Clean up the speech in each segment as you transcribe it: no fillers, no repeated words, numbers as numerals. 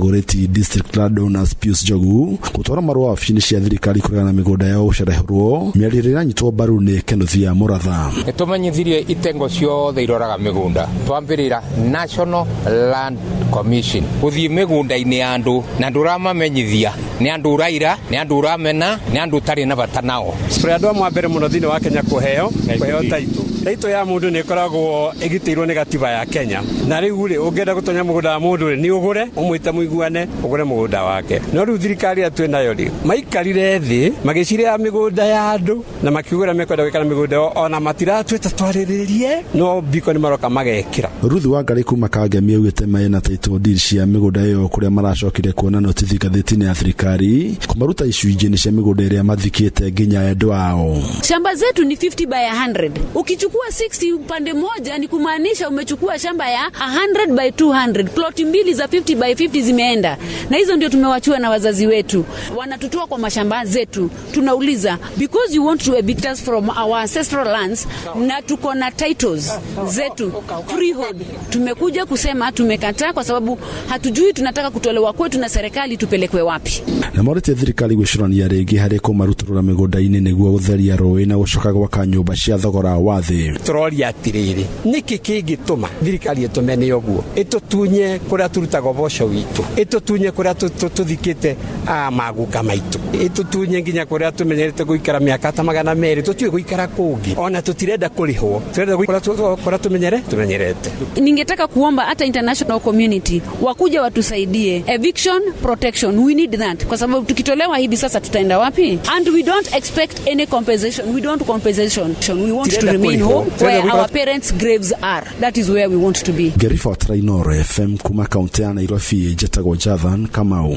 Dagoretti District Landowners Pius Njogu gũtwara marũa wabici-inĩ cia thirikari kũregana na mĩgũnda yao gũcerehũrwo, mĩario ĩrĩa ĩranyitwo mbaru nĩ Kenothia Mũratha. Nĩ tũmenyithirie itengo ciothe iroraga mĩgũnda, twambĩrĩra National Land Commission gũthiĩ mĩgũnda-inĩ ya andũ na ndũramamenyithia nĩ andũ ũraira, nĩ andũ ũramena, nĩ andũ ũtarĩ na bata nao. Tũrĩ andũ amwe a mbere mũno thĩinĩ wa Kenya kũheo title. Title ya mũndũ nĩ ĩkoragwo ĩgitĩirwo nĩ gatiba ya Kenya, na rĩu rĩ, ũngĩenda gũtonya mũgũnda wa mũndũ rĩ, nĩ ũgũre, ũmwĩte mũiguane, ũgũre mũgũnda wake. No rĩu thirikari ĩrĩa twĩ nayo rĩ, maikarire thĩ magĩciria mĩgũnda ya andũ na makiuga ũrĩa mekwenda gwĩka na mĩgũnda ĩyo, ona matiratwĩta twarĩrĩrie, no mbiko nĩ maroka magekĩra. Ruth Wangari kuma Kangemi augĩte mena title deed cia mĩgũnda ĩyo kũrĩa maracokire kuona notithi ngathĩti-inĩ ya thirikari kũmaruta icunjĩ-inĩ cia mĩgũnda ĩrĩa mathikĩte nginya endwa ao. Shamba zetu ni 50 by 100. Ukichukua 60 upande moja ni kumaanisha umechukua shamba ya 100 by 200. Ploti mbili za 50 by 50 zimeenda, na hizo ndio tumewachiwa na wazazi wetu. Wanatutoa kwa mashamba zetu. Tunauliza, because you want to evict us from our ancestral lands, na tuko na titles zetu freehold. Tumekuja kusema tumekataa kwa sababu hatujui tunataka kutolewa kwetu na serikali tupelekwe wapi. Na morĩtie thirikari gwĩcũrania rĩngĩ harĩ kũmarutũrũra mĩgũnda-inĩ nĩguo gũtheria rũĩ na gũcoka gwaka nyũmba cia thogora wa thĩ. Tũroria atĩrĩrĩ, nĩkĩ kĩngĩtũma thirikari ĩtũmene ũguo, ĩtũtunye kũrĩa tũrutaga ũboco witũ, ĩtũtunye kũrĩa tũthikĩte maguka maitũ, ĩtũtunye nginya kũrĩa tũmenyerete gũikara mĩaka ta 200, tũtiũĩ gũikara kũngĩ, ona tũtirenda kũrĩhwo, tũrenda gũikara kũrĩa tũmenyerete. Ningetaka kuomba hata international community wakuja watusaidie eviction protection, we need that, kwa sababu tukitolewa hivi sasa tutaenda wapi? And we don't expect any compensation, we don't compensation, we want to remain home where our parents' graves are, that is where we want to be. Ngĩribotera Inooro FM kuma kaunti ya Nairobi, njĩtagwo Jathan Kamau.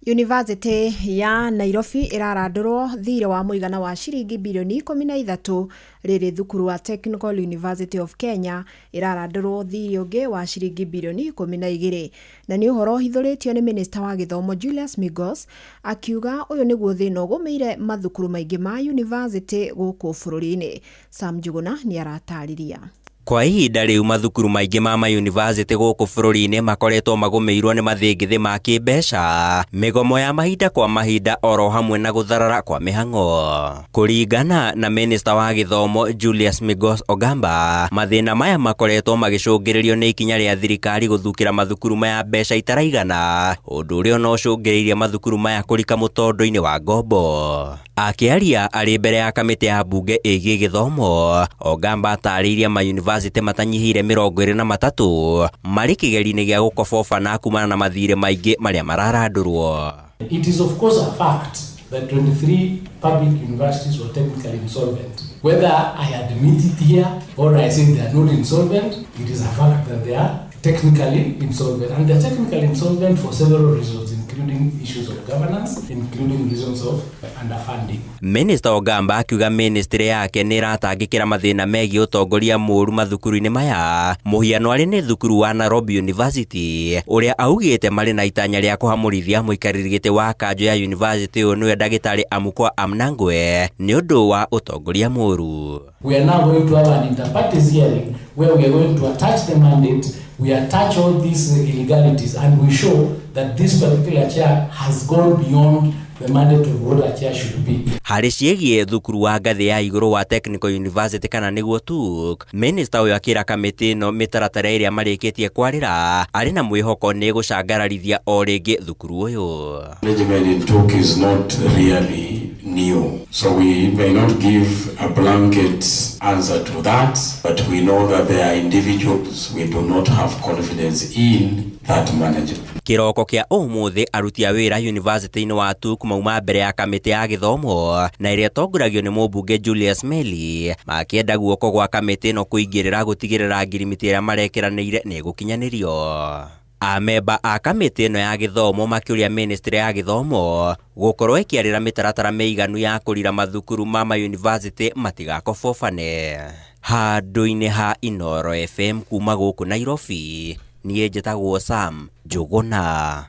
Yunivasĩtĩ ya Nairobi ĩrarandũrwo thirĩ wa mũigana wa ciringi birioni 13, rĩrĩ thukuru wa Technical University of Kenya ĩrarandũrwo thirĩ ũngĩ wa ciringi birioni 12. Na nĩ ũhoro ũhithũrĩtio nĩ minista wa gĩthomo Julius Migos, akiuga ũyũ nĩguo thĩna ũgũmĩire mathukuru maingĩ ma yunivasĩtĩ gũkũ bũrũri-inĩ. Sam Njuguna nĩ aratarĩria. Kwa ihinda rĩu mathukuru maingĩ ma mayunivasĩtĩ gũkũ bũrũri-inĩ makoretwo magũmĩirwo nĩ mathĩngĩthĩ ma kĩmbeca, mĩgomo ya mahinda kwa mahinda, oro hamwe na gũtharara kwa mĩhang'o. Kũringana na minista wa gĩthomo Julius Migos Ogamba, mathĩna maya makoretwo magĩcũngĩrĩrio nĩ ikinya rĩa thirikari gũthukĩra mathukuru maya mbeca itaraigana, ũndũ ũrĩa ona ũcũngĩrĩirie mathukuru maya kũrika mũtondo-inĩ wa ngombo. Akĩaria arĩ mbere ya kamĩtĩ ya mbunge ĩgiĩ gĩthomo, Ogamba atarĩirie mayunivasĩtĩ matanyihĩire 23 marĩ kĩgeri-inĩ gĩa gũkobobana kumana na mathirĩ maingĩ marĩa mararandũrwo. It is of course a fact that 23 public universities were technically insolvent. Whether I admit it here or I say they are not insolvent, it is a fact that they are technically insolvent. And they are technically insolvent for several reasons, including issues of governance, including reasons of underfunding. Minista Ogamba akiuga ministry yake nĩ ĩratangĩkĩra mathĩna megiĩ ũtongoria mũũru mathukuru-inĩ maya, mũhiano arĩ nĩ thukuru wa Nairobi University, ũrĩa augĩte marĩ na itanya rĩa kũhamũrithia mũikarĩri gĩtĩ wa kanjũ ya university ũyũ, nĩwe ndagĩtarĩ Amukwa Amnangwe, nĩ ũndũ wa ũtongoria mũũru. We are now going to have an inter-parties hearing where we are going to attach the mandate, we attach all these illegalities, and we show that this particular chair has gone beyond the mandate of what a chair should be. Harĩ ciĩgiĩ thukuru wa ngathĩ ya igũrũ wa Technical University, kana nĩguo TUK, minista ũyũ akĩra kamĩtĩ ĩno mĩtaratara ĩrĩa marĩkĩtie kwarĩra arĩ na mwĩhoko nĩ gũcangararithia o rĩngĩ thukuru ũyũ. Management in TUK is not really new. So we may not give a blanket answer to that, but we know that there are individuals we do not have confidence in that management. Kĩroko kĩa ũmũthĩ aruti a wĩra university-inĩ wa TUK mauma mbere ya kamĩtĩ ya gĩthomo na ĩrĩa ĩtongoragio nĩ mũmbunge Julius Meli, makĩenda guoko gwa kamĩtĩ ĩno kũingĩrĩra gũtigĩrĩra ngirimiti ĩrĩa marekĩranĩire nĩ ĩgũkinyanĩrio. Amemba a kamĩtĩ ĩno ya gĩthomo makĩũria ministry ya gĩthomo gũkorwo ĩkĩarĩra mĩtaratara mĩiganu ya kũrira mathukuru ma mayunivasĩtĩ matigakobobane. Handũ-inĩ ha Inooro FM kuma gũkũ Nairobi, niĩ njĩtagwo Sam Njũgũna.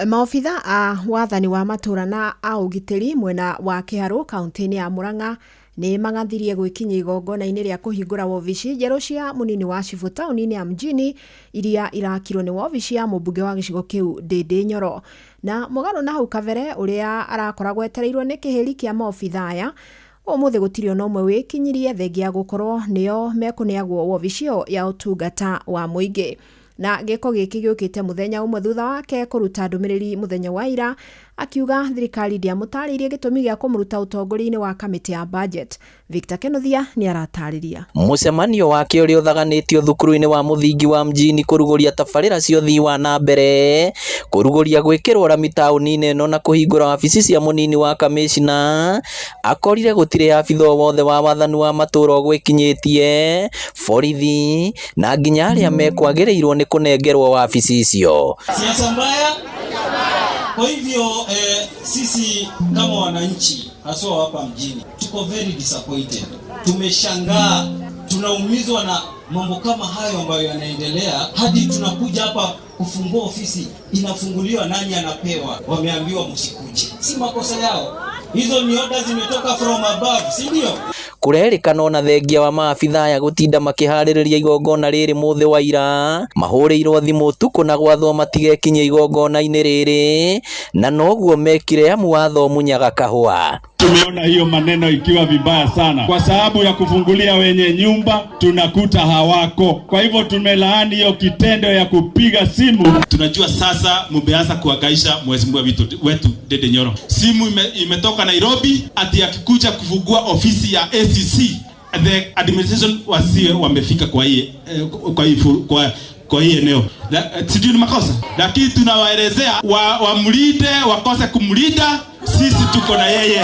Maobitha a wathani wa matũra na a ũgitĩri mwena wa Kĩharũ, kaunti-inĩ ya Murang'a, Nĩ magathirie gwĩkinyia igongona-inĩ rĩa kũhingũra wobici njerũ cia mũnini wa cibũ taũni-inĩ ya Mjini iria irakirwo nĩ wobici ya mũmbunge wa gĩcigo kĩu Ndĩndĩ Nyoro. Na mũgarũ na hau kabere ũrĩa arakoragwo etereirwo nĩ kĩhĩri kĩa maobitha aya, ũmũthĩ gũtirĩ ona ũmwe wĩkinyirie thengia ya gũkorwo nĩo mekũneagwo wobici ĩyo ya ũtungata wa mũingĩ. Na gĩko gĩkĩ gĩũkĩte mũthenya ũmwe thutha wake kũruta ndũmĩrĩri mũthenya wa ira akiuga thirikari ndĩamũtarĩirie gĩtũmi gĩa kũmũruta ũtongoria-inĩ wa kamĩtĩ ya budget. Victor Kenothia nĩ aratarĩria. Mũcemanio wake ũrĩa ũthaganĩtio thukuru-inĩ wa mũthingi wa Mjini kũrugũria tabarĩra cia ũthii wa na mbere, kũrugũria gwĩkĩrwo rami taũni-inĩ ĩno na kũhingũra wabici cia mũnini wa kamĩcina, akorire gũtirĩ abitha o wothe wa wathani wa matũũra ũgwĩkinyĩtie, borithi na nginya arĩa mekwagĩrĩirwo nĩ kũnengerwo wabici icio. Siasa mbaya. Kwa hivyo sisi kama wananchi haswa hapa mjini tuko very disappointed. Tumeshangaa, tunaumizwa na mambo kama hayo ambayo yanaendelea, hadi tunakuja hapa kufungua ofisi, inafunguliwa, nani anapewa? Wameambiwa msikuje. Si makosa yao, hizo ni order zimetoka from above, si ndio? Kũrerĩkana ona thengia wa maabitha aya gũtinda makĩharĩrĩria igongona rĩrĩ mũthĩ wa ira, mahũrĩirwo thimũ ũtukũ na gwathwo matigekinyie igongona-inĩ rĩrĩ, na noguo mekire amu watho ũmunyaga kahũa. Tumeona hiyo maneno ikiwa vibaya sana, kwa sababu ya kufungulia wenye nyumba tunakuta hawako. Kwa hivyo tumelaani hiyo kitendo ya kupiga simu. Tunajua sasa mumeanza kuhangaisha mheshimiwa wetu Ndindi Nyoro. Simu imetoka Nairobi ati akikuja kufungua ofisi ya ACC, the administration wasiwe wamefika kwa hii eneo. Sijui ni makosa, lakini tunawaelezea wamlinde, wakose kumlinda, sisi tuko na yeye.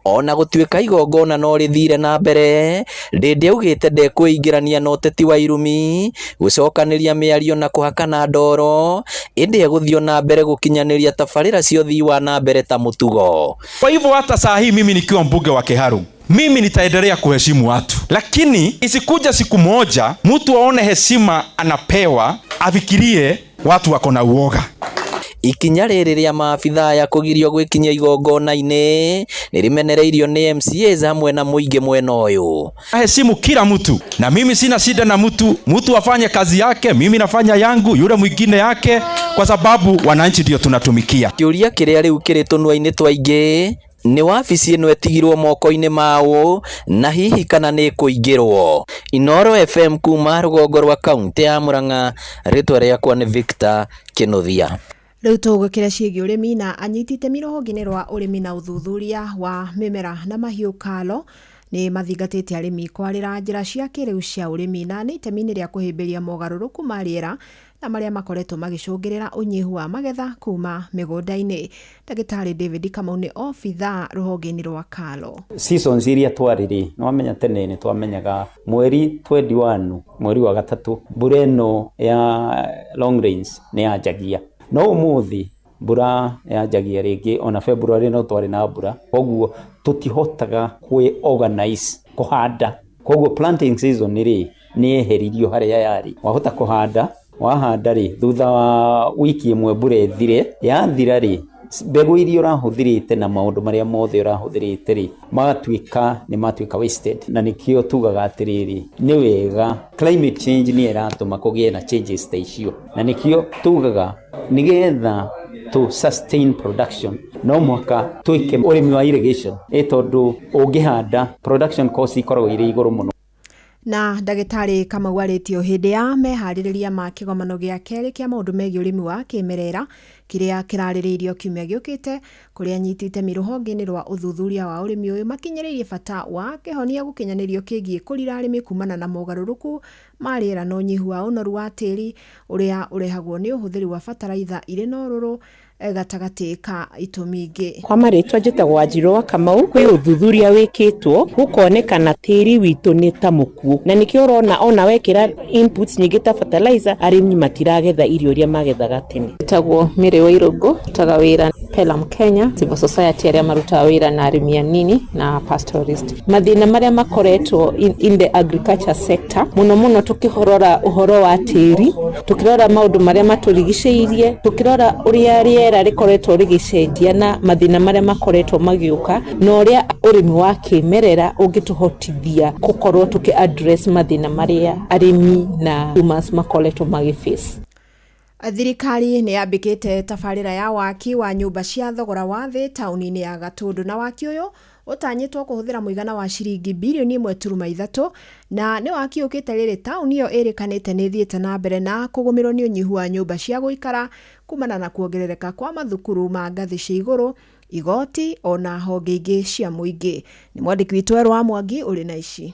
Ona gũtuĩka igongona no rĩthire na mbere, Ndindi augĩte ndekwĩingĩrania na ũteti wa irumi, gũcokanĩria mĩario na kũhakana ndoro, ĩndĩ egũthiĩ na mbere gũkinyanĩria tabarĩra cia ũthii wa na mbere ta mũtugo. Kwa hivyo hata saa hii mimi nikiwa mbunge wa Kiharu, mimi nitaendelea kuheshimu watu, lakini isikuja siku moja mtu aone heshima anapewa afikirie watu wako na uoga. Ikinya rĩrĩ rĩa maabitha aya kũgirio gwĩkinyia igongona-inĩ nĩrĩmenereirio nĩ MCAs hamwe na mũingĩ mwena ũyũ. Heshimu kila mtu, na mimi sina shida na mtu. Mtu afanye kazi yake, mimi nafanya yangu, yule mwingine yake, kwa sababu wananchi ndio tunatumikia. Kĩũria kĩrĩa rĩu kĩrĩ tũnua-inĩ twa aingĩ nĩ wabici ĩno ĩtigirwo moko-inĩ maũ na hihi kana nĩ ĩkũingĩrwo. Inooro FM kuma rũgongo rwa kaunti ya Murang'a, rĩtwa rĩakwa nĩ Victor Kĩnuthia. Rĩu tũgũkĩra ciĩgiĩ ũrĩmi na anyiti itemi rũhonge-inĩ rwa ũrĩmi na ũthuthuria wa mĩmera na mahiũ KALRO nĩ mathingatĩte arĩmi kwarĩra njĩra cia kĩrĩu cia ũrĩmi na nĩ itemi-inĩ rĩa kũhĩmbĩria mogarũrũku ma rĩera na marĩa makoretwo magĩcũngĩrĩra ũnyihu wa magetha kuma mĩgũnda-inĩ. Ndagĩtarĩ David Kamau nĩ obithaa rũhonge-inĩ rwa KALRO. Seasons iria twarĩ rĩ, nĩ wamenya tene nĩ twamenyaga mweri 21, mweri wa gatatũ, mbura ĩno ya long rains nĩ yanjagia, no ũmũthĩ mbura yanjagia rĩngĩ ona February no twarĩ na mbura, koguo tũtihotaga kwĩ organize kũhanda, koguo planting season rĩ nĩ yeheririo harĩa yarĩ. Wahota kũhanda, wahanda rĩ, thutha wa wiki ĩmwe mbura ĩthire, yathira rĩ, mbegũ iria ũrahũthĩrĩte na maũndũ marĩa mothe ũrahũthĩrĩte rĩ, magatuĩka nĩ matuĩka wasted, na nĩkĩo tugaga atĩrĩrĩ, nĩ wega climate change nĩ ĩratũma kũgĩe na changes ta icio, na nĩkĩo tugaga nĩgetha to sustain production no mũhaka twĩke ũrĩmi wa irrigation, ĩ tondũ ũngĩhanda production cost ikoragwo irĩ igũrũ mũno. Na ndagĩtarĩ Kamau arĩtio hĩndĩ ya meharĩrĩria ma kĩgomano gĩa kerĩ kĩa maũndũ megiĩ ũrĩmi wa kĩmerera kĩrĩa kĩrarĩrĩirio kiumia gĩũkĩte, kũrĩa anyiti itemi rũhonge-inĩ rwa ũthuthuria wa ũrĩmi ũyũ makinyĩrĩirie bata wa kĩhonia gũkinyanĩrio kĩgiĩ kũrira arĩmi kumana na mogarũrũku ma rĩera na ũnyihu wa ũnoru wa tĩri ũrĩa ũrehagwo nĩ ũhũthĩri wa bataraitha irĩ na ũrũrũ gatagatĩ ka itũmi ingĩ. Kwa marĩtwa njĩtagwo Wanjirũ wa Kamau. Kwĩ ũthuthuria wĩkĩtwo gũkonekana tĩri witũ nĩ ta mũkuũ, na nĩkĩo ũrona ona wekĩra inputs nyingĩ ta fertilizer arĩmi matiragetha irio iria magethaga tene. Njĩtagwo Mary Wairũngũ, ndutaga wĩra Pelam Kenya, civil society arĩa marutaga wĩra na arĩmi anini na pastoralist. Mathĩna marĩa makoretwo in the agriculture sector mũno mũno, tũkĩrora ũhoro wa tĩri, tũkĩrora maũndũ marĩa matũrigicĩirie, tũkĩrora ũrĩa rĩera rĩkoretwo rĩgĩcenjia na mathĩna marĩa makoretwo magĩũka, na ũrĩa ũrĩmi wa kĩmerera ũngĩtũhotithia gũkorwo tũkĩ address mathĩna marĩa arĩmi na farmers makoretwo magĩface. Thirikari nĩ yambĩkĩte tabarĩra ya waki wa nyũmba cia thogora wa thĩ taũni-inĩ ya Gatũndũ, na waki ũyũ ũtanyĩtwo kũhũthĩra mũigana wa ciringi birioni 1.3, na nĩ waki ũkĩte rĩrĩ taũni ĩyo ĩrĩkanĩte nĩ ĩthiĩte na mbere na kũgũmĩrwo nĩ ũnyihu wa nyũmba cia gũikara kumana na kuongerereka kwa mathukuru ma ngathĩ cia igũrũ, igoti ona honge ingĩ cia mũingĩ. Nĩ mwandĩki witũ Werũ wa Mwangi ũrĩ na ici.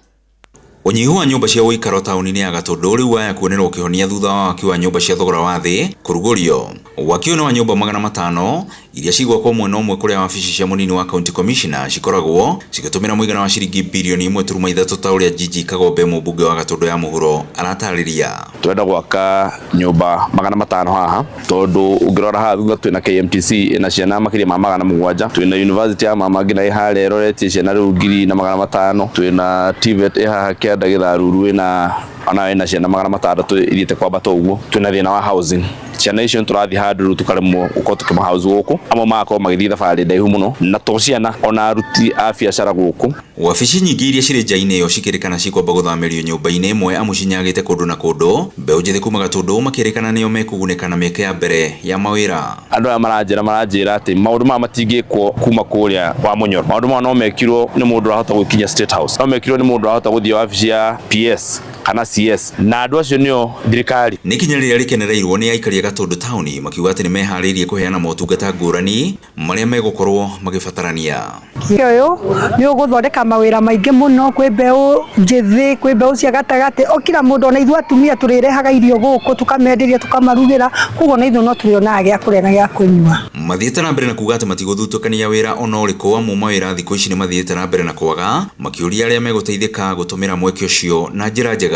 Ũnyihu wa nyũmba cia ũikaro taũni-inĩ ya Gatũndũ rĩu waya kuonerwo kĩhonia thutha wa waki wa nyũmba cia thogora wa thĩ kũrugũrio. Waki ũyũ nĩ wa nyũmba 500 iria cigwakwo mwena ũmwe kũrĩa wabici cia mũnini wa county commissioner cikoragwo, cigĩtũmĩra mũigana wa ciringi birioni 1.3, ta ũrĩa Gigi Kagombe, mũmbunge wa Gatũndũ ya mũhuro, aratarĩria. Turenda gwaka nyũmba 500 haha, tondũ ũngĩrora haha thutha twĩna KMTC ĩna ciana makĩria ma 700, twĩna university ya mama nginya ĩ harĩa ĩroretie ciana rĩu 1500, twĩna TVET ĩ haha kĩanda gĩtharuru ĩna ona ĩna ciana 600 ithiĩte kwambata ũguo. Twĩna thĩna wa housing, ciana icio nĩ tũrathiĩ handũ rĩu tũkaremwo gũkorwo tũkĩma house gũkũ, amwe magakorwo magĩthiĩ thabarĩ ndaihu mũno, na to ciana, ona aruti a biacara gũkũ. Wabici nyingĩ iria cirĩ nja-inĩ ĩyo cikĩrĩkana cikwamba gũthamĩrio nyũmba-inĩ ĩmwe, amu cinyagĩte kũndũ na kũndũ. Mbeũ njĩthĩ kuma Gatũndũ makĩrĩkana nĩo mekũgunĩka na mĩeke ya mbere ya mawĩra. Andũ aya maranjĩra atĩ maũndũ maya matingĩkwo kuma kũrĩa wa Mũnyoro, maũndũ maya no mekirwo nĩ mũndũ ũrahota gũkinya State House, no mekirwo nĩ mũndũ ũrahota gũthiĩ wabici ya PS kana CS, na andũ acio nĩo thirikari. Nĩ ikinya rĩrĩa rĩkenereirwo nĩ aikari a Gatũndũ taũni, makiuga atĩ nĩ meharĩirie kũheana motungata ngũrani marĩa megũkorwo magĩbatarania. Ũyũ nĩ ũgũthondeka mawĩra maingĩ mũno kwĩ mbeũ njĩthĩ, kwĩ mbeũ cia gatagatĩ, o kila mũndũ, ona ithuĩ atumia tũrĩrehaga irio gũkũ, tũkamenderia, tũkamarugĩra, koguo ona ithuĩ no tũrĩonaga gĩa kũrĩa na gĩa kũnyua. Mathiĩte na mbere na kuga atĩ matigũthutũkania wĩra ona ũrĩkũ, amu mawĩra thikũ ici nĩ mathiĩte na mbere na kwaga, makĩũria arĩa megũteithĩka gũtũmĩra mweke ũcio na njĩra njega.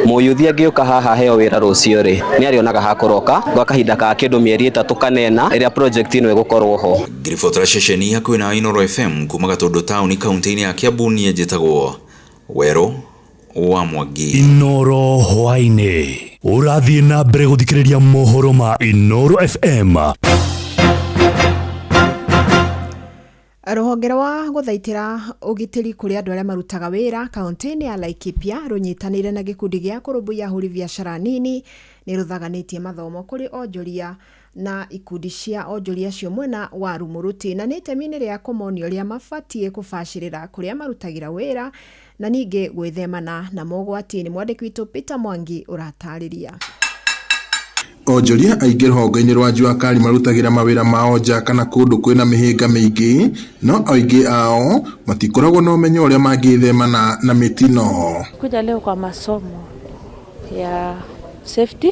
Mũyuthi angĩũka haha heo wĩra rũciũ rĩ, nĩ arĩonaga hakũroka gwa kahinda ka kĩndũ mĩeri 3 kana 4 ĩrĩa project ĩno ĩgũkorwo ho. Ngĩribotera ceceni hakuhĩ na Inooro FM kuma Gatũndũ taũni, kaunti-inĩ ya Kiambu, niĩ njĩtagwo Werũ wa Mwangi. Inoro hwaĩ-inĩ ũrathiĩ na mbere gũthikĩrĩria mohoro ma Inoro FM. Rũhonge rwa gũthaitĩra ũgitĩri kũrĩ andũ arĩa marutaga wĩra kaunti-inĩ ya Laikipia rũnyitanĩire na gĩkundi gĩa kũrũmbũiya ahũri biacara nini nĩ rũthaganĩtie mathomo kũrĩ onjoria na ikundi cia onjoria acio mwena wa Rumuruti, na nĩ itemi-inĩ rĩa kũmonia ũrĩa mabatiĩ kũbacĩrĩra kũrĩa marutagĩra wĩra na ningĩ gwĩthemana na mogwati. Nĩ mwandĩki witũ Peter Mwangi ũratarĩria. Onjoria aingĩ rũhonge-inĩ rwa Jua Kali marutagĩra mawĩra mao nja kana kũndũ kwĩna mĩhĩnga mĩingĩ, no aingĩ ao matikoragwo na ũmenyo ũrĩa mangĩthemana na mĩtino. Kuja leo kwa masomo ya safety.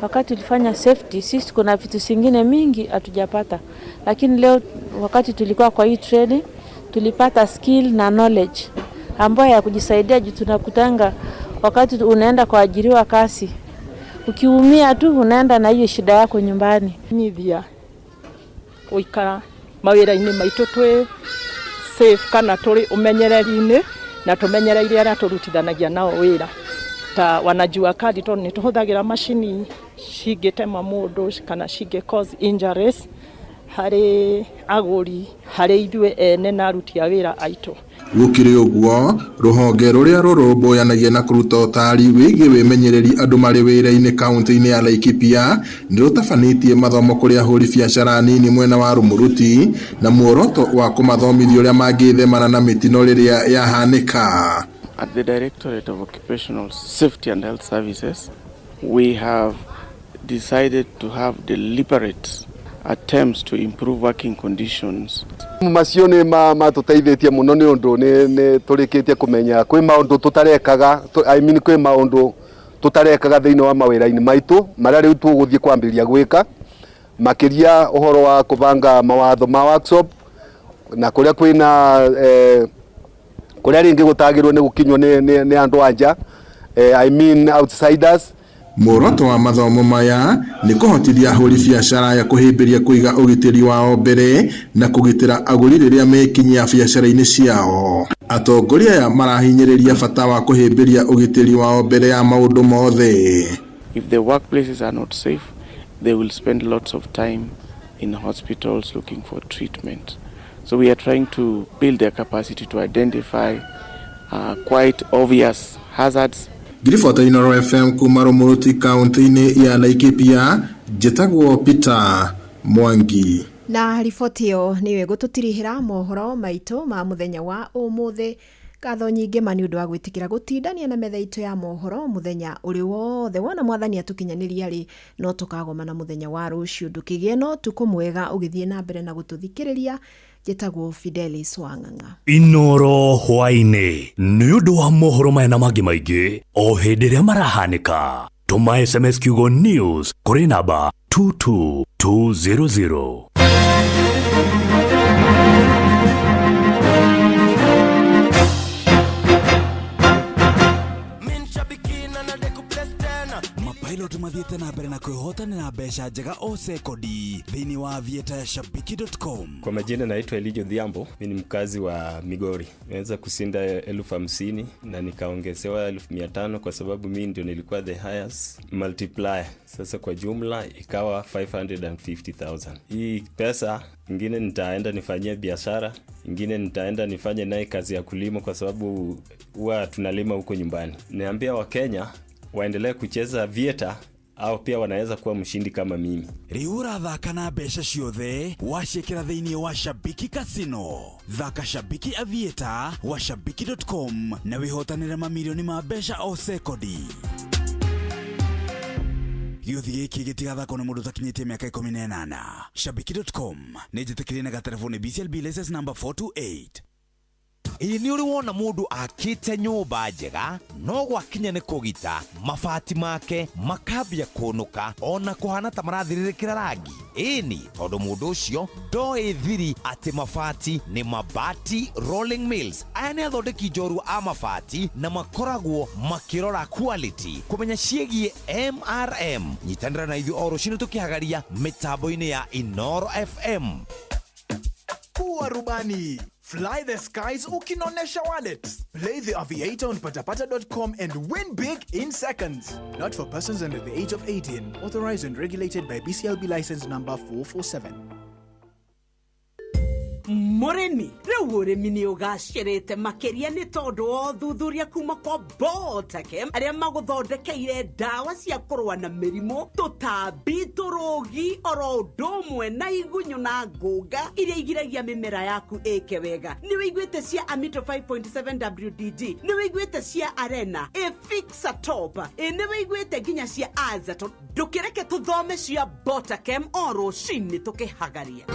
Wakati tulifanya safety, sisi kuna vitu zingine mingi hatujapata, lakini leo wakati tulikuwa kwa hii training tulipata skill na knowledge ambayo ya kujisaidia, juu tunakutanga wakati unaenda kuajiriwa kazi, ukiumia tu unaenda na hiyo shida yako nyumbani. Nyithia gũikara mawĩra-inĩ maitũ twĩ safe kana tũrĩ ũmenyereri-inĩ, na tũmenyereire arĩa tũrutithanagia nao wĩra ta wanajua kali, tondũ nĩ tũhũthagĩra macini cingĩtema mũndũ kana cingĩ cause injuries harĩ agũri, harĩ ithuĩ ene na aruti a wĩra aitũ. Gũkĩrĩ ũguo, rũhonge rũrĩa rũrũmbũyanagia na kũruta ũtaari wĩgiĩ wĩmenyereri andũ marĩ wĩra-inĩ kaunti-inĩ ya Laikipia nĩ rũtabanĩtie mathomo kũrĩ ahũri biacara nini mwena wa Rumuruti, na muoroto wa kũmathomithia ũrĩa mangĩthemana na mĩtino rĩrĩa yahanĩka. At the Directorate of Occupational Safety and Health Services, we have decided to have deliberate attempts to improve working conditions. Macio nĩ matũteithĩtie mũno, nĩ ũndũ nĩ tũrĩkĩtie kũmenya kwĩ maũndũ tũtarekaga, I mean, kwĩ maũndũ tũtarekaga thĩinĩ wa mawĩra-inĩ maitũ marĩa rĩu tũgũthiĩ kwambĩrĩria gwĩka, makĩria ũhoro wa kũbanga mawatho ma workshop na kũrĩa kwĩna kũrĩa rĩngĩ gũtagĩrwo nĩ gũkinywo nĩ andũ a nja, I mean outsiders. Muoroto wa mathomo maya nĩ kũhotithia ahũri biacara aya kũhĩmbĩria kũiga ũgitĩri wao mbere na kũgitĩra agũri rĩrĩa mekinyia biacara-inĩ ciao. Atongoria aya marahinyĩrĩria bata wa kũhĩmbĩria ũgitĩri wao mbere ya maũndũ mothe. If the workplaces are not safe, they will spend lots of time in hospitals looking for treatment. So we are trying to build their capacity to identify quite obvious hazards. Ngiribota Inooro FM kuma Rumuruti kaunti-inĩ ya Laikipia, njĩtagwo Peter Mwangi. Na riboti ĩyo nĩyo ĩgũtũtirihĩra mohoro maitũ ma mũthenya wa ũmũthĩ. Ngatho nyingĩ ma nĩ ũndũ wa gwĩtĩkĩra gũtindania na metha itũ ya mohoro mũthenya ũrĩ wothe. Wona mwathani atũkinyanĩria rĩ, no tũkagomana mũthenya wa rũciũ. Ndũkĩgĩe na ũtukũ mwega ũgĩthiĩ na mbere na gũtũthikĩrĩria. Njĩtagwo Fidelis Wang'ang'a. Inooro hwaĩ-inĩ nĩ ũndũ wa mohoro maya na mangĩ maingĩ o hĩndĩ ĩrĩa marahanĩka. Tũma SMS kiugo news kũrĩ namba 22200. Mapilot mathiĩte na mbere na kwĩhotanĩra mbeca njega o sekondi thĩinĩ wa aviator ya shabiki.com. Kwa majina naitwa Elijo Dhiambo, mimi ni mkazi wa Migori. Nimeweza kushinda 50,000 na nikaongezewa 500,000 kwa sababu mimi ndio nilikuwa the highest multiplier. Sasa kwa jumla ikawa 550,000. Hii pesa ingine nitaenda nifanyie biashara, ingine nitaenda nifanye naye kazi ya kulima kwa sababu huwa tunalima huko nyumbani. Niambia Wakenya waendelee kucheza Aviator au pia wanaweza kuwa mshindi kama mimi. Rĩu ũrathaka na mbeca ciothe waciĩkĩra thĩinĩ wa Shabiki Casino. Thaka Shabiki Aviator wa shabiki.com na wĩhotanĩre mamirioni ma mbeca o sekondi. Gĩũthi gĩkĩ gĩtigathakwo nĩ mũndũ ũtakinyĩtie mĩaka 18. Shabiki.com nĩ njĩtĩkĩrie na gatereboni BCLB license number 428. Ĩĩ nĩ ũrĩ wona mũndũ akĩte nyũmba njega no gwakinya nĩ kũgita mabati make makambia kũnũka ona kũhana ta marathirĩrĩkĩra rangi. Ĩni tondũ mũndũ ũcio ndoĩ thiri atĩ mabati nĩ Mabati Rolling Mills. Aya nĩ athondeki njorua a mabati na makoragwo makĩrora quality kũmenya ciĩgiĩ MRM. Nyitanĩra na ithuĩ o rũcinĩ tũkĩhagaria mĩtambo-inĩ ya Inooro FM. Kuwa rubani. Fly the skies ukinonesha wallet. Play the Aviator on patapata.com and win big in seconds. Not for persons under the age of 18. Authorized and regulated by BCLB license number 447. Mũrĩmi rĩu ũrĩmi nĩ ũgacĩrĩte makĩria nĩ tondũ wa ũthuthuria kuma kwa Botakem arĩa magũthondekeire ndawa cia kũrũa na mĩrimũ, tũtambi, tũrũgi oro ũndũ ũmwe na igunyũ na ngũnga iria igiragia mĩmera yaku ĩke wega. Nĩ wĩiguĩte cia Amito 5.7 WDG, nĩ wĩiguĩte cia Arena, Efixa Top, nĩ wĩiguĩte nginya cia Azaton. Ndũkĩreke tũthome cia Botakem o rũcinĩ tũkĩhagaria.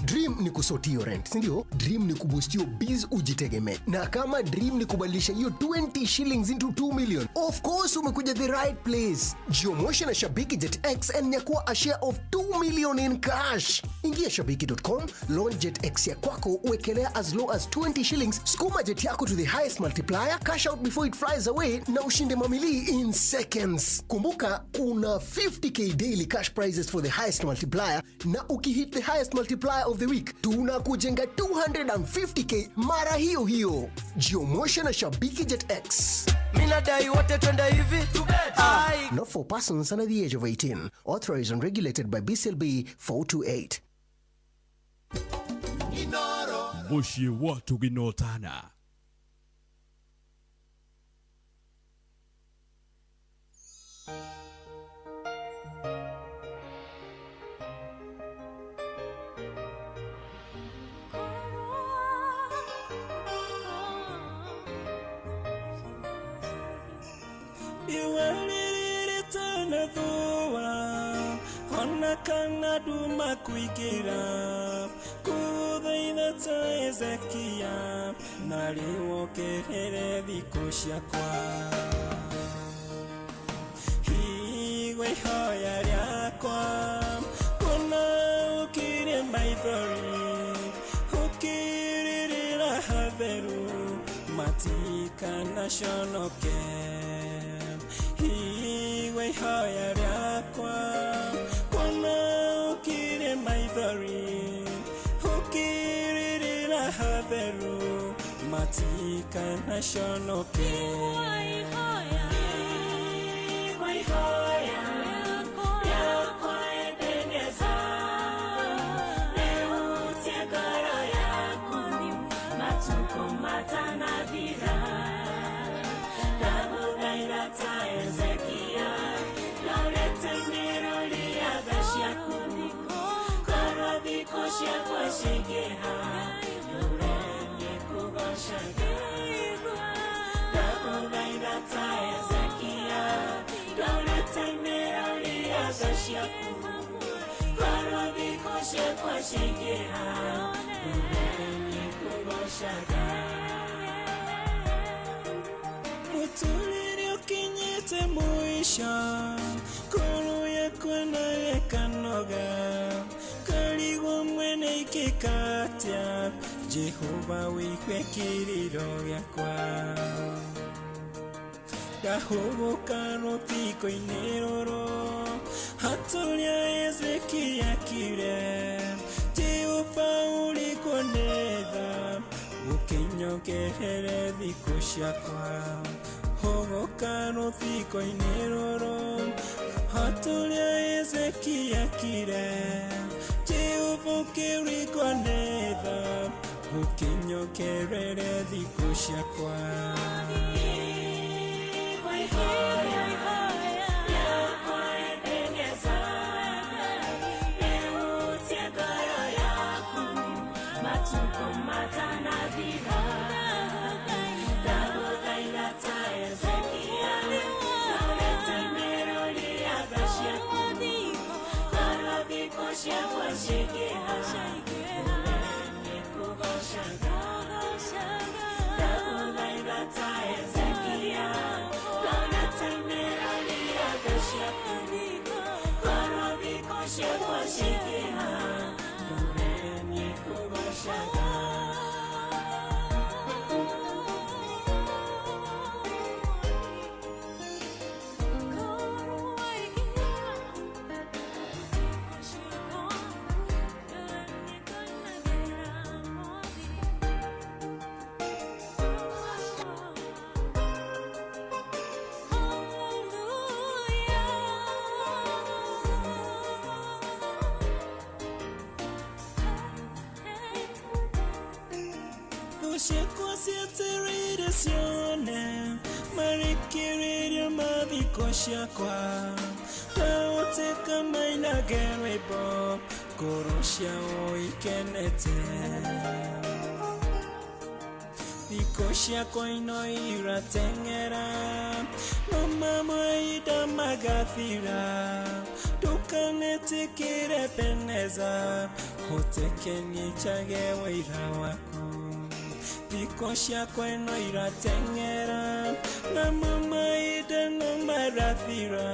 Dream ni kusort hiyo rent, si ndio? Dream ni kuboost hiyo biz ujitegemee. Na kama dream ni kubadilisha hiyo 20 shillings into 2 million, of course umekuja the right place. Jiomoshe na Shabiki Jet X and nyakua a share of 2 million in cash. Ingia shabiki.com, launch Jet X ya kwako, uwekelea as low as 20 shillings, sukuma jet yako to the highest multiplier, cash out before it flies away na ushinde mamili in seconds. Kumbuka kuna 50k daily cash prizes for the highest multiplier, na ukihit the highest multiplier of the week tunakujenga 250k mara hiyo hiyo. Jiomoshe na Shabiki Jet X. Minadai wote twende hivi. Not for persons under the age of 18. Authorized and regulated by BCLB 428. Mũciĩ wa tũginotana. Ona kana duma kuigira kuthaitha ta Ezekia na rĩwokerere thikũ ciakwa higwe ihoya rĩakwa kuona ũkire maithori ũkĩrĩrĩra hatheru mati matikanaconoke igua ihoya rĩakwa kuona ũkire maithori ũkĩrĩrĩra hatheru matikanaconoke igua ihoya rĩakwa Ebeneza rĩhutie ngoro yaku matukũ matanathira ndagũthaitha ta Hezekia ndorete mĩrũri ya tha ciaku korwo thikũ ciakwa ciaingĩha ndũre nĩkũgoocaga ndagũthaitha ta Hezekia ndorete mĩrũri ya tha ciaku korwo thikũ ciakwa ciaingĩha ndũre nĩkũgoocaga mũtũrĩre ũkinyĩte mũico ngoro yakwa nayo ĩkanoga ngarigwo mwene ingĩka atĩa Jehova wĩigue kĩrĩro gĩakwa ndahũgũka rũthingo-inĩ rũrũ hatũrĩa Hezekia akire Jehova ũrĩkwo nĩ tha ũkĩnyongerere thikũ ciakwa hũgũka rũthingo-inĩ rũrũ hatũrĩa Hezekia akire Jehova ũkĩrigwo nĩ tha ũkĩnyongerere thikũ ciakwa Igua ihoya rĩakwa Ebeneza rĩhutie ngoro yaku matukũ matanathira ndagũthaitha ta Hezekia ndorete mĩrũri ya tha ciaku korwo thikũ ciakwa ciaingĩha ndũre nĩkũgoocaga ndagũthaitha ta Hezekia ndorete mĩrũri ya tha ciaku korwo thikũ ciakwa ciaingĩha ndũre nĩkũgoocaga. Ciakwa ciatereire cione marĩkĩrĩrio ma thikũ ciakwa ndahoteka mainage rwĩmbo ngoro ciao ikenete thikũ ciakwa ino irateng'era no mahinda magathira ndũkanetĩkĩre Ebeneza hoteke nĩnjage wĩra waku thikũ ciakwa ino irateng'era namo mahinda no marathira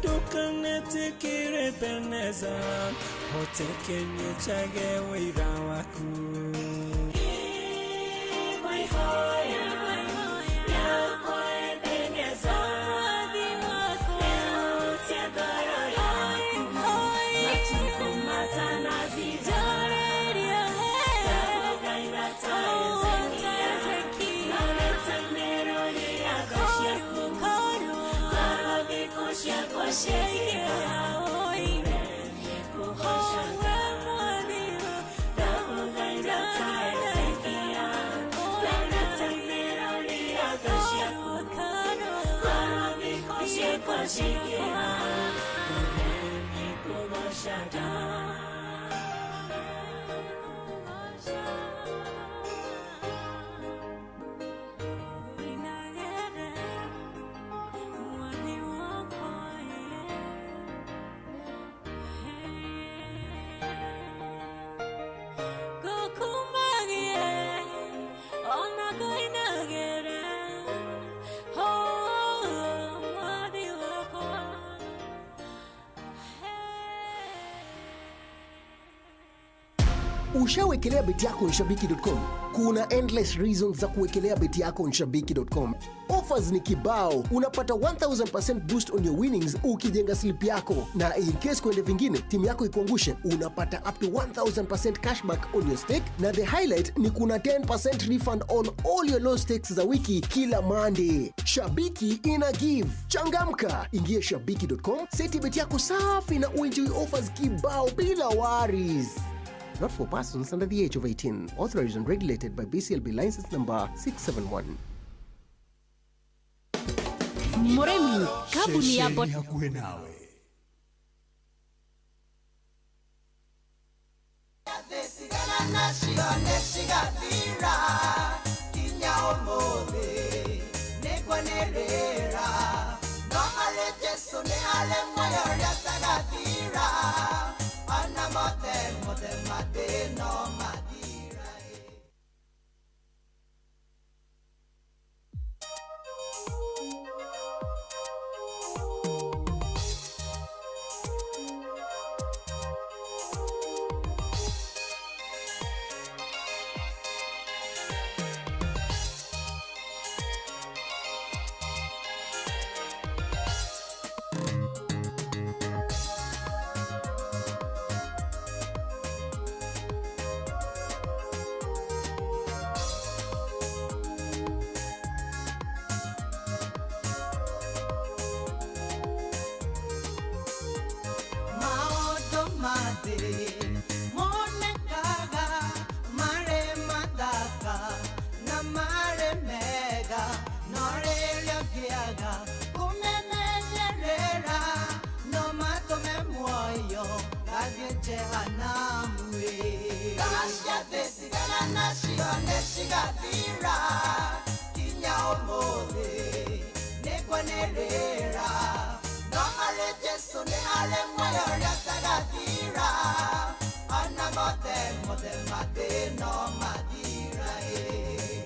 ndũkanetĩkĩre Ebeneza hoteke nĩnjage wĩra waku Igua ihoya rĩakwa Ebeneza rĩhutie ngoro yaku matukũ matanathira ndagũthaitha ta Hezekia ndorete mĩrũri ya tha ciaku korwo thikũ ciakwa ciaingĩha ndũre nĩkũgoocaga ndagũthaitha ta Hezekia ndorete mĩrũri ya tha ciaku korwo thikũ ciakwa ciaingĩha ndũre nĩkũgoocaga. Oh. Ushawekelea beti yako on shabiki.com? Kuna endless reasons za kuwekelea beti yako on shabiki.com. Offers ni kibao, unapata 1000% boost on your winnings ukijenga slip yako, na in case kwende vingine timu yako ikuangushe, unapata up to 1000% cashback on your stake, na the highlight ni kuna 10% refund on all your low stakes za wiki kila Monday. Shabiki ina give. Changamka, ingia shabiki.com, seti beti yako safi na uenjoy offers kibao bila worries. Not for persons under the age of 18. Authorized and regulated by BCLB license number 671. Mũrĩmi, kambuni ya Ceceni hakuhĩ nawe. Thĩtigana nacio nĩ cigathira kinya ũmũthĩ nĩngwanĩrĩra no harĩ Jesũ nĩ harĩ muoyo ũrĩa ũtagathira ona mothe mothe mathĩna mathira. Maũndũ ma thĩ monekaga marĩ mathaka na marĩ mega, no rĩrĩa ũngĩaga kũmemenyerera no matũme muoyo gathiĩ Jehanamu ĩ. Raha cia thĩ tigana nacio nĩ cigathira kinya ũmũthĩ nĩngwanĩrĩra no harĩ Jesũ nĩ harĩ muoyo ũrĩa ũtagathira ona mothe mothe mathĩna mathira ĩ.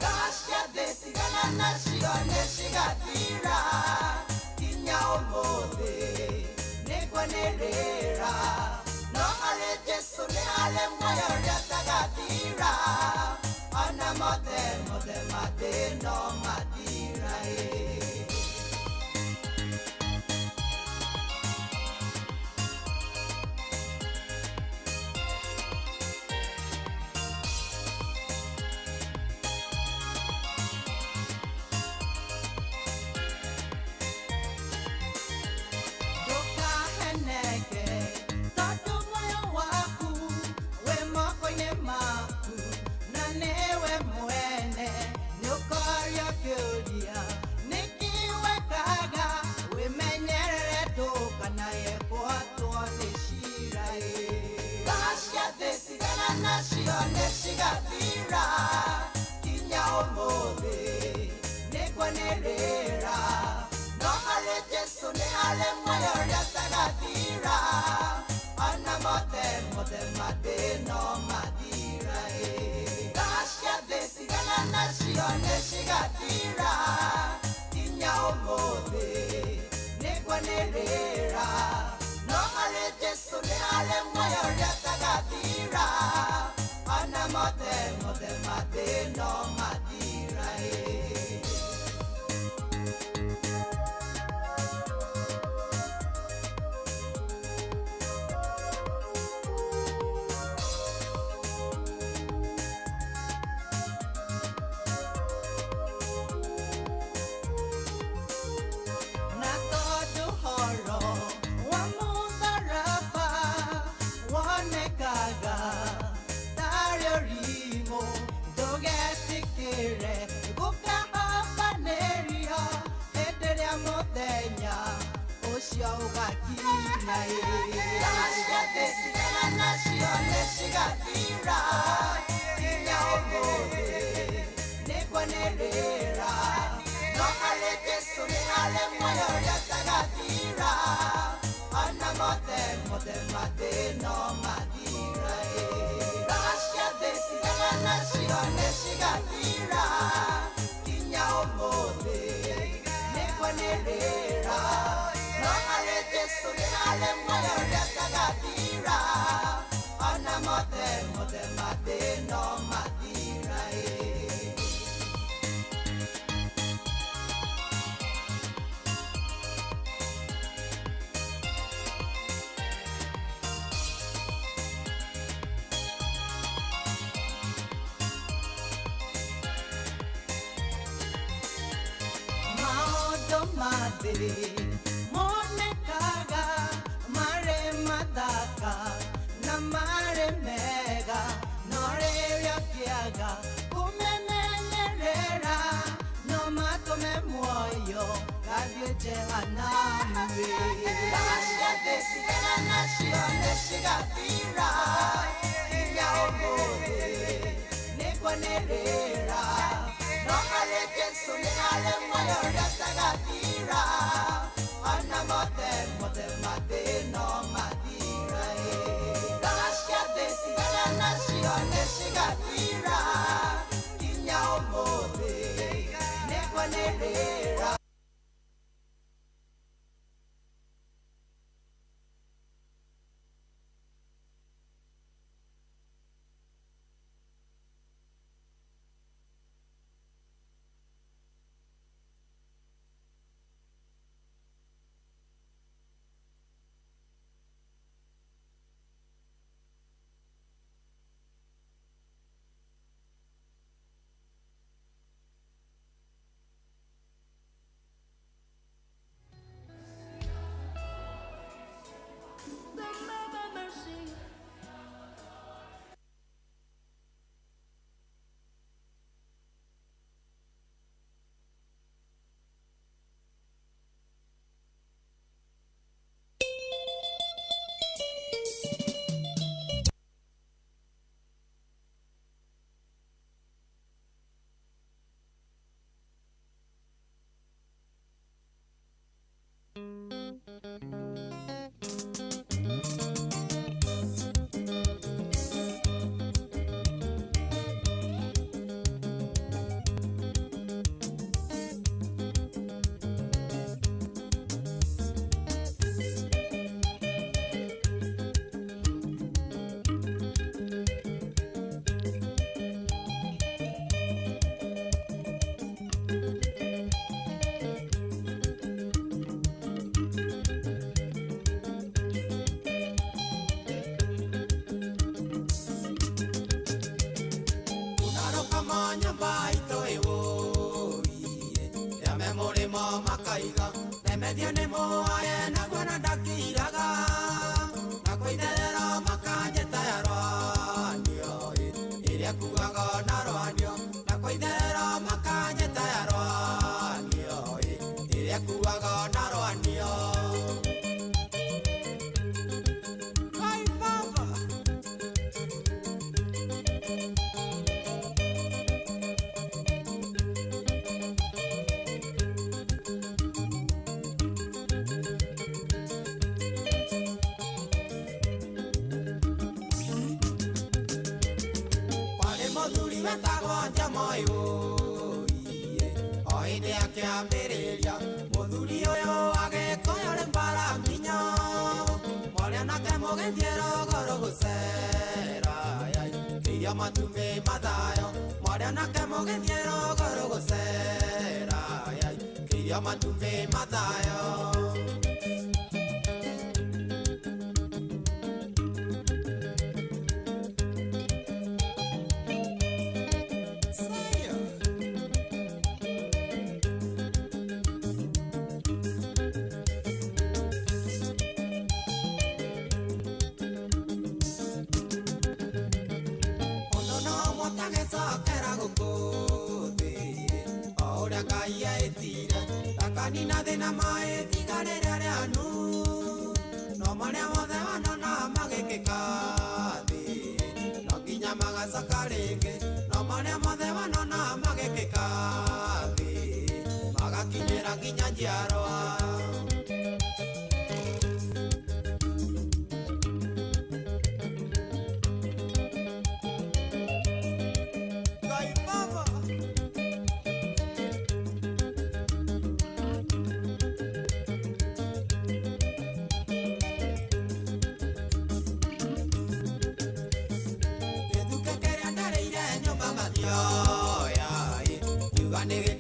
Raha cia thĩ tigana nacio nĩ cigathira kinya ũmũthĩ nĩngwanĩrĩra no harĩ Jesũ nĩ harĩ muoyo ũrĩa ũtagathira ona mothe mothe mathĩna mathira ĩ. Ndũkaheneke tondũ muoyo waku wĩ moko-inĩ maku na nĩwe mwene nĩũkorio kĩũria nĩkĩ wekaga wĩmenyerere ndũkanaye kũhotwo nĩ cira ĩ. Raha cia thĩ tigana nacio nĩ cigathira kinya ũmũthĩ nĩngwanĩrĩra no harĩ Jesũ nĩ harĩ muoyo ũrĩa ũtagathira ona mothe mothe mathĩna mathira ĩ. Raha cia thĩ tigana nacio nĩ cigathira kinya ũmũthĩ nĩngwanĩrĩra no harĩ Jesũ nĩ harĩ muoyo ũrĩa ũtagathira ona mothe mothe mathĩna mathira ĩ. Na tondũ horo wa mũtharaba wonekaga tarĩ ũrimũ ndũgetĩkĩre gũkahabanĩrio hĩndĩ ĩrĩa mũthenya ũcio ũgakinya ĩ. Raha cia thĩ tigana nacio nĩ cigathira kinya ũmũthĩ nĩngwanĩrĩra no harĩ Jesũ nĩ harĩ muoyo ũrĩa ũtagathira ona mothe mothe mathĩna mathira ĩ. Raha cia thĩ tigana nacio nĩ cigathira kinya ũmũthĩ nĩngwanĩrĩra no harĩ Jesũ nĩ harĩ muoyo ũrĩa ũtagathira ona mothe mothe mothe mathĩno mathira ĩ. Maũndũ ma thĩ monekaga marĩ mathaka na marĩ mega, no rĩrĩa kĩaga kũmemenyerera no matũme muoyo gathiĩ jehanamu ĩ. Raha cia thĩ tigana nacio nĩ cigathira, nginya ũmũthĩ nĩkwanĩrĩra. No harĩ Jesũ nĩ harĩ muoyo ũrĩa ũtagathira, ona mothe mothe mathĩno mathira ĩ. Raha cia thĩ tigana nacio nĩ cigathira, nginya ũmũthĩ nĩkwanĩrĩra.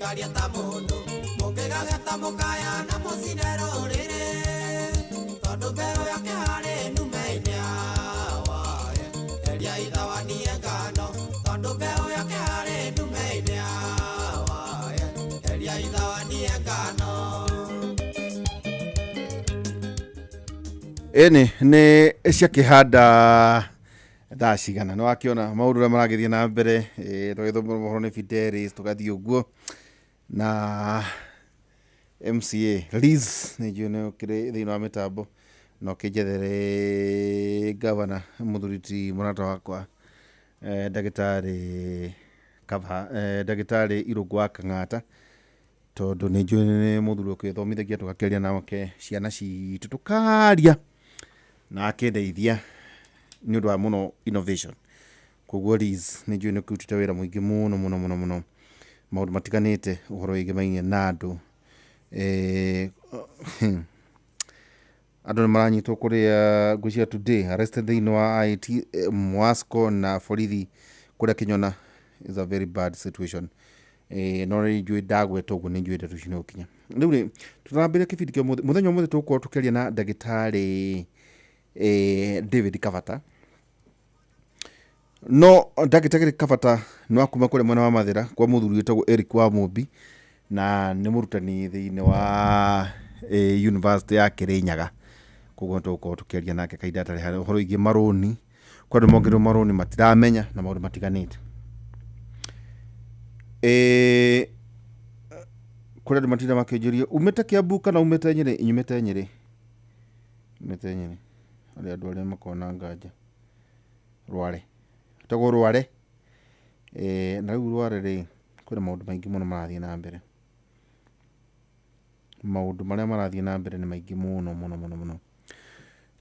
Mũngĩgaria ta mũndũ, mũngĩgageta mũkaya na mũcine rũrĩrĩ, tondũ mbeũ yake harĩ ndume-inĩ awaye eria ithawanie ngano, tondũ mbeũ yake harĩ ndume-inĩ awaye eria ithawanie ngano. Ĩni nĩ ciakĩhanda thaa cigana nĩ wakĩona maũndũ ũrĩa maragĩthiĩ na mbere, tũgĩthomera mohoro nĩ Fidelis tũgathiĩ ũguo na MCA Liz nĩ njũĩ nĩ ũkĩrĩ thĩinĩ wa mĩtambo na ũkĩnjethere gavana mũthuri ti mũrata wakwa, ndagĩtarĩ Kaba, ndagĩtarĩ Irũngũ wa Kang'ata, tondũ nĩ njũĩ nĩ mũthuri ũkĩthomithagia tũgakĩaria nake ciana citũ tũkaria na akĩndeithia nĩ ũndũ wa mũno innovation. Koguo Liz, nĩ njũĩ nĩ ũkĩrutĩte wĩra mũingĩ mũno mũno mũno mũno maũndũ matiganĩte ũhoro wĩgĩmainie na andũ. Andũ nĩ maranyitwo kũrĩa ngwĩciria today arrested thĩinĩ wa IT, Mwasco na borithi kũrĩa Kĩnyona is a very bad situation. No nĩ njũĩ ndagweta ũguo nĩ njũĩ ndeto ici nĩ gũkinya. Rĩu rĩ, tũtarambĩrĩria kĩbindi kĩa ũmũthĩ, mũthenya ũmũthĩ tũgũkorwo tũkĩaria na ndagĩtarĩ David Kabata. No ndagĩtarĩ Kabata nĩ wa kuma kũrĩa mwena wa Mathĩra kwa mũthuri wĩtagwo Eric wa Mũmbi na nĩ mũrutani thĩinĩ wa University ya Kĩrĩnyaga. Koguo nĩ tũgũkorwo tũkĩaria nake kahinda gatarĩ harĩa ũhoro wĩgiĩ marũni, kwĩ andũ mongereirwo marũni matiramenya na maũndũ matiganĩte. Kũrĩ andũ matinda makĩnjũria umĩte Kiambu kana umĩte Nyĩrĩ? Nyumĩte Nyĩrĩ. Nyumĩte Nyĩrĩ. Harĩ andũ arĩa makoragwo na nganja. Rware. Ĩtagwo Rware. Na rĩu Rware rĩ, kwĩna maũndũ maingĩ mũno marathiĩ na mbere. Maũndũ marĩa marathiĩ na mbere nĩ maingĩ mũno mũno mũno mũno.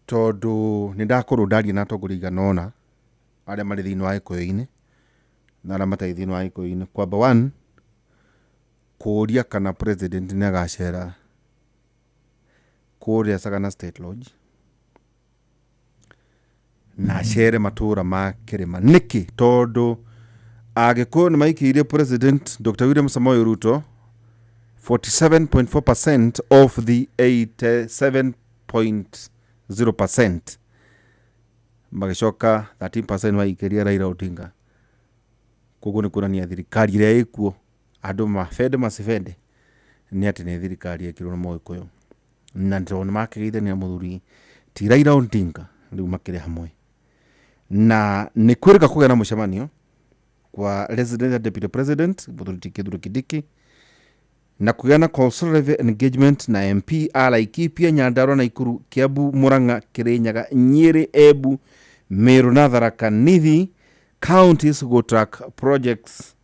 Tondũ nĩ ndakorwo ndaria na atongoria aigana ũna arĩa marĩ thĩinĩ wa Gĩkũyũ-inĩ na arĩa matarĩ thĩinĩ wa Gĩkũyũ-inĩ. Kwamba one, kũria kana president nĩ agacera kũrĩa Sagana State Lodge na acere matũra ma kĩrĩma. Nĩkĩ? Tondũ Agĩkũyũ nĩ maikĩirie President Dr. William Samoei Ruto 47.4% of the 87.0%, magĩcoka 13% maikĩria Raila Odinga. Koguo nĩ kuonania thirikari ĩrĩa ĩkuo andũ mabende macibende nĩ atĩ nĩ thirikari ĩkĩrwo nĩ Mũgĩkũyũ, na tondũ nĩ makĩgeithania mũthuri ti Raila Odinga rĩu makĩrĩ hamwe, na nĩ kwĩrĩka kũgĩa na mũcemanio kwa resident and deputy president mũthuri ti Kithure Kindiki na kũgĩa na consultative engagement na MP a Laikipia, Nyandarua, Nakuru, Kiambu, Murang'a, Kirinyaga, Nyeri, Embu, Meru na Tharaka Nithi counties go track projects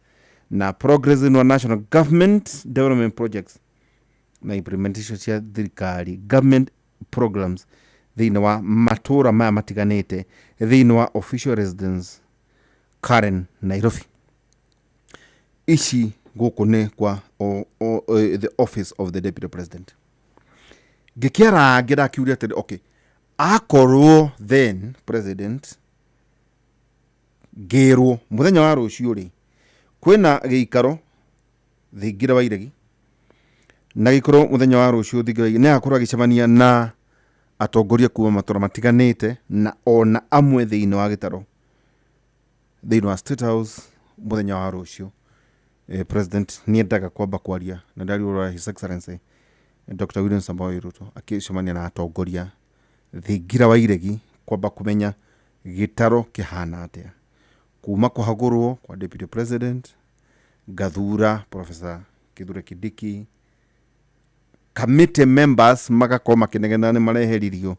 na progress in wa national government development projects na implementation cia thirikari government programs thĩinĩ wa matũra maya matiganĩte thĩinĩ wa official residence Karen, Nairobi. Ici gũkũ nĩ kwa the office of the deputy president. Ngĩkĩara ngĩ ndakiuria atĩrĩ, okay, akorwo then president ngĩrwo mũthenya wa rũciũ rĩ kwĩna gĩikaro thingira wa iregi na gĩkorwo mũthenya wa rũciũ thingira wa iregi nĩ agakorwo agĩcemania na atongoria kuma matũra matiganĩte na ona amwe thĩinĩ wa gĩtaro thĩinĩ wa State House mũthenya wa rũciũ. President nĩendaga kwamba kwaria na ndariũra His Excellency Dr. William Samoei Ruto akĩcemania na atongoria thingira wa iregi kwamba kũmenya gĩtaro kĩhana atĩa kuma kũhagũrwo kwa deputy president ngathura Professor Kithure Kindiki, committee members magakorwo makĩnegena nĩ mareheririo,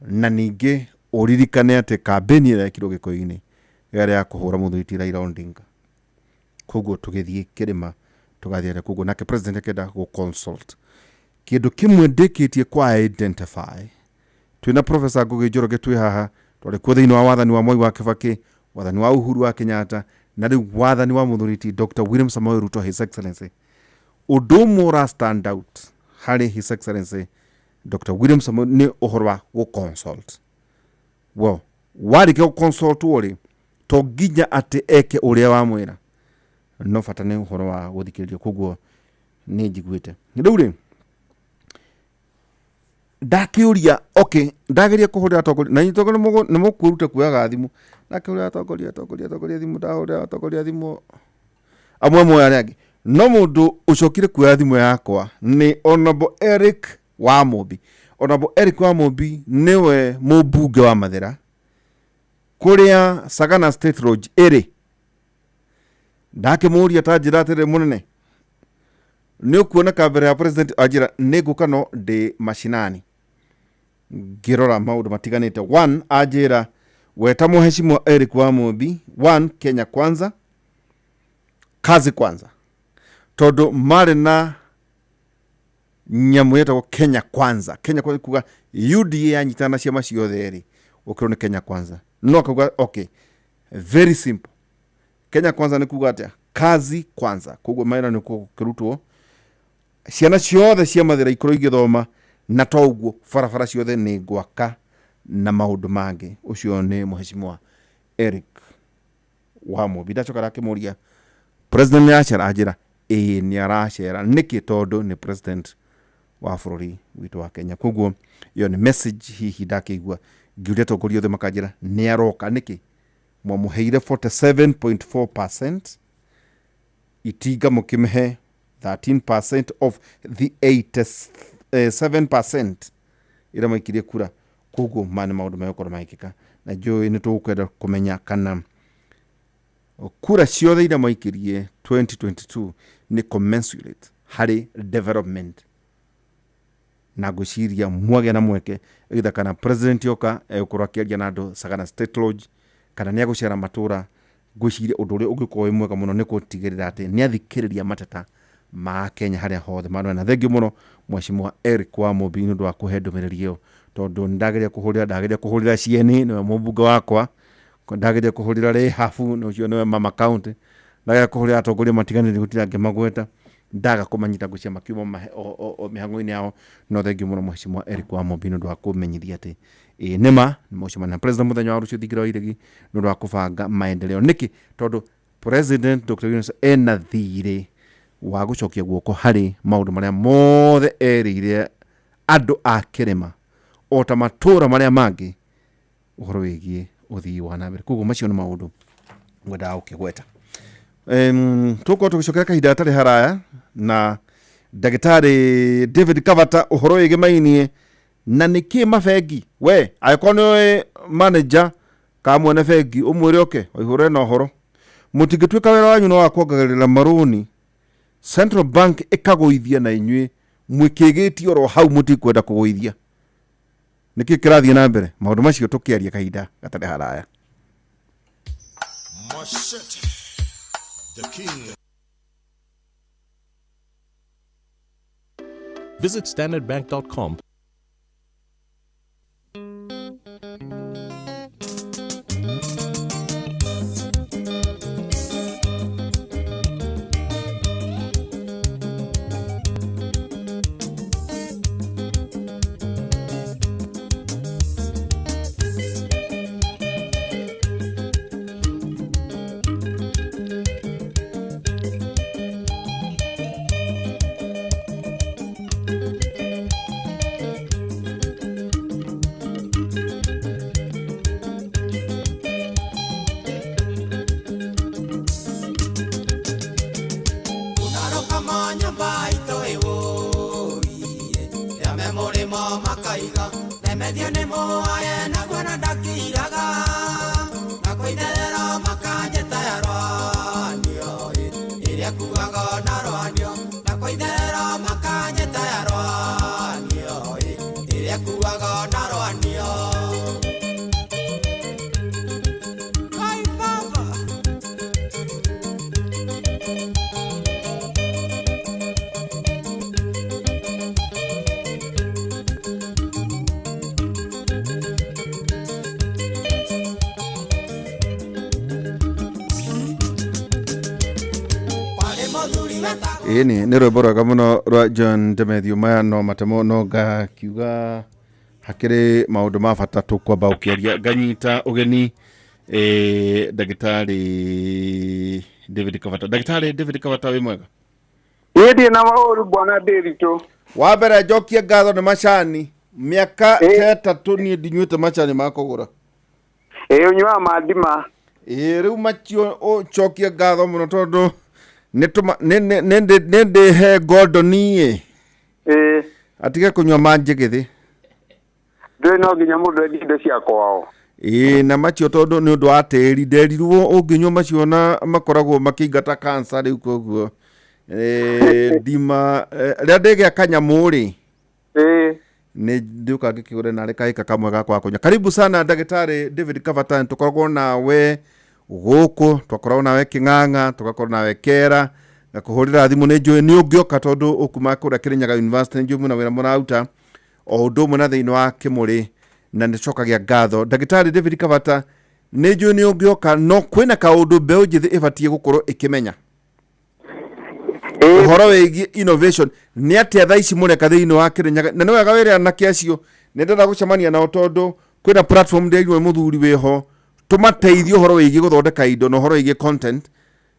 na ningĩ ũririkane atĩ kambĩni ĩrĩa yekirwo Gĩkũyũ-inĩ yarĩ ya kũhũra mũthuri ti Raila Odinga. Koguo tũgĩthiĩ kĩrĩma tũgathiĩ atĩa? Koguo nake president akĩenda gũ consult kĩndũ kĩmwe ndĩkĩtie kwa identify twĩna Professor Ngugi Njoroge twĩ haha twarĩ kuo thĩinĩ wa wathani wa Mwai wa Kibaki, wathani wa Uhuru wa Kenyatta na rĩu wathani wa mũthuri ti Dr. William Samoei Ruto His Excellency. Ũndũ ũmwe ũra stand out harĩ His Excellency Dr. William Samoei nĩ ũhoro wa gũ consult. Well, warĩkia gũ consult rĩ, to nginya atĩ eke ũrĩa wamwĩra. No bata nĩ ũhoro wa gũthikĩrĩria, koguo nĩ njiguĩte rĩu rĩ ndakĩũria, okay, ndageria kũhũrĩra atongoria na atongoria nĩ mũkwĩruta kuoyaga thimũ. Ndakĩhũrĩra atongoria atongoria atongoria thimũ, ndahũrĩra atongoria thimũ amwe moya arĩa angĩ, no mũndũ ũcokire kuoya thimũ yakwa nĩ Honorable Eric Wamũmbi. Honorable Eric Wamũmbi nĩwe mũmbunge wa Mathĩra kũrĩa Sagana State Lodge ĩrĩ. Ndakĩmũria ta njĩra atĩrĩ, mũnene, nĩ ũkuoneka mbere ya president? Anjĩra nĩ ngũka, no ndĩ mashinani ngĩrora maũndũ matiganĩte. One, anjĩra weta Mheshimiwa Eric Wamũmbi, one, Kenya Kwanza, kazi kwanza, tondũ marĩ na nyamũ yetagwo Kenya Kwanza. Kenya Kwanza kuga UDA yanyitana na ciama ciothe rĩ, ũkĩrwo nĩ Kenya Kwanza. No akauga okay, very simple, Kenya Kwanza nĩ kuga atĩa? Kazi kwanza. Koguo mawĩra nĩ gũkĩrutwo, ciana ciothe cia Mathĩra ikorwo igĩthoma, na to ũguo barabara ciothe nĩ ngwaka na maũndũ mangĩ. Ũcio nĩ Mheshimiwa Eric Wamũmbi. Ndacoka ndakĩmũria, president nĩ aracera? Anjĩra ĩĩ, nĩ aracera. Nĩkĩ? Tondũ nĩ president wa bũrũri witũ wa Kenya. Koguo ĩyo nĩ message hihi ndakĩigua ngiũria atongoria othe makanjĩra nĩ aroka. Nĩkĩ mwamũheire 47.4%, itinga mũkĩmũhe 13% of the 87% ĩrĩa maikirie kura? Koguo maya nĩ maũndũ megũkorwo magĩkĩka, na njũĩ nĩ tũgũkwenda kũmenya kana kura ciothe iria maikirie 2022 nĩ commensurate harĩ development. Na ngwĩciria mwagĩa na mweke either kana president yoka egũkorwo akĩaria na andũ Sagana State Lodge kana nĩ agũcera matũra, ngwĩciria ũndũ ũrĩa ũngĩkorwo wĩ mwega mũno nĩ gũtigĩrĩra atĩ nĩ athikĩrĩria mateta ma Kenya harĩa hothe marona. Na thengiũ mũno Mheshimiwa Eric Wamũmbi nĩ ũndũ wa kũhe ndũmĩrĩri ĩyo, tondũ nĩ ndageria kũhũrĩra, ndageria kũhũrĩra Cieni, nĩwe mũmbunge wakwa, ndageria kũhũrĩra Rehabu, nĩ ũcio nĩwe mama county, ndageria kũhũrĩra atongoria matiganĩte, gũtirĩ angĩmagweta, ndaga kũmanyita, ngwĩciria makiuma mĩhang'o-inĩ yao. No thengiũ mũno Mheshimiwa Eric Wamũmbi nĩ ũndũ wa kũmenyithia atĩ ĩĩ nĩma nĩ mũcemania na president mũthenya wa rũciũ thingira wa iregi nĩ ũndũ wa kũbanga maendeleo. Nĩkĩ? Tondũ President Dr. William Ruto ena thirĩ wa gũcokia guoko harĩ maũndũ marĩa mothe erĩire andũ a kĩrĩma o ta matũra marĩa mangĩ ũhoro wĩgiĩ ũthii wa na mbere. Koguo macio nĩ maũndũ ngwendaga gũkĩgweta. Tũgũkorwo tũgĩcokera kahinda gatarĩ haraya na ndagĩtarĩ David Kavata ũhoro wĩgĩmainie na nĩkĩ mabengi. We angĩkorwo nĩwe manager kana mwene bengi, ũmwĩre oke waihũre na ũhoro. Mũtingĩtuĩka wĩra wanyu no wa kuongagĩrĩra marũni, Central Bank ĩkagũithia na inyuĩ mwĩkĩgĩtie oro hau mũtikwenda kũgũithia. Nĩkĩ kĩrathiĩ na mbere? Maũndũ macio tũkĩaria kahinda gatarĩ haraya. Machete, the king. Visit standardbank.com. Unaroka nyumba itoiwoiye yame murimo makaiga nemethio nĩ mũaye naguo na ndakiraga na kũitherero makanjĩta ya rwanio ĩrĩa kuaga na rwanio na kũitherero makanjĩta ya rwanio ĩrĩa kuaga na rwanio. Ai baba. Kwarĩ mũthuri wetagwo Ĩni nĩ rwĩmbo rwega mũno rwa John Demethiũ. Maya no matemo, no ngakiuga hakĩrĩ maũndũ ma bata tũkwamba gũkĩaria. Nganyita ũgeni ndagĩtarĩ David Kavata. Ndagĩtarĩ David Kavata, wĩ mwega? Niĩ ndirĩ na maũru, bwana Ndĩritũ. Wa mbere njokie ngatho nĩ macani, mĩaka 3 niĩ ndinyuĩte macani ma kũgũra. Ĩĩ, ũnyuaga ma ndima. Ĩĩ, rĩu macio ũcokie ngatho mũno tondũ nĩ ndĩhe Gordon-ĩ atige kũnyua ma njĩgĩthĩ. Ndũĩ no nginya mũndũ endie indo cia kwao. Ĩĩ, na macio tondũ nĩ ũndũ wa tĩri, nderirwo ũngĩnyua macio na makoragwo makĩingata cancer. Rĩu koguo ndima rĩrĩa ndĩgĩa kanyamũ rĩ, nĩ ndĩũka ngĩkĩgũre narĩ kahĩka kamwe gakwa kũnyua. Karibu sana, ndagĩtarĩ David Kavata. Tũkoragwo nawe gũkũ, twakoragwo nawe Kĩng'ang'a, tũgakorwo nawe Kera, ngakũhũrĩra thimũ. Nĩ njũĩ nĩ ũngĩoka tondũ ũkuma kũrĩa Kĩrĩnyaga University, nĩ njũĩ mwĩna wĩra mũraruta o ũndũ ũmwe na thĩinĩ wa Kĩmũrĩ, na nĩ cokagia ngatho. Ndagĩtarĩ David Kavata, nĩ njũĩ nĩ ũngĩoka, no kwĩna kaũndũ mbeũ njĩthĩ ĩbatiĩ gũkorwo ĩkĩmenya ũhoro wĩgiĩ innovation. Nĩ atĩa thaa ici mũreka thĩinĩ wa Kĩrĩnyaga? Na nĩ wega wĩre anake acio nĩ ndĩrenda gũcemania nao tondũ kwĩna platform ndĩrirwo nĩ mũthuri wĩho tũmateithie ũhoro wĩgiĩ gũthondeka indo na ũhoro wĩgiĩ content.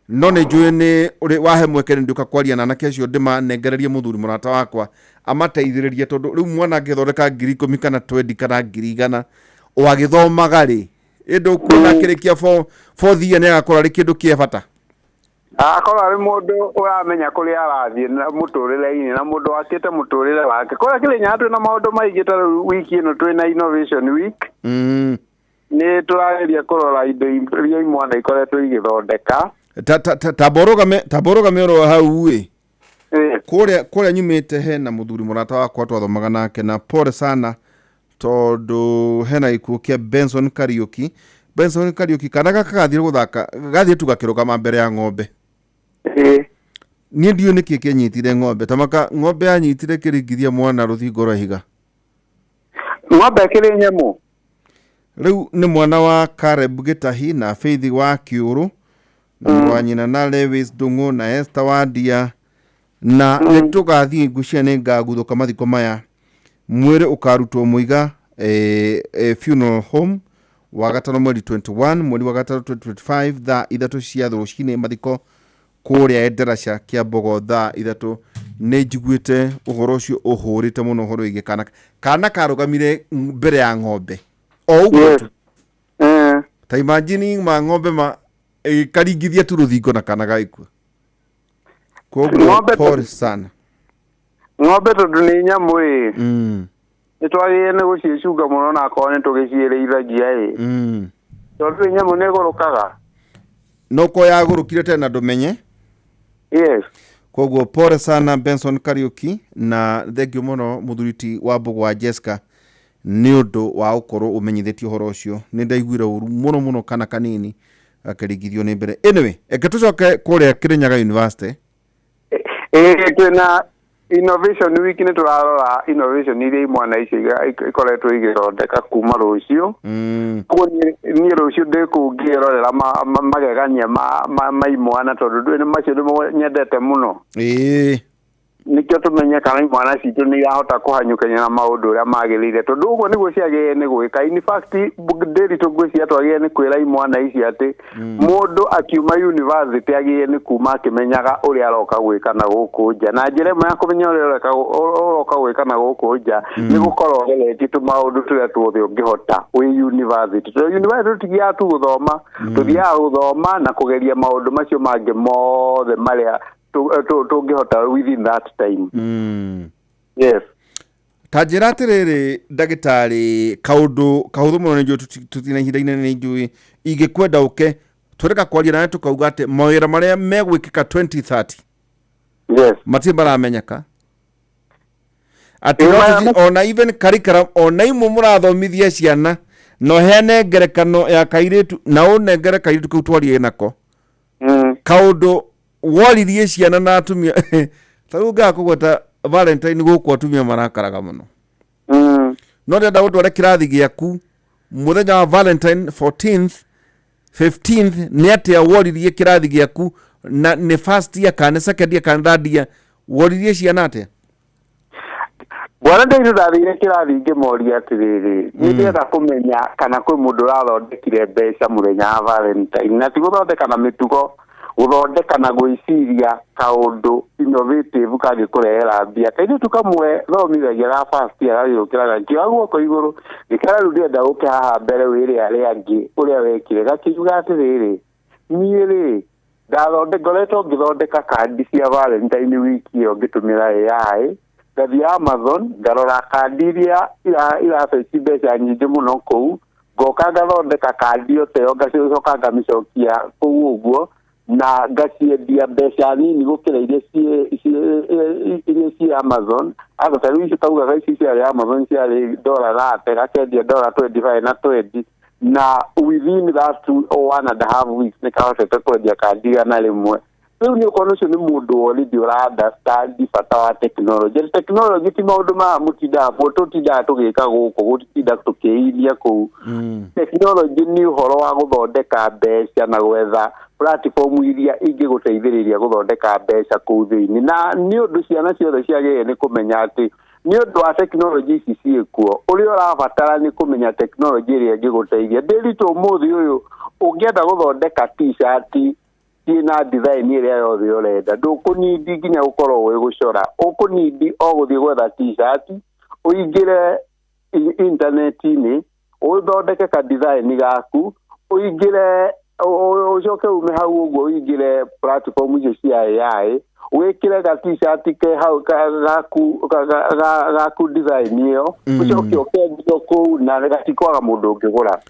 No nĩ njũĩ nĩ ũrĩ wahe mweke nĩ ndĩũka kwaria na anake acio, ndĩmanengererie mũthuri mũrata wakwa amateithĩrĩrie, tondũ rĩu mwana angĩthondeka 10,000 kana 20 kana 100,000 o agĩthomaga rĩ, ĩndĩ ũkuona akĩrĩkia fourth year nĩ agakorwo arĩ kĩndũ kĩa bata. Akorwo arĩ mũndũ ũramenya kũrĩa arathiĩ na mũtũrĩre-inĩ na mũndũ wakĩte mũtũrĩre wake. Kũrĩa Kĩrĩnyaga twĩna maũndũ maingĩ, ta rĩu wiki ĩno twĩna Innovation Week. Nĩ tũrageria kũrora indo iria imwana ikoretwo igĩthondeka. Ta borũgame oro hau ĩ. Kũrĩa nyumĩte hena mũthuri mũrata wakwa twathomaga nake, na pole sana tondũ hena gĩkuũ kĩa Benson Kariũki. Benson Kariũki, kana gaka gathire gũthaka, gathire tu gakĩrũgama mbere ya ng'ombe. Niĩ ndiũĩ nĩkĩ kĩanyitire ng'ombe, tamaka ng'ombe yanyitire kĩringithia mwana rũthingo rwa ihiga. Ng'ombe ĩkĩrĩ nyamũ. Rĩu nĩ mwana wa Caleb Gĩtahi na Faith wa Kĩũrũ na mũrũ wa nyina na Lewis Ndung'u na Esther Wandia, na nĩ tũgathiĩ ngwĩciria nĩ ngaguthũka mathiko maya. Mwĩrĩ ũkarutwo Mũiga Funeral Home wagatano mweri 21 mweri wa gatano 2025 thaa 3 cia rũcinĩ. Mathiko kũrĩa Endarasha Kĩambogo thaa 3. Nĩ njiguĩte ũhoro ũcio ũhũrĩte mũno, ũhoro wĩgiĩ kana karũgamire mbere ya ng'ombe o ũguo tu. Ta imagine ma ng'ombe ma ĩkaringithia tu rũthingo na kana gagĩkua. Koguo pole sana. Ng'ombe tondũ nĩ nyamũ ĩ, nĩ twagĩrĩire nĩ gũciĩcunga mũno na akorwo nĩ tũgĩciĩrĩithagia ĩ, tondũ ĩ nyamũ nĩ ĩgũrũkaga. No ko yagũrũkire tena ndũmenye. Koguo pole sana, Benson Kariuki, na thank you mũno mũthuri ti wa Mbũgũ wa Jessica nĩ ũndũ wa gũkorwo ũmenyithĩtie ũhoro ũcio. Nĩ ndaiguire ũru mũno mũno kana kanini gakĩringithio nĩ mbere. Anyway, eke tũcoke kũrĩa Kĩrĩnyaga University. Ĩĩ, twĩna Innovation Week, nĩ tũrarora innovation iria imwana icio ikoretwo igĩthondeka kuma rũciũ. Koguo niĩ rũciũ ndĩ kũu ngĩrorera magegania ma imwana, tondũ ndũĩ nĩ macio nĩmo nyendete mũno. Nĩkĩo tũmenye kana imwana citũ nĩ irahota kũhanyũkania na maũndũ ũrĩa magĩrĩire, tondũ ũguo nĩguo ciagĩrĩire nĩ gwĩka. In fact, Ndĩritũ, ngwĩciria twagĩrĩire nĩ kwĩra imwana ici atĩ mũndũ akiuma university agĩrĩire nĩ kuma akĩmenyaga ũrĩa aroka gwĩka na gũkũ nja, na njĩra ĩmwe ya kũmenya ũrĩa ũroka gwĩka na gũkũ nja nĩ gũkorwo ũgeretie tũmaũndũ tũrĩa tuothe ũngĩhota wĩ university, tondũ university tũtithiaga tu gũthoma, tũthiaga gũthoma na kũgeria maũndũ macio mangĩ mothe marĩa tũngĩhota within that time. Yes. Ta njĩra atĩrĩrĩ, ndagĩtarĩ, kaũndũ kahũthũ mũno, nĩ njũĩ tũtina ihinda inene, nĩ njũĩ ingĩkwenda ũke tũreka kwaria nawe tũkauga atĩ mawĩra marĩa megwĩkĩka 2030 matirĩ maramenyeka atĩ no ona even curriculum ona imwe mũrathomithia ciana, na ũheane ngerekano ya kairĩtu na ũnengere kairĩtu kau twarie nako kaũndũ woririe ciana na atumia. Ta rĩu ngaga kũgweta Valentine gũkũ atumia marakaraga mũno, no ndĩrenda gũtware kĩrathi gĩaku mũthenya wa Valentine 14th 15th. Nĩ atĩa woririe kĩrathi gĩaku, na nĩ first year kana nĩ second year kana third year, woririe ciana atĩa? Bwana Ndairu, ndathire kĩrathi ngĩmoria atĩrĩrĩ, nĩ ndĩrenda kũmenya kana kwĩ mũndũ ũrathondekire mbeca mũthenya wa Valentine, na ti gũthondeka na mĩtugo. Gũthondeka na gwĩciria kaũndũ innovative kangĩkũrehera mbia. Kairĩtu kamwe thomithagia ga first year gagĩũkĩra gakĩoya guoko igũrũ gĩkĩra rĩu ndĩrenda ũke haha mbere wĩre arĩa angĩ ũrĩa wekire. Gakiuga atĩrĩrĩ, niĩ rĩ ngoretwo ngĩthondeka kandi cia Valentine wiki ĩyo ngĩtũmĩra AI, ngathiĩ Amazon ngarora kandi iria irabeci mbeca nyingĩ mũno kũu, ngoka ngathondeka kandi o ta ĩyo ngacoka ngamĩcokia kũu ũguo na ngaciendia mbeca nini gũkĩra iria ciĩ Amazon. Aga ta rĩu icio kaugaga ici ciarĩ Amazon ciarĩ $30, gakendia $25 na 20, na within that 1.5 weeks nĩ kahotete kwendia kandi 100. Rĩu nĩ ũkona ũcio nĩ mũndũ already ũra understand bata wa technology. Technology ti maũndũ maya mũtindaga tũtindaga tũgĩka gũkũ, gũtinda tũkĩiria kũu. Technology nĩ ũhoro wa gũthondeka mbeca na gwetha platform iria ingĩgũteithĩrĩria gũthondeka mbeca kũu thĩinĩ. Na nĩ ũndũ ciana ciothe ciagĩrĩire nĩ kũmenya atĩ nĩ ũndũ wa technology ici ciĩkuo, ũrĩa ũrabatara nĩ kũmenya technology ĩrĩa ĩngĩgũteithia. Ndĩritũ ũmũthĩ ũyũ ũngĩenda gũthondeka t-shirt ciĩna design ĩrĩa yothe ũrenda, ndũkũnindi nginya gũkorwo ũĩ gũcora, ũkũnindi o gũthiĩ gwetha t-shirt, ũingĩre intaneti-inĩ, ũthondeke ka design gaku, ũingĩre ũcoke ume hau ũguo ũingĩre platform icio cia AI, wĩkĩre ga t-shirt ke hau gaku design ĩyo, ũcoke ũkendio kũu na gatikwaga mũndũ ũngĩgũra.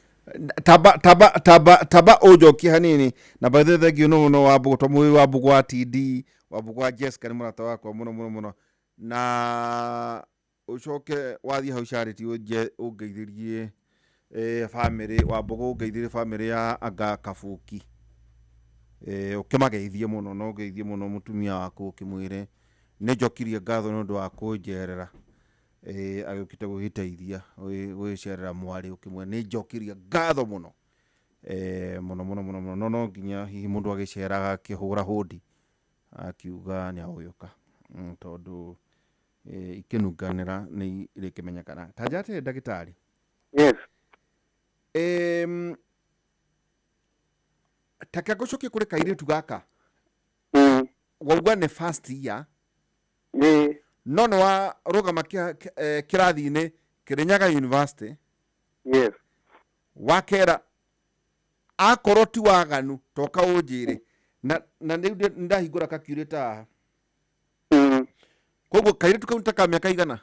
Taba taba taba taba ũnjokie hanini na by the way thank you no no Wambugu to mũĩ Wambugu wa TD Wambugu wa Jessica nĩ mũrata wakwa mũno mũno mũno, na ũcoke wathiĩ hau Charity ũngeithĩrie family Wambugu, ũngeithĩrie family ya Anga Kabuki, ũkĩmageithie mũno na ũngeithie mũno mũtumia waku, ũkĩmwĩre nĩ njokirie ngatho nĩ ũndũ wa kũnjerera, agĩũkĩte gũgĩteithia gũgĩcerera mwarĩ, ũkĩmwĩra nĩ njokirie ngatho mũno, mũno mũno mũno mũno. No nginya hihi mũndũ agĩceraga akĩhũra hũndi akiuga nĩ agũgĩũka, tondũ ikĩnunganĩra nĩ irĩkĩmenyekana. Ta nja atĩrĩ ndagĩtarĩ. Yes. Take ngũcokie kũrĩ kairĩtu gaka wauga nĩ first year, no nĩ warũgama kĩrathi-inĩ Kirinyaga University. Yes. Wakera akorwo ti waganu toka ũnjĩre na rĩu ndahingũra calculator haha. Koguo kairĩtu kau nĩ ta ka mĩaka igana?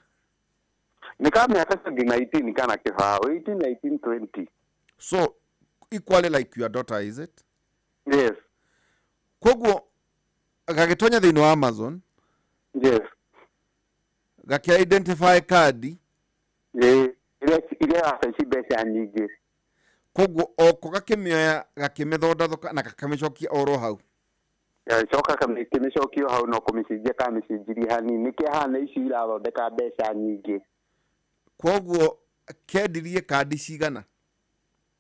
Nĩ ka mĩaka 19 kana kĩbaũ, 18, 19, 20. So equally like your daughter, is it? Yes. Koguo gagĩtonya thĩinĩ wa Amazon. Yes. Gakĩ identify kandi. Iria irabaci mbeca nyingĩ. Koguo oko gakĩmĩoya gakĩmĩthondathoka na gakamĩcokia oro hau. Gagĩcoka kĩmĩcokia hau no kũmĩcenjia kamĩcenjirie hanini, nĩkĩo hana icio irathondeka mbeca nyingĩ. Koguo kendirie kandi cigana?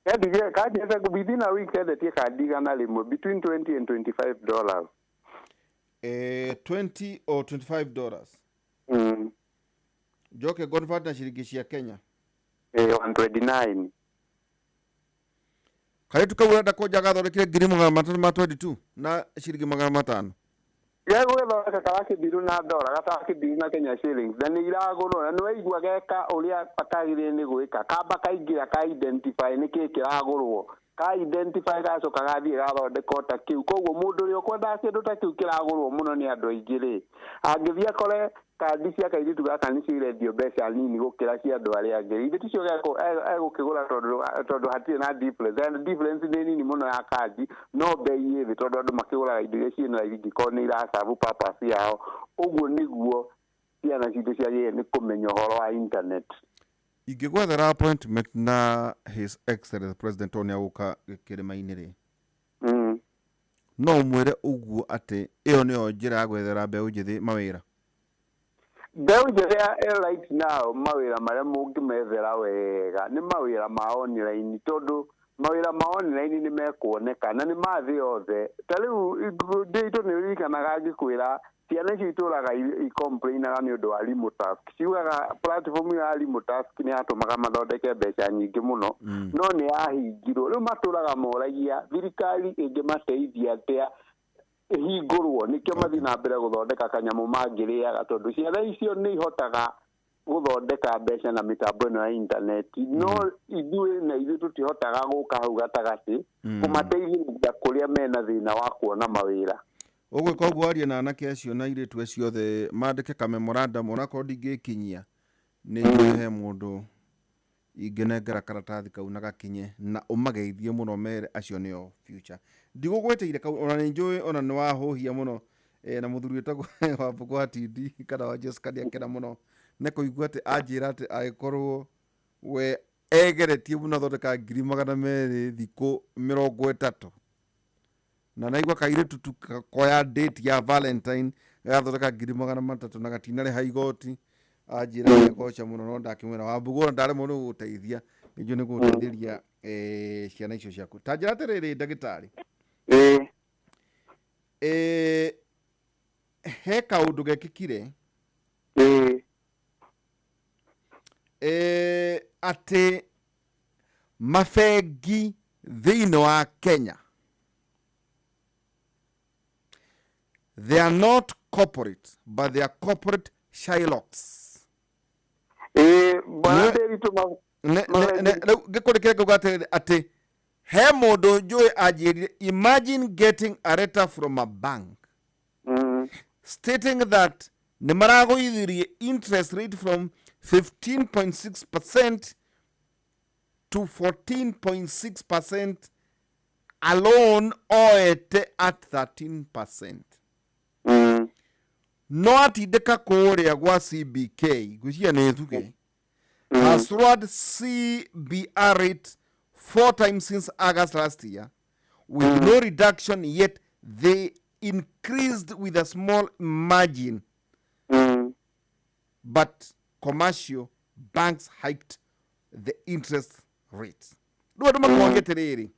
Kendirie kandi within a week, endetie kandi 100 between $20 and $25. 20 or $25. Njoke convert na ciringi cia Kenya. 129. Kairĩtu kau ũrenda kũnja gathondekire 322,000 na ciringi 500. Gegũgĩthondeka karakĩndirũ na ndora, gatarakĩndirũ na Kenya shillings, na nĩ iragũrwo na nĩ waigua geka ũrĩa kagĩrĩire nĩ gwĩka, kamba kaingĩra ka identify nĩkĩĩ kĩragũrwo, ka identify gacoka gathiĩ gathondeka o ta kĩu. Koguo mũndũ ũrĩa ũkwendaga kĩndũ ta kĩu kĩragũrwo mũno nĩ andũ aingĩ rĩ, angĩthiĩ akore kandi cia kairĩtu gaka nĩcio irendio mbeca nini gũkĩra cia andũ arĩa angĩ, ithe ticio egũkĩgũra, tondũ hatirĩ na difference, and difference nĩ nini mũno ya kandi, no bei ĩ thĩ tondũ andũ makĩgũraga indo iria ciĩna raithi ingĩkorwo nĩ iracabu purpose yao. Ũguo nĩguo ciana citũ ciagĩrĩire nĩ kũmenya ũhoro wa internet. Ingĩgwethera appointment na His Excellency President tondũ nĩ agũka kĩrĩma-inĩ rĩ, no ũmwĩre ũguo atĩ ĩyo nĩyo njĩra ya gwethera mbeũ njĩthĩ mawĩra? Mbeũ njĩthĩ right now mawĩra marĩa mũngĩmethera wega nĩ mawĩra ma online, tondũ mawĩra ma online nĩ mekuoneka na nĩ ma thĩ yothe. Ta rĩu nditũ nĩ ũririkanaga ngĩkwĩra ciana icio itũraga icomplainaga nĩ ũndũ wa remote task, ciugaga platform ya remote task nĩ yatũmaga mathondeke mbeca nyingĩ mũno, no nĩ yahingirwo. Rĩu matũraga moragia thirikari ĩngĩmateithia atĩa. Ĩhingũrwo nĩkĩo mathiĩ na mbere gũthondeka kanyamũ mangĩrĩaga, tondũ ciana icio nĩ ihotaga gũthondeka mbeca na mĩtambo ĩno ya intaneti, no ithuĩ na ithuĩ tũtihotaga gũka hau gatagatĩ kũmateithĩrĩria kũrĩa mena thĩna wa kuona mawĩra. Ũgwĩka ũguo aria na anake acio na airĩtu acio othe mandĩke ka memorandum, onakorwo ndingĩkinyia nĩ njũĩ he mũndũ ingĩnengera karatathi kau na gakinye, na ũmageithie mũno mere acio nĩo future. Ndigũgwĩtĩire kau, ona nĩ njũĩ ona nĩ wahũhia mũno na mũthuri wĩtagwo Wambũkũ wa TD kana wa Jessica nĩakena mũno nĩ kũigua atĩ anjĩra atĩ angĩkorwo we egeretie mũno athondeka 200,000 thikũ 30, na naigua kairĩtu tu koya date ya Valentine gagathondeka 300,000 na gatinarĩha igoti, anjĩra nĩagoca mũno, no ndakĩmwĩra Wambũgũ ona ndaremwo nĩ gũgũteithia, nĩnjũĩ nĩ gũgũteithĩria ciana icio ciaku. Ta njĩra atĩrĩrĩ ndagĩtarĩ, he kaũndũ gekĩkire atĩ mabengi thĩinĩ wa Kenya, they are not corporate but they are corporate Shylocks. Rĩu ngĩkũrĩkĩre ngauga atĩrĩrĩ atĩ he mũndũ njũĩ anjĩrire, imagine getting a letter from a bank stating that nĩ maragũithirie interest rate from 15.6% to 14.6% alone oete at 13%. No atindĩka kũrĩa gwa CBK, ngwĩciria nĩ thuge, has lowered CBR rate 4 times since August last year with no reduction, yet they increased with a small margin. But commercial banks hiked the interest rate. Rĩu andũ makoria atĩrĩrĩ,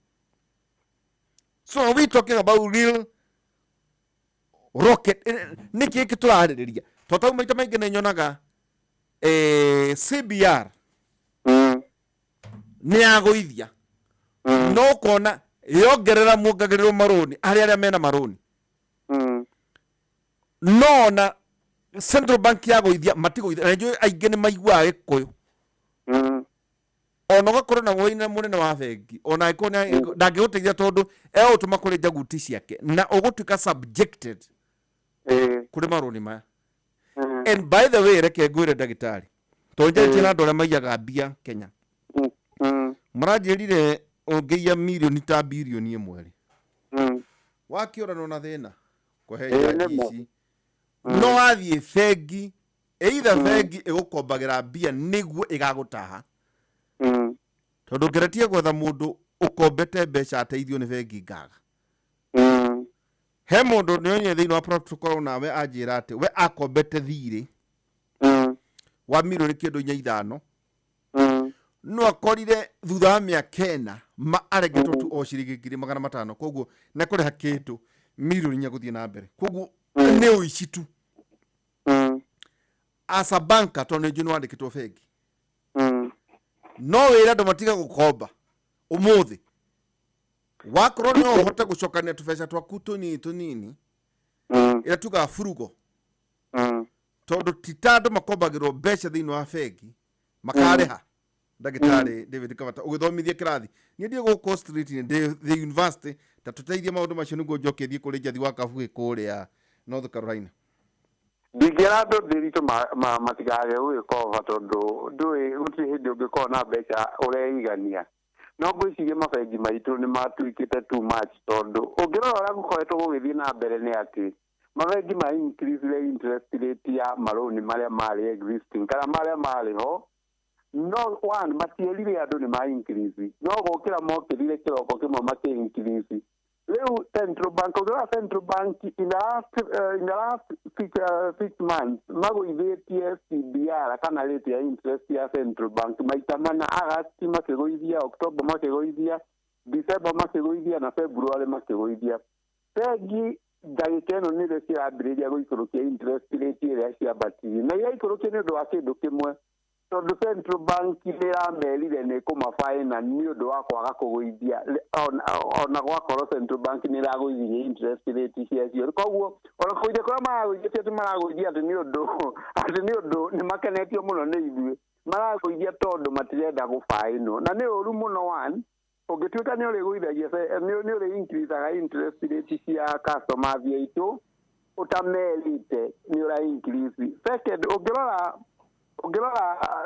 so are we talking about real rocket? Nĩ kĩĩ kĩ tũrarĩrĩria? Tondũ tau maita maingĩ nĩ nyonaga CBR nĩ yagũithia, no ũkona yongerera muongagĩrĩrwo marũni harĩ arĩa mena marũni, no ona Central Bank yagũithia matigũithia, na njũĩ aingĩ nĩ maiguaga Gĩkũyũ, ona ũgakorwo na wĩna mũnene wa bengi, ona angĩkorwo ndangĩgũteithia tondũ egũtũma kũrĩ njaguti ciake na ũgũtuĩka subjected kũrĩ marũni maya. And by the way, reke ngwĩre ndagĩtarĩ, tondũ njarĩtie na andũ arĩa maiyaga mbia Kenya, maranjĩrire ũngĩiya mirioni ta 1 birioni rĩ, wakĩũranwo na thĩna kũhe njanji ici, no wathiĩ bengi, either bengi ĩgũkombagĩra mbia nĩguo ĩgagũtaha, tondũ ngeretie gwetha mũndũ ũkombete mbeca ateithio nĩ bengi ngaga. He mũndũ nĩonye thĩinĩ wa protocol nawe anjĩra atĩ we akombete thirĩ wa mirioni kĩndũ inya ithano, no akorire thutha wa mĩaka 4 ma arengetwo tu o ciringi 500,000, koguo na kũrĩha kĩndũ 4 mirioni gũthiĩ na mbere, koguo nĩ ũici tu as a banker, tondũ nĩ njũĩ nĩ wandĩkĩtwo bengi. No wĩre andũ matiga gũkomba ũmũthĩ, wakorwo no ũhote gũcokania tũbeca twaku tũnini tũnini, ĩrĩa tugaga furugo, tondũ ti ta andũ makombagĩrwo mbeca thĩinĩ wa bengi makarĩha. Ndagĩtarĩ David Kabata, ũgĩthomithia kĩrathi, niĩ ndiĩ gũkũ street ndĩ the university, ta tũteithie maũndũ macio nĩguo njoke thiĩ kũrĩ Njathi wa Kabuĩ kũrĩa North Carolina. Ndingĩra andũ ndĩritũ matikage gwĩkomba, tondũ ndũĩ gũtirĩ hĩndĩ ũngĩkorwo na mbeca ũreigania. No ngwĩciria mabengi maitũ nĩ matuĩkĩte too much, tondũ ũngĩrora ũrĩa gũkoretwo gũgĩthiĩ na mbere nĩ atĩ mabengi ma increase the interest rate ya marũni marĩa marĩ existing kana marĩa marĩ ho. No one matierire andũ nĩ ma increase, no gũkĩra mokĩrire kĩroko kĩmwe makĩ increase. Rĩu Central Bank, ũngĩrora Central Bank in the last 6 months magũithĩtie CBR kana rate ya interest ya Central Bank maita mana: August makĩgũithia, October makĩgũithia, December makĩgũithia na February makĩgũithia. Bengi ndagĩka ĩno nĩrĩo cirambĩrĩria gũikũrũkia interest rate ĩrĩa ciambatirie, na iraikũrũkia nĩ ũndũ wa kĩndũ kĩmwe. Tondũ Central Bank nĩ ĩramerire nĩ kũmabaina nĩ ũndũ wa kwaga kũgũithia, ona gwakorwo Central Bank nĩ ĩragũithirie interest rate ciacio. Koguo ona kũgũithia kũrĩa maragũithia ti atĩ maragũithia atĩ nĩ ũndũ nĩ makenetio mũno nĩ ithuĩ, maragũithia tondũ matirenda gũbainwo. Na nĩ ũru mũno, one, ũngĩtuĩka nĩ ũrĩgũithagia, nĩ ũrĩ increasaga interest rate cia customers aitũ ũtamerĩte nĩ ũra increase. Second, ũngĩrora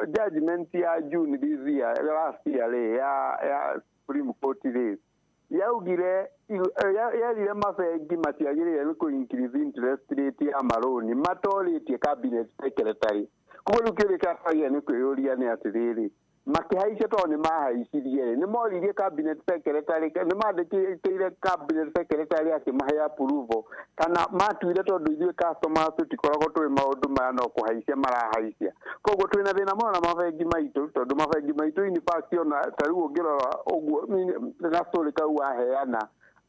judgment ya June this year, last year rĩ, ya Supreme Court rĩ, yaugire, yerire mabengi matiagĩrĩire nĩ kũ increase interest rate ya marũni matorĩtie cabinet secretary. Koguo rĩu kĩũria kĩrĩa twagĩrĩire nĩ kwĩyũria nĩ atĩrĩrĩ, makĩhaicia, tondũ nĩ mahaicirie rĩ, nĩ moririe cabinet secretary, nĩ mandĩkĩire cabinet secretary akĩmahe approval, kana matuire tondũ ithuĩ customers tũtikoragwo tũĩ maũndũ maya, no kũhaicia marahaicia? Koguo twĩna thĩna mũno na mabengi maitũ, tondũ mabengi maitũ, in fact, ona ta rĩu ũngĩrora ũguo na story kau waheana,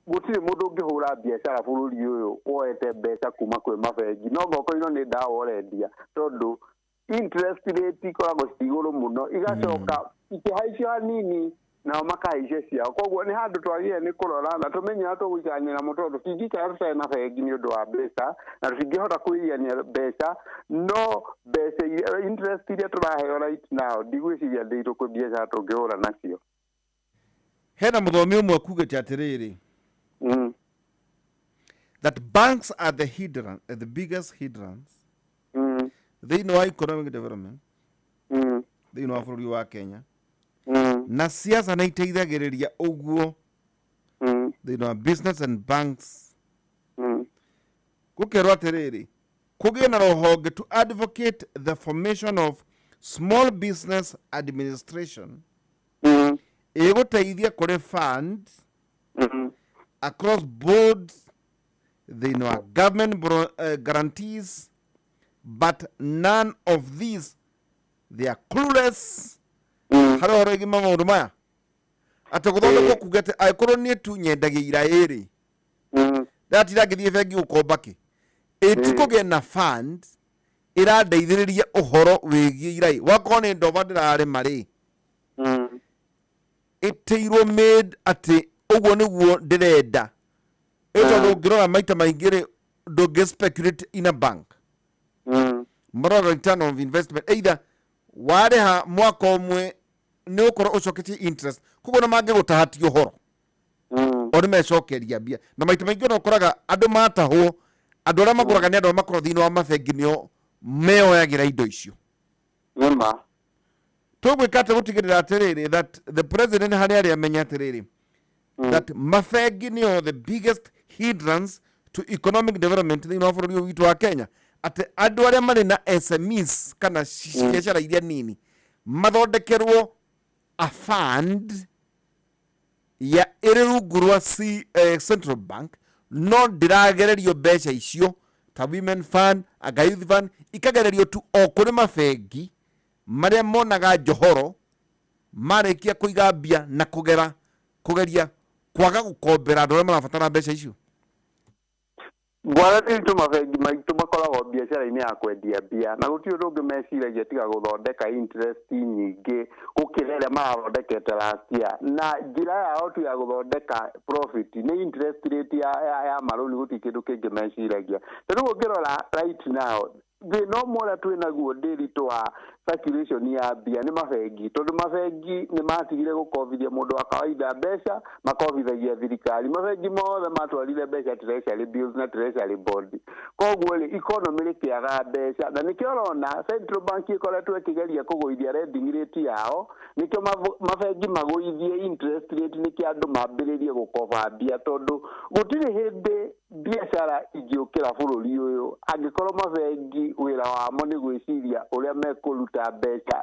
gũtirĩ mũndũ ũngĩhũra biacara bũrũri ũyũ woete mbeca kuma kwĩ mabengi, no ngokorwo nĩ ndawa ũrendia, tondũ interest rate ikoragwo ci igũrũ mũno, igacoka ikĩhaicio hanini nao makahaicia ciao. Koguo nĩ handũ twagĩrĩire nĩ kũrora na tũmenye ũrĩa tũgũikarania namo, tondũ tũtingĩikara tũtarĩ na bengi nĩ ũndũ wa mbeca, na tũtingĩhota kũigania mbeca, no mbeca interest iria tũraheo right now, ndigwĩciria ndĩ kwĩ biacara tũngĩhũra nacio. Hena mũthomi ũmwe kugĩte atĩrĩrĩ, that banks are the hindrance, the biggest hindrance thĩinĩ wa economic development thĩinĩ wa bũrũri wa Kenya, na siasa nĩ iteithagĩrĩria ũguo thĩinĩ wa business and banks. Gũkerwo atĩrĩrĩ, kũgĩe na rũhonge to advocate the formation of Small Business Administration ĩgũteithia kũrĩ fund across boards thĩinĩ wa government guarantees, but none of these, they are clueless harĩ ũhoro wĩgiĩ maũndũ maya, atĩ gũthondekwo kuga atĩ angĩkorwo niĩ tu nyendagia iraĩ rĩ, ndatinda ngĩthiĩ bengi gũkomba kĩ, ĩti kũgĩe na fund ĩrandeithĩrĩria ũhoro wĩgiĩ iraĩ, wakorwo nĩ ndoba ndĩrarĩma rĩ, ĩtĩirwo made atĩ ũguo nĩguo ndĩrenda ĩ, tondũ ũngĩrora maita maingĩ rĩ, ndũngĩ speculate in a bank. Marora return of investment, either warĩha mwaka ũmwe nĩ ũkorwo ũcoketie interest, koguo na mangĩgũtaha ti ũhoro o nĩ mecokeria mbia. Na maita maingĩ ona ũkoraga andũ matahwo, andũ arĩa magũraga nĩ andũ arĩa makoragwo thĩinĩ wa mabengi, nĩo meoyagĩra indo icio. Nĩma. Tũgwĩka atĩ gũtigĩrĩra atĩrĩrĩ, that the president harĩa arĩa amenya atĩrĩrĩ, that mabengi nĩo the biggest hindrance to economic development thĩinĩ wa bũrũri ũyũ witũ wa Kenya, atĩ andũ arĩa marĩ na SMEs kana biacara iria nini mathondekerwo a fund ya ĩrĩ rungu rwa Central Bank, no ndĩragererio mbeca icio ta Women Fund anga Youth Fund, ikagererio tu o kũrĩ mabengi marĩa monaga njohoro marĩkia kũiga mbia na kũgera kũgeria kwaga gũkombera andũ arĩa marabatara mbeca icio. Bwana Tiritu, mabengi maitũ makoragwo biacara-inĩ ya kwendia mbia, na gũtirĩ ũndũ ũngĩ meciragia tiga gũthondeka interest nyingĩ gũkĩra ĩrĩa marathondekete last year, na njĩra yao tu ya gũthondeka profit nĩ interest rate ya marũni. Gũtirĩ kĩndũ kĩngĩ meciragia. Ta rĩu ũngĩrora right now, thĩna ũmwe ũrĩa twĩ naguo ndĩritũ wa circulation ya mbia nĩ mabengi, tondũ mabengi nĩ matigire gũkombithia mũndũ wa kawaida mbeca, makombithagia thirikari. Mabengi mothe matwarire mbeca treasury bills na treasury bond. Koguo rĩ, economy rĩkĩaga mbeca, na nĩkĩo ũrona Central Bank ĩkoretwo ĩkĩgeria kũgũithia lending rate yao, nĩkĩo mabengi magũithie interest rate, nĩkĩo andũ mambĩrĩrie gũkoba mbia, tondũ gũtirĩ hĩndĩ biacara ingĩũkĩra bũrũri ũyũ angĩkorwo mabengi wĩra wamo nĩ gwĩciria ũrĩa mekũruta mbeca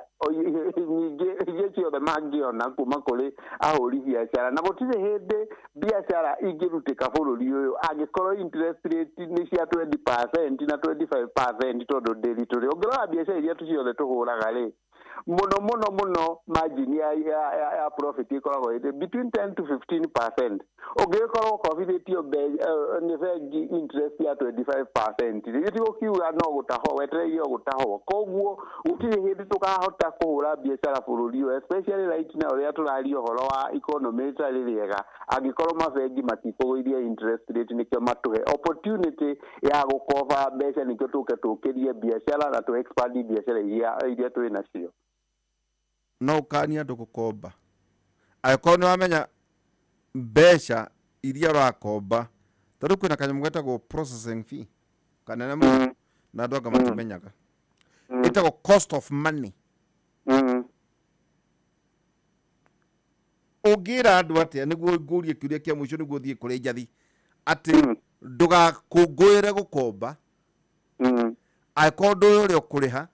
nyingĩ iria ciothe mangĩona kuma kũrĩ ahũri biacara. Na gũtirĩ hĩndĩ biacara ingĩrutĩka bũrũri ũyũ angĩkorwo interest rate nĩ cia 20% na 25%, tondũ ndĩritũ rĩ, ũngĩrora biacara iria tu ciothe tũhũraga rĩ, Mũno mũno mũno margin ya profit ĩkoragwo ĩrĩ between 10 to 15%. Ũngĩgĩkorwo ũkombithĩtio nĩ bengi interest ya 25%, rĩu ti gũkiuga no gũtahwo wetereire o gũtahwo. Koguo gũtirĩ hĩndĩ tũkahota kũhũra biacara bũrũri ũyũ, especially right now rĩrĩa tũraria ũhoro wa economy ĩtarĩ rĩega, angĩkorwo mabengi matikũgũithia interest rate nĩkĩo matũhe opportunity ya gũkoba mbeca nĩkĩo tũke tũkĩrie biacara na tũ expand biacara iria twĩ nacio. No ũkanie andũ gũkomba angĩkorwo nĩ wamenya mbeca iria ũrakomba, tondũ kwĩna kanyamũ getagwo processing fee kanene mũno na andũ anga matimenyaga, ĩtagwo cost of money. Ũngĩra andũ atĩa nĩguo ngũrie kĩũria kĩa mũico nĩguo thiĩ kũrĩ njathi atĩ ndũgakũngũĩre gũkomba angĩkorwo ndũĩ ũrĩa ũkũrĩha,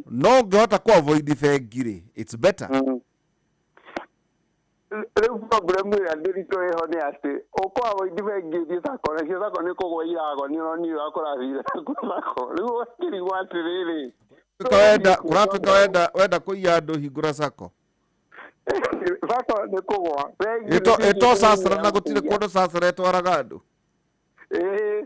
no ũngĩhota kũ avoid bengi rĩ, it's better? Rĩu problem ĩrĩa ndĩritũ ĩho nĩ atĩ ũkũ avoid bengi ũthiĩ sacco, nacio sacco nĩ kũgwa iragwa, nĩ ũronire ũrĩa kũrathire sacco. Rĩu ũgakĩrigwo atĩrĩrĩ, Tuĩka wenda kũratuĩka wenda kũiya andũ, hingũra sacco. Sacco nĩ kũgwa, bengi ĩto nĩ ĩto sacra na kũgwa. Gũtirĩ kũndũ sacra ĩtwaraga andũ. Ĩĩ,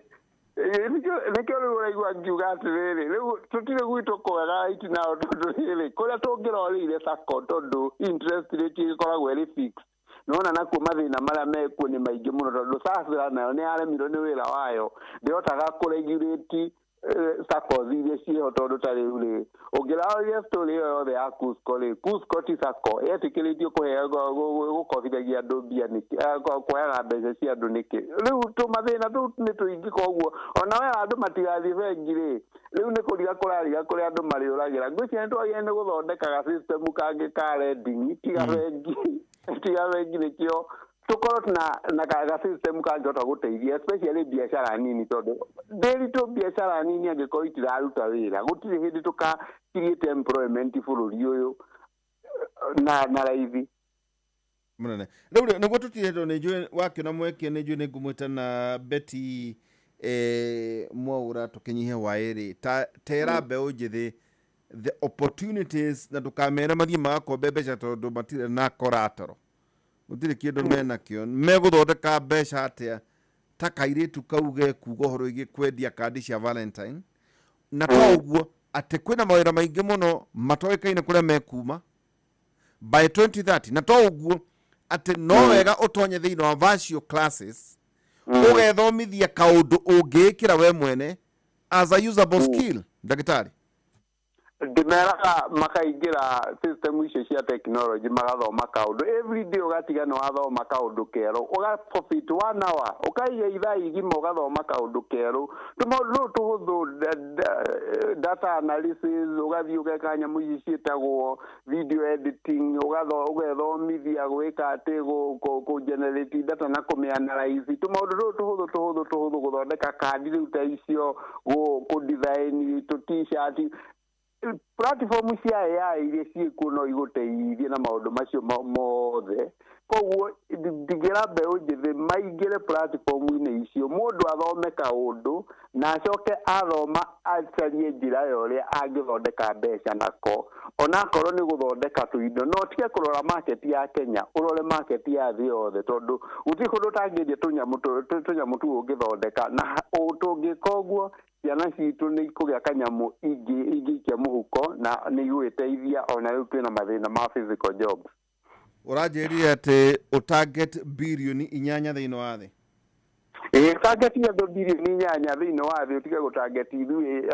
nĩkĩo rĩu ũraigua ngiuga atĩrĩrĩ, rĩu tũtirĩ gwitũ kwega right now, tondũ rĩrĩ kũrĩa tũngĩrorĩire sacco, tondũ interest rate ĩgĩkoragwo ĩrĩ fixed. Nona nakuo mathĩna marĩa mekuo nĩ maingĩ mũno, tondũ sacra nayo nĩ yaremirwo nĩ wĩra wayo, ndĩhotaga kũregulate saccos iria ciĩho, tondũ ta rĩu rĩ, ũngĩrarorire story ĩyo yothe ya KUSCCO rĩ, KUSCCO ti sacco yetĩkĩrĩtio kũheo gũkobithagia andũ mbia nĩkĩ, kuoyaga mbeca cia andũ nĩkĩ? Rĩu tũmathĩna tũu nĩ tũingĩ, koguo ona wera andũ matigathiĩ bengi rĩ, rĩu nĩ kũriga kũrariga kũrĩa andũ marĩũragĩra. Ngwĩciria nĩ twagĩrĩire nĩ gũthondeka ga system kangĩ ka lending tiga bengi, nĩkĩo tũkorwo na ga system kangĩhota gũteithia especially biacara nini, tondũ ndĩritũ biacara nini angĩkorwo itiraruta wĩra, gũtirĩ hĩndĩ tũka create employment bũrũri ũyũ na raithi. Mũnene rĩu rĩ, nĩguo tũtirĩtwo nĩ njũĩ wakĩona mweke, nĩ njũĩ nĩ ngũmwĩta na Betty Mwaũra tũkĩnyihe hwaĩ-rĩ, ta tera mbeũ njĩthĩ the opportunities na ndũkamere mathiĩ magakombe mbeca tondũ matirĩ na collateral, gũtirĩ kĩndũ menakĩo, megũthondeka mbeca atĩa? Ta kairĩtu kau gekuga ũhoro wĩgiĩ kwendia kandi cia Valentine, na to ũguo atĩ kwĩna mawĩra maingĩ mũno matoĩkaine kũrĩa mekuma by 2030, na to ũguo atĩ no wega ũtonye thĩinĩ wa virtual classes ũgethomithia kaũndũ ũngĩĩkĩra we mwene as a usable skill, ndagĩtarĩ. Ndĩmeraga makaingĩra system icio cia technology, magathoma kaũndũ every day, ũgatiga nĩ wathoma kaũndũ kerũ, ũga profit one hour, ũkaiga ithaa igima ũgathoma kaũndũ kerũ, tũmaũndũ tũu tũhũthũ, data analysis, ũgathiĩ ũgeka nyamũ ici ciĩtagwo video editing, ũgethomithia gwĩka atĩ kũ generate data na kũmĩ analyze, tũmaũndũ tũu tũhũthũ tũhũthũ tũhũthũ, gũthondeka kandi rĩu ta icio, kũ design tũ T-shirt. Platform cia AI iria ciĩkuo no igũteithie na maũndũ macio mothe. Koguo ndingĩra mbeũ njĩthĩ maingĩre platform-inĩ icio, mũndũ athome kaũndũ na acoke athoma acarie njĩra ya ũrĩa angĩthondeka mbeca nako, onakorwo nĩ gũthondeka tũindo, no tige kũrora market ya Kenya, ũrore market ya thĩ yothe, tondũ gũtirĩ kũndũ ũtangĩendia tũnyamũ tũu ũngĩthondeka. Na tũngĩka ũguo, ciana citũ nĩ ikũgĩa kanyamũ ingĩikia mũhuko na nĩ igũgĩteithia ona rĩu twĩna mathĩna ma physical jobs. Ũranjĩrire atĩ ũtarget 8 birioni thĩinĩ wa thĩ. Ĩĩ, target andũ 8 birioni thĩinĩ wa thĩ, ũtige gũtarget ithuĩ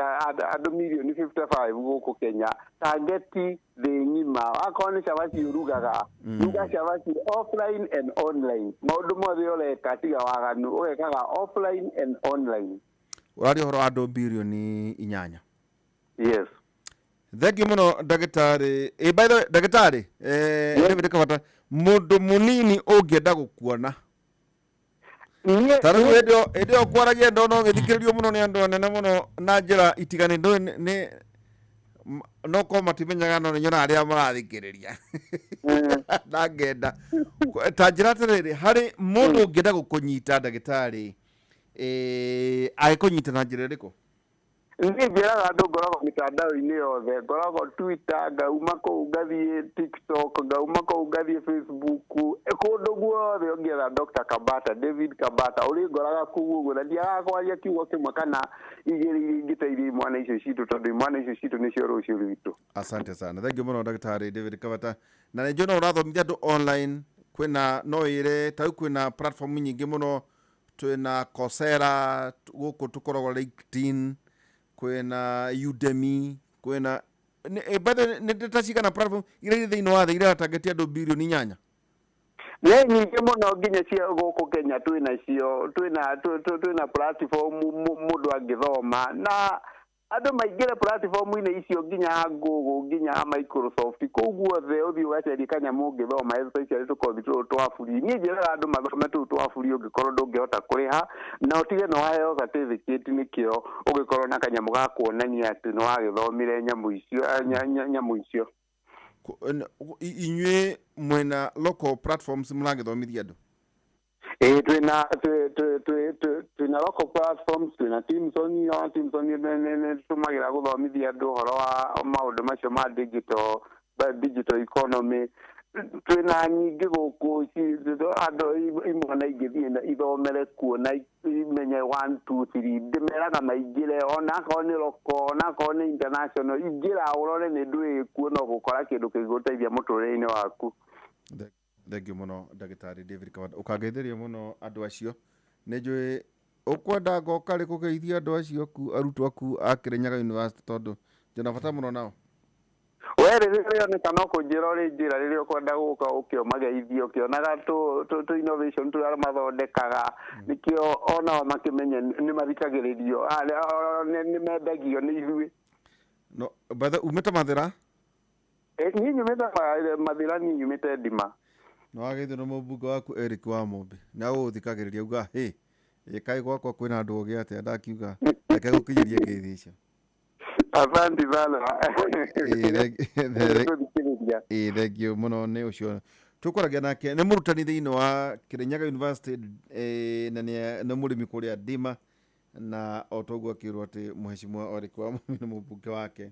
andũ mirioni 55 gũkũ Kenya. Target thĩ ng'ima. Akorwo nĩ cabaci ũrugaga, ruga cabaci offline and online. Maũndũ mothe ũreka, tiga waganu, ũgekaga offline and online. Ũraria ũhoro wa andũ 8 birioni. Yes. Thank you mũno, ndagĩtarĩ. By the way, ndagĩtarĩ David Kabata, mũndũ mũnini ũngĩenda gũkuona ta rĩu hĩndĩ ĩyo kwaragia, ndona ũgĩthikĩrĩrio mũno nĩ andũ anene mũno na njĩra itiganĩte. Ndũĩ nĩ no korwo matimenyaga, no nĩ nyonaga arĩa marathikĩrĩria na ngenda ta njĩra atĩrĩrĩ, harĩ mũndũ ũngĩenda gũkũnyita, ndagĩtarĩ, agĩkũnyita na njĩra ĩrĩkũ? Niĩ njĩraga andũ ngoragwo mĩtandao-inĩ yothe, ngoragwo Twitter, ngauma kũu ngathiĩ TikTok, ngauma kũu ngathiĩ Facebook, kũndũ guothe ũngĩetha Dr. Kabata, David Kabata, ũrĩngoraga kũu ũguo, na ndiagaga kwaria kiugo kĩmwe kana igĩrĩ iria ingĩteithia imwana icio citũ, tondũ imwana icio citũ nĩcio rũciũ rwitũ. Asante sana, thank you mũno ndagĩtarĩ David Kabata. Na nĩ njũĩ no ũrathomithia andũ online, kwĩna no ĩre ta rĩu kwĩna platform nyingĩ mũno, twĩna Coursera, gũkũ tũkoragwo LinkedIn, kwĩna Udemy, kwĩna by the way, nĩ ta cigana platform iria irĩ thĩinĩ wa thĩ iria iratarget andũ 8 bilioni? Nĩ nyingĩ mũno, nginya cia gũkũ Kenya twĩna cio, twĩna platform mũndũ angĩthoma, na andũ maingĩre platform-inĩ icio, nginya ya Google, nginya ya Microsoft, kũu guothe ũthiĩ ũgacaria kanyamũ ũngĩthoma, especially tũkothi tũtũ twa free. Niĩ njĩraga andũ mathome tũu twa free ũngĩkorwo ndũngĩhota kũrĩha, na ũtige nĩ waheo certificate, nĩkĩo ũgĩkorwo na kanyamũ ga kuonania atĩ nĩ wagĩthomire nyamũ icio, nyamũ icio. Inyuĩ mwena local platforms mũragĩthomithia andũ? Ĩĩ, twĩna twĩna local platforms, twĩna Timson, o Timson nĩ tũmagĩra gũthomithia andũ ũhoro wa maũndũ macio ma digital economy. Twĩna nyingĩ gũkũ andũ imwana ingĩthiĩ na ithomere kuo na imenye one two three. Ndĩmeraga maingĩre, onakorwo nĩ local, onakorwo nĩ international, ingĩra ũrore nĩ ndũĩ kuo no gũkora kĩndũ kĩngĩgũteithia mũtũrĩre-inĩ waku. Thank you mũno, ndagĩtarĩ David Kabata. Ũkangeithĩria mũno andũ acio. Nĩ njũĩ ũkwenda ngoka rĩ kũgeithia andũ acio aku, arutwo aku a Kirinyaga University, tondũ ndĩna bata mũno nao. We rĩrĩa rĩoneka no kũnjĩra ũrĩ njĩra rĩrĩa ũkwenda gũka ũke ũmageithie, ũkĩonaga tũ innovation tũrĩa mathondekaga, nĩkĩo onao makĩmenye nĩ mathikagĩrĩrio, nĩ mendagio nĩ ithuĩ. No by the umĩte Mathĩra? Niĩ nyumĩte Mathĩra, niĩ nyumĩte Ndima. Nĩ wageithio nĩ mũmbunge waku Eric wa Mũmbi, nĩ agũgũthikagĩrĩria uga hĩ ĩ kaĩ gwakwa kwĩna andũ ogĩ atĩa, ndakiuga reke gũkinyĩrie ngeithi icio. Asante sana. Ĩĩ, thank you mũno. Nĩ ũcio tũkwaragia nake nĩ mũrutani thĩinĩ wa Kirinyaga University, na nĩ mũrĩmi kũrĩa Ndima, na o toguo akĩrwo atĩ mũhecimwa Eric wa Mũmbi nĩ mũmbunge wake.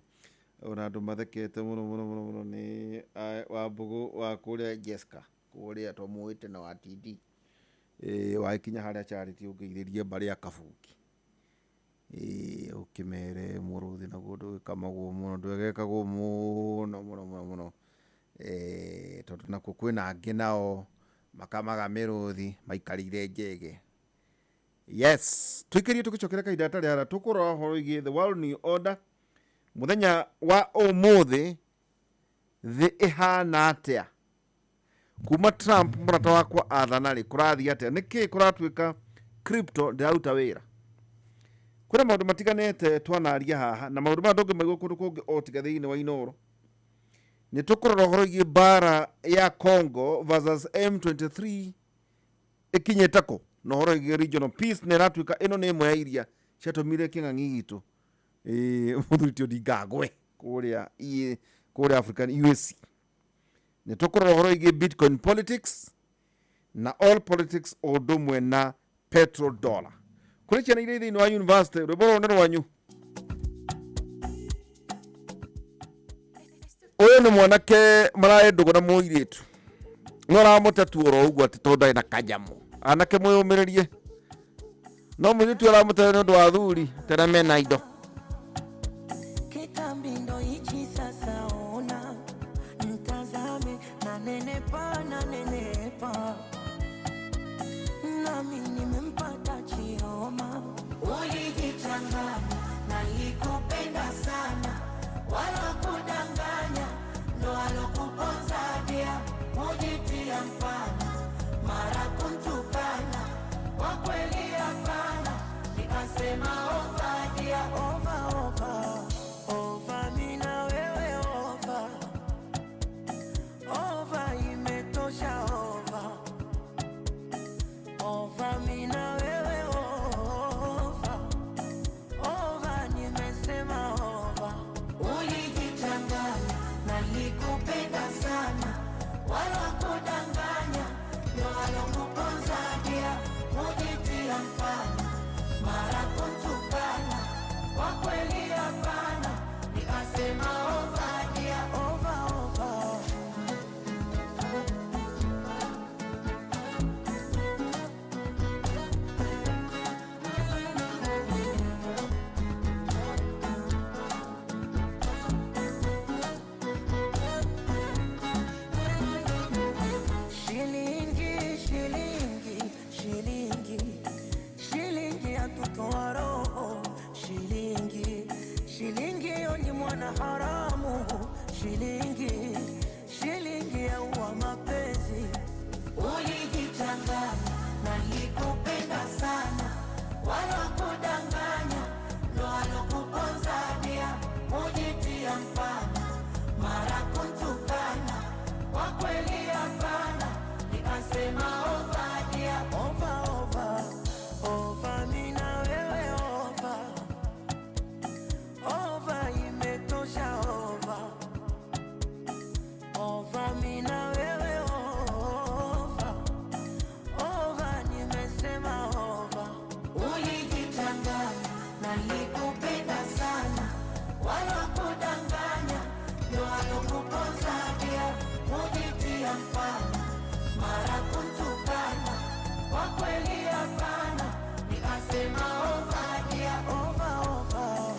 Ona andũ mathekete mũno mũno mũno mũno nĩ Wambũgũ wa kũrĩa Jessica kũrĩa tũmũĩte na wa TD, wagĩkinya harĩa Charity ũngeithĩrie mbarĩ ya Kabungi, ũkĩmere mũrũthi naguo ndũgĩkamagwo mũno, ndũgekagwo mũno mũno mũno mũno, tondũ nakuo kwĩna angĩ nao makamaga mĩrũthi maikarĩire njege. Yes, tũikĩrie tũgĩcokera kahinda gatarĩ hara, tũkũrora ũhoro wĩgiĩ the world new order. Mũthenya wa ũmũthĩ thĩ ĩhana atĩa? Kuma Trump mũrata wakwa athana rĩ, kũrathiĩ atĩa? Nĩkĩ kũratuĩka crypto ndĩraruta wĩra? Kwĩna maũndũ matiganĩte twanaria haha, na maũndũ maya ndũngĩmaigua kũndũ kũngĩ o tiga thĩinĩ wa Inoro. Nĩ tũkũrora ũhoro wĩgiĩ mbara ya Congo versus M23 ĩkinyĩte kũ, na ũhoro wĩgiĩ regional peace, na ĩratuĩka ĩno nĩ ĩmwe ya iria ciatũmire kĩng'ang'i gitũ, mũthuri ti Odinga agwe kũrĩa kũrĩa African UAC. Nĩ tũkũrora ũhoro wĩgiĩ Bitcoin politics na all politics, o ũndũ ũmwe na petrodollar. Kũrĩ ciana iria thĩinĩ wa university, rwĩmbo rũrũ nĩ rwanyu. Ũyũ nĩ mwanake mararĩ ndũgũ na mũirĩtu, no aramũte tu oro ũguo atĩ tondũ ndarĩ na kanyamũ. Anake mwĩyũmĩrĩrie, no mũirĩtu aramũte nĩ ũndũ wa athuri tena mena indo. Kitambi ndo hichi sasa, ona mtazame, nanenepa nanenepa, nami nimempata Chioma. Ulijichanganya, nalikupenda sana, walokudanganya ndo walokuponza dia, mujitia mfano mara kuntukana, kwa kweli hapana, nikasema over dia, over over over, mina wewe over over, imetosha. Shilingi, shilingi ya uwa mapenzi. Ulijichanganya na nilikupenda sana, walokudanganya ndo walokuponza dia. Ujitia mfano mara kuntukana, kwa kweli hapana, nikasema over dia. Over, over, over, mimi na wewe over. Over imetosha over. Over mimi na wewe over. Over nimesema over. Ulijichanganya na nilikupenda sana, walokudanganya ndo walokuponza dia. Ujitia mfano mara kuntukana, kwa kweli hapana, nikasema over dia. Over, over.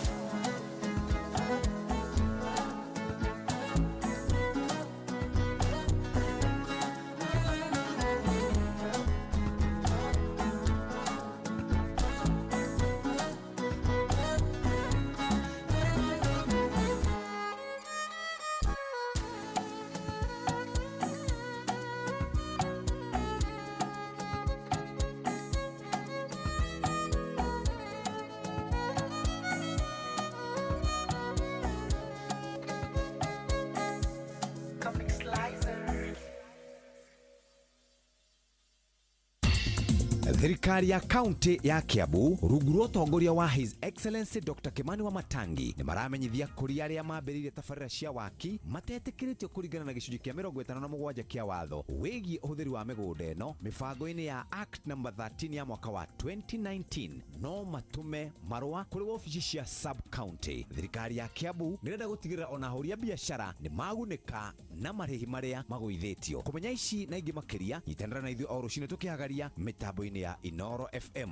Thirikari ya kaunti ya Kiambu rungu rwa ũtongoria wa His Excellency Dr. Kimani Wamatangi nĩ maramenyithia kũrĩ arĩa mambĩrĩirie tabarĩra cia waki matetĩkĩrĩtio kũringana na gĩcunjĩ kĩa 57 kĩa watho wĩgiĩ ũhũthĩri wa mĩgũnda ĩno mĩbango-inĩ ya Act number 13 ya mwaka wa 2019 no matume marũa kũrĩ wabici cia sub county. Thirikari ya Kiambu nĩrenda gũtigĩrĩra ona ahũri a biacara nĩ magunĩka na marĩhi marĩa magũithĩtio. Kũmenya ici na ingĩ makĩria nyitanĩra na ithuĩ o rũcinĩ tũkĩhagaria mĩtambo-inĩ ya Inoro FM.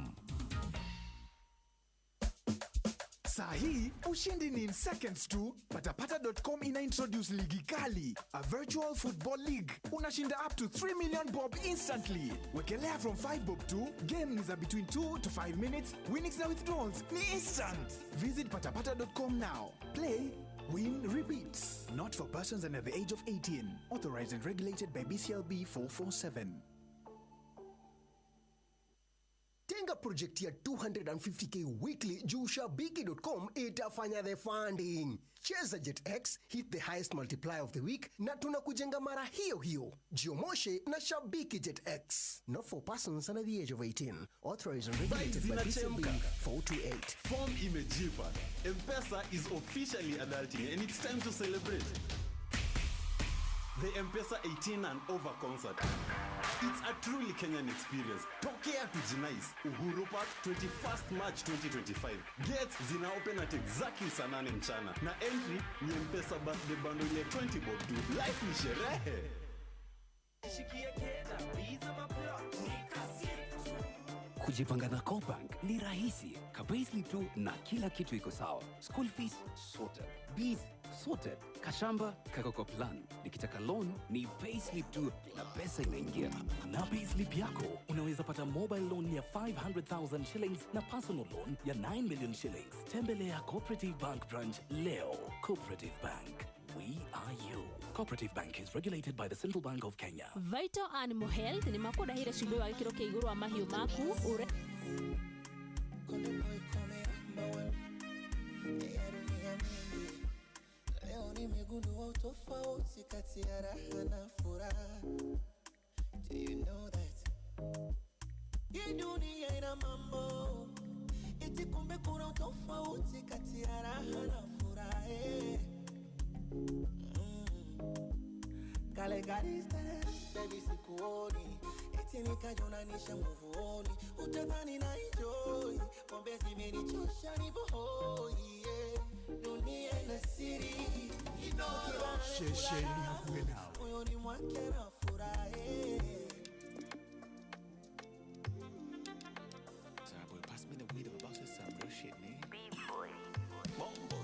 Saa hii ushindi ni in seconds tu. Patapata.com ina introduce ligi kali, a virtual football league. Unashinda up to 3 million bob instantly. Wekelea from 5 bob to game ni za between 2 to 5 minutes. Winnings na withdrawals ni instant. Visit patapata.com now. Play, win, repeat. Not for persons under the age of 18. Authorized and regulated by BCLB 447. Tenga project ya 250k weekly juu shabiki.com itafanya the funding. Cheza JetX, hit the highest multiplier of the week na tunakujenga mara hiyo hiyo. Jiomoshe na Shabiki JetX. Not for persons under the age of 18. Authorized and regulated by BCLB 428. Form imejipa. M-Pesa is officially adulting and it's time to celebrate. The M-Pesa 18 and over concert. It's a truly Kenyan experience. Tokea tujinais. Uhuru Park, 21st March 2025. Gates zina open at exactly saa 8 mchana. Na entry ni M-Pesa birthday bundle ya 20 bob tu. Life ni sherehe. Kujipanga na CoBank ni rahisi. Ka-payslip tu na kila kitu iko sawa. School fees sorted. Bills sorted. Kashamba kako kwa plan. Nikitaka loan ni payslip tu na pesa inaingia. Na payslip yako unaweza pata mobile loan ya 500,000 shillings na personal loan ya 9 million shillings. Tembelea Cooperative Bank branch leo. Cooperative Bank. We are you. Cooperative Bank is regulated by the Central Bank of Kenya. Vital Animal Health nĩ makũrehire cumbĩ wa gĩkĩro kĩa igũrũ wa mahiũ maku ũre Leo nimegundua utofauti kati ya raha na furaha. Do you know that? Hii dunia ina mambo. Eti kumbe kuna utofauti kati ya raha na furaha. Kale garista, baby sikuoni. Eti nikajonanisha muvuoni. Utadhani na enjoy. Pombe zimenichosha nivohoi. Dunia ina siri. Shesheni hakuwe nao. Moyoni mwake na furaha. Sorry boy, pass me the weed. I'm about to say some real shit, man. Bombo.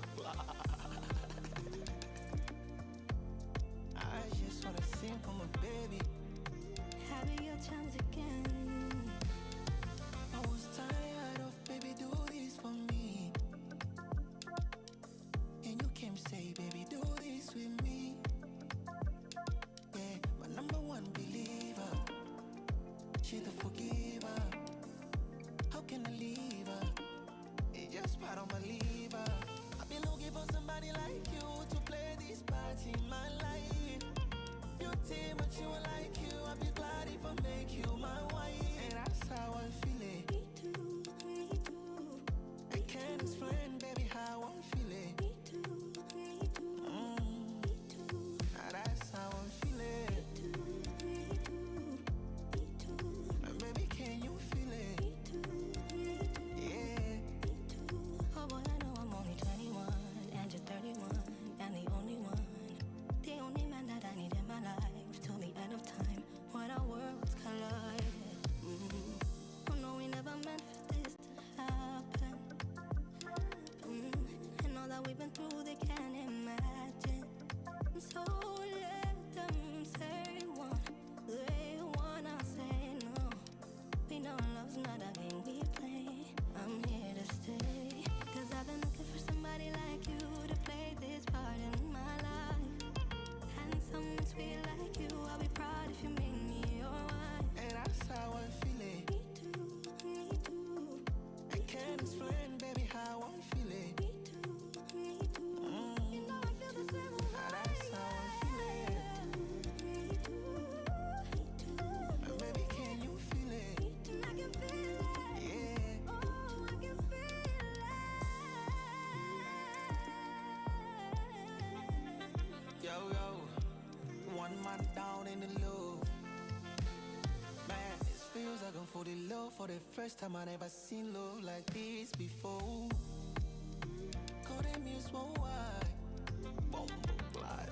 I just wanna sing for my baby. Having your times again. I was tired of baby, do this for me. And you came say, baby, do this with me. sweet like you. I'll be proud if you make me your wife. And that's how I'm feeling. Me too, me too. I can't explain, baby, how I'm feeling. Me too, me too. You know I feel the same way. That's how I'm feeling. Me too, me too. Baby, can you feel it? Me too, I can feel it. Yeah. Oh, I can feel it. Yo, yo, one man down in the low. Man, it feels like I'm for the low for the first time. I never seen love like this before. Couldn't miss one why. Boom, glide.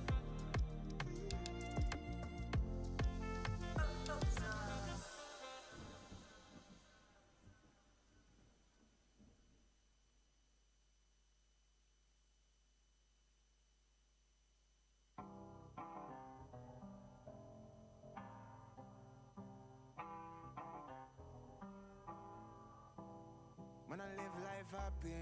When I live life happy,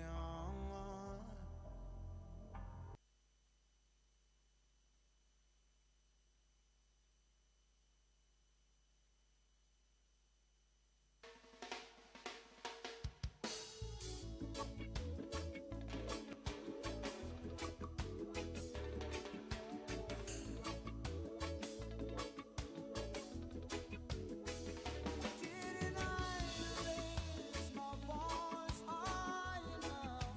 Didn't I raise my voice high enough?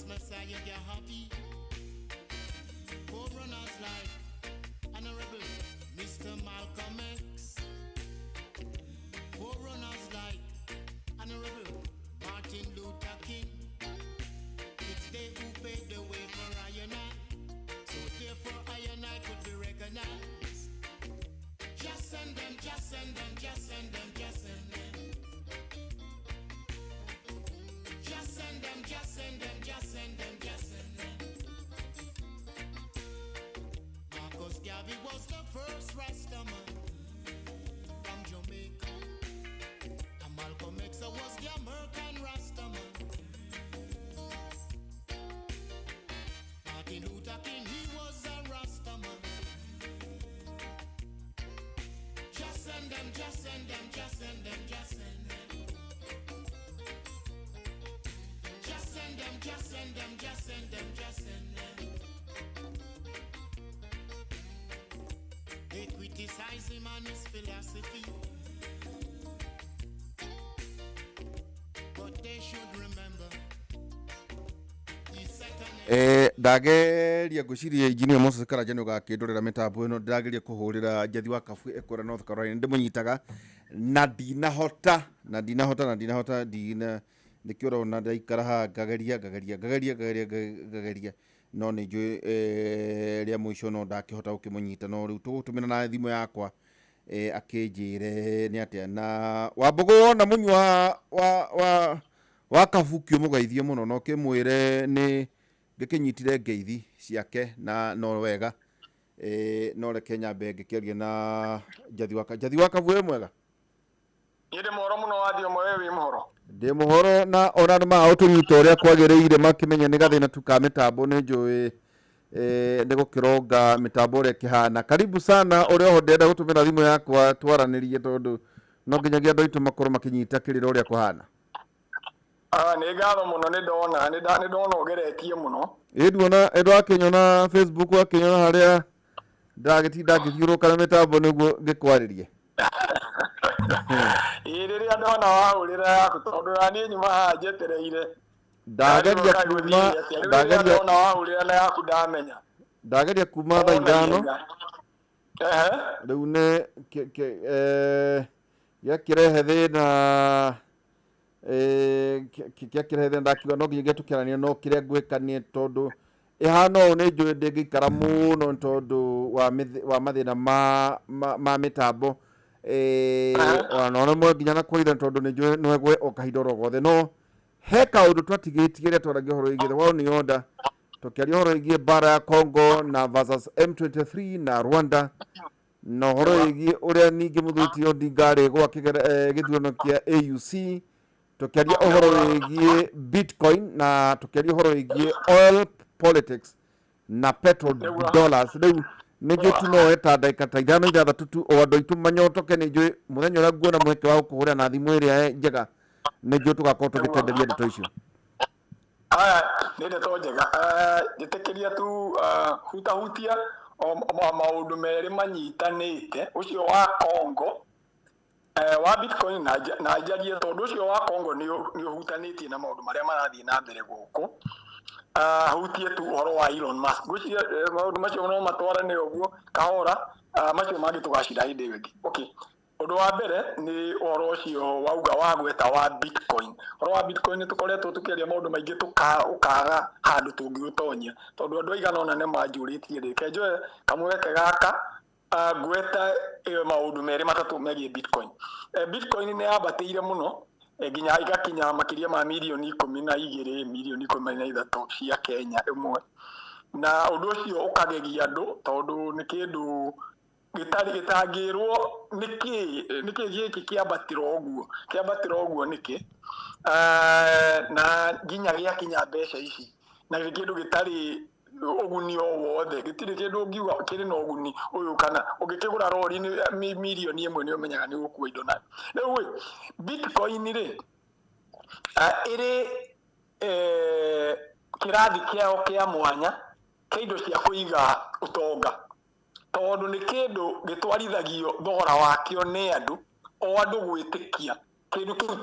Messiah Garvey. Forerunners like Honorable Mr. Malcolm X. Forerunners like Honorable Martin Luther King. It's they who paved the way for I and I, so therefore I and I could be recognized. Just send them, just send them, just send them, just send them. Just send them, just send them, just send them, just send them. Marcus Garvey was the first Rastaman from Jamaica. And Malcolm X was the American Rastaman. Martin Luther King, he was a Rastaman. Just send them, just send them, just send them, just send them. Just send them, just send them, just send them, just send them. They criticize him and his philosophy, but they should remember he set an Ndageria ngwiciria engineer Moses Karanja nĩ ũgakĩndorera mĩtambo ĩno. Ndĩrageria kũhũrĩra Njathi wa Kabue ekũrĩa North Carolina, ndĩmũnyitaga na ndinahota, na ndinahota, na ndinahota, ndina nĩkĩo ũrona ndaikara haha ngageria, ngageria, ngageria, ngageria, ngageria, no nĩ njũĩ rĩa mũico no ndakĩhota gũkĩmũnyita, no rĩu tũgũtũmĩra na thimũ yakwa akĩnjĩre nĩ atĩa. Na Wambũgũ wona mũnyua wa Kabuki ũmũgeithie mũno na ũkĩmwĩre nĩ ngĩkĩnyitire ngeithi ciake na no wega. No reke nyambe ngĩkĩaria na Njathi wa Kabue. Mwega? Niĩ ndĩ mũhoro mũno wa thiomo, we wĩ mũhoro? Ndĩ mũhoro, na ona nĩ maũtũnyita ũrĩa kwagĩrĩire, makĩmenya nĩ gathĩna tu ka mĩtambo. Nĩ njũĩ nĩ gũkĩronga mĩtambo ũrĩa ĩkĩhana. Karibu sana. Ũrĩa oho ndĩrenda gũtũmĩra thimũ yakwa twaranĩrie, tondũ no nginyagia andũ aitũ makorwo makĩnyita kĩrĩra ũrĩa kũhana. Nĩ ngatho mũno, nĩ ndona nĩ ndona ũgeretie mũno. Ĩ nduona ĩ ndwakĩnyona Facebook, wakĩnyona harĩa ndĩragĩtinda ngĩthiũrũrũka na mĩtambo nĩguo ngĩkwarĩrie. Ĩ rĩrĩa ndona wahũrĩra yaku, tondũ na niĩ nyuma haha njetereire. Ndageria kuma Rĩrĩa ndageria ndona wahũrĩra na yaku ndamenya. Ndageria kuma thaa 5. Ehe. Rĩu nĩ gĩakĩrehe thĩna, gĩakĩrehe thĩna, ndakiuga no nginya tũkĩarania, no kĩrĩa ngwĩka nĩ tondũ ĩhana ũũ nĩ njũĩ ndĩngĩikara mũno nĩ tondũ wa mathĩna ma mĩtambo, ona rĩmwe nginya na kwarithania, tondũ nĩ njũĩ no ĩgwe o kahinda oro gothe. No he kaũndũ twatigĩtie rĩrĩa twaragia ũhoro wĩgiĩ the world new order, tũkĩaria ũhoro wĩgiĩ mbara ya Congo na versus M23 na Rwanda, na ũhoro wĩgiĩ ũrĩa ningĩ mũthuri ti Odinga arĩgwa gĩthurano kĩa AUC, tũkĩaria ũhoro wĩgiĩ Bitcoin, na tũkĩaria ũhoro wĩgiĩ oil politics na petrol dollars. Rĩu nĩ njũĩ tu no ta ndagĩka ta 5 6 tu o andũ aitũ manyotoke. Nĩ njũĩ mũthenya ũrĩa nguona mweke wa gũkũhũrĩra na thimũ ĩrĩa njega, nĩ njũĩ tũgakorwo tũgĩtenderia ndeto icio. Aya nĩ ndeto njega. Njĩtĩkĩria tu hutahutia o maũndũ merĩ manyitanĩte, ũcio wa Congo, wa Bitcoin, na njarie tondũ ũcio wa Congo nĩ ũhutanĩtie na maũndũ marĩa marathiĩ na mbere gũkũ. Hutie tu ũhoro wa Elon Musk. Ngwĩciria maũndũ macio no matwarane ũguo kahora, macio mangĩ tũgacira hĩndĩ ĩyo ĩngĩ. Okay. Ũndũ wa mbere nĩ ũhoro ũcio wauga wa gweta wa Bitcoin. Ũhoro wa Bitcoin nĩ tũkoretwo tũkĩaria maũndũ maingĩ, ũkaga handũ tũngĩũtonyia, tondũ andũ aigana ũna nĩ manjũrĩtie. Reke njoe kamweke gaka ngweta maũndũ merĩ matatũ megiĩ Bitcoin. Bitcoin nĩ yambatĩire mũno nginya igakinya makĩria ma mirioni 12, mirioni 13 cia Kenya ĩmwe, na ũndũ ũcio ũkagegia andũ tondũ nĩ kĩndũ gĩtarĩ gĩtangĩrwo nĩkĩ gĩkĩ kĩambatĩra ũguo, kĩambatĩra ũguo nĩkĩ, na nginya gĩakinya mbeca ici, na nĩ kĩndũ gĩtarĩ ũguni o wothe, gĩtirĩ kĩndũ ũngiuga kĩrĩ na ũguni ũyũ, kana ũngĩkĩgũra rori nĩ mirioni 1 nĩ ũmenyaga nĩ ũgũkua indo nayo. Rĩu ĩ Bitcoin rĩ ĩrĩ kĩrathi kĩao kĩa mwanya kĩa indo cia kũiga ũtonga, tondũ nĩ kĩndũ gĩtwarithagio thogora wakĩo nĩ andũ, o andũ gwĩtĩkia Kĩndũ kĩu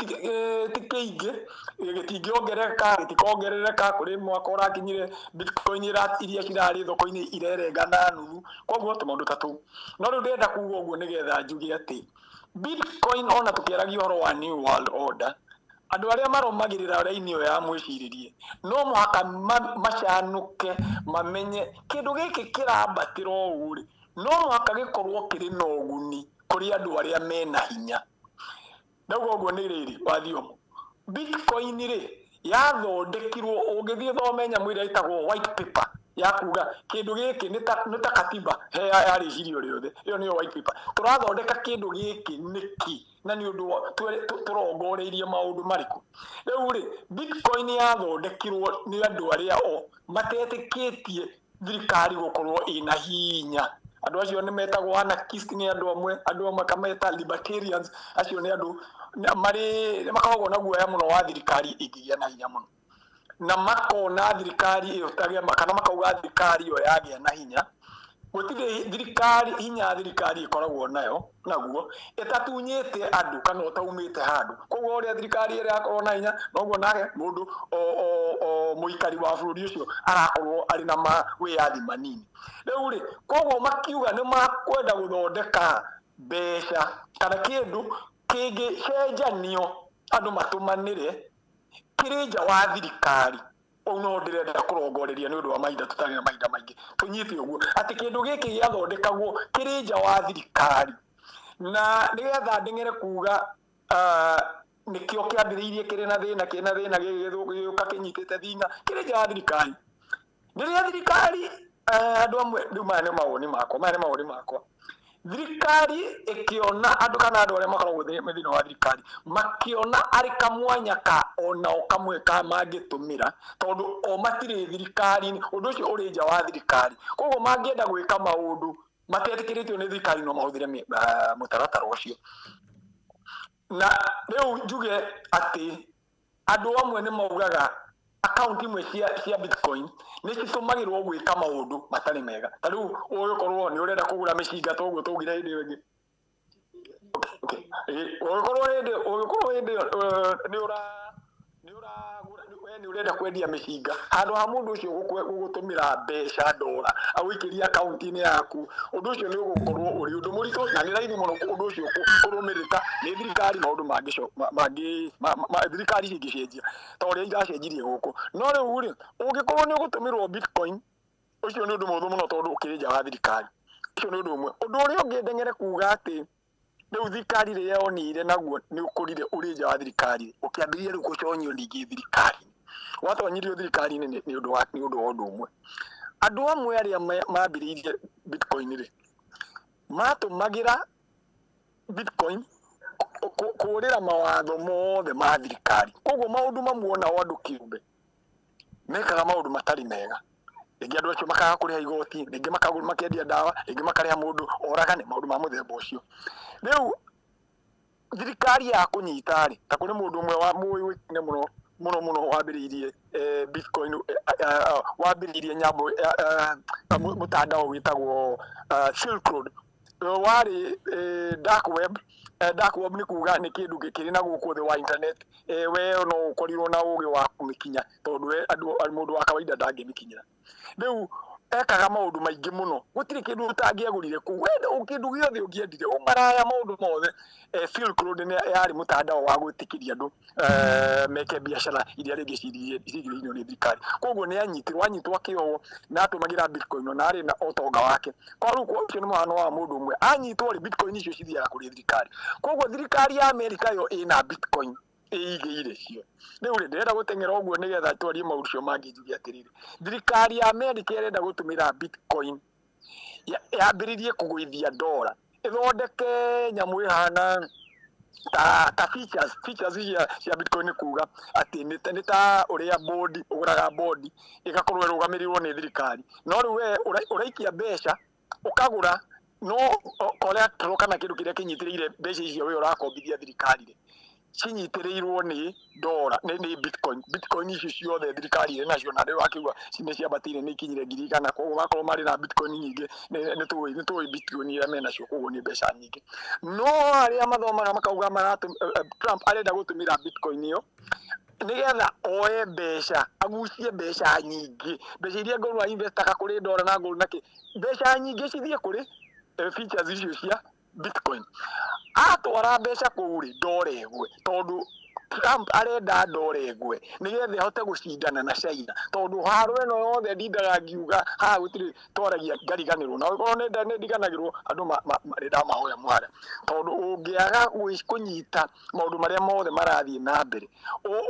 ti kĩingĩ, gĩtingĩongerereka, gĩtikongerereka. Kũrĩ mwaka ũrakinyire bitcoin iria cirarĩ thoko-inĩ irerenga na nuthu, koguo tũmaũndũ ta tũu. No rĩu ndĩrenda kuga ũguo nĩgetha njuge atĩ bitcoin, ona tũkĩaragia ũhoro wa new world order, andũ arĩa marũmagĩrĩra raini ĩyo ya mwĩcirĩrie no mũhaka macanũke, mamenye kĩndũ gĩkĩ kĩrambatĩra ũũ rĩ, no mũhaka gĩkorwo kĩrĩ na ũguni kũrĩ andũ arĩa mena hinya. Ndauga ũguo nĩ rĩrĩ, wathiomo bitcoin rĩ yathondekirwo, ũngĩthiĩ thome nyamũ ĩrĩa ĩtagwo white paper ya kuga kĩndũ gĩkĩ nĩ ta katiba he ya rĩcirio rĩothe, ĩyo nĩyo white paper. Tũrathondeka kĩndũ gĩkĩ nĩkĩ na nĩ ũndũ tũrongoreirie maũndũ marĩkũ? Rĩu rĩ, bitcoin yathondekirwo nĩ andũ arĩa o matetĩkĩtie thirikari gũkorwo ĩna hinya. Andũ acio nĩ metagwo anarchist, nĩ andũ amwe, andũ amwe makameta libertarians. Acio nĩ andũ marĩ makoragwo na guoya mũno wa thirikari ĩngĩgĩa na hinya mũno, na makona thirikari ĩyo tagĩa, kana makauga thirikari ĩyo yagĩa na hinya, gũtirĩ thirikari hinya thirikari ĩkoragwo nayo naguo ĩtatunyĩte andũ kana ũtaumĩte handũ. Koguo ũrĩa thirikari ĩrĩa yakorwo na hinya, noguo nake mũndũ o mũikari wa bũrũri ũcio arakorwo arĩ na mawĩyathi manini. Rĩu rĩ, koguo makiuga nĩ makwenda gũthondeka mbeca kana kĩndũ kĩngĩcenjanio andũ matũmanĩre kĩrĩ nja wa thirikari. Ũũ no ndĩrenda kũrongoreria nĩ ũndũ wa mahinda, tũtarĩ na mahinda maingĩ, tũnyite ũguo atĩ kĩndũ gĩkĩ gĩathondekagwo kĩrĩ nja wa thirikari, na nĩgetha ndeng'ere kuga nĩkĩo kĩambĩrĩirie kĩrĩ na thĩna, kĩna thĩna gĩgĩũka kĩnyitĩte thinga kĩrĩ nja wa thirikari. Rĩrĩa thirikari, andũ amwe, rĩu maya nĩ mawoni makwa, maya nĩ mawoni makwa, thirikari ĩkĩona andũ kana andũ arĩa makoragwo thĩinĩ wa thirikari makĩona arĩ kamwanya ka onao kamwe ka mangĩtũmĩra, tondũ o matirĩ thirikari-inĩ, ũndũ ũcio ũrĩ nja wa thirikari, koguo mangĩenda gwĩka maũndũ matetĩkĩrĩtio nĩ thirikari no mahũthĩre mũtaratara ũcio. Na rĩu njuge atĩ andũ amwe nĩ maugaga akaunti imwe cia bitcoin nĩ citũmagĩrwo gwĩka maũndũ matarĩ mega. Ta rĩu ũgĩkorwo nĩ ũrenda kũgũra mĩcinga ta ũguo twaugire hĩndĩ ĩyo ĩngĩ, ũgĩkorwo hĩndĩ ĩyo nĩ nĩ ũrenda kwendia mĩcinga, handũ ha mũndũ ũcio gũgũtũmĩra mbeca ndora agũikĩria akaunti-inĩ yaku, ũndũ ũcio nĩ ũgũkorwo ũrĩ ũndũ mũritũ na nĩ raithi mũno ũndũ ũcio kũrũmĩrĩka nĩ thirikari. Maũndũ mangĩ thirikari cingĩcenjia ta ũrĩa iracenjirie gũkũ. No rĩu rĩ, ũngĩkorwo nĩ ũgũtũmĩrwo bitcoin, ũcio nĩ ũndũ mũhũthũ mũno tondũ ũkĩrĩ nja wa thirikari. Ũcio nĩ ũndũ ũmwe. Ũndũ ũrĩa ũngĩ ndeng'ere kuga atĩ rĩu thirikari rĩrĩa yonire naguo nĩ ũkũrire ũrĩ nja wa thirikari, ũkĩambĩrĩria rĩu gũconyio ningĩ thirikari, watonyirio thirikari-inĩ nĩ ũndũ wa ũndũ ũmwe. Andũ amwe arĩa mambĩrĩirie bitcoin rĩ, matũmagĩra bitcoin kũrĩra mawatho mothe ma thirikari. Koguo maũndũ mamwe onao andũ kĩũmbe mekaga maũndũ matarĩ mega, rĩngĩ andũ acio makaga kũrĩha igoti, rĩngĩ makendia ndawa, rĩngĩ makarĩha mũndũ oragane, maũndũ ma mũthemba ũcio. Rĩu thirikari ya kũnyita rĩ, ta kũrĩ mũndũ ũmwe wa mũĩkaine mũno mũno mũno wambĩrĩirie bitcoin, wambĩrĩirie nyamũ mũtandao wĩtagwo Silk Road, warĩ dark web. Dark web nĩ kuga nĩ kĩndũ kĩrĩ na gũkũ thĩ wa internet, we no ũkorirwo na ũgĩ wa kũmĩkinya tondũ we andũ mũndũ wa kawaida ndangĩmĩkinyĩra. Rĩu ekaga maũndũ maingĩ mũno, gũtirĩ kĩndũ ũtangĩagũrire kũu, we kĩndũ gĩothe ũngĩendire, ũmaraya maũndũ mothe. Silk Road nĩ yarĩ mũtandao wa gwĩtĩkĩria andũ meke biacara iria rĩngĩ cigirĩrĩirio nĩ thirikari. Koguo nĩ anyitirwo, anyitwo akĩohwo na atũmagĩra bitcoin na arĩ na ũtonga wake. Kwa rĩu ũcio nĩ mũhano wa mũndũ ũmwe anyitwo rĩ, bitcoin icio cithiaga kũrĩ thirikari. Koguo thirikari ya Amerika yo ĩna bitcoin ĩigĩire cio. Rĩu rĩ, ndĩrenda gũteng'era ũguo nĩgetha twarie maũndũ macio mangĩ, njuge atĩrĩrĩ, thirikari ya Amerika ĩrenda gũtũmĩra bitcoin yambĩrĩrie kũgũithia ndora, ĩthondeke nyamũ ĩhana ta features cia bitcoin, nĩ kuga atĩ nĩ ta ũrĩa bond ũgũraga bond ĩgakorwo ĩrũgamĩrĩirwo nĩ thirikari, no rĩu we ũraikia mbeca ũkagũra, no collateral kana kĩndũ kĩrĩa kĩnyitĩrĩire mbeca icio we ũrakombithia thirikari rĩ, Cinyitĩrĩirwo nĩ ndora nĩ bitcoin. Bitcoin icio ciothe thirikari ĩrĩ nacio, na rĩu akiuga nĩ ciambatĩire, nĩ ikinyire 100,000. Koguo makorwo marĩ na bitcoin nyingĩ, nĩ tũĩ bitcoin iria menacio, koguo nĩ mbeca nyingĩ. No arĩa mathomaga makauga Trump arenda gũtũmĩra bitcoin ĩyo nigetha oe mbeca, agucie mbeca nyingĩ, mbeca iria ngorwo investaga kũrĩ ndora na gold na kĩ, mbeca nyingĩ cithiĩ kũrĩ features icio cia bitcoin. Atwara mbeca kũu rĩ, ndora ĩgwe, tondũ Trump arenda ndora ĩgwe nĩgetha ĩhote gũcindana na China, tondũ haro ĩno yothe ndindaga ngiuga haha gũtirĩ twaragia ngariganĩrwo, na ũkorwo nĩ ndiganagĩrwo andũ nĩ ndamahoya mwara, tondũ ũngĩaga kũnyita maũndũ marĩa mothe marathiĩ na mbere,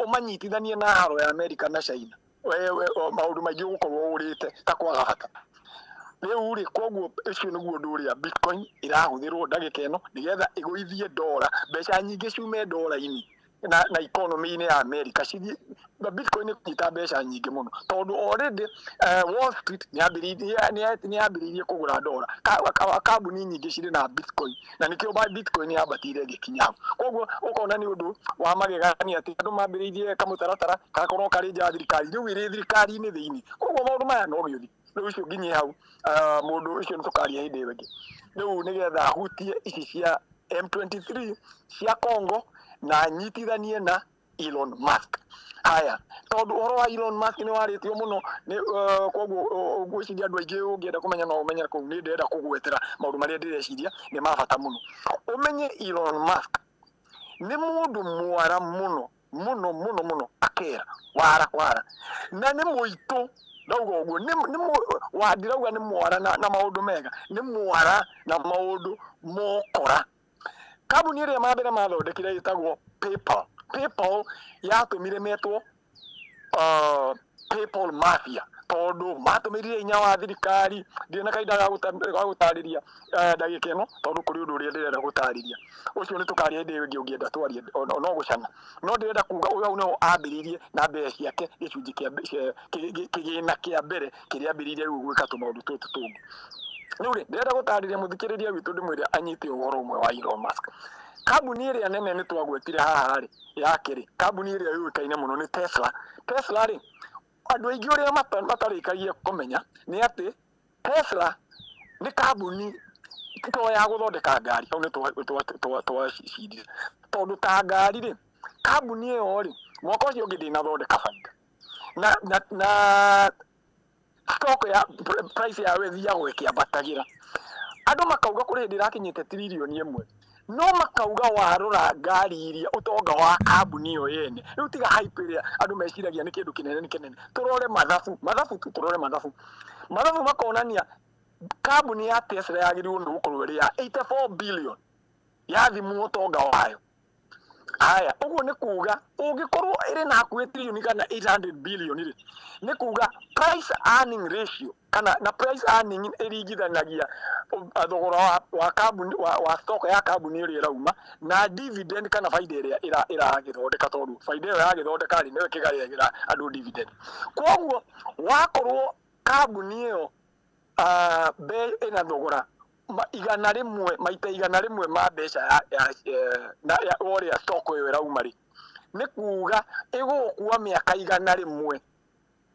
ũmanyitithanie na haro ya America na China, wewe maũndũ maingĩ ũgũkorwo ũrĩte ta kwaga bata. Rĩu rĩ, koguo ũcio nĩguo ũndũ ũrĩa bitcoin ĩrahũthĩrwo ndagĩka ĩno nĩgetha ĩgũithie ndora, mbeca nyingĩ ciume ndora-inĩ na economy-inĩ ya America cithiĩ na bitcoin. Nĩ kũnyita mbeca nyingĩ mũno, tondũ already Wall Street nĩ yambĩrĩirie kũgũra ndora. Kambuni nyingĩ cirĩ na bitcoin, na nĩkĩo bitcoin yambatĩire ĩgĩkinya hau. Koguo ũkona nĩ ũndũ wa magegania atĩ andũ mambĩrĩirie kamũtaratara gakorwo karĩ nja ya thirikari, rĩu ĩrĩ thirikari-inĩ thĩinĩ. Koguo maũndũ maya no gĩũthi rĩu ũcio nginyie hau. Mũndũ ũcio nĩ tũkaria hĩndĩ ĩyo ĩngĩ. Rĩu nĩgetha hutie ici cia M23 cia Congo na nyitithanie na Elon Musk. Haya, tondũ ũhoro wa Elon Musk nĩ warĩtio mũno nĩ koguo ngwĩciria andũ aingĩ ũngĩenda kũmenya no ũmenye kũu. Nĩ ndĩrenda kũgwetera maũndũ marĩa ndĩreciria nĩ ma bata mũno ũmenye. Elon Musk nĩ mũndũ mwara mũno mũno mũno mũno, akera wara wara, na nĩ mũitũ. Ndauga ũguo nĩ ndirauga nĩ mwara na maũndũ mega, nĩ mwara na maũndũ mokora. Kambuni ĩrĩa ma mbere mathondekire ĩtagwo PayPal. PayPal yatũmire metwo PayPal Mafia, tondũ matũmĩrire hinya wa thirikari. Ndirĩ na kahinda ga gũtarĩria ndagĩka ĩno, tondũ kũrĩ ũndũ ũrĩa ndĩrenda gũtarĩria, ũcio nĩ tũkaria hĩndĩ ĩyo ĩngĩ. Ũngĩenda twarie no gũcana, no ndĩrenda kuga ũyũ hau nĩho ambĩrĩirie na mbeca ciake, gĩcunjĩ kĩa kĩgĩna kĩa mbere kĩrĩa ambĩrĩirie rĩu gwĩka tũmaũndũ tũtũ tũngĩ. Rĩu rĩ, ndĩrenda gũtarĩria mũthikĩrĩria witũ, ndĩmwĩre anyite ũhoro ũmwe wa Elon Musk. Kambuni ĩrĩa nene nĩ twagwetire haha rĩ, yake rĩ, kambuni ĩrĩa yũĩkaine mũno nĩ Tesla. Tesla rĩ, andũ aingĩ ũrĩa matarĩkagia kũmenya nĩ atĩ Tesla nĩ kambuni to ya gũthondeka ngari. Hau nĩ twacindire, tondũ ta ngari rĩ, kambuni ĩyo rĩ, mwaka ũcio ũngĩ ndĩnathondeka baida na stock ya price yayo ĩthiaga ĩkĩambatagĩra. Andũ makauga kũrĩ hĩndĩ ĩrakinyĩte 1 trillion, no makauga warora ngari iria, ũtonga wa kambuni ĩyo yene rĩu, tiga hype ĩrĩa andũ meciragia nĩ kĩndũ kĩnene, nĩ kĩnene. Tũrore mathabu, mathabu tu, tũrore mathabu, mathabu makonania kambuni ya Tesla yagĩrĩirwo nĩ gũkorwo ĩrĩ ya 84 billion yathimwo ũtonga wayo. Haya, ũguo nĩ kuga ũngĩkorwo ĩrĩ na hakuhĩ trillion kana 800 billion rĩ, nĩ kuga price earning ratio, kana na price earning ĩringithanagia thogora wa kambuni wa stock ya kambuni ĩrĩa ĩrauma na dividend kana baida ĩrĩa ĩragĩthondeka, tondũ baida ĩyo yagĩthondeka rĩ, nĩyo ĩkĩgayagĩra andũ dividend. Koguo wakorwo kambuni ĩyo ĩna thogora 100 maita 100 ma mbeca ya ũrĩa stock ĩyo ĩrauma rĩ, nĩ kuga ĩgũgũkua mĩaka 100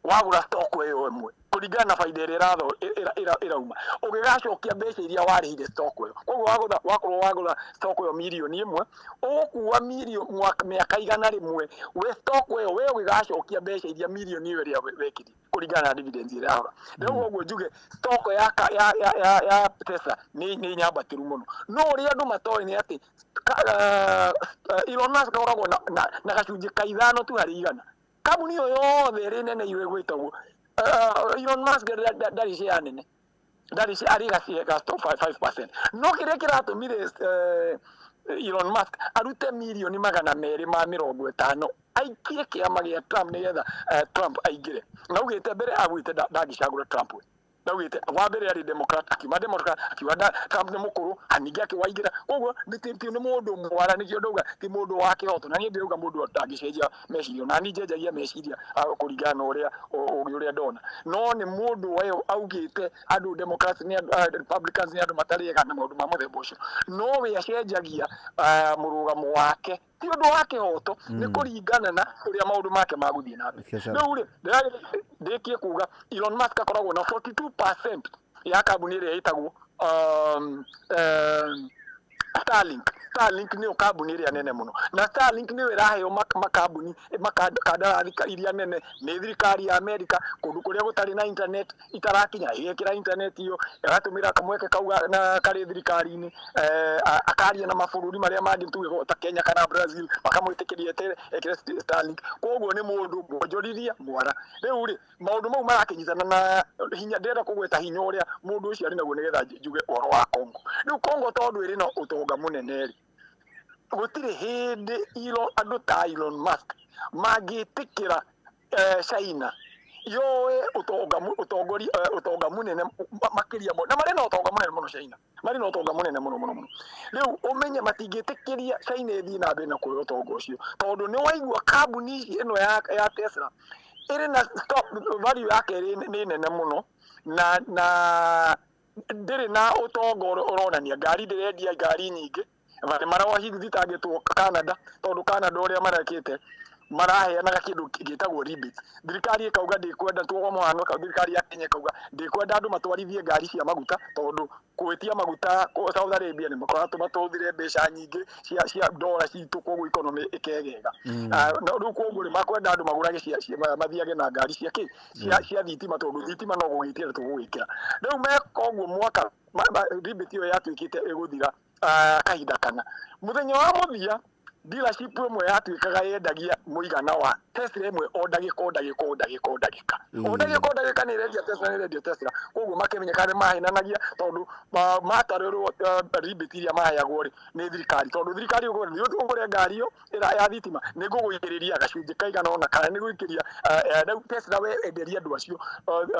wagũra stock ĩyo ĩmwe, kũringana na baida ĩrĩa ĩrauma, ũgĩgacokia mbeca iria warĩhire stock ĩyo. Koguo wagũra, wakorwo wagũra stock ĩyo 1 million, ũgũkua mĩaka 100 we stock ĩyo we ũgĩgacokia mbeca iria mirioni ĩyo ĩrĩa wekĩrire, kũringana na dividends ĩrĩa ĩrahũra. Rĩu ũguo njuge stock ya Tesla nĩ nyambatĩru mũno, no ũrĩa andũ matoĩ nĩ atĩ Elon Musk akoragwo na gacunjĩ ka 5 tu harĩ igana. Kambuni ĩyo yothe ĩrĩ nene iwe gwĩtagwo Elon Musk ndarĩ share nene, ndarĩ share, arĩ gacie ga 5%. No kĩrĩa kĩratũmire Elon Musk arute 250 million aikie kĩama gĩa Trump nĩgetha Trump aingĩre, na augĩte mbere, augĩte ndangĩcagũra Trump we. Ndaugĩte wa mbere arĩ Democrat, akiuma Democrat akiuga Trump nĩ mũkũrũ, ningĩ akĩwaingĩra. Koguo nĩ mũndũ mwara, nĩkĩo ndauga ti mũndũ wa kĩhoto. Na niĩ ndĩrauga mũndũ ndangĩcenjia meciria, na niĩ njenjagia meciria kũringana na ũrĩa ũgĩ ũrĩa ndona. No nĩ mũndũ we augĩte andũ Democrats nĩ andũ, Republicans nĩ andũ matarĩ ega na maũndũ ma mũthemba ũcio, no we acenjagia mũrũgamo wake. Ti ũndũ wa kĩhoto, nĩ kũringana na ũrĩa maũndũ make magũthiĩ na mbere. Biacara. Rĩu rĩ, ndĩkie kuga Elon Musk akoragwo na 42% ya kambuni ĩrĩa ĩtagwo Starlink. Starlink nĩyo kambuni ĩrĩa nene mũno, na Starlink nĩyo ĩraheo makambuni kandarathi iria nene nĩ thirikari ya Amerika kũndũ kũrĩa gũtarĩ na internet itarakinya, ĩgekĩra internet iyo, ĩgatũmĩra kamweke kau na karĩ thirikari-inĩ, akaria na mabũrũri marĩa mangĩ tuge ta Kenya kana Brazil, makamwĩtĩkĩria ekĩre Starlink. Koguo nĩ mũndũ mwonjorithia mwara. Rĩu rĩ, maũndũ mau marakĩnyitana na hinya, ndĩrenda kũgweta hinya ũrĩa mũndũ ũcio arĩ naguo nĩgetha njuge ũhoro wa Congo. Rĩu Congo tondũ ĩrĩ na ũtonga mũnene rĩ, gũtirĩ hĩndĩ andũ ta Elon Musk mangĩtĩkĩra China yoe ũtonga mũnene makĩria mũno, na marĩ na ũtonga mũnene mũno China, marĩ na ũtonga mũnene mũno mũno mũno. Rĩu ũmenye matingĩtĩkĩria China ĩthiĩ na mbere na kuoya ũtonga ũcio, tondũ nĩ waigua kambuni ĩno ya Tesla ĩrĩ na stock value yake nĩ nene mũno, na ndĩrĩ na ũtonga ũronania ngari ndĩrendia ngari nyingĩ. Nĩ marahithitangĩtwo Canada, tondũ Canada ũrĩa marekĩte maraheanaga kĩndũ gĩtagwo rebate. Thirikari ĩkauga ndĩkwenda, tuogo mũhano, thirikari ya Kenya ĩkauga ndĩkwenda andũ matwarithie ngari cia maguta, tondũ gwĩtia maguta Saudi Arabia nĩ makoretwo matũthire mbeca nyingĩ cia dola citũ, koguo economy ĩkegega. Na rĩu koguo rĩ, makwenda andũ magũrage mathiage na ngari cia kĩ? Cia thitima, tondũ thitima no gũgĩkĩra tũgũgĩkĩra. Rĩu meka ũguo mwaka rebate ĩyo yatuĩkĩte ĩgũthira kahinda kana mũthenya wa mũthia, dealership ĩmwe yatuĩkaga yendagia mũigana wa Tesla ĩmwe o ndagĩka o ndagĩka o ndagĩka o ndagĩka o ndagĩka o ndagĩka nĩ ĩrendia Tesla, nĩ ĩrendia Tesla. Koguo makĩmenya nĩ mahenanagia, tondũ matarĩrwo rebate iria maheagwo rĩ nĩ thirikari, tondũ thirikari ũgũre ngari ĩyo ya thitima nĩ ngũgũigĩrĩria gacunjĩ kaigana ũna, kana nĩ gũikĩria rĩu Tesla we enderia andũ acio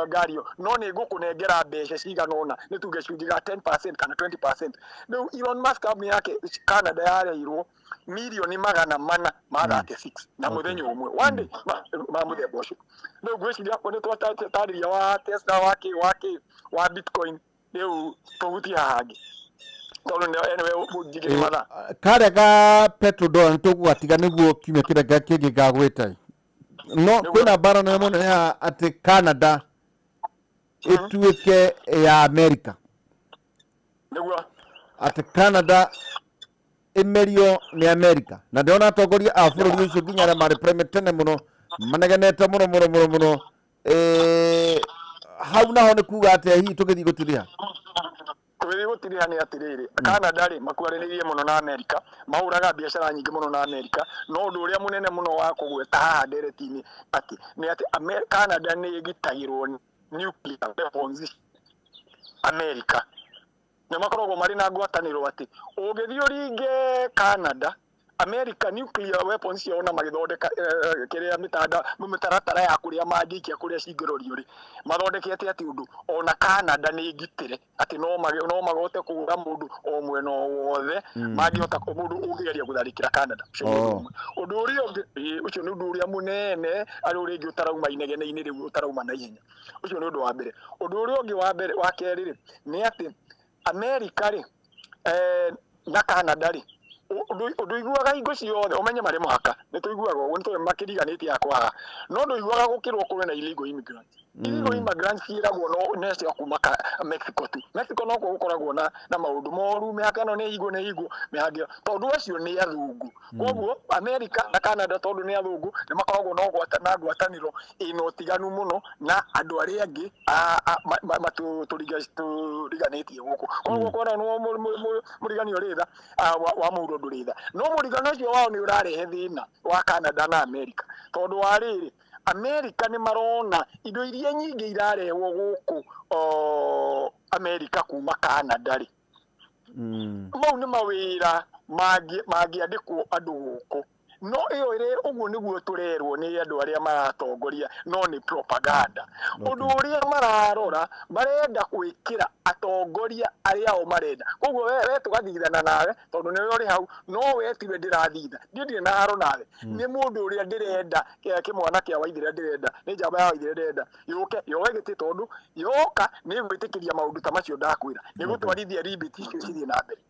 ngari ĩyo, no nĩ ngũkũnengera mbeca cigana ũna, nĩ tuge gacunjĩ ga 10% kana 20%. Rĩu Elon Musk kambuni yake Canada yareirwo mirioni 436 na mũthenya ũmwe, one day, ma mũthemba ũcio. Rĩu ngwĩciria akorwo nĩ twatarĩria wa Tesla, wa kĩ wa kĩ wa Bitcoin, rĩu tũhutie haha hangĩ tondũ anyway njigĩre mathaa. Karĩa ga petrodollar nĩ tũgũgatiga nĩguo kiumia kĩrĩa kĩngĩ gagwĩta, no kwĩna mbara nene mũno ya atĩ Canada ĩtuĩke ya America. Nĩguo. Atĩ Canada ĩmerio nĩ America, na ndĩrona atongoria a bũrũri ũcio nginya arĩa marĩ prime tene mũno manegenete mũno mũno mũno mũno. Hau naho nĩ kuga atĩa hihi tũgĩthiĩ gũtirĩha? Tũgĩthiĩ gũtirĩha nĩ atĩrĩrĩ, Canada rĩ makuranĩirie mũno na America, mahũraga biacara nyingĩ mũno na America, no ũndũ ũrĩa mũnene mũno wa kũgweta haha ndereti-inĩ atĩ nĩ atĩ Canada nĩ ĩgitagĩrwo nuclear weapons America. Nĩ makoragwo marĩ na ngwatanĩro atĩ ũngĩthiĩ ũringe Canada, America nuclear weapons ciao na magĩthondeka kĩrĩa mĩtanda mĩtaratara ya kũrĩa mangĩikia kũrĩa cingĩrorio rĩ, mathondekete atĩ ũndũ ona Canada nĩ ngitĩre atĩ no magote kũhũra mũndũ o mwena o wothe mangĩhota mũndũ ũngĩgeria gũtharĩkĩra Canada. Ũcio nĩ ũndũ ũmwe. Ũndũ ũrĩa ũngĩ, ũcio nĩ ũndũ ũrĩa mũnene arĩ ũrĩa ũngĩ ũtarauma inegene-inĩ rĩu ũtarauma na ihenya. Ũcio nĩ ũndũ wa mbere. Ũndũ ũrĩa ũngĩ wa mbere wa kerĩ rĩ, nĩ atĩ America rĩ, na Canada rĩ, ũndũ iguaga hingo ciothe ũmenye marĩ mũhaka, nĩ tũiguaga ũguo, nĩ tũĩ makĩriganĩtie hakwa haha, no ndũiguaga gũkĩrwo kũrĩ na illegal immigrants. Illegal immigrants ciĩragwo no nĩ cia kuma Mexico tu. Mexico no kuo gũkoragwo na maũndũ moru, mĩhaka ĩno nĩ hingwo, nĩ hingwo mĩhaka ĩyo, tondũ acio nĩ athungu. Koguo America na Canada tondũ nĩ athungu nĩ makoragwo na ngwatanĩro ĩna ũtiganu mũno na andũ arĩa angĩ tũriganĩtie gũkũ. Koguo kwona nĩ mũrigani ũrĩ tha, wa mũhuro ndũrĩ tha, no mũrigano ũcio wao nĩ ũrarehe thĩna wa Canada na America, tondũ wa rĩrĩ America nĩ marona indo iria nyingĩ irarehwo gũkũ America kuma Canada rĩ, mau nĩ mawĩra mangĩandĩkwo andũ gũkũ, no ĩyo ĩrĩ ũguo nĩguo tũrerwo nĩ andũ arĩa maratongoria, no nĩ propaganda. Ũndũ ũrĩa mararora, marenda gwĩkĩra atongoria arĩa o marenda. Koguo we tũgathithana nawe tondũ nĩwe ũrĩ hau, no we tiwe ndĩrathitha, niĩ ndirĩ na haro nawe, nĩ mũndũ ũrĩa ndĩrenda, kĩmwana kĩa Waithĩra ndĩrenda, nĩ njamba ya Waithĩra ndĩrenda yũke yoe gĩtĩ, tondũ yoka nĩ gwĩtĩkĩria maũndũ ta macio ndakwĩra, nĩ gũtwarithia rebate icio cithiĩ na mbere.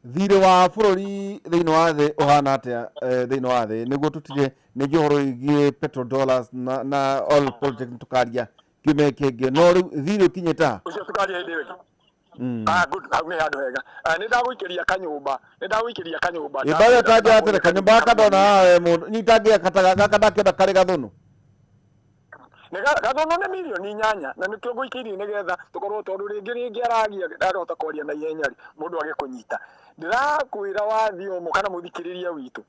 Thirĩ wa bũrũri thĩinĩ wa thĩ ũhana atĩa, thĩinĩ wa thĩ, nĩguo tũtige nĩngĩ ũhoro wĩgiĩ petrodollars na oil politics tũkaria kiumia kĩngĩ, no rĩu thirĩ ũkinyĩte ha? Ũcio tũkaria hĩndĩ ĩyo ĩngĩ. Ah, good, hau nĩ handũ hega. Ah, nĩ ndagũikĩria kanyũmba, nĩ ndagũikĩria kanyũmba. Ĩmbaga tanja atĩrĩ kanyũmba gaka ndona haha we mũndũ nyitangĩa kataga gaka ndakĩenda karĩ gathũnũ. Nĩ gathũnũ nĩ mirioni 8, na nĩkĩo ngũikĩirie nĩgetha tũkorwo, tondũ rĩngĩ rĩngĩ aragia ndarahota kwaria na ihenya rĩ, mũndũ agĩkũnyita. Ndĩrakwĩra wathiomo kana mũthikĩrĩria witũ,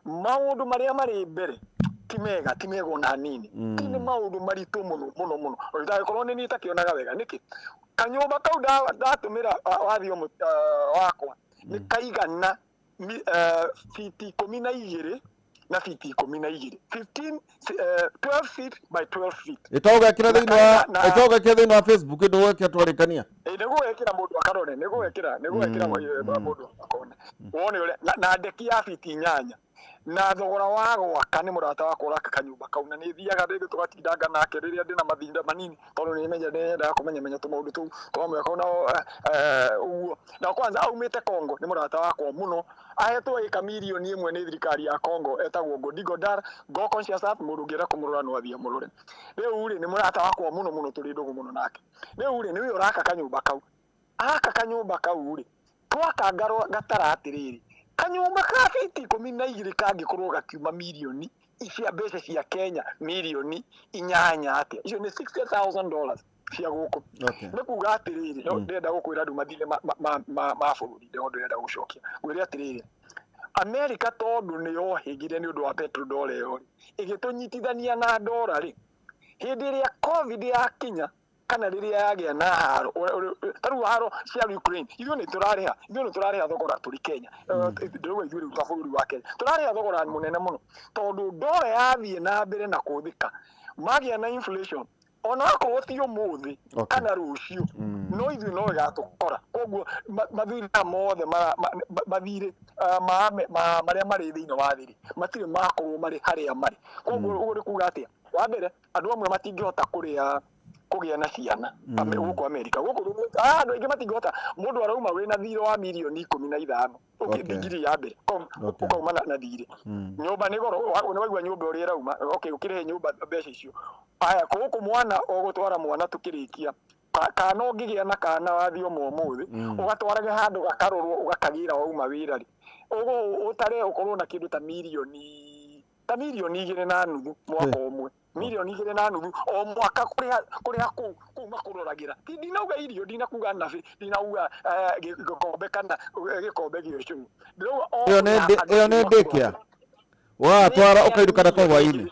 maũndũ marĩa marĩ mbere ti mega, ti mega ona hanini. Ti nĩ maũndũ maritũ mũno mũno mũno. Ndagĩkorwo nĩ niĩ itakĩonaga wega nĩkĩ kanyũmba kau ndatũmĩra wathiomo wakwa nĩ kaigana fiti 12 na fiti 12, 15, 12 feet by 12 feet. Ĩtogekĩra thĩinĩ wa ĩtogekĩra thĩinĩ wa Facebook, ndũgekĩra twarĩkania. Ĩ, nĩgũgekĩra mũndũ akarore, nĩgũgekĩra mũndũ akone wone ũrĩa na ndeki ya fiti 8, na thogora wa gwaka nĩ mũrata wakwa ũraka kanyũmba kau, na nĩ thiaga rĩngĩ tũgatindanga nake rĩrĩa ndĩna mathinda manini, tondũ nĩ menya nĩ nyendaga kũmenya menya tũmaũndũ tũu twamwe kau na ũguo. Na kwanza aumĩte Congo, nĩ mũrata wakwa mũno, ahetwo ĩka mirioni 1 nĩ thirikari ya Congo, etagwo Godi Godar Go Conscious App. Mũndũ ũngĩenda kũmũrora no athiĩ amũrore. Rĩu rĩ, nĩ mũrata wakwa mũno mũno, tũrĩ ndũgũ mũno nake. Rĩu rĩ, nĩwe ũraka kanyũmba kau. Aka kanyũmba kau rĩ, twaka ngatara atĩrĩrĩ, kanyũmba ka fiti 12 kangĩkorwo gakiuma mirioni cia mbeca cia Kenya mirioni 8 atĩa? Icio nĩ $60,000 cia gũkũ. Nĩ kuga atĩrĩrĩ, no ndĩrenda gũkwĩra andũ mathirĩ ma bũrũri, nĩho ndĩrenda gũcokia ngwĩre atĩrĩrĩ, Amerika tondũ nĩ yohĩgire nĩ ũndũ wa petrodollar ĩyo rĩ, ĩgĩtũnyitithania na ndora rĩ, hĩndĩ ĩrĩa COVID yakinya kana rĩrĩa yagĩa na haro, ta rĩu haro cia Ukraine, ithuĩ nĩ tũrarĩha thogora tũrĩ Kenya. Ndĩrauga ithuĩ rĩu ta bũrũri wa Kenya tũrarĩha thogora mũnene mũno, tondũ ndora yathiĩ na mbere na kũthĩka magĩa na inflation, ona akorwo ti ũmũthĩ kana rũciũ, no ithuĩ no ĩgatũkora. Koguo mathirĩ maya mothe mathirĩ marĩa marĩ thĩinĩ wa thĩ rĩ, matirĩ makorwo marĩ harĩa marĩ. Koguo ũguo nĩ kuga atĩa? Wa mbere, andũ amwe matingĩhota kũrĩa kũgĩa na ciana. Gũkũ Amerika gũkũ andũ aingĩ matingĩhota. Mũndũ arauma wĩna thirĩ wa mirioni 15. Digiri ya mbere ũkauma na thirĩ. Nyũmba nĩ goro, nĩ waigua nyũmba ũrĩa ĩrauma. Okay, ũkĩrĩhe nyũmba mbeca icio. Aya, gũkũ mwana ũgũtwara mwana tũkĩrĩkia kana ũngĩgĩa na kana wathiomo ũmũthĩ, ũgatwarage handũ gakarorwo, ũgakagĩra wauma wĩra rĩ, ũguo ũtare ũkorwo na kĩndũ ta mirioni 2.5 mwaka ũmwe, mirioni 2.5 o mwaka kũrĩha kũu makũroragĩra. Ti ndinauga irio, ndinakuga nabi, ndinauga gĩkombe kana gĩkombe gĩa ũcũrũ, ndĩrauga o Ĩyo nĩ kũrĩha andũ ĩyo nĩ acio. ndĩkĩa watwara ũkainũka nako hwainĩ.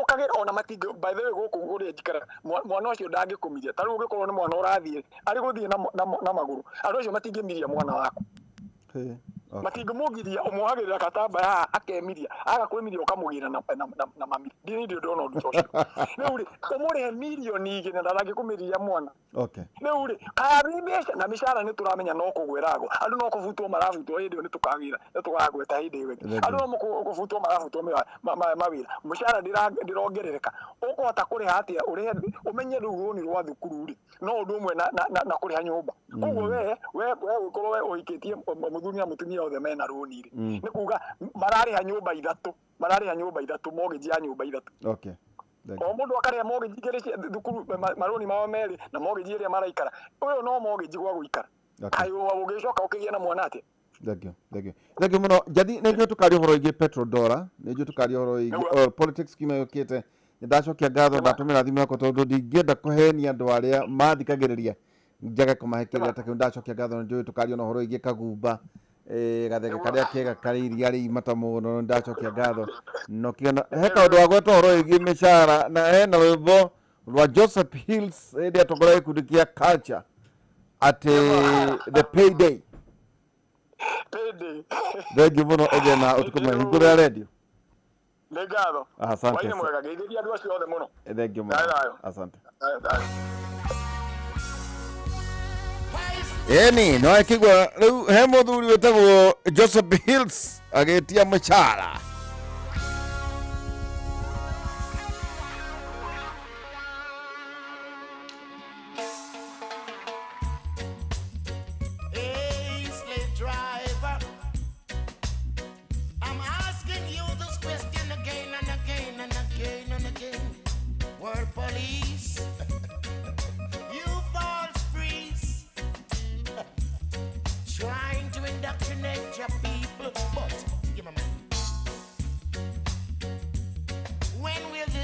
Ũkagĩra ona matingĩ. By the way, gũkũ ũrĩa njikaraga, mwana ũcio ndangĩkũmiria. Ta rĩu ũngĩkorwo nĩ mwana ũrathiĩ arĩ gũthiĩ na magũrũ, andũ acio matingĩmiria mwana waku. Matingĩmũgiria, ũmuohagĩrĩra gatambaya haha akemiria, aga kwĩmiria ũkamũgĩra na mami. Ndirĩ ndĩ ndona ũndũ ta ũcio. Rĩu rĩ, ũmũrĩhe mirioni 2 na ndangĩkũmĩria mwana. Rĩu rĩ, kaya nĩ mbeca na mĩcara nĩ tũramenya no kũgwĩragwo, andũ no kũbutwo marabutwo. Hĩndĩ ĩyo nĩ tũkagĩra, nĩ tũkagweta hĩndĩ ĩyo ĩngĩ. Thank Andũ you. no kũbutwo marabutwo mawĩra, mũcara ndĩrongerereka. Ũkũhota kũrĩha atĩa? Ũrĩhe ũmenye rĩu rũni rwa thukuru rĩ, no ũndũ ũmwe na kũrĩha nyũmba. Koguo we ũkorwo we ũhikĩtie mũthuri na mũtumia othe mena rũni rĩ, nĩ kuga mararĩha nyũmba ithatũ, mararĩha nyũmba ithatũ, mortgage ya nyũmba ithatũ. Thank O mũndũ akarĩha mortgage igĩrĩ cia thukuru, marũni mao merĩ na mortgage ĩrĩa maraikara. Ũyũ no mortgage gwa gũikara. Kaĩ ũgĩcoka ũkĩgĩa na mwana atĩa? Thank you. Thank you. Thank you mũno. Njathi, nĩ njũĩ tũkaria ũhoro wĩgiĩ petrodollar, nĩ njũĩ tũkaria ũhoro wĩgiĩ oil politics kiumia gĩũkĩte. Nĩ ndacokia ngatho ndatũmĩra thimũ yakwa tondũ ndingĩenda kũhenia andũ arĩa mathikagĩrĩria njage kũmahe kĩrĩra ta kĩu. Ndacokia ngatho, nĩ njũĩ tũkaria na ũhoro wĩgiĩ kagumba, gathenge karĩa kega karĩ iria rĩ imata mũno. Nĩ ndacokia ngatho no kĩgana he kaũndũ wagweta ũhoro wĩgiĩ mĩcara, na hena rwĩmbo rwa Joseph Hills hĩndĩ atongoria gĩkundi kĩa Culture atĩ the payday. Payday. Thengiũ mũno, ũgĩe na ũtukũ mwega. Hingũrĩra redio. Nĩ ngatho. Asante. Hwainĩ mwega, geithĩria andũ acio othe mũno. Thengiũ mũno. Thayũ, thayũ. Asante. Thayũ, thayũ. Ĩni no ĩkĩigua rĩu he mũthuri wĩtagwo Joseph Hills agĩtia mũcara. Hey, slave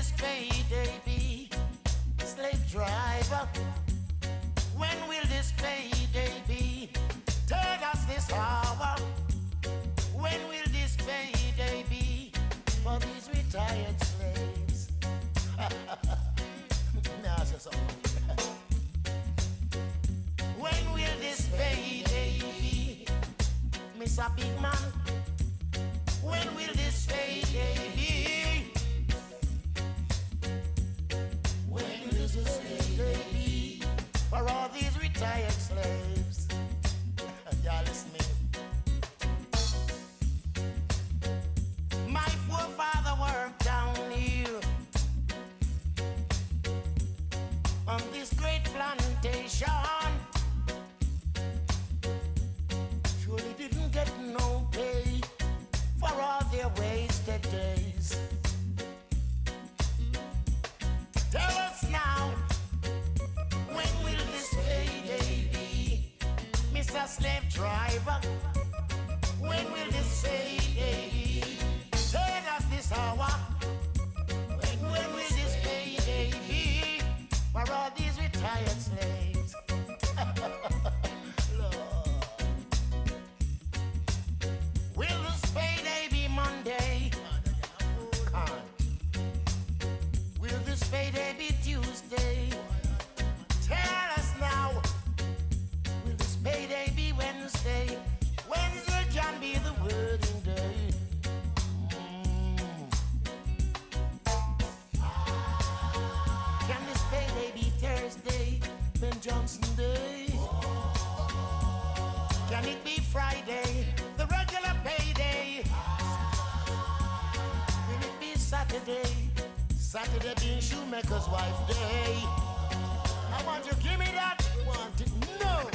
this payday be? Slave driver, when will this payday be? Tell us this hour. When will this payday be for these retired slaves? Now, say something. When will this payday be, Mr. Big Man? When will this payday be? When will this payday be for all these retired slaves? Y'all listen me. My forefather worked down here on this great plantation. Surely didn't get no pay for all their wasted days. Tell us now, when will this payday be? Mr. Slave Driver, when will this payday be? Tell us this hour, when will this payday be? For all these retired slaves. Lord. Will this payday be Monday? Can't. Will this payday be Tuesday? Tell us now. Will this payday be Wednesday? Wednesday can be the wedding day. Can this payday be Thursday? Ben Johnson Day? Can it be Friday? The regular payday? Will it be Saturday? Saturday being shoemaker's wife day. I want you give me that. Want it? No.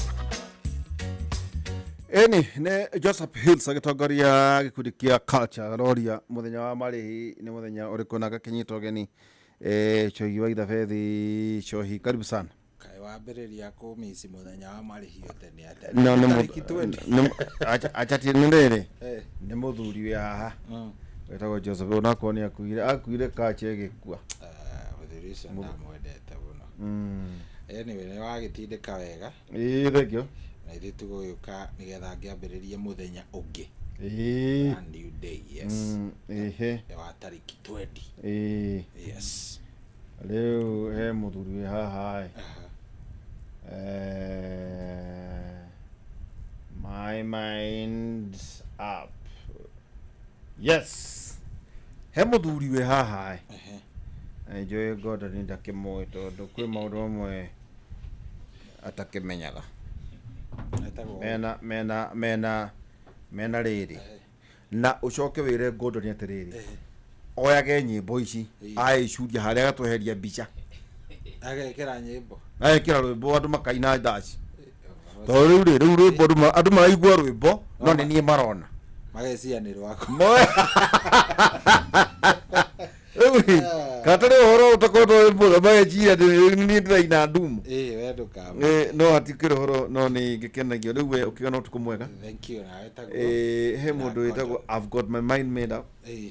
Eni nä Joseph Hills agätongoria gä kundi kä a culture aroria må thenya wa marä nä må thenya å rä kå na gakänyita å geni Cogi wa Ithabethi Cohi, karibu sana. Kaĩ wambĩrĩria kũmici mũthenya wa marĩhi tene atĩa? No, nä Tarĩki 20. achati nä rä rä Eh. nä må thuri wä haha wetagwo Joseph onakorwo nä akuire kache ä gä kua. Mũthuri ũcio ndamwendete mũno. Anyway, nĩ wagĩtindĩka wega. Ä thengio. Na ithuĩ tũgũgĩũka nĩgetha ngĩambĩrĩrie mũthenya ũngĩ. Ä A new day, yes. Ĩhĩ. Wa tarĩki 20. Ä Yes. rä u he må thuri wä haha ĩ. My mind's up. Yes, he må thuri wä haha ĩ njå Gordon ndakä tondå kwä maå ndå mamwe atakä menyaga. Etagwo Mena mena mena mena rä rä na å coke wä re Gordon atä rä rä oyage nyä mbo ici aäcuria harä a agatweheria mbica. Agekĩra nyĩmbo. Agekĩra rwĩmbo andũ makaina ndaci tondũ rĩu rĩ rĩu rwĩmbo andũ maraigua rwĩmbo no nĩ niĩ marona. Mageciria nĩ rwaku. Rĩu rĩ kana tarĩ ũhoro ũtakoretwo wĩ mũno mageciria nĩ niĩ ndĩraina ndumu. Ĩĩ we ndũkama. No hatikĩrĩ ũhoro no nĩ ngĩkenagio rĩu we ũkĩgĩa na ũtukũ mwega. Thank you, nawe taguo. He mũndũ wĩtagwo I've got my mind made up. Ĩĩ.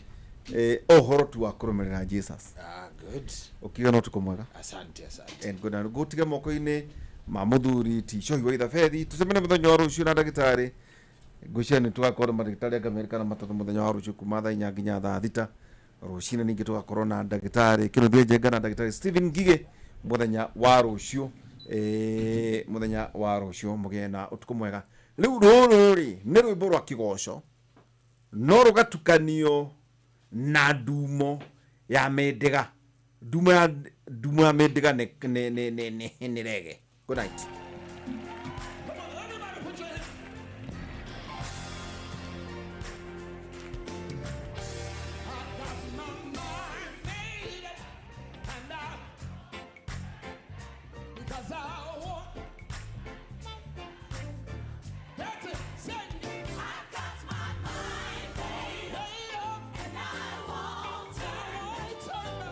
Ũhoro tu wa kũrũmĩrĩra Jesus. Ah, good. Ũkĩgĩa na ũtukũ mwega. Asante, asante. And good night. Ngũtige moko-inĩ ma mũthuri ti Cohi wa Ithabethi tũcemanie mũthenya wa rũciũ na ndagĩtarĩ ngwĩciria nĩ tũgakorwo na mandagĩtarĩ anga merĩ kana matatũ mũthenya wa rũciũ kuma thaa 4 nginya thaa 6 rũcinĩ ningĩ tũgakorwo na ndagĩtarĩ Kĩnuthia Njenga na ndagĩtarĩ Stephen Ngigĩ mũthenya wa rũciũ mũthenya wa rũciũ mũgĩe na ũtukũ mwega. Rĩu rũrũ rĩ nĩ rwĩmbo rwa kĩgoco no rũgatukanio na ndumo ya mĩndĩga ndumo ya mĩndĩga nĩ rege. Good night. Because I want that's it. Say it. I got my mind made up and I won't turn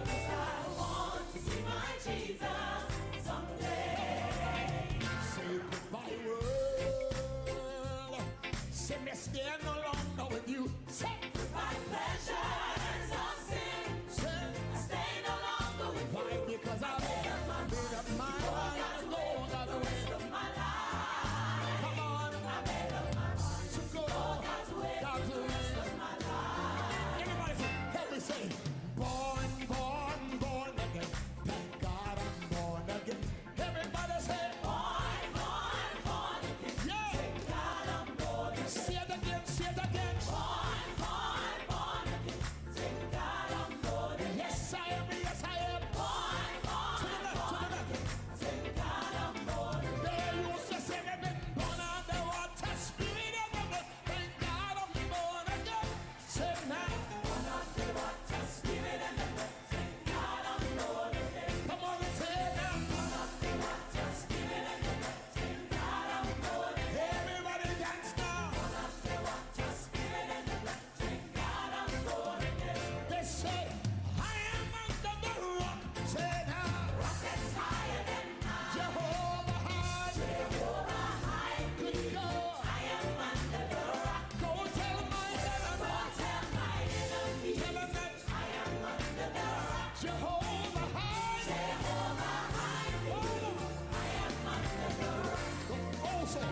back. I want to see my Jesus someday. Jehovah hide me. I am under the rock. Also,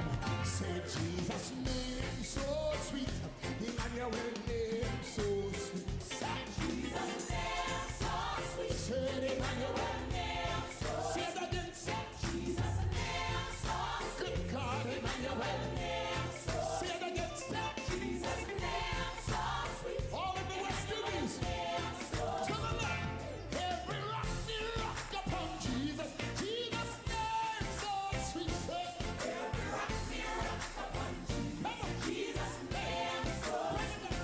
say Jesus' name so sweet, Emmanuel name so sweet. Say Jesus' name so sweet. Say Emmanuel name so sweet. Say it again. Say Jesus' name so sweet. Good God, Emmanuel name so sweet. Say it again. Say Jesus' name so sweet. All in the West Indies. To the left. Every rock, the rock upon Jesus. Jesus' name so sweet. Say every rock, the rock upon Jesus. Jesus' name so sweet.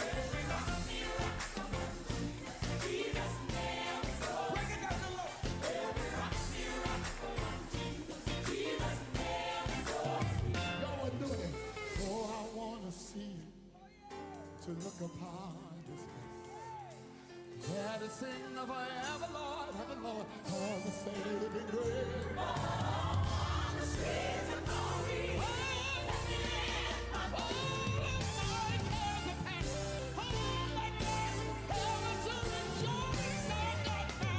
Every rock, the rock upon Jesus. Jesus' name so sweet. Break it down the Lord. Every rock, the rock upon Jesus. Jesus' name so sweet. Go and do it. Oh, I wanna see him, to look upon his face. There to sing of forever, Lord, heaven, Lord, all the saving grace. All the streets of glory. Let me lift my voice. All my cares are past. All my cares, ever to rejoice. I got my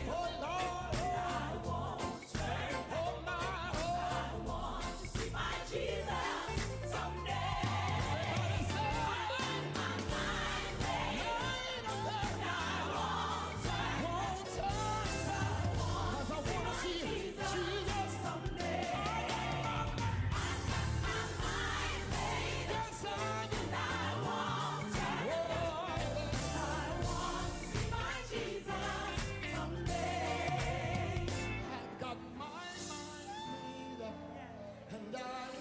Oh, Lord, I won't turn. Oh, my, oh, I want to see my Jesus someday. Everybody say, my mind made up, and I won't turn. Won't turn back. 'Cause I wanna see Jesus someday. I got my mind made up, yes, I do. And I won't turn. Oh, I want to see my Jesus someday. I've got my mind made up, and I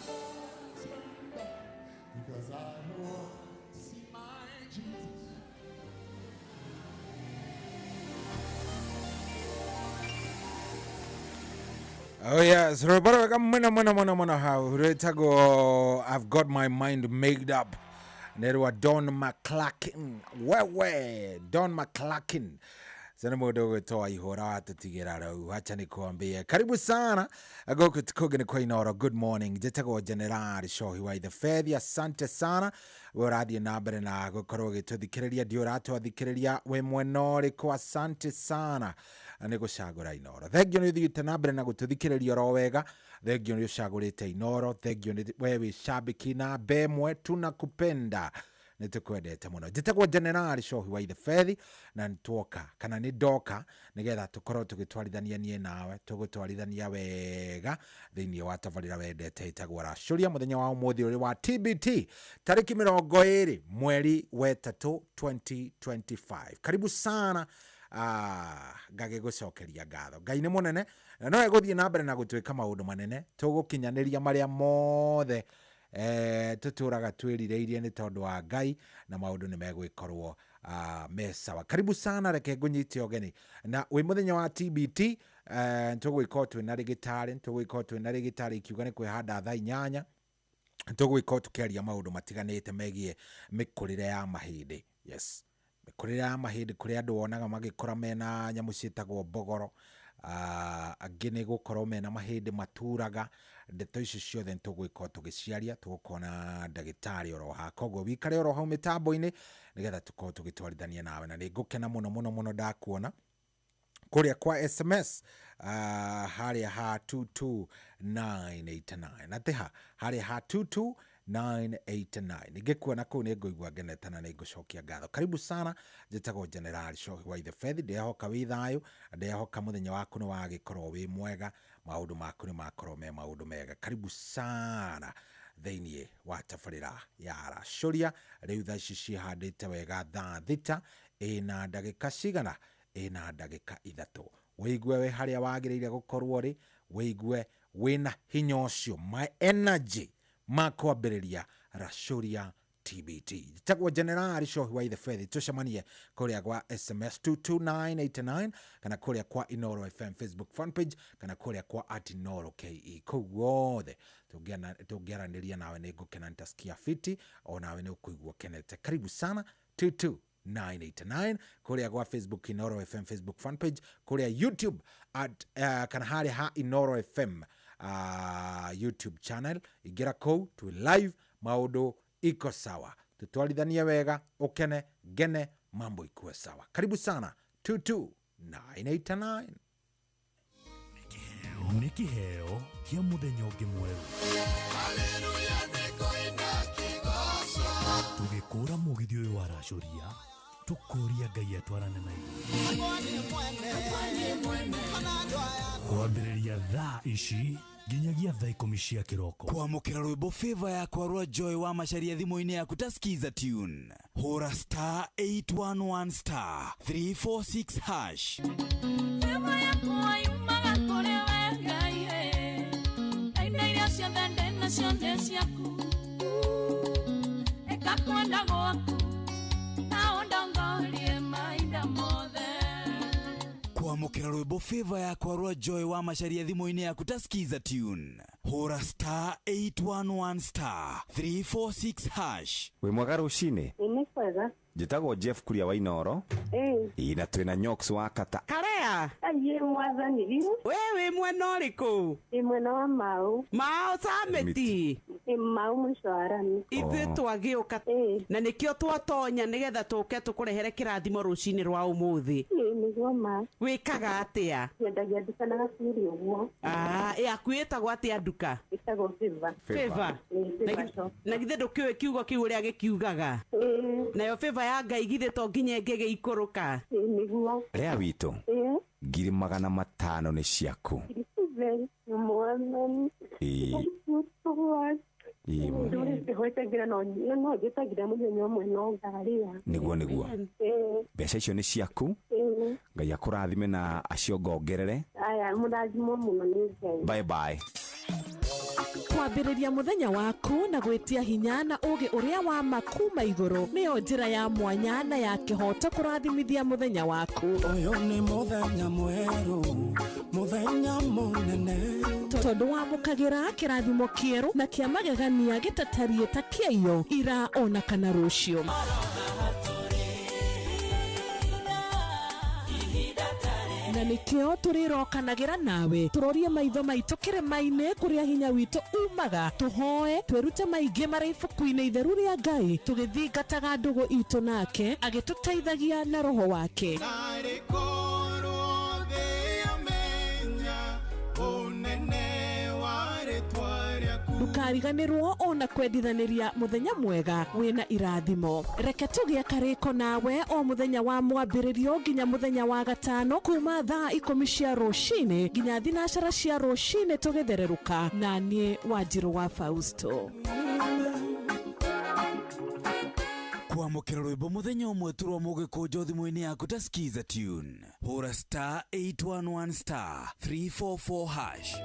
won't turn back, because I want to see my Jesus. Oh yes, rwĩmbo rwega mũno mũno mũno mũno hau rwĩtagwo I've Got My Mind Made Up nĩ rwa Don McClacken. Wewe Don McClacken sana mũndũ ũgwĩtwo Waihũra watũtigĩra rĩu, acha nikuambie karibu sana gũkũ kũngĩ nĩ kwa Inooro. Good morning, njĩtagwo General Shohi wa Ithefethi. Asante sana we ũrathiĩ na mbere na gũkorwo ũgĩtũthikĩrĩria, ndiũ ũratwathikĩrĩria wĩ mwena ũrĩkũ. Asante sana nĩ gũcagũra Inooro. Thengio nĩ ũthiĩte na mbere na gũtũthikĩrĩria oro wega. Thengio nĩ ũcagũrĩte Inooro. Thengio nĩ we wĩ shabiki na mbemwe, tunakupenda, nĩ tũkwendete mũno. Njĩtagwo General Shohi wa Ithefethi na nĩtwoka kana nĩ ndoka nĩgetha tũkorwo tũgĩtwarithania niĩ nawe, tũgũtwarithania wega thĩinĩ wa tabarĩra wendete ĩtagwo Racũria mũthenya wa ũmũthĩ ũrĩ wa TBT tarĩki 20 mweri wetatũ 2025. Karibu sana. Ngagĩgũcokeria ngatho. Ngai nĩ mũnene na no egũthiĩ na mbere na gũtwĩka maũndũ manene, tũgũkinyanĩria marĩa mothe tũtũraga twĩrirĩirie nĩ tondũ wa Ngai, na maũndũ nĩ megwĩkorwo me sawa. Karibu sana, reke ngũnyite ũgeni na wĩ mũthenya wa TBT. Tũgwĩkorwo twĩna rĩgĩtarĩ, tũgwĩkorwo twĩna rĩgĩtarĩ ikiuga nĩ kwĩhanda thaa 8. Tũgwĩkorwo tũkĩaria maũndũ matiganĩte megiĩ mĩkũrĩre ya mahĩndĩ. Yes, mĩkũrĩre ya mahĩndĩ, kũrĩ andũ wonaga magĩkũra mena nyamũ ciĩtagwo mbogoro, angĩ nĩ gũkorwo mena mahĩndĩ maturaga. Ndeto icio ciothe nĩtũgwĩkorwo tũgĩciaria, tũgũkorwo na ndagĩtarĩ oro haha, koguo wikare oro hau mĩtambo-inĩ nĩgetha tũkorwo tũgĩtwarithania nawe, na nĩ ngũkena mũno mũno mũno ndakuona kũrĩa kwa SMS harĩa ha 22989 na ha harĩa ha 22989. Ningĩkuona kũu nĩ ngũigua ngenete na nĩ ngũcokia ngatho. Karibu sana, njĩtagwo General Shohi wa Ithefethi. Ndĩrehoka wĩ thayũ, ndĩrehoka mũthenya waku nĩ wagĩkorwo wĩ mwega, maũndũ maku nĩ makorwo me maũndũ mega. Karibu sana thĩinĩ wa tabarĩra ya Racũria. Rĩu thaa ici cihandĩte wega thaa 6 ĩna ndagĩka cigana? Ĩna ndagĩka 3. Wĩigue wĩ harĩa wagĩrĩire gũkorwo rĩ, wĩigue wĩna hinya ũcio, my energy ma kwambĩrĩria Racũria TBT. Njĩtagwo General Shohi wa Ithefethi. Tũcemanie kũrĩa gwa SMS 22989 kana kũrĩa kwa Inooro FM Facebook fan page kana kũrĩa kwa @InooroKE. Kũu guothe tũngĩaranĩria nawe nĩ ngũkena, nitasikia fiti, o nawe nĩ ũkũigua ũkenete. Karibu sana 22989 kũrĩa gwa Facebook Inooro FM Facebook fan page, kũrĩa YouTube at kana harĩa ha Inooro FM YouTube channel. Ingĩra kũu twĩ live, maũndũ iko sawa, tutwarithanie wega, ukene ngene. Mambo ikuwe sawa. Karibu sana 22989. Nĩ kĩheo kĩa mũthenya ũngĩ mwerũ tũgĩkũra mũgithi ũyũ waracũria tũkũria Ngai atwarane na ithuĩ kwambĩrĩria thaa ici nginyagia thaa 10 cia kĩroko. Kwamũkĩra rwĩmbo favor yakwa rwa Joy wa Macharia thimũ-inĩ yaku ta Skiza tune, hũra star 811 star 346 hash. Favor yakwa yumaga kũrĩ we Ngai, indo iria ciothe ndĩ nacio nĩ ciaku, ĩka kwenda gwaku na ũndongorie mahinda mothe. Kwamũkĩra rwĩmbo favor yakwa rwa Joy wa Macharia thimũ-inĩ yaku ta Skiza tune, hũra star 811 star 346 hash. Wĩ mwega rũcinĩ? Nĩ kwega. Njĩtagwo Jeff Kuria wa Inoro. Ĩĩ na twĩna Nyox wa Kata. Karea. Aiye mwathani. We wĩ mwena ũrĩkũ? Ĩ mwena wa Mau. Mau Samiti. Ĩ Mau mũico wa rami. Ithuĩ twagĩũka na nĩkĩo twatonya nĩgetha tũke tũkũrehere kĩrathimo rũcinĩ rwa ũmũthĩ. Ĩ nĩguo ma. Wĩkaga atĩa? Nyendagia nduka na gaciri ũguo. Ah, yaku ĩtagwo atĩa nduka? Ĩtagwo Favor. Favor. Na githĩ ndũkĩũĩ kiugo kĩu ũrĩa gĩkiugaga? Nayo favor ya Ngai githĩ to nginya ĩngĩgĩikũrũka? Nĩguo. Rea witũ. 500,000 nĩ ciaku. Mwathani. Ĩĩ. Ndũrĩte no njĩtagĩra mũthenya ũmwe no ngarĩa. Nĩguo nĩguo. Mbeca icio nĩ ciaku. Ngai akũrathime na aciongongerere. Aya, mũrathimwo mũno nĩ Ngai. Bye bye. Kwambĩrĩria mũthenya waku na gwĩtia hinya na ũũgĩ ũrĩa wa ma kuma igũrũ nĩyo njĩra ya mwanya na ya kĩhooto kũrathimithia mũthenya waku. Ũyũ nĩ mũthenya mwerũ, mũthenya mũnene. Tondũ wamũkagĩra kĩrathimo kĩerũ na kĩa magegania gĩtatariĩ ta kĩaiyo ira ona kana rũciũ. Na nĩkĩo tũrĩrokanagĩra nawe tũrorie maitho maitũ kĩrĩma-inĩ kũrĩa hinya witũ umaga, tũhoe twĩrute maingĩ marĩ ibuku-inĩ itheru rĩa Ngai tũgĩthingataga ndũgũ itũ nake agĩtũteithagia na roho wake. Ndũkariganĩrwo ona kwendithanĩria mũthenya mwega wĩna irathimo. Reke tũgĩe karĩko nawe o mũthenya wa mwambĩrĩrio nginya mũthenya wa gatano kuma thaa 10 cia rũcinĩ nginya 9 cia rũcinĩ tũgĩthererũka na niĩ Wanjirũ wa Fausto. Kwamũkĩra rwĩmbo mũthenya ũmwe tu rwa mũgĩkũnjo thimũ-inĩ yaku ta Skiza tune, hũra star 811 star 344 hash.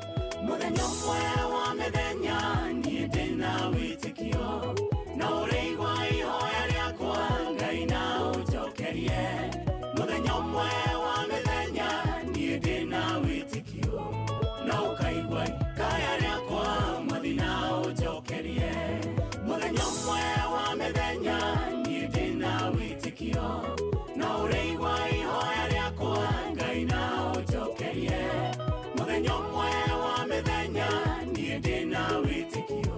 Mũthenya ũmwe wa mĩthenya niĩ ndĩna wĩtĩkio na ũrĩigua ihoya rĩakwa Ngai na ũnjokerie. Mũthenya ũmwe wa mĩthenya niĩ ndĩna wĩtĩkio na ũkaigua ikaya rĩakwa Mwathi na ũnjokerie. Mũthenya ũmwe wa mĩthenya niĩ ndĩna wĩtĩkio na ũrĩigua ihoya rĩakwa Ngai na ũnjokerie. Mũthenya ũmwe wa mĩthenya niĩ ndĩna wĩtĩkio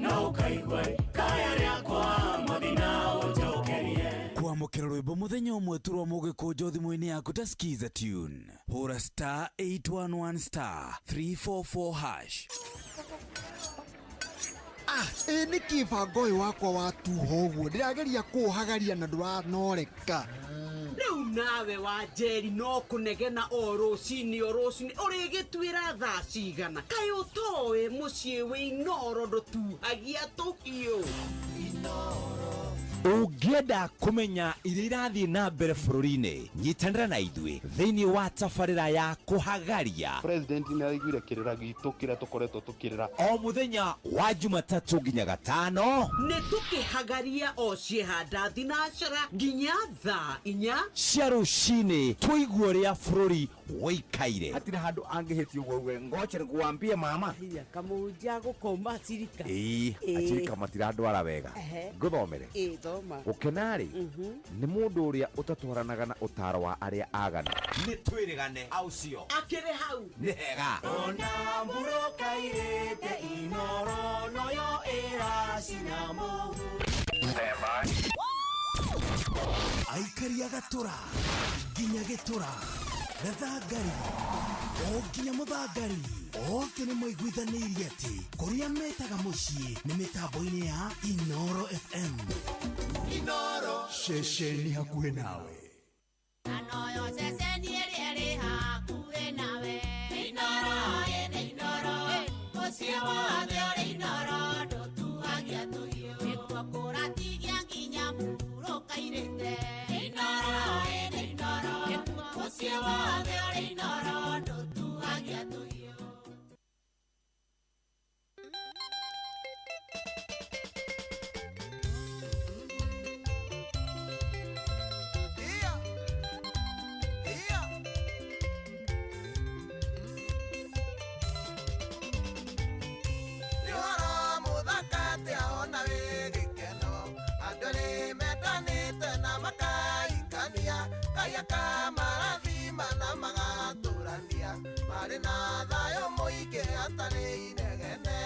na ũkaigua ikaya rĩakwa Mwathi na ũnjokerie. Kwamũkĩra rwĩmbo mũthenya ũmwe tu rwa mũgĩkũnjo thimũ-inĩ yaku ta Skiza tune, hũra star 811 star 344 hash. Ĩ nĩkĩ bango ũyũ wakwa watuha ũguo ndĩrageria kũũhagaria na ndũranoreka. Rĩu nawe wa Njeri no kũnegena o rũcinĩ o rũcinĩ ũrĩgĩtuĩra thaa cigana? Kaĩ ũtoĩ mũciĩ wĩ Inoro ndũtuhagia tũhiũ? Ũngĩenda kũmenya iria irathiĩ na mbere bũrũri-inĩ, nyitanĩra na ithuĩ thĩinĩ wa tabarĩra ya kũhagaria. President nĩ araiguire kĩrĩra gitũ kĩrĩa tũkoretwo tũkĩrĩra o mũthenya wa Jumatatũ nginya gatano. Nĩ tũkĩhagaria o ciehanda thinacara nginya thaa 4 cia rũcinĩ tũigue ũrĩa bũrũri wĩikaire. Hatirĩ handũ angĩhĩtia ũguo uge ngoche nĩkuambie mama. Kamũnja gũkoma cirika. Ĩĩ, acirika matirandwara wega. Ngũthomere. Ĩĩ, thoma. Gũkena-rĩ, nĩ mũndũ ũrĩa ũtatwaranaga na ũtaro wa arĩa aganu. Nĩ twĩrĩgane au cio. Akĩrĩ hau. Nĩ hega. Ona mbura kairĩte Inoro noyo ĩracina mũhu. Aikaria gatũra nginya gĩtũra gathangari o nginya mũthangari othe nĩ maiguithanĩirie atĩ kũrĩa metaga mũciĩ nĩ mĩtambo-inĩ ya Inoro FM. Inoro ceceni hakuhĩ nawe. Anoyo ceceni ĩrĩa ĩrĩ hakuhĩ nawe. Inoro ĩnĩ Inoro, mũciĩ wothe ũrĩ Inoro, ndũtuagia tũhiũ. Nĩkuo kũratigia nginya mũhurũka-irĩte. Inoro ĩnĩ Inoro, mũciĩ wothe ũrĩ Inoro, ndũtuagia tũhiũ. Kamarathima na magatũrania marĩ na thayũ mũingĩ hatarĩ inegene.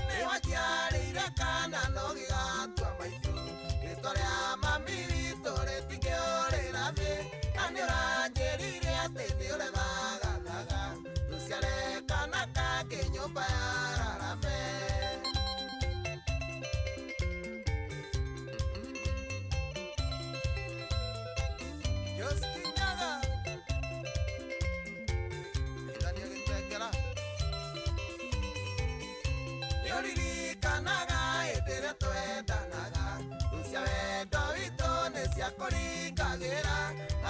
Nĩ waciarĩire kana no gĩgatua maitũ, rĩtwa rĩa mami witũ rĩtingĩũrĩra thĩ, na nĩ ũranjĩrire atĩ nĩ ũrethagathaga tũciare kana kangĩ nyũmba ya rarame. Nĩũririkanaga hĩndĩ ĩrĩa twendanaga, cia wendo witũ nĩ ciakũringagĩra,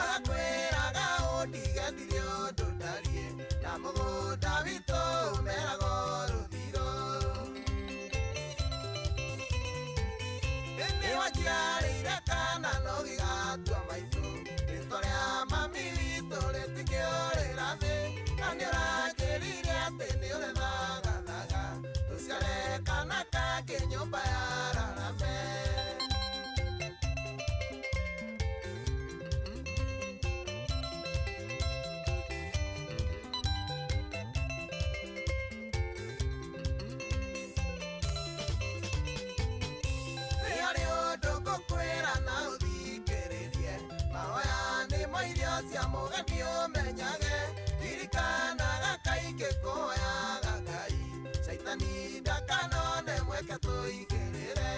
agakwĩraga ũndige ndirĩ ũndũ ndariĩ, na mũgũnda witũ ũmeragwo rũthiro. Nĩ waciarĩire kana no gĩgatua maitũ, rĩtwa rĩa mami witũ rĩtingĩũrĩra thĩ, na nĩ ũranjĩrire atĩ nĩ ũrethagathaga tũciare kana kangĩ nyũmba ya rarame. Nĩ harĩ ũndũ ngũkwĩra na ũthikĩrĩrie, mahoya nĩmo irio cia mũgeni ũmenyage, ririkanaga kaingĩ kũhoyaga Ngai, caitani ndakanone mweke tũigĩrĩre.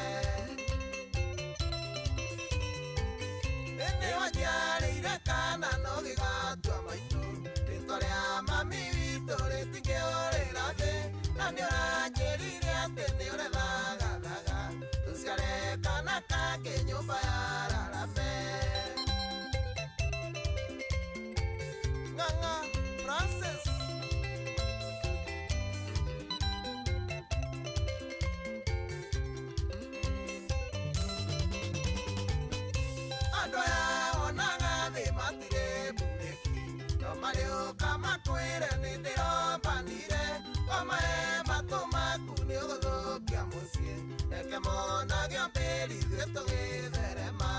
Nĩ waciarĩire kana no gĩgatua maitũ, rĩtwa rĩa mami witũ rĩtingĩũrĩra thĩ, na nĩ ũranjĩrire atĩ nĩ ũrethagathaga tũciare kana kangĩ nyũmba ya rarame. Ng'ang'a Francis. Andũ aya wonaga thĩ matirĩ mburĩki, no marĩũka makwĩre nĩ ndĩrombanire, wamahe matũ maku nĩ ũgũthũkia mũciĩ, reke monage mbĩri ithuĩ tũgĩtherema.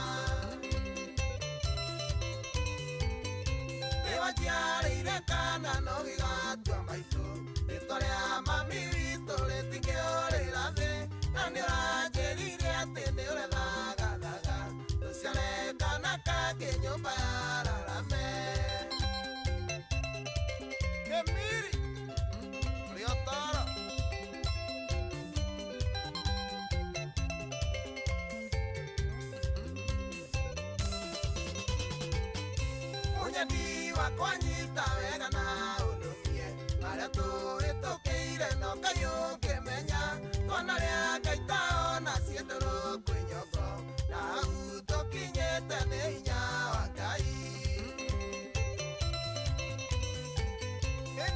Nĩ waciarĩire kana no gĩgatua maitũ, rĩtwa rĩa mami witũ rĩtingĩũrĩra thĩ, na nĩ ũranjĩrire atĩ nĩ ũrethagathaga tũciare kana kangĩ nyũmba ya rarame. Kĩmiri ũrĩ ũtoro. Mũnyeni wakwa nyita wega na ũnũmie marĩa tũhĩtũkĩire no Ngai ũngĩmenya, twana rĩa Ngai taona ciĩ ndũrũ kwĩ nyongo, na hau tũkinyĩte nĩ hinya wa Ngai.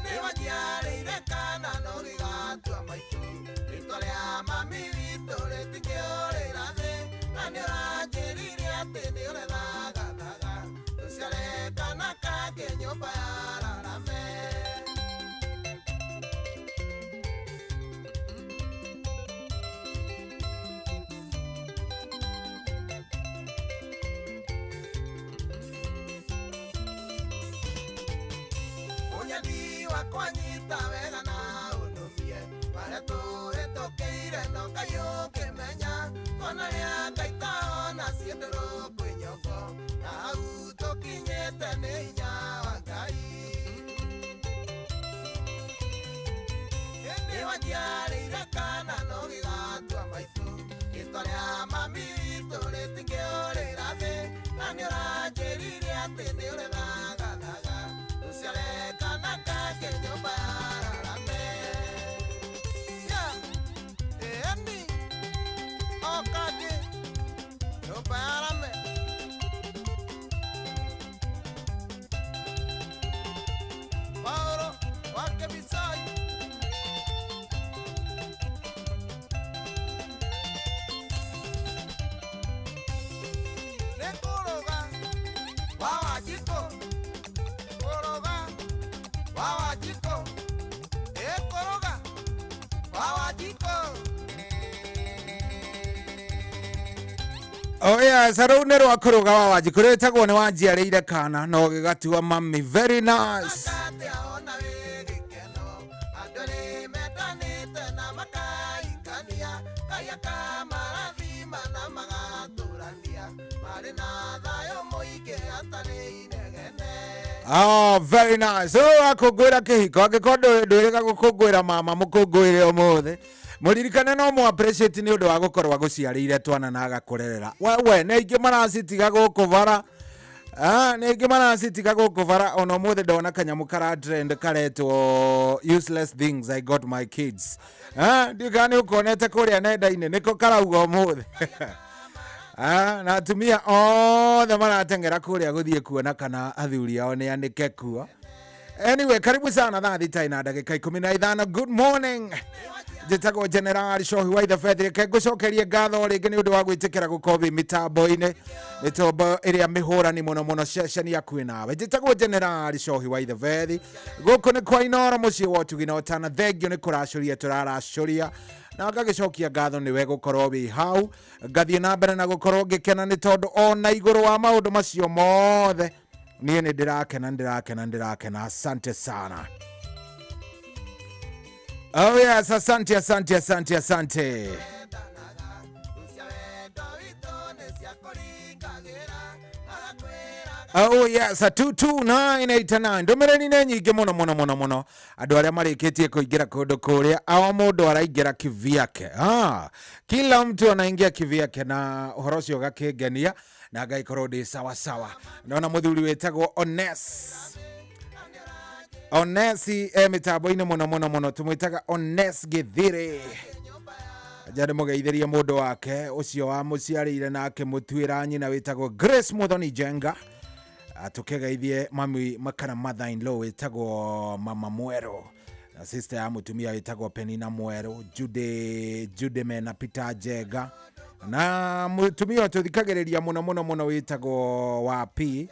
Nĩ waciarĩire kana no gĩgatua maitũ, rĩtwa rĩa mami witũ rĩtingĩũrĩra thĩ, na nĩ ũranjĩrire atĩ nĩ ũrethagathaga tũciare kana kangĩ nyũmba ya rarame. Mũnyeni wakwa nyita wega na ũnũmie marĩa tũhĩtũkĩire no Ngai ũngĩmenya, Rĩtwa rĩa mami witũ rĩtingĩũrĩra thĩ na nĩũranjĩrire atĩ nĩũrĩthagathaga ũciare kana kangĩ nyũmba yararame. Yeah. Ĩni o kangĩ nyũmba yarame. Paolo wa Kebisai. Nĩ kũrũga wa Wanjikũ, kũrũga wa Wanjikũ, ĩ kũrũga wa Wanjikũ. Oh yes, rũu nĩ rwa kũrũga wa Wanjikũ rwĩtagwo nĩ wanjiarĩire kana na ũgĩgatua mami. Very nice. Andũ nĩ mendanĩte na makaikania Ngai akamarathima na magatũrania marĩ na thayũ mũingĩ hatarĩ inegene. Oh, very nice. Rũu wakũngũĩra kĩhiko angĩkorwo ndwĩrĩga gũkũngũĩra mama mũkũngũĩre ũmũthĩ mũririkane no mũ appreciate nĩ ũndũ wa gũkorwo agũciarĩire twana na agakũrerera wewe nĩ aingĩ maracitiga gũkũ bara. Ah, nĩ aingĩ maracitiga gũkũ bara ona ũmũthĩ ndona kanyamũ kara trend karetwo "Useless things I got my kids". Ah, ndiũĩ kana nĩ ũkonete kũrĩa nenda-inĩ nĩko karauga ũmũthĩ. Ah, na atumia othe marateng'era kũrĩa gũthiĩ kuona kana athuri ao nĩ anĩke kuo. Anyway, karibu sana thaa 6 na ndagĩka 15. Good morning, njĩtagwo General Shohi wa Ithe Beth. Reke ngũcokerie ngatho rĩngĩ nĩ ũndũ wa gwĩtĩkĩra gũkorwo wĩ mĩtambo-inĩ mĩtambo ĩrĩa mĩhũrani mũno mũno ceceni yakuĩ nawe. Njĩtagwo General Shohi wa Ithe Beth. Gũkũ nĩ kwa Inoro, mũciĩ wa ũtugi na ũtana. Thengio nĩ kũracũria tũraracũria na ngagĩcokia ngatho nĩwe gũkorwo wĩ hau. Ngathiĩ na mbere na gũkorwo ngĩkena nĩ tondũ ona igũrũ wa maũndũ macio mothe niĩ nĩ ndĩrakena, ndĩrakena, ndĩrakena. Asante sana. Oh yes, asante, asante, asante, asante. Oh yes, 22989 ndũmĩrĩri nĩ nyingĩ mũno mũno mũno mũno. Andũ arĩa marĩkĩtie kũingĩra kũndũ kũrĩa o mũndũ araingĩra kivyake. Ah, kila mtu anaingia kivyake na ũhoro ũcio ũgakĩngenia na ngagĩkorwo ndĩ sawa sawa. Ndona mũthuri wĩtagwo Ones Onesi e mĩtambo-inĩ mũno mũno mũno, tũmwĩtaga Ones Gĩthĩrĩ. Nja nĩ mũgeithĩrie mũndũ wake ũcio wamũciarĩire na akĩmũtuĩra nyina wĩtagwo Grace Muthoni Njenga. Tũkĩgeithie mami kana mother in law wĩtagwo Mama Mwerũ na sister ya mũtumia wĩtagwo Penina Mwerũ, Jude Jude mena Peter Njenga na mũtumia tũthikagĩrĩria mũno mũno mũno wĩtagwo Wapi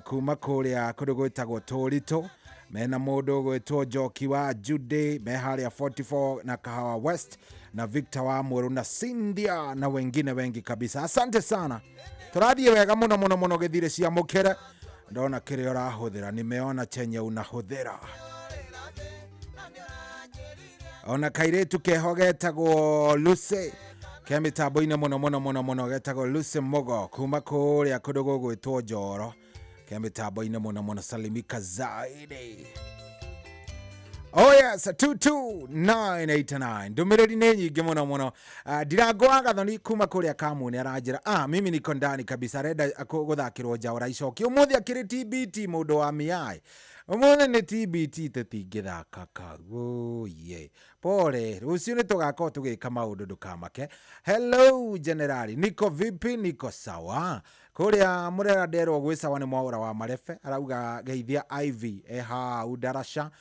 kuma kũrĩa kũndũ gwĩtagwo Tũritũ mena mũndũ gwĩtwo Njoki wa Jude me harĩa 44 na Kahawa West na Victor wa Mwerũ na Cynthia na wengine wengi kabisa. Asante sana, tũrathiĩ wega mũno mũno mũno. Gĩthirĩ cia mũkĩre ndona kĩrĩa ũrahũthĩra, nimeona chenye unahũthĩra. Ona kairĩtu keho getagwo Lucy ke mĩtambo-inĩ mũno mũno mũno mũno, getagwo Lucy Mugo kuma kũrĩa kũndũ gũgwĩtwo Njoro, ke mĩtambo-inĩ mũno mũno. Salimika zaidi. Oh yes, 22989 ndũmĩrĩri nĩ nyingĩ mũno mũno. Ndirango wa Gathoni kuma kũrĩa Kamuni aranjĩra, "Ah, mimi niko ndani kabisa." Arenda gũthakĩrwo njaũra icoki ũmũthĩ akĩrĩ TBT mũndũ wa miai ũmũthĩ nĩ TBT tũtingĩthaka kau. Ye pole, rũciũ nĩ tũgakorwo tũgĩka maũndũ, ndũkamake. Hello generali, niko vipi? Niko sawa kũrĩa mũrera nderwo gwĩ sawa. Nĩ mwaũra wa marebe arauga geithia Ivy e hau Darasha.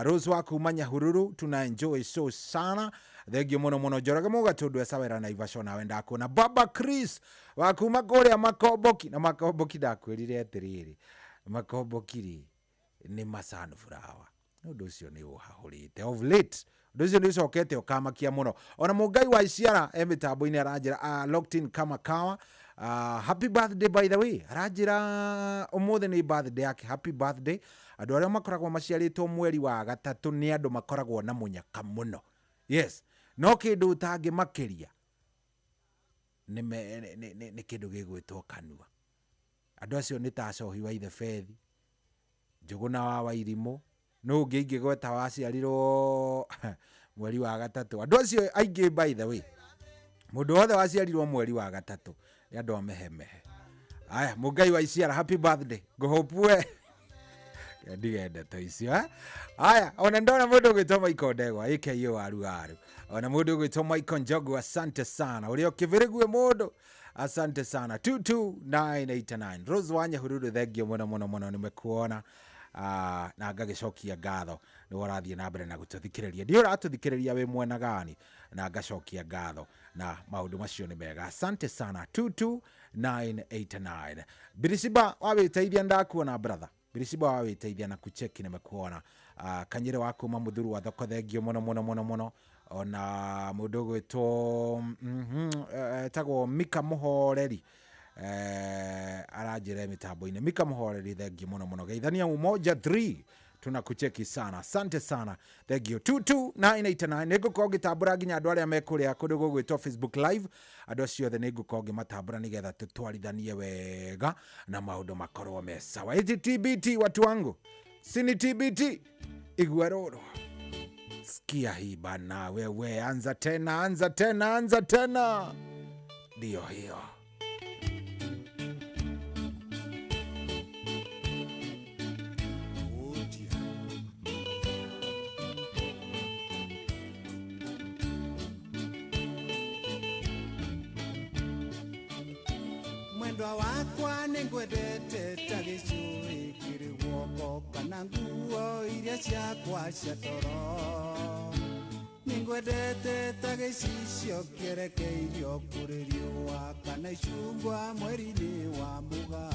Rose wa kuma Nyahururu, tuna enjoy so sana, thengio mũno mũno. Njoroge Mũgatũndũ esawera Naivasha, nawe ndakuona. Baba Chris wa kuma kũrĩa Makomboki na Makomboki, ndakwĩrire atĩrĩrĩ, Makomboki rĩ nĩ ma sunflower. Nĩ ũndũ ũcio nĩ ũhahũrĩte of late, ũndũ ũcio nĩ ũcokete ũkamakia mũno. Ona mũngai wa Iciara e mĩtambo-inĩ aranjĩra, "Locked in kama kawa." Happy birthday by the way, aranjĩra ũmũthĩ nĩ birthday yake. Happy birthday. Andũ arĩa makoragwo maciarĩtwo mweri wa gatatũ nĩ andũ makoragwo na mũnyaka mũno. Yes, no kĩndũ ũtangĩmakĩria nĩ kĩndũ gĩgwĩtwo kanua. Andũ acio nĩ ta Cohi wa Ithe Bethi, Njũgũna wa Wairimũ, nũ ũngĩ ingĩgweta waciarirwo mweri wa gatatũ? Andũ acio aingĩ by the way Mũndũ wothe waciarirwo mweri wa gatatũ nĩ andũ a mehemehe. Aya, Mũngai wa Iciara, happy birthday. Ngũhũpue. Ndige ndeto icio, eh? Aya, ona ndona mũndũ ũgwĩtwo Michael Ndegwa aka Waru Waru, ona mũndũ ũgwĩtwo Michael Njogu, asante sana. Ũrĩa ũkĩbĩrĩgue mũndũ, asante sana. 22989 Rose wa Nyahururu, thengio mũno mũno mũno, nimekuona. Na ngagĩcokia ngatho nĩ ũrathiĩ na mbere na gũtũthikĩrĩria. Ndiũ ũratũthikĩrĩria wĩ mwena gani, na ngacokia ngatho na maũndũ macio nĩ mega. Asante sana. 22989 Birisiba wawĩteithia, ndakuona brother. Birisiba wawĩteithia na kucheki, nimekuona. Kanyĩrĩ wa kuma mũthuru wa thoko, thengio mũno mũno mũno mũno. Ona mũndũ ũgwĩtwo etagwo Mika Mũhoreri, aranjĩra mĩtambo-inĩ. Mika Mũhoreri, thengio mũno mũno. Geithania Umoja 3, tunakucheki sana, asante sana, thank you. 22989 nĩ ngũkorwo ngĩtambũra nginya andũ arĩa me kũrĩa kũndũ gũgwĩtwo Facebook Live. Andũ acio othe nĩ ngũkorwo ngĩmatambũra nĩgetha tũtwarithanie wega na maũndũ makorwo me sawa. Iti TBT, watu wangu, sini TBT. Igua rũrũ, sikia hii bana, wewe anza tena, anza tena, anza tena, ndio hiyo. Mwendwa wakwa nĩngwendete ta gĩcũĩ kĩrĩ guoko kana nguo iria ciakwa cia toro. Nĩngwendete ta gĩcicio kĩerekeirio kũrĩ riũa kana icungwa mweri-inĩ wa mũgaa.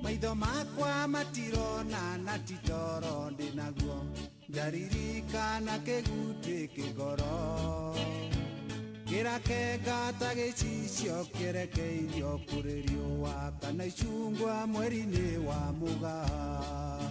Maitho makwa matirona na ti toro ndĩ naguo, ndaririkana kĩgutĩ kĩgoro kĩrakenga ta gĩcicio kĩerekeirio kũrĩ riũa kana icungwa mweri-inĩ wa mũgaa.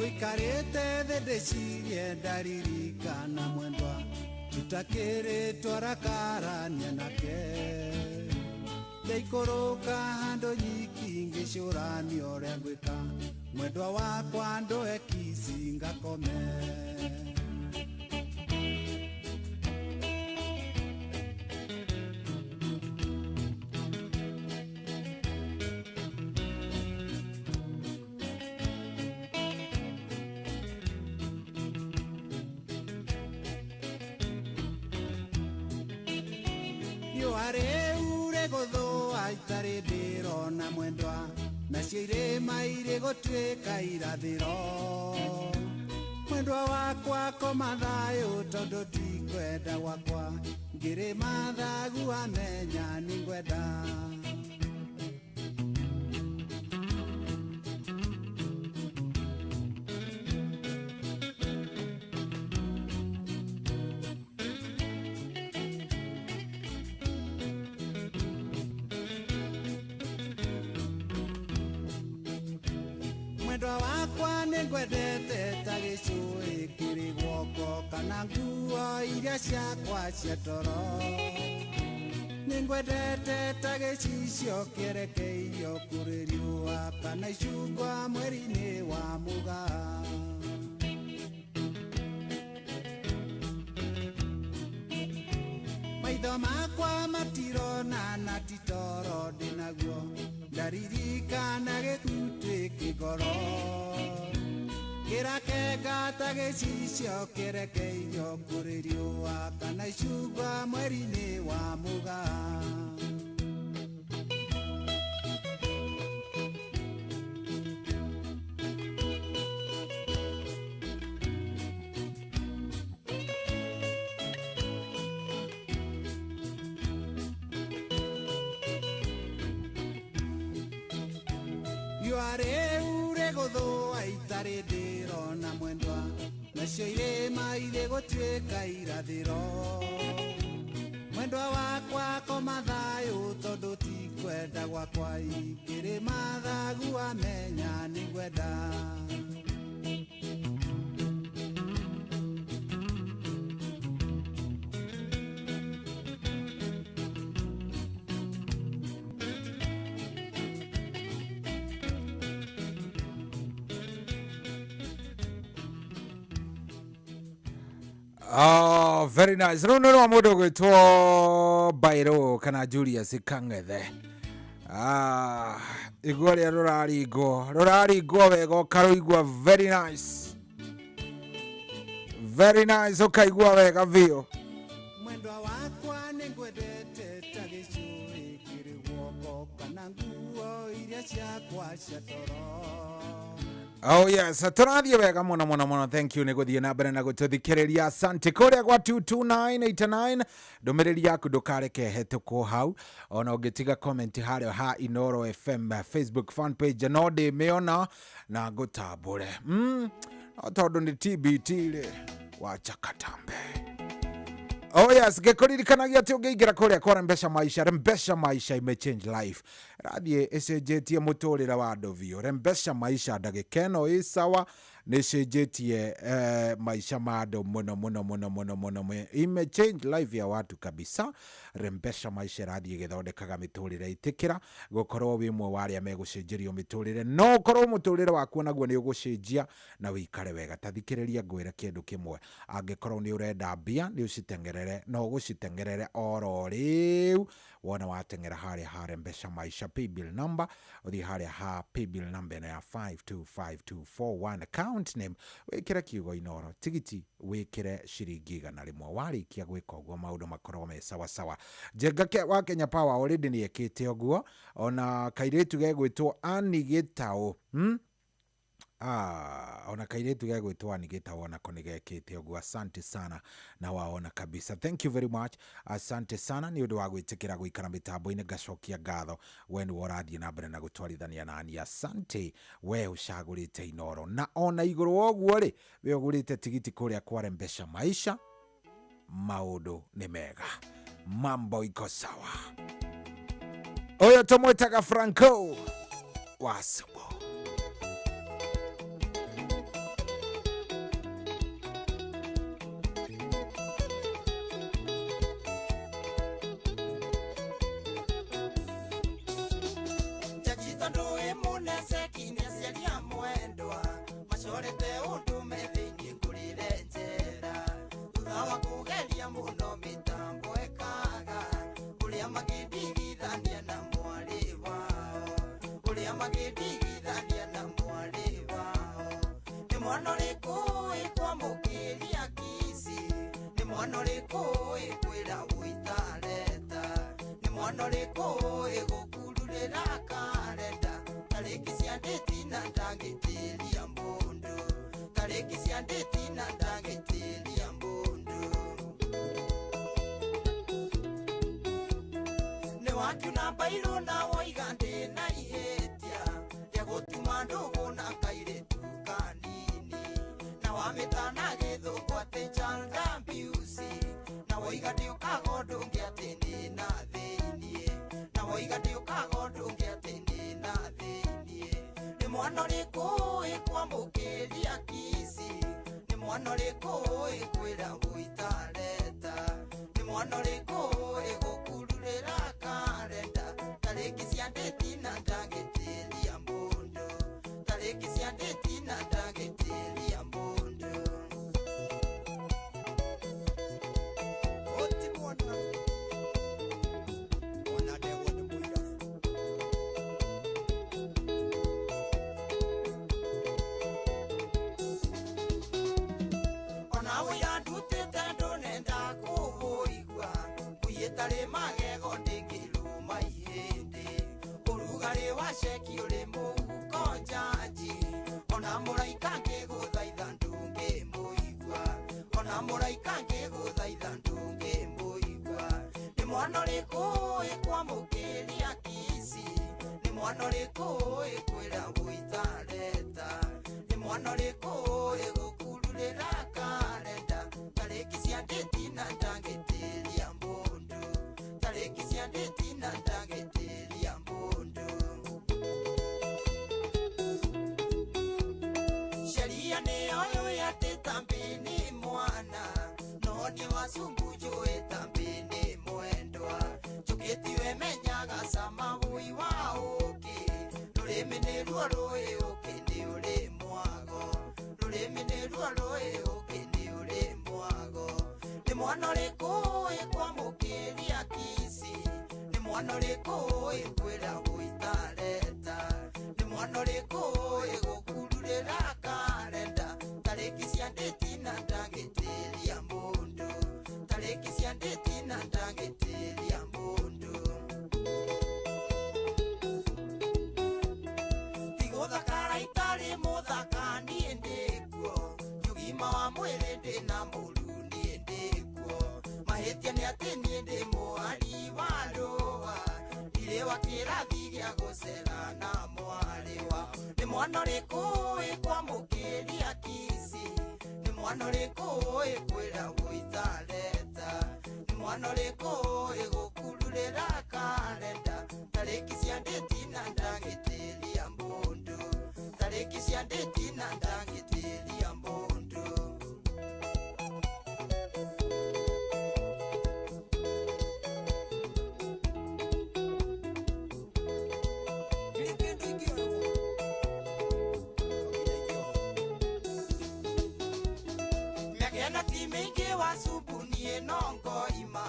Ngũikarĩte thĩ ndĩcirie, ndaririkana mwendwa tutakĩrĩ twarakarania nake. Ndaikũrũka handũ nyiki ngĩcũrania ũrĩa ngwĩka, mwendwa wakwa ndũhe kici ngakome. Riũa rĩu rĩgũthũa itarĩ ndĩrona mwendwa, nacio irĩma irĩ gũtuĩka irathĩro. Mwendwa wakwa koma thayũ tondũ ndikwenda gwakwa, ngĩrĩma thagu amenya nĩngwenda. Mwendwa wakwa nĩngwendete ta gĩcũĩ kĩrĩ guoko kana nguo iria ciakwa cia toro. Nĩngwendete ta gĩcicio kĩerekeirio kũrĩ riũa kana icungwa mweri-inĩ wa mũgaa. Maitho makwa matirona na ti toro ndĩ naguo, ndaririkana gĩkutĩ kĩgoro kĩrakenga ta gĩcicio kĩerekeirio kũrĩ riũa kana icungwa mweri-inĩ wa mũgaa. Riũa rĩu rĩgũthũa itarĩ ndĩrona mwendwa, nacio irĩma irĩ gũtuĩka irathĩro. Mwendwa wakwa koma thayũ tondũ ti Kwenda gwakwa ikĩrĩ mathagu amenya nĩ ngwenda. Oh, very nice. Rũu nĩ rwa mũndũ ũgwĩtwo Bairo kana Julius Kang'ethe. Ah, igua rĩa rũraringwo rũraringwo wega ũkarũigua very nice. Very nice ũkaigua wega biũ. Mwendwa wakwa nĩ ngwendete ta gĩcũrĩ kĩrĩ guoko kana nguo iria ciakwa cia toro. Oh yes, tũrathiĩ wega mũno mũno mũno. Thank you nĩ gũthiĩ na mbere na gũtũthikĩrĩria. Asante kũrĩa gwa 22989 ndũmĩrĩri yaku ndũkareke hetũkwo hau, ona ũngĩtiga comment harĩa ha Inoro FM Facebook fan page no ndĩmĩona na ngũtambũre. No tondũ nĩ TBT rĩ, wacha katambe. Oh yes, ngĩkũririkanagia atĩ ũngĩingĩra kũrĩa kwa Rembesha Maisha, Rembesha Maisha ime change life. Rathiĩ ĩcenjetie mũtũrĩre wa andũ biũ. Rembesha Maisha ndagĩka ĩno ĩ sawa nĩ ĩcenjetie maisha ma andũ mũno mũno mũno mũno mũno. Ime change life ya watu kabisa. Rembesha Maisha ĩrathiĩ ĩgĩthondekaga mĩtũrĩre. Ĩtĩkĩra gũkorwo wĩ ũmwe wa arĩa megũcenjerio mĩtũrĩre. No ũkorwo mũtũrĩre waku onaguo nĩ ũgũcenjia na wĩikare wega. Ta thikĩrĩria ngwĩre kĩndũ kĩmwe. Angĩkorwo nĩ ũrenda mbia nĩ ũciteng'erere, no ũgũciteng'erere oro rĩu wona wateng'era harĩa ha Rembesha Maisha paybill number, ũthiĩ harĩa ha paybill number ĩno ya 525241 account name wĩkĩre kiugo Inoro, tigiti wĩkĩre ciringi 100. Warĩkia gwĩka ũguo maũndũ makorwo me sawa sawa. Njenga wa Kenya Power already nĩ ekĩte ũguo, ona kairĩtu gegwĩtwo Annie Gĩtaũ, ona kairĩtu gegwĩtwo Annie Gĩtaũ onako nĩ gekĩte ũguo. Asante sana na waona kabisa. Thank you very much. Asante sana nĩ ũndũ wa gwĩtĩkĩra gũikara mĩtambo-inĩ. Ngacokia ngatho we nĩwe ũrathiĩ na mbere na gũtwarithania nani. Asante we ũcagũrĩte Inoro, na ona igũrũ wa ũguo rĩ, we ũgũrĩte tigiti kũrĩa kwa Rembesha Maisha, maũndũ nĩ mega, mambo iko sawa. Ũyũ tũmwĩtaga Franco wa Subu. Njagita ndũĩ mũneceki nĩ aciari a mwendwa macorete ũndũ me thĩinĩ ngũrĩre njera, thutha wa kũgeria mũno mĩtambo ĩkaga ũrĩa magĩndigithania na mwarĩ wao, ũrĩa magĩndigithania na mwarĩ wao. Nĩ mwana ũrĩkũ ĩkwamũkĩria kici, nĩ mwana ũrĩkũ ĩkwĩra ũitareta, nĩ mwana ũrĩkũ ĩgũkururĩra karenda, tarĩki cia ndĩti na ndangĩtĩria mũndũ, tarĩki cia ndĩti na ndangĩtĩria mũndũ. Nĩ wakiuna mbairũ na woiga ndĩna ihĩtia rĩa gũtuma ndũgũ na kairĩtu kanini, na wamĩtana gĩthũngũ atĩ child abuse, na woiga ndĩũkaga ũndũ ũngĩ atĩ ndĩna thĩiniĩ, na woiga ndĩũkaga ũndũ ũngĩ atĩ ndĩna thĩiniĩ. Nĩ mwana ũrĩkũ ĩkwamũkĩria kici, nĩ mwana ũrĩkũ ĩkwĩra ũitareta, nĩ mwana ũrĩkũ ĩgũkururĩra karenda, tarĩki cia ndĩti na ndangĩtĩria mũndũ, tarĩki cia ndĩti na ndangĩtĩria mũndũ. Oti mwana ona ndegwa nĩ mũira. Ona ũira ndutĩte ndũnenda kũũigua, ngui ĩtarĩ magego ndĩngĩrũma ihĩndĩ, ũrugarĩ wa ceki ũrĩ mũhuko njanji, ona mũraika ngĩgũthaitha ndũngĩmũigua, ona mũraika ngĩgũthaitha ndũngĩmũigua. Nĩ mwana ũrĩkũ ĩkwamũkĩria kici, nĩ mwana ũrĩkũ ĩkwĩra ũitareta, nĩ mwana ũrĩkũ ĩgũkururĩra karenda, tarĩki cia ndĩti na ndangĩtĩria mũndũ, tarĩki cia ndĩti na ndangĩtĩria atĩ tambi nĩ mwana no nĩ wacumbu njũĩ tambi nĩ mwendwa njũkĩ tiwe menyaga cama wũi wa ũkĩ rũrĩmĩ nĩruo rũĩ ũkĩ nĩ ũrĩ mwago rũrĩmĩ nĩruo rũĩ ũkĩ nĩ ũrĩ mwago nĩ mwana ũrĩkũ ũĩ kwamũkĩria kici nĩ mwana ũrĩkũ ũĩ kwĩra gũitareta nĩ mwana ũrĩkũ ũĩ gũkururĩra karenda tarĩki cia ndĩti na ndangĩtĩria mũndũ tarĩki cia ndĩti na ndangĩtĩria mũndũ tigũthakara itarĩ mũthaka niĩ ndĩkuo ũgima wa mwĩrĩ ndĩna mũru niĩ ndĩkuo mahĩtia nĩ atĩ niĩ ndĩ mwari wa rũa ndirĩ wa kĩrathi gĩa gũcera na mwarĩ wa nĩ mwana ũrĩkũ ũĩ kwamũkĩria kici nĩ mwana ũrĩkũ ũĩ kwĩra gũitareta nĩ mwana ũrĩkũ ũĩ gũkururĩra karenda tarĩki cia ndĩti na ndangĩtĩria mũndũ tarĩki cia ndĩti na ndangĩtĩria mũndũ mĩaka ĩno ti mĩingĩ wa cumbu niĩ no ngoima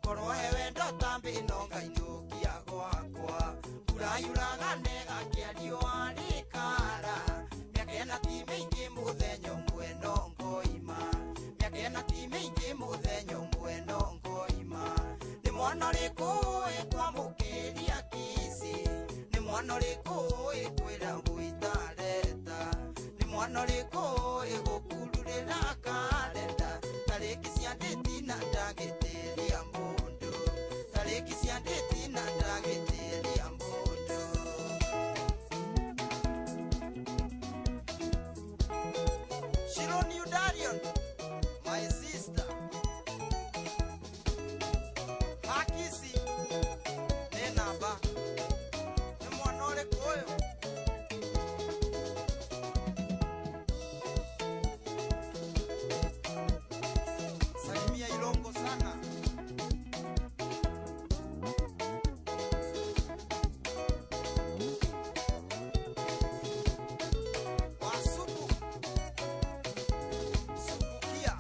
korwo he wendo tambĩ no ngainũkia gwakwa mbura yuraga negakĩa riũa rĩkara mĩaka ĩno ti mĩingĩ mũthenya ũmwe no ngoima mĩaka ĩno ti mĩingĩ mũthenya ũmwe no ngoima nĩ mwana ũrĩkũ ũĩ kwamũkĩria kici nĩ mwana ũrĩkũ ũĩ kwĩra gũitareta nĩ mwana ũrĩkũ ũĩ gũkururĩra karenda tarĩki cia ndĩti na ndangĩtĩria mũndũ tarĩki cia ndĩti na ndangĩtĩria mũndũ Shiro New Darion, my sister Hakisi nĩ namba nĩ mwana ũrĩkũ ũyũ Salimia Ilongo sana. Wasubu Subukia.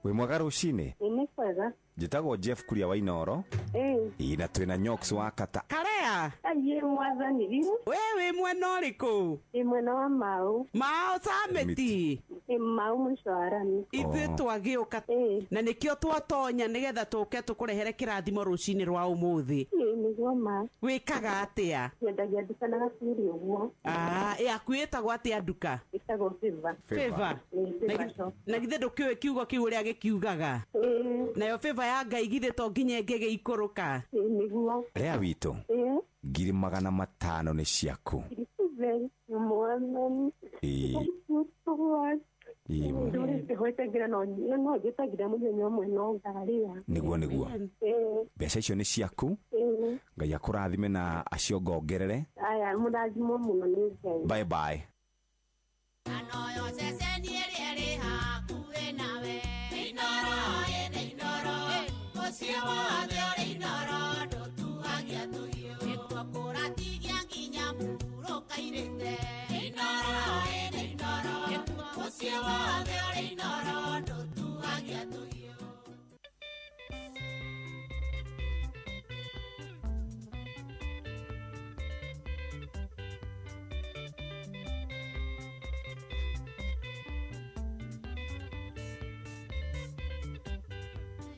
Wĩ mwega rũcinĩ Nĩ kwega. Njĩtagwo Jeff Kuria wa Inoro Ĩĩ. Ĩ na twĩna Nyox wa Kata Karea Aiĩ mwathani riu. We wĩ mwena ũrĩkũ? Ĩ mwena wa Mau. Mao Samiti. Ĩ Mau mũico wa rami. Ithuĩ twagĩũka na nĩkĩo twatonya nĩgetha tũke tũkũrehere kĩrathimo rũcinĩ rwa ũmũthĩ. Ĩ nĩguo ma. Wĩkaga atĩa? Nyendagia nduka na gacuri ũguo. Ah, yaku ĩtagwo atĩa nduka? Ĩtagwo Favor. Favor. Ĩ Favor shop. Na githĩ ndũkĩũĩ kiugo kĩu ũrĩa gĩkiugaga? Nayo favor ya Ngai githĩ to nginya ĩngĩgĩikũrũka? Ĩ nĩguo. Rea witũ Ĩ. 500,000 nĩ ciaku Thank you mwathani. Ĩ. Thank you so much. Ĩ. Ndũrĩte gwĩtengera no no njĩtagĩra mũthenya ũmwe no ngarĩa. Nĩguo nĩguo Ĩ. mbeca icio nĩ ciaku Ĩ. Ngai akũrathime na aciongongerere Aya mũrathimwo mũno nĩ Ngai. Bye bye.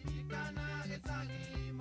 Ririkana gĩcagi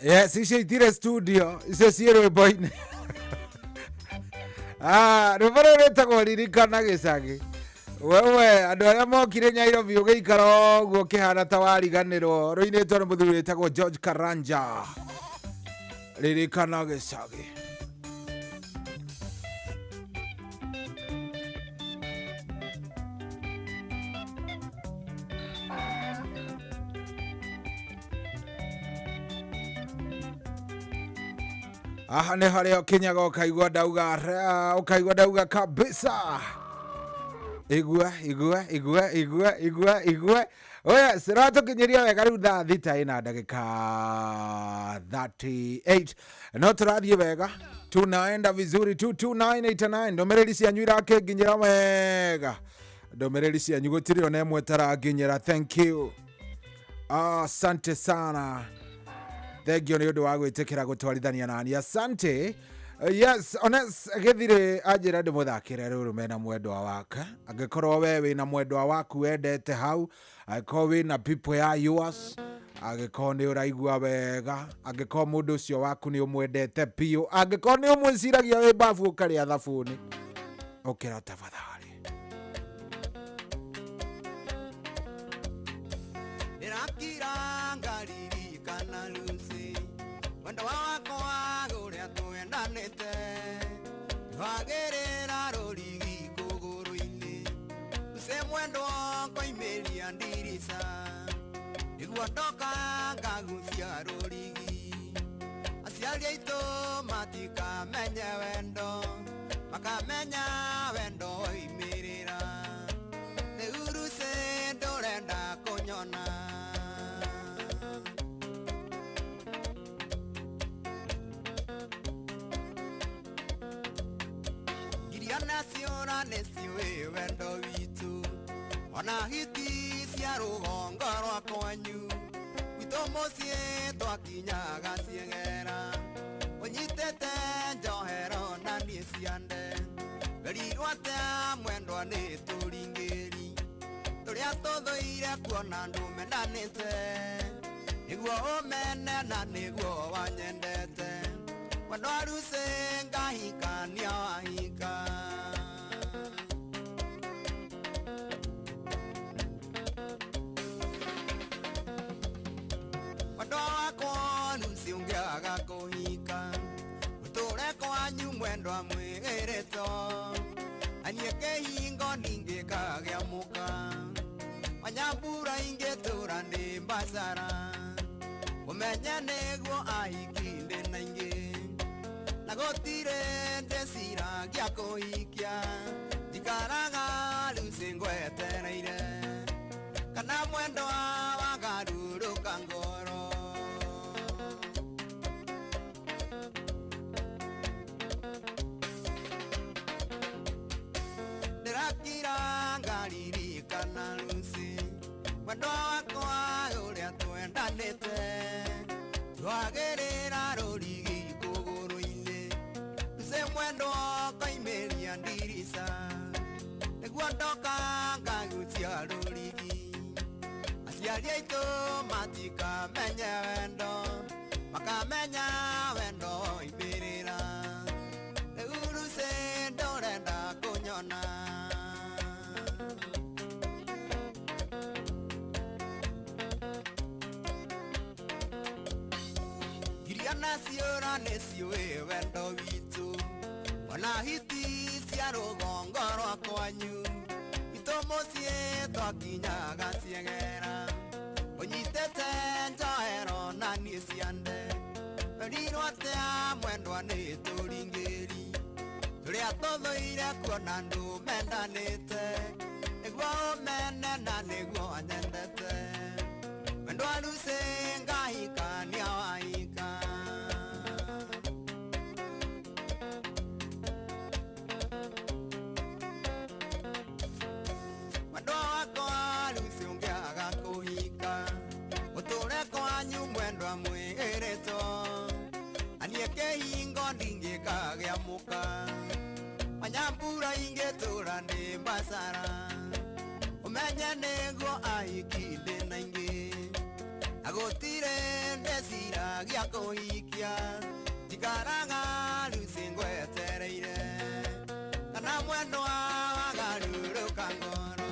Yes, icio itirĩ studio, icio ciĩ rwĩmbo-inĩ. Ah, rwĩmbo rũrũ rwĩtagwo ririkana gĩcagi. Wewe andũ arĩa mokire Nyairobi ũgĩikara ũguo ũkĩhana ta wariganĩrwo, rũinĩtwo nĩ mũthuri wĩtagwo George Karanja. Ririkana gĩcagi. Aha nĩ harĩa ũkinyaga ũkaigua ndauga, ũkaigua ndauga kabisa. Igua, igua, igua, igua, igua, igua. Oya, ciratũkinyĩria wega rĩu thaa thita ĩna ndagĩka 38. No tũrathiĩ wega, tunaenda vizuri. 22989 ndũmĩrĩri cianyu irakĩnginyĩra wega, ndũmĩrĩri cianyu gũtirĩ ona ĩmwe ĩtaranginyĩra. Thank you, asante sana, thengio nĩ ũndũ wa gwĩtĩkĩra gũtwarithania nani, asante. Yes, ones gĩthirĩ anjĩra ndĩmũthakĩre rũrũ mena mwendwa wake. Angĩkorwo we wĩna mwendwa waku wendete hau, angĩkorwo wĩna people ya yours, angĩkorwo nĩ ũraigua wega, angĩkorwo mũndũ ũcio waku nĩ ũmwendete biũ, angĩkorwo nĩ ũmwĩciragia wĩ babu ũkarĩa thabuni, ũkĩra tafadhali. Ndĩrakira ngaririkana Lucy, wendo wakwa ũrĩa twendanĩte, twagĩrĩra rũrigi kũgũrũ-inĩ. Lucy mwendwa ngoimĩria ndirica, nĩguo ndoka ngagucia rũrigi. Aciari aitũ matikamenye wendo, makamenya wendo woimĩrĩra. Rĩu Lucy ndũrenda kũnyona. Iria naciũra nĩciũĩ wendo witũ, ona hiti cia rũgongo rwa kwanyu. Gwitũ mũciĩ twakinyaga ciegera, ũnyitĩte njohero na niĩ ciande. Werirwo atĩa mwendwa nĩ tũringĩri, tũrĩa tũthũire kuona andũ mendanĩte. Nĩguo ũmene na nĩguo wanyendete, mwendwa Lucy ngahikania wahika. Mwendwa wakwa Lucy ũngĩaga kũhika, ũtũre kwanyu mwendwa mwĩrĩtwo. Aniĩ kĩhingo ningĩkagĩa mũka, wanyambura ingĩtũra ndĩ mbacara. Ũmenye nĩguo ahiki ndĩ na ingĩ, na gũtirĩ ndĩciragia kũhikia. Njikaraga Lucy ngwetereire, kana mwendwa wagarũrũka ngoro. Ndĩrakira ngaririkana Lucy, mwendwa wakwa ũrĩa twendanĩte, twagĩrĩra rũrigi kũgũrũ-inĩ. Lucy mwendwa ngoimĩria ndirica, nĩguo ndoka ngagucia rũrigi. Aciari aitũ matikamenye wendo, makamenya wendo woimĩrĩra. Rĩu Lucy ndũrenda kũnyona. Iria naciũra nĩciũĩ wendo witũ, ona hiti cia rũgongo rwa kwanyu. Gwitũ mũciĩ twakinyaga ciegera, ũnyitĩte njohero na niĩ ciande. Werirwo atĩa mwendwa nĩ tũringĩri, tũrĩa tũthũire kuona andũ mendanĩte. Nĩguo ũmene na nĩguo anyendete, mwendwa Lucy ngahikania wahika. Mwendwa wakwa Lucy ũngĩaga kũhika, ũtũre kwanyu mwendwa mwĩrĩtwo. Aniĩ kĩhingo ndingĩkagĩa mũka, wanyambura ingĩtũra ndĩ mbacara. Ũmenye nĩguo ahiki ndĩ na ingĩ, na gũtirĩ ndĩciragia Gĩa kũhikia njikaraga ruci ngwetereire kana mwendwa wagarũrũka ngoro.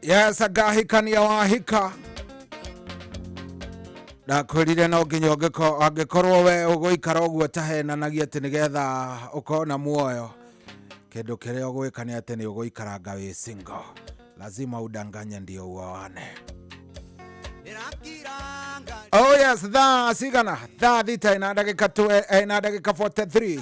Yes, agahikania wahika ndakwĩrire no nginya angĩkorwo we ũgũikara ũguo tahenanagia atĩ nĩgetha ũkorwo na muoyo kĩndũ kĩrĩa ũgwĩka nĩ atĩ nĩ ũgũikaranga wĩ single, lazima udanganye ndio uoane. Oh yes, thaa cigana? Thaa 6 na ndagĩka na ndagĩka 43.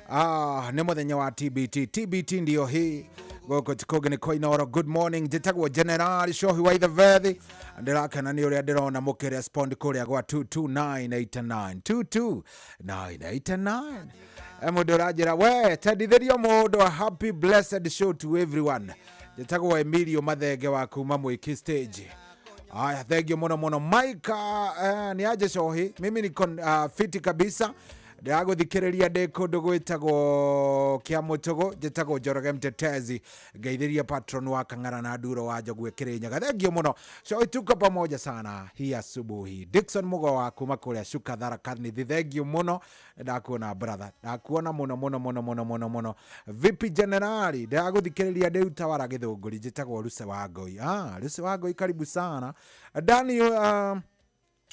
Ah, nĩ mũthenya wa TBT. TBT ndio hii gũkũ ti kũngĩ nĩ kwa Inooro. Good morning, njĩtagwo General Shohi wa Ithevethi. Ndĩrakena nĩ ũrĩa ndĩrona mũkĩrespond kũrĩa gwa 22989 22989. Mũndũ ũranjĩra we tendithĩrio mũndũ a happy blessed show to everyone. Njĩtagwo Emilio Mathenge wa kuma Mwiki stage. Aya, thank you muno muno Mike. Ni aje Shohi, mimi niko fiti kabisa, ndĩragũthikĩrĩria ndĩ kũndũ gwĩtagwo kĩa mũtũgũ. Njĩtagwo Njoroge Mtetezi, ngeithĩria patron wa Kang'ara na Nduro wa Njogu Kĩrĩnyaga. Thank you mũno Shohi, tuko pamoja sana hii asubuhi. Dickson Mugo wa kuma kũrĩa Shuka Tharaka Nithi, thank you mũno, ndakuona brother, ndakuona mũno mũno mũno mũno mũno mũno. Vipi Generali, ndĩragũthikĩrĩria ndĩ Utawara Gĩthũngũri. Njĩtagwo Ruse wa Ngoi. Ah, Ruse wa Ngoi, karibu sana. Dani,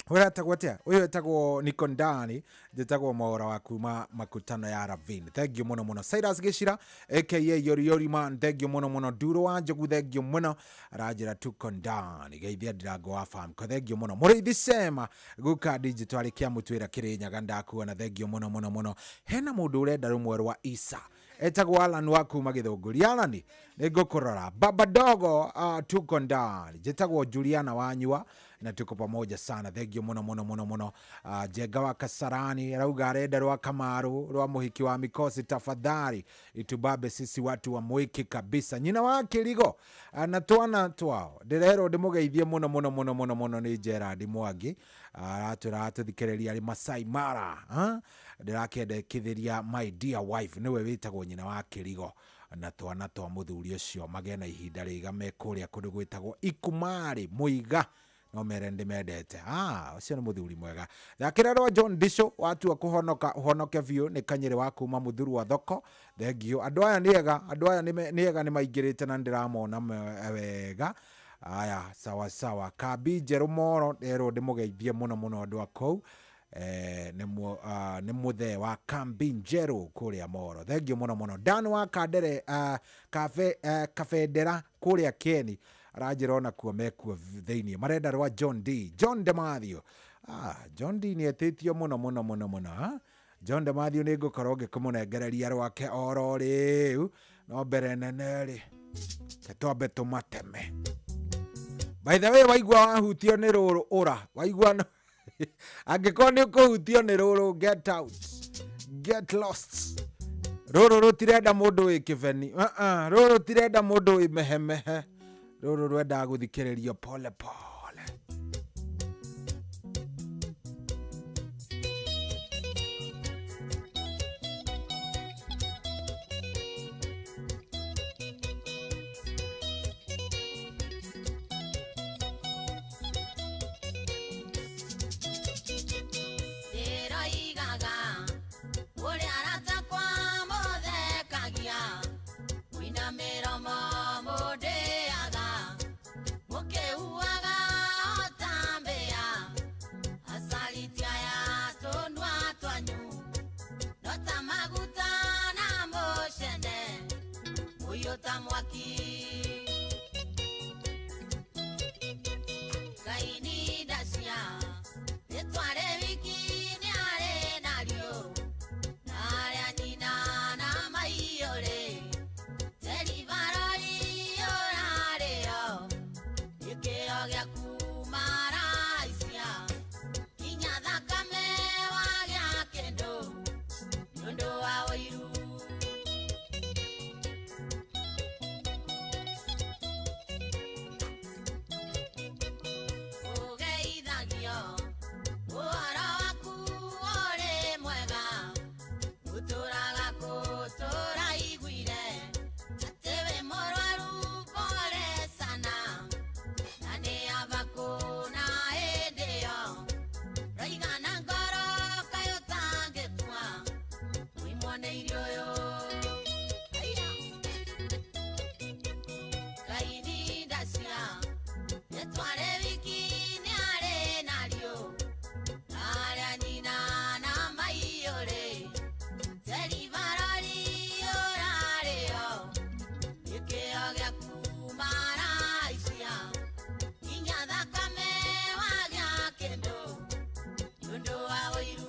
ũyũ etagwo atĩa? Ũyũ etagwo Nikondani. Njĩtagwo Mwaura wa kuma makutano ya Ravine, thank you mũno mũno. Cyrus Gĩcira aka Yori Yori Man, thank you mũno mũno. Nduro wa Njogu, thank you mũno. Aranjĩra tuko ndani, geithia ndirango wa famco, thank you mũno. Mũrĩithi Sema guka digital arĩ kĩa mũtwĩra Kĩrĩnyaga, ndakuona, thank you mũno mũno mũno. Hena mũndũ ũrenda rũmwe rwa Isa etagwo Alan wa kuma Gĩthũngũri. Alan, nĩ ngũkũrora. Baba Dogo, tuko ndani. Njĩtagwo Juliana Wanyua na tuko pamoja sana, thank you mũno mũno mũno mũno. Njenga wa Kasarani arauga arenda rwa Kamaru rwa mũhiki wa Mikosi, tafadhali itubabe sisi watu wa Mwiki kabisa. Nyina wa Kĩrigo na twana twao ndĩrerwo ndĩmũgeithie mũno mũno mũno mũno mũno nĩ Gerard Mwangi, aratwĩra atũthikĩrĩria arĩ Masai Mara. Ndĩrakĩendekithĩria my dear wife, nĩwe wĩtagwo nyina wa Kĩrigo na twana twa mũthuri ũcio magĩe na ihinda rĩega me kũrĩa kũndũ gwĩtagwo Ikumarĩ Mũiga, no mere ndĩmendete. Ah, ũcio nĩ mũthuri mwega. Thakĩra rwa John Disho watua kũhonoka ũhonoke biũ, nĩ Kanyĩrĩ wa kuma Mũthuru wa thoko, thank you. Andũ aya nĩ ega, andũ aya nĩ ega, nĩ maingĩrĩte na ndĩramona wega. Aya, sawa sawa. Kambi Njerũ Moro nderwo ndĩmũgeithie mũno mũno andũ a kũu. Nĩ mũthee wa Kambi Njerũ kũrĩa Moro, thank you mũno mũno. Dan wa Kandere, Kabendera kũrĩa Keni aranjĩra ona kuo mekuo thĩiniĩ, marenda rwa John D, John DeMathew. Ah, John D nĩ etĩtio mũno mũno mũno mũno ha? John DeMathew nĩ ngũkorwo ngĩkũmũnengereria rwake oro rĩu, no mbere nene rĩ ke twambe tũmateme. By the way, waigua wahutio nĩ rũrũ ũra waigua no angĩkorwo nĩ ũkũhutio nĩ rũrũ, get out, get lost. Rũrũ rũtirenda mũndũ wĩ kĩbeni. Rũrũ rũtirenda mũndũ wĩ mehemehe, rũrũ rwendaga gũthikĩrĩrio pole pole. Ndĩroigaga ũrĩa aratakwa mũthekagia, mwĩna mĩromo mũndĩaga, mũkĩhuaga. gĩaku maraicia nginya thakame wagĩa kĩndũ nĩũndũ wa ũiru. Ũgeithagio ũhoro waku ũrĩ mwega, ũtũraga kũtũra iguire atĩ wĩ mũrwaru pole sana, na nĩ aba kũna hĩndĩ ĩyo roigana ngoro kaĩ ũtangĩkua mũimwo nĩ irio ũyũ. Kaini ndacia nĩtware wiki nĩ arĩ narĩo arĩa nyina na maiyũrĩ teribarori ũrarĩo gĩkĩo gĩaku maraicia nginya thakame wagĩa kĩndũ nĩũndũ wa ũiru.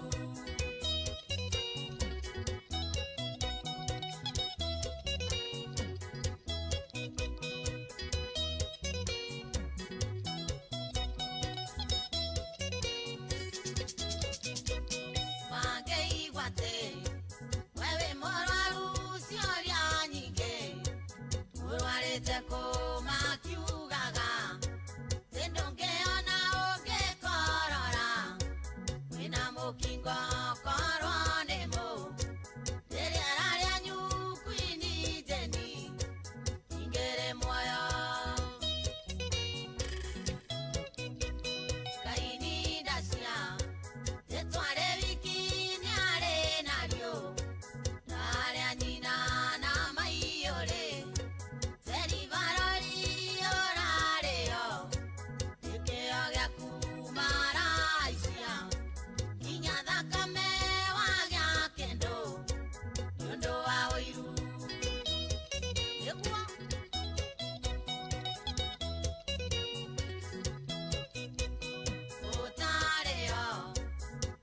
Mangĩigua atĩ we wĩ mũrwaru ciũria nyingĩ ũrwarĩte kũ makiugaga atĩ ndũngĩona ũngĩkorora wĩna mũkingo korwo nĩ mũ rĩrĩa rarĩa nyukuini njeni ingĩrĩ muoyo. Kaini ndacia nĩtware wiki nĩ arĩ narĩo arĩa nyina na maiyũrĩ teribarori ũrarĩo gĩkĩo gĩaku maraicia nginya thakame wagĩa kĩndũ nĩũndũ wa ũiru. Nĩguo ũtarĩo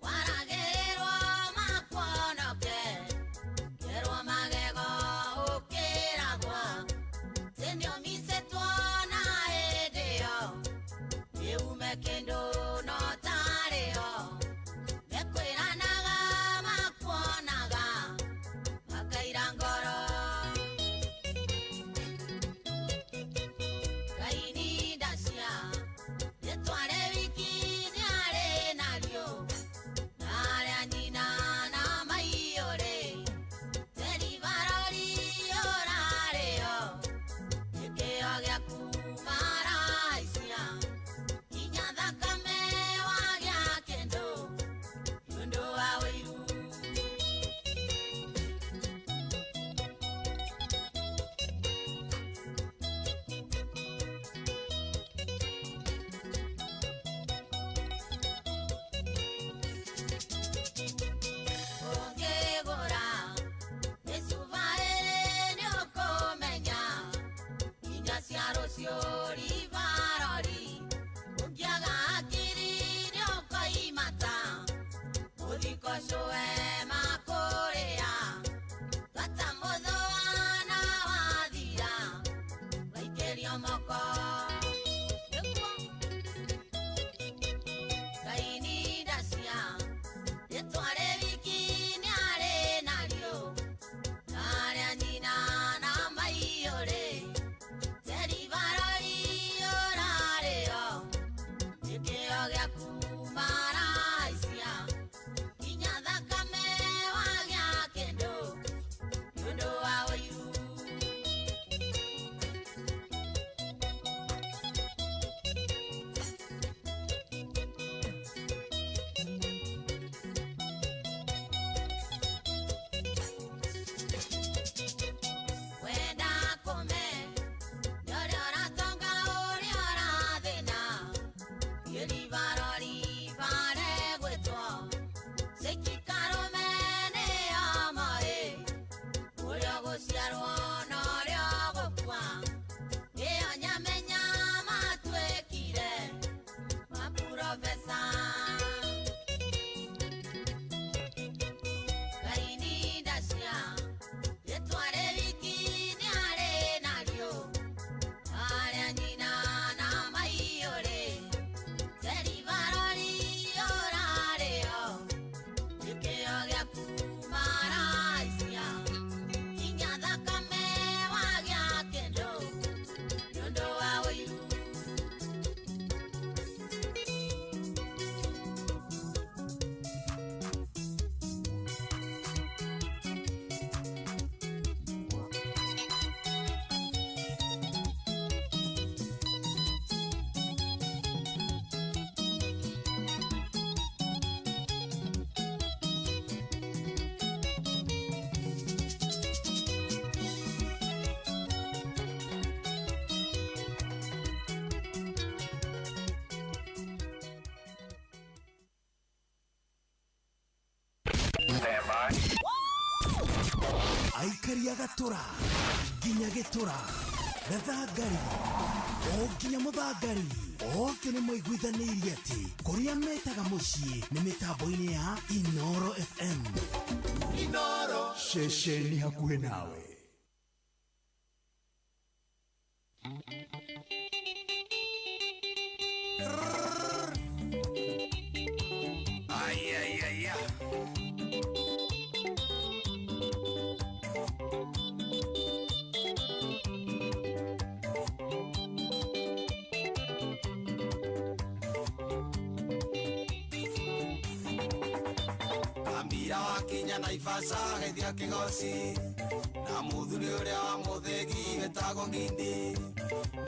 waragĩrĩrwo makuonoke kerwo magego ũkĩragwo atĩ nĩũmicĩtwo na hĩndĩ ĩyo ĩume kĩndũ no tarĩo mekwĩranaga makuonaga makaira ngoro. Kaini ndacia nĩtware wiki nĩ arĩ narĩo arĩa nyina na maiyũrĩ teribarori ũrarĩo gĩkĩo gĩaku maraicia nginya thakame wagĩa kĩndũ nĩũndũ wa ũiru. Ũngĩgũra mĩcuba ĩrĩ nĩũkũmenya nginya cia rũciũ ribarori ũngĩaga hakiri nĩũkoimata mũthiko cũe makũrĩa bata mũthũa na wathira waikĩrio moko. Nĩguo Kaini ndacia nĩtware wiki nĩ arĩ narĩo arĩa nyina na maiyũrĩ teribarori ũrarĩo gĩkĩo gĩaku maraicia nginya thakame wagĩa kĩndũ nĩũndũ wa ũiru. Aikaria gatũra nginya gĩtũra gathangari o nginya mũthangari othe nĩ maiguithanĩirie atĩ kũrĩa metaga mũciĩ nĩ mĩtambo-inĩ ya Inoro FM. Inoro ceceni hakuhĩ nawe. Ay, ay, ay, ay. Ambira wakinya Naivasha geithia kĩgoci na mũthuri ũrĩa wa mũthĩgi wĩtagwo Ngindi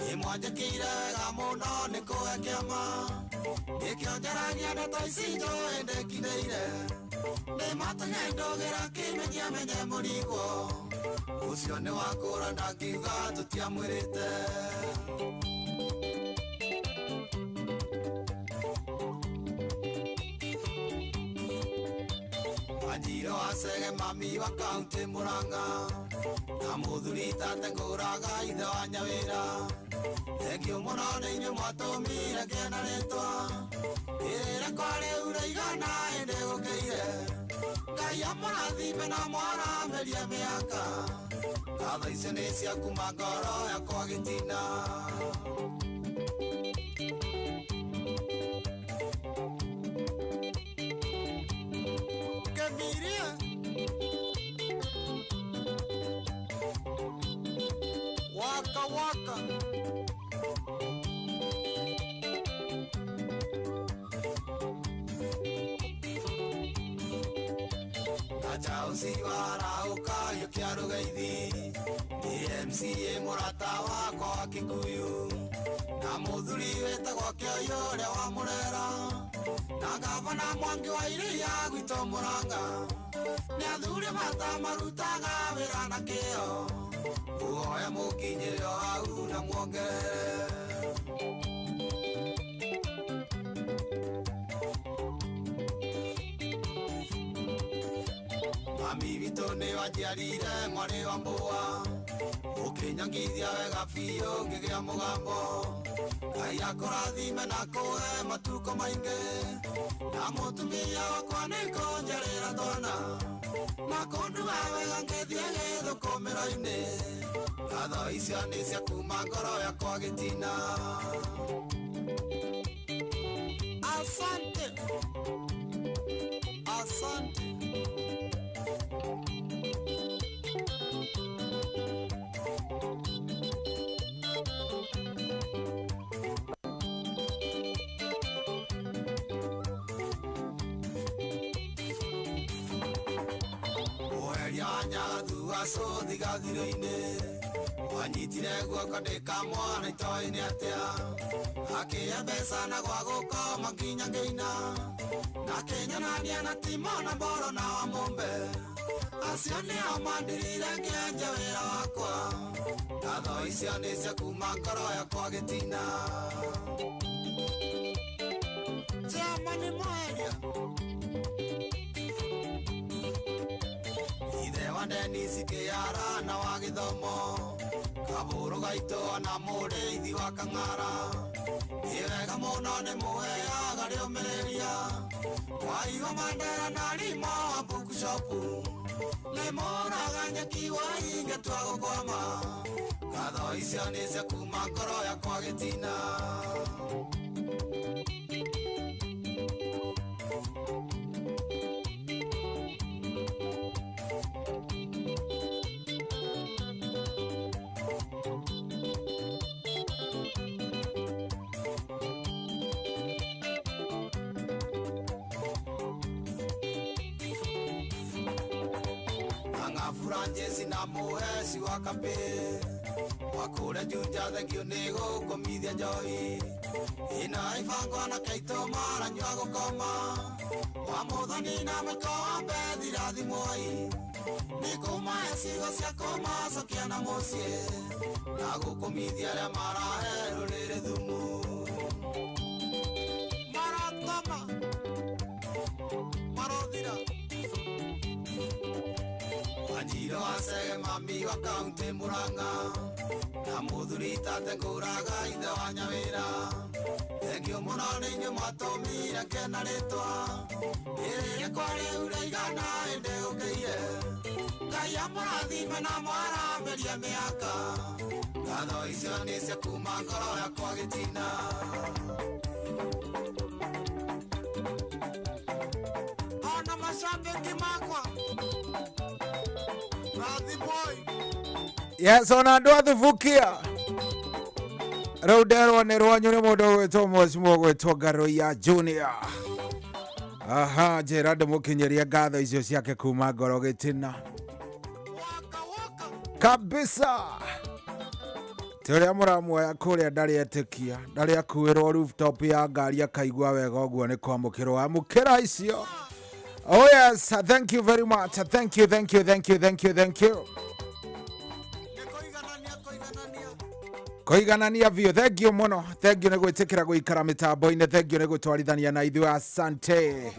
nĩ mwanjĩkĩire wega mũno nĩ kũhe kĩama nĩkĩo njaragia ndeto ici njũĩ ndĩkindĩire nĩ matũnyendũgĩra kĩmenyia menye mũrigo ũcio nĩ wakũra ndangiuga tũtiamwĩrĩte. Wanjiro acege mami wa kaunti Murang'a na mũthuri tate ngũraga ithe wa Nyawĩra thengio mũno nĩ inyuĩ mwatũmire ngĩe na rĩtwa ĩrĩra kwa rĩu rĩigana ĩndĩ gũkĩire Ngai amũrathime na mwaramĩrie mĩaka ngatho icio nĩ cia kuma ngoro yakwa gĩtina. Kemiria waka waka Nachausi warauka yukia rugaithi ni MCA mũrata wakwa wa Kikuyu na mũthuri wĩtagwo Kĩoyũ ũrĩa wa Mũrera na gavana Mwangi wa Iria gwitũ Murang'a nĩ athuri matamarutaga wĩra na kĩo muoya mũkinyĩre o hau na muongerere. Mami witũ nĩ wanjiarire mwarĩ wa mbũa ũkĩnyongithia wega biũ ngĩgĩa mũgambo Ngai akũrathime na kũhe matukũ maingĩ na mũtumia wakwa nĩ kũnjarĩra twana na kũndua wega ngĩthiĩ gĩthũkũmĩro-inĩ ngatho icio nĩ cia kuma ngoro yakwa gĩtina. Asante, asante. Nyagathua wanyitire guoko ndĩ kamwana itoĩ nĩ atĩa akĩhe mbeca na gwa gũkoma nginya ngĩina na kĩnyonania na Timo na Mboro na Wamũmbe acio nĩo mandirire ngĩanjia wĩra wakwa ngatho icio nĩ cia kuma ngoro yakwa gĩtina. Chama nĩ mweria ithe wa Dennis Kĩara na wa gĩthomo kabũrũ gaitũ ona mũrĩithi wa Kang'ara nĩ wega mũno nĩ mũheaga rĩũmĩrĩria waigua Mandera na Rimo wa bookshop nĩ mũraga nyeki wainge tua gũkwama ngatho icio nĩ cia kuma ngoro yakwa gĩtina. Francis na mũheci wa Kapĩ wakũrĩa Juja thengio nĩ gũkũmithia njohi ĩna ibango na kaitũ maranyua gũkoma wa mũthoni na mũiko wa Mbethi rathimwoi nĩ kũmahe ciugo cia kũmacokia na mũciĩ na gũkũmithia arĩa marahe rũrĩrĩ thumu maratoma marothira. Wanjiro Gacege mami wa kaunti Murang'a na mũthuri tate ngũraga ithe wa Nyawĩra. Thengio mũno nĩ inyuĩ mwatũmire ngena rĩtwa rĩrĩ rĩakwa rĩu rĩigana ĩndĩ ũkĩire. Ngai amũrathime na mwaramĩrie mĩaka. Ngatho icio nĩ cia kuma ngoro yakwa gĩtina. Ona mashabiki makwa rathimoi. Yes, ona andå a thubukia rä u nderwo nä rwanyu nä må ndå å gwä two mheshimiwa å gwä two Ngaruiya Junior. Aha, njä ra ndä må kinyä ngatho icio ciake kuma ngoro gä tina kabisa. Ti å rä a må ramuoya kå rä a ndarä etä kia ndarä akuä rwo rooftop ya ngari akaigua wega å guo nä kwamå kä rwo amå kä ra icio. Oh yes, thank you very much. Thank you, thank you, thank you, thank you, thank you. Kũiganania biũ. Thank you mũno. Thank you nĩ gwĩtĩkĩra gũikara mĩtambo-inĩ. Thank you nĩ gũtwarithania na ithuĩ. Asante.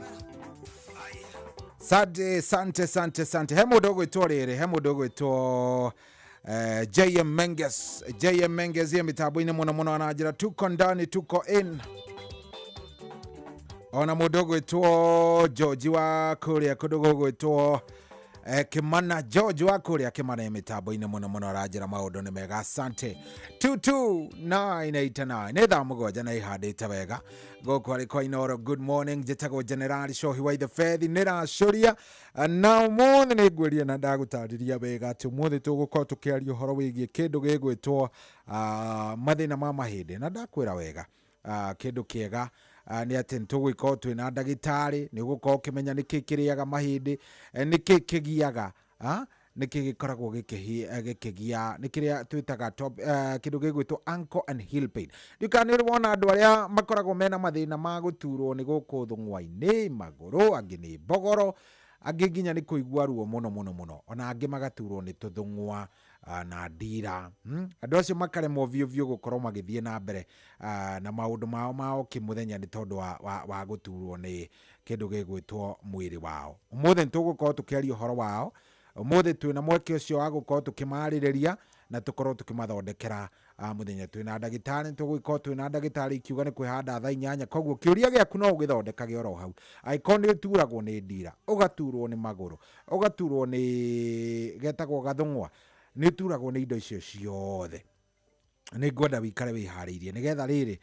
Sante, sante, sante, sante. He mũndũ ũgwĩtwo rĩrĩ, he mũndũ ũgwĩtwo JM Menges. JM Menges ye mĩtambo-inĩ mũno mũno ananjĩra tuko ndani, tuko in. Ona mũndũ ũgwĩtwo George wa kũrĩa kũndũ gũgwĩtwo Kimana George wa kũrĩa Kimana e mĩtambo-inĩ mũno mũno aranjĩra maũndũ nĩ mega. Asante. 22989 nĩ thaa mũgwanja na ihandĩte wega gũkũ arĩ kwa Inooro. Good morning, njĩtagwo General Shohi wa Ithe Fethi nĩ racũria na ũmũthĩ nĩ ngwĩria na ndagũtarĩria wega atĩ ũmũthĩ tũgũkorwo tũkĩaria ũhoro wĩgiĩ kĩndũ gĩgwĩtwo mathĩna ma mahĩndĩ na ndakwĩra wega kĩndũ kĩega nĩ atĩ nĩtũgũgĩkorwo twĩna ndagĩtarĩ nĩ ũgũkorwo ũkĩmenya nĩkĩ kĩrĩaga mahĩndĩ, nĩkĩ kĩgiaga, nĩkĩ gĩkoragwo gĩkĩgia nĩ kĩrĩa twĩtaga top, kĩndũ gĩgwĩtwo ankle and heel pain. Ndiũĩ kana nĩ ũrĩ wona andũ arĩa makoragwo mena mathĩna ma gũturwo nĩ gũkũ thũng'wa-inĩ magũrũ, angĩ nĩ mbogoro, angĩ nginya nĩ kũigua ruo mũno mũno mũno, ona angĩ magaturwo nĩ tũthũng'wa na ndira. Andũ acio makaremwo biũ biũ gũkorwo magĩthiĩ na mbere na maũndũ mao ma o kĩmũthenya nĩ tondũ wa gũturwo nĩ kĩndũ gĩgwĩtwo mwĩrĩ wao. Ũmũthĩ nĩ tũgũkorwo tũkĩaria ũhoro wao. Ũmũthĩ twĩna mweke ũcio wa gũkorwo tũkĩmarĩrĩria na tũkorwo tũkĩmathondekera mũthenya twĩna ndagĩtarĩ. Nĩtũgũgĩkorwo twĩna ndagĩtarĩ ikiuga nĩ kwĩhanda thaa inyanya, koguo kĩũria gĩaku no ũgĩthondekage oro hau. Angĩkorwo nĩ ũturagwo nĩ ndira, ũgaturwo nĩ magũrũ, ũgaturwo nĩ getagwo gathũng'wa, nĩ ũturagwo nĩ indo icio ciothe, nĩ ngwenda wĩikare wĩharĩirie nĩgetha rĩrĩ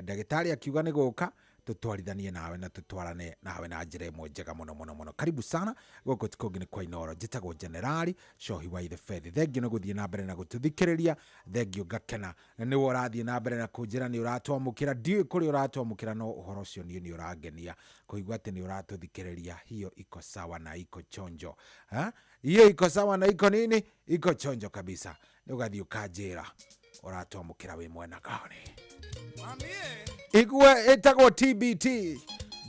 ndagĩtarĩ akiuga nĩ gũka tũtwarithanie nawe na tũtwarane nawe na njĩra ĩmwe njega mũno mũno mũno. Karibu sana gũkũ ti kũngĩ nĩ kwa Inooro. Njĩtagwo Generali Shohi wa Ithe Fethi. Thengio nĩ gũthiĩ na mbere na gũtũthikĩrĩria, thengio ngakena nĩwe ũrathiĩ na mbere na kũnjĩra nĩ ũratwamũkĩra. Ndiũĩ kũrĩa ũratwamũkĩra, no ũhoro ũcio niĩ nĩ ũrangenia kũigua atĩ nĩ ũratũthikĩrĩria. Hiyo iko sawa na iko chonjo. Ha? Hiyo iko sawa na iko nini? Iko chonjo kabisa. Nĩ ũgathiĩ ũkanjĩra ũratwamũkĩra wĩ mwena gani. Igwe ĩtagwo TBT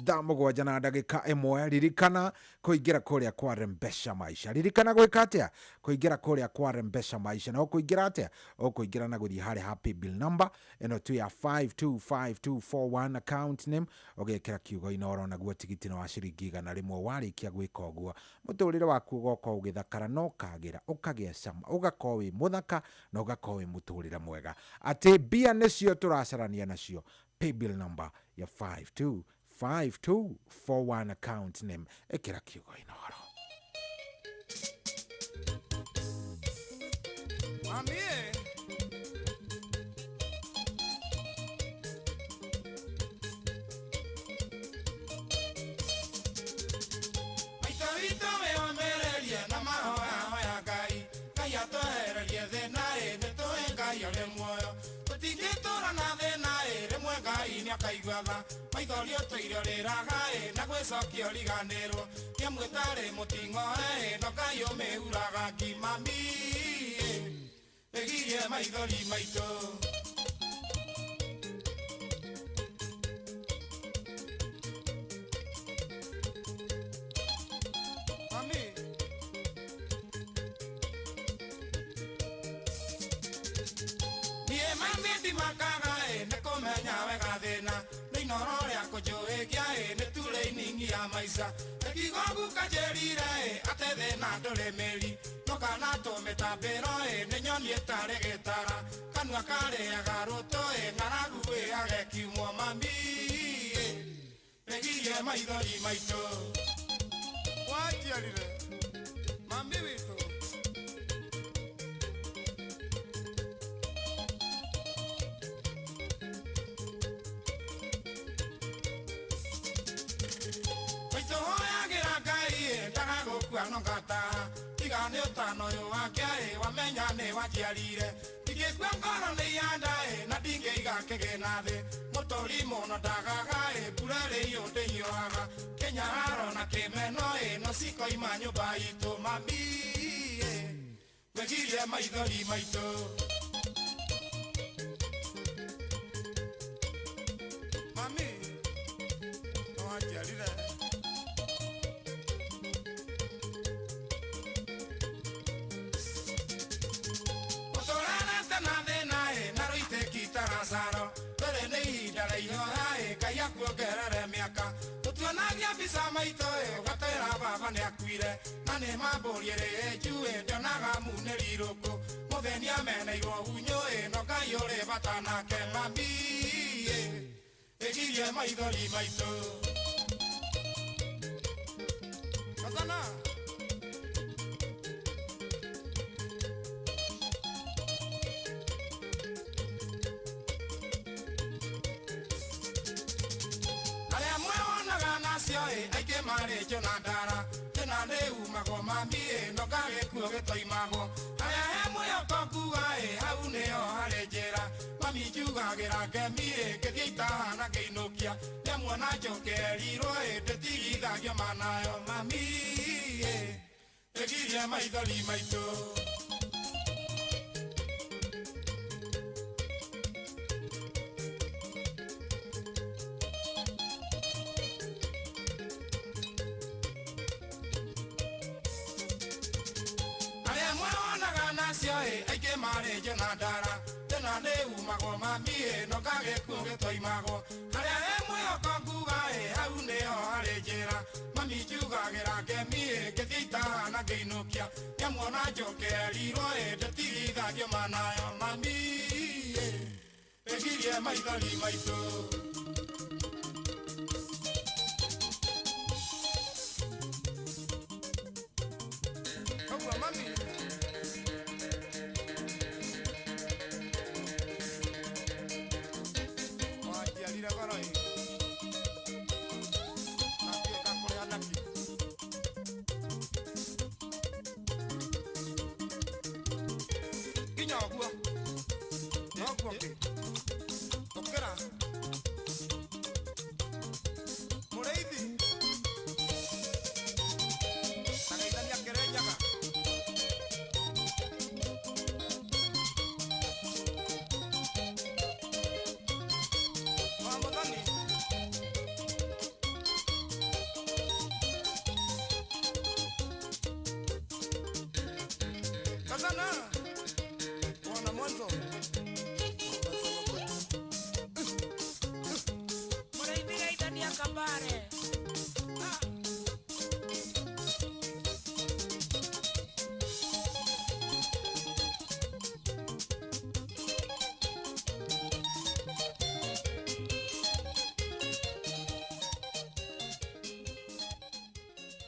thaa mũgwanja na ndagĩka ĩmwe. Ririkana kũingĩra kũrĩa kwa Rembesha Maisha. Ririkana gwĩka atĩa? Kũingĩra kũrĩa kwa Rembesha Maisha. Na ũkũingĩra atĩa? Ũkũingĩra na gũthiĩ harĩa ha paybill number ĩno tu ya 525241 account name, ũgekĩra kiugo Inooro, naguo tigiti nĩ wa ciringi 100. Warĩkia gwĩka ũguo mũtũrĩre waku ũgokorwo ũgĩthakara na ũkagĩra, ũkagĩa cama, ũgakorwo wĩ mũthaka na ũgakorwo wĩ mũtũrĩre mwega. Atĩ mbia nĩcio tũracarania nacio. Paybill number ya 525241 account name, ĩkĩra kiugo Inooro. Maitũ witũ wĩyũmĩrĩrie na mahoya hoya Ngai, Ngai atwehererie thĩna ĩ, nĩtũĩ Ngai arĩ muoyo. Tũtingĩtũra na thĩna ĩ, rĩmwe Ngai nĩakaigua tha. Maithori ũtũire ũrĩraga ĩ, na gwĩcokia ũriganĩrwo. Kĩamwĩtarĩ mũting'oe ĩ, no Ngai ũmĩhuraga ngima mi ĩ, ĩgirie maithori maitũ. Niĩ mami ndimakaga ĩ, nĩ kũmenya wega thĩna. Nĩ inoro rĩa kũnjũhĩgia ĩ, nĩ turĩiningi ya maica Ekigogu kanjĩrire atĩ thĩna ndũrĩ mĩri Ndũkana tũmĩtambĩro nĩ nyoni ĩtarĩ gĩtara Kanua karĩaga rũtũ ng'aragu ĩage kiumwo mami Ĩgirie maithori maitũ Wanjiarire mami witũ Tiga nĩ ũtano ũyũ wake wamenya nĩ wanjiarire Ndingĩkua ngoro nĩ ihanda na ndingĩiga kĩgĩna thĩ Mũtũri mũno ndagaga mbura rĩiyũ ndĩhiũhaga Kĩnyararo na kĩmeno no cikoima nyũmba itũ mami Wĩgirie maithori maitũ Mami nĩ wanjiarire Kuongerere mĩaka tũtuonagia mbica maitũ ũgatwĩra baba nĩakuire na nĩ mambũri ĩrĩ njuĩ ndionaga munĩri rũkũ mũthĩni ameneirwo hunyũ no Ngai ũrĩ bata nake mami ĩgirie maithori maitũ Kazana Aingĩ marĩ njũ na ndara thĩna nĩ umagwo mami no gagĩkuo gĩtoimagwo harĩa he mwĩhoko nguga hau nĩho harĩ njĩra mami njugagĩra ngemi ngĩthiĩ itahana ngĩinũkia nĩamuona njokerirwo ndĩtigithagio manayo mami ĩgirie maithori maitũ Aingĩ marĩ njũ na ndara thĩna nĩ umagwo mami no gagĩkuo gĩtoimagwo harĩa he mwĩhoko nguga hau nĩho harĩ njĩra mami njugagĩra ngemi ngĩthiĩ itahana ngĩinũkia nĩamuona njokerirwo ndĩtigithagio manayo mami ĩgirie maithori maitũ Ũguo mami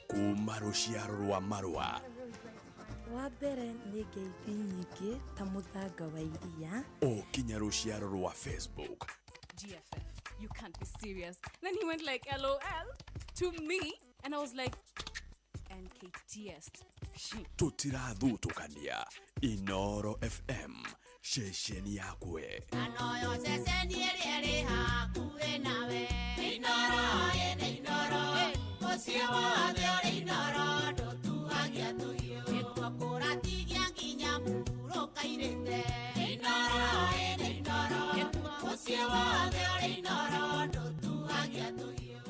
Kuma rũciaro rwa marũa wa mbere nĩ ngeithi nyingĩ ta mũthanga wa iria o kinya rũciaro rwa Facebook. GFF, you can't be serious. Then he went like LOL to me and I was like NKTS. Tũtirathutũkania. Inoro FM ceceni yakwe. Anoyo ceceni ĩrĩa ĩrĩ hakuhĩ nawe. Inoro ĩnĩ Inoro mũciĩ wothe ũrĩ Inoro ndũtuhagia tũhiũ. Nĩkuo kũratigia nginya mũrũkairĩte. Inoro ĩnĩ Inoro mũciĩ wothe ũrĩ Inoro ndũtuhagia tũhiũ.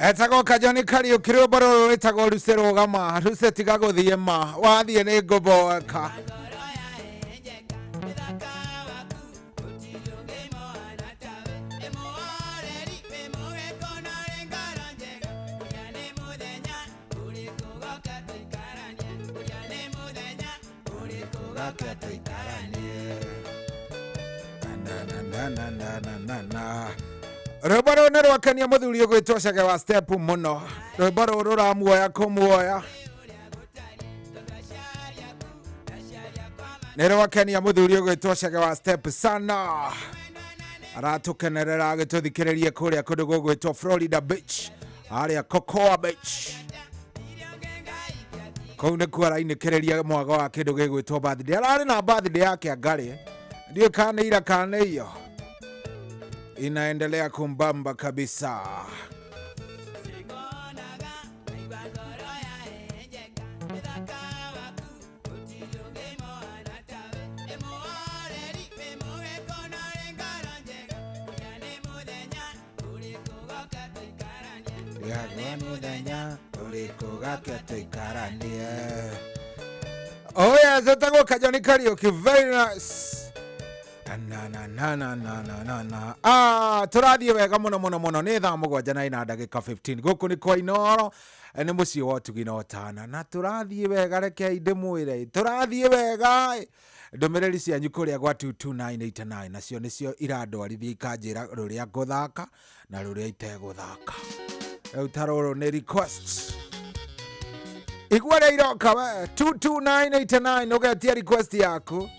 Etagwo Kajoni Kariũki, rwĩmbo rũrũ rwĩtagwo Ruse rũgama, Ruse tiga gũthiĩ ma, wathiĩ nĩ ngũmboeka. Na, na, na, na, na, na. Rwĩmbo rũrũ nĩ rwakenia mũthuri ũgwĩtwo Cege wa Step mũno. Rwĩmbo rũrũ rũramuoya kũmuoya. Nĩ rwakenia mũthuri ũgwĩtwo Cege wa Step sana. Aratũkenerera agĩtũthikĩrĩria kũrĩa kũndũ gũgwĩtwo Florida Beach, harĩa Cocoa Beach. Kũu nĩkuo arainĩkĩrĩria mwago wa kĩndũ gĩgwĩtwo birthday. Ararĩ na birthday yake angarĩ. Ndiũĩ kana nĩ ira kana nĩ iyo. Inaendelea kumbamba kabisa. Oh yes, etagwo Kajoni Kariũki, very nice. Na na na na na na na na. Ah, tũrathiĩ wega mũno mũno mũno. Nĩ thaa 7 na ina ndagĩka 15. Gũkũ nĩ kwa Inooro, nĩ mũciĩ wa ũtugi na ũtana. Na tũrathiĩ wega, rekei ndĩmwĩre. Tũrathiĩ wega. Ndũmĩrĩri cianyu kũrĩa gwa 22989 nacio nĩcio irandwarithia ikanjĩra rũrĩa ngũthaka na rũrĩa itegũthaka. Rĩu ta rũrũ nĩ request. Igua rĩa iroka we 22989 ũgetia request yaku.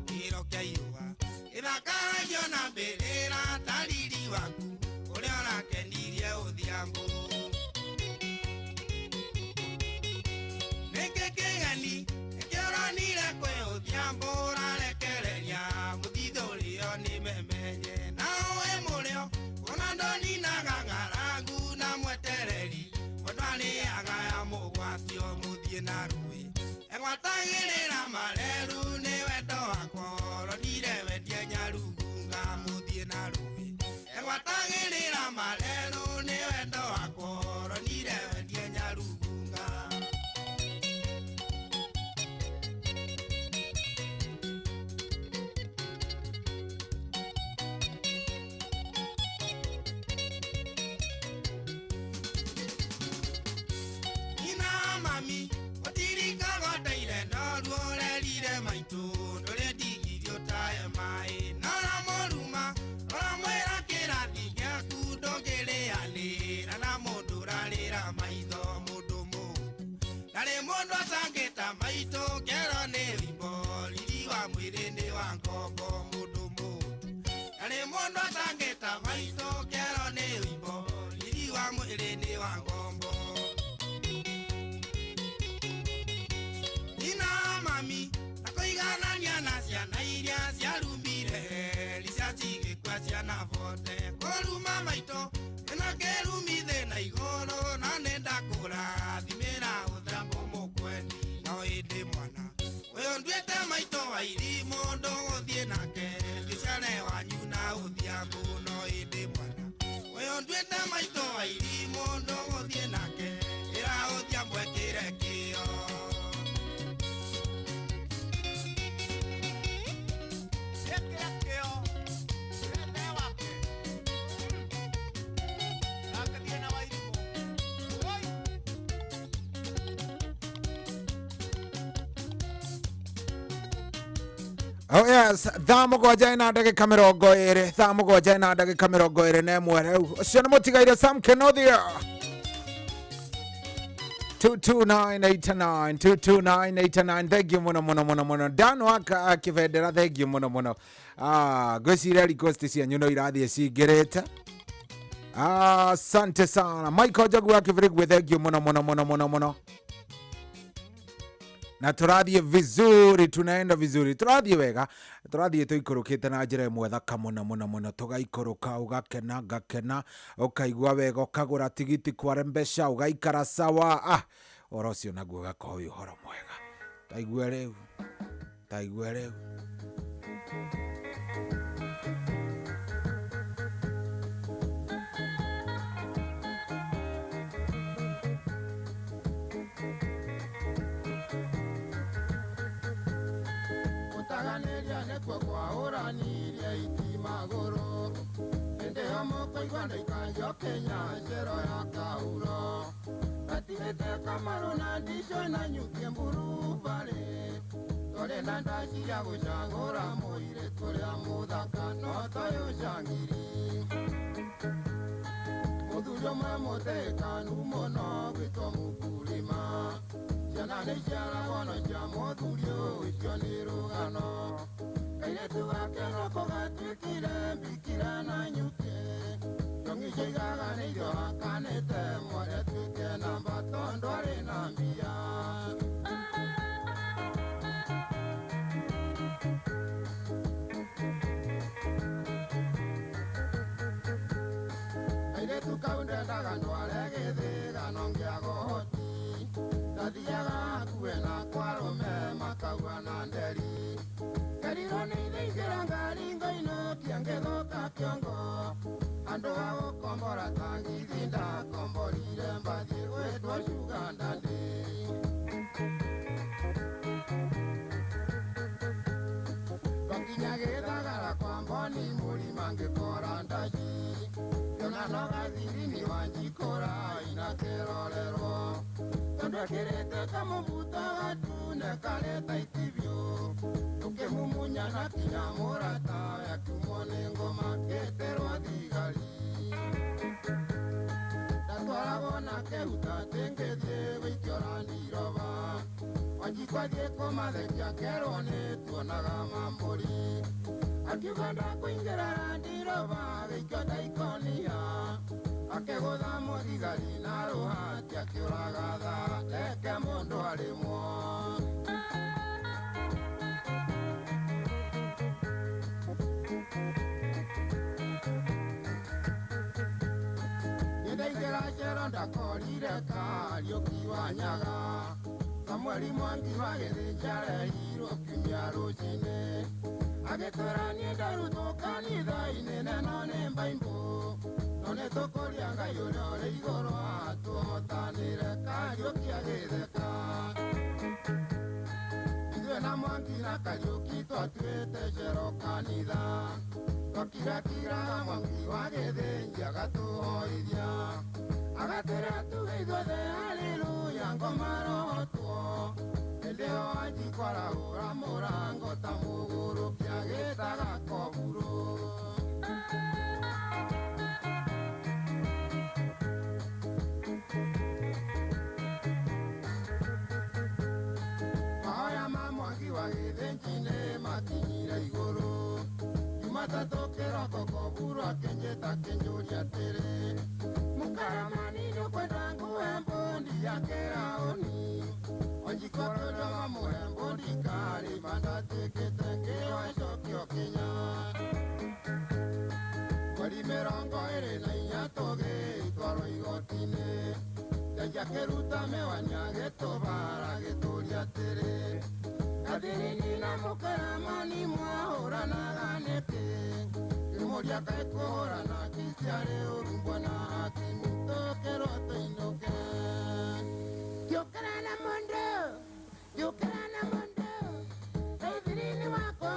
Kĩro kĩa Ĩthakaragio na mbĩrĩra ta riri waku ũrĩa ũrakenirie ũthiambo. Nĩkĩ kĩgeni nĩkĩo ũronire kwĩ ũthiambo ũrarekereria mũthithũ ũrĩo nĩ memenye na ũĩ mũrĩo ona ndoninaga ng'aragu na mwetereri mũndũ arĩaga ya mũgwatio mũthiĩ na rũĩ egwatagĩrĩra mareru nĩ wendo wakwa ũronire wendie nyarugunga mũthiĩ na rũĩ egwatagĩrĩra mareru nĩ wendo wakwa ũronire wendie nyarugunga. Ina mami otirikaga ndeire no ruorerire maitũ ndũrĩ ndigirio tae maĩ na ũramũruma ũramwĩra kĩrathi gĩaku ndũngĩrĩanĩra na mũndũ ũrarĩra maitho mũndũ mũũru ndarĩ mũndũ atangĩta maitũ kero nĩ wimbo riri wa mwĩrĩ nĩ wa ngombo mũndũ mũũru ndarĩ mũndũ atangĩta maitũ kero nĩ wimbo riri wa mwĩrĩ nĩ wa ngombo. Ina mami akũiganania na ciana iria ciarumire rica cigĩkua ciana bote kũruma maitũ ĩna kĩrumi thĩna igũrũ na nĩ ndakũrathimĩra ũthambo mũkwendi no ĩndĩ mwana ũyũ nduĩte maitũ wa irimũ ndũgũthiĩ nake gĩcare wanyu na ũthiambu no ĩndĩ mwana ũyũ nduĩte maitũ wa irimũ ndũgũthiĩ nake ĩra ũthiambu ekĩre kĩo. Oh yes, thaa mũgwanja ina ndagĩka 20, thaa mũgwanja ina ndagĩka 21 rĩu. Ũcio nĩ mũtigaire Sam Kenothia. 22989 22989 thank you muno muno muno muno Dan waka akĩbendera thank you muno muno. Ngwĩciria request cianyu no irathiĩ cingĩrĩte. Asante sana Michael Njogu wa Kĩbĩrĩgwe thank you muno muno muno muno muno. Na tũrathiĩ vizuri, tunaenda vizuri, tũrathiĩ wega, tũrathiĩ tũikũrũkĩte na njĩra ĩmwe thaka mũno mũno mũno, tũgaikũrũka ũgakena ngakena ũkaigua wega ũkagũra tigiti kware mbeca ũgaikara sawa. Ũhoro ũcio naguo ũgakorwo wĩ ũhoro mwega. Taigue rĩu, taigue rĩu. Gũtaganĩria nĩkuo kwahũranirie iti magũrũ hĩndĩ ĩyo mũkũigua ndaikanjo Kenya njero ya kahuro gatigĩte kamarũ na ndico na nyuki mburu barĩ tũrĩ na ndaci ya gũcagũra mũirĩtu ũrĩa mũthaka no toyũ cangiri mũthuri ũmwe mũtĩkanu mũno gwĩtwo mũkulima ciana nĩ ciaragwo no cia mũthuri ũcio nĩ rũgano kairĩtu gake noko gatuĩkire mbikira na nyuki ndongi ciaigaga nĩ irio hakanĩte mwarĩ atuĩke namba tondũ arĩ na mbia. Kairĩtu kau ndendaga ndware gĩthĩgano ngĩaga ũhoti ndathiaga hakuhĩ na kwarũme makauga na nderi kerirwo nĩ ithe ingĩra ngari ngoinũkia ngĩthũka kĩongo andũ a gũkombora ta ngithi ndakomborire mbathi gwĩtwo Sugar Daddy. Twakinya gĩthagara kwa mboni mũrima ngĩkora ndaci kĩona no gathirini wanjikũra ina kĩrorerwo tondũ ekĩrĩte kamũbuto gatune karĩ taiti biũ tũkĩmumunya na kinya mũratawe akiumwo nĩ ngoma ngĩtĩrwo thigari ndatwaragwo na kĩhuta atĩ ngĩthiĩ gũikio randiroba wanjikwa thiĩ kũmathekia kerwo nĩ tuonaga mambũri Akiuga ndakũingĩra ndirova agĩikio ta ikonia. Akĩgũtha mũthigari na rũhati akĩũraga tha reke mũndũ arĩmwo. Nĩndaingĩra njero ndakorire Kariũki wa Nyaga. Samueli Mwangi wa Gĩthĩnja arehirwo kiumia rũcinĩ. Agĩtwĩra niĩ ndarutwo kanitha-inĩ neno nĩ mbaimbũ. No nĩtũkũria Ngai ũrĩa ũrĩ igũrũ atũhotanĩre Kariũki agĩtheka. Ithuĩ na Mwangi na Kariũki twatuĩte njero kanitha. Twakirakiraga Mwangi wa Gĩthĩnji agatũhoithia. Agatwĩra tuge ithuothe haleluya ngoma rohotwo. Hĩndĩ ĩyo Wanjikũ kwarahũra mũrango ta mũgũrũki agĩtaga koburu. Mahoya ma Mwangi wa Gĩthĩnji nĩ makinyire igũrũ. Jumatatũ kĩroko koburu akĩnjĩta akĩnjũria atĩrĩ, mũkaramani nĩũkwenda nguhe mbundi ya kĩraũni? Wanjikũ akĩũria mamũhe mbundi karĩma ndatuĩkĩte ngĩoe cokio kinya. Mweri 24 tũgĩtwarwo igoti-inĩ. Jaji akĩruta mĩwani agĩtũbara agĩtũria atĩrĩ, Kathirini na mũkaramani mwahũranaga nĩkĩ? Ngĩmũũria kaĩ kũhũrana kiciarĩ ũru mbwana hakimu tũkĩrwo tũinũke. Ngĩũkĩra na mũndũ, ngĩũkĩra na mũndũ, Kathirini wakwa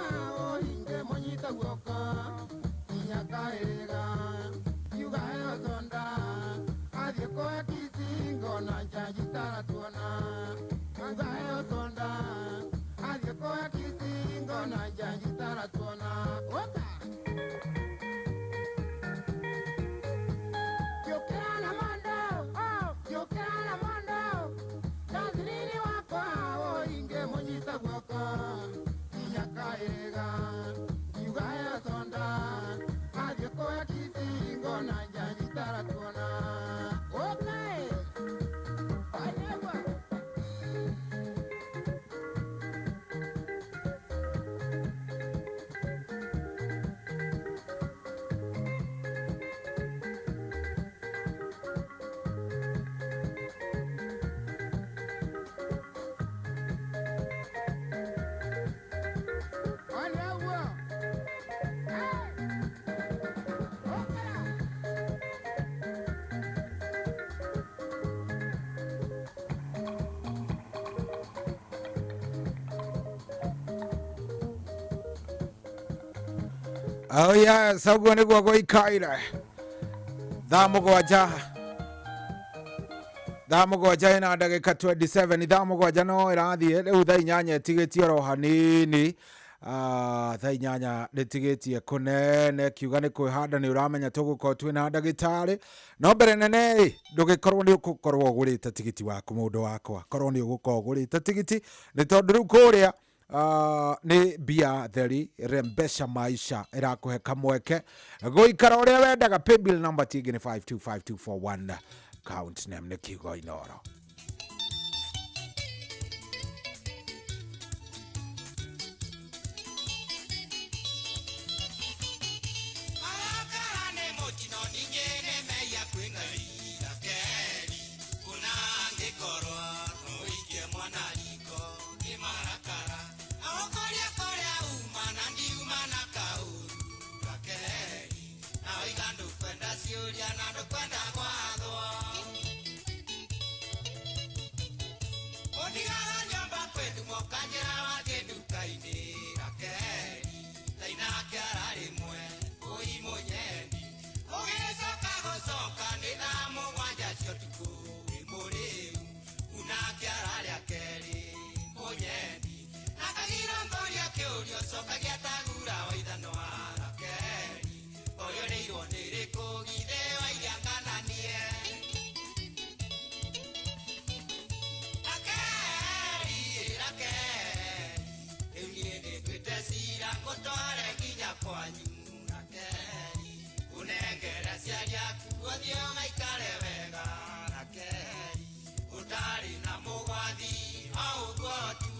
ũhinge mũnyite guoko nginya kahĩrĩga. Ngiuga heo thonda, athiĩ kũhe kicingo na njanji taratuona. Ngiuga heo thonda, athiĩ kũhe kicingo na njanji taratuona. Ũka! Ngĩũkĩra na mũndũ, ngĩũkĩra na mũndũ, Kathirini wakwa ũhinge mũnyite guoko nginya kahĩrĩga. Ngiuga heo thonda, athiĩ kũhe kicingo na njanji taratuona. Ũka ĩ! Wanyagua! Wanyagua! Oh yes, ũguo nĩguo gũikaire. Thaa 7 thaa 7 ĩna ndagĩka 27 thaa 7 no ĩrathiĩ rĩu thaa 8 ĩtigĩtie oro hanini. Thaa 8 rĩtigĩtie kũnene kiuga nĩ kwĩhanda nĩ ũramenya tũgũkorwo twĩna ndagĩtarĩ no mbere nene ĩ ndũgĩkorwo nĩ ũgũkorwo ũgũrĩte tigiti waku mũndũ wakwa korwo nĩ ũgũkorwo ũgũrĩte tigiti nĩ tondũ rĩu kũrĩa nĩ mbia theri rembesha maisha ĩrakũhe kamweke gũikara ũrĩa wendaga. Paybill number tingĩ nĩ 525241 count name nĩ kiugo Inoro. Cocagia tagura waithanwa Rakeli. Oyo nĩ irwo nĩ rĩkũ githĩ wairia kwanyu Rakeli ũnengere aciari aku ũthiĩ ũgaikare wega Rakeli ũtarĩ na mũgwathi o ũguo tu.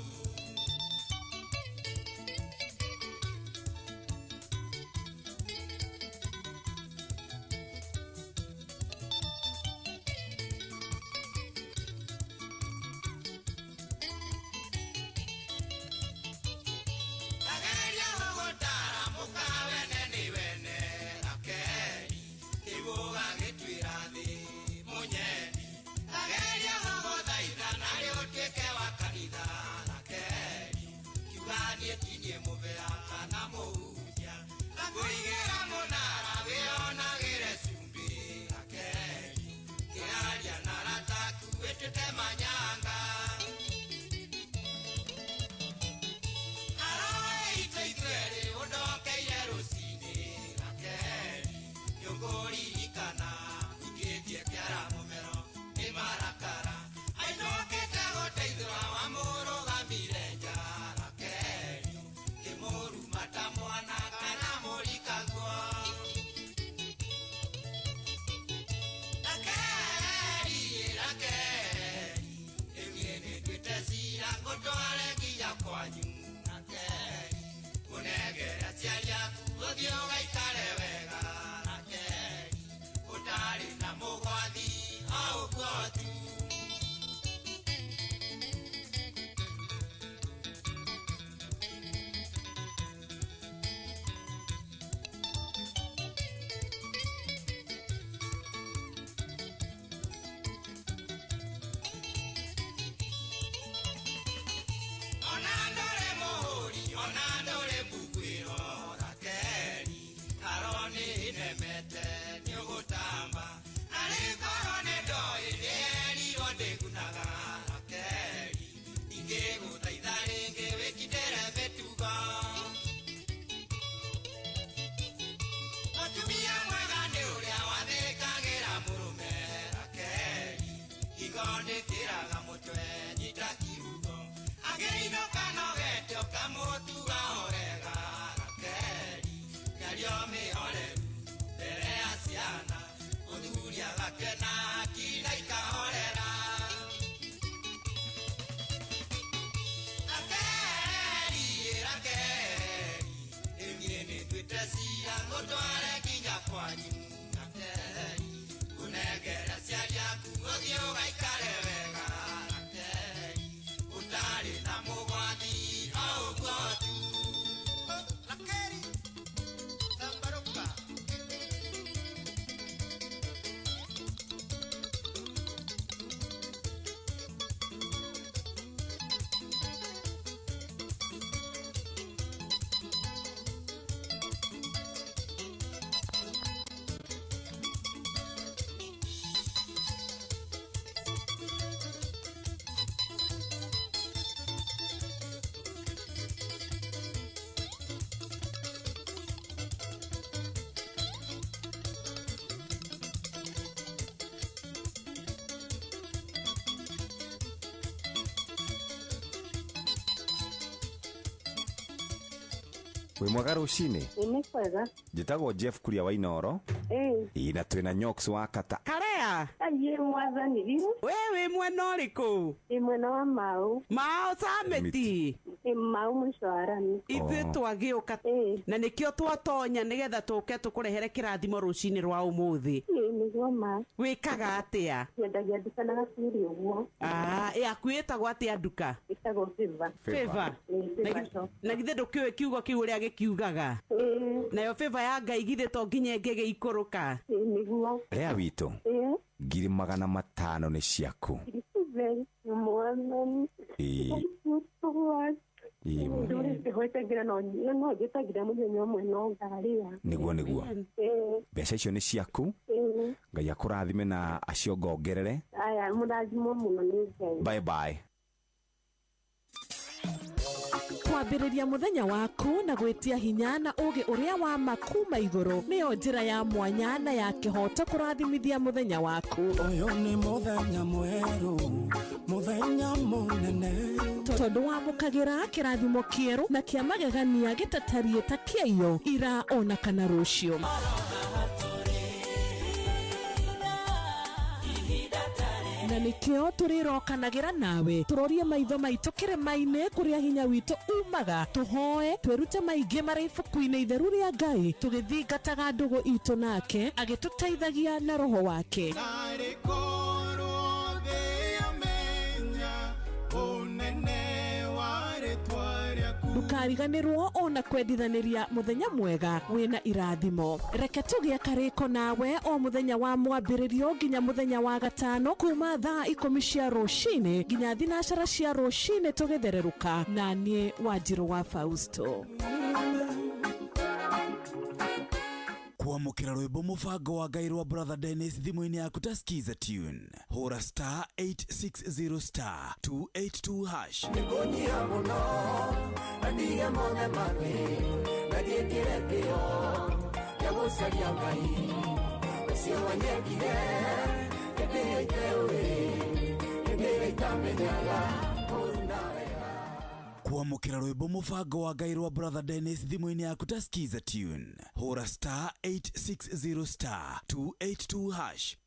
Ageria gũgũtara mũka wene nĩ wene Rakeli kĩgũga gĩtuĩra thĩ mũnyendi. Ageria gũgũthaitha narĩ ũtuĩke wa kanitha Rakeli kiuga niĩ ti niĩ mũbea kana mũhunjia. Ngakũigĩra mũnara wĩonagĩre cumbĩ Rakeli kĩaria na arata aku wĩtuĩte manyanga. Ngũtware nginya kwanyu Rakeli ũnengere aciari aku ũthiĩ ũgaikare wega Rakeli ũtarĩ na mũgwathi o ũguo tu. Ona ndũrĩ mũhũri ona ndũrĩ mbuguĩro Rakeli karo nĩ nemete nĩũgũtamba arĩ ngoro nĩ ndoĩ ndĩerirwo ndĩgunaga Rakeli ingĩgũthaitha rĩngĩ wĩkindĩre mĩtugo. Mũtumia mwega nĩ ũrĩa wathĩkagĩra mũrũme Rakeli higo nĩkĩraga mũtwe nyita kiugo angĩinũka nogete ũkamũtuga o wega Rakeli mĩario mĩhoreru mbere ya ciana mũthuri agakena akina ikahorera. Rakeli Rakeli rĩu niĩ nĩnduĩte cira ngũtware nginya kwanyu Rakeli ũnengere aciari aku ũthiĩ ũgaikare wega Rakeli ũtarĩ na mũgwathi o ũguo tu. Rakeli tambaruka. Wĩ mwega rũcinĩ. Nĩ kwega. Njĩtagwo Jeff Kuria wa Inooro. Ĩĩ. Ĩ na twĩna Nyox wa Kata. Karea. Aiye mwathani riu. We wĩ mwena ũrĩkũ? Ĩ mwena wa Mau. Mau Samiti. Ĩ Mau mũico wa rami. Ithuĩ twagĩũka na nĩkĩo twatonya nĩgetha tũke tũkũrehere kĩrathimo rũcinĩ rwa ũmũthĩ. Ĩ nĩguo ma. Wĩkaga atĩa? Nyendagia nduka na gacuri ũguo. Ah, yaku ĩtagwo atĩa nduka? Ĩtagwo Favor. Favor. Ĩ Favor shop. Na githĩ ndũkĩũĩ kiugo kĩu ũrĩa gĩkiugaga? Ĩ. Nayo favor ya Ngai githĩ to nginya ĩngĩgĩikũrũka? Ĩ nĩguo. Rea witũ. Ĩ. 500,000 nĩ ciaku. Thank you mwathani. Ĩ. Thank you so much. Ĩ. Ndũrĩte gwĩtagĩra no no njĩtagĩra mũthenya ũmwe no ngarĩa. Nĩguo nĩguo. Ĩ. Mbeca icio nĩ ciaku. Ĩ. Ngai akũrathime na aciongongerere. Aya mũrathimwo mũno nĩ Ngai. Bye bye. Kwambĩrĩria mũthenya waku na gwĩtia hinya na ũũgĩ ũrĩa wa ma kuma igũrũ nĩyo njĩra ya mwanya na ya kĩhooto kũrathimithia mũthenya waku. Ũyũ nĩ mũthenya mwerũ, mũthenya mũnene. Tondũ wamũkagĩra kĩrathimo kĩerũ na kĩa magegania gĩtatariĩ ta kĩaiyo ira ona kana rũciũ. Na nĩkĩo tũrĩrokanagĩra nawe tũrorie maitho maitũ kĩrĩma-inĩ kũrĩa hinya witũ umaga, tũhoe twĩrute maingĩ marĩ ibuku-inĩ itheru rĩa Ngai, tũgĩthingataga ndũgũ itũ nake agĩtũteithagia na roho wake. Narĩ korwo thĩ yamenya ũnene wa rĩtwa rĩaku. Ndũkariganĩrwo ona kwendithanĩria mũthenya mwega wĩna irathimo. Reke tũgĩe karĩko nawe o mũthenya wa mwambĩrĩrio nginya mũthenya wa gatano kuma thaa 10 cia rũcinĩ nginya 12 cia rũcinĩ tũgĩthererũka na niĩ Wanjirũ wa Fausto. Kwamũkĩra rwĩmbo mũbango wa Ngai rwa Brother Dennis thimũ-inĩ yaku ta Skiza Tune. Hũra star 860 star 282 hash. Nĩngũnyiha mũno na ndige mothe mabi na njĩkĩre kĩyo gĩa gũcaria Ngai ũcio wanyendire hĩndĩ ĩyo iteũĩ, hĩndĩ ĩyo itamenyaga ũũru na wega. Kwamũkĩra rwĩmbo mũbango wa Ngai rwa Brother Dennis thimũ-inĩ yaku ta Skiza Tune. Hũra star 860 star 282 hash.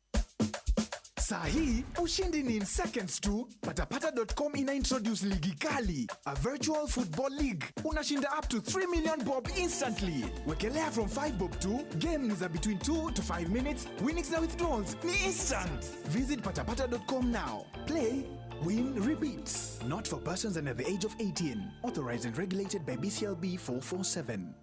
Saa hii ushindi ni in seconds tu. Patapata.com ina introduce ligi kali, a virtual football league. Unashinda up to 3 million bob instantly. Wekelea from 5 bob to game ni za between 2 to 5 minutes. Winnings na withdrawals ni instant. Visit patapata.com now. Play, win, repeat. Not for persons under the age of 18. Authorized and regulated by BCLB 447.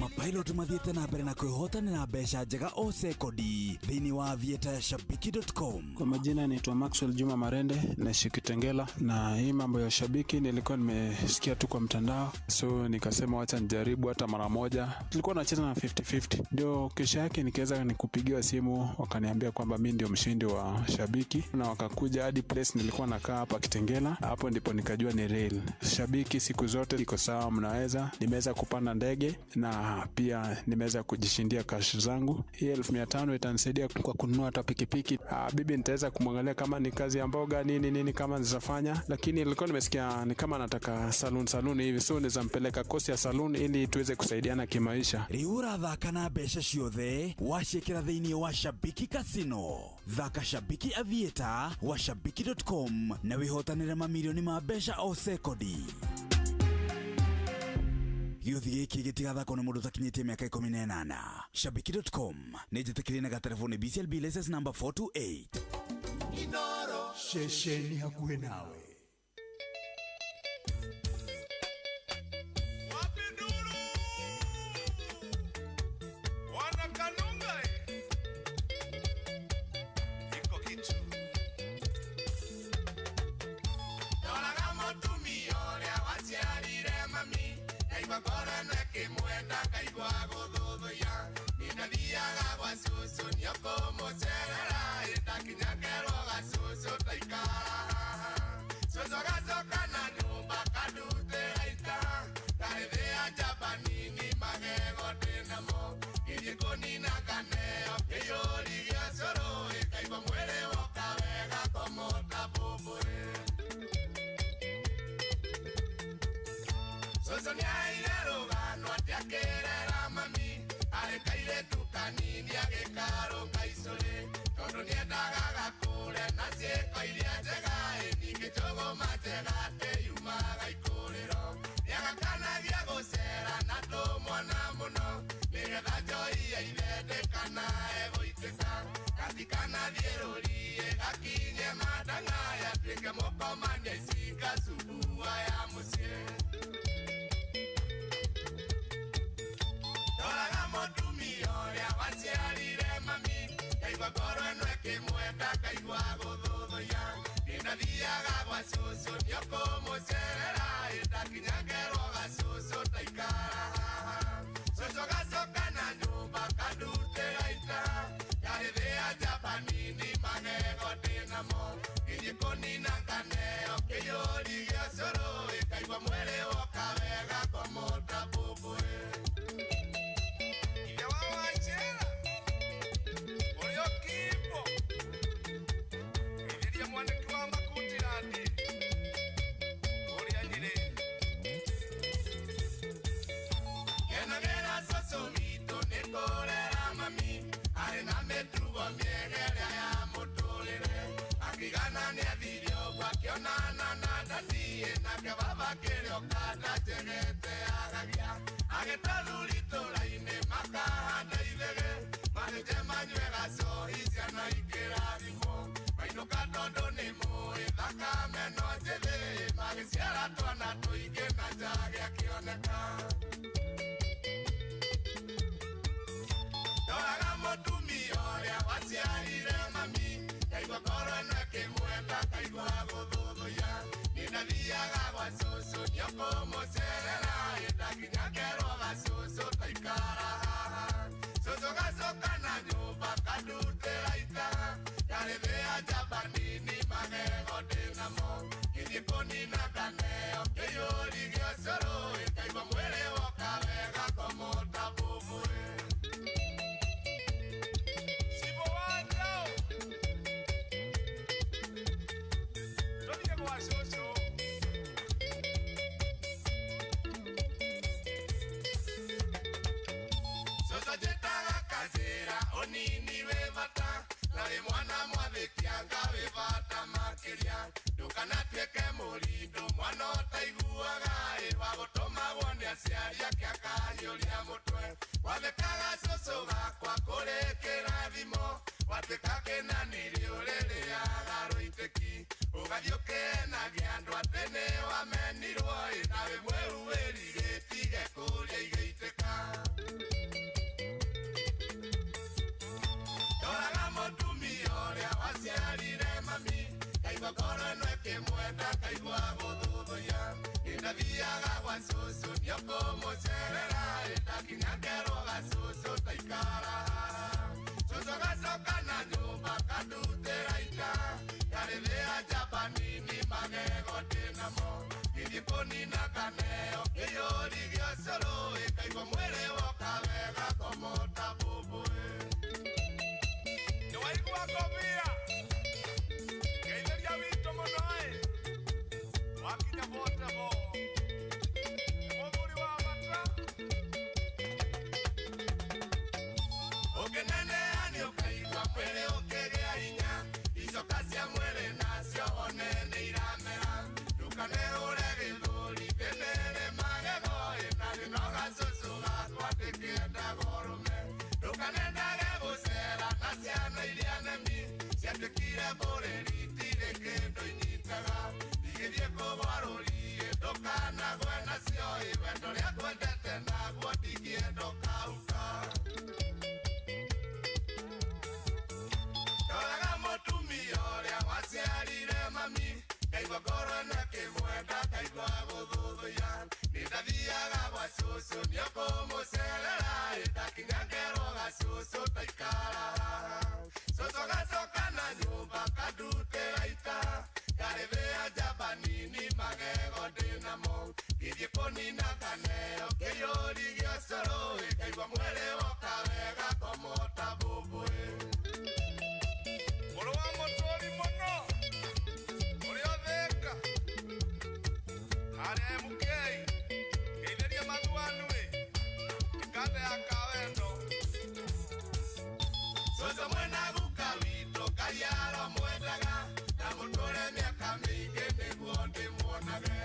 Mapilot mathiĩte na mbere na kwĩhotanĩra mbeca njega o sekondi thĩinĩ wa aviator ya shabiki.com. Kwa majina naitwa Maxwell Juma Marende, naishi Kitengela, na hii mambo ya shabiki nilikuwa nimesikia tu kwa mtandao, so nikasema wacha nijaribu hata mara moja. Tulikuwa nacheza na 50-50, ndio kesho yake nikaweza nikupigiwa simu, wakaniambia kwamba mimi ndio mshindi wa shabiki, na wakakuja hadi place nilikuwa nakaa hapa Kitengela. Hapo ndipo nikajua ni real. Shabiki siku zote iko sawa, mnaweza. Nimeweza kupanda ndege na pia nimeweza kujishindia cash zangu. Hii 1500 itanisaidia kwa kununua hata pikipiki. Bibi nitaweza kumwangalia kama ni kazi ya mboga nini nini kama nitafanya, lakini nilikuwa nimesikia ni kama nataka salon hivi, so nizampeleka kosi ya salon ili tuweze kusaidiana kimaisha. Rĩu ũrathaka na mbeca ciothe waciĩkĩra thĩinĩ wa Shabiki Casino. Thaka Shabiki Aviator wa shabiki.com na wĩhotanĩre mamirioni ma mbeca o sekondi. Gĩũthi gĩkĩ gĩtigathakwo nĩ mũndũ ũtakinyĩtie mĩaka 18. Shabiki.com nĩ njĩtĩkĩrie na gatelefoni BCLB license number 428. Inoro ceceni hakuhĩ nawe. Nina. Tũkĩonana na ndatiĩ nake baba kĩrĩoka ndanjegete agagia agĩtaruri tũra-inĩ makahanda ithege mathĩnje manyue gacohi ciana ikĩrathimwo mainũka tondũ nĩ mũĩ thakame no njĩthĩ magĩciara twana tũingĩ na njage akĩoneka. Ndoraga mũtumia ũrĩa waciarire mami ngaigua ngoro ĩno ĩkĩmwenda ngaigua gũthũthũya niĩ ndathiaga gwa cũcũ nĩũkũmũcerera ĩndakinya ngerwo gacũcũ taikara haha cũcũ gacoka na nyũmba kandutĩra ita ngarĩthĩa njamba nini magego ndĩnamo ngĩthiĩ kũnina nganeo kĩiyũri gĩa ũcũrũ ngaigua mwĩrĩ woka wega ngomota bũbũĩ. Cũcũ njĩtaga kanjĩra ũnini wĩ bata na wĩ mwana mwathĩki anga wĩ bata makĩria ndũkanatuĩke mũrindũ mwana ũtaiguaga ĩ wa gũtũmagwo nĩ aciari ake akahiũria mũtwe wathĩkaga cũcũ gakwa kũrĩ kĩrathimo watuĩka kĩnanĩrĩ ũrĩrĩaga rũitĩki ũgathiĩ ũkĩenagia andũ atĩ nĩ wamenirwo ĩ na wĩ mwĩru wĩrigĩtige kũrĩa igĩitĩka. Ndoraga mũtumia ũrĩa waciarire mami ngaigua ngoro ĩno ĩkĩmwenda ngaigua gũthũthũya niĩ ndathiaga gwa cũcũ nĩũkũmũcerera ĩndakinya ngerwo gacũcũ taikara haha cũcũ gacoka na nyũmba kandutĩra ita ngarĩthĩa njamba nini magego ndĩnamo ngĩthiĩ kũnina nganeo kĩiyũri gĩa ũcũrũ ngaigua mwĩrĩ woka wega ngomota bũbũĩ. Nĩwaigua ngobia ngeithĩria witũ mũno ĩ wakinya botebo nĩ mũthuri wa bata. Ũngĩneneha nĩũkaigua mwĩrĩ ũkĩgĩa hinya icoka cia mwĩrĩ nacio one nĩ iramera ndũkanehũre gĩthũri thĩnĩrĩ magego ĩ na ndĩnoga cũcũ gakwa ndĩkĩendaga ũrũme ndũkanendage gũcera na ciana iria nemi ciatuĩkire mbũrĩri itirĩ kĩndũ inyitaga igĩthiĩ kũgwa rũriĩ ndũkanagwe nacio ĩ wendo ũrĩa ngwendete naguo ndingĩenda ũkauka. Ndoraga mũtumia ũrĩa waciarire mami ngaigua ngoro ĩno ĩkĩmwenda ngaigua gũthũthũya niĩ ndathiaga gwa cũcũ nĩũkũmũcerera ĩ ndakinya ngerwo gacũcũ taikara haha cũcũ gacoka na nyũmba kandutĩra ita ngarĩthĩa njamba nini magego ndĩnamo ngĩthiĩ kũnina nganeo kĩiyũri gĩa ũcũrũ ngaigua mwĩrĩ woka wega ngomota bũbũĩ. Mũrũ wa mũtũri mũno ũrĩa ũthĩka harĩa MK ngeithĩria mathuanu ĩ ikanda ya kawendo. Cũcũ mwena guka witũ Ngai aromwendaga na mũtũre mĩaka mĩingĩ nĩguo ndĩmuonage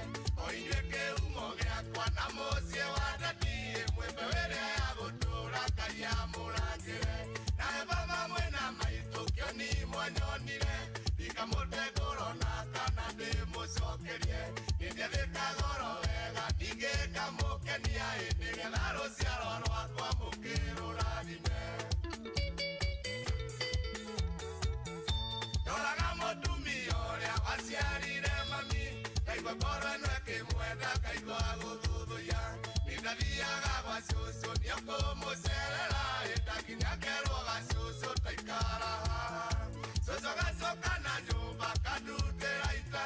o inyuĩ kĩhumo gĩakwa na mũciĩ wa ndatiĩ mwĩmbe wĩrĩa ya gũtũũra Ngai amũrangĩre nawe baba mwĩna maitũ kĩoni mwanyonire ndikamũte ngoro na kana ndĩmũcokerie nĩndiathĩka goro wega ndingĩkamũkenia ĩ nĩgetha rũciaro rwakwa mũkĩrũrathime. Ndoraga mũtumia ũrĩa waciarire mami ngaigua ngoro ĩno ĩkĩmwenda ngaigua gũthũthũya niĩ ndathiaga gwa cũcũ nĩũkũmũcerera ĩ ndakinya ngerwo gacũcũ taikara haha cũcũ gacoka na nyũmba kandutĩra ita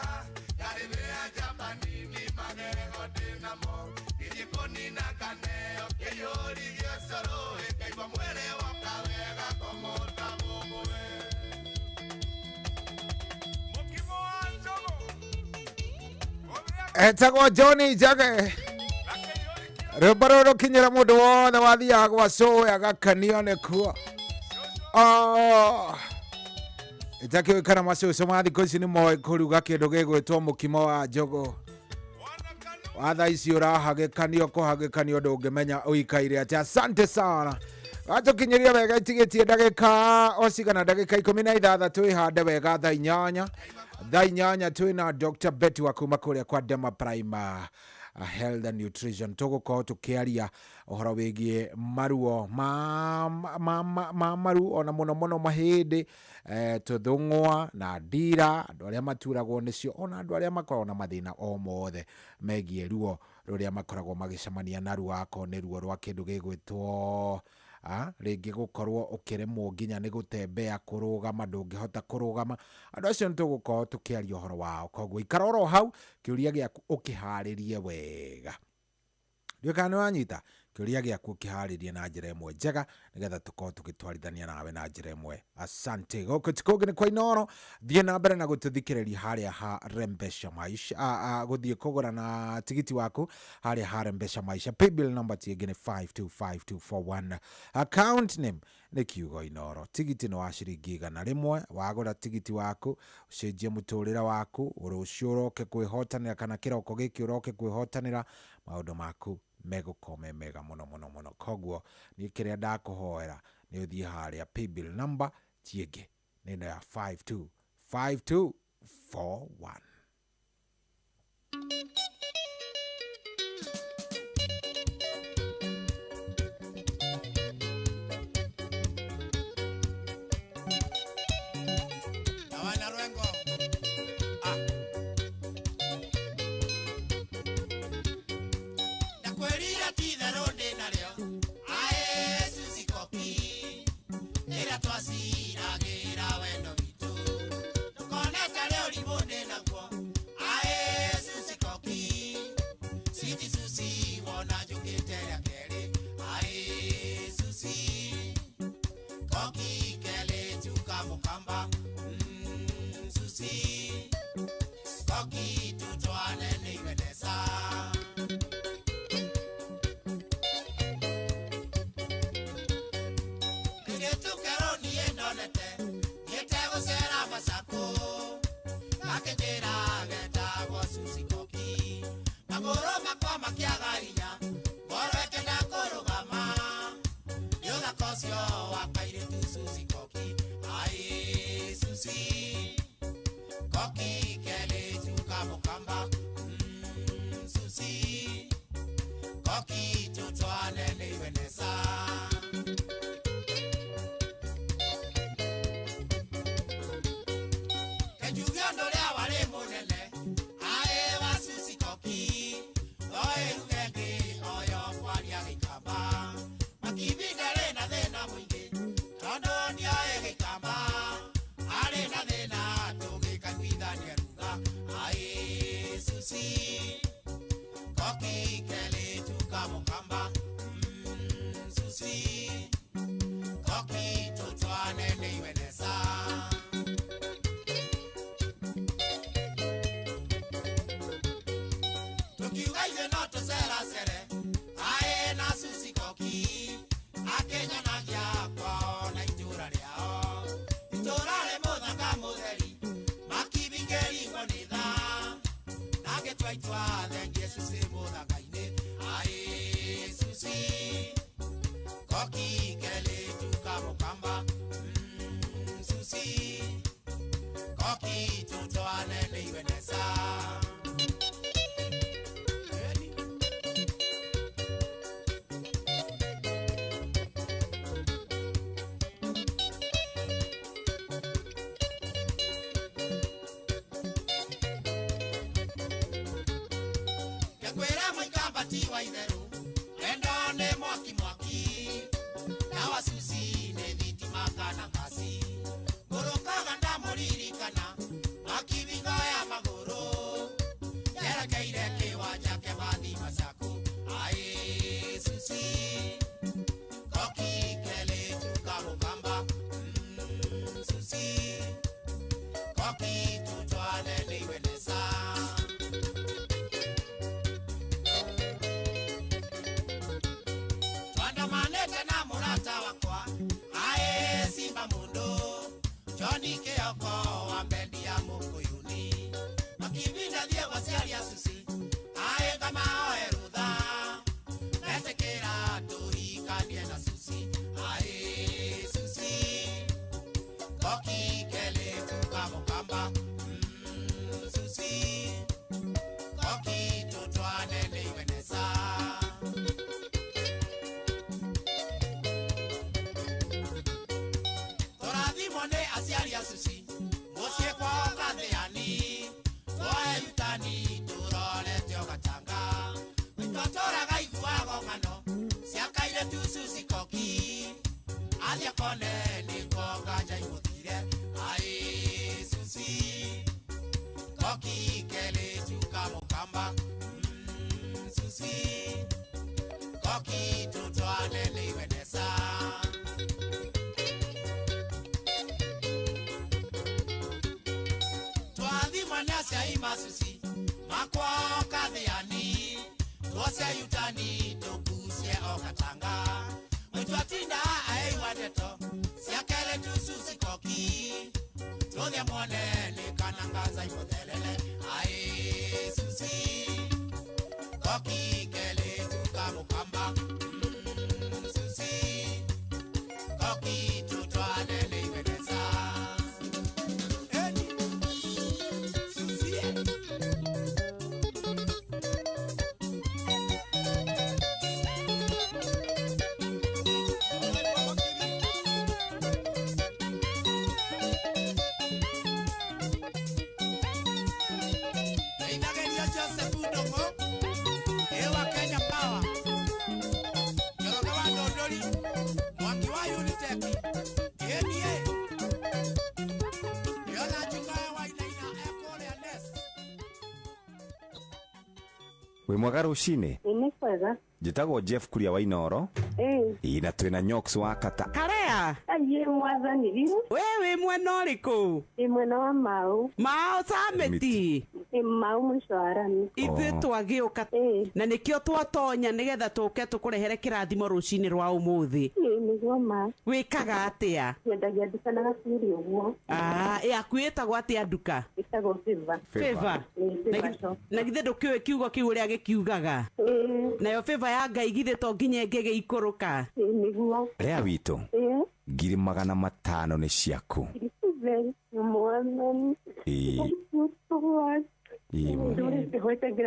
ngarĩthĩa njamba nini magego ndĩnamo ngĩthiĩ kũnina nganeo kĩiyũri gĩa ũcũrũ ngaigua mwĩrĩ woka wega ngomota bũbũĩ. Etagwo Johnny Njage rwĩmbo rũrũ rũkinyĩra mũndũ wothe wathiaga gwa cũwe agakenio nĩkuo. Oh. Ĩtakĩũĩ kana macũcũ ma thikũ ici nĩ moĩ kũruga kĩndũ gĩgwĩtwo mũkimo wa njũgũ. Wa thaa ici ũrahagĩkanio kũhagĩkanio ndũngĩmenya ũikaire atĩa. Asante sana. Watũkinyĩria wega itigĩtie ndagĩka o cigana ndagĩka 16 ĩhande wega thaa 8. Thaa 8 twĩna Dr. Betty wa kuma kũrĩa kwa Dema Prime Health and Nutrition. Tũgũkorwo tũkĩaria ũhoro wĩgiĩ maruo ma, ma, ma, ma maru ona mũno mũno mahĩndĩ, tũthũng'wa na ndira, andũ arĩa maturagwo nĩcio ona andũ arĩa makoragwo na mathĩna o mothe megiĩ ruo rũrĩa makoragwo magĩcemania naruo, akorwo nĩ ruo rwa kĩndũ gĩgwĩtwo rĩngĩ gũkorwo ũkĩremwo nginya nĩ gũtembea, kũrũgama, ndũngĩhota kũrũgama. Andũ acio nĩ tũgũkorwo tũkĩaria ũhoro wao. Koguo ikara oro hau, kĩũria gĩaku ũkĩharĩrie wega. Ndiũĩ kana nĩ wanyita, kĩũria gĩaku ũkĩharĩrie na njĩra ĩmwe njega nĩgetha tũkorwo tũgĩtwarithania nawe na njĩra ĩmwe. Asante. Gũkũ ti kũngĩ nĩ kwa Inooro. Thiĩ na mbere na gũtũthikĩrĩria harĩa ha Rembesha Maisha, gũthiĩ kũgũra na tigiti waku harĩa ha Rembesha Maisha. Paybill number ti ĩngĩ nĩ 525241. Account name nĩ kiugo Inooro. Tigiti nĩ wa ciringi 100. Wagũra tigiti waku ũcenjie mũtũrĩre waku, rũciũ ũroke kwĩhotanĩra kana kĩroko gĩkĩ ũroke kwĩhotanĩra, maũndũ maku megũkorwo me mega mũno mũno mũno. Koguo niĩ kĩrĩa ndakũhoera nĩ ũthiĩ harĩa paybill number ti ĩngĩ nĩ ĩno ya 525241. Tawana Rwengo. Ndakwĩrire ti itherũ ndĩ narĩo, aĩ Susi Koki, rĩrĩa twaciragĩra wendo witũ. Ndũkone tarĩ ũrimũ ndĩ naguo, aĩ Susi Koki, Sweet Susi wona njũkĩte rĩa kerĩ, aĩ Susi Koki kelĩ tuka mũkamba, Susi Koki tutwane nĩ iwendesa. Kairĩtu kerũ niĩ ndonete, thiĩte gũcera Macaku, gakĩnjĩra getagwo Susi Koki. Magũrũ makwa makĩaga hinya, ngoro ĩkĩenda kũrũgama, nĩ ũthaka ũcio wa kairĩtu Susi Koki. Ai Susi Koki kelĩtu ka mũkamba, Susi Koki tutwane nĩ iwenesa. Kenjuge ũndũ ũrĩa warĩ mũnene, aĩ wa Susi Koki, ndoĩ ruga ĩngĩ oyo kwaria gĩikamba. Makibi ndarĩ na thĩna mũingĩ, tondũ ndioĩ gĩikamba, arĩ na thĩna tũgĩkaiguithania ruga. Aĩ Susi Koki kelĩtu ka mũkamba, Susi Koki tutwane nĩ iwenesa. Tukiuga ithuĩ no tũceracere, aĩ na Susi Koki, akĩnyonagia kwao na itũũra rĩao. Itũũra rĩ mũthanga mũtheri, makibingĩringwo nĩ thaa, na ngĩtua itua thengie Susi mũthanga-inĩ. Aĩ Susi Koki kelĩtu ka mũkamba, Susi Koki tutwane nĩ iwenesa. Ngekwĩra mũikamba ti wa itherũ, wendo nĩ mwaki mwaki, na wa Susi nĩ thitima kana ngasi. Ngũrũkaga ndamũririkana, makibingo ya magũrũ, yerekeire kĩwanja kĩbathi Macaku. Aĩ Susi Koki kelĩtu ka mũkamba, Susi Koki tutwane nĩ iwenesa. Athia kone niko nganja imuthire ai susi koki kele tuka mukamba susi koki tutwane liwenesa. Masusi makwa kathiani tuose yutani tukusie okatanga mwitwatinda aiwa ndeto siakele tususi koki tuthie mwone nikanangaza imuthelele ai susi koki kele tukamukamba susi koki tutwane liwenesa. Wĩ mwega rũcinĩ? Nĩ kwega. Njĩtagwo Jeff Kuria wa Inooro. Ĩĩ na twĩna Nyox wa Kata. Karea. Aiye mwathani riu. We wĩ mwena ũrĩkũ? Ĩ mwena wa Mau. Mau Samiti. Ĩ Mau mũico wa rami. Ithuĩ twagĩũka na nĩkĩo twatonya nĩgetha tũke tũkũrehere kĩrathimo rũcinĩ rwa ũmũthĩ. Ĩ nĩguo ma. Wĩkaga atĩa? Nyendagia nduka na gacuri ũguo. Ah, yaku ĩtagwo atĩa nduka? Ĩtagwo Favor. Favor. Na githĩ ndũkĩũĩ kiugo kĩu ũrĩa gĩkiugaga? Nayo favor ya Ngai githĩ to nginya ĩngĩgĩikũrũka? Nĩguo. Rea witũ. 500,000 nĩ ciaku. Mwathani. Ĩĩ.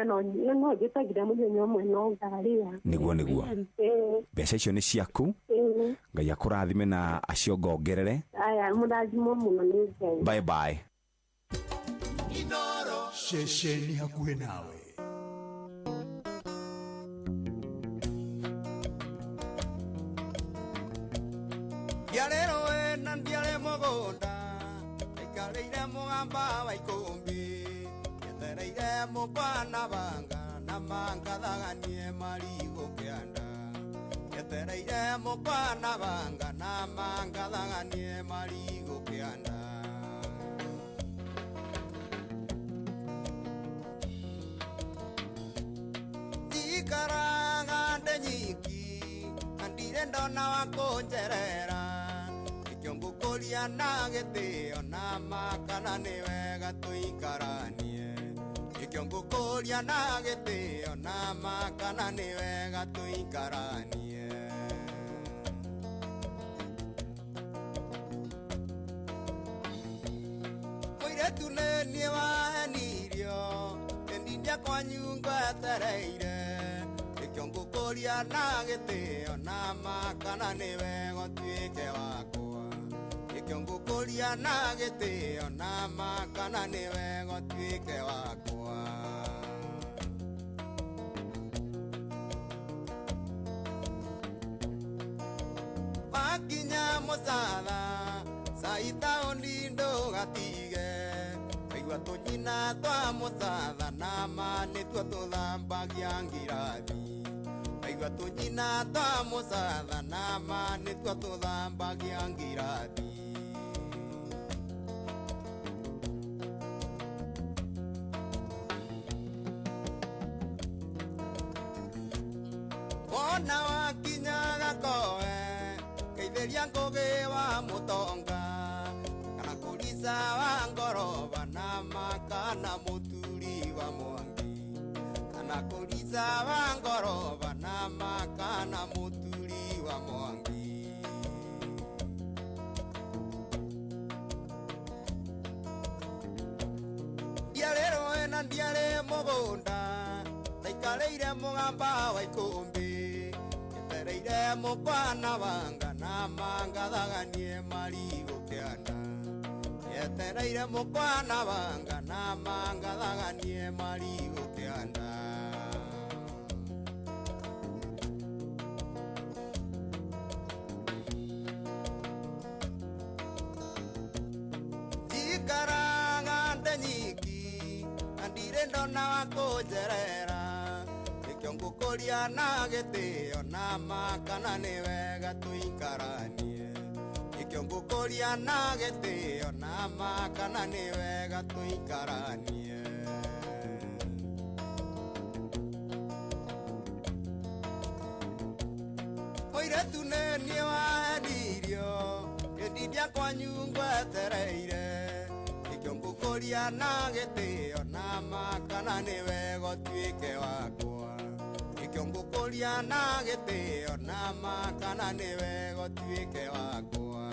No njĩtagĩra mũthenya ũmwe no ngarĩa. Nĩguo nĩguo. Mbeca icio nĩ ciaku. Ngai akũrathime na aciongongerere. Aya mũrathimwo mũno nĩ Ngai. Bye bye. Ceceni hakuhĩ nawe. Ndiarĩ rũĩ na ndiarĩ mũgũnda ndaikarĩire mũgamba wa ikũmbĩ njetereire mũkwa na banga na mangathaganie marigũ kĩanda njetereire mũkwa na banga na mangathaganie marigũ kĩanda. Ndikaraga ndĩ nyiki na ndirĩ ndona wa kũnjerera ngũkũria na gĩtĩo na makana nĩ wega tũikaranie nĩkĩo ngũkũria na gĩtĩo na makana nĩ wega tũikaranie. Mũirĩtu nĩ niĩ wahenirio ĩnindia kwanyu ngwetereire nĩkĩo ngũkũria na gĩtĩo na makana nĩ wega ũtuĩke wakwa nĩkĩo ngũkũria na gĩtĩo na makana nĩ wega ũtuĩke wakwa. Wakinya mũcatha cai taũni ndũgatige waigua tũnyina twa mũcatha na ma nĩtuo tũthambagia ngirathi waigua tũnyina twa mũcatha na ma nĩtuo tũthambagia ngirathi. Wona wakinya gakoe ngeithĩria ngũgĩ wa mũtonga kana kũrica wa ngoroba na makana mũturi wa mwangi kana kũrica wa ngoroba na makana mũturi wa mwangi. Ndiarĩ rũĩ na ndiarĩ mũgũnda ndaikarĩire mũgamba wa ikũmbĩ njetereire mũkwa na banga na mangathaganie marigũ kĩanda njetereire mũkwa na banga na mangathaganie marigũ kĩanda. Ndirĩ ndona wa kũnjerera nĩkĩo ngũkũria na gĩtĩo na ma kana nĩ wega tũikaranie nĩkĩo ngũkũria na gĩtĩo na ma kana nĩ wega tũikaranie. Mũirĩtu nĩ niĩ wahendirio ngĩndidia kwanyu ngwetereire nĩkĩo ngũkũria na gĩtĩo na ma kana nĩ wega ũtuĩke wakwa nĩkĩo ngũkũria na gĩtĩo na ma kana nĩ wega ũtuĩke wakwa.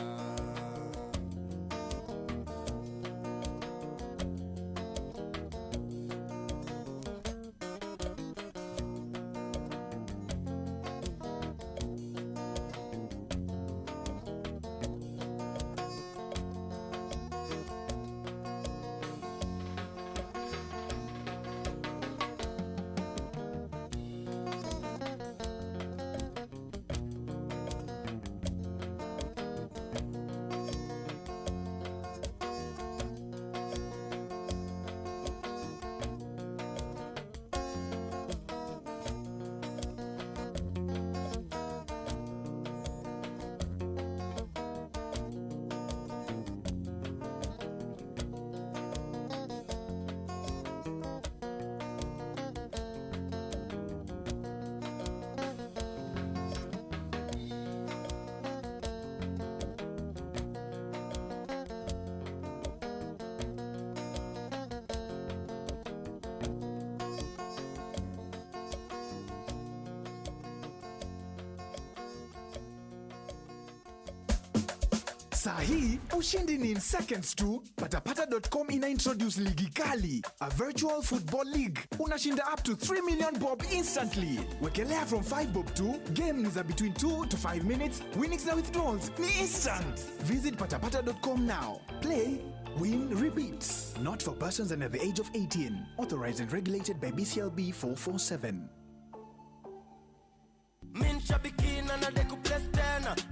Saa hii ushindi ni in seconds tu. Patapata.com ina introduce ligi kali, a virtual football league. Unashinda up to 3 million bob instantly. Wekelea from 5 bob to game ni za between 2 to 5 minutes. Winnings na withdrawals ni instant. Visit patapata.com now. Play, win, repeat. Not for persons under the age of 18. Authorized and regulated by BCLB 447.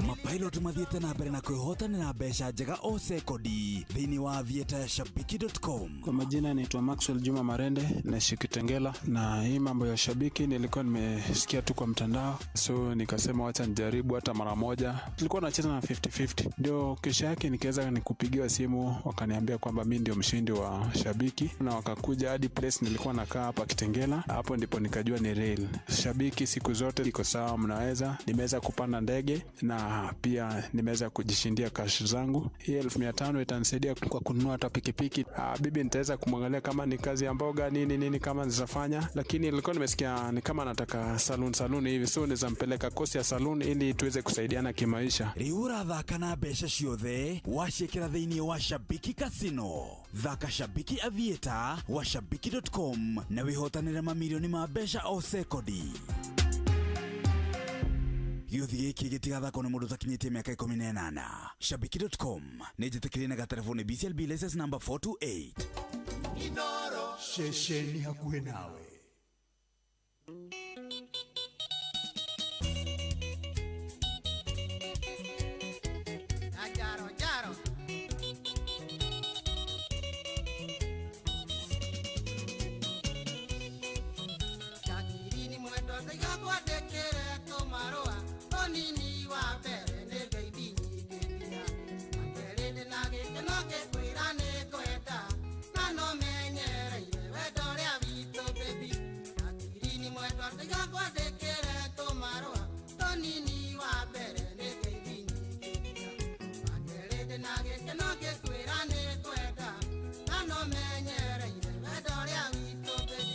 Mapilot mathiĩte na mbere na kwĩhotanĩra mbeca njega o sekondi thĩinĩ wa vieta ya shabiki.com. Kwa majina naitwa Maxwell Juma Marende, naishi Kitengela, na hii mambo ya shabiki nilikuwa nimesikia tu kwa mtandao, so nikasema wacha nijaribu hata mara moja. Tulikuwa nacheza na 50-50, ndio kesho yake nikaweza nikupigiwa simu, wakaniambia kwamba mi ndio mshindi wa shabiki, na wakakuja hadi place nilikuwa nakaa hapa Kitengela. Hapo ndipo nikajua ni real. Shabiki siku zote iko sawa, mnaweza. Nimeweza kupanda ndege na pia nimeweza kujishindia cash zangu. Hii 1500 itanisaidia kwa kununua hata pikipiki. Bibi nitaweza kumwangalia kama ni kazi ya mboga nini nini kama nitafanya, lakini nilikuwa nimesikia ni kama nataka salon hivi, so nizampeleka kosi ya salon ili tuweze kusaidiana kimaisha. Rĩu ũrathaka na mbeca ciothe waciĩkĩra thĩinĩ wa Shabiki Casino. Thaka Shabiki Aviator wa shabiki.com na wĩhotanĩre mamirioni ma mbeca o sekondi. Gĩũthi gĩkĩ gĩtigathakwo nĩ mũndũ ũtakinyĩtie mĩaka 18. Shabiki.com nĩ njĩtĩkĩrie na gatereboni BCLB license number 428. Inoro shesheni hakuhĩ nawe. Jaro, jaro. Jakirini mwendo ndaiga kwandĩkĩre tũmarũa tũnini wa mbere nĩ ngeithi nyingĩ nginya wa kerĩ ndĩna gĩkeno ngĩkwĩra nĩ ngwenda na no menyereire wendo ũrĩa witũ baby. Jakirini mwendo ndaiga kwandĩkĩre tũmarũa tũnini wa mbere nĩ ngeithi nyingĩ nginya wa kerĩ ndĩna gĩkeno ngĩkwĩra nĩ ngwenda na no menyereire wendo ũrĩa witũ baby.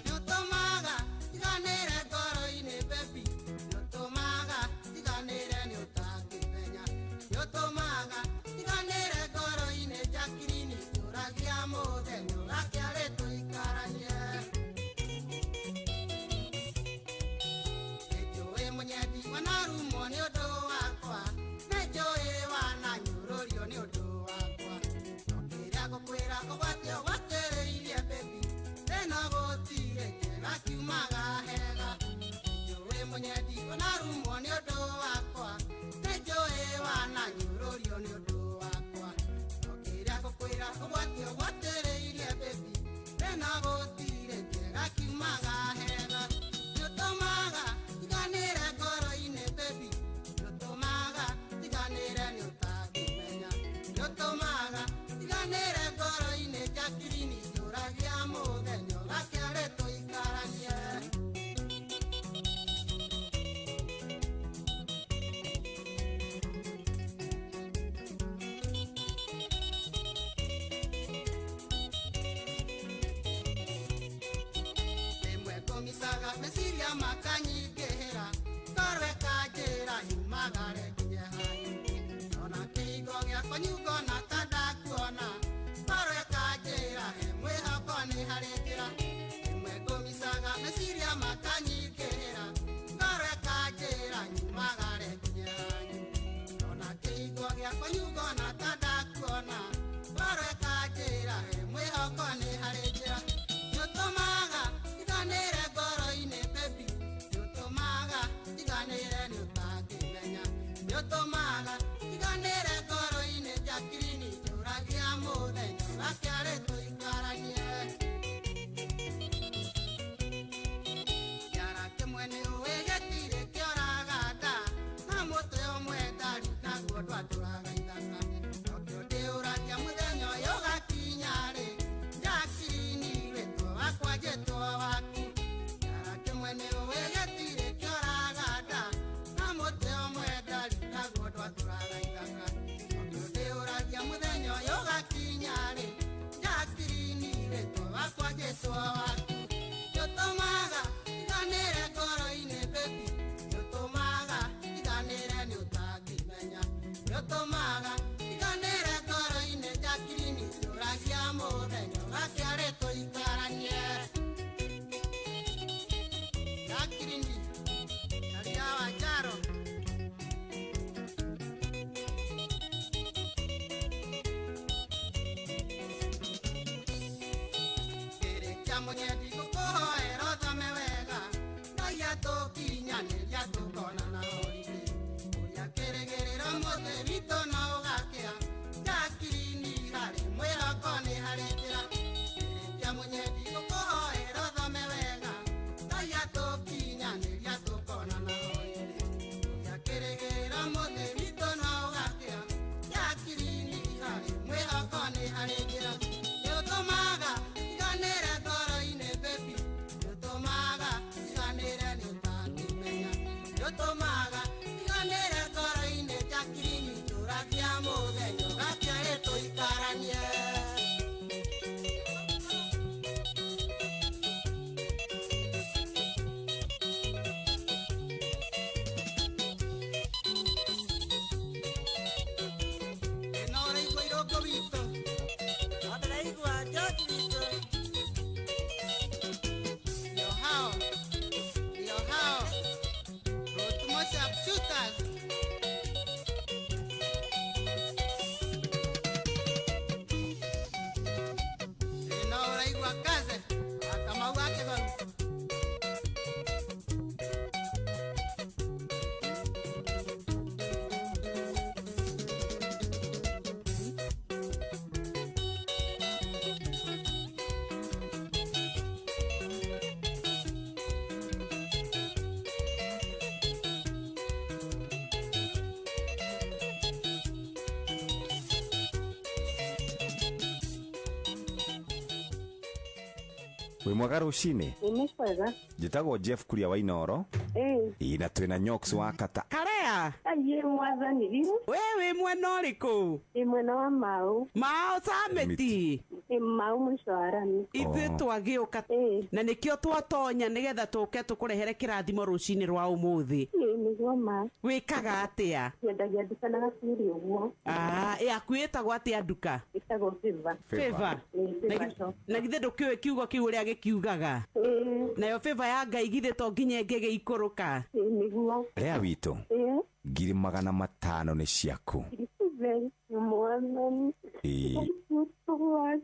Nĩũtũmaga tiganĩre ngoro-inĩ baby, nĩũtũmaga tiganĩre nĩũtangĩmenya, nĩũtũmaga tiganĩre ngoro-inĩ Jacqueline, tũragia mũthenya ũgakĩarĩ tũikaranie. Nĩnjũĩ mũnyendi wanarumwo nĩ ũndũ wakwa, nĩnjũĩ wananyũrũrio nĩ ũndũ wakwa, no kĩrĩa ngũkwĩra ũgwati ũgwatĩrĩirie baby, thĩna gũtirĩ kĩega kiumaga hega. Nĩnjũĩ mũnyendi wanarumwo nĩ ũndũ wakwa, nĩnjũĩ wananyũrũrio nĩ ũndũ wakwa, no kĩrĩa ngũkwĩra ũgwati ũgwatĩrĩirie baby, thĩna gũtirĩ Nĩũtũmaga njiganĩre ngoro-inĩ Jacqueline njũragia mũthenya ũgakĩarĩ tũikaranie. Kĩara kĩmwe nĩũĩ gĩtirĩ kĩoraga nda, na mũtĩ ũmwe ndari naguo ndwatũraga ithaka. Nokĩo ndĩũragia mũthenya ũyũ ũgakinya rĩ, Jacqueline wĩtwo wakwa njĩtwo waku. Kĩara kĩmwe nĩũĩ gĩtirĩ kĩoraga nda, na mũtĩ ũmwe ndari naguo ndwatũraga ithaka. Nokĩo ndĩũragia mũthenya ũyũ ũgakinya rĩ, Jacqueline wĩtwo wakwa njĩtwo waku. Nĩũtũmaga njiganĩre ngoro-inĩ baby, nĩũtũmaga njiganĩre nĩũtangĩmenya. Nĩũtũmaga njiganĩre ngoro-inĩ Jacqueline njũragia mũthenya ũgakĩarĩ tũikaranie. Jacqueline Nyaria wa Njaro. Kĩrĩkia mũnyendi ngũkũhoera ũthome wega, Ngai atũkinyanĩria tũkonana holiday. Ũrĩa kĩrĩgĩrĩro mũthĩ witũ no ũgakĩa, Jacqueline harĩ mwĩhoko nĩ harĩ njĩra. Kĩrĩkia mũnyendi ngũkũhoera ũthome wega, Ngai atũkinyanĩria tũkonana holiday. Ũrĩa kĩrĩgĩrĩro mũthĩ witũ no ũgakĩa, Jacqueline harĩ mwĩhoko nĩ harĩ njĩra. Nĩũtũmaga njiganĩre ngoro-inĩ baby, nĩũtũmaga njiganĩre nĩũtangĩmenya. Nĩũtũmaga njiganĩre ngoro-inĩ Jacqueline njũragia mũthenya ũgakĩarĩ tũikaranie. Ĩno ũraigua irũngũ witũ, no ndĩraigua George witũ. Ndio hao, ndio hao, Ruth Moshap Shooters. Ĩno ũraigua Kaze, Kamau wa Kĩgoru. Wĩ mwega rũcinĩ. Nĩ kwega. Njĩtagwo Jeff Kuria wa Inoro. Ĩĩ. Ĩ na twĩna Nyox wa Kata. Karea. Aiĩ mwathani riu. We wĩ mwena ũrĩkũ? Ĩ mwena wa Mau. Mao Samiti. Ĩ Mau mũico wa rami. Ithuĩ twagĩũka na nĩkĩo twatonya nĩgetha tũke tũkũrehere kĩrathimo rũcinĩ rwa ũmũthĩ. Ĩ nĩguo ma. Wĩkaga atĩa? Nyendagia nduka na gacuri ũguo. Ah, yaku ĩtagwo atĩa nduka? Ĩtagwo Favor. Favor. Ĩ Na Favor gi- shop. Na githĩ ndũkĩũĩ kiugo kĩu ũrĩa gĩkiugaga? Nayo favor ya Ngai githĩ to nginya ĩngĩgĩikũrũka? Ĩ nĩguo. Rea witũ. Ĩ. 500,000 nĩ ciaku. Thank you mwathani. Ĩ. Thank you so much.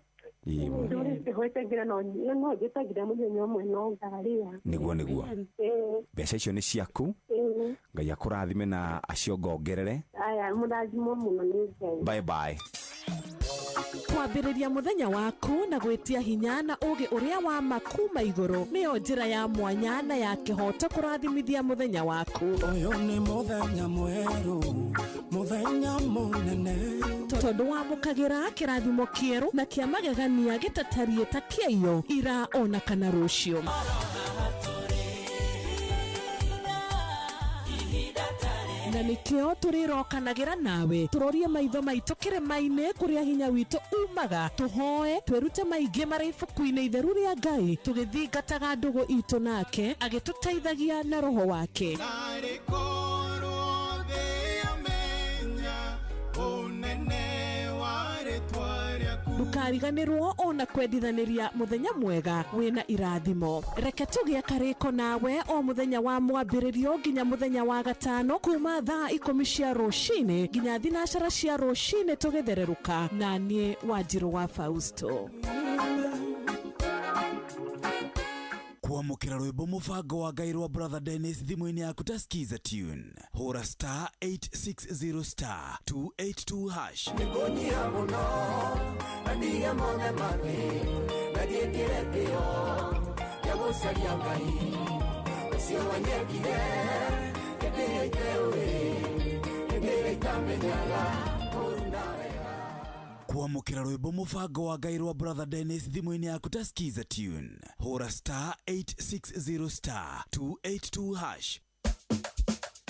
Ĩ. Ndũrĩte hwetagĩra no no njĩtagĩra mũthenya ũmwe no ngarĩa. Nĩguo nĩguo. Ĩ. Mbeca icio nĩ ciaku. Ĩ. Ngai akũrathime na aciongongerere. Aya mũrathimwo mũno nĩ Ngai. Bye bye. Kwambĩrĩria mũthenya waku na gwĩtia hinya na ũũgĩ ũrĩa wa ma kuma igũrũ nĩyo njĩra ya mwanya na ya kĩhooto kũrathimithia mũthenya waku. Ũyũ nĩ mũthenya mwerũ, mũthenya mũnene. Tondũ wamũkagĩra kĩrathimo kĩerũ na kĩa magegania gĩtatariĩ ta kĩaiyo ira ona kana rũciũ. Na nĩkĩo tũrĩrokanagĩra nawe tũrorie maitho maitũ kĩrĩma-inĩ kũrĩa hinya witũ umaga, tũhoe twĩrute maingĩ marĩ ibuku-inĩ itheru rĩa Ngai, tũgĩthingataga ndũgũ itũ nake agĩtũteithagia na roho wake. Narĩ korwo thĩ yamenya ũnene wa rĩtwa rĩaku. Ndũkariganĩrwo ona kwendithanĩria mũthenya mwega wĩna irathimo. Reke tũgĩe karĩko nawe o mũthenya wa mwambĩrĩrio nginya mũthenya wa gatano kuma thaa 10 cia rũcinĩ nginya 12 cia rũcinĩ tũgĩthererũka na niĩ Wanjirũ wa Fausto. Kwa Kwamũkĩra rwĩmbo mũbango wa Ngai rwa Brother Dennis thimũ-inĩ yaku ta Skiza tune. Hũra star 860 star 282 hash. Nĩngũnyiha mũno na ndige mothe mathĩ na njĩkĩre kĩyo gĩa gũcaria Ngai ũcio wanyendire hĩndĩ ĩrĩa iteũĩ hĩndĩ ĩrĩa itamenyaga ũũru na wega. Kwamũkĩra rwĩmbo mũbango wa Ngai rwa Brother Dennis thimũ-inĩ yaku ta Skiza tune. Hũra star 860 star 282 hash.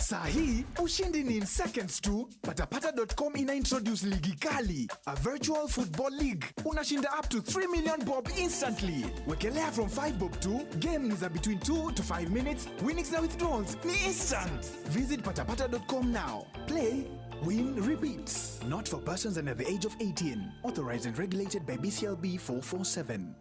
Saa hii ushindi ni in seconds tu. Patapata.com ina introduce ligi kali, a virtual football league. Unashinda up to 3 million bob instantly. Wekelea from 5 bob to game ni za between 2 to 5 minutes. Winnings na withdrawals ni instant. Visit patapata.com now. Play, win, repeat. Not for persons under the age of 18. Authorized and regulated by BCLB 447.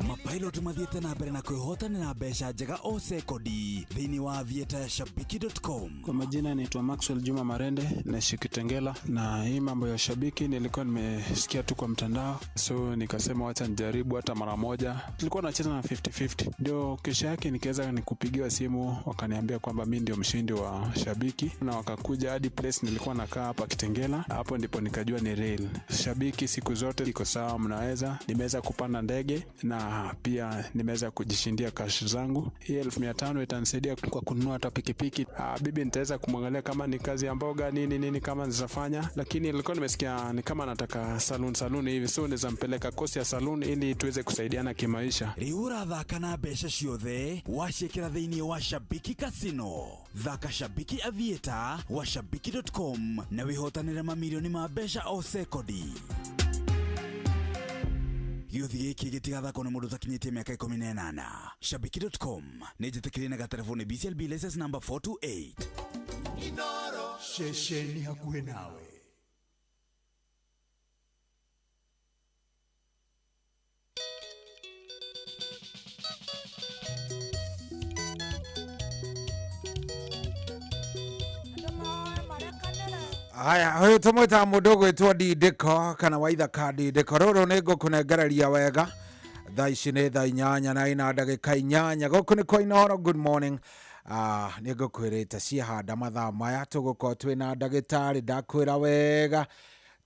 Mapilot mathiĩte na mbere na kwĩhotanĩra mbeca njega o sekondi thĩinĩ wa vieta ya shabiki.com. Kwa majina naitwa Maxwell Juma Marende, naishi Kitengela, na hii mambo ya shabiki nilikuwa nimesikia tu kwa mtandao, so nikasema wacha nijaribu hata mara moja. Tulikuwa nacheza na 50-50, ndio kesho yake nikaweza nikupigiwa simu, wakaniambia kwamba mi ndio mshindi wa shabiki, na wakakuja hadi place nilikuwa nakaa hapa Kitengela. Hapo ndipo nikajua ni real. Shabiki siku zote iko sawa, mnaweza. Nimeweza kupanda ndege na pia nimeweza kujishindia cash zangu. Hii 1500 itanisaidia kwa kununua hata pikipiki. Bibi nitaweza kumwangalia kama ni kazi ya mboga nini nini kama nitafanya, lakini nilikuwa nimesikia ni kama nataka salon hivi, so naweza mpeleka kosi ya salon ili tuweze kusaidiana kimaisha. Rĩu ũrathaka na mbeca ciothe waciĩkĩra thĩinĩ wa Shabiki Casino. Thaka Shabiki Aviator wa shabiki.com na wĩhotanĩre mamirioni ma mbeca o sekondi. Gĩũthi gĩkĩ gĩtigathakwo nĩ mũndũ ũtakinyĩtie mĩaka 18. Shabiki.com nĩ njĩtĩkĩrie na gatelefoni BCLB license number 428. Inoro ceceni hakuhĩ nawe. Haya, huyu tumwitaga mundu ugwitwo Ndindĩko kana Waithaka Ndindĩko. Rũrũ nĩ ngũkũnengereria wega. Thaa ici nĩ thaa 8:08. Gũkũ nĩ kwa Inooro. Good morning. Nĩ ngũkwĩrĩte ciahanda mathaa maya tũgũkorwo twĩna ndagĩtarĩ, ndakwĩra wega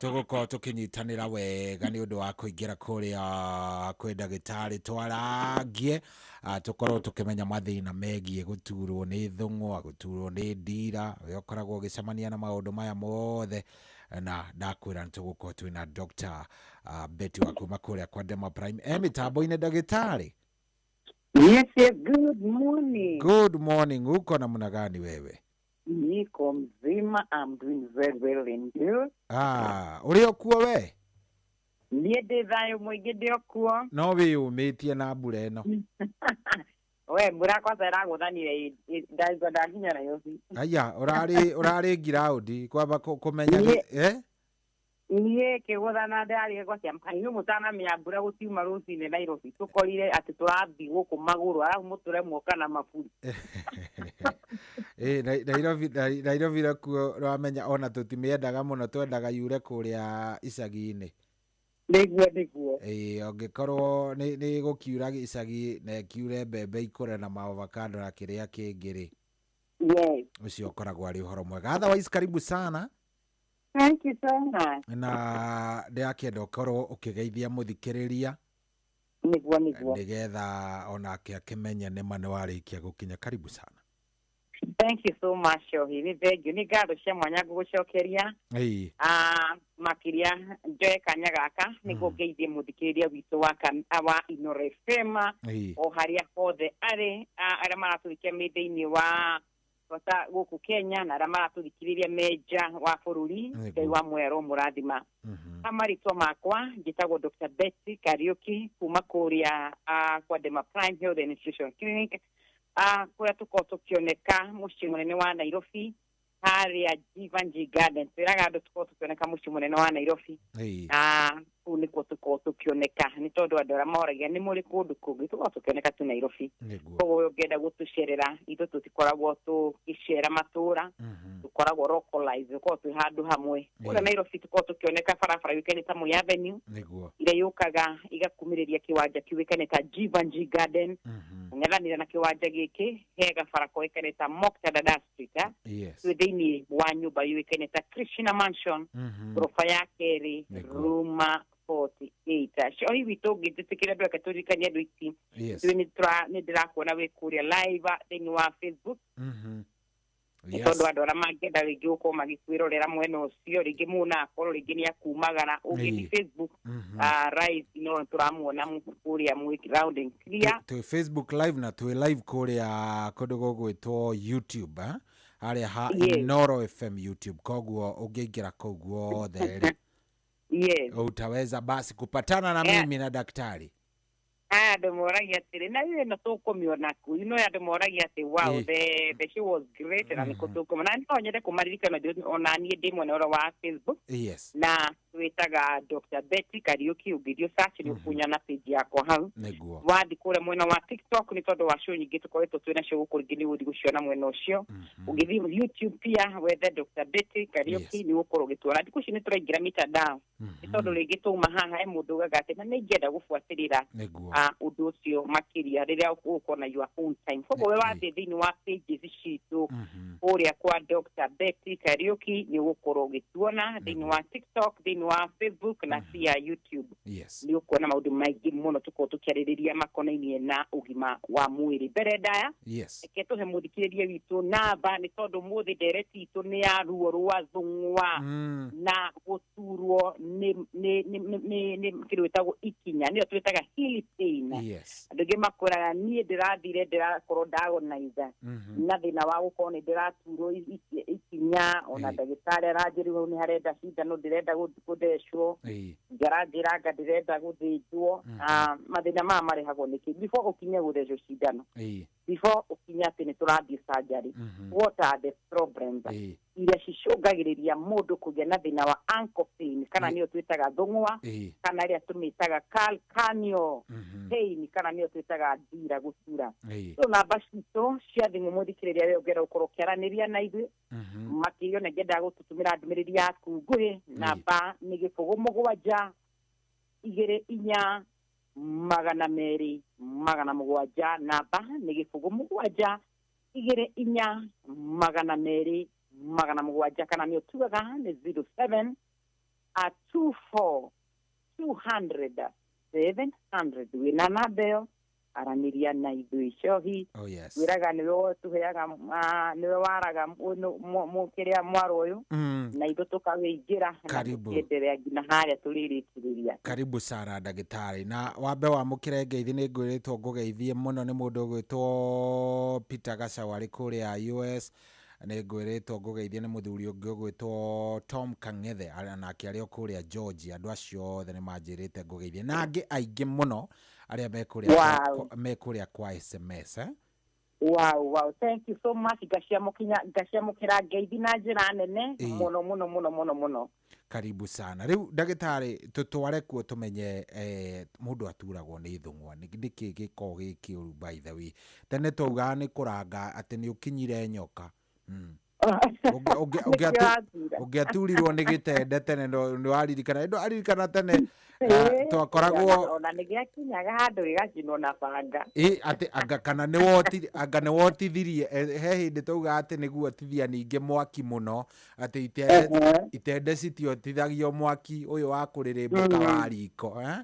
tũgũkorwo tũkĩnyitanĩra wega nĩ ũndũ wa kũingĩra kũrĩa kwĩ ndagĩtarĩ twarangie, tũkorwo tũkĩmenya mathĩna megiĩ gũturwo nĩ thũng'wa, gũturwo nĩ ndira, ũrĩa ũkoragwo ũgĩcemania na maũndũ maya mothe, na ndakwĩra nĩ tũgũkorwo twĩna Dr. Betty wa kuma kũrĩa kwa Dema Prime e mĩtambo-inĩ. Ndagĩtarĩ. Yes, yes, good morning. Good morning. Uko namna gani wewe? Niko mzima, I'm doing very well and you? Ũrĩ o kuo we? Niĩ ndĩ thayũ mũingĩ, ndĩ o kuo. No wĩyũmĩtie na mbura ĩno. We mbura kwanza ĩragũthanire, ndaigua ndakinya Nairobi. Aya, ũrarĩ ngiraũndi kwamba kũmenya eh? Niĩ kĩgũthana ndarĩ gwacia inyuĩ mũtanamenya mbura gũtiuma rũcinĩ Nairobi, tũkorire atĩ tũrathiĩ gũkũ magũrũ arabu mũtũre muoka na maburi. Nairobi nakuo rwamenya ona tũtimĩendaga mũno, twendaga yure kũrĩa icagi-inĩ. Nĩguo nĩguo. Ũngĩkorwo nĩ gũkiura gĩcagi na ĩkiure mbembe ikũre na maovakando na kĩrĩa kĩngĩ rĩ. Yes. Ũcio ũkoragwo arĩ ũhoro mwega. Otherwise, karibu sana. Thank you so much. Na ndĩrakĩenda ũkorwo ũkĩgeithia mũthikĩrĩria. Nĩguo nĩguo. Nĩgetha onake akĩmenye nĩma nĩ warĩkia gũkinya. Karibu sana. Thank you so much, Shohi. Nĩ thank you. Nĩ ngatho cia mwanya ngũgũcokeria. Makĩria njoe kanya gaka nĩguo ngeithie mũthikĩrĩria witũ wa Inooro FM o harĩa hothe arĩ, arĩa maratũthikia me thĩinĩ wa bata gũkũ Kenya na arĩa maratũthikĩrĩria me nja wa bũrũri. Ngai wa muoyo mũrathima. Ha marĩtwa makwa njĩtagwo Dr. Betty Kariuki kuma kũrĩa kwa Dema Prime Health and Nutrition Clinic, kũrĩa tũkoragwo tũkĩoneka mũciĩ mũnene wa Nairobi, Harĩa Jivanjee Garden twĩraga andũ tũkorwo tũkĩoneka mũciĩ mũnene wa Nairobi. Na kũu nĩkuo tũkorwo tũkĩoneka, nĩ tondũ andũ arĩa moragia nĩ mũrĩ kũndũ kũngĩ, tũkorwo tũkĩoneka tu Nairobi. Koguo we ũngĩenda gũtũcerera, ithuĩ tũtikoragwo tũgĩcera matũra, tũkoragwo localized, tũkoragwo twĩ handũ hamwe kũrĩa Nairobi. Tũkoragwo tũkĩoneka barabara yũĩkaine ta Moi Avenue, ĩrĩa yũkaga ĩgakumĩrĩria kĩwanja kĩũĩkaine ta Jivanjee Garden. Kũng'ethanĩra na kĩwanja gĩkĩ he gabara koĩkaine ta Mokta Dada Street, eh? Twĩ thĩinĩ wa nyũmba yũĩkaine ta Krishna Mansion, ngoroba ya kerĩ, room 48. Cohi witũ ũngĩnjĩtĩkĩra, andũ ake tũririkanie andũ ici. Twĩ nĩ ndĩrakuona wĩ kũrĩa live thĩinĩ wa Facebook, nĩ tondũ andũ arĩa mangĩenda rĩngĩ gũkorwo magĩkwĩrorera mwena ũcio, rĩngĩ mũna akorwo rĩngĩ nĩ akumagara, ũngĩthiĩ Facebook, right, no tũramuona kũrĩa mwĩ round and clear. Twĩ Facebook live na twĩ live kũrĩa kũndũ gũgwĩtwo YouTube, eh? Harĩa ha Inoro FM YouTube. Koguo ũngĩingĩra kũu guothe rĩ, utaweza basi kupatana na mimi na daktari. Aya, andũ moragia atĩrĩ, na ĩno tũkũmĩona kũ? Andũ moragia atĩ, wow, the show was great, na nĩkũ tũkũmĩona? Na no nyende kũmaririkana ona niĩ ndĩ mwena ũrĩa wa Facebook, na twĩtaga Dr. Betty Kariuki. Ũngĩthiĩ search nĩ ũkunyona page yakwa hau. Wathiĩ kũrĩa mwena wa TikTok, nĩ tondũ wa show nyingĩ tũkoretwo twĩ nacio gũkũ, rĩngĩ nĩ ũgũthiĩ gũciona mwena ũcio. Ũngĩthiĩ YouTube pia wethe Dr. Betty Kariuki, nĩ ũgũkorwo ũgĩtuona. Thikũ ici nĩ tũraingĩra mitandao, nĩ tondũ rĩngĩ twauma haha he mũndũ ugaga atĩ na nĩ ingĩenda gũbuatĩrĩra ũndũ ũcio makĩria rĩrĩa ũgũkorwo na your own time. Koguo we wathiĩ thĩinĩ wa pages citũ kũrĩa kwa Dr. Betty Kariuki, nĩ ũgũkorwo ũgĩtuona thĩinĩ wa TikTok, thĩinĩ wa Facebook na pia YouTube. Nĩ ũkuona maũndũ maingĩ mũno tũkorwo tũkĩarĩrĩria makonainie na ũgima wa mwĩrĩ. Mbere ndaya, reke tũhe mũthikĩrĩria witũ namba, nĩ tondũ mũthĩ ndereti itũ nĩ ya ruo rwa thũng'wa na gũturwo nĩ kĩndũ gĩtagwo ikinya, nĩyo twĩtaga heel pain. Andũ aingĩ makwĩraga, niĩ ndĩrathire ndĩrakorwo ndagonaiza na thĩna wa gũkorwo nĩ ndĩraturwo ikinya, ona ndagĩtarĩ aranjĩra hau nĩ harenda cindano, ndĩrenda gũthecwo, ngaranjĩra anga ndĩrenda gũthĩnjwo. Ah, mathĩna maya marehagwo nĩkĩ? Before ũkinye gũthecwo cindano, before ũkinye atĩ nĩ tũrathiĩ surgery, what are the problems iria cicũngagĩrĩria mũndũ kũgĩa na thĩna wa ankle pain, kana nĩyo twĩtaga thũng'wa, kana ĩrĩa tũmĩtaga calcaneal pain, kana nĩyo twĩtaga ndira gũtura? So namba citũ cia thimũ, mũthikĩrĩria, we ũngĩenda gũkorwo ũkĩaranĩria na ithuĩ makĩria, ona ingĩenda gũtũtũmĩra ndũmĩrĩri yaku nguhĩ, namba nĩ 0 7 2 4 200 700. Namba nĩ 0 7 2 4 200 700, kana nĩyo tugaga nĩ 07 24 200 700. Wĩna namba ĩyo, aranĩria na ithuĩ. Cohi, Oh yes. wĩraga nĩwe tũheaga, nĩwe waraga kĩrĩa mwaro ũyũ, na ithuĩ tũkawĩingĩra na Karibu. tũkĩenderea nginya harĩa tũrĩrĩkĩrĩria. Karibu sana, ndagĩtarĩ, na wambe wamũkĩre ngeithi. Nĩ ngwĩrĩtwo ngũgeithie mũno nĩ mũndũ ũgwĩtwo Peter Gacau arĩ kũrĩa US. Nĩ ngwĩrĩtwo ngũgeithie nĩ mũthuri ũngĩ ũgwĩtwo Tom Kang'ethe, nake arĩ o kũrĩa Georgia. Andũ acio othe nĩ manjĩrĩte ngũgeithie, na angĩ aingĩ mũno arĩa me kũrĩa me kũrĩa kwa SMS, eh? Wow, thank you so much. Ngaciamũkĩra ngeithi na njĩra nene mũno mũno mũno mũno mũno. Karibu sana. Rĩu ndagĩtarĩ, tũtware kuo tũmenye, mũndũ aturagwo nĩ thũng'wa nĩkĩ gĩkoragwo gĩ kĩũru? By the way, tene twaugaga nĩ kũranga atĩ nĩ ũkinyire nyoka. Nĩkĩo atura. Ũngĩaturirwo nĩ gĩtende tene, nĩ waririkana, ndũ aririkana tene, twakoragwo Ona nĩ gĩakinyaga handũ gĩgacinwo na banga. Ĩ, atĩ anga kana nĩ woti, anga nĩ wotithirie, he hĩndĩ twaugaga atĩ nĩguo tithia ningĩ mwaki mũno, atĩ itende itende citiotithagio mwaki ũyũ wa kũrĩrĩmbũka wa riko, eh?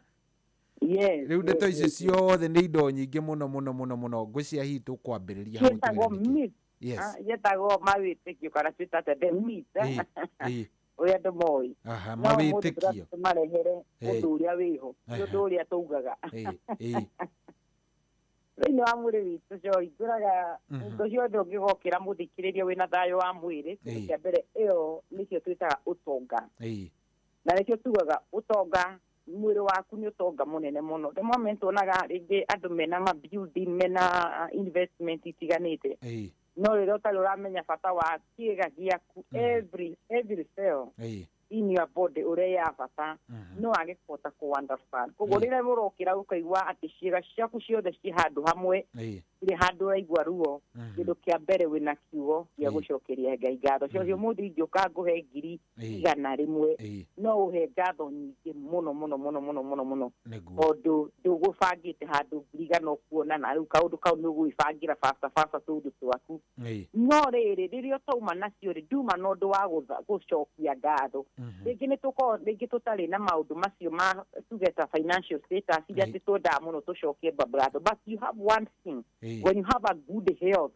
Yes. Rĩu ndeto icio ciothe nĩ indo nyingĩ mũno mũno mũno mũno. Ngwĩciria hihi tũkwambĩrĩria hau Ciĩtagwo tũgĩre nĩkĩ. myth. Yes. Ah, ciĩtagwo mawĩtĩkio, kana twĩtate the myth, Ĩ. ũrĩa andũ moĩ. Aha, No ũmũthĩ mawĩtĩkio. tũrathiĩ tũmarehere ũndũ ũrĩa wĩho, ti ũndũ ũrĩa taugaga. Ĩ, ĩ. Thĩinĩ wa mwĩrĩ witũ, coi, ngwĩraga indo ciothe ũngĩgokĩra, mũthikĩrĩria, wĩna thayũ wa mwĩrĩ, kĩndũ kĩa mbere ĩyo nĩkĩo twĩtaga ũtonga, na nĩkĩo tugaga ũtonga, mwĩrĩ waku nĩ ũtonga mũnene mũno. The moment wonaga rĩngĩ andũ mena ma building, mena investment itiganĩte, No rĩrĩa ũtarĩ ũramenya bata wa kĩĩga gĩaku, every cell in your body ũrĩa ya bata, no wage kũhota kũ understand. Koguo rĩrĩa ũrokĩra ũkaigua atĩ ciĩga ciaku ciothe ciĩ handũ hamwe, irĩ handũ ũraigua ruo, kĩndũ kĩa mbere wĩna kiugo gĩa gũcokeria Ngai ngatho. Cio mũthĩ ingĩũka ngũhe ngiri 100, no ũhe ngatho nyingĩ mũno mũno mũno mũno mũno mũno, tondũ ndũgũbangĩte handũ 100 ũkuona, na rĩu kaũndũ kau nĩ ũgwĩbangĩra baba baba tũũndũ twaku. No rĩrĩ, rĩrĩa ũtauma nacio rĩ, nduma na ũndũ wa gũcokia ngatho. Rĩngĩ nĩ tũkorwo rĩngĩ tũtarĩ na maũndũ macio ma tuge ta financial status iria atĩ twendaga mũno tũcokie ngatho, but you have one thing: when you have a good health,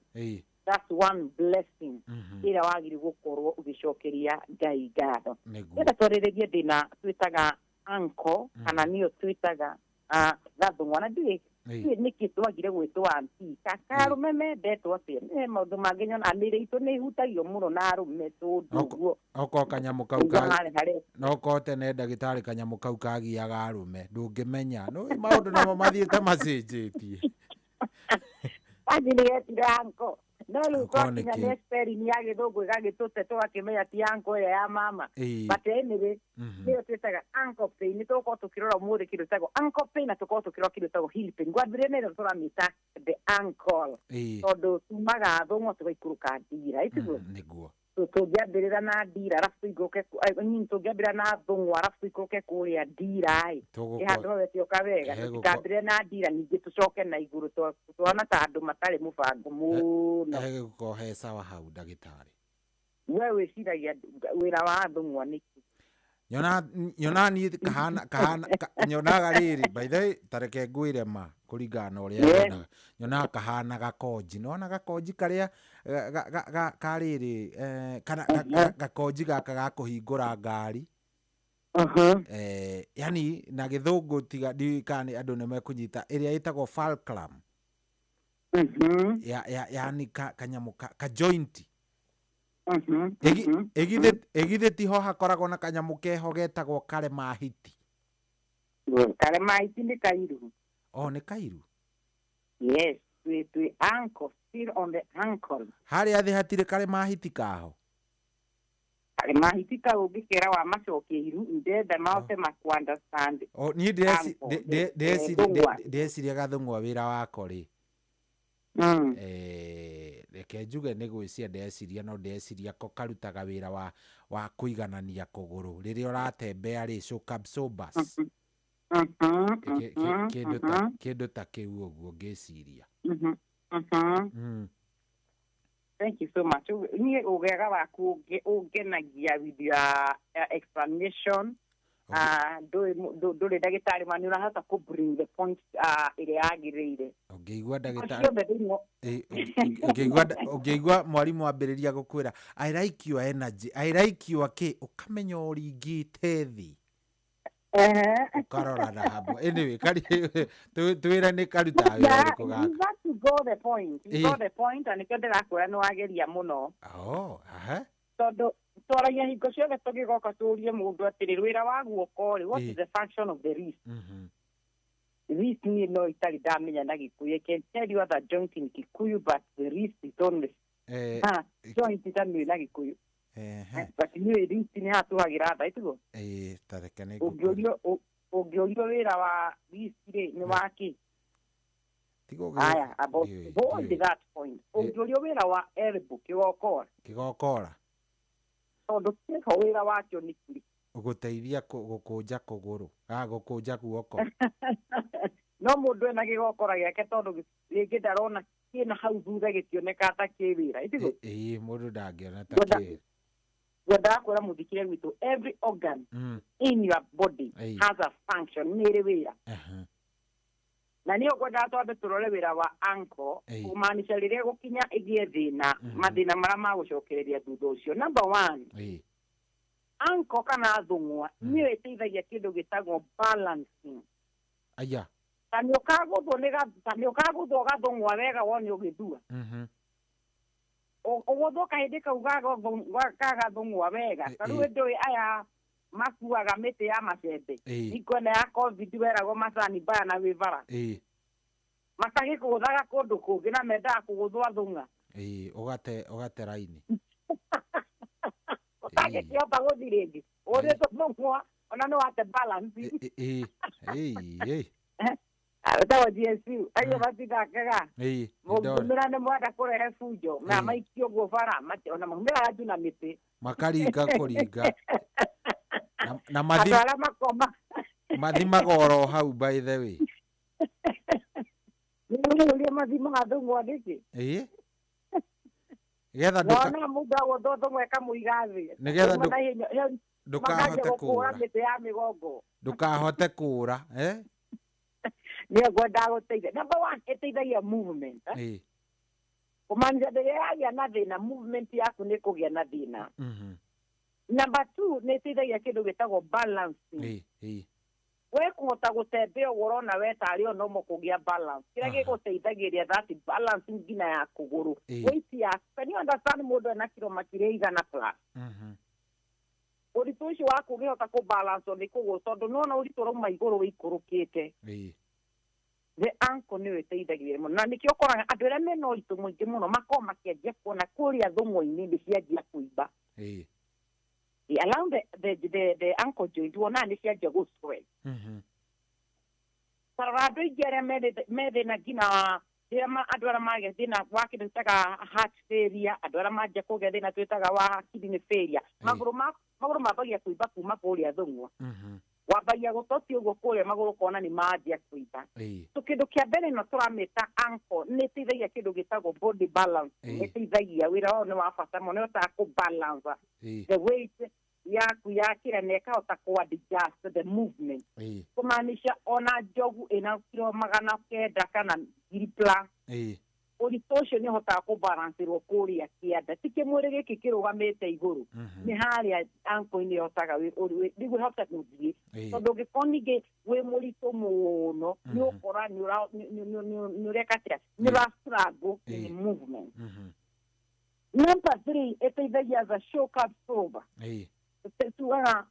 that's one blessing ĩrĩa wagĩrĩirwo gũkorwo ũgĩcokeria Ngai ngatho. Nĩgetha twarĩrĩrie thĩna twĩtaga ankle, kana nĩyo twĩtaga gathũng'wa, na ndiũĩ nĩkĩ twagire gwĩtwo anti karũme mendetwo atĩa. Nĩ maũndũ mangĩ nyona mĩĩrĩ itũ nĩ ĩhutagio mũno na arũme tũndũ ũguo. Okorwo kanyamũ kau Ũguo harĩ harĩa no korwo tene ndagĩtarĩ kanyamũ kau kagiaga arũme, ndũngĩmenya nĩ maũndũ namo mathiĩte macenjetie. Anji nĩ getire ankle, no rĩu Okorwo nĩ twakinya nĩ spelling ya gĩthũngũ ĩgagĩtũte tũgakĩmenya ti ankle ĩrĩa ya mama. But anyway, nĩyo twĩtaga ankle pain. Nĩ tũgũkorwo tũkĩrora ũmũthĩ kĩndũ gĩtagwo ankle pain, na tũkorwo tũkĩrora kĩndũ gĩtagwo heel pain. Ngwambĩrĩria na ĩno tũramĩta the ankle, tondũ tumaga thũng'wa tũgaikũrũka ndira, ĩtiguo? Nĩguo. Tũngĩambĩrĩra na ndira arabu tũikũrũke I mean, tũngĩambĩrĩra na thũng'wa arabu tũikũrũke kũrĩa ndira ĩ, ĩ handũ hau ĩtioka wega. Tũtikambĩrĩre na ndira ningĩ tũcoke na igũrũ, tũhana ta andũ matarĩ mũbango mũno. Hegũkorwo he sawa hau ndagĩtarĩ. We wĩciragia wĩra wa thũng'wa nĩkĩ? Nyona niĩ kahana kahana nyonaga rĩrĩ, by the way, tareke ngwĩre ma kũringana na ũrĩa nyonaga. Nyonaga kahana gakonji, nona gakonji karĩa ka rĩrĩ, kana gakonji gaka ga kũhingũra ngari. Yani na gĩthũngũ tiga ndiũĩ kana nĩ andũ nĩ mekũnyita ĩrĩa ĩtagwo fulcrum. Ya yani kanyamũ ka joint. Ĩgithĩ tiho hakoragwo na kanyamũ keho getagwo karemahiti? Karemahiti nĩ kairu. Oh, nĩ kairu. Yes, twĩ ankle, still on the ankle. Harĩa thĩ hatirĩ karemahiti kaho? Karemahiti kau ũngĩkera wa macokia iru, ndenda mahote maku understand. Oh, niĩ Ankle, thũng'wa. ndĩreciria gathũng'wa wĩra wako rĩ, reke njuge nĩ gwĩcia ndeciria, no ndeciria ko karutaga wĩra wa kũiganania kũgũrũ rĩrĩa ũratembea rĩ, shock absorbers. Kĩndũ ta kĩu ũguo ngĩciria. Thank you so much. Niĩ ũgega waku ũngenagia with your explanation. Ndũrĩ ndagĩtarĩ ma nĩ ũrahota kũ bring the point ĩrĩa yagĩrĩire. Ũngĩigua ndagĩtarĩ Ciothe thĩinĩ ũngĩigua mwarimũ ambĩrĩria gũkwĩra "I like your energy, I like your kĩ", ũkamenya ũringĩte thĩ, ũkarora na hamwe. Anyway, twĩre nĩ karutaga wĩra ũrĩkũ gaka? You got to go the point. You got the point, na nĩkĩo ndĩrakwĩra nĩ wageria mũno. Oh, aha. Tondũ twaragia hingo ciothe tũgĩgoka tũrie mũndũ atĩrĩ, wĩra wa guoko rĩ, what is the function of the wrist? Wrist niĩ no itarĩ ndamenya na Gĩkũyũ. I can tell you other joint in Kikuyu, but the wrist is only joint itamĩũĩ na Gĩkũyũ. But niĩ wrist nĩ haha tũhagĩra tha, ĩtiguo? Ĩĩ, ta reke nĩ Ũngĩũrio wĩra wa wrist rĩ, nĩ wa kĩ? Tiga Aya, about hold ndiũĩ. that point. Ũngĩũrio wĩra wa elbow, kĩgokora? Kĩgokora. Tondũ kĩho wĩra wakĩo nĩ kĩrĩkũ? Gũteithia gũkũnja kũgũrũ, gũkũnja guoko. No mũndũ ena kĩgokora gĩake, tondũ rĩngĩ ndarona kĩna hau thutha gĩtioneka ta kĩ wĩra, ĩtiguo? Ĩĩ, mũndũ ndangĩona ta kĩ. Ngwendaga kwĩra mũthikĩre gwitũ, every organ in your body has a function, nĩ ĩrĩ wĩra. Na nĩyo ngwendaga twambe tũrore wĩra wa ankle, kũmaanisha rĩrĩa gũkinya ĩgĩe thĩna, mathĩna marĩa magũcokereria thutha ũcio. Number one, ankle kana thũng'wa nĩyo ĩteithagia kĩndũ gĩtagwo balancing. Aya. Ta nĩ ũkagũthwo nĩ ta nĩ ũkagũthwo gathũng'wa wega wone ũgĩthua. Ũgũthwo kahĩndĩ kau ga gathũng'wa wega. Ta rĩu ndũĩ aya makuaga mĩtĩ ya macembe. Hingo ĩno ya COVID weragwo macani mbaya na wĩ bara. Matagĩkũgũthaga kũndũ kũngĩ na mendaga kũgũthwo thũng'a. Ĩĩ, ũgate raini. Ũtangĩkĩhota gũthiĩ rĩngĩ ũrĩtwo thũng'wa ona nĩ wate balance. Ĩĩ, ĩĩ, ĩĩ. Wĩtagwo GSU acio matithakaga. Ĩĩ, nĩndoĩ. Mũngĩumĩra nĩ mwenda kũrehe bunjo na maikio ũguo bara ona maumĩraga nginya na mĩtĩ. Makaringa kũringa. Na Andũ arĩa makoma mathimaga oro hau, by the way. Nĩũrĩa mathimaga thũng'wa nĩkĩ? Ĩĩ. Getha ndũka Wona mũndũ agũthwo thũng'wa ĩkamũiga thĩ. Nĩgetha Uma na ihenya, ndũkahote makanjia gũkũra kũũra. Mĩtĩ ya mĩgongo. Ndũkahote kũũra, eh? Nĩyo ngwendaga gũteithia. Number one, ĩteithagia movement, eh? Ĩĩ. Kũmaanisha rĩrĩa yagĩa na thĩna, movement yaku nĩ ĩkũgĩa na thĩna. Number two, nĩ ĩteithagia kĩndũ gĩtagwo balancing. Ĩĩ, ĩĩ. We kũhota gũtembea ũguo ũrona we tarĩ o normal kũgĩa balance kĩrĩa gĩgũteithagĩrĩria that balance nginya ya kũgũrũ. Weight yaku, can you understand, mũndũ ena kiro makĩria 100 plus, ũritũ ũcio waku ũngĩhota kũ balance nĩ kũgũrũ, tondũ nĩwona ũritũ ũrauma igũrũ wĩikũrũkĩte. The ankle nĩyo ĩteithagĩrĩria mũno, na nĩkĩo ũkoraga andũ arĩa mena ũritũ mũingĩ mũno makoragwo makĩanjia kuona kũrĩa thũng'wa-inĩ nĩ cianjia kũimba. Around the ankle joint wonaga nĩ cianjia gũ swell. Tarora andũ aingĩ arĩa me thĩna nginya rĩrĩa andũ arĩa magĩa thĩna wa kĩndũ twĩtaga heart failure, andũ arĩa manjia kũgĩa thĩna twĩtaga wa kidney failure, magũrũ mambagia kũimba kuma kũrĩa thũng'wa. Wambagia gũtotia ũguo kũrĩa magũrũ ũkona nĩ manjia kũimba. So kĩndũ kĩa mbere ĩno tũramĩta ankle nĩ ĩteithagia kĩndũ gĩtagwo body balance. Nĩ ĩteithagia, wĩra wao nĩ wa bata mũno, nĩ ĩhotaga kũ balance the weight yaku ya kĩrĩa na ĩkahota kũ adjust the movement. Kũmaanisha ona njogu ĩna kiro 900 kana 1000 plus, ũritũ ũcio nĩ ũhotaga kũbalancĩrwo kũrĩa kĩanda, ti kĩmwĩrĩ gĩkĩ kĩrũgamĩte igũrũ, nĩ harĩa ankle-inĩ ĩhotaga nĩguo ĩhote gũthiĩ. Tondũ ũngĩkorwo ningĩ wĩ mũritũ mũno, nĩ ũkora nĩ ũreka atĩa, nĩ ũra struggle in movement. Number three, ĩteithagia as a shock absorber. Tugaga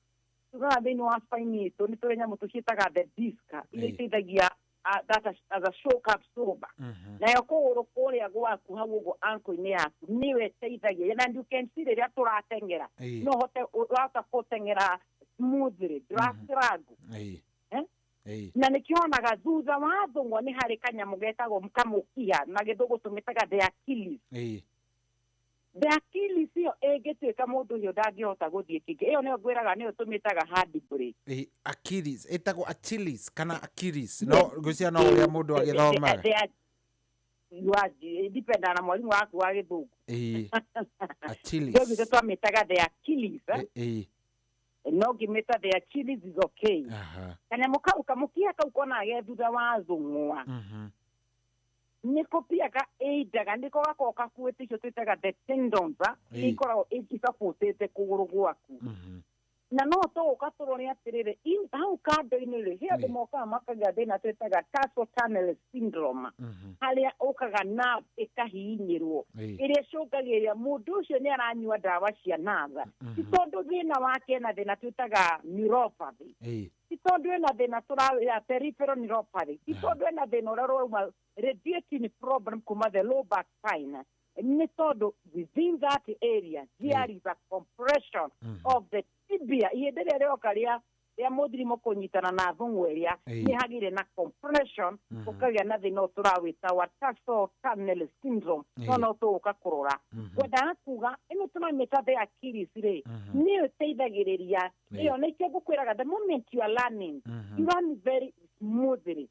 thĩinĩ wa spine itũ nĩ tũrĩ nyamũ tũciĩtaga the disc iria iteithagia that as a shock absorber. Nayo kũgũrũ kũrĩa gwaku hau ũguo ankle-inĩ yaku nĩyo ĩteithagia, and you can see rĩrĩa tũrateng'era, no ũhote, ũrahota gũteng'era smoothly, ndũra struggle. Eh? Na nĩkĩo onaga thutha wa thũng'wa nĩ harĩ kanyamũ getagwo kamũkiha, na gĩthũngũ tũmĩtaga the Achilles. The Achilles ĩyo ĩngĩtuĩka mũndũ ũcio ndangĩhota gũthiĩ kĩngĩ, ĩyo nĩyo ngwĩraga nĩyo tũmĩtaga handbrake. Ĩĩ, Achilles, ĩtagwo Achilles kana Achilles, no ngwĩciria no ũrĩa mũndũ agĩthomaga. Dependa na mwarimũ waku wa gĩthũngũ. Achilles. Ndio gitũ twamĩtaga the Achilles, eh? No ngĩmĩta the Achilles is okay. Kanyamũ kau kamũkiha kau konaga ge thutha wa thũng'wa nĩ kũpia ka ĩindaga, nĩko gakoragwo kakuĩte icio twĩtaga the tendons, iria ikoragwo icabũtĩte kũgũrũ gwaku. Na no tũgũka tũrore atĩrĩrĩ, hau kando-inĩ rĩ, he andũ mokaga makagĩa thĩna twĩtaga tarsal tunnel syndrome, harĩa ũkaga nerve ĩkahihinyĩrwo, ĩrĩa ĩcũngagĩrĩria mũndũ ũcio nĩ aranyua ndawa cia nerve, ti tondũ thĩna wake ena thĩna twĩtaga neuropathy, ti tondũ ena thĩna tũrawĩra peripheral neuropathy, ti tondũ ena thĩna ũrĩa ũrauma radiating problem kuma the low back spine, nĩ tondũ within that area there is a compression of the tibia. Ihĩndĩ rĩrĩa rĩoka rĩa mũthirimo kũnyitana na thũng'wa ĩrĩa, nĩ hagĩire na compression, ũkagĩa na thĩna ũyũ tũrawĩta wa tarsal tunnel syndrome. No tũgũka kũrora. Ngwendaga kuga ĩno tũramĩta the Achilles rĩ, nĩyo ĩteithagĩrĩria ĩyo, nĩkĩo ngũkwĩraga the moment you are learning, you run very smoothly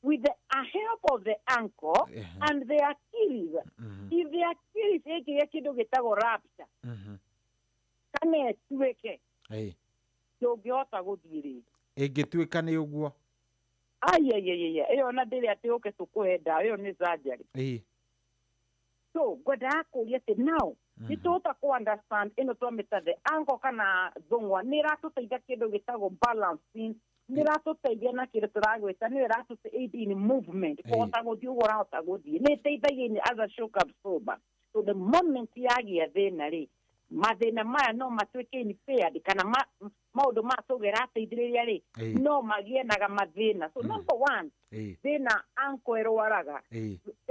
with the help of the ankle and the Achilles. If the Achilles ĩngĩgĩa kĩndũ gĩtagwo rupture kana ĩtuĩke, ndũngĩhota gũthiĩ rĩngĩ. Ĩngĩtuĩka nĩ ũguo. Aiaiaiaia, ĩyo na ndĩrĩ atĩ ũke tũkũhe ndawa, ĩyo nĩ surgery. So ngwendaga kũria atĩ now nĩ tũhota kũ understand ĩno twamĩta the ankle kana thũng'wa nĩ ĩratũteithia kĩndũ gĩtagwo balancing, nĩ ĩratũteithia na kĩndũ tũragwĩta nĩyo ĩratũte aid in movement, kũhota gũthiĩ ũguo ũrahota gũthiĩ, nĩ ĩteithagia in as a shock absorber. So the moment yagĩa thĩna rĩ, mathĩna maya no matuĩke impaired kana maũndũ maya tũgerateithĩrĩria rĩ, no magĩe naga mathĩna. So number one, thĩna ankle ĩrwaraga.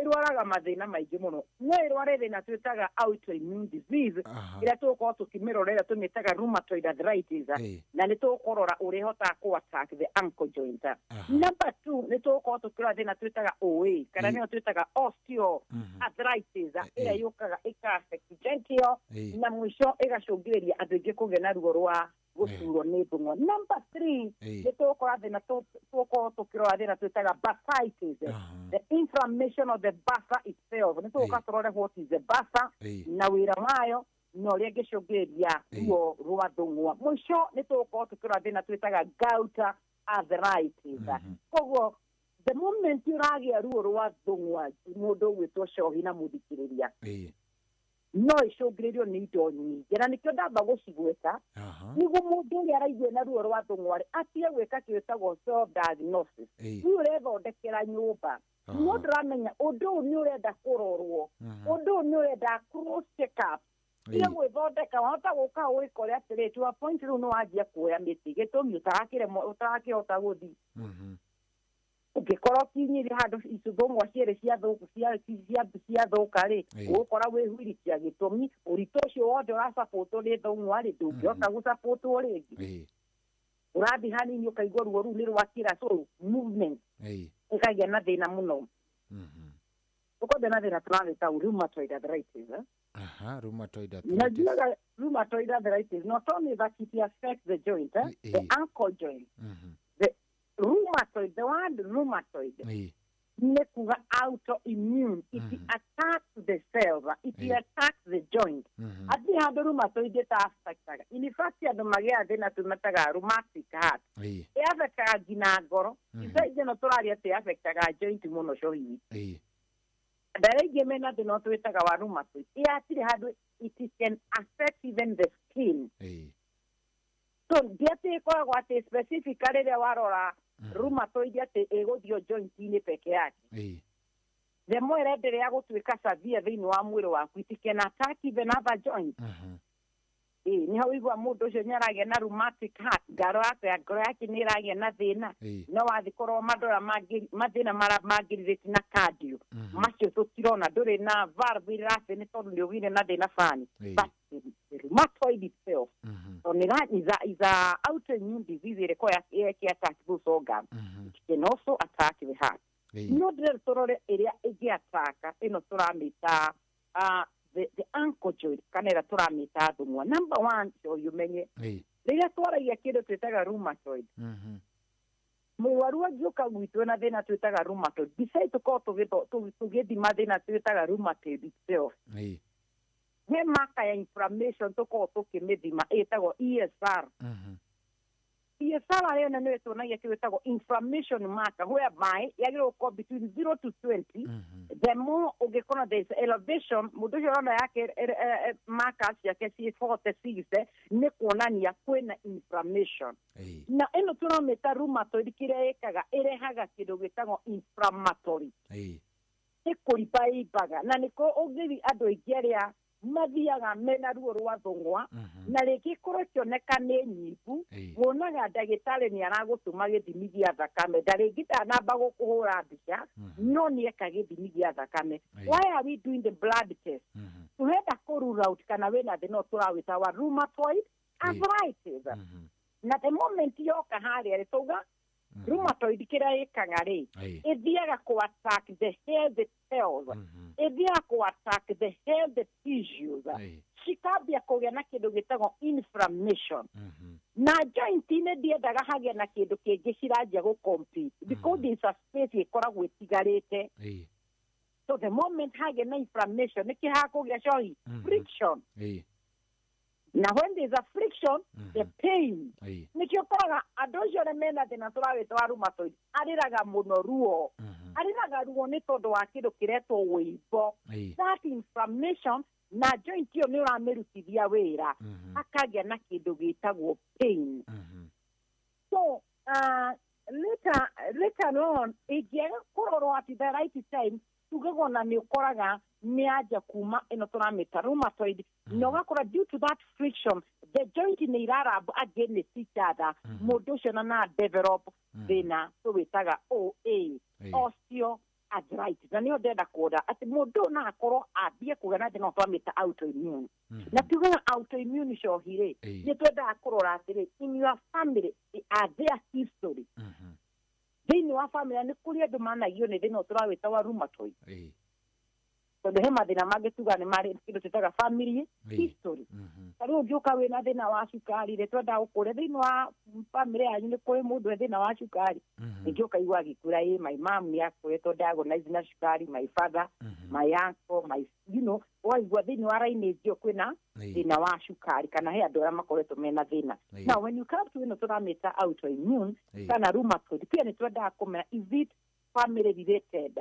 Ĩrwaraga mathĩna maingĩ mũno. No ĩrware thĩna twĩtaga autoimmune disease, ĩrĩa tũgũkorwo tũkĩmĩrora, ĩrĩa tũmĩtaga rheumatoid arthritis, na nĩ tũkũrora ũrĩa ĩhotaga kũ attack the ankle joint. Number two, nĩ tũgũkorwo tũkĩrora thĩna twĩtaga OA, kana nĩyo twĩtaga osteoarthritis, ĩrĩa yũkaga ĩka affect joint ĩyo, na mũico ĩgacũngĩrĩria andũ aingĩ kũgĩa na ruo rwa gũturwo nĩ thũng'wa. Number three, nĩ tũgũkora thĩna tũgũkorwo tũkĩrora thĩna twĩtaga bursitis, the inflammation of the bursa itself. Nĩ tũgũka tũrore what is the bursa na wĩra wayo na ũrĩa ĩngĩcũngĩrĩria ruo rwa thũng'wa. Mũico nĩ tũgũkorwo tũkĩrora thĩna twĩtaga gout arthritis. Koguo the moment ũragĩa ruo rwa thũng'wa, mũndũ ũgwĩtwo cohi na mũthikĩrĩria, no ĩcũngĩrĩrio nĩ indo nyingĩ, na nĩkĩo ndamba gũcigweta nĩguo mũndũ ũrĩa araigua na ruo rwa thũng'wa rĩ, atige gwĩka kĩtagwo self diagnosis. Rĩu ũrethondekera nyũmba, no ndũramenya ũndũ ũyũ nĩ ũrenda kũrorwo, ũndũ ũyũ nĩ ũrenda cross check up. Tiga gwĩthondeka, wahota gũka wĩkore atĩrĩ, to a point rĩu nĩ wanjia kuoya mĩtĩ, gĩtũmi ũtarakĩhota gũthiĩ. Ũngĩkorwo ũkinyire handũ icũthũng'wa cierĩ ciathũka rĩ, ũgũkora wĩhwirikia, gĩtũmi ũritũ ũcio wothe ũracabũtwo nĩ thũng'wa rĩ, ndũngĩhota gũcabũtwo rĩngĩ. Ũrathiĩ hanini ũkaigua ruo rũu nĩ rwakĩra, so movement ĩkagĩa na thĩna mũno. Tũkwambia na thĩna tũrawĩta rheumatoid arthritis, eh? Aha, rheumatoid arthritis. Najuaga rheumatoid arthritis, not only that it affects the joint, eh? The ankle joint. The rheumatoid, the word rheumatoid, nĩ kuga autoimmune. It attacks the cells, it attacks the joint. Hatirĩ handũ rheumatoid ĩta-affectaga. In fact, andũ magĩaga thĩna tũmetaga rheumatic heart. Ĩ-affectaga nginya ngoro. Ica ĩno tũraria atĩ ĩ-affectaga joint mũno cohi. Andũ arĩa aingĩ mena thĩna twĩtaga wa rheumatoid, ĩ hatirĩ handũ, it can affect even the skin. So ndi atĩ ĩkoragwo atĩ specific rĩrĩa warora rheumatoid atĩ ĩgũthio joint-inĩ peke yake. The more ĩrenderea gũtuĩka severe thĩinĩ wa mwĩrĩ waku, it can attack even other joints. Ĩ nĩho ũigua mũndũ ũcio nĩ aragĩa na rheumatic heart, ngaro yake, ngoro yake nĩ ĩragĩa na thĩna. No wathiĩ kũrora mandora mangĩ, mathĩna mara mangĩrĩte na cardio, macio tũtirona, ndũrĩ na valve ĩrathi nĩ tondũ nĩ ũgĩire na thĩna bani. But the rheumatoid itself, so nĩ is a autoimmune disease ĩrĩa ĩkoragwo ĩkĩ attack those organs. It can also attack the heart. No ndĩrenda tũrore ĩrĩa ĩngĩ attack ĩno tũramĩta the ankle joint, kana ĩrĩa tũramĩta thũng'wa. Number one, so ũmenye rĩrĩa twaragia kĩndũ twĩtaga rheumatoid, mũrwaru angĩũka gwitũ na thĩna twĩtaga rheumatoid, beside tũkorwo tũgĩthima thĩna twĩtaga rheumatoid itself, he marker ya inflammation tũkorwo tũkĩmĩthima ĩtagwo ESR. ESR arĩa nĩyo ĩtuonagia kĩndũ gĩtagwo inflammation marker, whereby yagĩrĩirwo gũkorwo between 0 to 20. The more ũngĩkorwo there is elevation, mũndũ ũcio ũrona yake markers ciake ciĩ 40, 60, nĩ kuonania kwĩna inflammation. Na ĩno tũramĩta rheumatoid, kĩrĩa ĩkaga, ĩrehaga kĩndũ gĩtagwo inflammatory, nĩ kũrimba ĩimbaga, na nĩko ũngĩthi andũ aingĩ arĩa mathiaga mena ruo rwa thũng'wa na rĩngĩ ĩkorwo ĩkĩoneka nĩ nyimbu, wonaga ndagĩtarĩ nĩ aragũtũma gĩthimi gĩa thakame, nda rĩngĩ ndanamba gũkũhũra mbica, no nĩ eka gĩthimi gĩa thakame. Why are we doing the blood test? Tũrenda kũ rule out kana wĩna thĩna ũyũ tũrawĩta wa rheumatoid arthritis. Na the moment yoka harĩa rĩ, tauga rheumatoid kĩrĩa ĩkaga rĩ, ĩthiaga kũ attack the healthy cells, ĩthiaga kũ attack the healthy tissues, cikambia kũgĩa na kĩndũ gĩtagwo inflammation. Na joint-inĩ ndiendaga hagĩe na kĩndũ kĩngĩ ciranjia gũ compete, because there is a space ĩkoragwo ĩtigarĩte. So the moment hagĩa na inflammation, nĩkĩ hakũgĩa cohi? Friction. Na when there is a friction, the pain, nĩkĩo ũkoraga andũ acio arĩa mena thĩna tũrawĩta wa rheumatoid arĩraga mũno ruo. Arĩraga ruo nĩ tondũ wa kĩndũ kĩretwo wĩimbo, that inflammation, na joint ĩyo nĩ ũramĩrutithia wĩra, akagĩa na kĩndũ gĩtagwo pain. So later on, ĩngĩaga kũrorwo at the right time, tugaga ona nĩ ũkoraga nĩ anja kuma ĩno tũramĩta rheumatoid, na ũgakora due to that friction, the joint nĩ irarab against each other. Mũndũ ũcio na develop thĩna tũwĩtaga OA, arthritis na nĩyo ndĩrenda kuona atĩ mũndũ no akorwo ambie kũgĩa na thĩna twamĩta autoimmune. Na tugaga autoimmune cohi rĩ, nĩ twendaga kũrora atĩrĩ, in your family are there history, thĩinĩ wa family nĩ kũrĩ andũ managio nĩ thĩna tũrawĩta wa rheumatoid, tondũ he mathĩna mangĩ tuga nĩ marĩ kĩndũ twĩtaga family history. Ta rĩu ũngĩũka wĩna thĩna wa cukari rĩ, twendaga gũkũria thĩinĩ wa family yanyu nĩ kũrĩ mũndũ e thĩna wa cukari. Ningĩ ũkaigua agĩkwĩra, ĩ, my mom nĩ akoretwo diagnosed na cukari, my father, my uncle, my ũkaigua thĩinĩ wa lineage ĩyo kwĩna thĩna wa cukari, kana he andũ arĩa makoretwo mena thĩna. Now when you come to ĩno tũramĩta autoimmune kana rheumatoid, pia nĩ twendaga kũmenya, is it family related,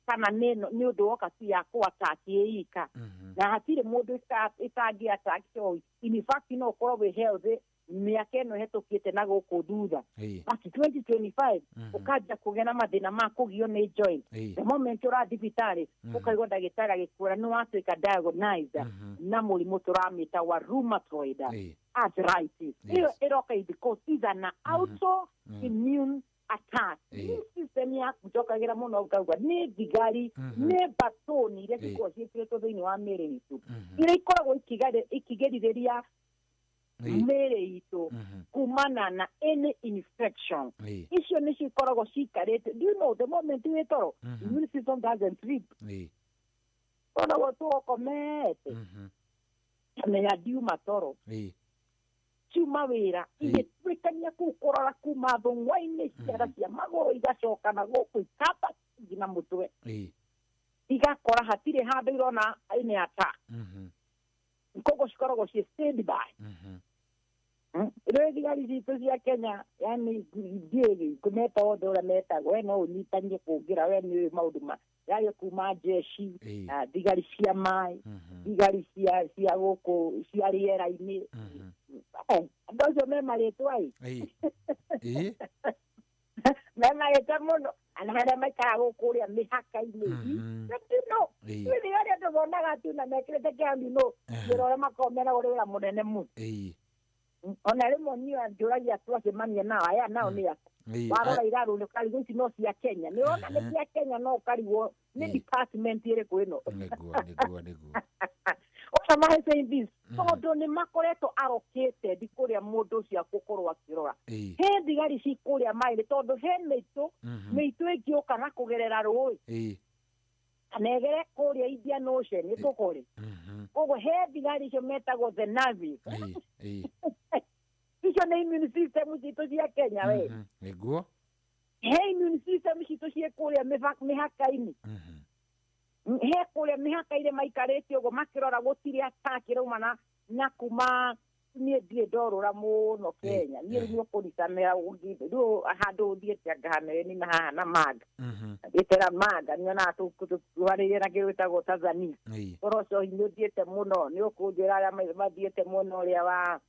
kana nĩ nĩ ũndũ woka tu ya kũ attack ĩika, na hatirĩ mũndũ ĩtangĩ attack. So in fact no ũkorwo wĩ healthy mĩaka ĩno ĩhetũkĩte na gũkũ thutha, but 2025 ũkanjia kũgĩa na mathĩna ma kũgio nĩ joint. The moment ũra thibitarĩ, ũkaigua ndagĩtarĩ agĩkwĩra nĩ watuĩka diagnosed na mũrimũ tũramĩta wa rheumatoid arthritis. Ĩyo ĩroka because is an autoimmune attack. Immune system yaku njokagĩra mũno ngauga nĩ thigari, nĩ mbatũni iria cikoragwo ciĩkĩrĩtwo thĩinĩ wa mĩĩrĩ itũ, iria ikoragwo ikĩgirĩrĩria mĩĩrĩ itũ kumana na any infection. Icio nĩcio ikoragwo cikarĩte. Do you know the moment wĩ toro, immune system doesn't sleep? Koragwo tũkomete, menya ndiuma toro, ciuma wĩra igĩtuĩkania kũu kũrora kuma thũng'wa-inĩ, ciara cia magũrũ, igacoka na gũkũ ikamba nginya mũtwe, igakora hatirĩ handũ irona ĩnĩ attack. Koguo cikoragwo ciĩ stand by. Rĩu thigari citũ cia Kenya, yani ndiĩ kũmeta othe ũrĩa metagwo, we no ũnyitanie kũngĩra, we nĩ ũĩ maũndũ ma yaani kuma jeshi, thigari cia maĩ, thigari cia gũkũ cia rĩera-inĩ. Andũ acio me marĩtwa ĩ, me marĩtwa mũno, na harĩa maikaraga gũkũ ũrĩa mĩhaka-inĩ, no rĩu arĩa andũ monaga tu na mekĩrĩte kĩambi, no wĩra ũrĩa makoragwo mena ũrĩ wĩra mũnene mũno. Ona rĩmwe niĩ njũragia twacemania nao, aya nao nĩ aku warora irarũ ũkarigwo ici no cia Kenya, nĩ ũrona nĩ cia Kenya, no ũkarigwo nĩ department ĩrĩkũ ĩno. Nĩguo, nĩguo. What am I saying this? Tondũ nĩ makoretwo allocated kũrĩa mũndũ ũcio akũkorwo akĩrora. He thigari ci kũrĩa maĩ, tondũ he mĩitũ, mĩitũ ĩngĩũka na kũgerera rũĩ kana ĩgere kũrĩa Indian Ocean ĩtũkore. Koguo he thigari icio metagwo the Navy. Icio nĩ immune system citũ cia Kenya we. Nĩguo. He immune system citũ ciĩ kũrĩa mĩhaka-inĩ. He kũrĩa mĩhaka-inĩ maikarĩte ũguo makĩrora gũtirĩ attack ĩrauma na kuma. Niĩ ndirĩ ndorũra mũno Kenya, niĩ rĩu nĩ ũkũricamĩra rĩu handũ ũthiĩte ngahamĩre nĩ haha na manga gĩtera manga nyonaga tũharĩrie na kĩndũ gĩtagwo Tanzania. Toro ũcio nĩ ũthiĩte mũno, nĩ ũkũnjĩra arĩa mathiĩte mwena ũrĩa wa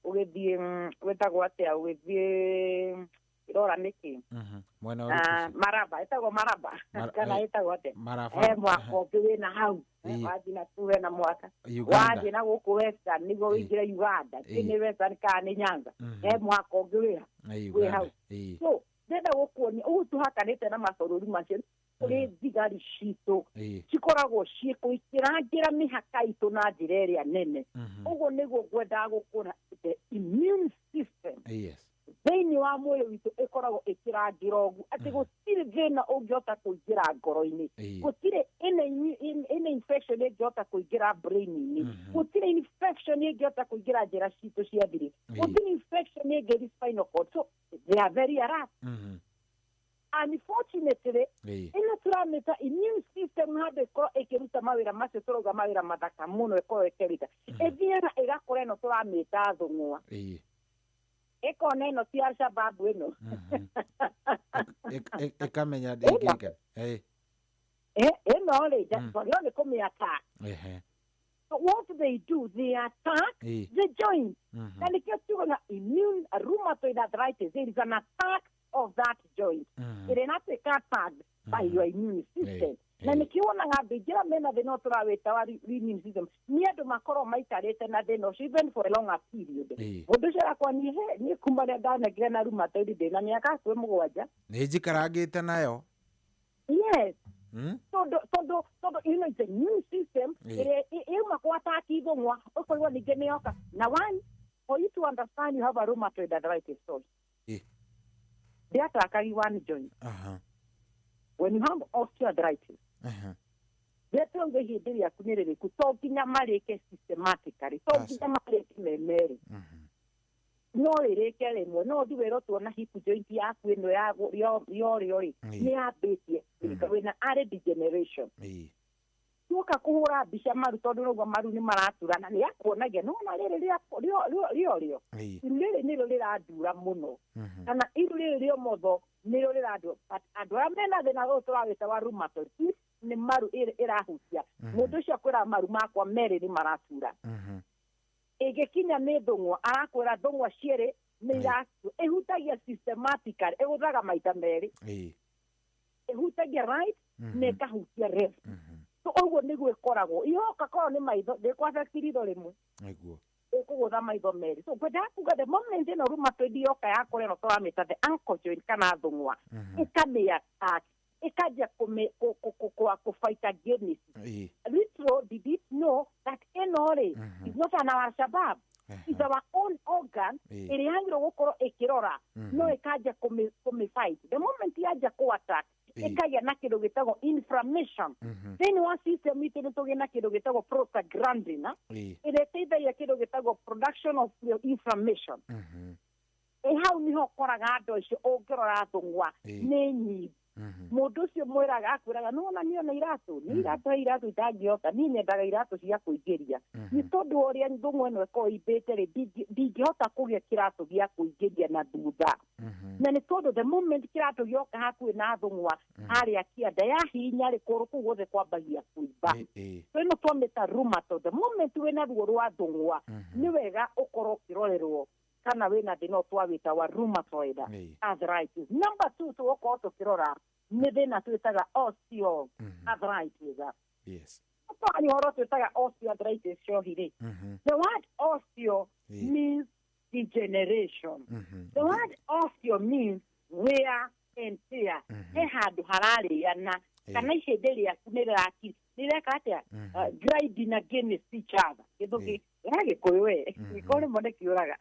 ũgĩthiĩ wĩtagwo atĩa, ũgĩthiĩ ĩrora nĩkĩ? Mwena ũrĩkũ? Maraba, ĩtagwo Maraba kana ĩtagwo atĩa? Maraba. He mwaka ũngĩ wĩna hau, wathiĩ na kũu hena mwaka, wathiĩ na gũkũ Western nĩguo ũingĩre Uganda, nĩ Western kana nĩ Nyanza, he mwaka ũngĩ wĩ hau. So ndĩrenda gũkuonia ũguo tũhakanĩte na mabũrũri macio, kũrĩ thigari citũ cikoragwo ciĩ ikĩrangĩra mĩhaka itũ na njĩra ĩrĩa nene. Ũguo nĩguo ngwendaga gũkũra the immune system thĩinĩ wa mwĩrĩ witũ ĩkoragwo ĩkĩrangĩra ũguo atĩ gũtirĩ thĩna ũngĩhota kũingĩra ngoro-inĩ, gũtirĩ any infection ĩngĩhota kũingĩra brain-inĩ, gũtirĩ infection ĩngĩhota kũingĩra njĩra citũ cia thiri, gũtirĩ infection ĩngĩthi spinal cord. So they are very alert. Unfortunately, ĩno tũramĩta immune system handũ ĩkorwo ĩkĩruta mawĩra macio tũrauga mawĩra mathaka mũno, ĩkorwo ĩkĩruta, ĩthiaga ĩgakora ĩno tũramĩta thũng'wa, ĩkona ĩno ti Alshabab ĩno, ĩkamenya ndĩngĩka ĩno rĩ twagĩrĩirwo nĩ kũmĩ attack. So what they do, they attack the joint. Na nĩkĩo tugaga immune rheumatoid arthritis, there is an attack of that joint. Ĩrĩa ĩratuĩka attacked by your immune system. Na nĩkĩo wonaga andũ aingĩ arĩa mena thĩna ũyũ tũrawĩta wa immune system, nĩ andũ makoragwo maikarĩte na thĩna ũcio even for a longer period. Mũndũ ũcio arakwa niĩ kuma rĩrĩa ndanengire na rheumatoid ndĩ na mĩaka hakuhĩ 7. Nĩ njikarangĩte nayo. Yes. Tondũ you know it's a new system ĩrĩa ĩuma kwa ataki thũng'wa ũkoigua ningĩ nĩ yoka. Na one, for you to understand you have a rheumatoid arthritis, sorry. Ndĩatakagi one joint. When you have osteoarthritis, rĩrĩa ihĩndĩ rĩaku nĩ rĩrĩku, to nginya marĩke systematically, to nginya marĩke me merĩ, no rĩrĩke rĩmwe. No ũthiĩ wĩrwo tuona hip joint yaku ĩno ya yorĩo rĩ nĩ yambĩtie wĩna early degeneration. Tuoka kũhũra mbica maru, tondũ nĩguo maru nĩ maraturana, nĩ yakuonagia nĩwona rĩrĩ rĩorĩo rĩrĩ nĩrĩo rĩrandura mũno, kana iru rĩrĩ rĩomotho nĩrĩo rĩrandura. But andũ arĩa mena thĩna ũyũ tũrawĩta wa rheumatoid, if nĩ maru ĩrahutia mũndũ ũcio akwĩra maru makwa merĩ nĩ maratura. Ĩngĩkinya nĩ thũng'wa, arakwĩra thũng'wa cierĩ nĩ iratura. Ĩhutagia systematically, ĩgũthaga maita merĩ, ĩhutagia right na ĩkahutia left. So ũguo nĩguo ĩkoragwo. Ihoka korwo nĩ maitho, ndĩkũ affect ritho rĩmwe, nĩguo ĩkũgũtha maitho merĩ. So ngwendaga kuga the moment ĩno rheumatoid yoka yakũra ĩno tũramĩta the ankle joint kana thũng'wa, ĩkamĩ attack, ĩkanjia kũ fight against. Little did it know that ĩno rĩ is not an our Shabab, is our own organ ĩrĩa yagĩrĩirwo gũkorwo ĩkĩrora, no ĩkanjia kũmĩ fight. The moment yanjia kũ attack, ĩkagĩa na kĩndũ gĩtagwo inflammation thĩinĩ wa system itũ. Nĩ tũgĩ na kĩndũ gĩtagwo prostaglandin ĩrĩa ĩteithagia kĩndũ gĩtagwo production of inflammation. Ĩ hau niho ũkoraga andũ acio ũngĩrora thũng'wa nĩ nyingĩ. Mũndũ ũcio mwĩraga akwĩraga nĩwona niĩ ona iratũ nĩ iratũ, he iratũ itangĩhota, niĩ nyendaga iratũ cia kũingĩria, nĩ tondũ wa ũrĩa thũng'wa ĩno ĩkorwo imbĩte rĩ, ndingĩhota kũgĩa kĩratũ gĩa kũingĩria na thutha. Na nĩ tondũ the moment kĩratũ gĩoka hakuhĩ na thũng'wa harĩa kĩanda yahinya rĩ, kũgũrũ kũu guothe kwambagia kũimba. So ĩno twamĩta rheumatoid. The moment wĩna ruo rwa thũng'wa, nĩ wega ũkorwo ũkĩrorerwo kana wĩna thĩna ũyũ twawĩta wa rheumatoid arthritis. Number two tũgũkorwo tũkĩrora nĩ thĩna twĩtaga osteoarthritis. Twaria ũhoro twĩtaga osteoarthritis cohi rĩ, the word osteo means degeneration. The word osteo means wear and tear. He handũ hararĩana kana ihĩndĩ rĩaku nĩ rĩraki nĩreka atĩa, grinding against each other. Kĩndũ ya Gĩkũyũ we gĩkũyũ rĩmwe nĩ kĩũraga.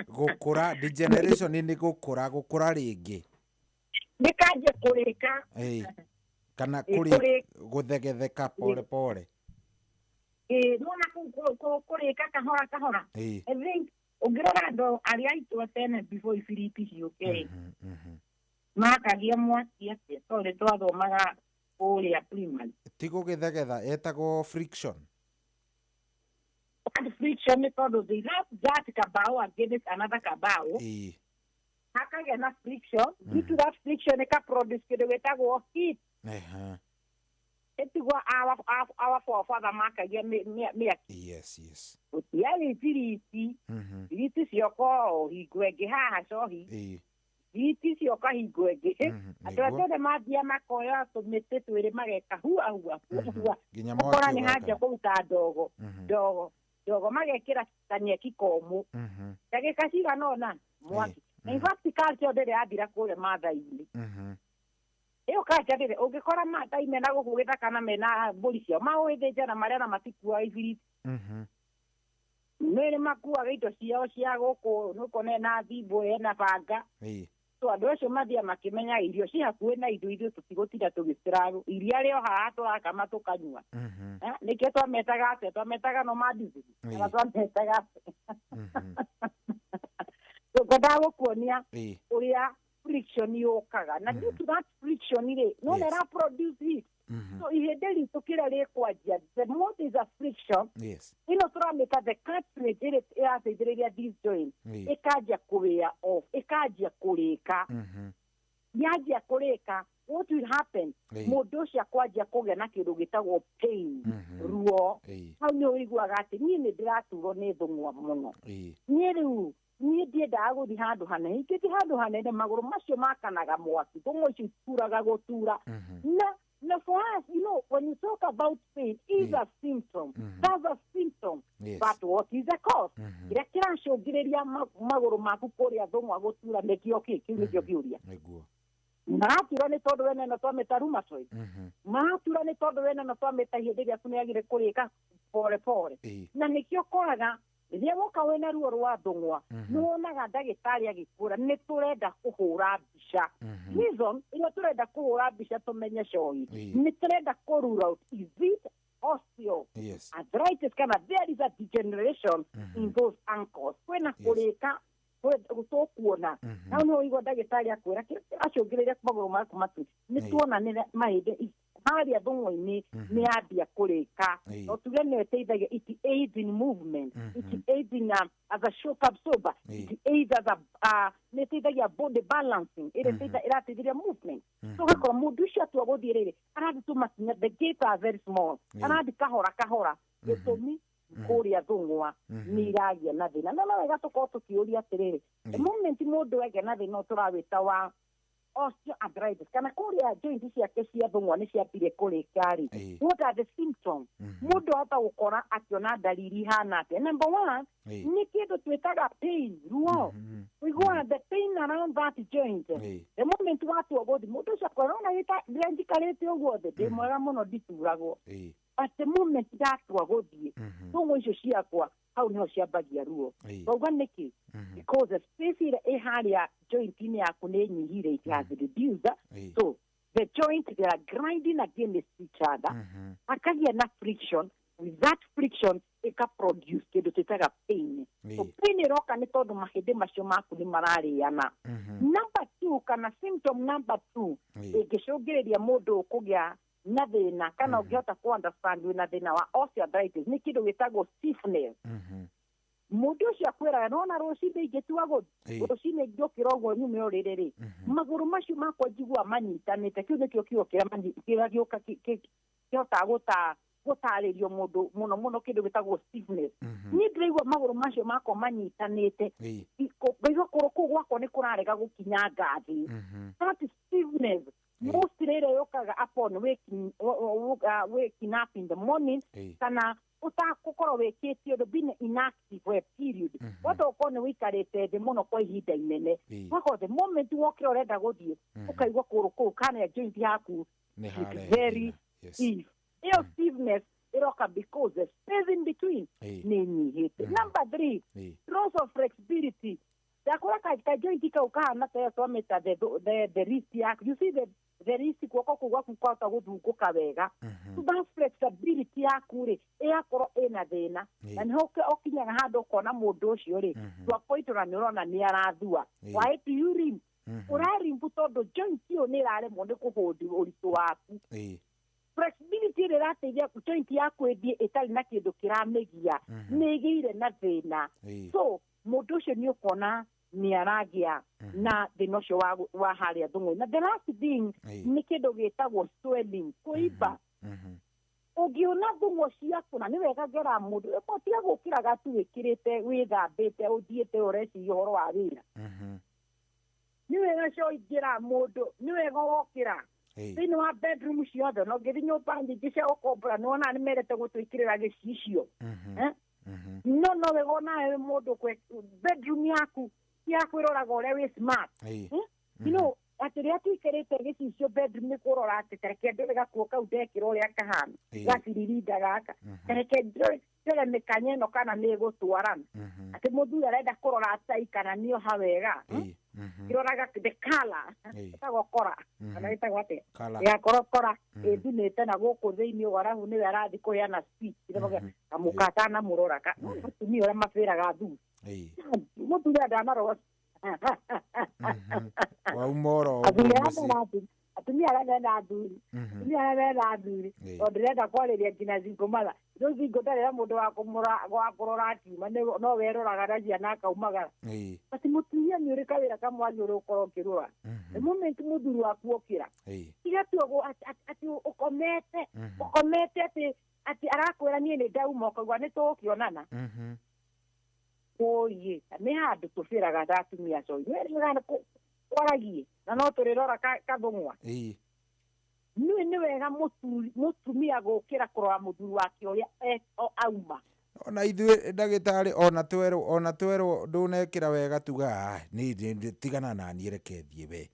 Gũkũra, degeneration nĩ gũkũra, gũkũra rĩngĩ. Nĩkanjia kũrĩka. Kana kũrĩ kũrĩ gũthegetheka pole pole. Ĩ nĩwona kũu kũrĩka kahora kahora. I think ũngĩrora andũ arĩa aitũ a tene before ibiriti ciũke rĩ, makagia mwaki atĩa? Tondũ nĩ twathomaga kũrĩa primary. Ti gũgĩthegetha, etagwo friction. That friction nĩ tondũ they rub that kabao against another kabao, hakagĩa na friction. Due to that friction, ĩka produce kĩndũ gĩtagwo heat. Ĩtigwo our forefather makagia mĩaki. Gũtiarĩ ibiriti. Ibiriti cioka o hingo ĩngĩ haha cohi. Ibiriti cioka hingo ĩngĩ. Andũ a tene mathia makoya tũmĩtĩ twĩrĩ, mageka hua hua hua hua, nginya ũkora mwaki nĩ hanjia ũgakana. Kũruta ndogo, ndogo ndogo, magekĩra kanyeki komũ, ndagĩka cigana ũna mwaki. Na in fact culture ndĩrĩ yathira kũrĩa Maathai-inĩ. Ĩyo culture ndĩrĩ ũngĩkora Maathai mena gũkũ gĩthaka na mena mbũri ciao magũgĩthĩnja na marĩa na matikuaga ibiriti. Nĩ makuaga indo ciao cia gũkũ, nĩũkona ena thimbũ, ena banga. So andũ acio mathiaga makĩmenyaga irio ci hakuhĩ na indo ithuĩ tũtigũtinda tũgĩcirago iria rĩo haha tũrakama tũkanyua. Nĩkĩo twametaga atĩa? Twametaga nomadism kana twametaga atĩa? So ngwendaga gũkuonia ũrĩa friction yũkaga, na due to that friction rĩ, nona ĩra produce heat. So ihĩndĩ ritũ kĩrĩa rĩkwanjia, the more there is a friction, ĩno tũramĩta the cartilage ĩrĩa ĩrateithĩrĩria this joint, ĩkanjia kũ off, ĩkanjia kũrĩka. Yanjia kũrĩka, what will happen? Mũndũ ũcio akwanjia kũgĩa na kĩndũ gĩtagwo pain, ruo. Hau nĩ ũiguaga atĩ niĩ nĩ ndĩraturwo nĩ thũng'wa mũno. Niĩ rĩu niĩ ndiendaga gũthiĩ handũ hanene, ingĩthiĩ handũ hanene magũrũ macio makanaga mwaki, thũng'wa icio ituraga gũtura. Na for us, you know, when you talk about pain, is a symptom. That's a symptom. But what is the cause? Kĩrĩa kĩracũngĩrĩria magũrũ maku kũrĩa thũng'wa gũtura nĩkĩo kĩ? Kĩu nĩkĩo kĩũria. Nĩguo. Maratura nĩ tondũ wena ĩno twamĩta rheumatoid. Maratura nĩ tondũ wena ĩno twamĩta ihĩndĩ rĩaku nĩ rĩagire kũrĩka pore pore. Na nĩkĩo ũkoraga rĩrĩa woka wĩna ruo rwa thũng'wa, nĩ wonaga ndagĩtarĩ agĩkwĩra nĩ tũrenda kũhũra mbica. Reason ĩrĩa tũrenda kũhũra mbica tũmenye cohi, nĩ tũrenda kũ rule out is it osteo arthritis kana there is a degeneration in those ankles, kwĩna kũrĩka tũkuona. Hau nĩho ũigua ndagĩtarĩ akwĩra acũngĩrĩria magũrũ maku matu nĩ tuona nĩ mahĩndĩ harĩa thũng'wa-inĩ nĩ yambia kũrĩka. No tuge nĩyo ĩteithagia, it aids in movement, it aids in as a shock absorber, it aids as a nĩ ĩteithagia body balancing, ĩrĩa ĩrateithĩrĩria movement. So ũgakora mũndũ ũcio atua gũthiĩ rĩrĩ arathiĩ tũmakinya, the gates are very small, arathiĩ kahora kahora, gĩtũmi kũrĩa thũng'wa nĩ iragĩa na thĩna. Na no wega tũkorwo tũkĩũria atĩrĩrĩ, the moment mũndũ agĩa na thĩna ũyũ tũrawĩta wa osteoarthritis kana kũrĩa joint ciake cia thũng'wa nĩ ciambire kũrĩka rĩ, what are the symptoms? Mũndũ ahota gũkora akĩona ndariri ihana atĩa? Number one nĩ kĩndũ twĩtaga pain, ruo, ũiguaga the pain around that joint. The moment watua gũthiĩ, mũndũ ũcio akora ona rĩrĩa njikarĩte ũguo thĩ ndĩ mwega mũno, ndituragwo, but the moment ndatua gũthiĩ, thũng'wa icio ciakwa hau niho ciambagia ruo. Twauga nĩkĩ? Because the space ĩrĩa ĩ harĩa joint-inĩ yaku nĩ ĩnyihire, it has reduced, so the joint, they are grinding against each other, akagĩa na friction. With that friction ĩka produce kĩndũ twĩtaga pain. So pain ĩroka nĩ tondũ mahĩndĩ macio maku nĩ mararĩana. Number two, kana symptom number two ĩngĩcũngĩrĩria mũndũ kũgĩa na thĩna kana ũngĩhota kũ understand wĩna thĩna wa osteoarthritis, nĩ kĩndũ gĩtagwo stiffness. Mũndũ ũcio akwĩraga nona rũcinĩ ingĩtua gũthiĩ, rũcinĩ ngĩũkĩra ũguo nyume ũrĩrĩ rĩ, magũrũ macio makwa njigua manyitanĩte. Kĩu nĩkĩo kiugo kĩrĩa gĩũka kĩhotaga gũtarĩrio mũndũ mũno mũno, kĩndũ gĩtagwo stiffness. Niĩ ndĩraigua magũrũ macio makwa manyitanĩte, ngaigua kũgũrũ kũu gwakwa nĩ kũrarega gũkinyanga thĩ. That stiffness mostly ĩrĩa yũkaga upon waking up in the morning kana ũtagũkorwo wĩkĩte ũndũ, being inactive for a period, wahota gũkorwo nĩ wĩikarĩte thĩ mũno kwa ihinda inene. Wakorwo the moment wokĩra ũrenda gũthiĩ, ũkaigua kũgũrũ kũu kana joint yaku Nĩ is harehe very stiff. Ĩyo stiffness ĩroka because the space in between nĩ nyihĩte. Number three, loss of flexibility. Ndakũra ka joint kau kahana ta ĩyo twamĩta the wrist yaku. You see the wrist, guoko kũu gwaku kwahota gũthungũka wega, so that flexibility yaku rĩ ĩgakorwo ĩna thĩna. Na nĩho ũkinyaga handũ ũkona mũndũ ũcio rĩ, to a point ona nĩ ũrona nĩ arathua. Why do you limp? Ũrarimbu tondũ joint ĩyo nĩ ĩraremwo nĩ kũhold ũritũ waku. Flexibility ĩrĩa ĩrateithia joint yaku ĩthiĩ ĩtarĩ na kĩndũ kĩramĩgia nĩ ĩgĩire na thĩna. So mũndũ ũcio nĩ ũkona nĩ aragĩa na thĩna ũcio wa harĩa thũng'wa. Na the last thing nĩ kĩndũ gĩtagwo swelling, kũimba. Ũngĩona thũng'wa ciaku, na nĩ wega ngera mũndũ tiga gũkĩraga tu wĩkĩrĩte, wĩthambĩte, ũthiĩte ũreciria ũhoro wa wĩra. Nĩ wega cio ingĩra mũndũ, nĩ wega wokĩra thĩinĩ wa bedroom ciothe, na ũngĩthiĩ nyũmba nyingĩ cia gũkombora nĩ wonaga nĩ mendete gũtwĩkĩrĩra gĩcicio. Eh? No wega onawe mũndũ bedroom yaku ya kwĩroraga ũrĩa wĩ smart. Eh? Atĩ rĩrĩa tũikarĩte gĩcicio bedroom nĩ kũrora atĩ tareke ndore gakuo kau ndekĩra ũrĩa kahana, gabiririnda gaka, tareke ndore mĩkanya ĩno kana nĩ ĩgũtwarana, atĩ mũthuri arenda kũrora tai kana nĩoha wega, kĩroraga the color, ĩtagwo kora kana ĩtagwo atĩa? Colour. Ĩgakorwo kora ĩthunĩte na gũkũ thĩinĩ ũguo, arabu nĩwe arathiĩ kũheana speech, kamũka atanamũrora mũtumia ũrĩa mabĩraga athuri, mũthuri ndanarora. Wauma oro Athuri ũguo arĩa mũciĩ. mena athuri, atumia arĩa mena athuri, atumia arĩa mena athuri, tondũ ndĩrenda kwarĩria nginya single mother. Rĩu single ndarĩ na mũndũ wa kũmũra wa kũrora akiuma, no weroraga na ciana akaumagara. But mũtumia nĩ ũrĩ kawĩra kamwe wagĩrĩirwo gũkorwo ũkĩrora. The moment mũthuri waku okĩra, tiga tu ũguo atĩ ũkomete, ũkomete atĩ arakwĩra niĩ nĩ ndauma, ũkaigua nĩ tũgũkĩonana. Kũiĩ nĩ handũ tũbĩraga ta atumia acio kwaragie na no tũrĩrora kathũng'wa. Nĩ wega mũtumia gũkĩra kũrora mũthuri wake ũrĩa auma. Ona ithuĩ ndagĩtarĩ, ona twerwo ndũnekĩra wega tuga, "Ah, nĩ tigana na niĩ, reke thiĩ we."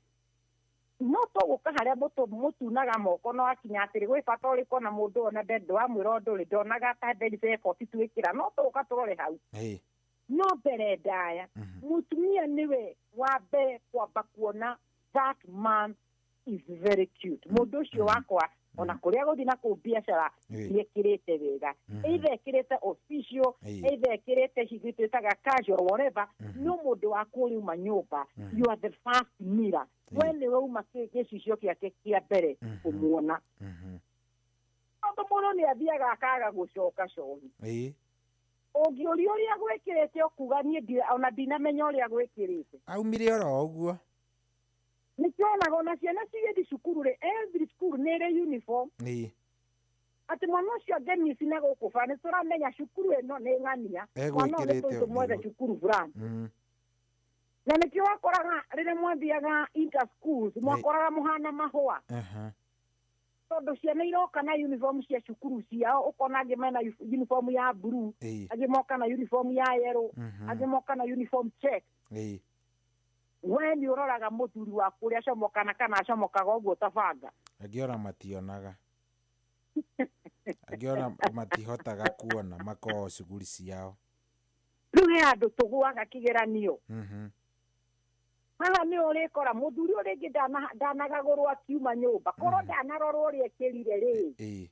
No tũgũka harĩa mũtunaga moko no akinya atĩrĩ gwĩ bata ũrĩkũ ona mũndũ ona ndwamwĩra ũndũ rĩ ndonaga ta there is effort twĩkĩra no tũgũka tũrore hau. No mbere ndaya mũtumia nĩwe wa mbere kwamba kuona that man is very cute. Mũndũ ũcio wakwa ona kũrĩa gũthiĩ na kũu biacara nĩekĩrĩte wega, either ekĩrĩte official, either ekĩrĩte hihi twĩtaga casual, whatever. No mũndũ waku ũrĩ uma nyũmba, you are the first mirror. We nĩwe uma gĩcicio gĩake kĩa mbere kũmuona, tondũ mũndũ nĩ athiaga akaga gũcoka cohi. Ũngĩũria ũrĩa gwĩkĩrĩte ũkuga niĩ ona ndinamenya ũrĩa gwĩkĩrĩte, aumire oro ũguo. Nĩkĩonaga ona ciana cigĩthiĩ cukuru rĩ, every school nĩ ĩrĩ uniform. Atĩ mwana ũcio angĩmici na gũkũ bara nĩ tũramenya cukuru ĩno nĩ ng'ania, mwana ũyũ nĩ tũmwethe cukuru fulani. Na nĩkĩo wakoraga rĩrĩa mwathiaga inter schools mwakoraga mũhana mahũa, tondũ ciana iroka na uniform cia cukuru ciao, ũkona angĩ mena uniform ya blue, angĩ moka na uniform ya yellow, angĩ moka na uniform check. We nĩ ũroraga mũthuri waku ũrĩa acomoka na kana acomokaga ũguo ta banga. Angĩ ona mationaga, angĩ ona matihotaga kuona, makoragwo cuguri ciao. Rĩu he handũ tũgũaga kĩgeranio. Haha nĩ ũrĩkora mũthuri ũrĩa rĩngĩ ndanagagũrwo akiuma nyũmba, korwo ndanarorwo ũrĩa ekĩrire rĩ,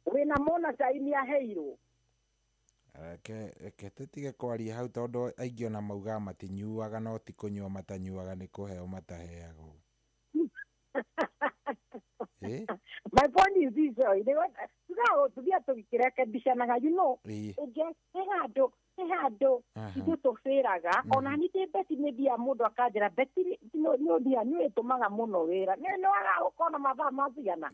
wĩna mona cai nĩ aheirwo. Reke tũtige kwaria hau tondũ aingĩ ona maugaga matinyuaga, no ti kũnyua matanyuaga, nĩ kũheo mataheagwo. My point is this, tũthiaga tũgĩkĩrekebicanaga, you know, ũngĩ he handũ ithuĩ tũbĩraga. Ona niĩ ndĩ Beti nĩ thiaga mũndũ akanjĩra Beti nĩ ũrĩtũmaga mũno wĩra, nĩ wagaga gũkorwo na mathaa ma ciana.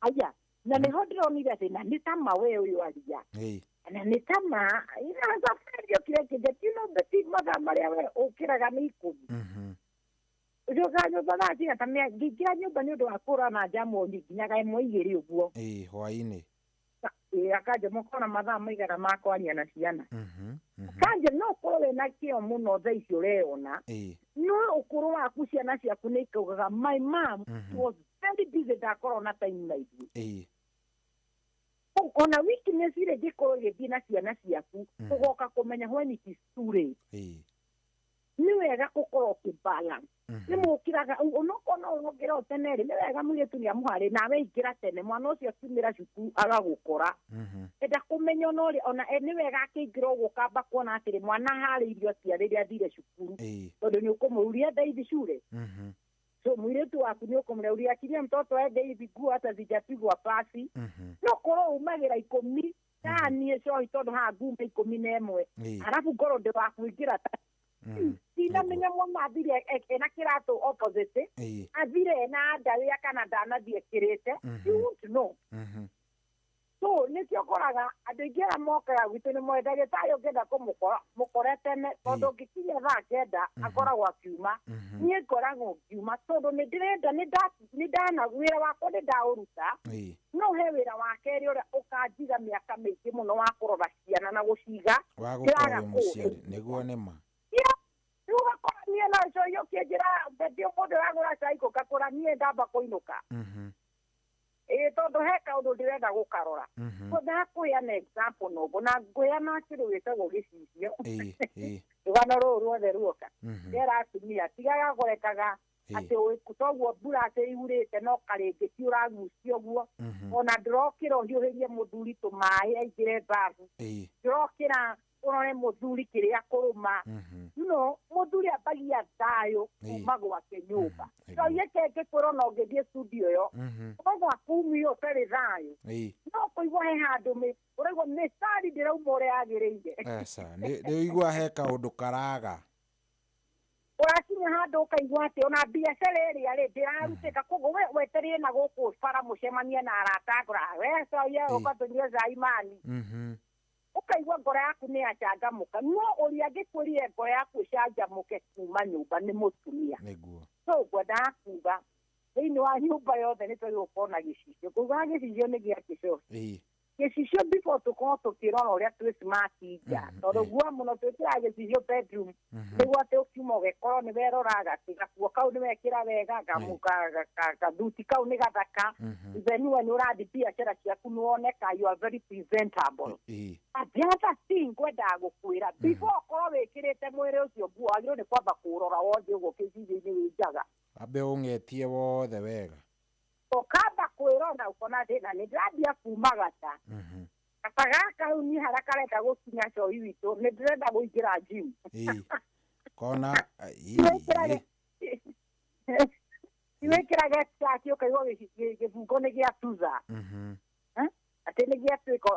Aya, na nĩho ndĩronire atĩ na nĩ tama we ũyũ aria, na nĩ tama thabarĩ okire kĩnja, you know, Beti mathaa marĩa we ũkĩraga nĩ 10. Ũcokaga nyũmba thaa cigana ta ngĩingĩra nyũmba nĩ ũndũ wa kũra na njamu nginyaga 1:00 ũguo. Hwaĩ-inĩ. Akanja mũkona mathaa maigana ma kwaria na ciana. Kanja no ũkorwo wĩna kĩo mũno thaa ici ũreona, no ũkũrũ waku ciana ciaku nĩ ikaugaga my mom was very busy, ndakorwo na time na ithuĩ. Ona weakness ĩrĩa ĩngĩkorwo ĩgĩthiĩ na ciana ciaku, ũgoka kũmenya when it is too late. Nĩ wega gũkorwo ũkĩbalance. Nĩ mũkĩraga onokorwo no ũrokĩra o tene rĩ, nĩ wega mũirĩtu nĩ amũharĩ nawe ingĩra tene, mwana ũcio akiumĩra cukuru agagũkora. Enda kũmenya ona ũrĩa ona nĩ wega akĩingĩra ũguo ũkamba kuona atĩrĩ mwana harĩirio atĩa rĩrĩa athire cukuru, tondũ nĩ ũkũmũruria ndaithi cure. So mũirĩtu waku nĩ ũkũmũreuria akiria mtoto aende hivi nguo hata zijapigwa pasi. No korwo umagĩra 10 ta niĩ cohi tondũ haha nguma 11, arabu ngorwo ndĩ wa kũingĩra ta ndinamenya mwana athire ena kĩratũ opposite, athire ena ndarĩa kana ndanathiĩ ekĩrĩte, you won't know. So nĩkĩo ũkoraga andũ aingĩ arĩa mokaga gwitũ nĩ moĩ ndagĩtarĩ ũngĩenda kũmũkora mũkore tene, tondũ ũngĩkinya thaa 9 akoragwo akiuma. Niĩ ngoragwo ngiuma tondũ nĩ ndĩrenda nĩ ndana wĩra wakwa nĩ ndaũruta, no he wĩra wa kerĩ ũrĩa ũkanjiga mĩaka mĩingĩ mũno wa kũrora ciana na gũciga wa gũkorwo mũciari nĩguo nĩ ma. Rĩu ũgakora niĩ no cohi ũkĩnjĩra Beti ũmũthĩ wagũra cai ngũkagũra niĩ ndamba kũinũka. Tondũ he kaũndũ ndĩrenda gũkarora. Ndakũheana example na ũguo, na ngũheana kĩndũ gĩtagwo gĩcicio. Rũgano rũrũ ruothe ruoka. Ndera atumia tigaga kũrekaga atĩ toguo mbura atĩ yurĩte no karĩngĩ ti ũragucia ũguo. Ona ndũrokĩra ũhiũhĩrie mũthuri tũmaĩ aingĩre babu. Ndũrokĩra ũrore mũthuri kĩrĩa kũrũma. You know, mũthuri ambagia thayũ kuma gwake nyũmba. So yeke ngĩkwĩra ona ũngĩthiĩ studio ĩyo, ũgaigua kumio ũtarĩ thayũ. No kũigua he handũ ũraigua mĩcari ndĩrauma ũrĩa yagĩrĩire. Aca, nĩ ũigua he kaũndũ karaga. Ũrakinya handũ ũkaigua atĩ ona biacara ĩrĩa rĩ ndĩrarutĩka, koguo we wetereire na gũkũ bara mũcemanie na arata akũra we coia ũka tũnyue cai mani. Ũkaigua ngoro yaku nĩ yacanjamũka, no ũrĩa angĩkwĩrire ngoro yaku ĩcanjamũke kuma nyũmba nĩ mũtumia. Nĩguo. So ngwendaga kuga thĩinĩ wa nyũmba yothe nĩ twagĩrĩirwo gũkorwo na gĩcicio. Kuga gĩcicio nĩ gĩa kĩcoki. Gĩcicio before tũkorwo tũkĩrora ũrĩa twĩ smart nja, tondũ guo mũno twĩkĩraga gĩcicio bedroom nĩguo atĩ ũkiuma ũgĩkorwo nĩ weroraga atĩ gakuo kau nĩ wekĩra wega, gathuti kau nĩ gathaka, even when ũrathiĩ biacara ciaku nĩ woneka you are very presentable. But the other thing ngwendaga gũkwĩra, before ũkorwo wĩkĩrĩte mwĩrĩ ũcio nguo, wagĩrĩirwo nĩ kwamba kũũrora wothe ũguo kĩcicio-inĩ wĩ njaga. Ambe ũng'etie wothe wega. Ũkamba kwĩrora ũkona thĩna nĩ ndĩrambia kuma gata gata gaka rĩu niĩ harĩa karenda gũkinya cohi witũ nĩ ndĩrenda kũingĩra gym. Ĩĩ. Kona Wĩkĩrage cati ũkaigua gĩbungo nĩ gĩatuza, atĩ nĩ gĩatuĩka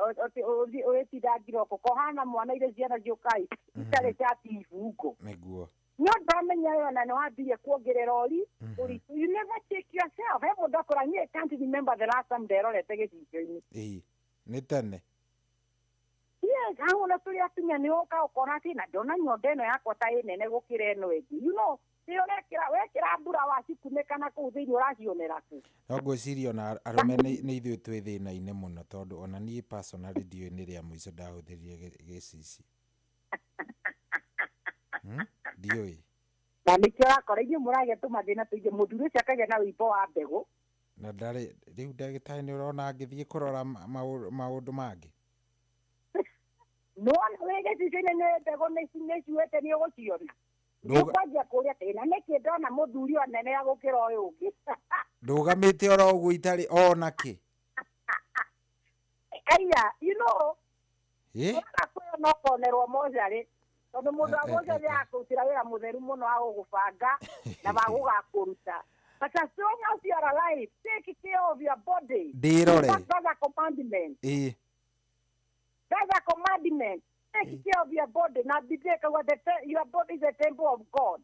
ũgĩtinda ngiroko kohana mwana iria ciana ciũkai itarĩ cati ibungo. Nĩguo. No ndamenya ĩyo na nĩ wambirie kuongerera ũritũ. You never check yourself. He mũndũ akũra, niĩ I can't remember the last time nderorete gĩcicio-inĩ. Ĩĩ. Nĩ tene. Yes, hau ona tũrĩ atumia nĩ ũka ũkona atĩ na ndona nyondo ĩno yakwa ta ĩ nene gũkĩra ĩno ĩngĩ. You know, nĩ ũrekĩra wekĩra mbura wacikunĩka na kũu thĩinĩ ũracionera kũ. No ngwĩciria ona arũme nĩ ithuĩ twĩ thĩna-inĩ mũno, tondũ ona niĩ personally ndiũĩ nĩ rĩa mũico ndahũthĩrire gĩcicio. Ndiũĩ. Na nĩkĩo ũrakora inyuĩ mũragĩa tũmathĩna tũingĩ, mũthuri ũcio akagĩa na wĩimbo wa mbegũ. Na ndarĩ rĩu ndagĩtarĩ nĩ ũrona angĩthiĩ kũrora maũndũ mangĩ. Nĩwona wĩ gĩcicio-inĩ nĩ mbegũ nĩciuĩte nĩ ũgũciona. Nĩũkwanjia kũũria atĩ na nĩkĩ ndona mũthuri o nene ya gũkĩra ũyũ ũngĩ. Ndũgamĩte oro ũguo itarĩ ona kĩ. Aya, you know, ũraga kwĩona ũkonerwo mocarĩ, tondũ mũndũ wa mocarĩ akũrutĩra wĩra mũtheru mũno wa gũgũbanga na wa gũgakũruta. But as long as you are alive, take care of your body. Ndĩrore. That's a commandment. Ĩĩ. That's a commandment. Take care of your body. Na Biblia ĩkauga your body is a temple of God.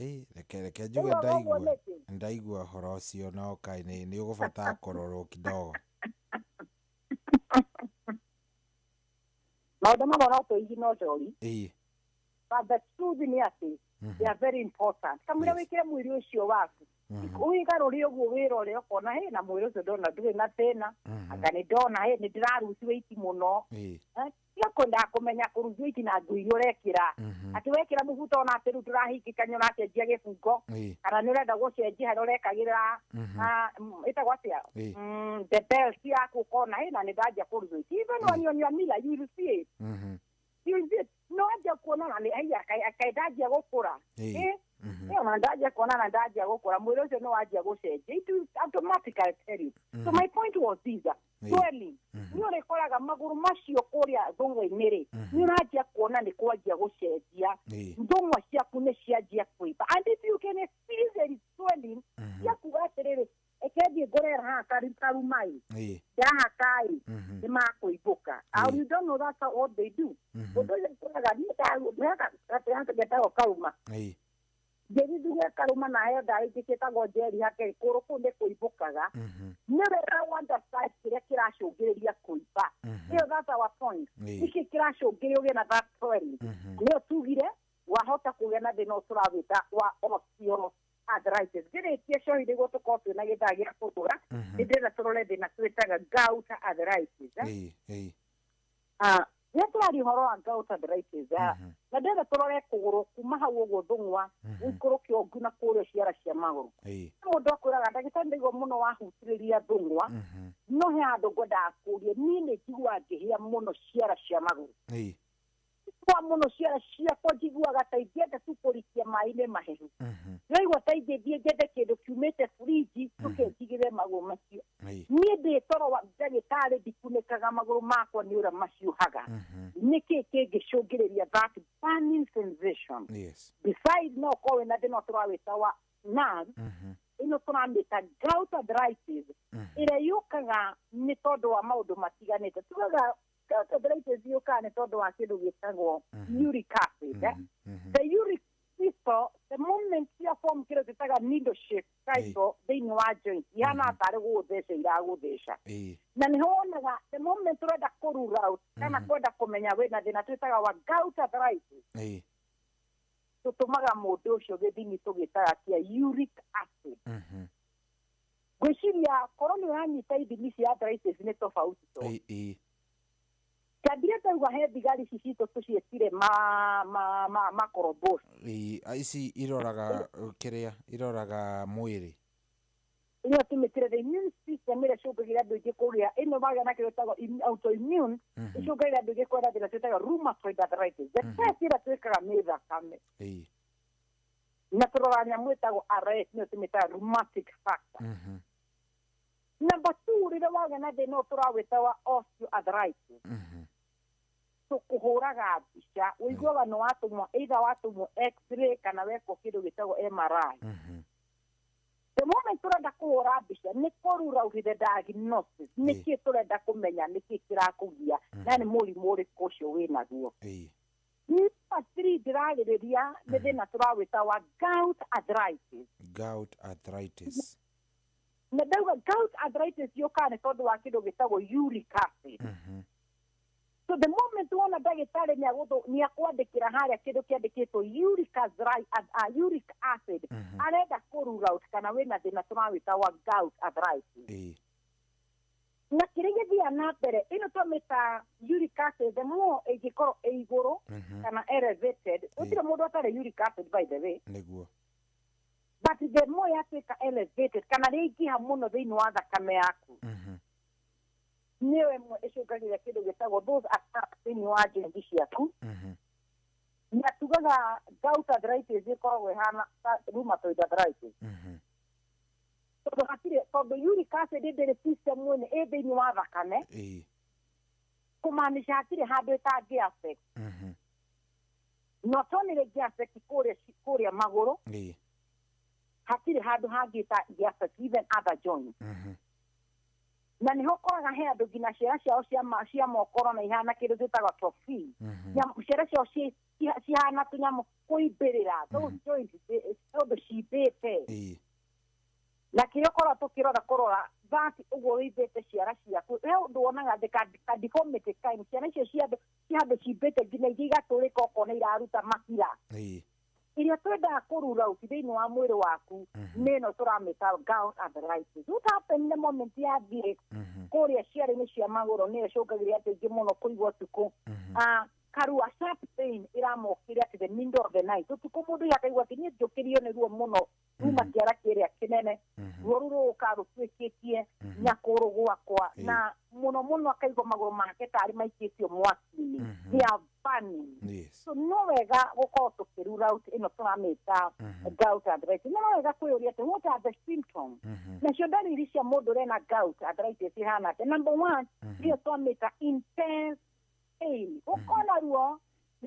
Ĩĩ, reke njuge ndaigua. Ndaigua ũhoro ũcio no kaĩ nĩ ũgũbatara kũrorwo kidogo. Maũndũ mamwe no tũigi no njori. Ĩĩ. But the truth nĩ atĩ they are very important. Kamũira wĩkĩre mwĩrĩ ũcio waku. Ũigarũre ũguo wĩrore ũkona hĩ na mwĩrĩ ũcio ndona ndũrĩ na thĩna. Anga nĩ ndona hĩ nĩ ndĩraruci wĩiti mũno. Tiga kwendaga kũmenya kũruci wĩiti na nguo iria ũrekĩra. Atĩ wekĩra mũbuto ona atĩ rĩu ndũrahingĩka nĩ ũracenjia gĩbungo. Kana nĩ ũrenda gũcenjia harĩa ũrekagĩra ĩtagwo atĩa? The belt yaku ũkona hĩ na nĩ ndanjia kũruci wĩiti. Even when you're on your mirror, you will see it. You will see it. No wanjia kuona na nĩ haiya kaĩ ndanjia gũkũra. Ĩyo na ndanjia kuona na ndanjia gũkũra mwĩrĩ ũcio nĩ wanjia gũcenjia. It will automatically tell you. So my point was this, swelling. Nĩ ũrĩkoraga magũrũ macio kũrĩa thũng'wa-inĩ rĩ, nĩ ũranjia kuona nĩ kwanjia gũcenjia. Thũng'wa ciaku nĩ cianjia kũimba. And if you can experience there is swelling, cia kuga atĩrĩrĩ, reke thiĩ ngũre haha karumai. Ndahaka-ĩ, nĩ makũimbũka. And you don't know that's what they do. Ũndũ ũcio ũkoraga niĩ getagwo karuma. Ngĩthuthuria karuma na heo ndawa ingĩ ciĩtagwo njeri hake kũrũ kũu nĩ kũimbũkaga. Nĩ wega understand kĩrĩa kĩracũngĩrĩria kũimba. Ĩyo that's our point. Nĩkĩ kĩracũngĩrĩria ũgĩe na that swelling? Nĩyo tugire wahota kũgĩa na thĩna ũyũ tũrawĩta wa osteoarthritis. Ngĩrĩkie cohi nĩguo tũkorwo twĩna gĩthaa gĩa kũgũra, nĩ ndĩrenda tũrore thĩna twĩtaga gout arthritis. Rĩrĩa tũraria ũhoro wa gout arthritis, na ndĩrenda tũrore kũgũrũ kuma hau ũguo thũng'wa ũikũrũke ũngu na kũrĩa ciara cia magũrũ. Mũndũ akwĩraga ndagĩtarĩ ndaigua mũno wahutĩrĩria thũng'wa, no he handũ ngwendaga kũũria, niĩ nĩ njiguaga ngĩhĩa mũno ciara cia magũrũ. Njiguaga mũno ciara ciakwa, njiguaga ta ingĩenda tu kũrikia maĩ-inĩ mahehu. Ndĩraigua ta ingĩthiĩ njethe kĩndũ kiumĩte fridge tũke njigĩre magũrũ macio. Niĩ ndĩ toro wa ndagĩtarĩ ndikunĩkaga magũrũ makwa nĩ ũrĩa maciũhaga. Nĩkĩ kĩngĩcũngĩrĩria that burning sensation? Beside no ũkorwo wĩna thĩna tũrawĩta wa nerve, ĩno tũramĩta gout arthritis, ĩrĩa yũkaga nĩ tondũ wa maũndũ matiganĩte. Tugaga gout arthritis yũkaga nĩ tondũ wa kĩndũ gĩtagwo uric acid. The uric crystal, the moment ya form kĩndũ twĩtaga needle shape crystal thĩinĩ wa joint, ihana tarĩ gũgũtheca iragũtheca. Na nĩho wonaga the moment ũrenda kũ rule out kana kwenda kũmenya wĩna thĩna twĩtaga wa gout arthritis, tũtũmaga mũndũ ũcio gĩthimi tũgĩtaga kĩa uric acid. Ngwĩciria korwo nĩ ũranyita ithimi cia arthritis nĩ tofauti to. Ĩ. Kĩambire ndauga he thigari ici citũ tũciĩtire ma makorobos. Ĩ, ici iroraga kĩrĩa iroraga mwĩrĩ. Ĩyo tũmĩtire the immune system ĩrĩa ĩcũngagĩria andũ aingĩ kũgĩa ĩno magĩa na kĩrĩa ĩtagwo autoimmune, ĩcũngagĩria andũ aingĩ kũgĩa thĩna twĩtaga rheumatoid arthritis. The test ĩrĩa twĩkaga nĩ thakame. Na tũroraga nyamũ ĩtagwo RF, nĩyo tũmĩtaga rheumatic factor. Number 2, rĩrĩa wagĩa na thĩna ũyũ tũrawĩta wa osteoarthritis, tũkũhũraga mbica, ũiguaga nĩ watũmwo, either watũmwo x-ray kana wekwo kĩndũ gĩtagwo MRI. The moment tũrenda kũhũra mbica nĩ kũrura out the diagnosis, nĩkĩ tũrenda kũmenya, nĩkĩ kĩrakũgia na nĩ mũrimũ ũrĩkũ ũcio wĩnaguo. Number 3 ndĩrarĩrĩria nĩ thĩna tũrawĩta wa gout arthritis. Gout arthritis. Na ndauga gout arthritis yũkaga nĩ tondũ wa kĩndũ gĩtagwo uric acid. So the moment wona ndagĩtarĩ nĩakwandĩkĩra harĩa kĩndũ kĩandĩkĩtwo uric acid, arenda kũ-rule out kana wĩna thĩna tũrawĩta wa gout arthritis. Na kĩrĩa gĩthiaga na mbere ĩno twamĩta uric acid, the more ĩngĩkorwo ĩ igũrũ kana elevated, gũtirĩ mũndũ atarĩ uric acid by the way. Nĩguo. But the more yatuĩka elevated kana rĩingĩha mũno thĩinĩ wa thakame yaku, nĩyo ĩmwe ĩcũngagĩrĩria kĩndũ gĩtagwo those attacks thĩinĩ wa joint ciaku. Na tugaga gout arthritis ĩkoragwo ĩhana ta rheumatoid arthritis. Tondũ hatirĩ, tondũ uric acid ndĩrĩ system ĩno ĩ thĩinĩ wa thakame, kũmaanisha hatirĩ handũ ĩtangĩ affect. Not only ĩngĩ affect kũrĩa magũrũ, hatirĩ handũ hangĩ ĩtangĩ affect, even other joints. Na nĩho ũkoraga he andũ nginya ciara ciao cia mokoro na ihana kĩndũ gĩtagwo atrophy. Ciara ciao cihana tũnyamũ kũimbĩrĩra, those joints tondũ cimbĩte. Na kĩrĩa ũkoragwo tũkĩrora kũrora that ũguo wĩimbĩte ciara ciaku, he ũndũ wonaga the ka deformity kind, ciara icio cia handũ cimbĩte nginya ingĩ igatũrĩka okorwo nĩ iraruta makira. Iria twendaga kũrura out thĩinĩ wa mwĩrĩ waku nĩ ĩno tũramĩta gout arthritis. What happened the moment yathiĩ kũrĩa ciara-inĩ cia magũrũ nĩyo ĩcũngagĩrĩria andũ aingĩ mũno kũigua ũtukũ karua sharp pain ĩramokĩria at the middle of the night. Ũtukũ mũndũ akaigua atĩ niĩ njũkĩrio nĩ ruo mũno ruma kĩara kĩrĩa kĩnene, ruo rũu rũgũka rũtuĩkĩtie nyakũrũ gwakwa, na mũno mũno akaigua magũrũ make tarĩ maikĩtio mwaki-inĩ, they are burning. So no wega gũkorwo tũkĩrura out ĩno tũramĩta gout arthritis. No wega kwĩyũria atĩ what are the symptoms? Nacio ndariri cia mũndũ ũrĩa ena gout arthritis ihana atĩa? Number 1, nĩyo twamĩta intense pain. Ũkona ruo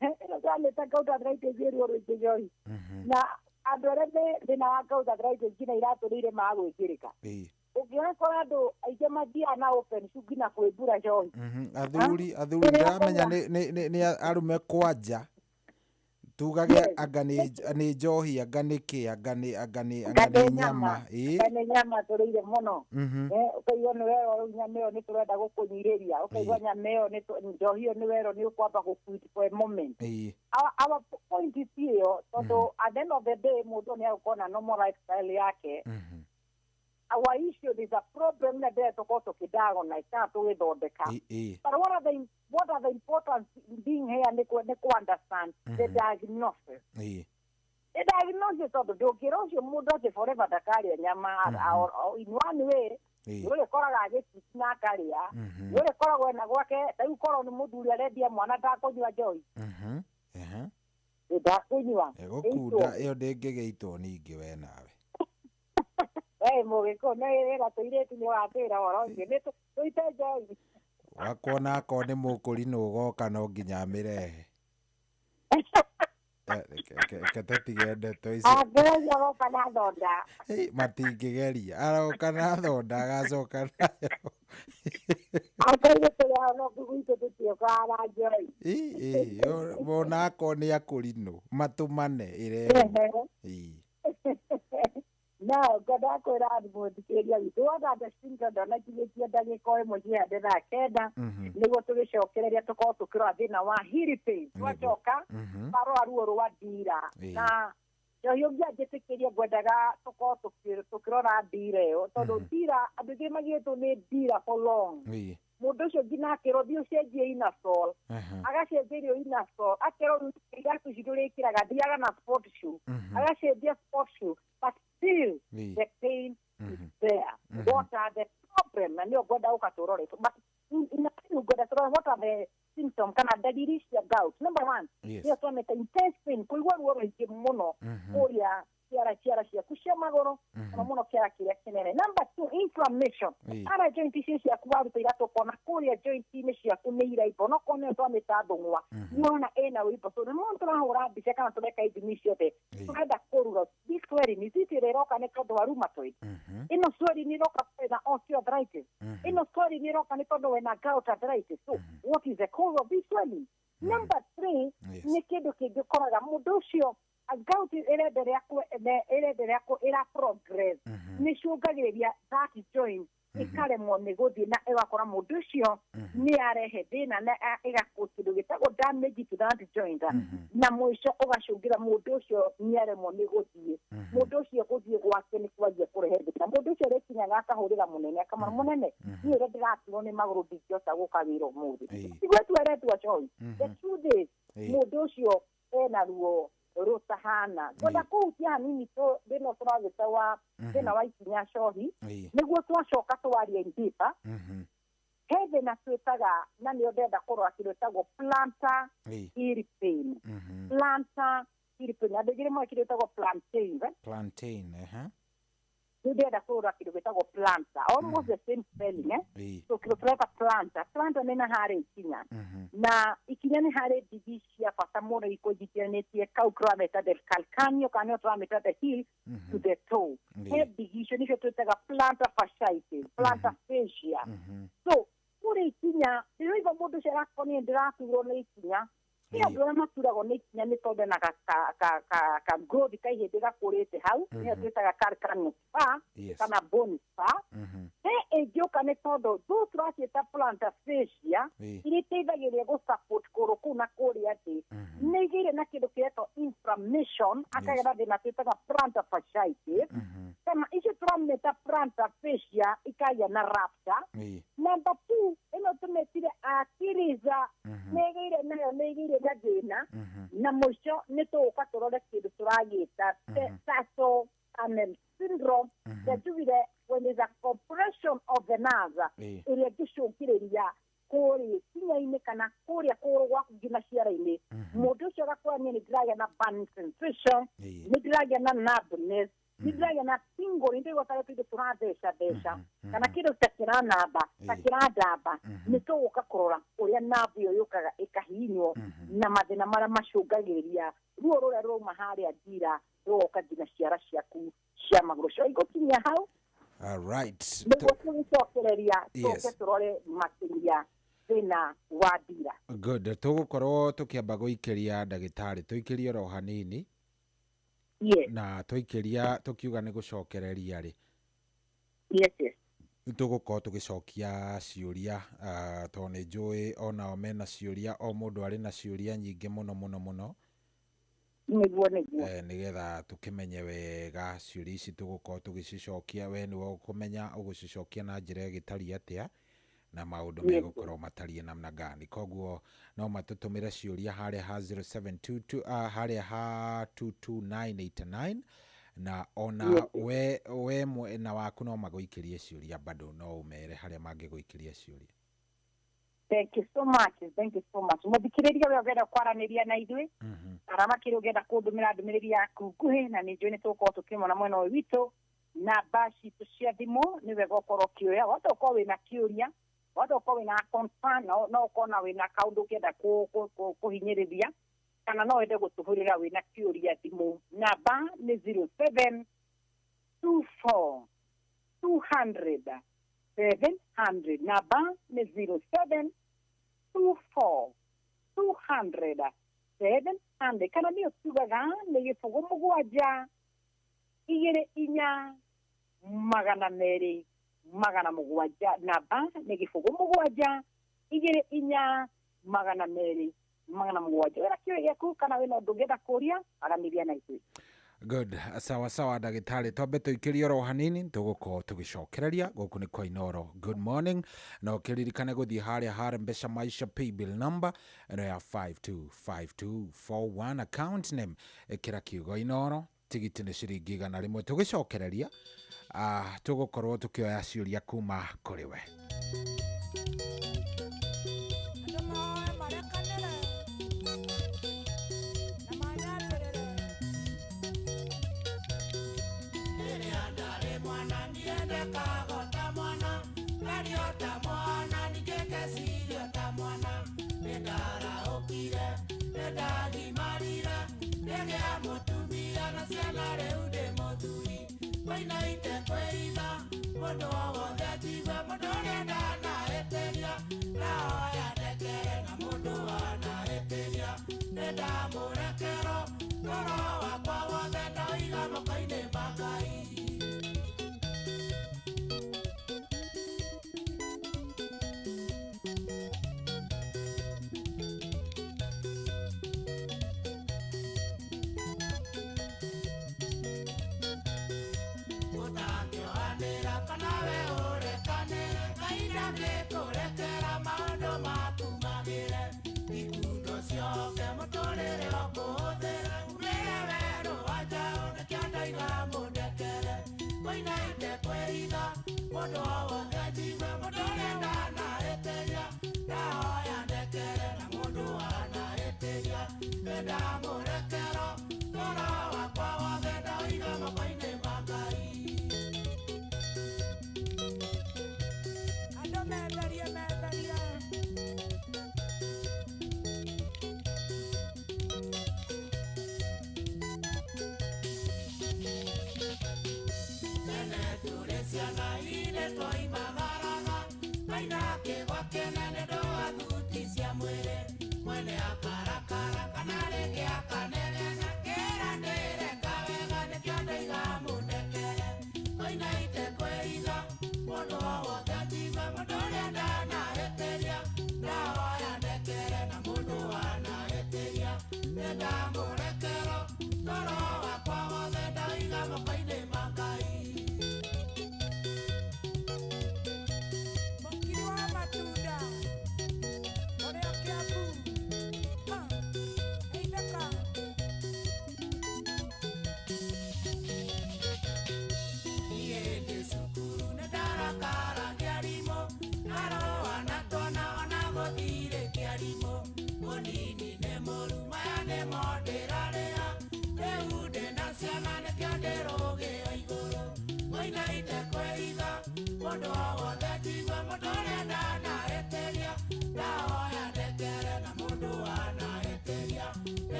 ĩno twamĩta gout arthritis ĩ ruo rũingĩ njohi. Na andũ arĩa me thĩna wa gout arthritis nginya iratũrĩire magwĩkĩrĩka. Ũngĩgakora andũ aingĩ mathiaga na open shoe nginya kwĩmbura njohi. Athuri ndĩramenya nĩ arũme kwanja tugage anga nĩ njohi, anga nĩ kĩ, anga nĩ nyama. Anga nĩ nyama tũrĩire mũno. Ũkaigua nĩ werwo rĩu nyama ĩyo nĩ tũrenda gũkũnyirĩria, ũkaigua nyama ĩyo njohi ĩyo nĩ werwo nĩ ũkwamba gũquit for a moment. Our point ti ĩyo, tondũ at the end of the day mũndũ nĩ agũkorwo na normal lifestyle yake. Our issue is a problem na ndĩrĩa tũkorwo tũkĩdiagnose kana tũgĩthondeka. But what are the important being here nĩ kũ understand the diagnosis. The diagnosis tondũ ndũngĩra ũcio mũndũ atĩ forever ndakarĩa nyama in one way, nĩũrĩkoraga agĩtiti na akarĩa, nĩũrĩkoragwo ena gwake, ta rĩu korwo nĩ mũthuri arendia mwana ndakũnyua njohi. Ndakũnyua. Ĩgũkunda ĩyo ndĩngĩgĩitwo ningĩ we nawe. Mũgĩkũyũ nĩ wĩra tũirĩtu nĩ watwĩra ũhoro ũcio, nĩ tũite njohi. Wakuona akorwo nĩ mũkũrinũ ũgoka no nginya amĩrehe. Reke tũtige ndeto icio. Angĩgeria gũka na thonda. Matingĩgeria, aroka na thonda agacoka nayo. Angĩgeria tũrĩ ahonoku gwitũ tũtiũkaga na njohi. Wona akorwo nĩ akũrinũ matũmane ĩrehwo. No, ngwenda kwĩra mũthikĩrĩria witũ wona the symptoms ndonakigĩtie ndagĩka o ĩmwe ciĩhande thaa 9 nĩguo tũgĩcokereria tũkorwo tũkĩrora thĩna wa heel pain. Twacoka twarora ruo rwa ndira na Njohi ũngĩanjĩtĩkĩria ngwendaga tũkorwo tũkĩrora ndira ĩyo, tondũ ndira andũ aingĩ magĩtwo nĩ ndira for long. Mũndũ ũcio nginya akĩrwo thiĩ ũcenjie inasol, agacenjerio inasol, akerwo rĩu iratũ ici ndũrĩkĩraga, thiaga na sport shoe, agacenjia sport shoe, but still the pain is there. What are the problem? Na nĩyo ngwenda gũka tũrore, but ngwenda tũrore what are the symptom kana dalili cia gout. Number one, nĩyo twamĩta intense pain, kũigua ruo rũingĩ mũno kũrĩa ciara ciaku cia magũrũ, mũno mũno kĩara kĩrĩa kĩnene. Number two, inflammation. Ara joint icio ciaku waruta iratũ ũkona kũrĩa joint-inĩ ciaku nĩ iraimba, onokorwo nĩyo twamĩta thũng'wa, nĩũrona ĩna wĩimbo. So nĩmo tũrahũra mbica kana tũreka ithimi ciothe, tũrenda kũrura this swelling, is it ĩrĩa ĩroka nĩ tondũ wa rheumatoid? Ĩno swelling ĩroka wĩna osteoarthritis? Ĩno swelling ĩroka nĩ tondũ wĩna gout arthritis? So what is the cause of this swelling? Number three, nĩ kĩndũ kĩngĩ ũkoraga mũndũ ũcio gout ĩrenderea ĩra progress, nĩ cũngagĩrĩria that joint ĩkaremwo nĩ gũthiĩ, na ĩgakora mũndũ ũcio nĩ arehe thĩna na ĩgakũ kĩndũ gĩtagwo damage to that joint, na mũico ũgacũngĩra mũndũ ũcio nĩ aremwo nĩ gũthiĩ. Mũndũ ũcio gũthiĩ gwake nĩ kwanjia kũrehe thĩna. Mũndũ ũcio rĩkinyaga akahũrĩra mũnene, akamwĩra, "Mũnene, niĩ ũrĩa ndĩraturwo nĩ magũrũ, ndingĩhota gũka wĩra ũmũthĩ." Tiguo tweretwo Joy. The truth is, mũndũ ũcio ena ruo rũtahana. Ngwenda kũhutia hanini thĩna tũragĩta wa thĩna wa ikinya cohi, nĩguo twacoka twarie in deeper. He thĩna twĩtaga, na nĩyo ndĩrenda kũrora, kĩndũ gĩtagwo plantar heel pain. Plantar heel pain, andũ aingĩ nĩmoĩ kĩndũ gĩtagwo plantain, eh? Plantain, ehe. Rĩu ndĩrenda kũrora kĩndũ gĩtagwo plantar, almost the same spelling, eh? So kĩndũ tũreta plantar, plantar nĩ na harĩa ikinya, na ikinya nĩ harĩ ndigi cia bata mũno ikũnyitithanĩtie kau tũramĩta the calcaneo, kana nĩyo tũramĩta the heel to the toe. He ndigi icio nĩcio twĩtaga plantar fasciitis, plantar fascia. So kũrĩ ikinya ndĩraigua mũndũ ũcio arakorwo niĩ ndĩraturwo nĩ ikinya. Nĩ andũ arĩa maturagwo nĩ ikinya nĩ tondũ ena ka growth ka ihĩndĩ gakũrĩte hau, nĩyo twĩtaga calcaneal spur kana bone spur. He ĩngĩũka nĩ tondũ thũ tũraciĩta plantar fascia, iria iteithagĩrĩria gũ support kũgũrũ kũu na kũrĩa thĩ, nĩ igĩire na kĩndũ kĩretwo inflammation, akagĩa na thĩna twĩtaga plantar fasciitis, kana icio tũramĩta plantar fascia ikagĩa na rupture. Number two, ĩno tũmĩtire Achilles, nĩ ĩgĩire nayo, nĩ ĩgĩire na thĩna. Na mũico nĩ tũgũka tũrore kĩndũ tũragĩta tarsal tunnel syndrome. Njugire when there's a compression of the nerve ĩrĩa ĩngĩcũngĩrĩria kũrĩa ikinya-inĩ kana kũrĩa kũgũrũ gwaku nginya ciara-inĩ, mũndũ ũcio agakora niĩ nĩ ndĩragĩa na burning sensation, nĩ ndĩragĩa na numbness, nĩ ndĩragĩa na tingle, nĩ ndĩraigua tarĩ tũindo tũratheca theca kana kĩndũ ta kĩranamba ta kĩrandamba. Nĩ tũgũka kũrora ũrĩa nerve ĩyo yũkaga ĩkahihinywo na mathĩna marĩa macũngagĩrĩria ruo rũrĩa rũrauma harĩa ndira rũgoka nginya ciara ciaku cia magũrũ. Cio igũkinyia hau All right. nĩguo tũgĩcokereria tũke tũrore makĩria thĩna wa ndira. Good. Tũgũkorwo tũkĩamba gũikĩria ndagĩtarĩ, tũikĩrie oro hanini. Na tũikĩria tũkiuga nĩ gũcokereria rĩ, Yes. Tũgũkorwo tũgĩcokia ciũria, tondũ nĩ njũĩ onao mena ciũria, o mũndũ arĩ na ciũria nyingĩ mũno mũno mũno. Nĩguo. Nĩgetha tũkĩmenye wega ciũria ici tũgũkorwo tũgĩcicokia, we nĩwe ũkũmenya ũgũcicokia na njĩra ĩgĩtariĩ atĩa na maũndũ megũkorwo matariĩ namna gani. Koguo no matũtũmĩre ciũria harĩa ha 0722, harĩa ha 22989, na ona we mwena waku no magũikĩrie ciũria bado, no ũmere harĩa mangĩgũikĩria ciũria. Thank you so much. Thank you so much. Mũthikĩrĩria ũrĩa ũngĩenda kwaranĩria na ithuĩ, kana makĩria ũngĩenda kũndũmĩra ndũmĩrĩri yaku nguhĩ, na nĩ njũĩ nĩ tũgũkorwo tũkĩmona mwena ũyũ witũ, namba citũ cia thimũ nĩ wega ũkorwo ũkĩoya. Wahota ũkorwo wĩna kĩũria, wahota ũkorwo wĩna concern, no ũkorwo na wĩna kaũndũ ũngĩenda kũhinyĩrĩria, kana no wende gũtũhũrĩra wĩna kĩũria thimũ. Namba nĩ 0724 200 700. Namba nĩ 0724 200 700, kana nĩyo tugaga nĩ 0 7 2 4 200 700. Namba nĩ 0 7 2 4 200 700. Wĩna kĩũria gĩaku kana wĩna ũndũ ũngĩenda kũria, aranĩria na ithuĩ. Good. Sawa sawa ndagĩtarĩ, twambe tũikĩrie oro hanini, tũgũkorwo tũgĩcokereria gũkũ nĩ kwa Inoro. Good morning, na ũkĩririkane gũthiĩ harĩa Harambesha Maisha paybill number ĩno ya 525241, account name ĩkĩra kiugo Inoro, tigiti nĩ ciringi 100. Tũgĩcokereria tũgũkorwo tũkĩoya ciũria kuma kũrĩ we.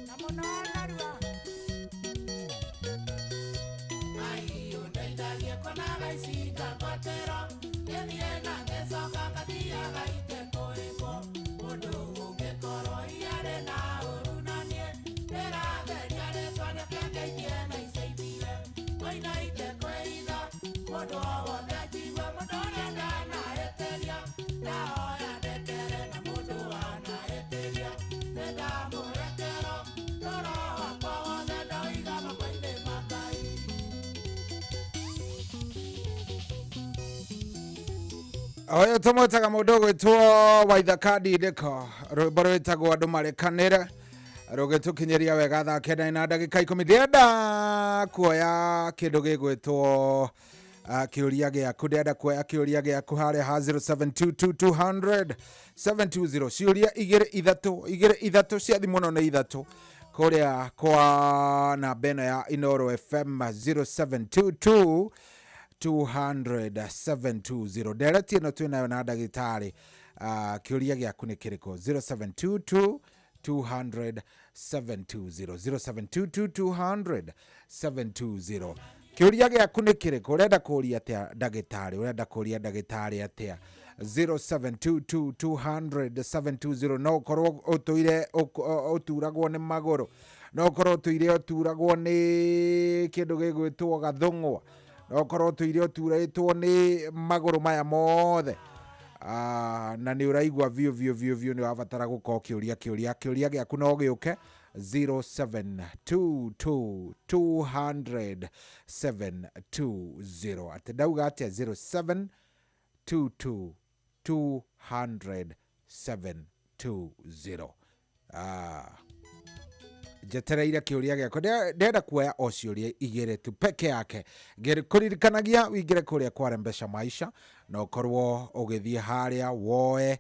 Na mũno narua. Ngĩthiĩ na ngĩcoka ngathiaga itekũĩkwo. Mũndũ ũngĩkorwo iarĩ na ũru na niĩ ndĩratheria rĩtwa nĩkĩo ngeithie na icaithire. Ngũina itekwĩitha mũndũ o wothe njigue mũndũ ũrĩa ndanahĩtĩria. Ndahoya ndekere na mũndũ wanahĩtĩria. Nĩndamũrekera toro wakwa wothe ndoiga moko-inĩ ma Ngai. Ũyũ tũmwĩtaga mũndũ ũgwĩtwo Waithaka Ndindĩko, rwĩmbo rwĩtagwo andũ marekanĩre, rũgĩtũkinyĩria wega thaa 9 na ndagĩka 10. Ndĩrenda kuoya kĩndũ gĩgwĩtwo kĩũria gĩaku, ndĩrenda kuoya kĩũria gĩaku harĩa ha 0722 200 720, ciũria igĩrĩ ithatũ, igĩrĩ ithatũ ciathi mũno nĩ ithatũ kũrĩa kwa namba ĩno ya Inoro FM 0722 200 720. Ndereti ĩno twĩ nayo na ndagĩtarĩ, kĩũria gĩaku nĩ kĩrĩkũ? 0722 200 720, 0722 200 720. Kĩũria gĩaku nĩ kĩrĩkũ? Ũrenda kũũria atĩa ndagĩtarĩ? Ũrenda kũũria ndagĩtarĩ atĩa? 0722 200 720. No ũkorwo ũtũire ũturagwo nĩ magũrũ, no ũkorwo ũtũire ũturagwo nĩ kĩndũ gĩgwĩtwo gathũng'wa, no ũkorwo ũtũire ũturĩtwo nĩ magũrũ maya mothe, na nĩ ũraigua biũ biũ biũ biũ nĩ wabatara gũkorwo kĩũria kĩũria kĩũria gĩaku no gĩũke 0722 200 720. Atĩ ndauga atĩa? 0722 200 720. Njetereire kĩũria gĩakwa. Ndĩrenda kuoya o ciũria igĩrĩ tu peke yake. Ngĩkũririkanagia wĩingĩre kũrĩa kwa Rembesha Maisha na ũkorwo ũgĩthiĩ harĩa woe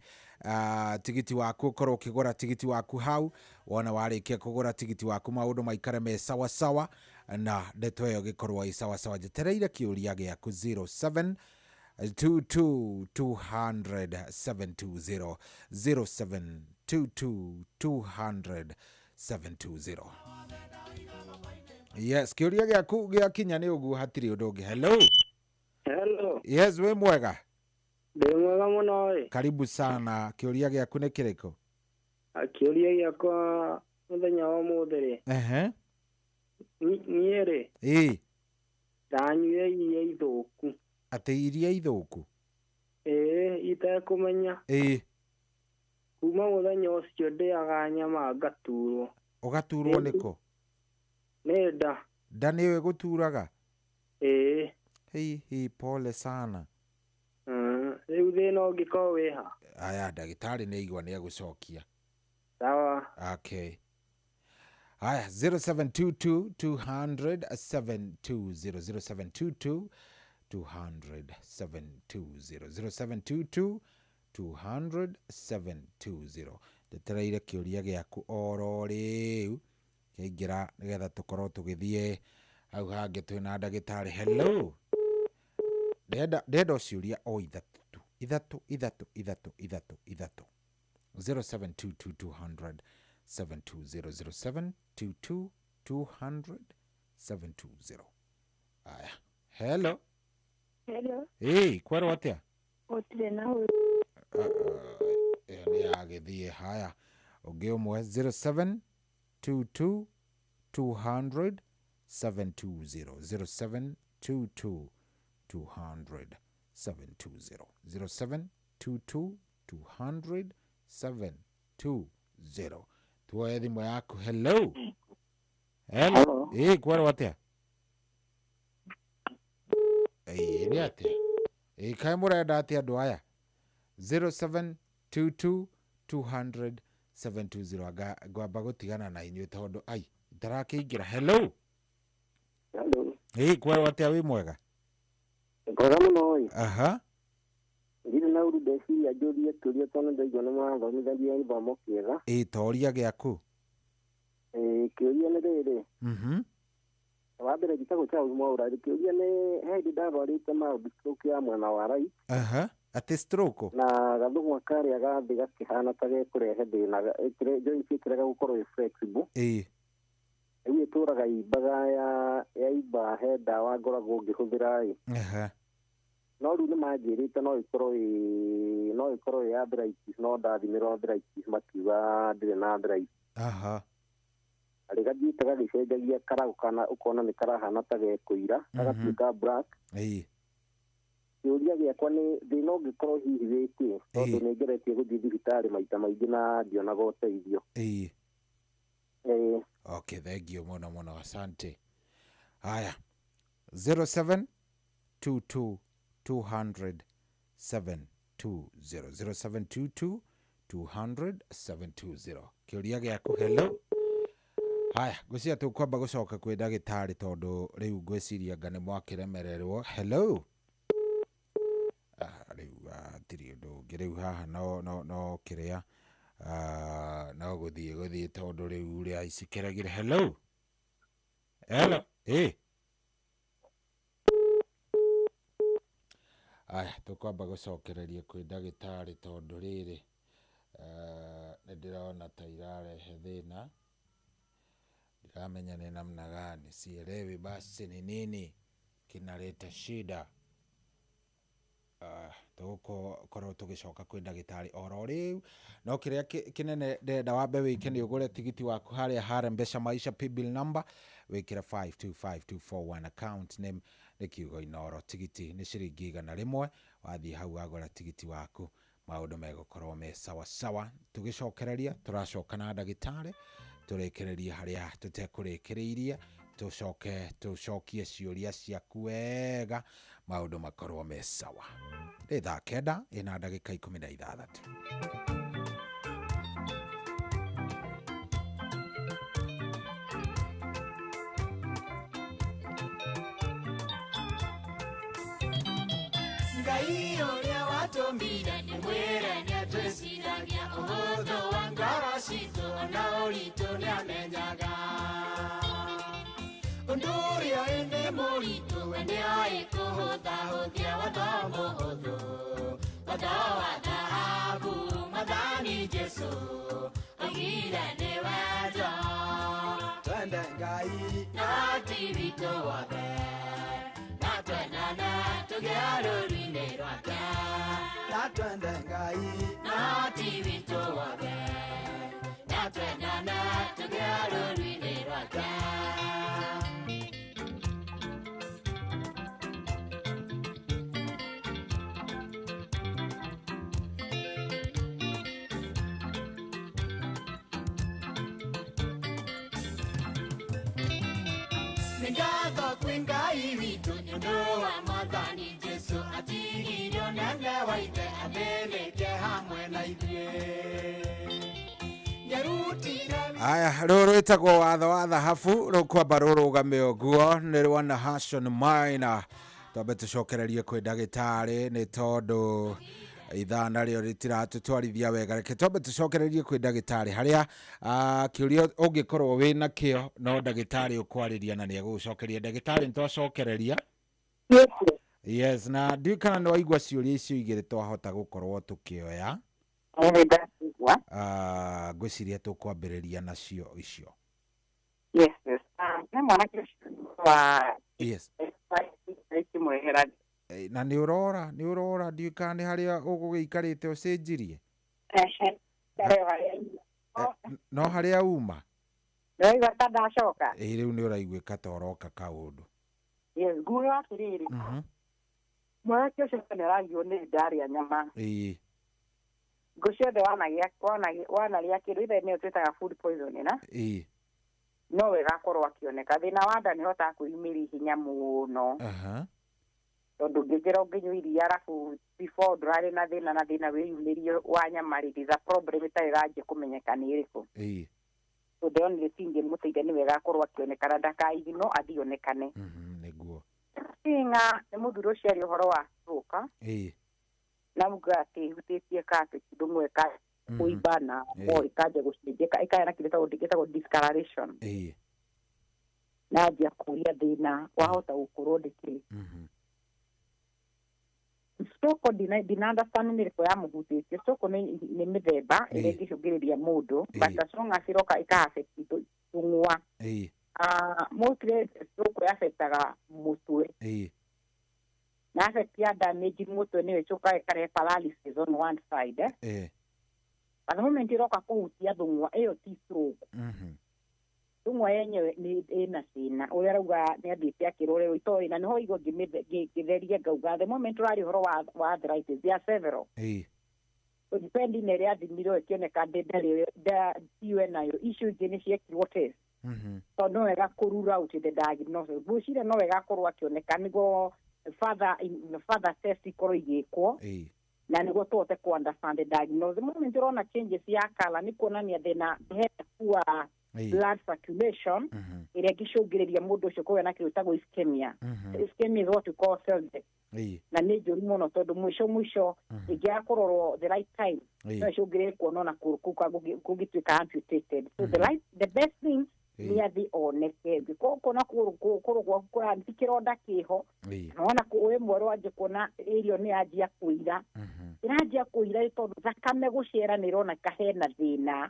tigiti waku, ũkorwo ũkĩgũra tigiti waku hau. Wona warĩkia kũgũra tigiti waku, maũndũ maikare me sawa sawa na ndeto ĩyo ĩgĩkorwo ĩ sawa sawa. Njetereire kĩũria gĩaku 07 22 200 720, 07 22 200 720. Yes, kĩũria gĩaku gĩakinya nĩ ũguo, hatirĩ ũndũ ũngĩ. Hello. Hello. Yes, wĩ mwega? Ndĩ mwega mũno ĩ. Karibu sana. Kĩũria gĩaku nĩ kĩrĩkũ? Kĩũria gĩakwa mũthenya wa ũmũthĩ rĩ, niĩ rĩ, ndanyuire iria ithũku. Atĩ iria ithũku? Ĩĩ, itekũmenya. Kuma mũthenya ũcio ndĩaga nyama ngaturwo. Ũgaturwo nĩkũ? Nĩ nda. Nda nĩyo ĩgũturaga? Ĩĩ. Hii hii, pole sana. Rĩu thĩna ũngĩkorwo wĩ ha? Aya, ndagĩtarĩ nĩ aigua, nĩ egũcokia. Sawa. Okay. Haya, 0722 200 720, 0722 200 720, 0722 200 720. Ndetereire kĩũria gĩaku oro rĩu kĩaingĩra nĩgetha tũkorwo tũgĩthiĩ hau hangĩ twĩna ndagĩtarĩ. Hello. Ndĩrenda o ciũria o ithatũ tu, ithatũ ithatũ ithatũ ithatũ ithatũ. 0722 200 720, 0722 200 720. Aya, hello. Hello. Ĩĩ, kwerwo atĩa? Gũtirĩ na ũru. Ĩyo nĩ yagĩthiĩ. Haya, ũngĩ ũmwe, 0722 200 720, 0722 200 720, 0722 200 720. Tuoye thimũ yaku. Hello. Hello. Ĩĩ, kwerwo atĩa? Ĩĩ, nĩ atĩa? Ĩĩ, kaĩ mũrenda atĩa andũ aya? 0722 200 720. Anga ngwamba gũtigana na inyuĩ tondũ ai itarakĩingĩra. Hello. Hello. Ĩĩ, kwerwo atĩa? Wĩ mwega? Kwega mũno ĩ. Aha. Ndirĩ na ũru, ndeciria njũrie kĩũria tondũ ndaigua nĩ marathomithagia gĩthomo kĩega. Ĩĩ, toria gĩaku. Ĩĩ, kĩũria nĩ rĩrĩ. Wa mbere njĩtagwo Charles Mwaura. Kĩũria nĩ he hĩndĩ ndarwarĩte mild stroke ya mwena wa right. Aha, atĩ stroke? Na gathũng'wa karĩa ga thĩ gakĩhana ta gekũrehe thĩna, joint ĩkĩrega gũkorwo ĩ flexible. Rĩu ĩtũraga imbaga ya imba, he ndawa ngoragwo ngĩhũthĩra ĩ. No rĩu nĩ manjĩrĩte no ĩkorwo ĩ no ĩkorwo ĩ arthritis, no ndathimĩrwo arthritis makiuga ndĩrĩ na arthritis. Aha. Arĩ gathiĩte gagĩcenjagia kara ũkana ũkona nĩ karahana ta gekũira, gagatuĩka black. Ĩĩ. Kĩũria gĩakwa nĩ thĩna ũngĩkorwo hihi wĩkĩ, tondũ nĩ ngeretie gũthiĩ thibitarĩ maita maingĩ na ndionaga ũteithio. Ĩĩ. Ĩĩ. Okay, thank you muno muno, asante. Haya, 0722 200 720, 0722 200 720, kĩũria gĩaku. Hello. Haya, ngwĩciria tũkwamba gũcoka kwĩ ndagĩtarĩ tondũ rĩu ngwĩciria anga nĩ mwakĩremererwo. Hello. Ah, rĩu hatirĩ ũndũ ũngĩ rĩu haha no no no kĩrĩa, no gũthiĩ gũthiĩ tondũ rĩu ũrĩa icikeregire. Hello. Hello. Ĩ. Aya, tũkwamba gũcokereria kwĩ ndagĩtarĩ tondũ rĩrĩ, nĩ ndĩrona ta irarehe thĩna. Ndiramenya nĩ namna gani, sielewi basi ni nini kinaleta shida. Tũgũkorwo tũgĩcoka kwĩ ndagĩtarĩ oro rĩu, no kĩrĩa kĩnene ndĩrenda wambe wĩke nĩ ũgũre tigiti waku harĩa Harambee Maisha, paybill number wĩkĩre 525241, account name nĩ kiugo Inoro. Tigiti nĩ ciringi 100. Wathiĩ hau wagũra tigiti waku, maũndũ megũkorwo me sawa sawa. Tũgĩcokereria tũracoka na ndagĩtarĩ tũrĩkĩrĩrie harĩa tũtekũrĩkĩrĩirie, tũcoke tũcokie ciũria ciaku wega, maũndũ makorwo me sawa. Nĩ thaa 9 ĩna ndagĩka 16. Ngai ũrĩa watũmbire nĩ mwĩre nĩatwĩciragia, ũhũthũ wa ngoro citũ ona ũritũ nĩamenyaga. Ũndũ ũrĩa nĩ mũritũ we nĩoĩ kũhũthahũthia, watho mũhũthũ, watho wa thahabu, Mwathani Jesũ oigire nĩ wendo. Twende Ngai na ti witũ wothe, na twendane tũgĩe rũũru-inĩ rwake. Na twende Ngai na ti witũ wothe, na twendane tũgĩe rũũru-inĩ rwake. Nĩ ngatho kwĩ Ngai witũ nĩ ũndũ wa Mwathani Jesũ, atigire ũnene wa ithe athĩnĩke hamwe na ithuĩ. Nĩarutire Aya, rũrũ rwĩtagwo watho wa thahabu, rũkwamba rũrũgame ũguo, nĩ rwa Nahashon Minor. Twambe tũcokererie kwĩ ndagĩtarĩ nĩ tondũ ithaa narĩo rĩtiratũtwarithia wega. Reke twambe tũcokererie kwĩ ndagĩtarĩ harĩa kĩũria ũngĩkorwo wĩ nakĩo no ndagĩtarĩ ũkwarĩria na nĩegũgũcokeria. Ndagĩtarĩ, nĩtwacokereria. Yes, na ndiũĩ kana nĩ waigua ciũria icio igĩrĩ twahota gũkorwo tũkĩoya. Ngwĩciria tũkwambĩrĩria nacio icio. Yes, yes. Nĩ mwanake ũcio wa Yes. ikĩmũrehera. Na nĩ ũrora, nĩ ũrora, ndiũĩ kana nĩ harĩa ũgũgĩikarĩte ũcenjirie. No harĩa uma. Ndĩraigua ta ndacoka. Ĩ, rĩu nĩ ũraiguĩka ta ũroka kaũndũ. Yes, nguga atĩrĩrĩ. Mwanake ũcio nĩ aragio nĩ ndarĩa nyama. Ĩĩ. Ngũ ciothe wanarĩa kĩndũ ithe nĩyo twĩtaga food poisoning na? Ĩĩ. No wega akorwo akĩoneka. Thĩna wa nda nĩhotaga kwĩyumĩria ihenya mũno. Aha. Tondũ ũngĩnjĩra ũngĩnyua iria arabu before ndũrarĩ na thĩna, na thĩna wĩyumĩrie wa nyama rĩ, there's a problem ĩtarĩ ĩranjia kũmenyeka nĩ ĩrĩkũ. Ĩĩ. So the only thing ingĩmũteithia nĩ wega akorwo akĩonekana, ndakaigino athiĩ onekane. Nĩguo. Thĩna nĩ mũthuri ũcio aria ũhoro wa stroke. Ĩĩ. Na uga atĩ ĩhutĩtie ka kĩndũ ka kũimba na Ĩĩ. ĩkanjia gũcenjia, ĩkagĩa na kĩndũ gĩtagwo discoloration. Ĩĩ. Na anjia kũria thĩna wahota gũkorwo ndĩkĩ. Stroke ndina understand nĩ ĩrĩkũ yamũhutĩtie. Stroke nĩ mĩthemba ĩrĩa ĩngĩcũngĩrĩria mũndũ, but as long as ĩroka ĩka affect tũng'wa. Ĩĩ. Mostly stroke yaffectaga mũtwe. Ĩĩ. Na affect ya damage mũtwe nĩyo ĩcokaga ĩkarehe paralysis on one side, eh? But the moment ĩroka kũhutia thũng'wa, ĩyo ti stroke. Thũng'wa yenyewe nĩ ĩna thĩna ũrĩa arauga nĩ athiĩte akĩrorerwo itoĩ, na nĩho igua ngĩtheria ngauga the moment ũraria ũhoro wa arthritis, there are several. So depending na ĩrĩa athimirwo ĩkĩoneka ndarĩ tiwe nayo, icio ingĩ nĩ ciekirwo test, tondũ no wega kũ rule out the diagnosis. Ngwĩciria no wega akorwo akĩoneka nĩguo further test ikorwo igĩkwo na nĩguo tũhote kũ understand the diagnosis. The moment ũrona changes ya color, nĩ kuonania thĩna hena poor blood circulation ĩrĩa ĩngĩcũngĩrĩria mũndũ ũcio kũgĩa na kĩndũ gĩtagwo ischemia. Ischemia is what we call cell death, na nĩ njũru mũno tondũ mũico mũico ĩngĩaga kũrorwo the right time, no ĩcũngĩrĩrie kuona ona kũgũrũ kũu kũngĩtuĩka amputated. So the best thing nĩ athi oneke. Ũngĩkorwo ũkuona kũgũrũ gwaku kũra ti kĩronda kĩho, kana wona wĩ mwerũ wanjia kuona ĩrio nĩ yanjia kũira, ĩranjia kũira nĩ tondũ thakame gũcera nĩ ĩroneka hena thĩna,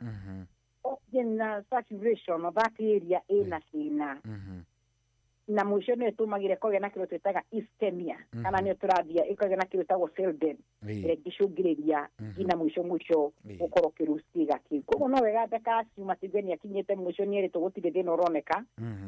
oxygen na saturation of that area ĩna thĩna, na mũico nĩ ĩtũmagĩra ĩkagĩa na kĩndũ twĩtaga ischemia, kana nĩyo tũrathia ĩkagĩa na kĩndũ gĩtagwo cell death ĩrĩa ĩngĩcũngĩrĩria nginya mũico mũico gũkorwo ũkĩrucia kĩga kĩu. Koguo no wega ndakaciuma tuge nĩ akinyĩte mũico, nĩ erĩtwo gũtirĩ thĩna ũroneka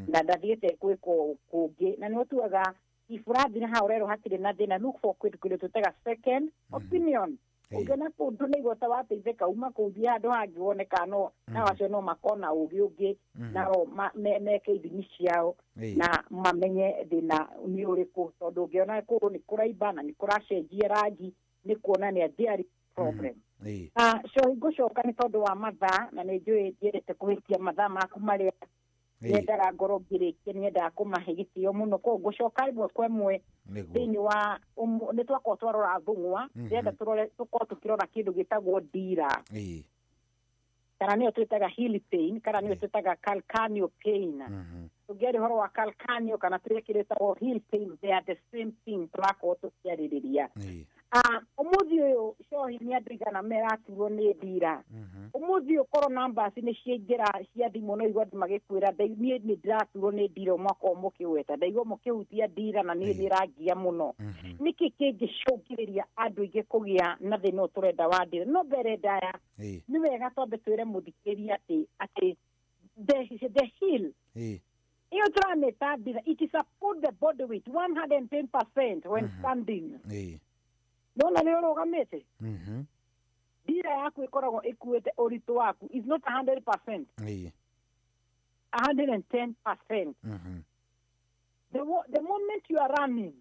na ndathiĩte gwĩkwo kũngĩ, na nĩho tugaga iburathi na haha ũrerwo hatirĩ na thĩna, look for kĩndũ twĩtaga second opinion. Ũngĩona kũndũ nĩ igua ta wateithĩka, uma kũu thiĩ handũ hangĩ wone kana no nao acio no makona ũgĩ ũngĩ, nao meke ithimi ciao na mamenye thĩna nĩ ũrĩkũ, tondũ ũngĩona kũndũ nĩ kũraimba na nĩ kũracenjia rangi, nĩ kuonania there is problem. So ngũcoka nĩ tondũ wa mathaa, na nĩ njũĩ ndiendete kũhĩtia mathaa maku marĩa nyendaga ngorwo ngĩrĩkia, nyendaga kũmahe gĩtĩo mũno, koguo ngũcoka ĩmwe kwa ĩmwe thĩinĩ wa nĩ twakorwo twarora thũng'wa, ndĩrenda tũrore tũkorwo tũkĩrora kĩndũ gĩtagwo ndira, kana nĩyo twĩtaga heel pain, kana nĩyo twĩtaga calcaneal pain. Tũngĩaria ũhoro wa calcaneal kana tũrĩa kĩrĩa gĩtagwo heel pain, they are the same thing tũrakorwo tũkĩarĩrĩria. Ũmũthĩ ũyũ cohi nĩ andũ igana meraturwo nĩ ndira ũmũthĩ ũyũ, korwo numbers nĩ ciaingĩra cia thimũ, no igua andũ magĩkwĩra, "Niĩ nĩ ndĩraturwo nĩ ndira." Mwaka ũyũ mũkĩgweta ndaigua mũkĩhutia ndira na niĩ nĩ ĩrangia mũno. Nĩkĩ kĩngĩcũngĩrĩria andũ aingĩ kũgĩa na thĩna ũyũ tũrenda wa ndira? No mbere ndaya, nĩ wega twambe twĩre mũthikĩrĩria atĩ the heel ĩyo tũramĩta ndira, it support the body weight 110% when standing. Nona nĩ ũrũgamĩte, ndira yaku ĩkoragwo ĩkuĩte ũritũ waku is not 100%, 110%. The moment you are running,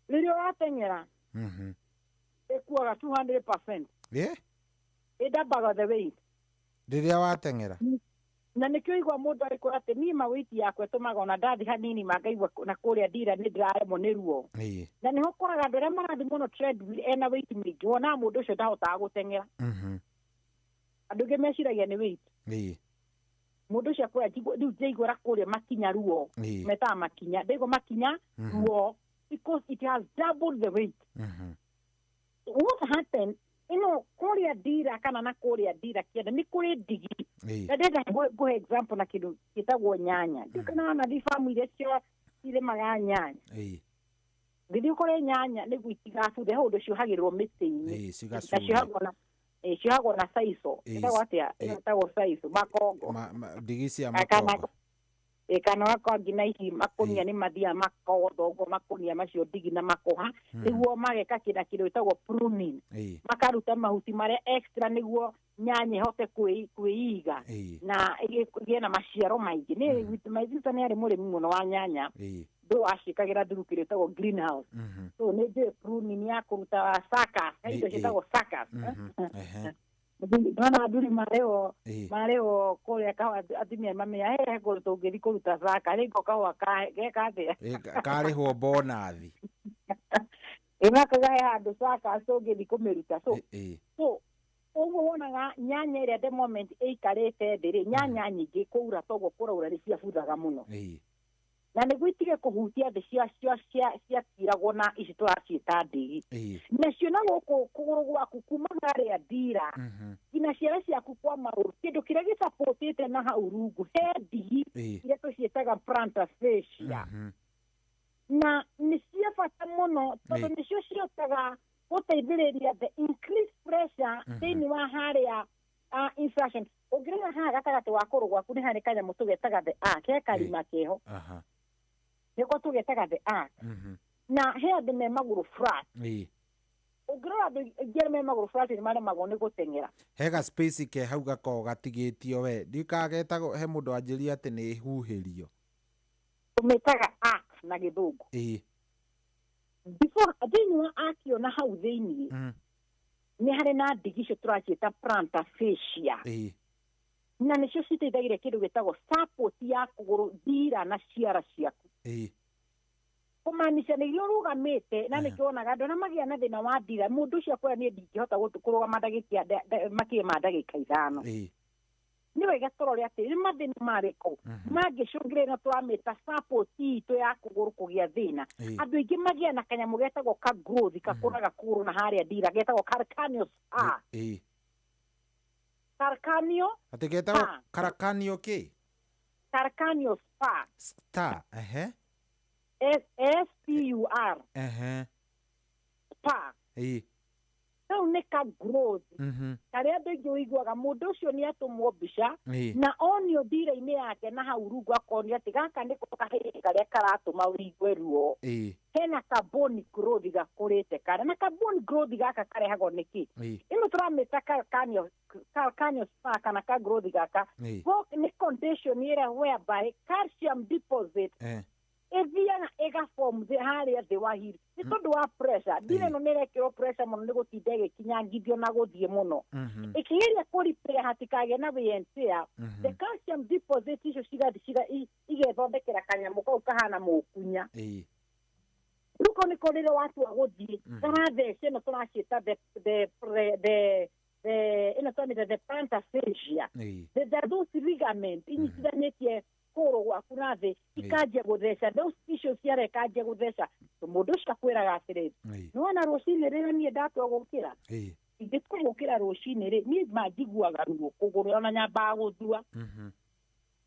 rĩrĩa ũrateng'era, ĩkuaga 200%. Ĩdambaga the weight. Rĩrĩa wateng'era. Na nĩkĩo igua mũndũ agĩkwĩra atĩ niĩ mawĩiti yakwa ĩtũmaga ona ndathi hanini mangaigua na kũrĩa ndira nĩ ndĩraremwo nĩ ruo. Na nĩho ũkoraga andũ arĩa marathiĩ mũno treadmill ena weight mĩingĩ, wonaga mũndũ ũcio ndahotaga gũteng'era. Andũ aingĩ meciragia nĩ weight. Mũndũ ũcio akwĩra, "Rĩu ndaiguaga kũrĩa makinya ruo." Metaga makinya, ndaigua makinya ruo, because it has doubled the weight. What happened ĩno kũrĩa ndira kana na kũrĩa ndira kĩanda nĩ kũrĩ ndigi. Na ndĩrenda ngũhe example na kĩndũ gĩtagwo nyanya. Ndiũ kana wanathiĩ famu iria cio irĩmaga nyanya, ngĩthiĩ ũkore nyanya nĩguo itigabuthe, he ũndũ ciohagĩrĩrwo mĩtĩ-inĩ. Na ciohagwo na saico. Ĩtagwo atĩa? Ĩtagwo saico, makongo. Ndigi cia makongo. Kana wakwa nginya ici makũnia nĩ mathiaga makotha ũguo makũnia macio ndigi na makoha nĩguo mageka kĩndũ kĩndũ gĩtagwo pruning, makaruta mahuti marĩa extra nĩguo nyanya ĩhote kwĩiga na ĩgĩe na maciaro maingĩ. Nĩ my sister nĩ arĩ mũrĩmi mũno wa nyanya, ndũ aciĩkagĩra through kĩndũ gĩtagwo greenhouse, so nĩ njũĩ pruning ya kũruta suckers, he indo ciĩtagwo suckers. Ndona athuri marĩho kũrĩa kahũa, atumia mamenya he kũndũ tũngĩthiĩ kũruta sucker, rĩngĩ kahũa geka atĩa? Karĩhwo bonathi. Ĩmakaga he handũ suckers tũngĩthiĩ kũmĩruta. So ũguo wonaga nyanya ĩrĩa the moment ĩikarĩte thĩ rĩ, nyanya nyingĩ kũura toguo kũraura nĩ ciabuthaga mũno, na nĩguo itige kũhutia thĩ ciatiragwo na ici tũraciĩta ndigi. Nacio na gũkũ kũgũrũ gwaku kuma harĩa ndira nginya ciara ciaku kwa magũrũ, kĩndũ kĩrĩa gĩcapotĩte na hau rungu he ndigi iria tũciĩtaga plantar fascia. Na nĩ cia bata mũno tondũ nĩcio cihotaga gũteithĩrĩria the increased pressure thĩinĩ wa harĩa inflation. Ũngĩrora haha gatagatĩ wa kũgũrũ gwaku nĩ harĩ kanyamũ tũgetaga the arc, he karima keho. Nĩko tũgetaga the arc. Na he andũ me magũrũ flat. Ũngĩrora andũ aingĩ arĩa me magũrũ flat nĩ maremagwo nĩ gũteng'era. Hega space ke hau gakoragwo gatigĩtio we ndikagetagwo he mũndũ anjĩria atĩ nĩ huhĩrio. Tũmĩtaga arc na gĩthũngũ. Before thĩinĩ wa arc ĩyo na hau thĩinĩ nĩ harĩ na ndigi icio tũraciĩta plantar fascia. Na nĩcio citeithagia kĩndũ gĩtagwo support ya kũgũrũ ndira na ciara ciaku. Kũmaanisha nĩ iria ũrũgamĩte na nĩkĩo wonaga andũ arĩa magĩa na thĩna wa ndira mũndũ ũcio akwĩra niĩ ndingĩhota kũrũgama ndagĩka makĩria ma ndagĩka 5. Nĩ wega tũrore atĩ nĩ mathĩna marĩkũ mangĩcũngĩrĩria na tũramĩta support itũ ya kũgũrũ kũgĩa thĩna. Andũ aingĩ magĩa na kanyamũ getagwo ka growth gakũraga kũgũrũ na harĩa ndira getagwo calcaneus spur. Calcaneo atĩ getagwo calcaneo kĩ? Calcaneus spur. Star ehe. S P U R. Spur. Kau nĩ ka growth karĩa andũ aingĩ ũiguaga mũndũ ũcio nĩ atũmwo mbica na onio ndira-inĩ yake na hau rungu akonio atĩ gaka nĩko kahĩndĩ karĩa karatũma ũigue ruo. Hena ka bone growth gakũrĩte karĩa na ka bone growth gaka karehagwo nĩkĩ? Ĩno tũramĩta calcaneus spur kana ka growth gaka nĩ condition ĩrĩa whereby calcium deposit ĩthiaga ĩgaform harĩa thĩ wa heel nĩ tondũ wa pressure. Ndira ĩno nĩ ĩrekĩrwo pressure mũno nĩ gũtinda ĩgĩkinyangithio na gũthiĩ mũno. Ĩkĩgeria kũrepair hatikagĩe na wear and tear, the calcium deposit icio cigathiĩ igethondekera kanyamũ kau kahana mũkunya. Rĩu kau nĩko rĩrĩa watua gũthiĩ karatheca ĩno tũraciĩta the ĩno tũramĩta the plantar fascia. The those ligament inyitithanĩtie kũgũrũ gwaku na thĩ ikanjia gũtheca those tissues ciara ikanjia gũtheca. Mũndũ ũcio akwĩraga atĩrĩrĩ, nĩwona rũcinĩ rĩrĩa niĩ ndatua gũkĩra ingĩtua gũkĩra rũcinĩ rĩ niĩ ma njiguaga ruo kũgũrũ ona nyambaga gũthua.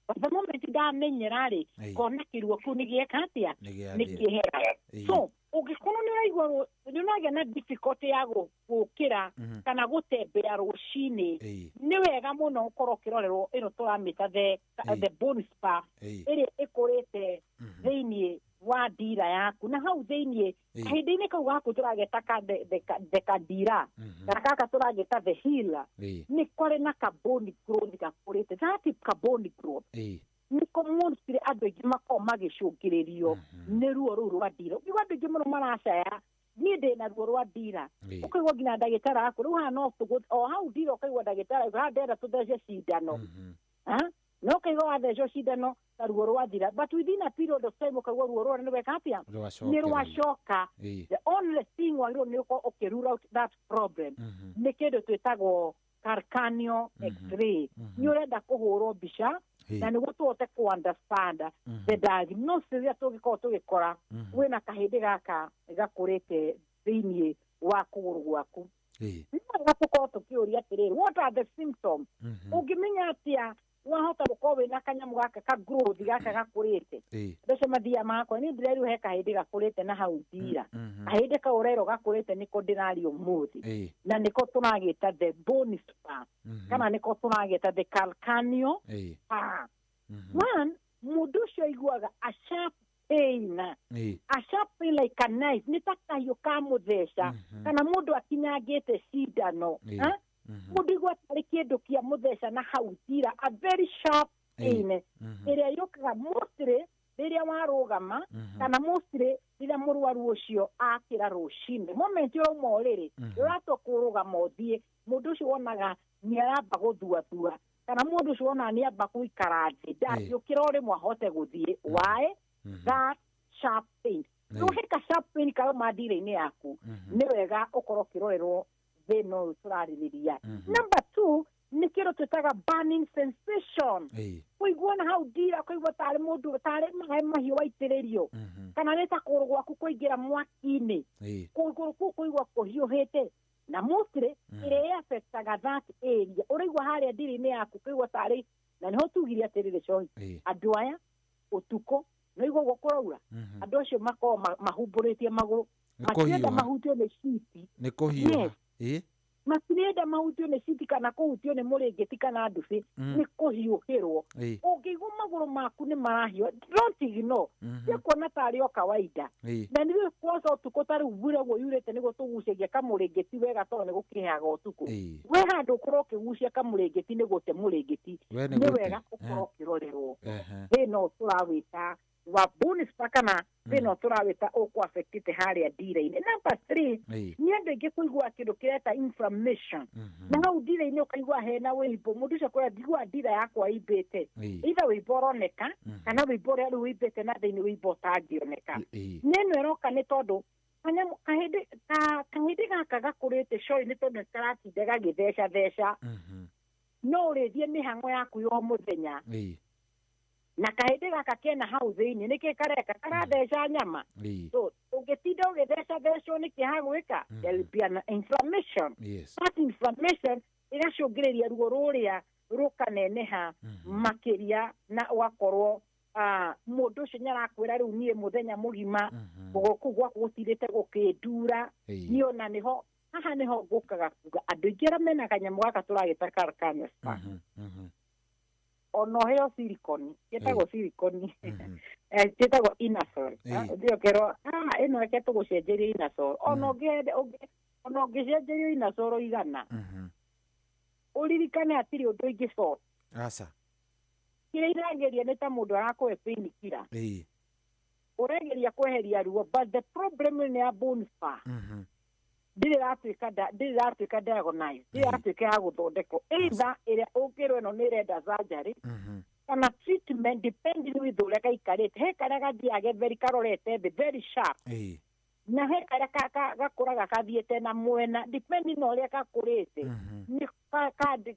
But the moment ndamenyera rĩ ngona kĩruo kĩu nĩ gĩeka atĩa nĩ kĩehera. So ũngĩkorwo nĩ ũraigua nĩ ũragĩa na difficulty ya gũkĩra kana gũtembea rũcinĩ nĩ wega mũno ũkorwo ũkĩrorerwo ĩno tũramĩta the bone spur ĩrĩa ĩkũrĩte thĩinĩ wa ndira yaku na hau thĩinĩ kahinda-inĩ kau gaku tũrageta ka the kadira kana gaka tũrageta the heel nĩ kwarĩ na ka bone growth gakũrĩte. That ka bone growth nĩko mostly andũ aingĩ makoragwo magĩcũngĩrĩrio nĩ ruo rũu rwa ndira. Ũngĩigua andũ aingĩ mũno maracaya niĩ ndĩna ruo rwa ndira ũkaigua nginya ndagĩtarĩ aku rĩu haha no o hau ndira ũkaigua ndagĩtarĩ haha ndĩrenda tũthece cindano no ũkaigua wathecwo cindano na ruo rwathira, but within a period of time ũkaigua ruo rũrĩa nĩ weka atĩa nĩ rwacoka. The only thing wagĩrĩirwo nĩ ũkorwo ũkĩ rule out that problem nĩ kĩndũ twĩtagwo calcaneal x-ray. Nĩ ũrenda kũhũrwo mbica na nĩguo tũhote kũ understand the diagnosis ĩrĩa tũngĩkorwo tũgĩkora wĩna kahĩndĩ gaka gakũrĩte thĩinĩ wa kũgũrũ gwaku. Nĩ wega tũkorwo tũkĩũria atĩrĩrĩ, what are the symptoms? Ũngĩmenya atĩa wahota gũkorwo wĩna kanyamũ gaka ka growth gaka gakũrĩte? Mbeca mathiaga makwa niĩ ndĩrerwo he kahĩndĩ gakũrĩte na hau ndira kahĩndĩ kau ũrerwo gakũrĩte nĩko ndĩraria ũmũthĩ na nĩko tũragĩta the bone spur kana nĩko tũragĩta the calcaneal spur. One, mũndũ ũcio aiguaga a sharp pain, a sharp pain like a knife, nĩ ta kahiũ ka mũtheca kana mũndũ akinyangĩte cindano. Mũndũ igua tarĩ kĩndũ kĩa mũtheca na hau ndira, a very sharp pain ĩrĩa yũkaga mostly rĩrĩa warũgama kana mostly rĩrĩa mũrwaru ũcio akĩra rũcinĩ. Moment ũrauma ũrĩrĩ ũratua kũrũgama ũthiĩ, mũndũ ũcio wonaga nĩ aramba gũthuathua kana mũndũ ũcio wonaga nĩ amba gũikara thĩ ndangĩũkĩra o rĩmwe ahote gũthiĩ. Why? That sharp pain. Rĩu sharp pain karauma ndira-inĩ yaku nĩ wega ũkorwo ũkĩrorerwo thĩna ũyũ tũrarĩrĩria. Number 2 nĩ kĩndũ twĩtaga burning sensation. Kũigua na hau ndira kũigua tarĩ mũndũ tarĩ maĩ mahiũ waitĩrĩrio kana nĩ ta kũgũrũ gwaku kũingĩra mwaki-inĩ kũgũrũ kũu kũigua kũhiũhĩte na mostly ĩrĩa ĩaffectaga that area ũraigua harĩa ndira-inĩ yaku kũigua tarĩ na nĩho tugire atĩrĩrĩ Cohi andũ aya ũtukũ No igua ũguo kũraura, andũ acio makoragwo mahumbũrĩtie magũrũ. Nĩ Matirenda kũhiũha. mahutio nĩ citi. Nĩ kũhiũha. Yes. Matirenda mahutio nĩ citi kana kũhutio nĩ mũrĩngĩti kana ndubi. Nĩ kũhiũhĩrwo. Ũngĩigua magũrũ maku nĩ marahiũha, don't ignore. Tia kuona tarĩ o kawaida. Na nĩ kwanza ũtukũ ta rĩu mbura ũguo yurĩte nĩguo tũgucagia kamũrĩngĩti wega tondũ nĩ gũkĩheaga ũtukũ. We handũ ũkorwo ũkĩgucia kamũrĩngĩti nĩ gũte mũrĩngĩti. We nĩ Nĩ gũte. wega ũkorwo ũkĩrorerwo thĩna ũyũ tũrawĩta wa bone spur kana thĩna ũyũ tũrawĩta ũkũ-affectĩte harĩa ndira-inĩ. Number three, nĩ andũ aingĩ kũigua kĩndũ kĩreta inflammation na hau ndira-inĩ ũkaigua hena wĩimbo. Mũndũ ũcio akwĩra, "Ndigua ndira yakwa ĩimbĩte." Either wĩimbo ũroneka kana wĩimbo ũrĩa rĩu wĩimbĩte na thĩinĩ, wĩimbo ũtangĩoneka. Nĩ ĩno ĩroka nĩ tondũ kanyamũ kahĩndĩ kahĩndĩ gaka gakũrĩte coi nĩ tondũ nĩ karatinda gagĩtheca theca. No ũrĩthiĩ mĩhang'o yaku ya o mũthenya na kahĩndĩ gaka kena hau thĩinĩ nĩkĩ kareka karatheca nyama. So ũngĩtinda ũgĩtheca thecwo nĩkĩ hagwĩka, there will be an inflammation. That inflammation ĩgacũngĩrĩria ruo rũrĩa rũkaneneha makĩria na ũgakorwo mũndũ ũcio nĩ arakwĩra, "Rĩu niĩ mũthenya mũgima kũgũrũ kũu gwaku gũtirĩte gũkĩndura." Niĩ ona nĩho haha nĩho ngũkaga kuga andũ aingĩ arĩa mena kanyamũ gaka tũragĩta calcaneus spur, ona ũheo silicone, gĩtagwo silicone, gĩtagwo inasol. Ũthiĩ ũkerwo, "Ah, ĩno reke tũgũcenjerie inasol." Ona ona ũngĩcenjerio inasol igana, ũririkane hatirĩ ũndũ ingĩ sort. Aca. Kĩrĩa irageria nĩ ta mũndũ arakũhe painkiller, ũregeria kweheria ruo, but the problem nĩ ya bone spur ndĩrĩ ĩratuĩka diagnosed, ndĩrĩ ĩratuĩka ya gũthondekwo, either ĩrĩa ũngĩrwo ĩno nĩ ĩrenda surgery kana treatment, depending with ũrĩa gaikarĩte. He karĩa gathiaga ge very karorete thĩ, very sharp, na he karĩa gakũraga kathiĩte na mwena. Depending na ũrĩa gakũrĩte nĩ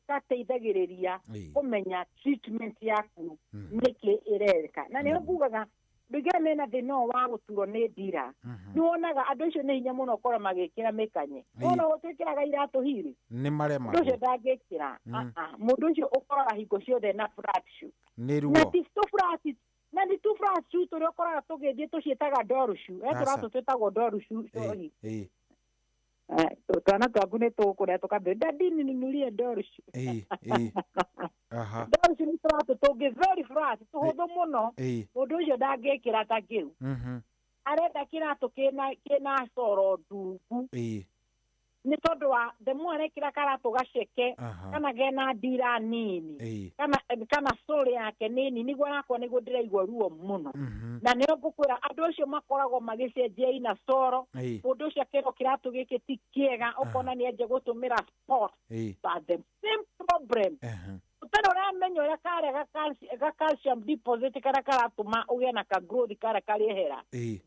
gateithagĩrĩria kũmenya treatment yaku nĩkĩ ĩreka. Na nĩho ngugaga ndũigĩra mena thĩna ũyũ wa gũturwo nĩ ndira, nĩ wonaga andũ acio nĩ hinya mũno ũkorwo magĩkĩra mĩkanye. Wona twĩkĩraga iratũ hiri, Nĩ mũndũ maremagwo. ũcio ndangĩkĩra. Ah, ah, mũndũ ũcio ũkoraga hingo ciothe na flat shoe. Nĩ Na ruo. ti tũ flat, na nĩ tũ flat shoe tũrĩa ũkoraga tũgĩthiĩ tũciĩtaga doll shoe. He tũratũ twĩtagwo doll shoe. Sorry. Twana twaku nĩ tũkũrĩa tũkambĩra, "Daddy, ninunulie doll shoe." Ĩĩ, ĩĩ. Aha. Doll shoe nĩ tũratũ tũngĩ very flat, tũhũthũ mũno. Mũndũ ũcio ndangĩkĩra ta kĩu. Arenda kĩratũ kĩna coro ndungu nĩ tondũ wa the more arekĩra karatũ gaceke kana kena ndira nini kana sole yake nini, nĩguo arakwa nĩguo ndĩraigua ruo mũno. Na nĩo ngũkwĩra andũ acio makoragwo magĩcenjia ina coro. Mũndũ ũcio akerwo kĩratũ gĩkĩ ti kĩega, ũkona nĩ anjia gũtũmĩra sport, but the same problem, ũtarĩ ũramenya ũrĩa karĩa ga calcium deposit karĩa karatũma ũgĩe na ka growth karĩa karĩehera.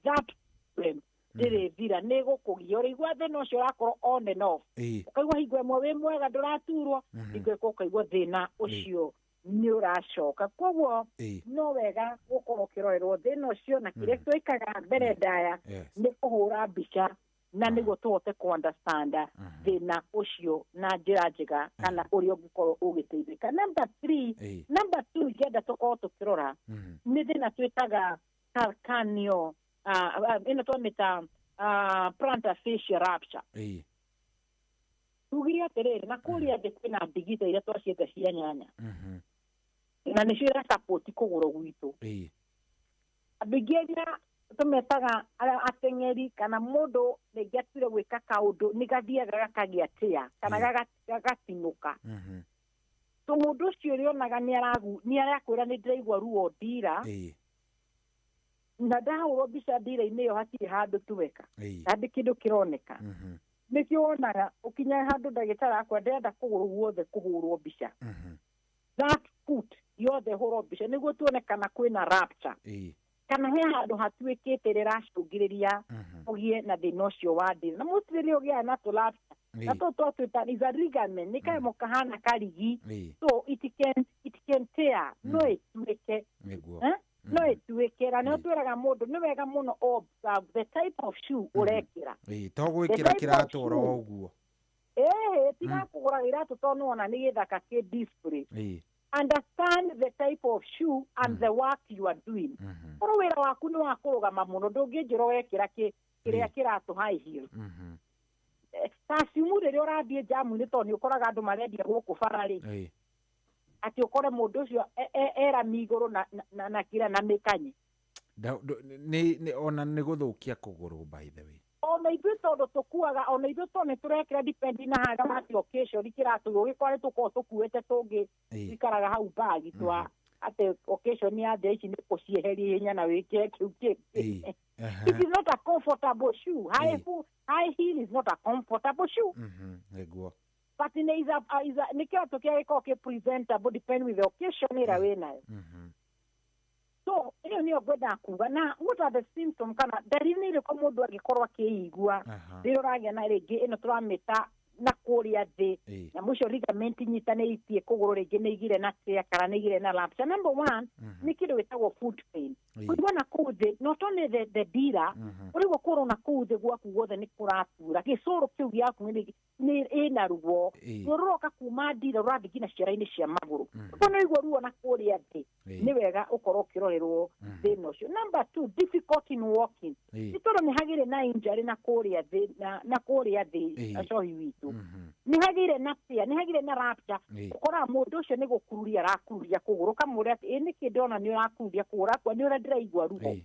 That problem ndĩrĩthira, nĩ gũkũgia ũrĩigua thĩna ũcio ũrakorwo on and off. Ũkaigua hingo ĩmwe wĩ mwega, ndũraturwo, hingo ĩngĩ ũkaigua thĩna ũcio nĩ ũracoka. Koguo no wega gũkorwo ũkĩrorerwo thĩna ũcio, na kĩrĩa twĩkaga mbere ndaya nĩ kũhũra mbica na nĩguo tũhote kũ understand thĩna ũcio na njĩra njega kana ũrĩa ũngĩkorwo ũgĩteithĩka. Number three, number two ingĩenda tũkorwo tũkĩrora nĩ thĩna twĩtaga calcaneo, ĩno twamĩta plantar fascia rupture. Tugire atĩrĩrĩ, na kũrĩa thĩ kwĩna ndigitha iria twaciĩta cia nyanya, na nĩcio irasupport kũgũrũ gwitũ. Andũ aingĩ arĩa tũmetaga arĩa ateng'eri kana mũndũ rĩngĩ atuire gwĩka kaũndũ nĩ gathiaga gakagĩa tĩa kana gagatinũka. So mũndũ ũcio ũrĩonaga nĩ arakwĩra, "Nĩ ndĩraigua ruo ndira." Na ndahũrwo mbica ndira-inĩ ĩyo hatirĩ handũ tuweka handĩ kĩndũ kĩroneka. Nĩkĩo wonaga ũkinya handũ ndagĩtarĩ akwa, "Ndĩrenda kũgũrũ guothe kũhũrwo mbica, that foot yothe hũrwo mbica nĩguo tuone kana kwĩna rupture kana he handũ hatuĩkĩte rĩracũngĩrĩria ũgĩe na thĩna ũcio wa ndĩra." Na mostly nĩ ũgĩaga na tũ rupture na tũtũ twatwĩta is a ligament, nĩ kanyamũ kahana karigi. So it can tear, no ĩtuĩke. Nĩguo. Eh? No ĩtuĩke. Na nĩho twĩraga mũndũ nĩ wega mũno observe the type of shoe ũrekĩra. To gwĩkĩra The type of kĩratũ oro shoe. ũguo. Ĩhĩ, tiga kũgũra iratũ tondũ nĩwona nĩ gĩthaka kĩ display. Understand the type of shoe and the work you are doing. Korwo wĩra waku nĩ wa kũrũgama mũno, ndũngĩnjĩra wekĩra kĩrĩa kĩratũ high heel. Ta ciumu rĩrĩa ũrathiĩ njamu-inĩ, tondũ nĩ ũkoraga andũ marendia gũkũ bara rĩ, atĩ ũkore mũndũ ũcio erami igũrũ na kĩrĩa na mĩkanyi. Nĩ ona nĩ gũthũkia kũgũrũ, by the way. Ona ithuĩ tondũ tũkuaga, ona ithuĩ tondũ nĩ tũrekĩra depend na harĩa mati occasion kĩratũ, ũgĩkora nĩ tũkoragwo tũkuĩte tũngĩ ikaraga hau bagi twa atĩ occasion ya thĩa ici nĩ kũcieheria ihenya na wĩkĩre kĩu kĩngĩ. It is not a comfortable shoe. High heel is not a comfortable shoe. Nĩguo. But nĩ is a nĩ kĩratũ kĩrĩa gĩkoragwo kĩ presentable depend with the occasion ĩrĩa wĩnayo. So ĩyo nĩyo ngwendaga kuga. Na what are the symptoms, kana ndariri nĩ irĩkũ mũndũ angĩkorwo akĩigua rĩrĩa ũragĩa na rĩngĩ ĩno tũramĩta na kũrĩa thĩ, na mũcio ligament inyitanĩtie kũgũrũ, rĩngĩ nĩ igire na tear kana nĩ igire na rupture? Number one nĩ kĩndũ gĩtagwo foot pain. Kũigua na kũu thĩ, not only the ndira, ũrĩguo kũrwo na kũu thĩ gwaku guothe nĩ kũratura, gĩcũrũ kĩu gĩaku nĩ ĩna ruo. Ruo rũroka kuma ndira rũrathiĩ nginya ciara-inĩ cia magũrũ. Ũguo nĩ ũigua ruo na kũrĩa thĩ, nĩ wega ũkorwo ũkĩrorerwo thĩna ũcio. Number two, difficult in walking. Nĩ tondũ nĩ hagĩrĩ na injury na kũrĩa thĩ, na kũrĩa thĩ, acohi witũ, nĩ hagĩire na tear, nĩ hagĩire na rupture. Ũkoraga mũndũ ũcio nĩ gũkururia arakururia kũgũrũ, ũkamũria atĩ ĩ nĩkĩ ndĩrona nĩ ũrakururia kũgũrũ? Akua nĩ ũrĩa ndĩraigua ruo.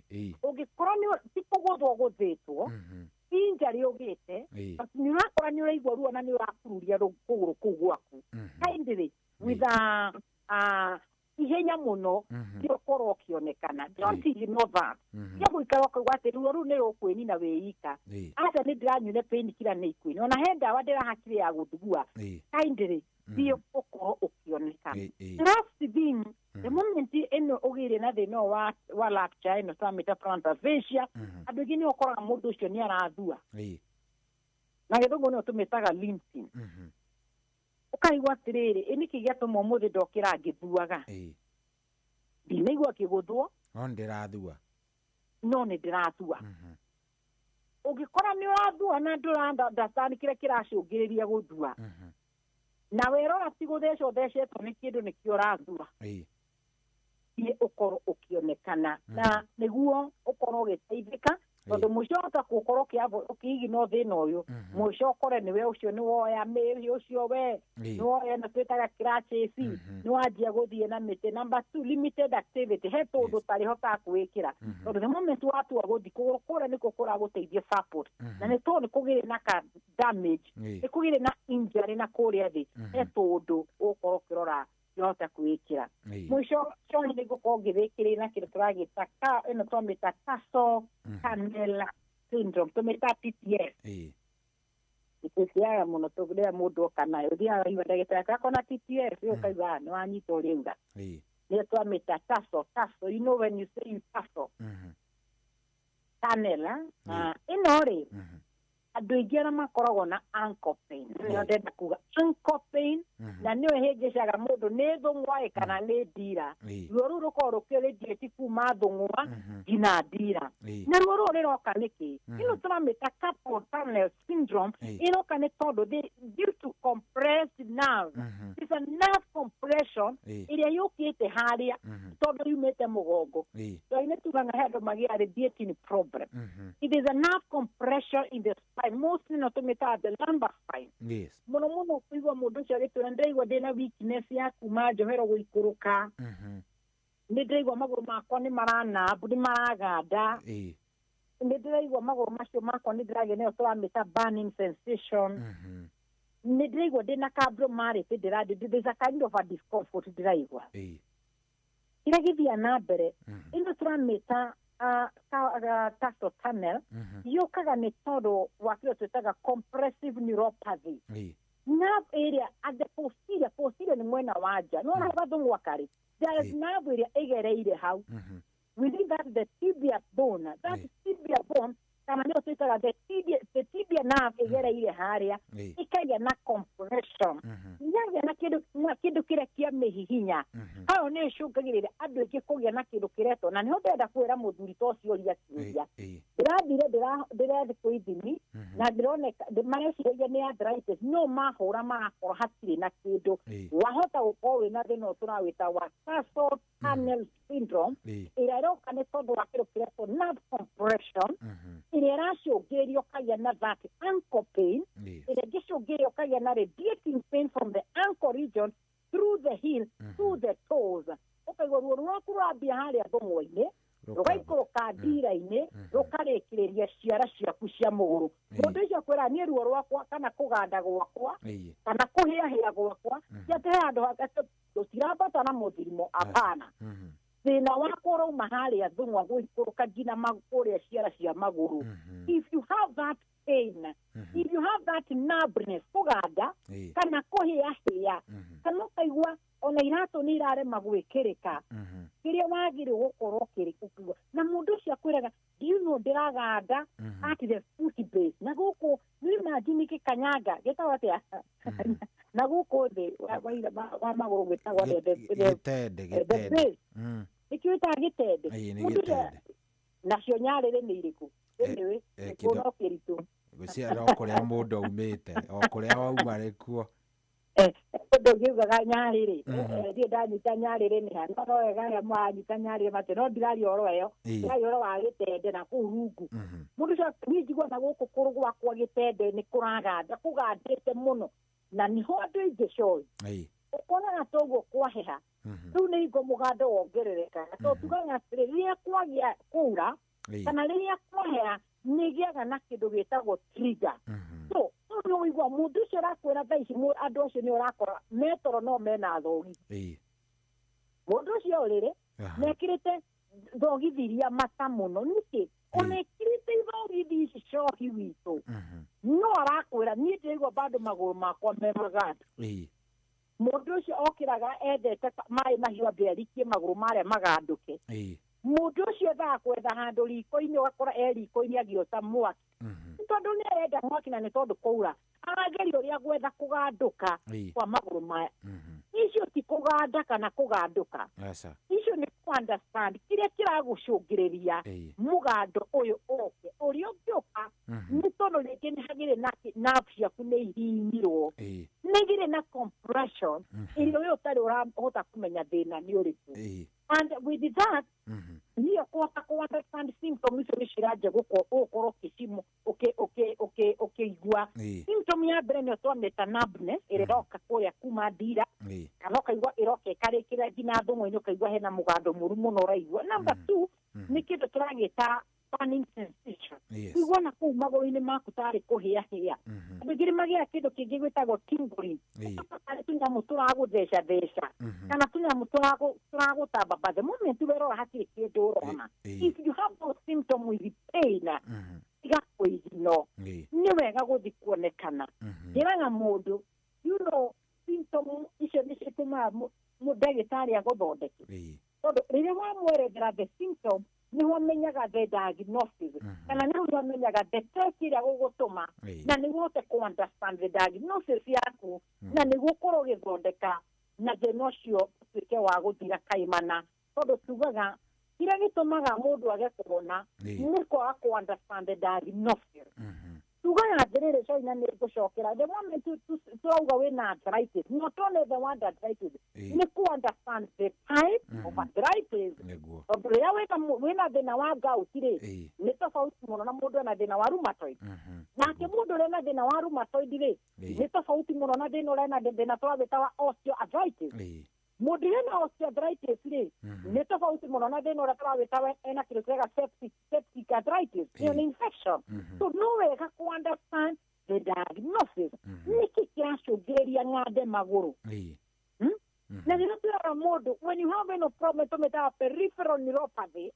Ũngĩkorwo nĩ ti kũgũthwo gũthĩtwo, injury ũgĩte, but nĩ ũrakora nĩ ũraigua ruo na nĩ ũrakururia kũgũrũ kũu gwaku kindly with a ihenya mũno, ti ũkorwo ũkĩonekana. Don't ignore that. Tia gũikara ũkauga atĩ ruo rũu nĩ rũkwĩnina wĩika. Aca, nĩ ndĩranyuire painkiller nĩ ikwĩni, ona he ndawa ndĩrahakire ya gũthugua. Kindly thiĩ ũkorwo ũkĩonekana. Last thing, the moment ĩno ũgĩire na thĩna ũyũ wa rupture ĩno tũramĩta plantar fascia, andũ aingĩ nĩ ũkoraga mũndũ ũcio nĩ arathua. Na gĩthũngũ nĩyo tũmĩtaga limping. Ũkaigua atĩrĩrĩ, ĩ nĩkĩ gĩatũma ũmũthĩ ndokĩra ngĩthuaga? Ndinaigua ngĩgũthwo. No ndĩrathua. No nĩ ndĩrathua. Ũngĩkora nĩ ũrathua na ndũra-understand kĩrĩa kĩracũngĩrĩria gũthua, na werora ti gũthecwo ũthecetwo nĩ kĩndũ, nĩkĩo ũrathua, thiĩ ũkorwo ũkĩonekana na nĩguo ũkorwo ũgĩteithĩka, tondũ mũico wahota gũkorwo ũkĩigino thĩna ũyũ, mũico ũkore nĩwe ũcio nĩ woya mĩri ũcio we nĩ woya na twĩtaga crutches, nĩ wanjia gũthiĩ na mĩtĩ. Number two, limited activity. He tũndũ ũtarĩhotaga kwĩkĩra, tondũ the moment watua gũthiĩ, kũgũrũ kũrĩa nĩkuo kũragũteithia support, na nĩ tondũ nĩ kũgĩrĩ na ka damage, nĩ kũgĩrĩ na injury na kũrĩa thĩ, he tũndũ ũgũkorwo ũkĩrora ndũhota kwĩkĩra. Mũico coni nĩ ngũkorwo ngĩrĩkĩrĩria na kĩndũ tũragĩta ka ĩno twamĩta tarsal tunnel syndrome, tũmĩta TTS. Tũthiaga mũno rĩrĩa mũndũ oka nayo, ũthiaga igua ndagĩtarĩ akona TTS, ũkaigua, "Ah, nĩ wanyita ũrĩa uga." Nĩyo twamĩta tarsal. You know when you say you tarsal tunnel, ah? Ĩno rĩ, andũ aingĩ arĩa makoragwo na ankle pain, nĩyo ndenda kuga ankle pain, na nĩyo ĩhĩngĩcaga mũndũ nĩ thũng'wa ĩ kana nĩ ndira. Ruo rũu rũkoragwo rũkĩrĩnjĩti kuma thũng'wa nginya ndira. Na ruo rũu rĩroka nĩkĩ? Ĩno tũramĩta carpal tunnel syndrome. Ĩroka nĩ tondũ due to compressed nerve. It's a nerve compression ĩrĩa yũkĩte harĩa tondũ yumĩte mũgongo. Ngai nĩ tugaga he andũ magĩa radiating problem. It is a nerve compression in the spine, mostly no tũmĩtaga the lumbar spine. Mũno mũno kũigua mũndũ ũcio agĩtwĩra, "Ndĩraigua ndĩna weakness ya kuma njohero gũikũrũka, nĩ ndĩraigua magũrũ makwa nĩ maranambu, nĩ maraganda, nĩ ndĩraigua magũrũ macio makwa nĩ ndĩragĩa nayo tũramĩta burning sensation, nĩ ndĩraigua ndĩna abnormality, ndĩra there's a kind of a discomfort ndĩraigua." Kĩrĩa gĩthiaga na mbere, ĩno tũramĩta tarsal tunnel, yũkaga nĩ tondũ wa kĩrĩa twĩtaga compressive neuropathy. Nerve area at the posterior, posterior nĩ mwena wa nja, nĩwona hau gathũng'wa karĩ, there is nerve ĩrĩa ĩgereire hau within that, the tibia bone, that tibia bone kana nĩyo twĩtaga the tibia nerve ĩgereire harĩa, ĩkagĩa na compression, yagĩa na kĩndũ kĩrĩa kĩa mĩhihinya hayo, nĩ ĩcũngagĩrĩria andũ aingĩ kũgĩa na kĩndũ kĩretwo, na nĩho ndĩrenda kwĩra mũthuri ta ũcio ũria kĩũria. Ndĩrathire ndĩrethikwo ithimi na ndĩroneka mareciragia nĩ arthritis, no mahũra magakorwo hatirĩ na kĩndũ. Wahota gũkorwo wĩna thĩna ũyũ tũrawĩta wa carpal tunnel syndrome, ĩrĩa ĩroka nĩ tondũ wa kĩndũ kĩretwo nerve compression, ĩrĩa ĩracũngĩrĩria ũkagĩa na that ankle pain, ĩrĩa ĩngĩcũngĩrĩria ũkagĩa na radiating pain from the ankle region through the heel to the toes. Ũkaigua ruo rwaku rwambia harĩa thũng'wa-inĩ, rũgaikũrũka ndira-inĩ, rũkarĩkĩrĩria ciara ciaku cia mũgũrũ. Mũndũ ũcio akwĩra, niĩ ruo rwakwa kana kũganda gwakwa kana kũhĩahĩa gwakwa ti atĩ he handũ tũtirambata na mũthirimo, apana. Thĩna wakwa ũrauma harĩa thũng'wa gũikũrũka nginya kũrĩa ciara cia magũrũ. If you have that pain, if you have that numbness, kũganda kana kũhĩahĩa, kana ũkaigua ona iratũ nĩ irarema gwĩkĩrĩka, kĩrĩa wagĩrĩirwo gũkorwo ũkĩigua. Na mũndũ ũcio akwĩraga, do you know ndĩraganda at the foot base na gũkũ nĩ imagine gĩkanyanga gĩtagwo atĩa na gũkũ thĩ wa magũrũ gwĩtagwo atĩa? Gĩtende. The Gĩtende. base. Nĩkĩo wĩtaga gĩtende. Ĩĩ, nĩ Mũndũ ũcio- gĩtende. Nacio nyarĩrĩ nĩ irĩkũ? Anyway, nĩkuo no kĩritũ. Gwĩciria no kũrĩa mũndũ aumĩte, o kũrĩa wauma nĩkuo. Ũndũ ũngiugaga nyarĩrĩ, ndiĩ ndanyita nyarĩrĩ nĩ ha, no wega arĩa maranyita nyarĩrĩ matĩ, no ndiraria ũhoro ĩyo. Ndiraria ũhoro wa gĩtende na kũu rungu. Mũndũ ũcio, niĩ njigua na gũkũ kũrũ gwakwa gĩtende nĩ kũraganda, kũgandĩte mũno, na nĩho andũ aingĩ coi ũkonaga toguo kwaheha rĩu nĩ hingo mũgando wongererekaga, tondũ tugaga atĩrĩ, rĩrĩa kwagĩa kura kana rĩrĩa kwaheha nĩ gĩaga na kĩndũ gĩtagwo trigger. So rĩu nĩ ũigua mũndũ ũcio ũrakwĩra thaa ici, andũ acio nĩ ũrakora metoro no mena thogi. Mũndũ ũcio ũrĩrĩ mekĩrĩte thogithi iria mata mũno nĩkĩ ona ĩkĩrĩte thogithi ici cohi witũ, no arakwĩra, niĩ ndĩraigua bado magũrũ makwa me maganda. Mũndũ ũcio okĩraga endete maĩ mahiũ ambe arikie magũrũ marĩa magandũke. Mũndũ ũcio endaga kwetha handũ riko-inĩ, ũgakora e riko-inĩ agĩota mwaki, nĩ tondũ nĩ arenda mwaki, na nĩ tondũ kwaura arageria ũrĩa gwetha kũgandũka kwa magũrũ maya. Icio ti kũganda kana kũgandũka. Aca. Icio nĩ kũ understand kĩrĩa kĩragũcũngĩrĩria mũgando ũyũ ũke, ũrĩa ũngĩũka nĩ tondũ rĩngĩ nĩ hagĩrĩ na nerve ciaku nĩ ihihinyirwo, nĩ igĩrĩ na compression ĩrĩa ũyũ ũtarĩ ũrahota kũmenya thĩna nĩ ũrĩkũ. And with that, niĩ kũhota kũ understand symptom icio nĩ ciranjia gũkorwo ũkĩcimo ũkĩigua. Symptom ya mbere nĩyo twamĩta numbness, ĩrĩa ĩroka kũrĩa kuma ndira, kana ũkaigua ĩroka ĩkarĩkĩra nginya thũng'wa-inĩ, ũkaigua hena mũgando mũru mũno ũraigua. Number two nĩ kĩndũ tũragĩta burning sensation. Kũigua na kũu magũrũ-inĩ maku tarĩ kũhĩahĩa. Andũ aingĩ nĩ magĩaga kĩndũ kĩngĩ gwĩtagwo tingling, tarĩ tũnyamũ tũragũtheca theca kana tũnyamũ tũragũtamba, but the moment werora hatirĩ kĩndũ ũrona. If you have those symptom with pain, tiga kwĩgino, nĩ wega gũthi kuonekana. Njĩraga mũndũ, symptom icio nĩ citũmaga ndagĩtarĩ agũthondeke, tondũ rĩrĩa wamwerethera the symptom, nĩho amenyaga the diagnosis, kana nĩho amenyaga the test ĩrĩa gũgũtũma, na nĩguo ũhote kũ understand the diagnosis yaku, na nĩguo ũkorwo ũgĩthondeka na thĩna ũcio ũtuĩke wa gũthira kaimana, tondũ tugaga kĩrĩa gĩtũmaga mũndũ age kuona nĩ kwaga kũ understand the diagnosis. Tugaga atĩrĩrĩ, China, nĩ ngũcokera the moment tũrauga wĩna arthritis, not only the word arthritis, nĩ kũ understand the type of arthritis, tondũ rĩrĩa wĩna thĩna wa gout rĩ, nĩ tofauti mũno na mũndũ ena thĩna wa rheumatoid. Nake mũndũ ũrĩa ena thĩna wa rheumatoid rĩ, nĩ tofauti mũno na thĩna ũrĩa ena thĩna tũrawĩta wa osteoarthritis. Mũndũ ũrĩa ena osteoarthritis rĩ, nĩ tofauti mũno na thĩna ũrĩa tũrawĩta ena kĩndũ kĩrega septic arthritis, ĩyo nĩ infection. So no wega kũ understand the diagnosis, nĩkĩ kĩracũngĩrĩria ng'ande magũrũ. Na rĩrĩa twĩraga mũndũ, when you have any problem tũmĩtaga peripheral neuropathy,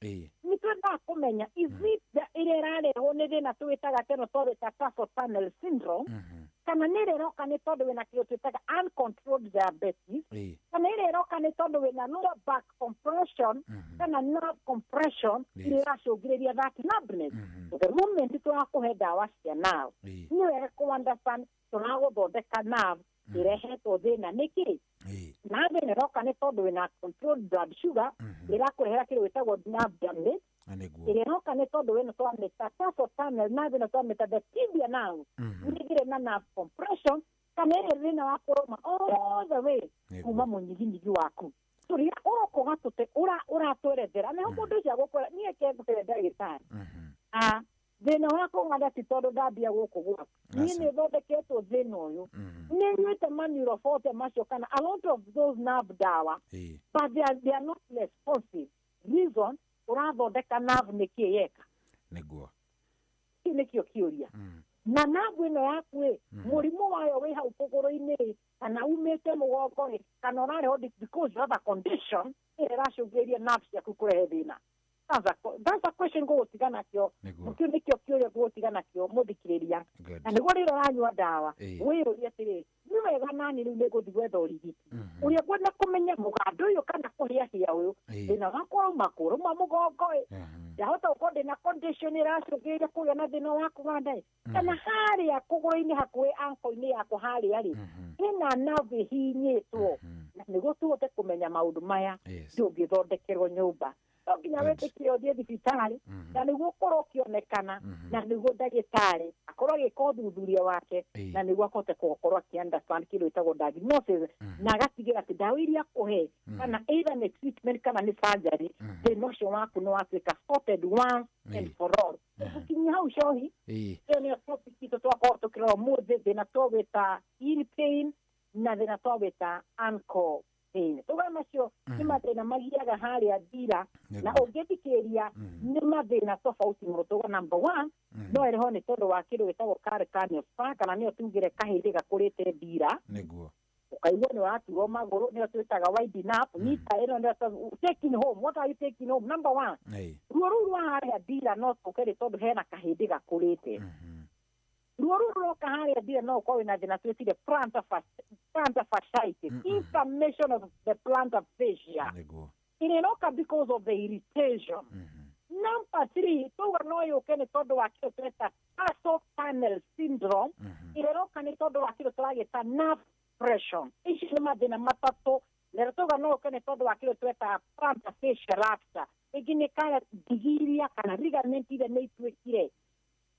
nĩ twendaga kũmenya is it the ĩrĩa ĩrarehwo nĩ thĩna tũwĩtaga teno twawĩta carpal tunnel syndrome, kana nĩ ĩrĩa ĩroka nĩ tondũ wĩna kĩndũ twĩtaga uncontrolled diabetes, kana ĩrĩa ĩroka nĩ tondũ wĩna lower back compression kana nerve compression ĩrĩa ĩracũngĩrĩria that numbness. So the moment tũrakũhe ndawa cia nerve, nĩ wega kũ understand tũragũthondeka nerve ĩrehetwo thĩna nĩkĩ, na thĩna ĩroka nĩ tondũ wĩna controlled blood sugar ĩrakũrehera kĩndũ gĩtagwo nerve damage. Nĩguo. Ĩrĩa ĩroka nĩ tondũ ĩno twamĩta tarsal tunnel nerve, ĩno twamĩta the tibia nerve, nĩthire na nerve compression, kana ĩrĩa thĩna wa kũrũma all the way kuma mũnyiginyigi waku. So rĩrĩa ũroka ũgatũte ũratwerethera nĩho mũndũ ũcio agũkwĩra niĩ ke ngũkwĩre ndagĩtarĩ, ah, thĩna wa kũng'anda ti tondũ ndambia gũkũ gwaku, niĩ nĩ thondeketwo thĩna ũyũ, nĩ nyuĩte manuroforte macio kana a lot of those nerve dawa, but they are not responsive. Reason ũrathondeka nerve nĩkĩ yeka? Nĩguo. Kĩu nĩkĩo kĩũria. Na nerve ĩno yaku ĩ, mũrimũ wayo wĩ hau kũgũrũ-inĩ ĩ, kana umĩte mũgongo ĩ, kana ũrarehwo because you have a condition ĩrĩa ĩracũngĩrĩria nerve ciaku kũrehe thĩna. That's a question ngũgũtiga nakĩo. Kĩu nĩkĩo kĩũria ngũgũtiga nakĩo mũthikĩrĩria. Na nĩguo rĩrĩa ũranyua ndawa, wĩyũrie atĩrĩ, nĩ wega nani rĩu nĩngũthiĩ gwetha ũrigiti ũrĩa ngwenda kũmenya mũganda ũyũ kana kũhĩahĩa ũyũ, thĩna wakwa ũrauma kũrũma mũgongo ĩ, ndahota gũkorwo ndĩna condition ĩracũngĩrĩria kũgĩa na thĩna wa kũganda ĩ, kana harĩa kũgũrũ-inĩ hakuhĩ ankle-inĩ yakwa harĩa rĩ, hena nerve ĩhihinyĩtwo. Na nĩguo tũhote kũmenya maũndũ maya, ndũngĩthondekerwo nyũmba, no nginya wĩtĩkire ũthiĩ thibitarĩ, na nĩguo ũkorwo ũkĩonekana, na nĩguo ndagĩtarĩ akorwo agĩka ũthuthuria wake, na nĩguo ahote gũkorwo akĩ-understand kĩndũ gĩtagwo diagnosis, na agatigĩra atĩ ndawa iria akũhe, kana either nĩ treatment kana nĩ surgery, thĩna ũcio waku nĩ watuĩka sorted once and for all. Gũkinyia hau cohi, ĩyo nĩyo topic itũ twakorwo tũkĩrora ũmũthĩ, thĩna twawĩta heel pain na thĩna twawĩta ankle pain. Tuga macio nĩ mathĩna magiaga harĩa ndira, na ũngĩthikĩrĩria nĩ mathĩna tofauti mũno. Tuga number one no ĩrĩho nĩ tondũ wa kĩndũ gĩtagwo calcaneal spur, kana nĩyo tugire kahĩndĩ gakũrĩte ndira. Nĩguo. Ũkaigua nĩ ũraturwo magũrũ, nĩyo twĩtaga winding up. Nyita ĩno nĩyo taking home. What are you taking home? Number one, ruo rũu rwa harĩa ndira no tũke nĩ tondũ hena kahĩndĩ gakũrĩte. Ruo rũu rũroka harĩa ndira no ũkorwo wĩna thĩna twĩtire plantar fasciitis, inflammation of the plantar fascia. Ĩrĩa ĩroka because of the irritation. Number three, tuga no yũke nĩ tondũ wa kĩndũ tweta tarsal tunnel syndrome, ĩrĩa ĩroka nĩ tondũ wa kĩndũ tũragĩta nerve pressure. Ici nĩ mathĩna matatũ. Rĩrĩa tuga no yũke nĩ tondũ wa kĩndũ tweta plantar fascia rupture, ĩngĩ nĩ kana ndigiria kana ligament iria nĩ ituĩkire.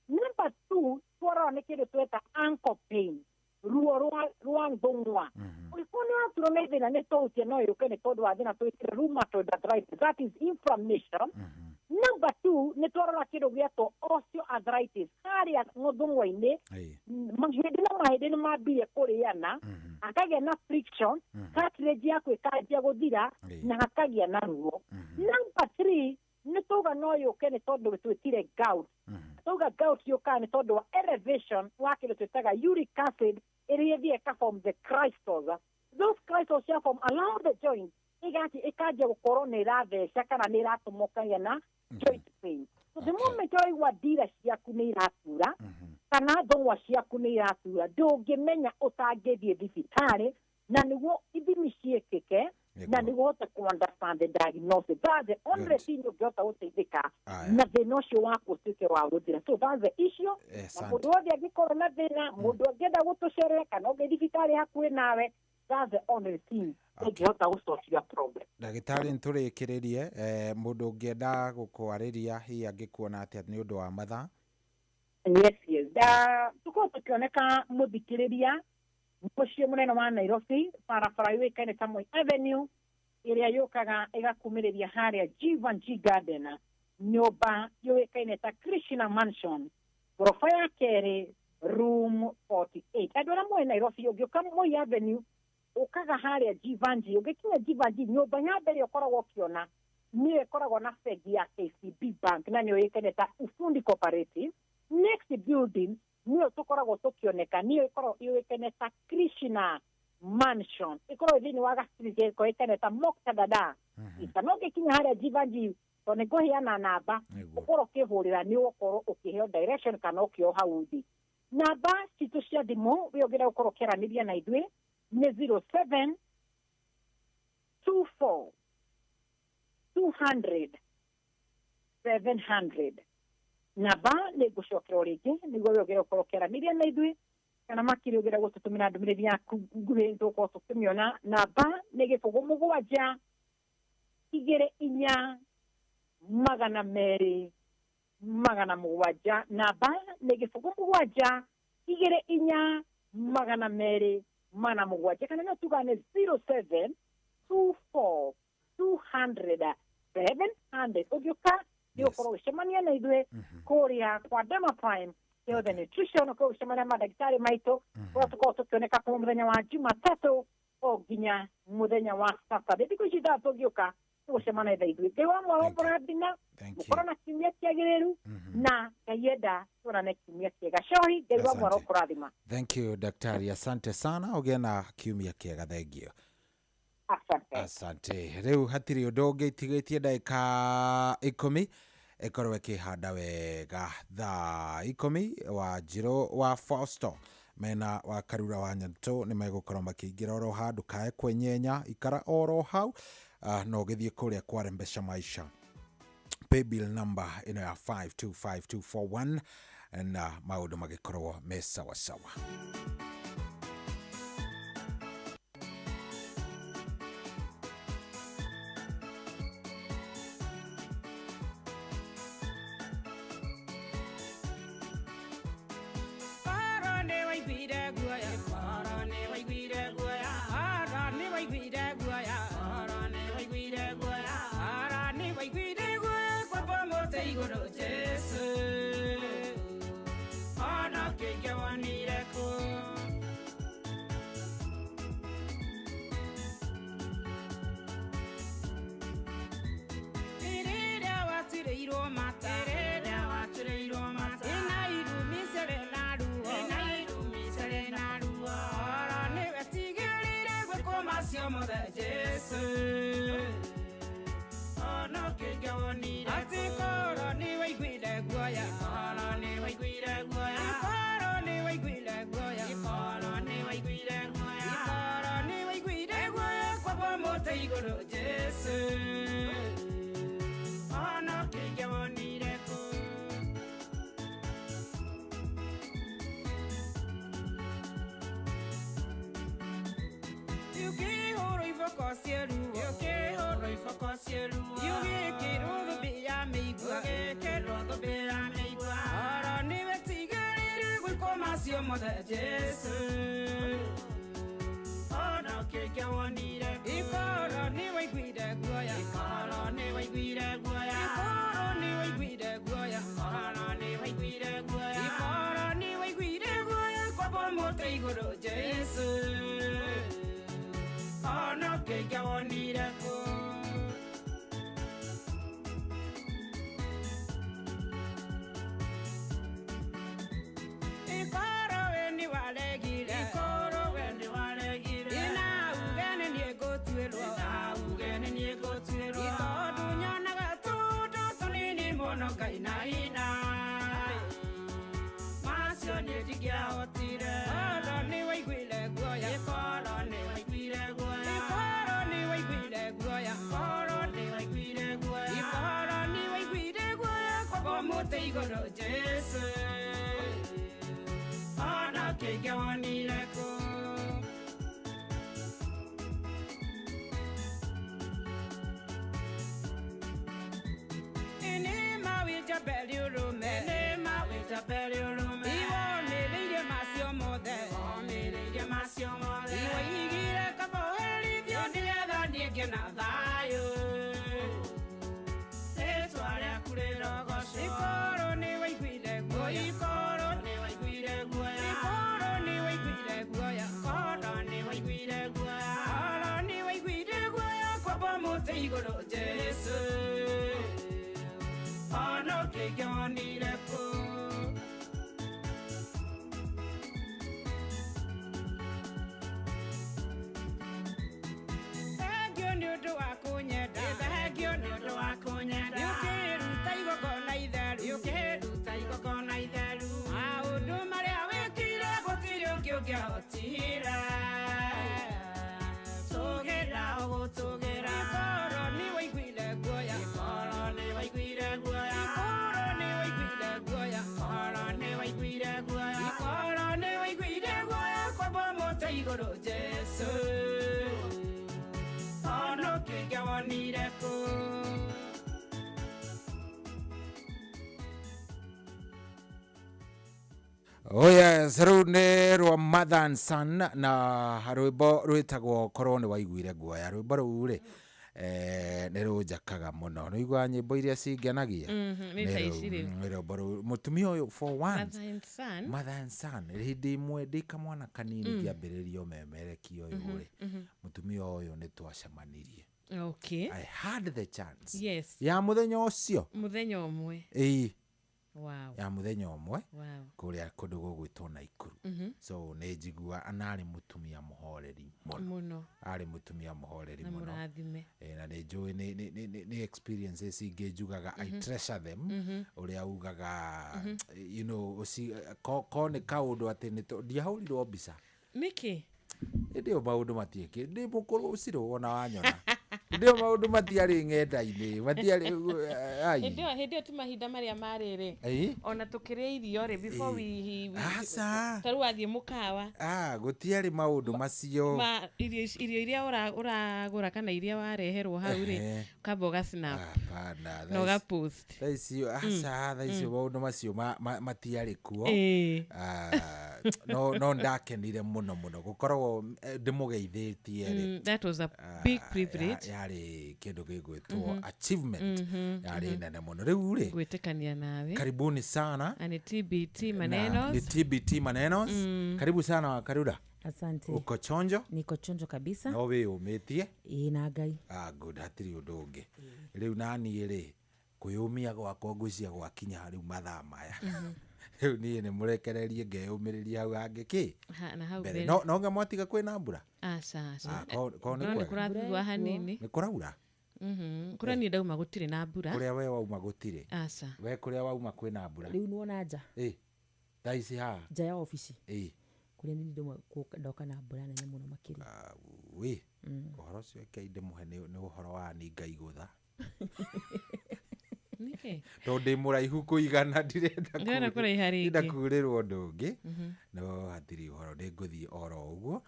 Number two, twarora nĩ kĩndũ tweta ankle pain, ruo rwa thũng'wa. Ũngĩkorwo nĩ waturwo nĩ thĩna nĩ tũhutie, no yũke nĩ tondũ wa thĩna twĩtire rheumatoid arthritis, that is inflammation. Number two, nĩ twarora kĩndũ gĩatwo osteoarthritis, harĩa thũng'wa-inĩ mahĩndĩ na mahĩndĩ nĩ mambirie kũrĩana, hakagĩa na friction, cartilage yaku ĩkanjia gũthira na hakagĩa na ruo. Number three, nĩ tuga no yũke nĩ tondũ twĩtire gout. Tuga gout yũkaga nĩ tondũ wa elevation wa kĩndũ twĩtaga uric acid, ĩrĩa ĩthiĩ ĩka-form the crystals. Those crystals cia form along the joint, ĩkanjia gũkorwo nĩ ĩratheca kana nĩ ĩratũma ũkagĩa na joint pain. So the moment ũraigua ndira ciaku nĩ iratura kana thũng'wa ciaku nĩ iratura, ndũngĩmenya ũtangĩthiĩ thibitarĩ, na nĩguo ithimi ciĩkĩke, na nĩguo ũhote kũ understand the diagnosis. That's the only thing ũngĩhota gũteithĩka na thĩna ũcio waku ũtuĩke wa gũthira. So that's the issue. Na mũndũ wothe angĩkorwo na thĩna, mũndũ angĩenda gũtũcerera kana ũngĩ thibitarĩ hakuhĩ nawe, that's the only thing ũngĩhota gũ-sort your problem. Ndagĩtarĩ, nĩtũrĩkĩrĩrie. Mũndũ ũngĩenda gũkwarĩria hihi angĩkuona atĩa nĩ ũndũ wa mathaa? Yes. Tũkorwo tũkĩoneka mũthikĩrĩria mũciĩ mũnene wa Nairobi, barabara yũĩkaine ta Moi Avenue, ĩrĩa yũkaga ĩgakumĩrĩria harĩa G1G Garden, nyũmba yũĩkaine ta Krishna Mansion, goroba ya kerĩ, room 48. Andũ arĩa moĩ Nairobi, ũngĩũka Moi Avenue ũkaga harĩa G1G, ũngĩkinya G1G, nyũmba ya mbere ũkoragwo ũkĩona nĩyo ĩkoragwo na bengi ya KCB Bank, na nĩyo yũĩkaine ta Ufundi Cooperative. Next building nĩyo tũkoragwo tũkĩoneka, nĩyo ĩkoragwo yũĩkaine ta Krishna Mansion, ĩkoragwo thĩinĩ wa gacirĩ koĩkaine ta Mokta Dada. Kana ũngĩkinya harĩa Jivanji, tondũ nĩ ngũheana namba, ũkorwo ũkĩhũrĩra nĩ ũgũkorwo ũkĩheo direction kana ũkĩo hau thĩ. Namba citũ cia thimũ wĩ ũngĩenda gũkorwo ũkĩaranĩria na ithuĩ nĩ 07 24 200 700. Namba nĩ ngũcokera o rĩngĩ nĩguo wĩ ũngĩenda gũkorwo ũkĩaranĩria na ithuĩ kana makĩria ũngĩenda gũtũtũmĩra ndũmĩrĩri yaku nguhĩ tũgũkorwo tũkĩmĩona. Namba nĩ 0 7 2 4 200 700. Namba nĩ 0 7 2 4 200 700 kana no tugane 07 24 200 700. Ũngĩũka nĩ ũkorwo ũgĩcemania na ithuĩ kũrĩa kwa Dema Prime Health and Nutrition, ũkorwo ũgĩcemania na mandagĩtarĩ maitũ kũrĩa tũkoragwo tũkĩoneka kuma mũthenya wa Jumatatũ o nginya mũthenya wa Saturday. Thikũ ici ithatũ ũngĩũka tũgũcemania na ithuĩ. Ngai wa mwaro mũrathima, mũkorwo na kiumia kĩagĩrĩru na Ngai enda tuonane kiumia kĩega. Cohi, Ngai wa mwaro kũrathima. Thank you daktari, asante sana, ũgĩe na kiumia kĩega. Thank you. Asante. Asante. Rĩu hatirĩ ũndũ ũngĩ itigĩtie ndagĩka 10 ĩkorwo ĩkĩhanda wega thaa 10 wa Njirũ wa Fausto mena wa Karura wa Nyatũ nĩ megũkorwo makĩingĩra oro handũ kae kwenyenya ikara oro hau no ũgĩthiĩ kũrĩa kwa Mbeca Maisha paybill number ĩno ya 525241 na maũndũ magĩkorwo me sawa sawa. Jesu, ono kike. Yes, rũu nĩ rwa Mother and Son na rwĩmbo rwĩtagwo korwo nĩ waiguire guoya. Rwĩmbo rũu rĩ nĩ rũnjakaga mũno. Nĩ ũiguaga nyĩmbo iria cingenagia? Nĩ ta ici rĩu. Nĩ rwĩmbo rũu. Mũtumia ũyũ for once, Mother and son. Mother and Son, hĩndĩ ĩmwe ndĩ kamwana kanini ngĩambĩrĩria ũmemerekia ũyũ rĩ, mũtumia ũyũ nĩ twacemanirie. I had the chance ya mũthenya ũcio. Mũthenya ũmwe. Ĩĩ. Wow. Ya mũthenya ũmwe kũrĩa kũndũ gũgwĩtwo Naikuru. So nĩ njigua na arĩ mũtumia mũhoreri mũno. Mũno. Arĩ mũtumia mũhoreri Na mũno. mũrathime. Na nĩ njũĩ nĩ experiences ingĩ njugaga I treasure them. Ũrĩa ugaga ko nĩ kaũndũ atĩ ndiahũrirwo mbica. Nĩkĩ? Hĩndĩ ĩyo maũndũ matiĩkĩ ndĩ mũkũrũ ũcirũ ona wanyona. Hĩndĩ ĩyo maũndũ matiarĩ ng'enda-inĩ, matiarĩ ai. Hĩndĩ ĩyo ti mahinda marĩa marĩ rĩ. Ona tũkĩrĩa irio rĩ, before we Aca. ta rĩu wathiĩ mũkawa. Ah, gũtiarĩ maũndũ macio. Ma irio iria ũragũra kana iria wareherwo hau rĩ, ũkamba ũga snap. Hapana, Na ũga post. Thaa icio aca, thaa icio maũndũ macio matiarĩ kuo. Ah, no ndakenire mũno mũno gũkoragwo ndĩmũgeithĩtie rĩ. That was a big privilege. Yarĩ kĩndũ gĩgwĩtwo achievement yarĩ nene mũno. Rĩu rĩ, Gwĩtĩkania nawe. Karibuni sana. Na nĩ TBT Na manenos. ni TBT manenos. Karibu sana Wakarura. Asante. Uko chonjo? Niko chonjo kabisa. No wĩyũmĩtie? Ĩĩ, na Ngai. Ah, good, hatirĩ ũndũ ũngĩ. Rĩu naniĩ rĩ, kwĩyũmia gwakwa ngwĩciria gwakinya rĩu mathaa maya. Rĩu niĩ nĩ mũrekererie ngeyũmĩrĩria hau hangĩ kĩ? Na hau mbere. mbere. No nga mwatiga kwĩna mbura? Aca, aca. Ah, ko nĩ No nĩ kwega? kũrathua hanini. Nĩ kũraura? Kũrĩa niĩ ndauma gũtirĩ na mbura. Kũrĩa we wauma gũtirĩ? Aca. We kũrĩa wauma kwĩna mbura? Rĩu nĩwona nja. Ĩ. Thaa ici haha? Nja ya obici. Ĩ. Kũrĩa niĩ ndauma ndoka na mbura nene mũno makĩria. Wĩ. Ũhoro ũcio reke ndĩmũhe nĩ ũhoro wa ni Ngai gũtha. Nĩkĩ? Tondũ ndĩ mũraihu kũigana, ndirenda Ndĩrenda kũraiha rĩngĩ. Ndĩrenda kurĩrwo ũndũ ũngĩ. No hatirĩ ũhoro, nĩ ngũthiĩ oro ũguo.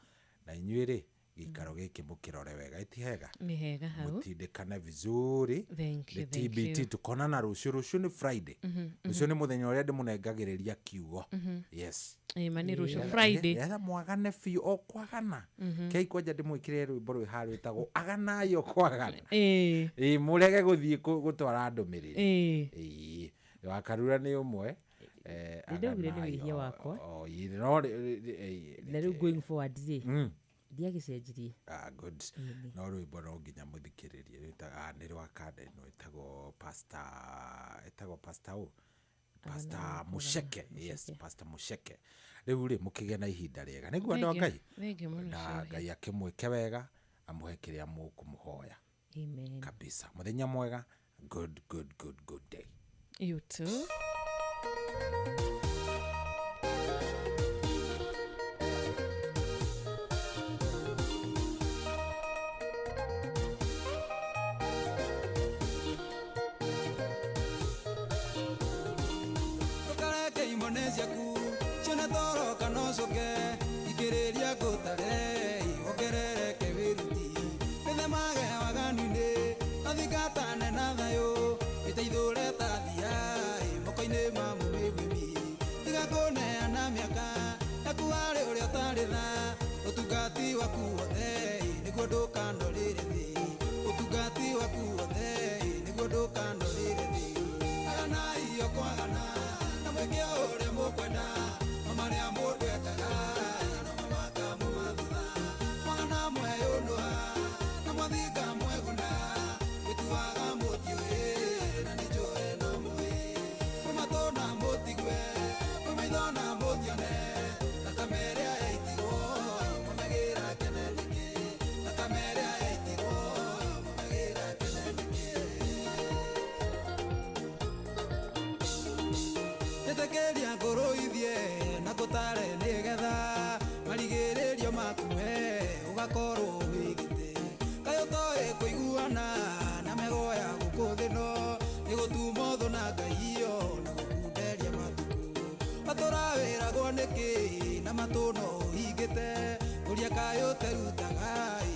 Na inyuĩ rĩ, gĩikaro gĩkĩ mũkĩrore wega, ĩti hega? Nĩ hega hau. Mũtindĩkane vizuri. Thank you, Nĩ thank TBT you. tukonana rũciũ. Rũciũ nĩ Friday. Rũciũ nĩ mũthenya ũrĩa ndĩmũnengagĩrĩria kiugo. Yes. Ĩĩ, ma nĩ rũciũ Friday. Nĩgetha mwagane biũ o kwagana. Kei kwanja ndĩmwĩkĩre rwĩmbo rwĩ haha rwĩtagwo aganai o kwagana. Ĩĩ, mũrege gũthiĩ gũtwara ndũmĩrĩri. Ĩĩ. Wakarura nĩ ũmwe. Nĩndaugire nĩ Aganai wĩhia wakwa. O, ĩĩ, no Na rĩu going forward rĩ, ndiagĩcenjirie. Ah, good. No rwĩmbo no nginya mũthikĩrĩrie. Nĩ rwa kanda ĩno ĩtagwo Pastor, ĩtagwo Pastor ũ? Pastor Musheke. Yes, Pastor Musheke. Rĩu rĩ, mũkĩgĩe na ihinda rĩega. Nĩguo andũ a Thank you. Ngai. Thank you mũno, Na Shohi. Ngai akĩmwĩke wega, amũhe kĩrĩa mũkũmũhoya. Amen. Kabisa. Mũthenya mwega. Good, good, good, good day. You too. Ndũkareke imone ciaku cione toro kana ũcoke ikĩrĩria ngũtare wongerereke wĩruti wĩthemage waganu-inĩ na thingatane na thayũ wĩteithũre ta thia moko-inĩ ma mũmĩgwĩmi tiga kũneana mĩaka yaku harĩ ũrĩa ũtarĩ tha ũtungati waku wothe nĩguo ndũkanorĩre thĩ ũtungati waku wothe nĩguo ndũkanorĩre thĩ aganai o kwagana na mwĩke o ũrĩa mũkwenda no marĩa mũndũ ekaga no makamũmathutha mwagana mweyũnũha na mwathinga mweguna gwĩtuaga mũtiũĩ na nĩ njũĩ no mũĩ mwĩ matũ na mũtigue mwĩ maitho na mũtione thakame ĩrĩa yaitirwo mũmegĩra kene nĩkĩ thakame ĩrĩa yaitirwo mũmegĩra kene nĩkĩ Njĩtĩkĩria ngũrũithie na ngũtare nĩgetha marigĩrĩrio makuhe ũgakorwo wĩgĩte kaĩ ũtoĩ kũiguana na mĩgoya gũkũ thĩ no nĩ gũtuma ũthũ na Ngai yo na gũkunderia matukũ matũra wĩragwo nĩkĩ na matũ no ũhingĩte kũria kaĩ ũterutaga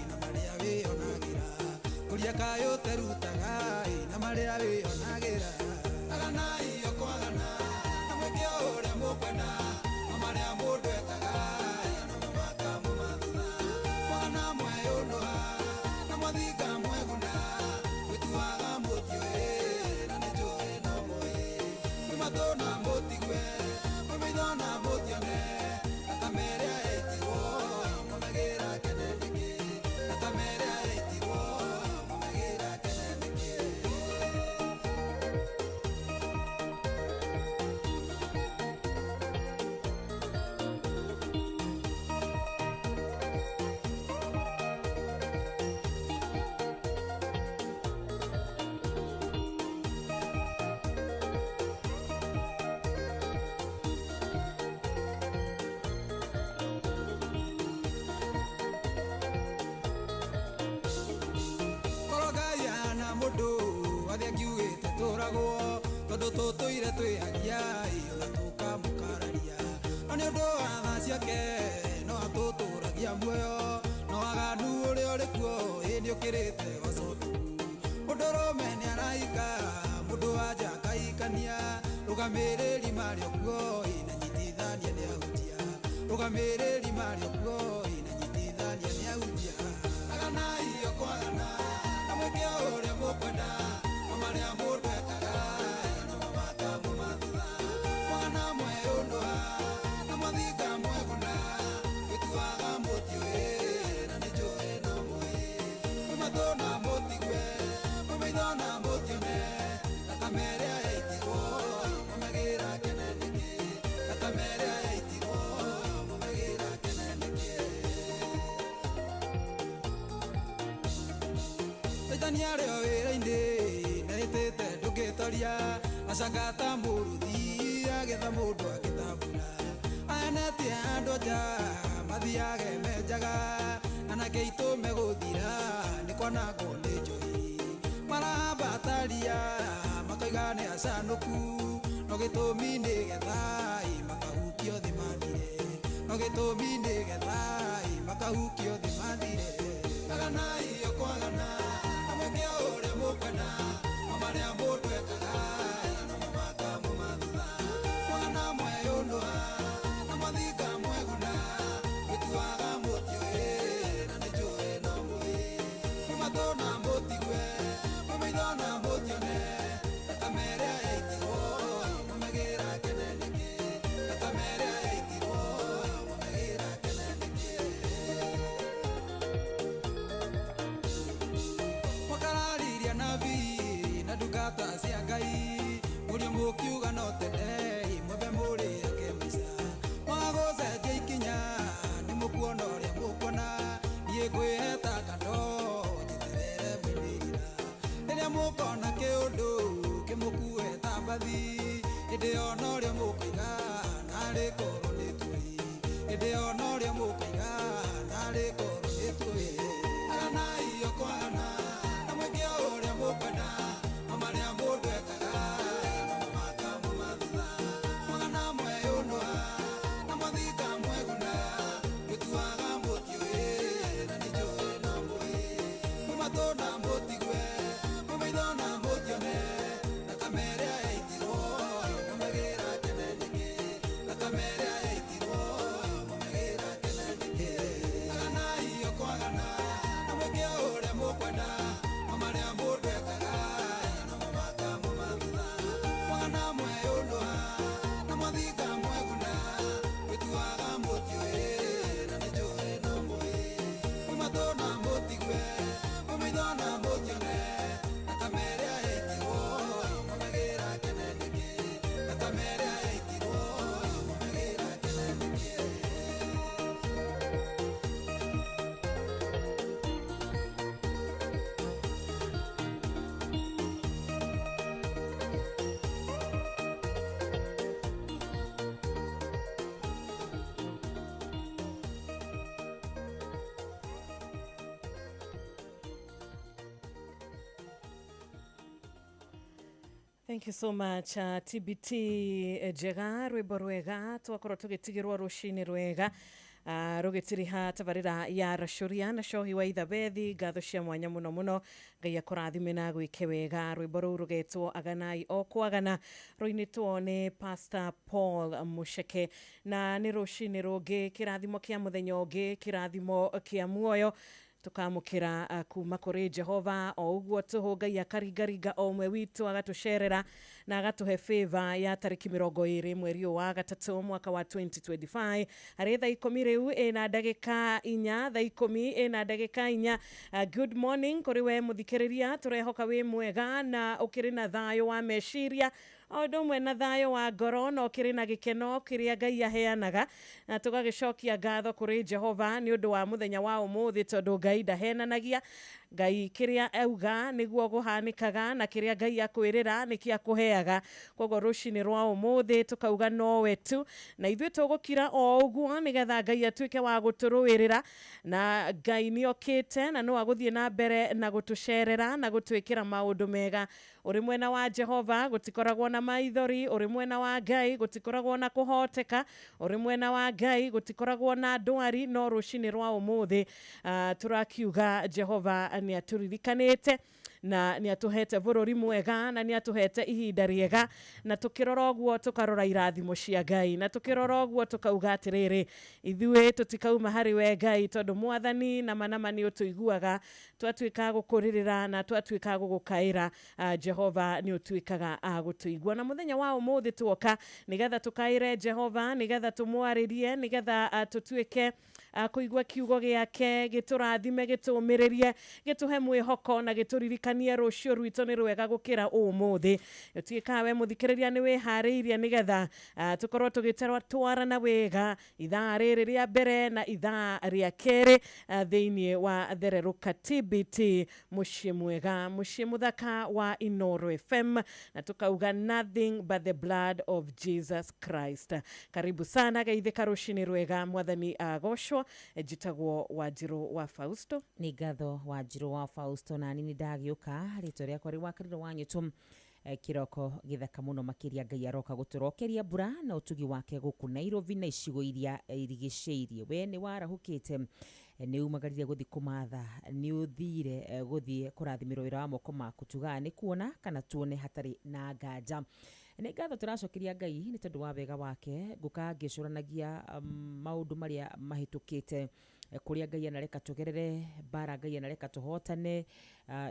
na marĩa wĩonagĩra kũria kaĩ ũterutaga na marĩa wĩonagĩra aganai o kwagana na mwĩke o ũrĩa mũkwenda no marĩa mũndũ Ũkĩrĩte wa Sodomu. Mũndũrũme nĩaraika, mũndũ wanja akaikania, rũgamĩrĩri marĩ okuo na nyitithania nĩ ahunjia, rũgamĩrĩri marĩ okuo na nyitithania nĩ ahunjia. Aganai o kwagana na mwĩke o ũrĩa mũkwenda, o marĩa mũndũ ekaga nomo makamuma thutha. Mwagana mweyũnũha na mwathinga mweguna, gwĩtuaga mũtiũĩ na nĩnjũĩ no mũĩ. Mwĩ matũ na mũtigue, mwĩ maitho na mũtione, thakame ĩrĩa yaitirwo mũmegĩra kene nĩkĩ? Thakame ĩrĩa yaitirwo mũmegĩra kene nĩkĩ? Caitani arĩ o wĩra-inĩ nĩahĩtĩte ndũngĩtoria, acangata mũrũthi agetha mũndũ agĩtambura. Ahenetie andũ nja mathiage menjaga, anake aitũ megũthira nĩ kwanangwo nĩ njohi. Marahambataria makoiga nĩ acanũku, no gĩtũmi nĩ getha makahukio thĩ mathire, no gĩtũmi nĩ getha makahukio thĩ mathire. Aganai o kwagana na mwĩke o ũrĩa mũkwenda, o marĩa mũndũ ekaga nomo makamuma thutha. Mwagana mweyũnũha na mwathinga mweguna, gwĩtuaga mũtiũĩ na nĩnjũĩ no mũĩ. Mwĩ matũ na mũtigue, mwĩ maitho na mũtione, thakame ĩrĩa yaitirwo mũmegĩra kene nĩkĩ? Thakame ĩrĩa yaitirwo mũmegĩra kene nĩkĩ? Mwakararirie nabii na ndungata cia Ngai, mũrĩ mũkiuga no tene mwembe mũrĩake maica. Mwaga gũcenjia ikinya nĩ mũkuona ũrĩa mũkuona, niĩ ngwĩheta kando njeterere moimĩrĩra. Rĩrĩa mũkona kĩũndũ kĩmũkue ta mbathi, hĩndĩ ĩyo norĩo mũkoiga narĩ korwo nĩ tuĩ, hĩndĩ ĩyo norĩo mũkoiga narĩ korwo nĩ tuĩ. Aganai o kwagana na mwĩke o ũrĩa mũkwenda, o marĩa mũndũ ekaga nomo makamuma thutha. Mwagana mweyũnũha na mwathinga mweguna, gwĩtuaga mũtiũĩ na nĩnjũĩ no mũĩ. Mwĩ matũ na mũtigue, mwĩ maitho na mũtione, thakame ĩrĩa yaitirwo mũmegĩra kene nĩkĩ? Thakame ĩrĩa yaitirwo mũmegĩra kene nĩkĩ? Aganai o kwagana na mwĩke o ũrĩa mũkwenda, o marĩa mũndũ ekaga nomo makamuma thutha. Mwagana mweyũnũha na mwathinga mweguna, gwĩtuaga mũtiũĩ na nĩnjũĩ no mũĩ. Mwĩ matũ na mũtigue, mwĩ maitho na mũtione, thakame ĩrĩa yaitirwo mũmegĩra kene nĩkĩ? Thakame ĩrĩa yaitirwo mũmegĩra kene nĩkĩ? Thank you so much TBT njega rwimbo rwega twakorwo tugitigirwo rucini rwega rũgĩtiriha tabarĩra ya Racuria na Cohi wa Ithabethi. Ngatho cia mwanya mũno mũno, Ngai akũrathime na gwĩke wega. Rwĩmbo rũu rũgetwo Aganai o kwagana, rũinĩtwo nĩ Pastor Paul Muceke. Na nĩ rũcinĩ rũngĩ, kĩrathimo kĩa mũthenya ũngĩ, kĩrathimo kĩa muoyo tukamukira kuma kuri Jehova. O uguo tuhu Ngai akaringaringa o ũmwe witũ agatucerera na agatuhe favor ya tariki 20 mweri ũyũ wa gatatũ mwaka wa 2025 harĩ thaa 10 rĩu ĩna ndagĩka 4, thaa 10 ĩna ndagĩka 4. Good morning kũrĩ we mũthikĩrĩria, tũrehoka wĩ mwega na ũkĩrĩ na thayũ wa meciria o ũndũ ũmwe na thayũ wa ngoro na ũkĩrĩ na gĩkeno kĩrĩa Ngai aheanaga, na tũgagĩcokia ngatho kũrĩ Jehova nĩ ũndũ wa mũthenya wa ũmũthĩ, tondũ Ngai ndahenanagia. Ngai kĩrĩa auga nĩguo gũhanĩkaga, na kĩrĩa Ngai akwĩrĩra nĩkĩo akũheaga. Koguo rũcinĩ rwa ũmũthĩ tũkauga nowe tu, na ithuĩ tũgũkira o ũguo nĩgetha Ngai atuĩke wa gũtũrũĩrĩra. Na Ngai nĩokĩte na no agũthiĩ na mbere na gũtũcerera na gũtwĩkĩra maũndũ mega. Ũrĩ mwena wa Jehova gũtikoragwo na maithori, ũrĩ mwena wa Ngai gũtikoragwo na kũhoteka, ũrĩ mwena wa Ngai gũtikoragwo na ndwari. No rũcinĩ rwa ũmũthĩ tũrakiuga Jehova nĩ atũririkanĩte na nĩ atũhete bũrũri mwega na nĩ atũhete ihinda rĩega, na tũkĩrora ũguo tũkarora irathimo cia Ngai, na tũkĩrora ũguo tũkauga atĩrĩrĩ, ithuĩ tũtikauma harĩ we Ngai, tondũ mwathani nama nama nĩ ũtũiguaga twatuĩka gũkũrĩrĩra na twatuĩka gũgũkaĩra. Jehova nĩ ũtuĩkaga a gũtũigua. Na mũthenya wa ũmũthĩ tuoka nĩgetha tũkaĩre Jehova, nĩgetha tũmwarĩrie, nĩgetha tũtuĩke kũigua kiugo gĩake, gĩtũrathime, gĩtũũmĩrĩrie, gĩtũhe mwĩhoko na gĩtũririkanie rũciũ rwitũ nĩ rwega gũkĩra ũmũthĩ. Ũtuĩkaga we mũthikĩrĩria nĩ wĩharĩirie nĩgetha tũkorwo tũgĩtwarana wega ithaa rĩrĩ rĩa mbere na ithaa rĩa kerĩ thĩinĩ wa thererũka TBT, mũciĩ mwega, mũciĩ mũthaka wa Inooro FM, na tukauga nothing but the blood of Jesus Christ. Karibu sana geithĩka rũcinĩ rwega, mwathani agocwo. Njĩtagwo Wanjirũ wa Fausto. Nĩ ngatho Wanjirũ wa Fausto, na nini ndagĩũka rĩtwa rĩakwa rĩ Wakĩrĩro wa Nyũtũ. Kĩroko gĩthaka mũno makĩria, Ngai aroka gũtũrokeria mbura na ũtugi wake gũkũ Nairobi na icigo iria irigicĩirie. We nĩ warahũkĩte, nĩ umagarire gũthiĩ kũmatha, nĩ ũthire gũthiĩ kũrathimĩrwo wĩra wa moko maku, tugaga nĩ kuona kana tuone hatarĩ na nganja. Nĩ ngatho tũracokeria Ngai nĩ tondũ wa wega wake. Ngũka ngĩcũranagia maũndũ marĩa mahĩtũkĩte, kũrĩa Ngai anareka tũgerere, mbara Ngai anareka tũhotane,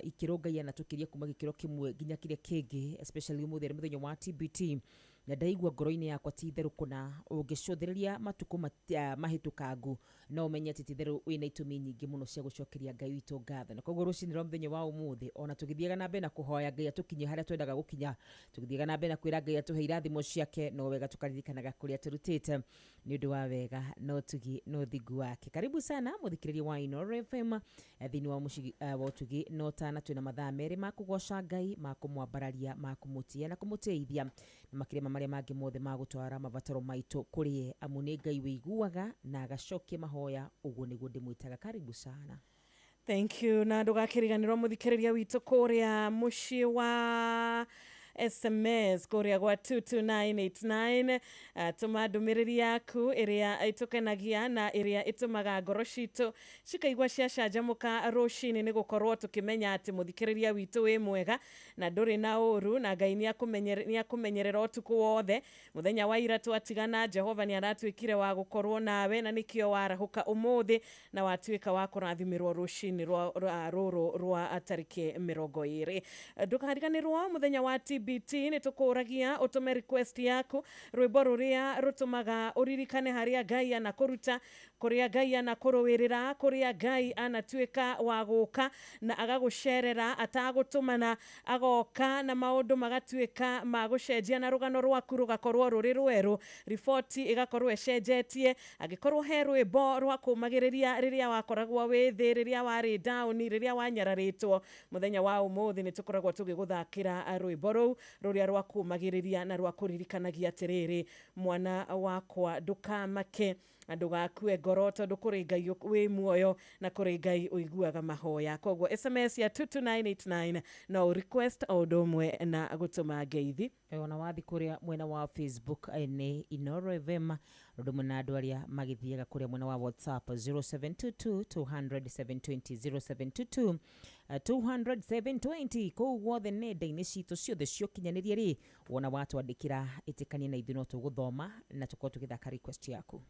ikĩro Ngai anatũkĩria kuma gĩkĩro kĩmwe nginya kĩrĩa kĩngĩ, especially ũmũthĩ arĩ mũthenya wa TBT. Na ndaigua ngoro-inĩ yakwa ti itherũ kũna ũngĩcũthĩrĩria matukũ mahĩtũkangu no ũmenye atĩ ti itherũ wĩna itũmi nyingĩ mũno cia gũcokeria Ngai witũ ngatho. Na koguo rũcinĩ rwa mũthenya wa ũmũthĩ, ona tũgĩthiaga na mbere na kũhoya Ngai atũkinyie harĩa twendaga gũkinya, tũgĩthiaga na mbere na kwĩra Ngai atũhe irathimo ciake, no wega tũkaririkanaga kũrĩa tũrutĩte nĩ ũndũ wa wega na ũtugi na ũthingu wake. Karibu sana mũthikĩrĩria wa Inooro FM thĩinĩ wa mũciĩ wa ũtugi na ũtana. Twĩna mathaa merĩ ma kũgoca Ngai, ma kũmwambararia, ma kũmũtĩa na kũmũtĩithia, na makĩria ma marĩa mangĩ mothe ma gũtwara mabataro maitũ kũrĩ ye, amu nĩ Ngai wĩiguaga na agacokia mahoya. Ũguo nĩguo ndĩmwĩtaga. Karibu sana. Thank you. Na ndũgakĩriganĩrwo mũthikĩrĩria witũ kũrĩa mũciĩ wa SMS kũrĩa gwa 22989, tũma ndũmĩrĩri yaku ĩrĩa ĩtũkenagia na ĩrĩa ĩtũmaga ngoro citũ cikaigua ciacanjamũka rũcinĩ, nĩ gũkorwo tũkĩmenya atĩ mũthikĩrĩria witũ wĩ mwega na ndũrĩ na ũru, na Ngai nĩ akũmenyerera ũtukũ wothe. Mũthenya wa ira twatigana, Jehova nĩ aratuĩkire wa gũkorwo nawe, na nĩkĩo warahũka ũmũthĩ na watuĩka wa kũrathimĩrwo rũcinĩ rũrũ rwa tarĩki 20. Ndũkariganĩrwo mũthenya wa TBT nĩ tũkũragia ũtũme request yaku, rwĩmbo rũrĩa rũtũmaga ũririkane harĩa Ngai anakũruta, kũrĩa Ngai anakũrũĩrĩra, kũrĩa Ngai anatuĩka wa gũka na agagũcerera atagũtũmana, agoka na maũndũ magatuĩka ma gũcenjia na rũgano rwaku rũgakorwo rũrĩ rwerũ, riboti ĩgakorwo ĩcenjetie. Angĩkorwo he rwĩmbo rwa kũũmagĩrĩria rĩrĩa wakoragwo wĩ thĩ, rĩrĩa warĩ down, rĩrĩa wanyararĩtwo, mũthenya wa ũmũthĩ nĩ tũkoragwo tũgĩgũthakĩra rwĩmbo rũu rũrĩa rwa kũũmagĩrĩria na rwa kũririkanagia atĩrĩrĩ, mwana wakwa ndũkamake na ndũgakue ngoro, tondũ kũrĩ Ngai wĩ muoyo na kũrĩ Ngai ũiguaga mahoya. Koguo SMS ya 22989 no request o ũndũ ũmwe na gũtũma ngeithi. Ona wathi kũrĩa mwena wa Facebook nĩ Inooro FM, ũndũ ũmwe na andũ arĩa magĩthiaga kũrĩa mwena wa WhatsApp 0722 200 720, 0722 200 720. Kũu guothe nenda-inĩ citũ ciothe ciokinyanĩria rĩ, wona watwandĩkĩra ĩtĩkanie na ithuĩ no tũgũthoma na tũkorwo tũgĩthaka request yaku.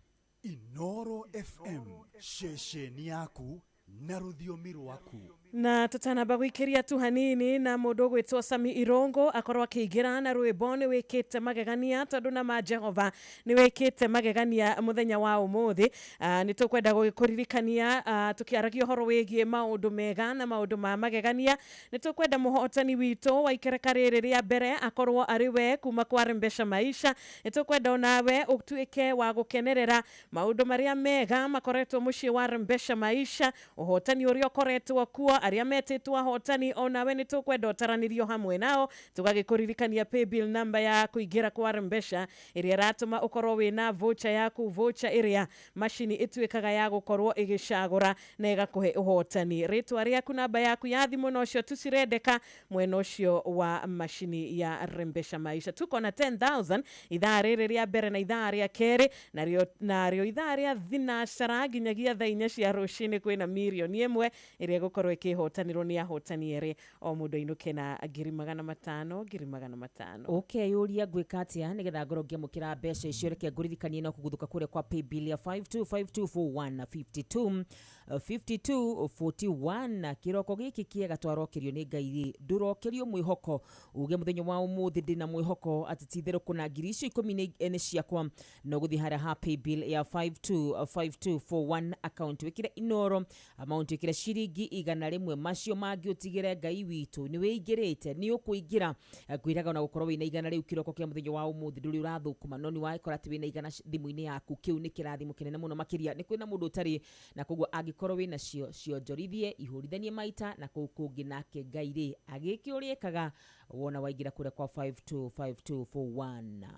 Inooro FM, ceceni yaku na rũthiomi rwaku. Na tũtanamba gũikĩria tu hanini na mũndũ ũgwĩtwo Sami Irongo akorwo akĩingĩra na rwĩmbo nĩ wĩkĩte magegania, tondũ na ma Jehova nĩ wĩkĩte magegania mũthenya wa ũmũthĩ. Nĩ tũkwenda gũgĩkũririkania tũkĩaragia ũhoro wĩgiĩ maũndũ mega na maũndũ ma magegania. Nĩ tũkwenda mũhotani witũ wa ikereka rĩrĩ rĩa mbere akorwo arĩ we kuma kwa Rembesha Maisha. Nĩ tũkwenda onawe ũtuĩke wa gũkenerera maũndũ marĩa mega makoretwo mũciĩ wa Rembesha Maisha, ũhotani ũrĩa ũkoretwo kuo, arĩa metĩtwo ahotani onawe nĩ tũkwenda ũtaranĩrio hamwe nao. Tũgagĩkũririkania paybill number ya kũingĩra kwa Rembesha ĩrĩa ĩratũma ũkorwo wĩna voucher yaku, voucher ĩrĩa macini ĩtuĩkaga ya gũkorwo ĩgĩcagũra na ĩgakũhe ũhotani. Rĩtwa rĩaku, namba yaku ya thimũ nocio tu cirendeka mwena ũcio wa macini ya Rembesha Maisha. Tuko na 10,000 ithaa rĩrĩ rĩa mbere na ithaa rĩa kerĩ, narĩo ithaa rĩa thinacara nginyagia thaa 4 cia rũcinĩ kwĩna mirioni 1 ĩrĩa ĩgũkorwo ĩkĩhotanĩrwo nĩ ahotani erĩ o mũndũ ainũke na 500,000 500,000. Ũkeyũria ngwĩka atĩa nĩgetha ngorwo ngĩamũkĩra mbeca icio. Reke ngũririkanie no kũguthũka kũrĩa kwa paybill ya 525241 52 5241. Kĩroko gĩkĩ kĩega twarokerio nĩ Ngai rĩ, ndũrokerio mwĩhoko uge mũthenya wa ũmũthĩ ndĩna mwĩhoko atĩ ti itherũ kũna ngiri icio 10 nĩ ciakwa. No gũthiĩ harĩa ha paybill ya 525241, account wĩkĩre Inoro, amount wĩkĩre ciringi 100, macio mangĩ ũtigĩre Ngai witũ. Nĩ wĩingĩrĩte, nĩ ũkũingĩra. Ngwĩraga ona gũkorwo wĩna 100 rĩu kĩroko kĩa mũthenya wa ũmũthĩ ndũrĩ ũrathũkũma, no nĩ wagĩkora atĩ wĩna 100 thimũ-inĩ yaku, kĩu nĩ kĩrathimo kĩnene mũno makĩria. Nĩ kwĩna mũndũ ũtarĩ na, koguo angĩkorwo wĩna cio cionjorithie, ihũrithanie maita na kũu kũngĩ, nake Ngai rĩ agĩke ũrĩa ekaga wona waingĩra kũrĩa kwa 525241.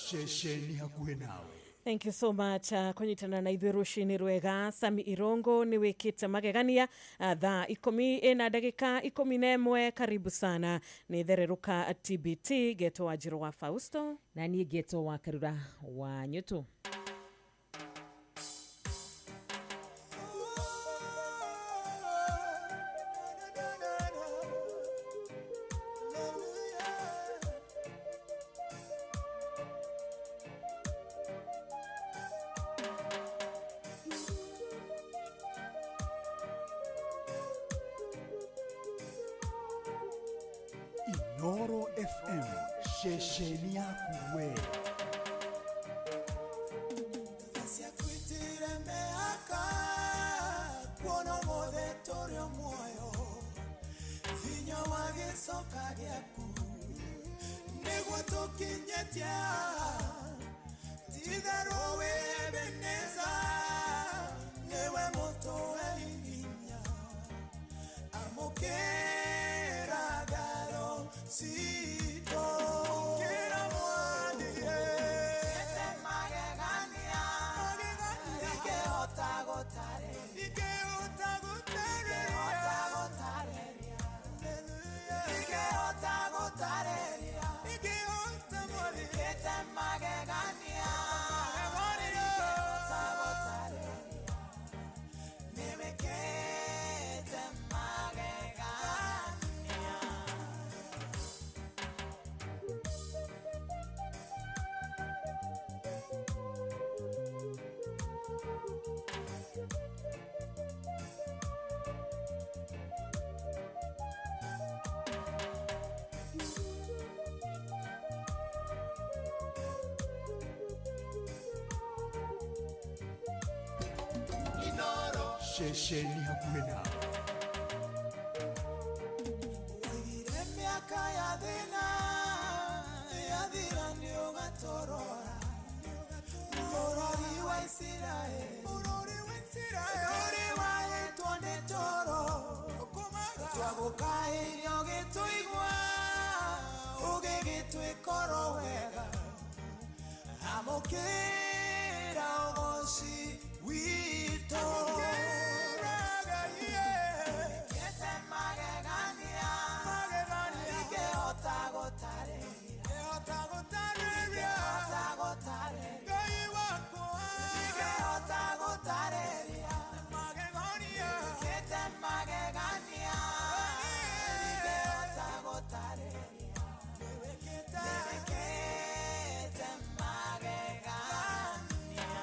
Ceceni hakuhĩ nawe. Thank you so much kunyitana na ithuĩ rũcinĩ rwega. Sami Irongo nĩ wĩkĩte magegania. Thaa 10:11. Karibu sana, nĩ thererũka TBT geto wa Njirũ wa Fausto na niĩ ngetwo wa Karura wa Nyũtũ. Inoro FM, ceceni yaku we. Ciakwitire mĩaka kuona ũmũthĩ tũrĩ o muoyo, hinya wa gĩcoka gĩaku nĩguo tũkinyĩtie, ti-itherũ wĩ Ebeneza, nĩwe mũtũhe hinya, amũkĩra ngatho citũ. Amũkĩra Mwathi, ĩte magegania, ingĩhota gũtarĩria, ingĩhota gũtarĩria, ingĩhota gũtarĩria, ĩte magegania, ingĩhota gũtarĩria, nĩwĩkĩte magegania. Ceceni hakuhĩ nawe. Waigire mĩaka ya thĩna yathira nĩũgatorora, bũrũri wa Isiraeli ndũrĩ wahĩtwo nĩ toro, twagũkaĩire ũgĩtũigua, ũgĩgĩtwĩkoro wega, amũkĩra ũgoci witũ. Wĩkĩte magegania, ingĩhota gũtarĩria, ingĩhota gũtarĩria, ingĩhota gũtarĩria, wĩkĩte magegania, ingĩhota gũtarĩria, wĩkĩte magegania.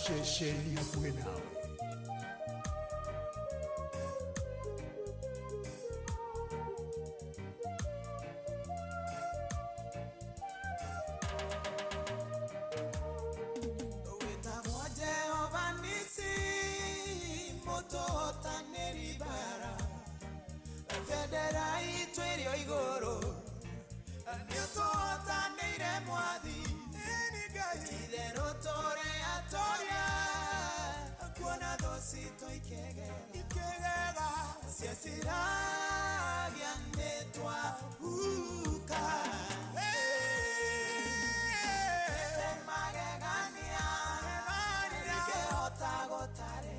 Ceceni hakuhĩ nawe. Wĩtagwo Jehova Nisi, mũtũhotanĩri mbara, bendera itũ ĩrĩ o igũrũ, nĩũtũhotanĩire Mwathi, ti-itherũ tũrĩ atoria, kuona thũ citũ ikĩgega, cieciragia nĩtwahuka. Wĩkĩte magegania, ingĩhota gũtarĩria,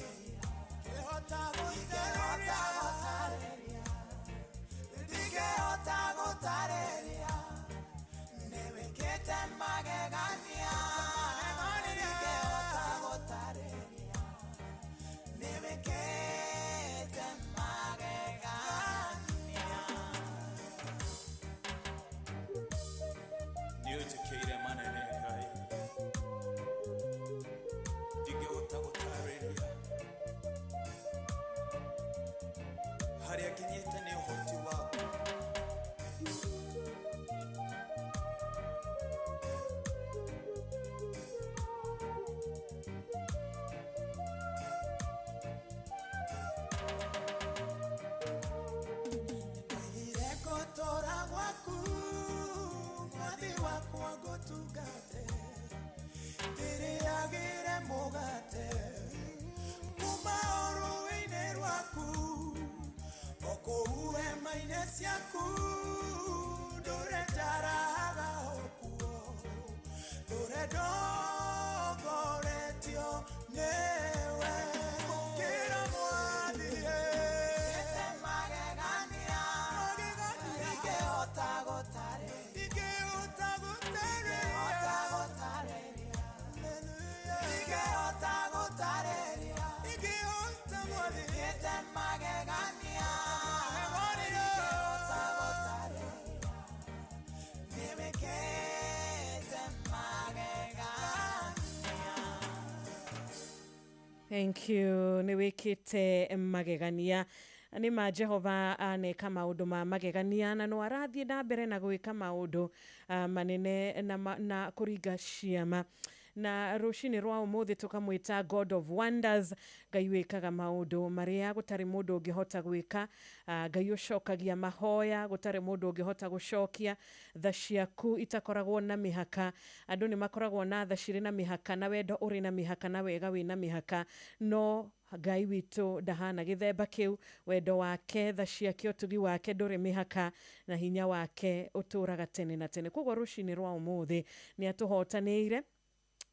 Irĩma-inĩ ciaku ndũre njaraga okuo, ndũre ndongoretio nĩwe. Ũkĩra Mwathi, Wĩkĩte magegania, ingĩhota gũtarĩria, ingĩhota ingĩhota gũtarĩria, gũtarĩria, ingĩhota gũtarĩria, ingĩhota Mwathi, wĩkĩte magegania, ingĩhota gũtarĩria, nĩwĩkĩte magegania. Thank you. Nĩ wĩkĩte magegania. Nĩ ma Jehova aneka maũndũ ma magegania na no arathiĩ na mbere na gwĩka maũndũ manene na kũringa ciama. Na rũcinĩ rwa ũmũthĩ tũkamwĩta God of Wonders, Ngai wĩkaga maũndũ marĩa gũtarĩ mũndũ ũngĩhota gwĩka, Ngai ũcokagia mahoya gũtarĩ mũndũ ũngĩhota gũcokia, tha ciaku itakoragwo na mĩhaka. Andũ nĩ makoragwo na tha cirĩ na mĩhaka na wendo ũrĩ na mĩhaka na wega wĩna mĩhaka, no Ngai witũ ndahana gĩthemba kĩu. Wendo wake, tha ciake, ũtugi wake ndũrĩ mĩhaka na hinya wake ũtũraga tene na tene. Koguo rũcinĩ rwa ũmũthĩ nĩ atũhotanĩire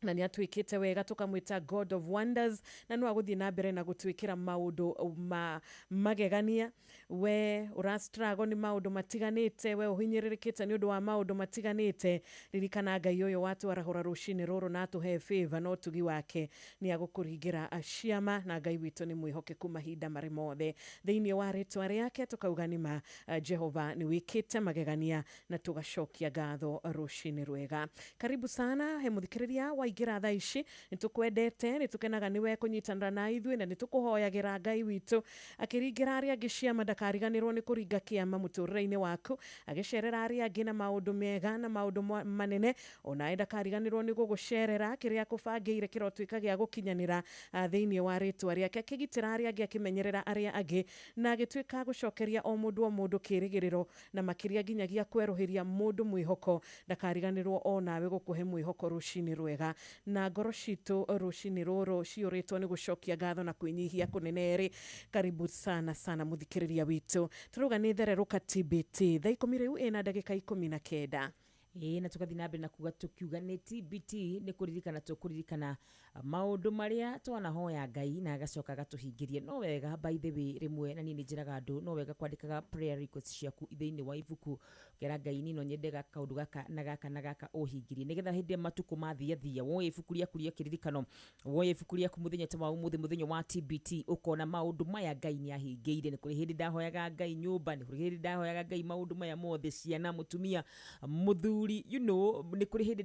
na nĩ atwĩkĩte wega, tũkamwĩta God of Wonders, na no agũthiĩ na mbere na gũtwĩkĩra maũndũ ma magegania. We ũra struggle nĩ maũndũ matiganĩte, we ũhinyĩrĩrĩkĩte nĩ ũndũ wa maũndũ matiganĩte, ririkana Ngai ũyũ watwarahũra rũcinĩ rũrũ na atũhe favor na ũtugi wake nĩ agũkũringĩra ciama, na Ngai witũ nĩ mwĩhokeku mahinda marĩ mothe. Thĩinĩ wa rĩtwa rĩake tũkauga nĩ ma Jehova nĩ wĩkĩte magegania na tũgacokia ngatho rũcinĩ rwega. Karibu sana he mũthikĩrĩria waingĩra thaa ici, nĩ tũkwendete, nĩ tũkenaga nĩwe kũnyitanĩra na ithuĩ na nĩ tũkũhoyagĩra Ngai witũ akĩringĩra arĩa angĩ ciama ndakariganĩrwo nĩ kũringa kĩama mũtũrĩre-inĩ waku, agĩcerera arĩa angĩ na maũndũ mega na maũndũ manene, onawe ndakariganĩrwo nĩ gũgũcerera kĩrĩa akũbangĩire kĩrotuĩka gĩa gũkinyanĩra thĩinĩ wa rĩtwa rĩake, akĩgitĩra arĩa angĩ, akĩmenyerera arĩa angĩ na agĩtuĩka gũcokeria o mũndũ kĩrĩgĩrĩro na makĩria nginyagia kwerũhĩria mũndũ mwĩhoko, ndakariganĩrwo onawe gũkũhe mwĩhoko rũcinĩ rwega. Na ngoro citũ rũcinĩ rũrũ ciyũrĩtwo nĩ gũcokia ngatho na kwĩnyihia kũnene rĩ. Karibu sana sana mũthikĩrĩria witũ, tũrauga nĩ thererũka TBT thaa 10 rĩu ĩna ndagĩka 19. Ĩĩ, na tũgathiĩ na mbere na kuga tũkiuga nĩ TBT nĩ kũririkana tũkũririkana maũndũ marĩa twanahoya Ngai na agacoka agatũhingĩria. No wega, by the way, rĩmwe na niĩ nĩ njĩraga andũ no wega kwandĩkaga prayer request ciaku thĩinĩ wa ibuku, ũkera Ngai niĩ no nyende kaũndũ gaka na gaka na gaka ũhingĩrie, nĩgetha hĩndĩ ĩrĩa matukũ mathiathia woye ibuku rĩaku rĩa kĩririkano, woye ibuku rĩaku mũthenya ta wa ũmũthĩ, mũthenya wa TBT, ũkona maũndũ maya Ngai nĩ ahingĩire. Nĩ kũrĩ hĩndĩ ndahoyaga Ngai nyũmba, nĩ kũrĩ hĩndĩ ndahoyaga Ngai maũndũ maya mothe, ciana, mũtumia, mũthuri, you know, nĩ kũrĩ hĩndĩ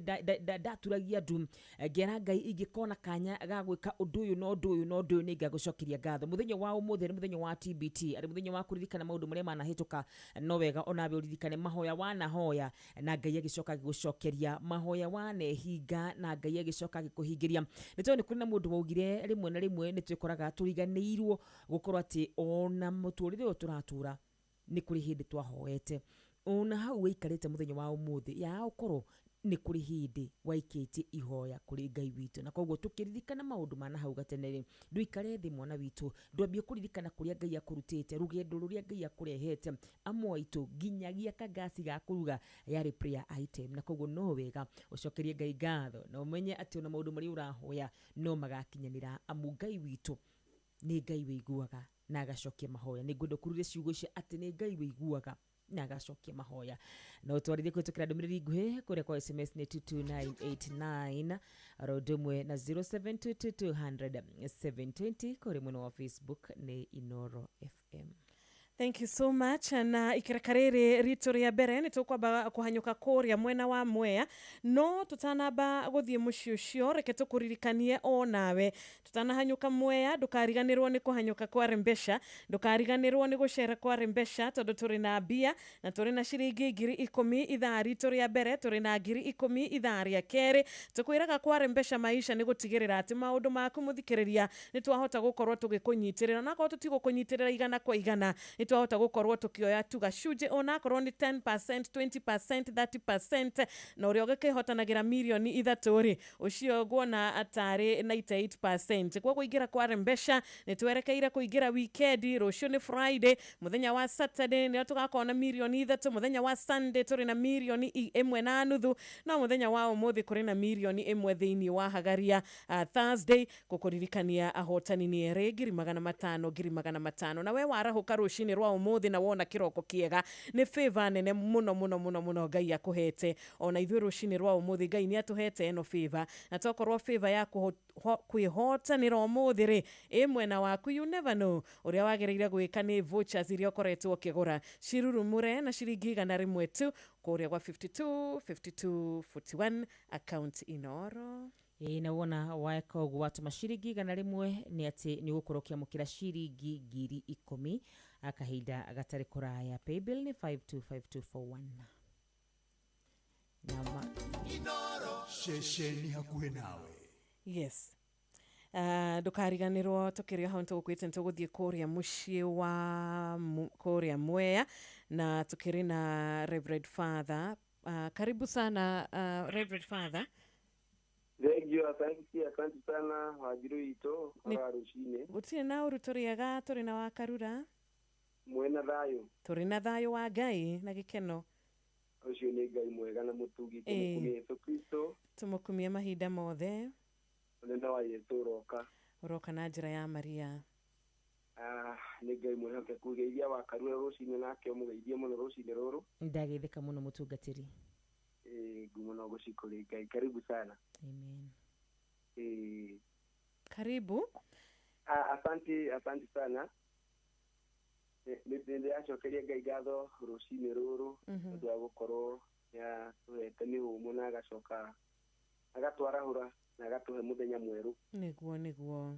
ndaturagia ndu ngera Ngai ingĩkona kanya ga gwĩka ũndũ ũyũ na ũndũ ũyũ na ũndũ ũyũ nĩ ngagũcokeria ngatho. Mũthenya wa ũmũthĩ nĩ mũthenya wa TBT, arĩ mũthenya wa kũririkana maũndũ marĩa manahĩtũka. No wega onawe ũririkane mahoya wanahoya na Ngai agĩcoka agĩgũcokeria, mahoya wanehinga na Ngai agĩcoka agĩkũhingĩria. Nĩ tondũ nĩ kũrĩ na mũndũ waugire rĩmwe na rĩmwe nĩ twĩkoraga tũriganĩirwo gũkorwo atĩ ona mũtũrĩre ũyũ tũratũra nĩ kũrĩ hĩndĩ twahoete, ona hau wĩikarĩte mũthenya wa ũmũthĩ ya ũkorwo nĩ kũrĩ hĩndĩ waikĩtie ihoya kũrĩ Ngai witũ. Na koguo tũkĩririkana maũndũ ma nahau gatene rĩ, ndũikare thĩ mwana witũ, ndwambie kũririkana kũrĩa Ngai akũrutĩte, rũgendo rũrĩa Ngai akũrehete. Amwe aitũ nginyagia kangasi ga kũruga yarĩ prayer item, na koguo no wega ũcokerie Ngai ngatho na ũmenye atĩ ona maũndũ marĩa ũrahoya no magakinyanĩra, amu Ngai witũ nĩ Ngai wĩiguaga na agacokia mahoya. Nĩ ngwenda ũkurure ciugo icio atĩ nĩ Ngai wĩiguaga na agacokia mahoya. No twarithie kũhĩtũkĩra ndũmĩrĩri nguhĩ kũrĩa kwa SMS nĩ 22989 oro ũndũ ũmwe na 0722200720 kũrĩ mwena wa Facebook nĩ Inoro FM. Thank you so much. Na ikereka rĩrĩ ritũ rĩa mbere nĩ tũkwamba kũhanyũka kũrĩa mwena wa Mwea, no tũtanamba gũthiĩ mũciĩ ũcio reke tũkũririkanie o nawe tũtanahanyũka Mwea ndũkariganĩrwo nĩ kũhanyũka kwa Rembesha, ndũkariganĩrwo nĩ gũcera kwa Rembesha, tondũ tũrĩ na mbia na tũrĩ na ciringi 10,000 ithaa ritũ rĩa mbere, tũrĩ na 10,000 ithaa rĩa kerĩ. Tũkwĩraga kwa Rembesha maisha nĩ gũtigĩrĩra atĩ maũndũ maku mũthikĩrĩria nĩ twahota gũkorwo tũgĩkũnyitĩrĩra, na akorwo tũtigũkũnyitĩrĩra 100 kwa 100 nĩ twahota gũkorwo tũkĩoya tu gacunjĩ onakorwo nĩ 10%, 20%, 30%, na ũrĩa ũgĩkĩhotanagĩra mirioni 3 rĩ, ũcio nguona atarĩ 98%. Koguo ingĩra kwa mbeca nĩ twerekeire kũingĩra weekend. Rũciũ nĩ Friday, mũthenya wa Saturday nĩo tũgakorwo na mirioni 3, mũthenya wa Sunday tũrĩ na mirioni 1.5, no mũthenya wa ũmũthĩ kũrĩ na mirioni 1 thĩinĩ wa Hagaria Thursday. Gũkũririkania ahotani nĩ erĩ, 500,000, 500,000. Na we warahũka rũcinĩ rwa ũmũthĩ na wona kĩroko kĩega, nĩ favor nene mũno mũno mũno mũno Ngai akũhete. Ona ithuĩ rũcinĩ rwa ũmũthĩ Ngai nĩ atũhete ĩno favor, na tokorwo favor ya kwĩhotanĩra ũmũthĩ rĩ ĩ mwena waku, you never know. Ũrĩa wagĩrĩire gwĩka nĩ vouchers iria ũkoretwo ũkĩgũra cirurumũre na ciringi 100 tu kũrĩa gwa 52 52 41 account Inoro. Ĩĩ, na wona weka ũguo watũma ciringi 100 nĩ atĩ nĩ ũgũkorwo ũkĩamũkĩra ciringi 10,000 akahinda gatarĩ kũraya. Paybill nĩ 525241. Na Ceceni hakuhĩ nawe. Yes. Ndũkariganĩrwo tũkĩrĩ hau nĩtũgũkwĩte nĩtũgũthiĩ kũrĩa mũciĩ wa kũrĩa Mwea, na tũkĩrĩ na Reverend Father. Karibu sana, Reverend Father. Thank you, asante, asante sana Wanjiru witũ wa rũcinĩ. Gũtirĩ na ũru, tũrĩ ega, tũrĩ na wakarura. Mwena thayũ. Tũrĩ na thayũ wa Ngai na gĩkeno. Ũcio nĩ Ngai mwega na mũtugi, tũmũkumie Yesu Kristo. Tũmũkumie mahinda mothe. Mũnene wa Yesu ũroka. Ũroka na njĩra ya Maria. Nĩ Ngai mwĩhokeku, geithia wakarura rũcinĩ nake ũmũgeithie mũno rũcinĩ rũrũ. Ndageithĩka mũno mũtungatĩri. Ngumo no gũcikũrĩ Ngai, karibu sana. Amen. Karibu. Asante, asante sana. Nĩ ndĩracokeria Ngai ngatho rũcinĩ rũrũ tondũ wa gũkorwo nĩatũhete mĩhũmũ na agacoka agatwarahũra na agatũhe mũthenya mwerũ. Nĩguo, nĩguo.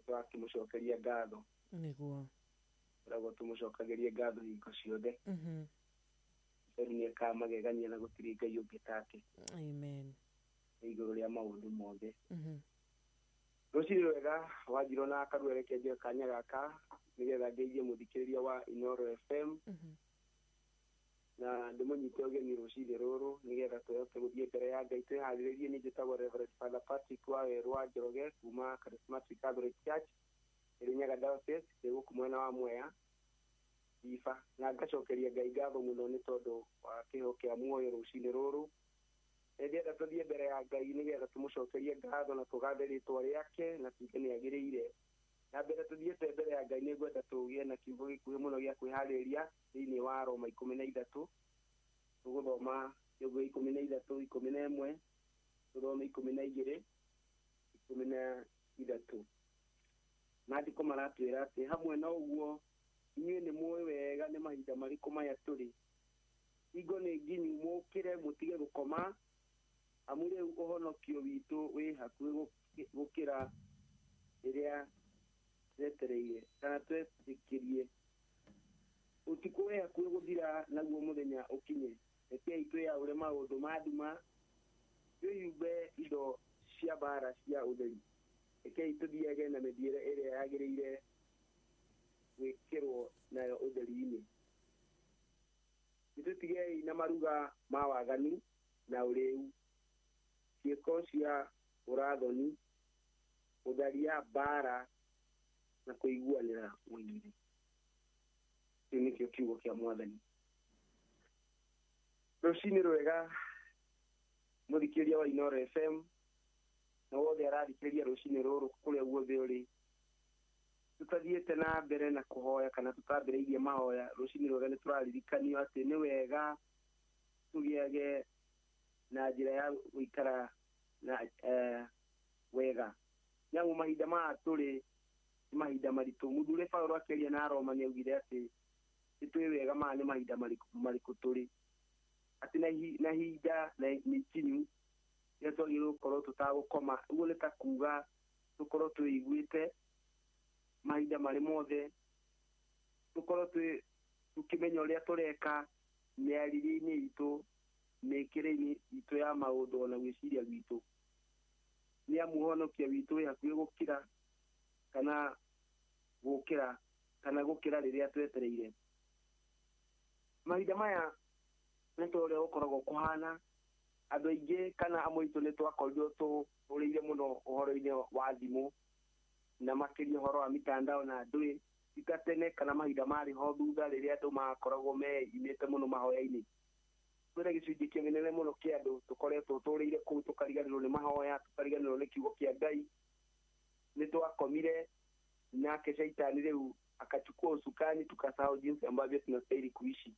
Twakĩmũcokeria ngatho. Nĩguo. Tũragwo tũmũcokagĩrie ngatho hingo ciothe. Rĩu nĩekaga magegania na gũtirĩ Ngai ũngĩ take. Amen. Igũrũ rĩa maũndũ mothe. Rũcinĩ rwega Wanjirũ na Karua, reke njoe kanya gaka nĩgetha ngeithie mũthikĩrĩria wa Inoro FM na ndĩmũnyite ũgeni rũcinĩ rũrũ nĩgetha tũhote gũthiĩ mbere ya Ngai twĩharĩrĩrie. Niĩ njĩtagwo Reverend Father Patrick wa Werũ wa Njoroge kuma Charismatic Catholic Church Kirinyaga Diocese, ndĩ gũkũ mwena wa Mwea Iba, na ngacokeria Ngai ngatho mũno nĩ tondũ wa kĩheo kĩa muoyo rũcinĩ rũrũ. Ndĩrenda tũthiĩ mbere ya Ngai nĩgetha tũmũcokerie ngatho na tũgathe rĩtwa rĩake na tuge nĩ agĩrĩire. Na mbere tũthiĩte mbere ya Ngai nĩngwenda tũgĩe na kiugo gĩkuhĩ mũno gĩa kwĩharĩria thĩinĩ wa Roma 13. Tũgũthoma kiugo 13, 11, tũthome 12, 13. Maandĩko maratwĩra atĩ hamwe na ũguo inyuĩ nĩ mũĩ wega nĩ mahinda marĩkũ maya tũrĩ. Hingo nĩ nginyu mũkĩre mũtige gũkoma, amu rĩu ũhonokio witũ wĩ hakuhĩ gũkĩra rĩrĩa twetereire kana twetĩkirie. Ũtukũ wĩ hakuhĩ gũthira naguo mũthenya ũkinye. Rekei twĩyaũre maũndũ ma nduma, twĩhumbe indo cia mbara cia ũtheri. Rekei tũthiage na mĩthiĩre ĩrĩa yagĩrĩire gwĩkĩrwo nayo ũtheri-inĩ. Nĩtũtigei na maruga ma waganu na ũrĩĩu, ciĩko cia ũrathoni, ũtharia, mbara na kũiguanĩra ũiru. Kĩu nĩkĩo kiugo kĩa Mwathani. Rũcinĩ rwega mũthikĩrĩria wa Inoro FM na wothe arathikĩrĩria rũcinĩ rũrũ kũrĩa guothe ũrĩ. Tũtathiĩte na mbere na kũhoya kana tũtambĩrĩirie mahoya, rũcinĩ rwega nĩ tũraririkanio atĩ nĩ wega tũgĩage na njĩra ya gũikara na wega. Nĩamu mahinda maya tũrĩ nĩ mahinda maritũ. Mũthure Paũlũ akĩaria na Aroma nĩaugire atĩ nĩtũĩ wega maya nĩ mahinda marĩkũ tũrĩ, atĩ na ihinda nĩ ikinyu rĩrĩa twagĩrĩirwo gũkorwo tũtagũkoma. Ũguo nĩ ta kuga tũkorwo twĩiguĩte mahinda marĩ mothe, tũkorwo tũkĩmenya ũrĩa tũreka mĩarĩrie-inĩ itũ, mĩkĩre-inĩ itũ ya maũndũ ona gwĩciria gwitũ. Nĩ amu ũhonokia witũ wĩ hakuhĩ gũkira kana gũkĩra kana gũkĩra rĩrĩa twetereire. Mahinda maya nĩ ta ũrĩa gũkoragwo kũhana, andũ aingĩ kana amwe aitũ nĩ twakorirwo tũrĩire mũno ũhoro-inĩ wa thimũ na makĩria ũhoro wa mitandao na ndũĩ ti ta tene kana mahinda marĩ ho thutha rĩrĩa andũ makoragwo meimĩte mũno mahoya-inĩ. Kwĩna gĩcunjĩ kĩnene mũno kĩa andũ tũkoretwo tũrĩire kũu tũkariganĩrwo nĩ mahoya, tũkariganĩrwo nĩ kiugo kĩa Ngai. Nĩ twakomire nake shaitani rĩu akachukua usukani, tukasahau jinsi ambavyo tunastahili kuishi.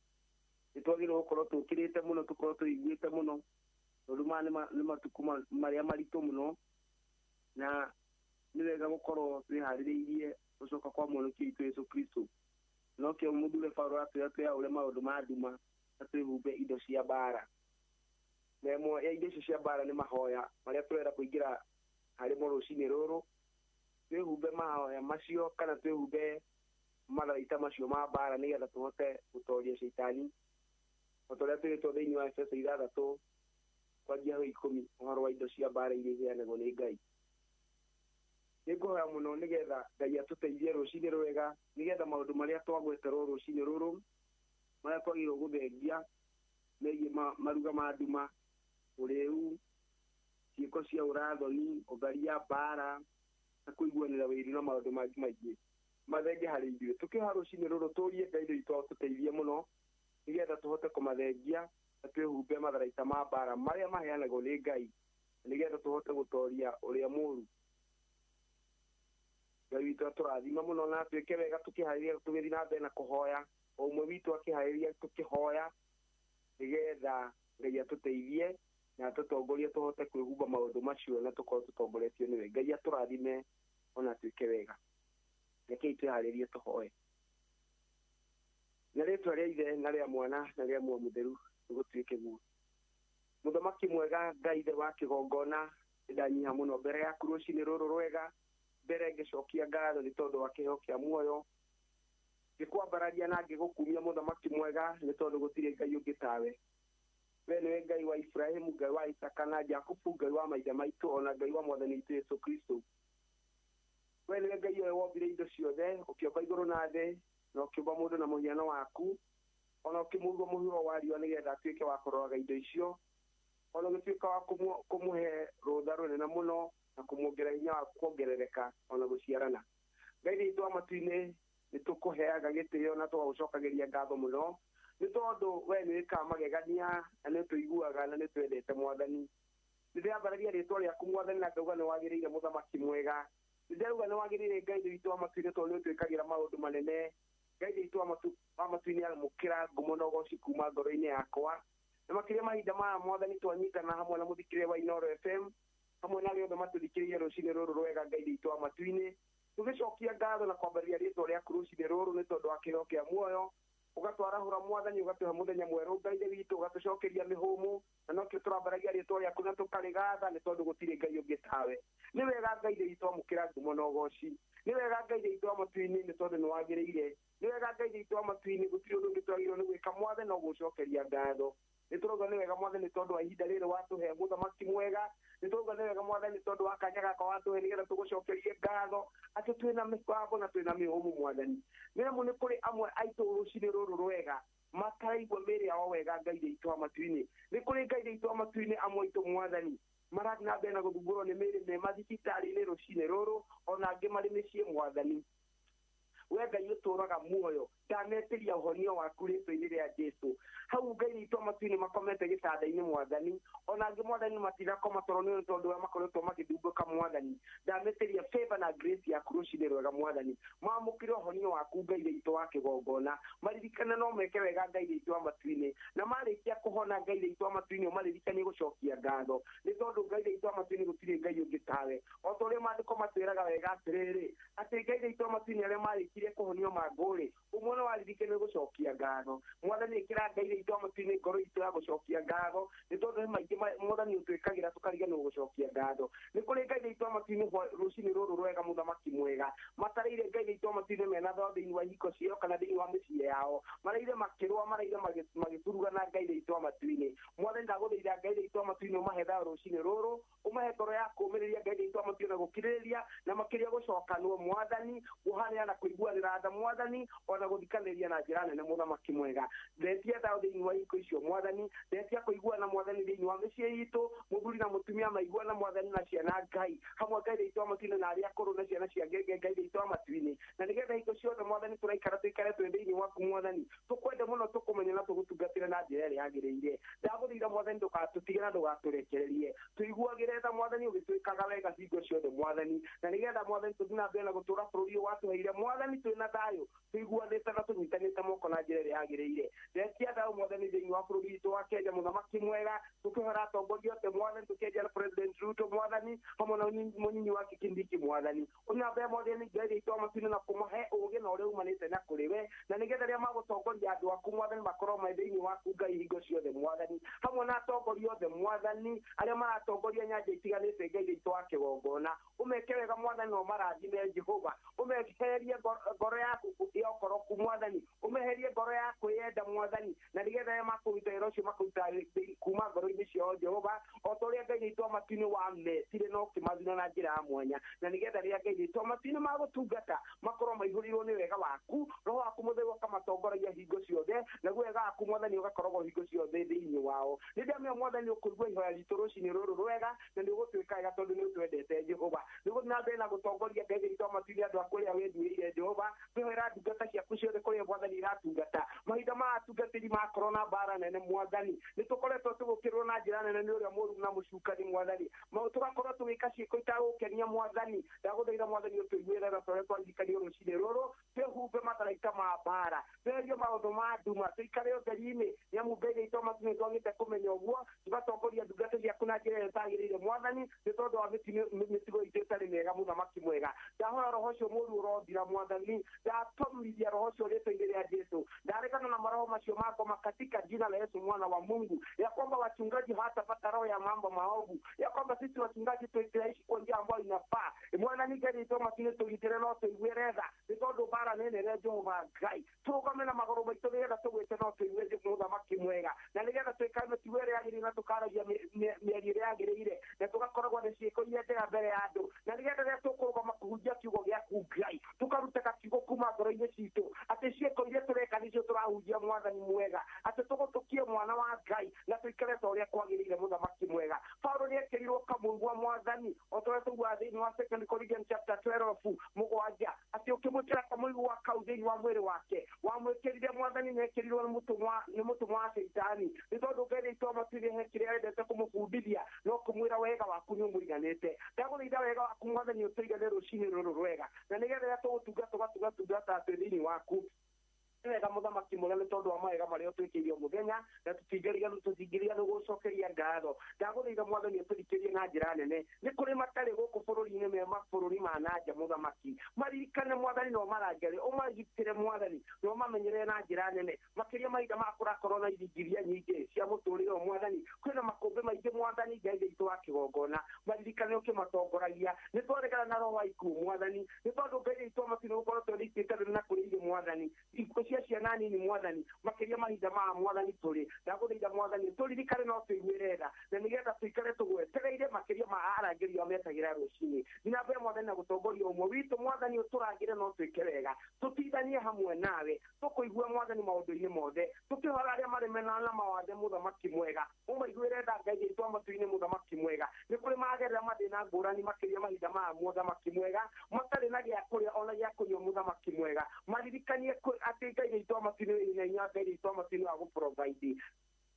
Nĩ twagĩrĩirwo gũkorwo tũkĩrĩte mũno, tũkorwo tũiguĩte mũno, tondũ maya nĩ matukũ marĩa maritũ mũno, na nĩ wega gũkorwo twĩharĩrĩirie gũcoka kwa Mwonokia witũ Jesũ Kristo. Nokĩo mũthure Paũlũ aratwĩra twĩyaũre maũndũ ma nduma na twĩhumbe indo cia mbara. Na ĩmwe ya indo icio cia mbara nĩ mahoya marĩa tũrenda kũingĩra harĩ mo rũcinĩ rũrũ. Twĩhumbe mahoya macio kana twĩhumbe matharaita macio ma mbara nĩgetha tũhote gũtoria caitani, o ta ũrĩa twĩrĩtwo thĩinĩ wa Efeso 6 kwanjia hau 10 ũhoro wa indo cia mbara iria iheanagwo nĩ Ngai. Nĩngũhoya mũno nĩgetha Ngai atũteithie rũcinĩ rwega, nĩgetha maũndũ marĩa twagweterwo rũcinĩ rũrũ marĩa twagĩrĩirwo gũthengia megiĩ maruga ma nduma, ũrĩu, ciĩko cia ũrathoni, ũtharia, mbara na kũiguanĩra wĩiru na maũndũ mangĩ maingĩ mathenge harĩ ithuĩ. Tũkĩhoya rũcinĩ rũrũ tũrie Ngai witũ atũteithie mũno nĩgetha tũhote kũmathengia na twĩhumbe matharaita ma mbara marĩa maheanagwo nĩ Ngai, nĩgetha tũhote gũtoria ũrĩa mũũru. Ngai witũ atũrathime mũno na atwĩke wega tũkĩharĩria tũgĩthiĩ na mbere na kũhoya, o ũmwe witũ akĩharĩria tũkĩhoya nĩgetha Ngai atũteithie na atũtongorie tũhote kwĩhumba maũndũ macio na tũkorwo tũtongoretio nĩwe. Ngai atũrathime ona atuĩke wega. Rekei twĩharĩrie tũhoe. Na rĩtwa rĩa Ithe na rĩa Mwana na rĩa Muoyo Mũtheru nĩgũtuĩke guo. Mũthamaki mwega, Ngai Ithe wa kĩgongona, nĩndanyiha mũno mbere yaku rũcinĩ rũrũ rwega, mbere ngĩcokia ngatho nĩ tondũ wa kĩheo kĩa muoyo, ngĩkwambararia na ngĩgũkumia mũthamaki mwega nĩ tondũ gũtirĩ Ngai ũngĩ tawe. We nĩwe Ngai wa Ibrahimu, Ngai wa Isaka na Jakubu, Ngai wa maithe maitũ ona Ngai wa Mwathani witũ Jesũ Kristo. We nĩwe Ngai ũrĩa wombire indo ciothe, ũkĩũmba igũrũ na thĩ, na ũkĩũmba mũndũ na mũhiano waku, ona ũkĩmũigua mũhuro wa riũa nĩgetha atuĩke wa kũroraga indo icio, ona ũgĩtuĩka wa kũmũhe rũtha rũnene mũno na kũmuongerera hinya wa kuongerereka ona gũciarana. Ngai witũ wa matu-inĩ, nĩ tũkũheaga gĩtĩo na tũgagũcokagĩria ngatho mũno nĩ tondũ we nĩ wĩkaga magegania na nĩ tũiguaga na nĩ twendete Mwathani. Nĩndĩrambararia rĩtwa rĩaku Mwathani na ngauga nĩ wagĩrĩire mũthamaki mwega. Nĩndĩrauga nĩ wagĩrĩire Ngai witũ wa matu-inĩ tondũ nĩ ũtwĩkagĩra maũndũ manene. Ngai witũ wa matu-inĩ amũkĩra ngumo na ũgoci kuma ngoro-inĩ yakwa. Na makĩria mahinda maya Mwathani twanyitana hamwe na mũthikĩrĩria wa Inooro FM hamwe na arĩa othe matũthikĩrĩirie rũcinĩ rũrũ rwega Ngai witũ wa matu-inĩ, tũgĩcokia ngatho na kwambararia rĩtwa rĩaku rũcinĩ rũrũ nĩ tondũ wa kĩheo kĩa muoyo. Ũgatwarahũra Mwathani, ũgatũhe mũthenya mwerũ Ngai witũ, ũgatũcokeria mĩhũmũ, na nokĩo tũrambaragia rĩtwa rĩaku na tũkarĩgatha nĩ tondũ gũtirĩ Ngai ũngĩ tawe. Nĩ wega Ngai witũ amũkĩra ngumo na ũgoci. Nĩ wega Ngai witũ wa matu-inĩ nĩ tondũ nĩ wagĩrĩire. Nĩ wega Ngai witũ wa matu-inĩ, gũtirĩ ũndũ ũngĩ twagĩrĩirwo nĩ gwĩka Mwathani no gũcokeria ngatho. Nĩ tũrauga nĩ wega Mwathani tondũ wa ihinda rĩrĩ watũhe mũthamaki mwega. Nĩ tũrauga nĩ wega Mwathani tondũ wa kanya gaka watũhe nĩgetha tũgũcokerie ngatho atĩ twĩna mĩbango na twĩna mĩhũmũ Mwathani. Nĩ amu nĩ kũrĩ amwe aitũ rũcinĩ rũrũ rwega mataraigua mĩĩrĩ yao wega Ngai witũ wa matu-inĩ. Nĩ kũrĩ Ngai witũ wa matu-inĩ amwe aitũ Mwathani marathiĩ na mbere na gũthumbũrwo nĩ mĩĩrĩ me mathibitarĩ-inĩ rũcinĩ rũrũ, ona angĩ marĩ mĩciĩ Mwathani. We Ngai ũtũũraga muoyo, ndametĩria ũhonio waku rĩtwa-inĩ rĩa Jesũ. Hau Ngai witũ wa matu-inĩ makomete gĩtanda-inĩ Mwathani, ona angĩ Mwathani matinakoma toro nĩ tondũ ũrĩa makoretwo magĩthumbũka Mwathani. Ndametĩria favor na grace yaku rũcinĩ rwega Mwathani. Maamũkĩre ũhonio waku Ngai witũ wa kĩgongona, maririkane no meke wega Ngai witũ wa matu-inĩ, na marĩkia kũhona Ngai witũ wa matu-inĩ ũmaririkanie gũcokia ngatho nĩ tondũ Ngai witũ wa matu-inĩ gũtirĩ Ngai ũngĩ tawe. O ta ũrĩa maandĩko matwĩraga wega atĩrĩrĩ, atĩ Ngai witũ wa matu-inĩ arĩa marĩkirie kũhonio mangũ-rĩ, ũmwe no aririkane gũcokia ngatho. Mwathani ĩkĩra Ngai witũ wa matu-inĩ ngoro itũ ya gũcokia ngatho nĩ tondũ he maingĩ Mwathani ũtwĩkagĩra tũkariganĩrwo gũcokia ngatho. Nĩ kũrĩ Ngai witũ wa matu-inĩ rũcinĩ rũrũ rwega mũthamaki mwega matareire Ngai witũ wa matu-inĩ mena thao thĩinĩ wa ihiko ciao kana thĩinĩ wa mĩciĩ yao, maraire makĩrũa, maraire magĩturugana Ngai witũ wa matu-inĩ. Mwathani ndagũthaitha Ngai witũ wa matu-inĩ ũmahe thayũ rũcinĩ rũrũ, ũmahe ngoro ya kũũmĩrĩria Ngai witũ wa matu-inĩ na gũkirĩrĩria na makĩria gũcokanwo Mwathani, kuohanĩra na kũiguanĩra kũiguanĩra tha mwathani ona gũthikanĩria na njĩra nene mũthamaki mwega. Ndetia thayũ thĩinĩ wa ihiko icio mwathani, ndetia kũiguana mwathani thĩinĩ wa mĩciĩ itũ, mũthuri na mũtumia maiguana mwathani na ciana Ngai hamwe Ngai thĩinĩ wa matu-inĩ na arĩa akũrũ na ciana cia ngenge Ngai thĩinĩ wa matu-inĩ, na nĩgetha hingo ciothe mwathani tũraikara tũikare twĩ thĩinĩ waku mwathani, tũkwende mũno tũkũmenye na tũgũtungatĩre na njĩra ĩrĩa yagĩrĩire. Ndagũthaitha mwathani ndũgatũtige na ndũgatũrekererie, tũiguagĩre tha mwathani ũgĩtwĩkaga wega hingo ciothe mwathani, na nĩgetha mwathani tũthiĩ na mbere na gũtũũra bũrũri ũyũ watũheire mwathani twĩ na thayũ, tũiguanĩte na tũnyitanĩte moko na njĩra ĩrĩa yagĩrĩire. Ndetia thayũ mwathani thĩinĩ wa bũrũri witũ wa Kenya mũthamaki mwega, tũkĩhoera atongoria othe mwathani, tũkĩenjera President Ruto mwathani hamwe na mũnyinyi wake Kindiki mwathani, ũthiĩ na mbere mwathani Ngai witũ wa matu-inĩ na kũmahe ũũgĩ na ũrĩa umanĩte na kũrĩ we, na nĩgetha rĩrĩa magũtongoria andũ aku mwathani makorwo me thĩinĩ waku Ngai hingo ciothe mwathani, hamwe na atongoria othe mwathani arĩa maratongoria nyanja itiganĩte Ngai witũ wa kĩgongona, ũmeke wega mwathani na ũmarathime Jehova, ũmeherie ngoro yaku ya ũkoroku mwathani, ũmeherie ngoro ya kwĩyenda mwathani, na nĩgetha arĩa makũruta wĩra ũcio makũruta kuma ngoro-inĩ ciao Jehova, o ta ũrĩa Ngai witũ wa matu-inĩ wametire na ũkĩmathura na njĩra ya mwanya, na nĩgetha rĩrĩa Ngai witũ wa matu-inĩ magũtungata makorwo maihũrĩirwo nĩ wega waku, roho waku mũtheru ũkamatongoragia hingo ciothe, naguo wega waku mwathani ũgakoragwo hingo ciothe thĩinĩ wao. Nĩ ndamenya mwathani ũkũigua ihoya ritũ rũcinĩ rũrũ rwega, na nĩ ũgũtuĩka wega tondũ nĩ ũtwendete Jehova. Nĩ ũgũthiĩ na mbere na gũtongoria Ngai witũ wa matu-inĩ andũ aku arĩa wĩthuurĩire Jehova, twĩhoera ndungata ciaku ciothe kũrĩa mwathani iratungata, mahinda ma atungatĩri makorwo na mbara nene mwathani, nĩ tũkoretwo tũgũkĩrwo na njĩra nene nĩ ũrĩa mũũru na mũcukani mwathani, tũgakorwo tũgĩka ciĩko itagũkenia mwathani. Ndagũthaitha mwathani ũtũiguĩre tha ta ũrĩa twaririkanio rũcinĩ rũrũ, twĩhumbe matharaita ma mbara, tweherie maũndũ ma nduma, tũikare ũtheri-inĩ, nĩ amu Ngai witũ wa matu-inĩ twagĩte kũmenya ũguo, tũgatongoria ndungata ciaku na njĩra ĩrĩa ĩtagĩrĩire mwathani, nĩ tondũ wa mĩtugo itũ ĩtarĩ mĩega mũthamaki mwega. Ndahoya roho ũcio mũũru ũrothira mwathani, ndatũmithia roho ũcio rĩtwa-inĩ rĩa Jesu, ndaregana na maroho macio ma ngoma katika jina la Yesu mwana wa Mungu, ya kwamba wachungaji hawatapata roho ya mambo maovu, ya kwamba sisi wachungaji tutaishi kwa njia ambayo inafaa. Mwathani Ngai witũ wa matu-inĩ tũgitĩre no tũiguĩre tha, nĩ tondũ mbara nĩ nene Jehova Ngai, tũrũgame na magũrũ maitũ nĩgetha tũgwĩte no tũigue mũthamaki mwega, na nĩgetha twĩkage mĩtugo ĩrĩa yagĩrĩire na tũkaragia mĩario ĩrĩa yagĩrĩire, na tũgakoragwo na ciĩko iria njega mbere ya andũ, na nĩgetha rĩrĩa tũkũrũgama kũhunjia kiugo gĩaku Ngai, tũkarutaga kiugo kuma ngoro-inĩ citũ, atĩ ciĩko iria tũreka nĩcio tũrahunjia mwathani mwega, atĩ tũgũtũkie mwana wa Ngai na tũikare ta ũrĩa kwagĩrĩire mũthamaki mwega. Paulo nĩekĩrirwo kamũigua mwathani, o ta ũrĩa tũiguaga thĩinĩ wa 2 Corinthians chapter 12 mũgwanja, atĩ ũkĩmwĩkĩra kamũigua kau thĩinĩ wa mwĩrĩ wake, wamwĩkĩrire mwathani nĩekĩrirwo nĩ mũtũmwa wa Shaitani, nĩ tondũ Ngai witũ wa matu-inĩ he kĩrĩa endete kũmũbundithia no kũmwĩra wega waku nĩ ũmũiganĩte. Ndagũthaitha wega waku mwathani ũtũigane rũcinĩ rũrũ rwega, na nĩgetha rĩrĩa tũgũtungata tũgatungata twĩ thĩinĩ waku wega mũthamaki mwega, nĩ tondũ wa mawega marĩa ũtwĩkĩire o mũthenya, na tũtingĩriganĩrwo gũcokeria ngatho. Ndagũthaitha mwathani ũtũthikĩrie na njĩra nene, nĩ kũrĩ matarĩ gũkũ bũrũri-inĩ me mabũrũri ma na nja mũthamaki, maririkane mwathani na ũmarangĩre, ũmagitĩre mwathani na ũmamenyerere na njĩra nene, makĩria mahinda ma kũrakorwo na iringiria nyingĩ cia mũtũrĩre ũyũ mwathani, kwĩna makũmbĩ maingĩ mwathani Ngai witũ wa kĩgongona, maririkane ũkĩmatongoragia. Nĩ twaregana na roho wa ikuũ mwathani, nĩ tondũ Ngai witũ wa matu-inĩ gũkorwo tũrĩkĩte na kũrĩ ithuĩ mwathani, ikuũ cia ciana nini mwathani, makĩria mahinda ma mwathani tũrĩ. Ndagũthaitha mwathani tũririkane no tũiguĩre tha, na nĩgetha tũikare tũgwetereire makĩria ma arangĩri arĩa metagĩra rũcinĩ. Thiĩ na mbere mwathani na gũtongoria ũmwe witũ mwathani, ũtũrangĩre no twĩke wega, tũtindanie hamwe nawe, tũkũigue mwathani maũndũ-inĩ mothe, tũkĩhora arĩa marĩ mena na mawathe mũthamaki mwega, ũmaiguĩre tha Ngai witũ wa matu-inĩ mũthamaki mwega. Nĩ kũrĩ magerera mathĩna ngũrani makĩria mahinda maya mũthamaki mwega, matarĩ na gĩa kũrĩa ona gĩa kũnyua mũthamaki mwega, maririkanie atĩ Ngai witũ wa matu-inĩ wĩ hinya, Ngai witũ wa matu-inĩ wa gũprovide.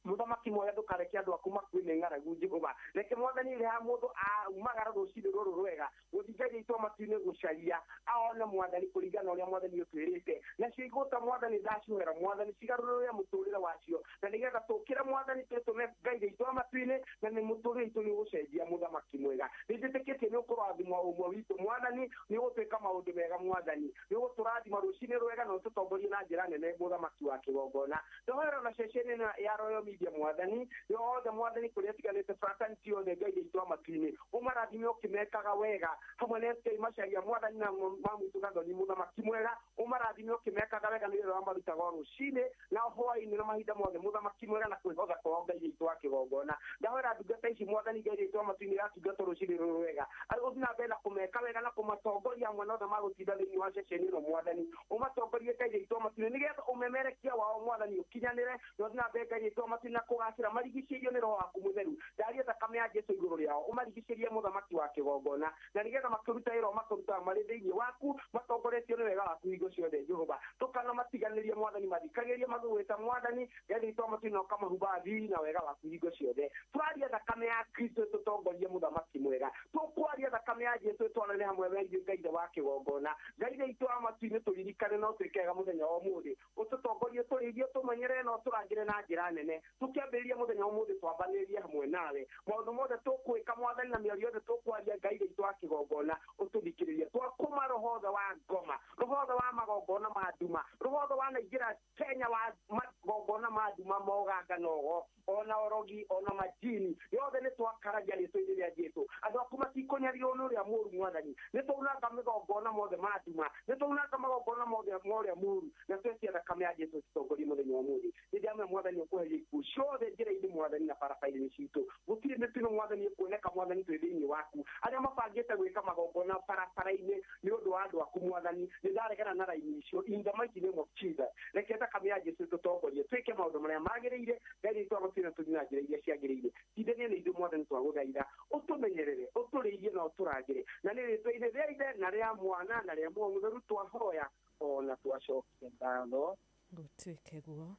Mũthamaki mwega ndũkareke andũ aku makue nĩ ng'aragu Jehova, reke mwathani rĩrĩa mũndũ aumagara rũcinĩ rũrũ rwega gũthiĩ Ngai witũ wa matu-inĩ gũcaria aone mwathani kũringana na ũrĩa mwathani ũtwĩrĩte, nacio igũta mwathani ndaciohera mwathani cigarũrĩre mũtũrĩre wacio, na nĩgetha tũkĩre mwathani twĩtũme Ngai witũ wa matu-inĩ, na nĩ mũtũrĩre witũ nĩ ũgũcenjia mũthamaki mwega. Nĩ njĩtĩkĩtie nĩ ũkũrathimwo ũmwe witũ mwathani, nĩ ũgũtwĩka maũndũ mega mwathani, nĩ ũgũtũrathima rũcinĩ rwega na ũtũtongorie na njĩra nene mũthamaki wa kĩgongona. Ndohera na ceceni ya Royal Media mwathani, yothe mwathani kũrĩa ĩtiganĩte fraternity yothe Ngai witũ wa matu-inĩ, ũmarathime ũkĩmekaga wega hamwe na SK Macharia mwathani na mamwitũ Gathoni mũthamaki mwega, ũmarathime Ũmarathime ũkĩmekaga wega nĩ ũrĩa wamarutaga o rũcinĩ na hwaĩ-inĩ na mahinda mothe, mũthamaki mwega, na kwĩhotha kwao Ngai witũ wa kĩgongona. Ndahoera ndungata ici, Mwathani Ngai witũ wa matu-inĩ, iratungata rũcinĩ rũrũ wega, ũthiĩ na mbere na kũmeka wega na kũmatongoria hamwe na othe magũtinda thĩinĩ wa ceceni ĩno. Mwathani, ũmatongorie, Ngai witũ wa matu-inĩ, nĩgetha ũmemerekia wao, Mwathani, ũkinyanĩre, na ũthiĩ na mbere, Ngai witũ wa matu-inĩ, na kũgacĩra marigicĩirio nĩ Roho waku Mũtheru. Ndaria thakame ya Jesu igũrũ rĩao, ũmarigicĩrie, mũthamaki wa kĩgongona, na nĩgetha makĩruta wĩra makĩrutaga marĩ thĩinĩ waku, matongoretio nĩ wega waku hingo ciothe. Jehova, ndũkanamatiganĩrie, Mwathani, mathikagĩrie magĩgwĩta, Mwathani Ngai witũ wa matu-inĩ, na ũkamahumba riri na wega waku hingo ciothe. Twaria thakame ya Kristo ĩtũtongorie, mũthamaki mwega. Tũkwaria thakame ya Jesu ĩtwarane hamwe na ithuĩ, Ngai Ithe wa kĩgongona. Ngai witũ wa matu-inĩ, tũririkane no twĩke wega mũthenya wa ũmũthĩ, ũtũtongorie, tũrĩithie, tũmenyerere na ũtũrangĩre na njĩra nene. Tũkĩambĩrĩria mũthenya wa ũmũthĩ, twambanĩrĩrie hamwe nawe maũndũ mothe tũkwĩka, Mwathani, na mĩario yothe tũkwaria. Ngai witũ wa kĩgongona, ũtũthikĩrĩrie. Twakũma roho wothe wa ngoma, roho wothe wa magongona ma nduma, roho wothe wa naingĩra Kenya wa magongona ma nduma, moganga nogo ona orogi ona majini yothe, nĩ twakaragia rĩtwa-inĩ rĩa Jesu. Andũ aku matikũnyarirwo nĩ ũrĩa mũũru. Mwathani, nĩ twaunanga mĩgongona mothe ma nduma, nĩ twaunanga magongona mothe ma ũrĩa mũũru, na twetia thakame ya Jesu tũtongorie mũthenya wa ũmũthĩ. Nĩ ndamenya, Mwathani, ũkweheria ikuũ ciothe njĩra-inĩ, Mwathani, na barabara-inĩ citũ. Gũtirĩ mĩtino, Mwathani, ĩkuoneka, Mwathani, twĩ thĩinĩ waku. Arĩa mabangĩte gwĩka magongona barabara-inĩ nĩ ũndũ wa andũ aku, Mwathani, nĩ ndaregana na raini icio. In the mighty name of Jesus, reke thakame ya Jesu tũtongorie twĩke maũndũ marĩa magĩrĩire. Ngai witũ, agũtirĩ tũthiĩ na njĩra iria ciagĩrĩire. Tindania na ithuĩ, Mwathani, twagũthaitha ũtũmenyerere, ũtũrĩithie na ũtũrangĩre, na nĩ rĩtwa-inĩ rĩa Ithe na rĩa Mwana na rĩa Muoyo Mũtheru twahoya ona twacokia ngatho. Gũtuĩke guo.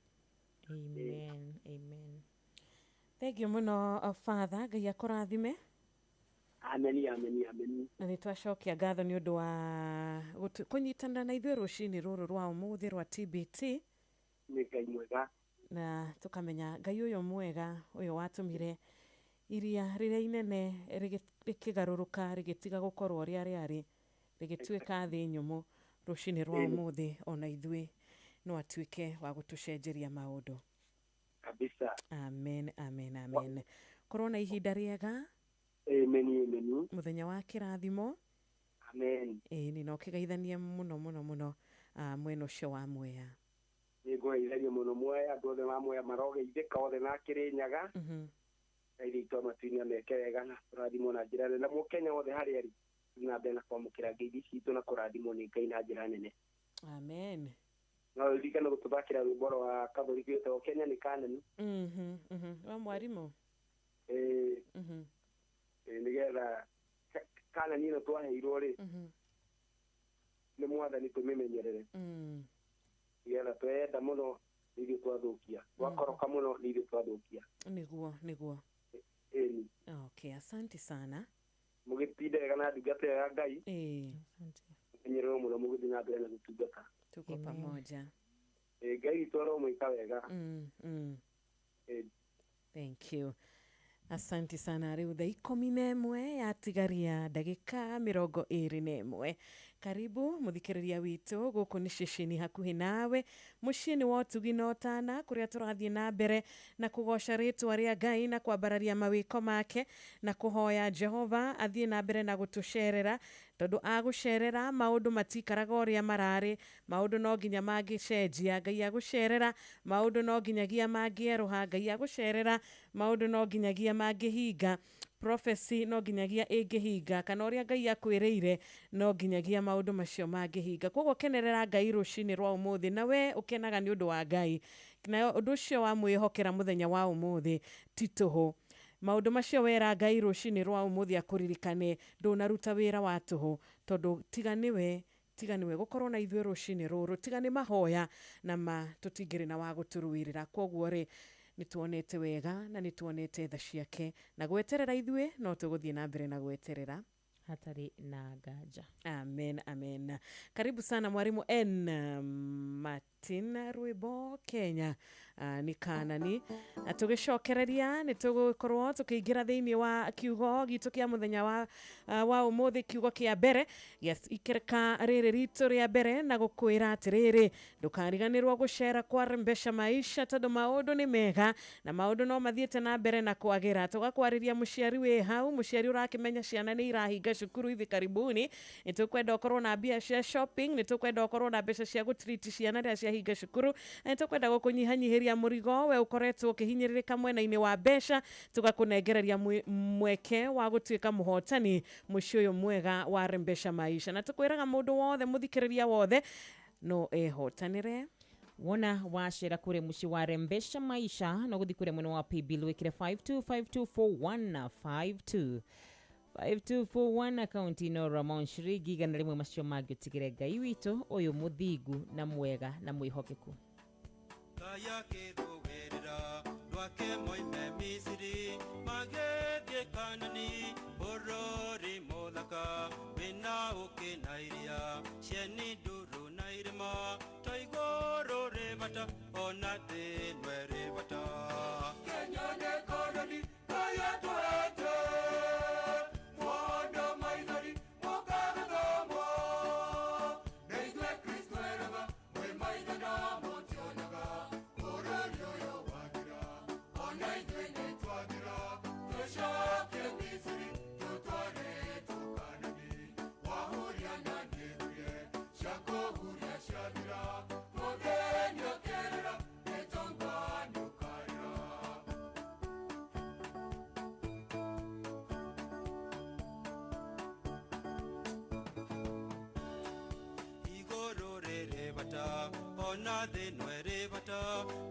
Amen, amen. Thank you mũno, Father. Ngai akũrathime. Ameni, ameni, ameni. Na nĩ twacokia ngatho nĩ ũndũ wa kũnyitanĩra na ithuĩ rũcinĩ rũrũ rwa ũmũthĩ rwa TBT. Nĩ Ngai mwega. Na tũkamenya Ngai ũyũ mwega, ũyũ watũmire iria rĩrĩa inene rĩkĩgarũrũka, rĩgĩtiga gũkorwo ũrĩa rĩarĩ, rĩgĩtuĩka thĩ nyũmũ, rũcinĩ rwa ũmũthĩ ona ithuĩ no atuĩke wa gũtũcenjeria maũndũ. Kabisa. Amen, amen, amen. Korwo na ihinda rĩega. Ameni, ameni. Mũthenya wa kĩrathimo. Amen. Ĩĩ, nĩ na ũkĩgeithanie mũno mũno mũno, mwena ũcio wa Mwea. Nĩ ngũgeithania mũno Mwea, andũ othe ma Mwea marogeithĩka othe na Kĩrĩnyaga. Ngai witũ wa matu-inĩ ameke wega na tũrathimwo na njĩra nene, na mũkenya wothe harĩa arĩ na mbere na kwamũkĩra ngeithi citũ na kũrathimwo nĩ Ngai na njĩra nene. Amen. No ũririkane gũtũthakĩra rwĩmbo rwa Katholiki wĩtagwo "Kenya nĩ Kanani". Wa mwarimũ. Ĩĩ. Ĩĩ, nĩgetha Kanani ĩno twaheirwo rĩ nĩ Mwathani tũmĩmenyerere, nĩgetha twenda mũno nĩ ithuĩ twathũkia, twakoroka mũno nĩ ithuĩ twathũkia. Nĩguo, nĩguo. Ĩni. Okay, asante sana. Mũgĩtinde wega na ndungata ĩyo ya Ngai. Ĩĩ. Menyererwo mũno mũgĩthiĩ na mbere na gũtungata. Tuko pamoja. Ĩĩ, Ngai witũ aromwĩka wega. Ĩĩ. Thank you, asante sana. Rĩu thaa 11 yatigaria ndagĩka 21. Karibu mũthikĩrĩria witũ, gũkũ nĩ ceceni hakuhĩ nawe, mũciĩ nĩ wa ũtugi na ũtana, kũrĩa tũrathiĩ na mbere na kũgoca rĩtwa rĩa Ngai na kwambararia mawĩko make na kũhoya Jehova athiĩ na mbere na gũtũcerera, tondũ agũcerera maũndũ matikaraga ũrĩa mararĩ, maũndũ no nginya mangĩcenjia. Ngai agũcerera maũndũ no nginyagia mangĩerũha. Ngai agũcerera maũndũ no nginyagia mangĩhinga. Prophecy no nginyagia ĩngĩhinga, kana ũrĩa Ngai akwĩrĩire no nginyagia maũndũ macio mangĩhinga. Koguo kenerera Ngai rũcinĩ rwa ũmũthĩ, na we ũkenaga nĩ ũndũ wa Ngai, na ũndũ ũcio wa mwĩhokera mũthenya wa ũmũthĩ ti tũhũ. Maũndũ macio wera Ngai rũcinĩ rwa ũmũthĩ akũririkane, ndũnaruta wĩra wa tũhũ, tondũ tiga nĩwe, tiga nĩwe gũkorwo na ithuĩ rũcinĩ rũrũ, tiga nĩ mahoya na ma, tũtingĩrĩ na wa gũtũrũĩrĩra. Koguo rĩ, nĩ tuonete wega na nĩ tuonete tha ciake, na gweterera ithuĩ no tũgũthiĩ na mbere na gweterera hatarĩ na nganja. Amen, amen. Karibu sana, mwalimu N Martin, rwĩmbo "Kenya". Nĩ Kanani. Na tũgĩcokereria nĩ tũgũkorwo tũkĩingĩra thĩinĩ wa kiugo gitũ kĩa mũthenya wa ũmũthĩ, kiugo kĩa mbere gĩa ikereka rĩrĩ ritũ rĩa mbere, na gũkwĩra atĩrĩrĩ, ndũkariganĩrwo gũcera kwa Rembesha Maisha tondũ maũndũ nĩ mega na maũndũ no mathiĩte na mbere na kwagĩra. Tũgakwarĩria mũciari wĩ hau, mũciari ũrakĩmenya ciana nĩ irahinga cukuru hivi karibuni, nĩ tũkwenda ũkorwo na mbia cia shopping, nĩ tũkwenda ũkorwo na mbeca cia gũtriti ciana rĩrĩa ciahinga cukuru, na nĩ tũkwenda gũkũnyihanyihĩria mũrigo we ũkoretwo ũkĩhinyĩrĩrĩka mwena-inĩ wa mbeca, tũgakũnengereria mweke wa gũtuĩka mũhotani mũciĩ ũyũ mwega wa Rembesha Maisha. Na tũkwĩraga mũndũ wothe, mũthikĩrĩria wothe no ehotanĩre. Wona wacera kũrĩ mũciĩ wa Rembesha Maisha no gũthiĩ kũrĩa mwena wa paybill wĩkĩre 52524152 5241 akaunti no Ramon ciringi 100, macio mangĩ ũtigĩre Ngai witũ ũyũ mũthingu na mwega na mwĩhokeku. Kaya kĩrũĩrĩra rwake moime Misiri magĩthiĩ Kanani bũrũri mũthaka wĩna ũkĩ na iria cieni nduru na irĩma to igũrũ rĩ bata ona thĩ ĩno ĩrĩ bata. Kenya nĩ Kanani Kaya tũhete mwondo maithori mũkagĩthomwo nĩ ithuĩ Kristo eraga mwĩ maitho na mũtionaga bũrũri ũyũ wathira ona ithuĩ nĩ twathira tũcoke Misiri tũtwarĩtwo Kanani wahuria na nĩhurie ciakũhuria ciathira mũthenya ũkĩrĩra gĩtonga nĩũkarĩra. Igũrũ rĩrĩ bata ona thĩ ĩno ĩrĩ bata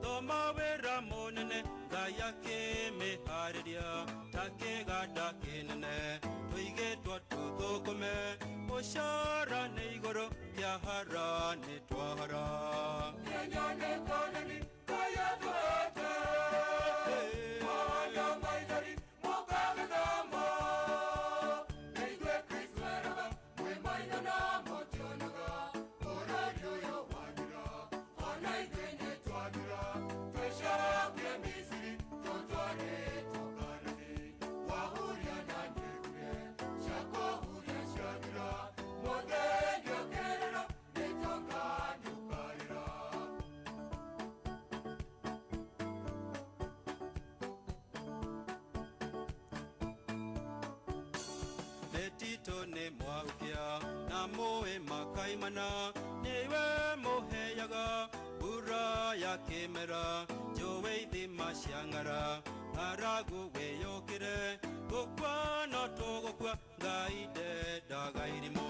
thoma wĩra mũnene Ngai akĩmĩharĩria ta kĩganda kĩnene tũigĩtwo tũthũkũme mũcara nĩ igũrũ kĩahara nĩ twahara. Kenya nĩ Kanani Kaya tũhete mwondo maithori mũkagĩthomwo nĩ ithuĩ Kristo eraga mwĩ maitho na mũtionaga bũrũri ũyũ wathira ona ithuĩ nĩ twathira tũcoke Misiri tũtwarĩtwo Kanani wahuria na nĩhurie ciakũhuria ciathira mũthenya ũkĩrĩra gĩtonga nĩũkarĩra. Betito nĩ mwahukia na mũĩ makaimana nĩwe mũheaga mbura ya kĩmera njũĩ ithima cia ng'ara ng'aragu wĩyũkĩre gũkua no tũgũkua Ngai ndendaga irimũ.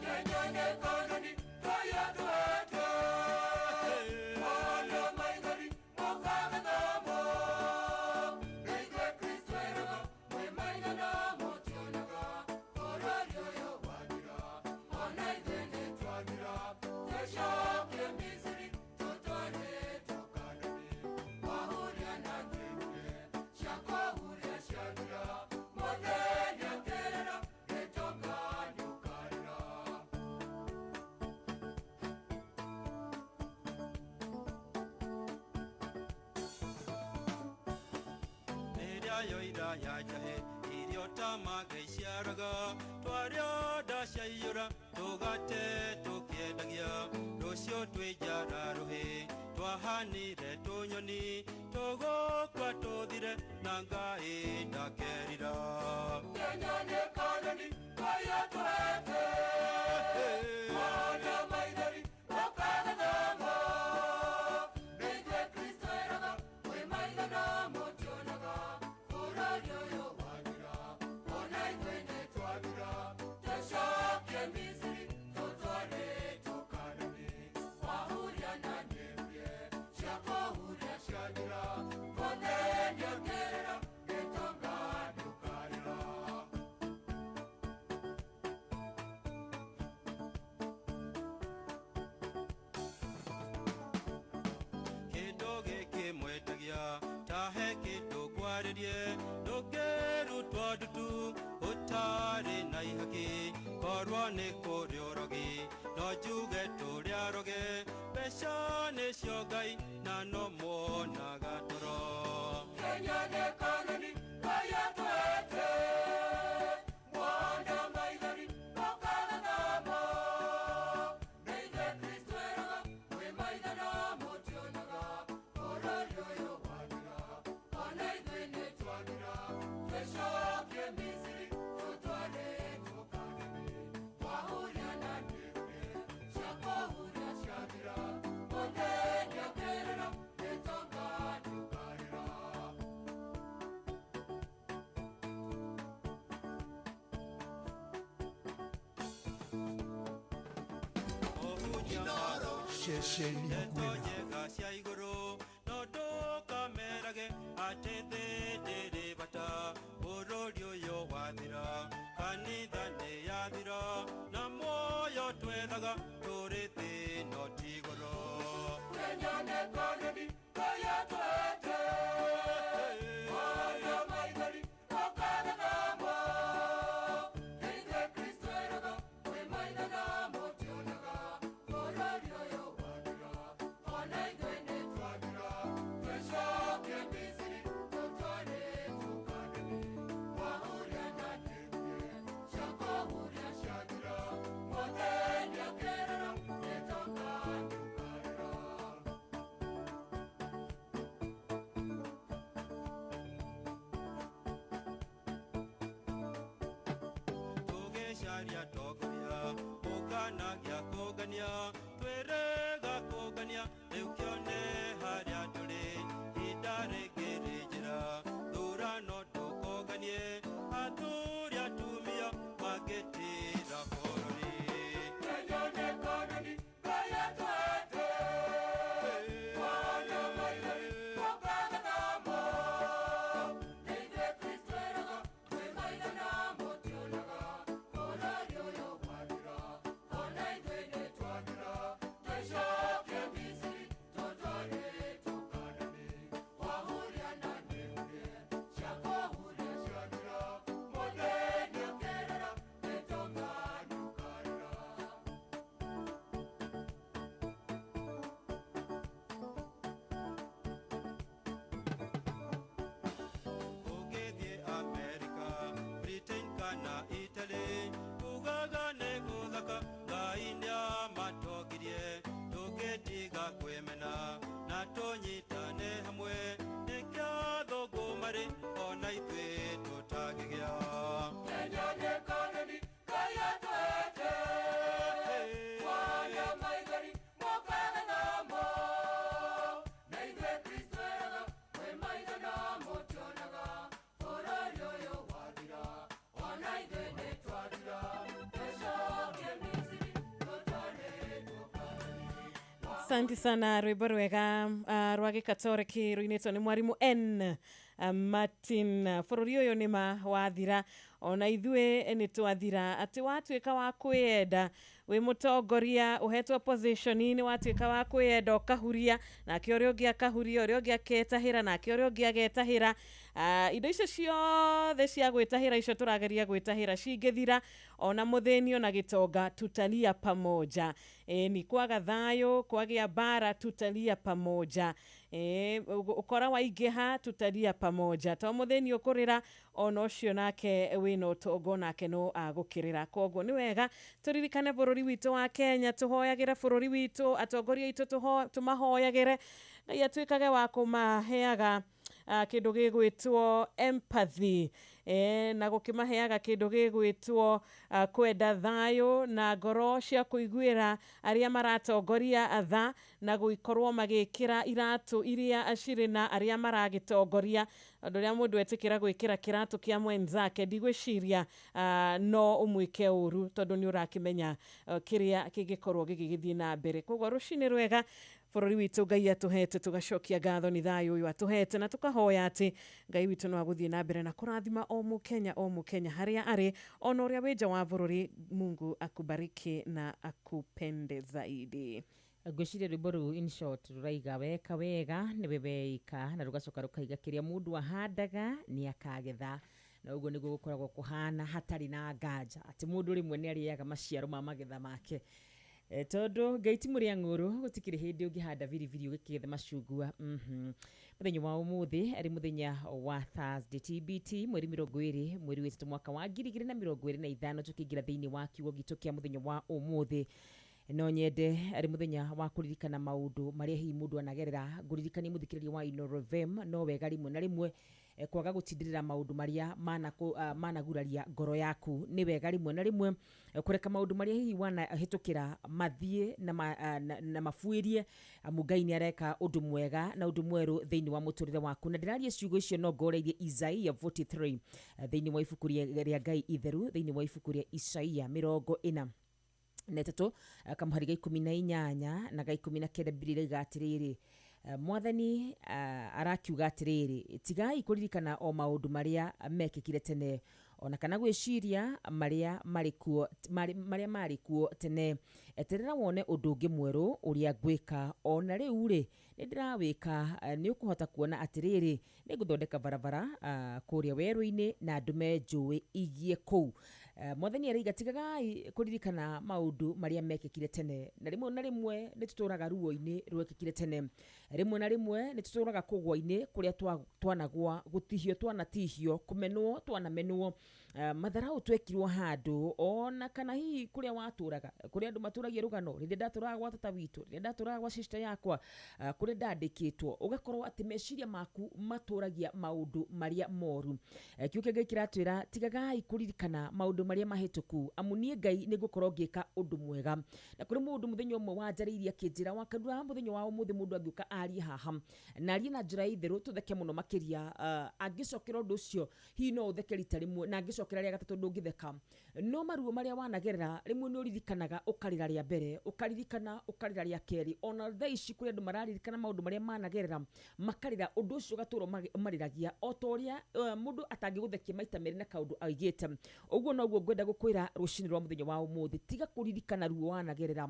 Kenya nĩ Kanani Kaya tũhete mwondo maithori mũkagĩthomwo nĩ ithuĩ Kristo eraga mwĩ maitho na mũtionaga bũrũri ũyũ wathira ona ithuĩ nĩ twathira tũcoke Misiri tũtwarĩtwo Kanani wahuria na nĩhurie ciakũhuria ciathira mũthenya ũkĩrĩra gĩtonga nĩũkarĩra. Rĩrĩa yoira ya njahe irio ta maga iciaraga twarĩa nda ciaiyũra tũgate tũkĩendagia rũciũ twĩ njara rũhĩ twahanire tũnyoni tũgũkua tũthire na Ngai ndakerira. Kenya nĩ Kanani Kaya tũhete mwondo maithori mũkagĩthomwo nĩ ithuĩ Kristo eraga mwĩ maitho na mũtionaga bũrũri ũyũ wathira ona ithuĩ nĩ twathira tũcoke Misiri tũtwarĩtwo Kanani wahuria na nĩhurie ciakũhuria ciathira mũthenya ũkĩrĩra gĩtonga nĩũkarĩra. Kĩndũ gĩkĩ mwetagia tahe kĩndũ ngwarĩrie ndũngĩrutwo ndutu ũtarĩ na ihaki korwo nĩ kũrĩ ũrogi no njuge tũrĩ aroge mbeca Mbeca nĩcio Ngai na no muonaga toro. Kenya nĩ koloni Ngai atũhete, muona maithori mũkaga thamo. Nĩ ithuĩ Kristo eraga, mwĩ maitho no mũtionaga, bũrũri ũyũ wathira, ona ithuĩ nĩ twathira. Twĩcokie Misiri tũtwarĩtwo Kanani, twahuria na ndĩrĩ cia kũhuria ciathira. Mũthĩni akĩrĩra, gĩtonga nĩũkarĩra. Ceceni Ndeto njega cia igũrũ no ndũkamerage atĩ thĩ ndĩrĩ bata. Bũrũri ũyũ wathira, kanitha nĩ yathira, na muoyo twethaga tũrĩ thĩ no ti igũrũ. Kenya nĩ koloni Ngai atũhete, muona maithori mũkaga thamo. Nĩ ithuĩ Kristo eraga, mwĩ maitho no mũtionaga, bũrũri ũyũ wathira, ona ithuĩ nĩ twathira. Twĩcokie Misiri tũtwarĩtwo Kanani, twahuria na ndĩrĩ cia kũhuria ciathira. Mũthĩni akĩrĩra, gĩtonga nĩũkarĩra. Tũgĩcaria tongoria ũnganagia kũngania, twĩrĩga kũngania rĩu kĩone harĩa tũrĩ. Ihinda rĩngĩ rĩ njĩra thurano ndũkũnganie, athuri atumia mangĩtĩra bũrũri. Kenya nĩ koloni Ngai atũhete, muona maithori mũkaga thamo. Nĩ ithuĩ Kristo eraga, mwĩ maitho no mũtionaga, bũrũri ũyũ wathira, ona ithuĩ nĩ twathira. Twĩcokie Misiri tũtwarĩtwo Kanani, twahuria na ndĩrĩ cia kũhuria ciathira. Mũthĩni akĩrĩra, gĩtonga nĩũkarĩra. Ũngĩthiĩ Amerika, Britain kana Italy, ugaga nĩ gũthaka Ngai nĩamatongirie. Tũngĩtiga kwĩmena na tũnyitane hamwe, nĩkĩo athũngũ marĩ ona ithuĩ tũtangĩgĩa. Kenya nĩ koloni Ngai atũhete, muona maithori mũkaga thamo. Nĩ ithuĩ Kristo eraga, mwĩ maitho no mũtionaga, bũrũri ũyũ wathira, ona ithuĩ nĩ twathira. Twĩcokie Misiri tũtwarĩtwo Kanani. Asante sana, rwimbo rwega rwa gĩkatoreki rũinĩtwo nĩ mwarimũ N Martin. Bũrũri ũyũ nĩ ma wathira, ona ithuĩ nĩ twathira. Atĩ watuĩka wa kwĩyenda wĩ mũtongoria ũhetwo position-inĩ, watuĩka wa kwĩyenda ũkahuria, nake ũrĩa ũngĩ akahuria, ũrĩa ũngĩ aketahĩra, nake ũrĩa ũngĩ agetahĩra. Indo icio ciothe cia gwĩtahĩra icio tũrageria gwĩtahĩra cingĩthira, ona mũthĩni ona gĩtonga tutalia pamoja. Ni kwaga thayũ, kwagĩa mbara tutalia pamoja. Ũkora waingĩha tutalia pamoja. To mũthĩni ũkũrĩra, ona ũcio nake wĩna ũtonga onake no agũkĩrĩra. Koguo nĩ wega tũririkane bũrũri witũ wa Kenya, tũhoyagĩre bũrũri witũ, atongoria aitũ tũmahoyagĩre, Ngai atuĩkage wa kũmaheaga kĩndũ gĩgwĩtwo empathy, na gũkĩmaheaga kĩndũ gĩgwĩtwo kwenda thayũ na ngoro cia kũiguĩra arĩa maratongoria tha, na gũkorwo magĩkĩra iratũ iria cirĩ na arĩa maragĩtongoria. Tondũ rĩrĩa mũndũ etĩkĩra gwĩkĩra kĩratũ kĩa mwenzake, ndigwĩciria no ũmwĩke ũru, tondũ nĩ ũrakĩmenya kĩrĩa kĩngĩkorwo gĩgĩthiĩ na mbere. Koguo rũcinĩ rwega bũrũri witũ Ngai atũhete, tũgacokia ngatho nĩ thayũ ũyũ atũhete, na tũkahoya atĩ Ngai witũ no agũthiĩ na mbere na kũrathima o mũkenya o mũkenya harĩa arĩ, ona ũrĩa wĩ nja wa bũrũri. Mungu akubariki na akupende zaidi. Ngwĩciria rwĩmbo rũu in short rũraiga weka wega nĩwe weika, na rũgacoka rũkaiga kĩrĩa mũndũ ahandaga nĩ akagetha, na ũguo nĩguo gũkoragwo kũhana hatarĩ na nganja atĩ mũndũ rĩmwe nĩ arĩaga maciaro ma magetha make. Tondu Ngai ti mũrĩa ng'ũrũ, gũtikĩrĩ hĩndĩ ũngĩhanda biribiri ũgĩkĩgetha macungwa. Mũthenya wa ũmũthĩ arĩ mũthenya wa Thursday, TBT, mweri 20 mweri wa 3 mwaka wa 2025, tũkĩingĩra thĩinĩ wa kiugo gitũ kĩa mũthenya wa ũmũthĩ. No nyende arĩ mũthenya wa kũririkana maũndũ marĩa hihi mũndũ anagerera, ngũririkanie mũthikĩrĩria wa Inooro FM, no wega rĩmwe na rĩmwe kwaga gũtindĩrĩra maũndũ marĩa managuraria ngoro yaku. Nĩ wega rĩmwe na rĩmwe kũreka maũndũ marĩa hihi wanahĩtũkĩra mathiĩ na mabuĩrie, amu Ngai nĩ areka ũndũ mwega na ũndũ mwerũ thĩinĩ wa mũtũrĩre waku. Na ndĩraria ciugo icio no ngoreirie Isaia 43 thĩinĩ wa ibuku rĩa Ngai itheru, thĩinĩ wa ibuku rĩa Isaia 43 kamũhari ga 18 na ga 19. Bibilia ĩrauga atĩrĩrĩ, Mwathani arakiuga atĩrĩrĩ, tigai kũririkana o maũndũ marĩa mekĩkire tene, ona kana gwĩciria marĩa marĩ kuo, marĩa marĩ kuo tene. Eterera wone ũndũ ũngĩ mwerũ ũrĩa ngwĩka, ona rĩu rĩ, nĩ ndĩrawĩka. Nĩ ũkũhota kuona atĩrĩrĩ, nĩ ngũthondeka barabara kũrĩa werũ-inĩ na ndũme njũĩ igie kũu. Mwathani arauga tigagai kũririkana maũndũ marĩa mekĩkire tene. Na rĩmwe na rĩmwe nĩ tũtũraga ruo-inĩ rwekĩkire tene, rĩmwe na rĩmwe nĩ tũtũraga kũgwa-inĩ kũrĩa twanagwa, gũtihio twanatihio, kũmenwo twanamenwo, matharau twekirwo handũ, ona kana hihi kũrĩa watũraga, kũrĩa andũ matũragia rũgano, rĩrĩa ndatũraga gwa tata witũ, rĩrĩa ndatũraga gwa sister yakwa, kũrĩa ndandĩkĩtwo, ũgakorwo atĩ meciria maku matũragia maũndũ marĩa moru. Kiugo kĩa Ngai kĩratwĩra tigagai kũririkana maũndũ marĩa mahĩtũku, amu niĩ Ngai nĩ ngũkorwo ngĩka ũndũ mwega. Na kũrĩ mũndũ mũthenya ũmwe wanjarĩirie akĩnjĩra, wakarura mũthenya wa ũmũthĩ mũndũ angĩũka arie haha na arie na njĩra ya itherũ tũtheke mũno makĩria, angĩcokera ũndũ ũcio hihi no ũtheke rita rĩmwe, na angĩcokera rĩa gatatũ ndũngĩtheka. No maruo marĩa wanagerera rĩmwe nĩ ũririkanaga ũkarĩra rĩa mbere, ũkaririkana ũkarĩra rĩa kerĩ. Ona thaa ici kũrĩ andũ mararirikana maũndũ marĩa managerera makarĩra, ũndũ ũcio ũgatũra ũmarĩragia, o ta ũrĩa mũndũ atangĩgũthekia maita merĩ na kaũndũ aigĩte. Ũguo noguo ngwenda gũkwĩra rũcinĩ rwa mũthenya wa ũmũthĩ, tiga kũririkana ruo wanagerera,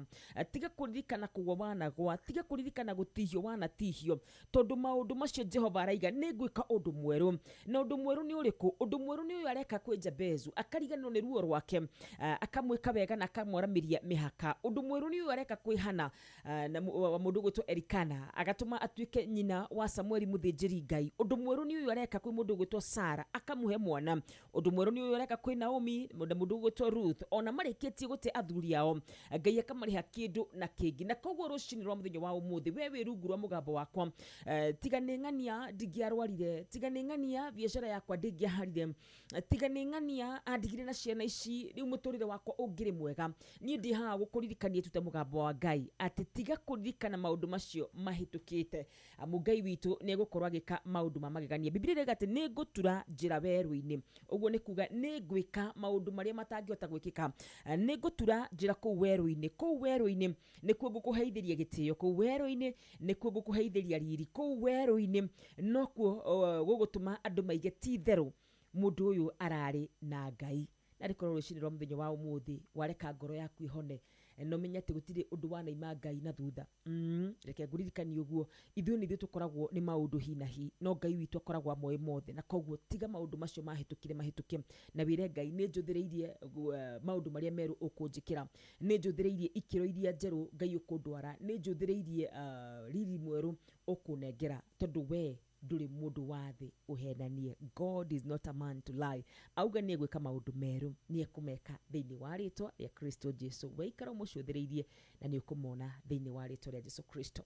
tiga kũririkana kũgwa wanagwa, tiga kũririkana gũtihio wanatihio, tondũ maũndũ macio Jehova araiga nĩ ngwĩka ũndũ mwerũ. Na ũndũ mwerũ nĩ ũrĩkũ? Ũndũ mwerũ nĩ ũyũ areka kwĩ Jabezu, akariganĩrwo nĩ ruo rwake, akamwĩka wega na akamwaramĩria mĩhaka. Ũndũ mwerũ nĩ ũyũ areka kwĩ Hana, na mũndũ ũgwĩtwo Elikana, agatũma atuĩke nyina wa Samueli mũthĩnjĩri Ngai. Ũndũ mwerũ nĩ ũyũ areka kwĩ mũndũ ũgwĩtwo Sara, akamũhe mwana. Ũndũ mwerũ nĩ ũyũ areka kwĩ Naomi na mũndũ ũgwĩtwo Ruth, ona marĩkĩtie gũte athuri ao, Ngai akamarĩha kĩndũ na kĩngĩ. Na koguo rũcinĩ rwa mũthenya wa ũmũthĩ, we wĩ rungu rwa mũgambo wakwa, tiga nĩ ng'ania ndingĩarwarire, tiga nĩ ng'ania biacara yakwa ndĩngĩaharire, tiga nĩ ng'ania andigire na ciana ici, rĩu mũtũrĩre wakwa ũngĩrĩ mwega. Niĩ ndĩ haha gũkũririkania tu ta mũgambo wa Ngai atĩ tiga kũririkana maũndũ macio mahĩtũkĩte, amu Ngai witũ nĩ egũkorwo agĩka maũndũ ma magegania. Bibilia ĩrauga atĩ nĩ ngũtura njĩra werũ-inĩ, ũguo nĩ kuga nĩ ngwĩka maũndũ marĩa matangĩhota gwĩkĩka. Nĩ ngũtura njĩra kũu werũ-inĩ, kũu werũ-inĩ nĩkuo ngũkũheithĩria gĩtĩo, kũu werũ-inĩ nĩkuo ngũkũheithĩria riri, kũu werũ-inĩ nokuo gũgũtũma andũ maige ti itherũ mũndũ ũyũ ararĩ na Ngai. Na rĩkorwo rũcinĩ rwa mũthenya wa ũmũthĩ wareka ngoro yaku ĩhone, no menye atĩ gũtirĩ ũndũ wanaima Ngai na thutha. Reke ngũririkanie ũguo, ithuĩ nĩ ithuĩ tũkoragwo nĩ maũndũ hi na hi, no Ngai witũ akoragwo amoĩ mothe. Na koguo tiga maũndũ macio mahĩtũkire mahĩtũke, na wĩre Ngai nĩ njũthĩrĩirie maũndũ marĩa merũ ũkũnjĩkĩra, nĩ njũthĩrĩirie ikĩro iria njerũ Ngai ũkũndwara, nĩ njũthĩrĩirie riri mwerũ ũkũnengera, tondũ we ndũrĩ mũndũ wa thĩ ũhenanie. God is not a man to lie. Auga nĩ egwĩka maũndũ merũ, nĩ ekũmeka thĩinĩ wa rĩtwa rĩa Kristo Jesu. Waikara ũmũcũthĩrĩirie na nĩ ũkũmona thĩinĩ wa rĩtwa rĩa Jesu Kristo.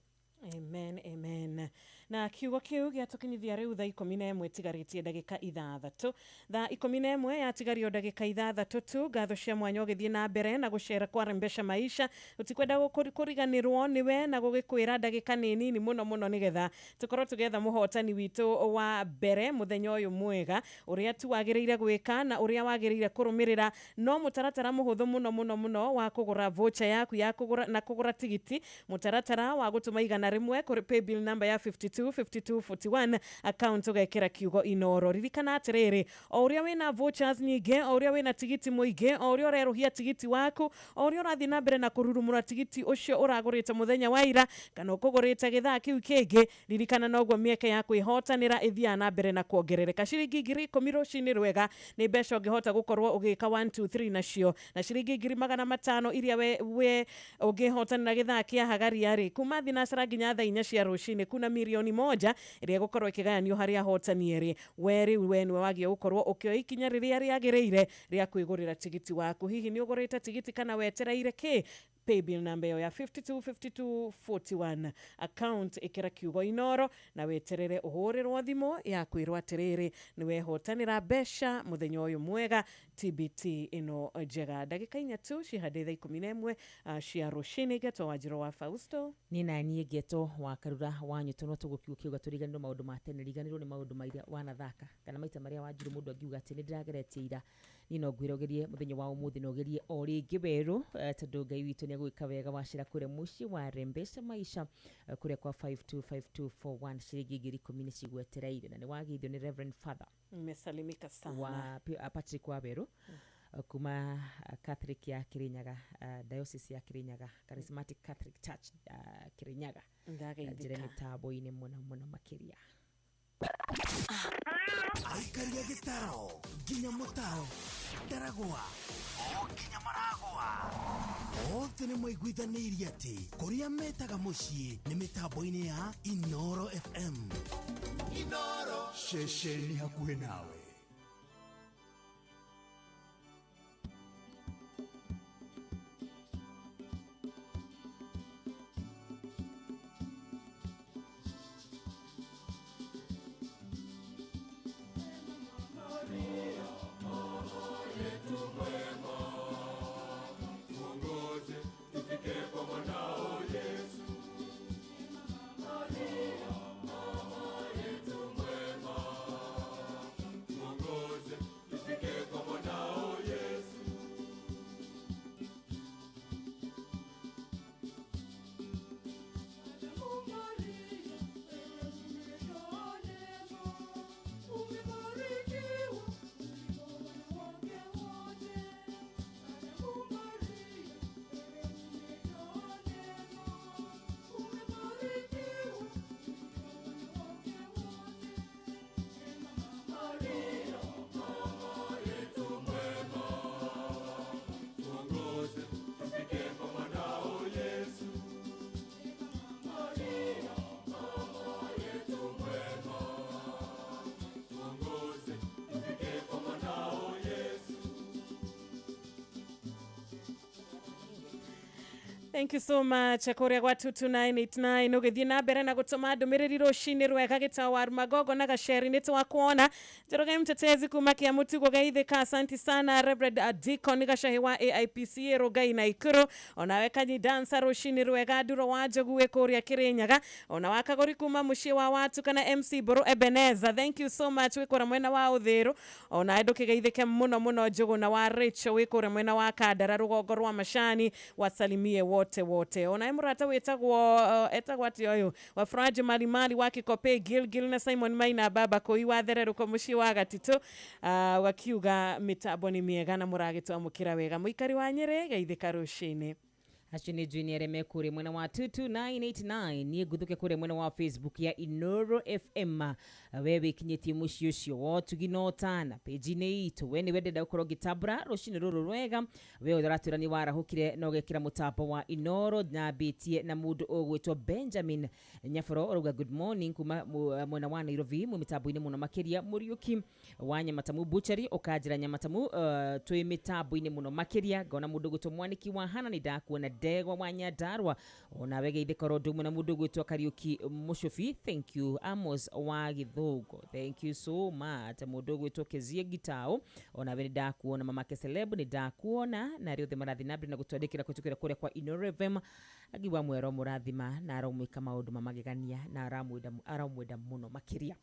Amen, amen. Na kiugo kiu gĩatũkinyithia rĩu thaa 11 tigarĩtie ndagĩka 6. Thaa 11 yatigario ndagĩka 6 tu. Ngatho cia mwanya ũgĩthiĩ na mbere na gũcera kwa Rembesha Maisha, ũtikwenda kũriganĩrwo nĩwe na gũgĩkwĩra ndagĩka nĩ nini mũno mũno, nĩgetha tũkorwo tũgetha mũhotani witũ wa mbere mũthenya ũyũ mwega, ũrĩa tu wagĩrĩire gwĩka na ũrĩa wagĩrĩire kũrũmĩrĩra. No mũtaratara mũhũthũ mũno mũno mũno wa kũgũra voucher yaku ya kũgũra na kũgũra tigiti, mũtaratara wa gũtũma rĩmwe kũrĩ paybill number ya 52 52 41, account ũgekĩra kiugo Inoro. Ririkana atĩrĩrĩ, o ũrĩa wĩna vouchers nyingĩ, o ũrĩa wĩna tigiti mũingĩ, o ũrĩa ũrerũhia tigiti waku, o ũrĩa ũrathiĩ na mbere na kũrurumũra tigiti ũcio ũragũrĩte mũthenya wa ira kana ũkũgũrĩte gĩthaa kĩu kĩngĩ, ririkana noguo mĩeke ya kwĩhotanĩra ĩthiaga na mbere na kuongerereka. Ciringi 10,000 rũcinĩ rwega nĩ mbeca ũngĩhota gũkorwo ũgĩka 1 2 3 nacio, na ciringi 500,000 iria we ũngĩhotanĩra gĩthaa kĩa hagaria rĩ, kuma thinacara nginya thaa 4 cia rũcinĩ, kuna 1,000,000 ĩrĩa ĩgũkorwo ĩkĩgayanio harĩ ahotani erĩ. We rĩu we nĩwe wagĩrĩirwo gũkorwo ũkĩoya ikinya rĩrĩa rĩagĩrĩire rĩa kwĩgũrĩra tigiti waku. Hihi nĩ ũgũrĩte tigiti kana wetereire kĩ? Paybill namba ĩyo ya 52 52 41, account ĩkĩra kiugo Inoro na weterere ũhũrĩrwo thimũ ya kwĩrwo atĩrĩrĩ nĩ wehotanĩra mbeca mũthenya ũyũ mwega TBT ĩno njega. Ndagĩka 4 tu cihandĩ thaa 11 cia rũcinĩ. Ngeto wa Njĩro wa Fausto. Nĩ naniĩ Ngeto wa Karura wa Nyũtũ. No tũgũkiuga tũriganĩrwo maũndũ ma tene, riganĩrwo nĩ maũndũ ma iria wanathaka kana maita marĩa wanjirwo mũndũ angiuga atĩ nĩ ndĩrageretie ira. Niĩ no ngwĩre ũgerie mũthenya wa ũmũthĩ na ũgerie o rĩngĩ werũ, tondũ Ngai witũ nĩ egwĩka wega. Wacera kũrĩa mũciĩ wa Rembesha Maisha, kũrĩa kwa 525241, ciringi 10,000 nĩ cigwetereire, na nĩ wageithio nĩ Reverend Father. Nimesalimika sana. Wa Patrick Waweru kuma Catholic ya Kirinyaga, Diocese ya Kirinyaga, Charismatic Catholic Church, Kirinyaga. Ndageithĩka. Njĩra mĩtambo-inĩ mũno mũno makĩria. Aikaria gĩtaro nginya mũtaro, ndaragwa o nginya maragwa, othe nĩ maiguithanĩirie atĩ kũrĩa metaga mũciĩ nĩ mĩtambo-inĩ ya Inoro FM. Inoro ceceni hakuhĩ nawe. Thank you so much kuria gwa 22989 ugithie na mbere na gutuma ndumiriri rucini rwega gita wa Magogo na Gaceri ni twakuona. Njoroge Mtetezi kuma kia Mutugo geithika, asante sana Reverend Deacon Gacahi wa AIPCA Rugai na Ikuru, onawe Kanyi Dancer rucini rwega Nduro wa Njogu wi kuria Kirinyaga, ona wa Kagori kuma mucii wa watu kana MC Mburu Ebenezer, thank you so much wi kuria mwena wa Uthiru, ona ndukigeithike muno muno Njogu na wa Rachel wi kuria mwena wa Kandara rugongo rwa Macani, wasalimie wote wote. Ona murata wetagwo etagwo ati oyo wa Franji Malimali wa Kikope Gilgil na Simon Maina baba koi wa thereruko mucii wa Gatitu, wakiuga mitambo ni miega na muragitwamukira wega. Muikari wa Nyeri geithika rucini. Acio nĩ njui nĩ arĩa me kũrĩa mwena wa 22989. Niĩ ngũthũke kũrĩa mwena wa Facebook ya Inoro FM. We wĩkinyĩtie mũciĩ ũcio wa ũtugi na ũtana page-inĩ itũ. We nĩwe ndĩrenda gũkorwo ngĩtambũra rũcinĩ rũrũ rwega. We ũratwĩra nĩ warahũkire na ũgekĩra mũtambo wa Inoro. Nyambĩtie na mũndũ ũgwĩtwo Benjamin Nyaboro ũrauga good morning kuma mwena wa Nairobi mu mĩtambo-inĩ mũno makĩria. Mũriũki wa Nyamatamu Butchery ũkanjĩra Nyamatamu twĩ mĩtambo-inĩ mũno makĩria. Ngona mũndũ ũgwĩtwo Mwaniki wa Hana nĩ ndakuona Ndegwa wa Nyandarua onawe geithĩka ro ndumwe na mũndũ ũgwĩtwo Kariuki Mũcubi, thank you. Amos wa Githũngũ, thank you so much. Mũndũ ũgwĩtwo Kezie Gitau onawe nĩ ndakuona. Mamake Celeb nĩ ndakuona na arĩa othe marathiĩ na mbere na gũtwandĩkĩra kũhĩtũkĩra kũrĩa kwa Inoro FM. Angiuga mwero mũrathima na aromwĩka maũndũ ma magegania na aramwenda mũno makĩria.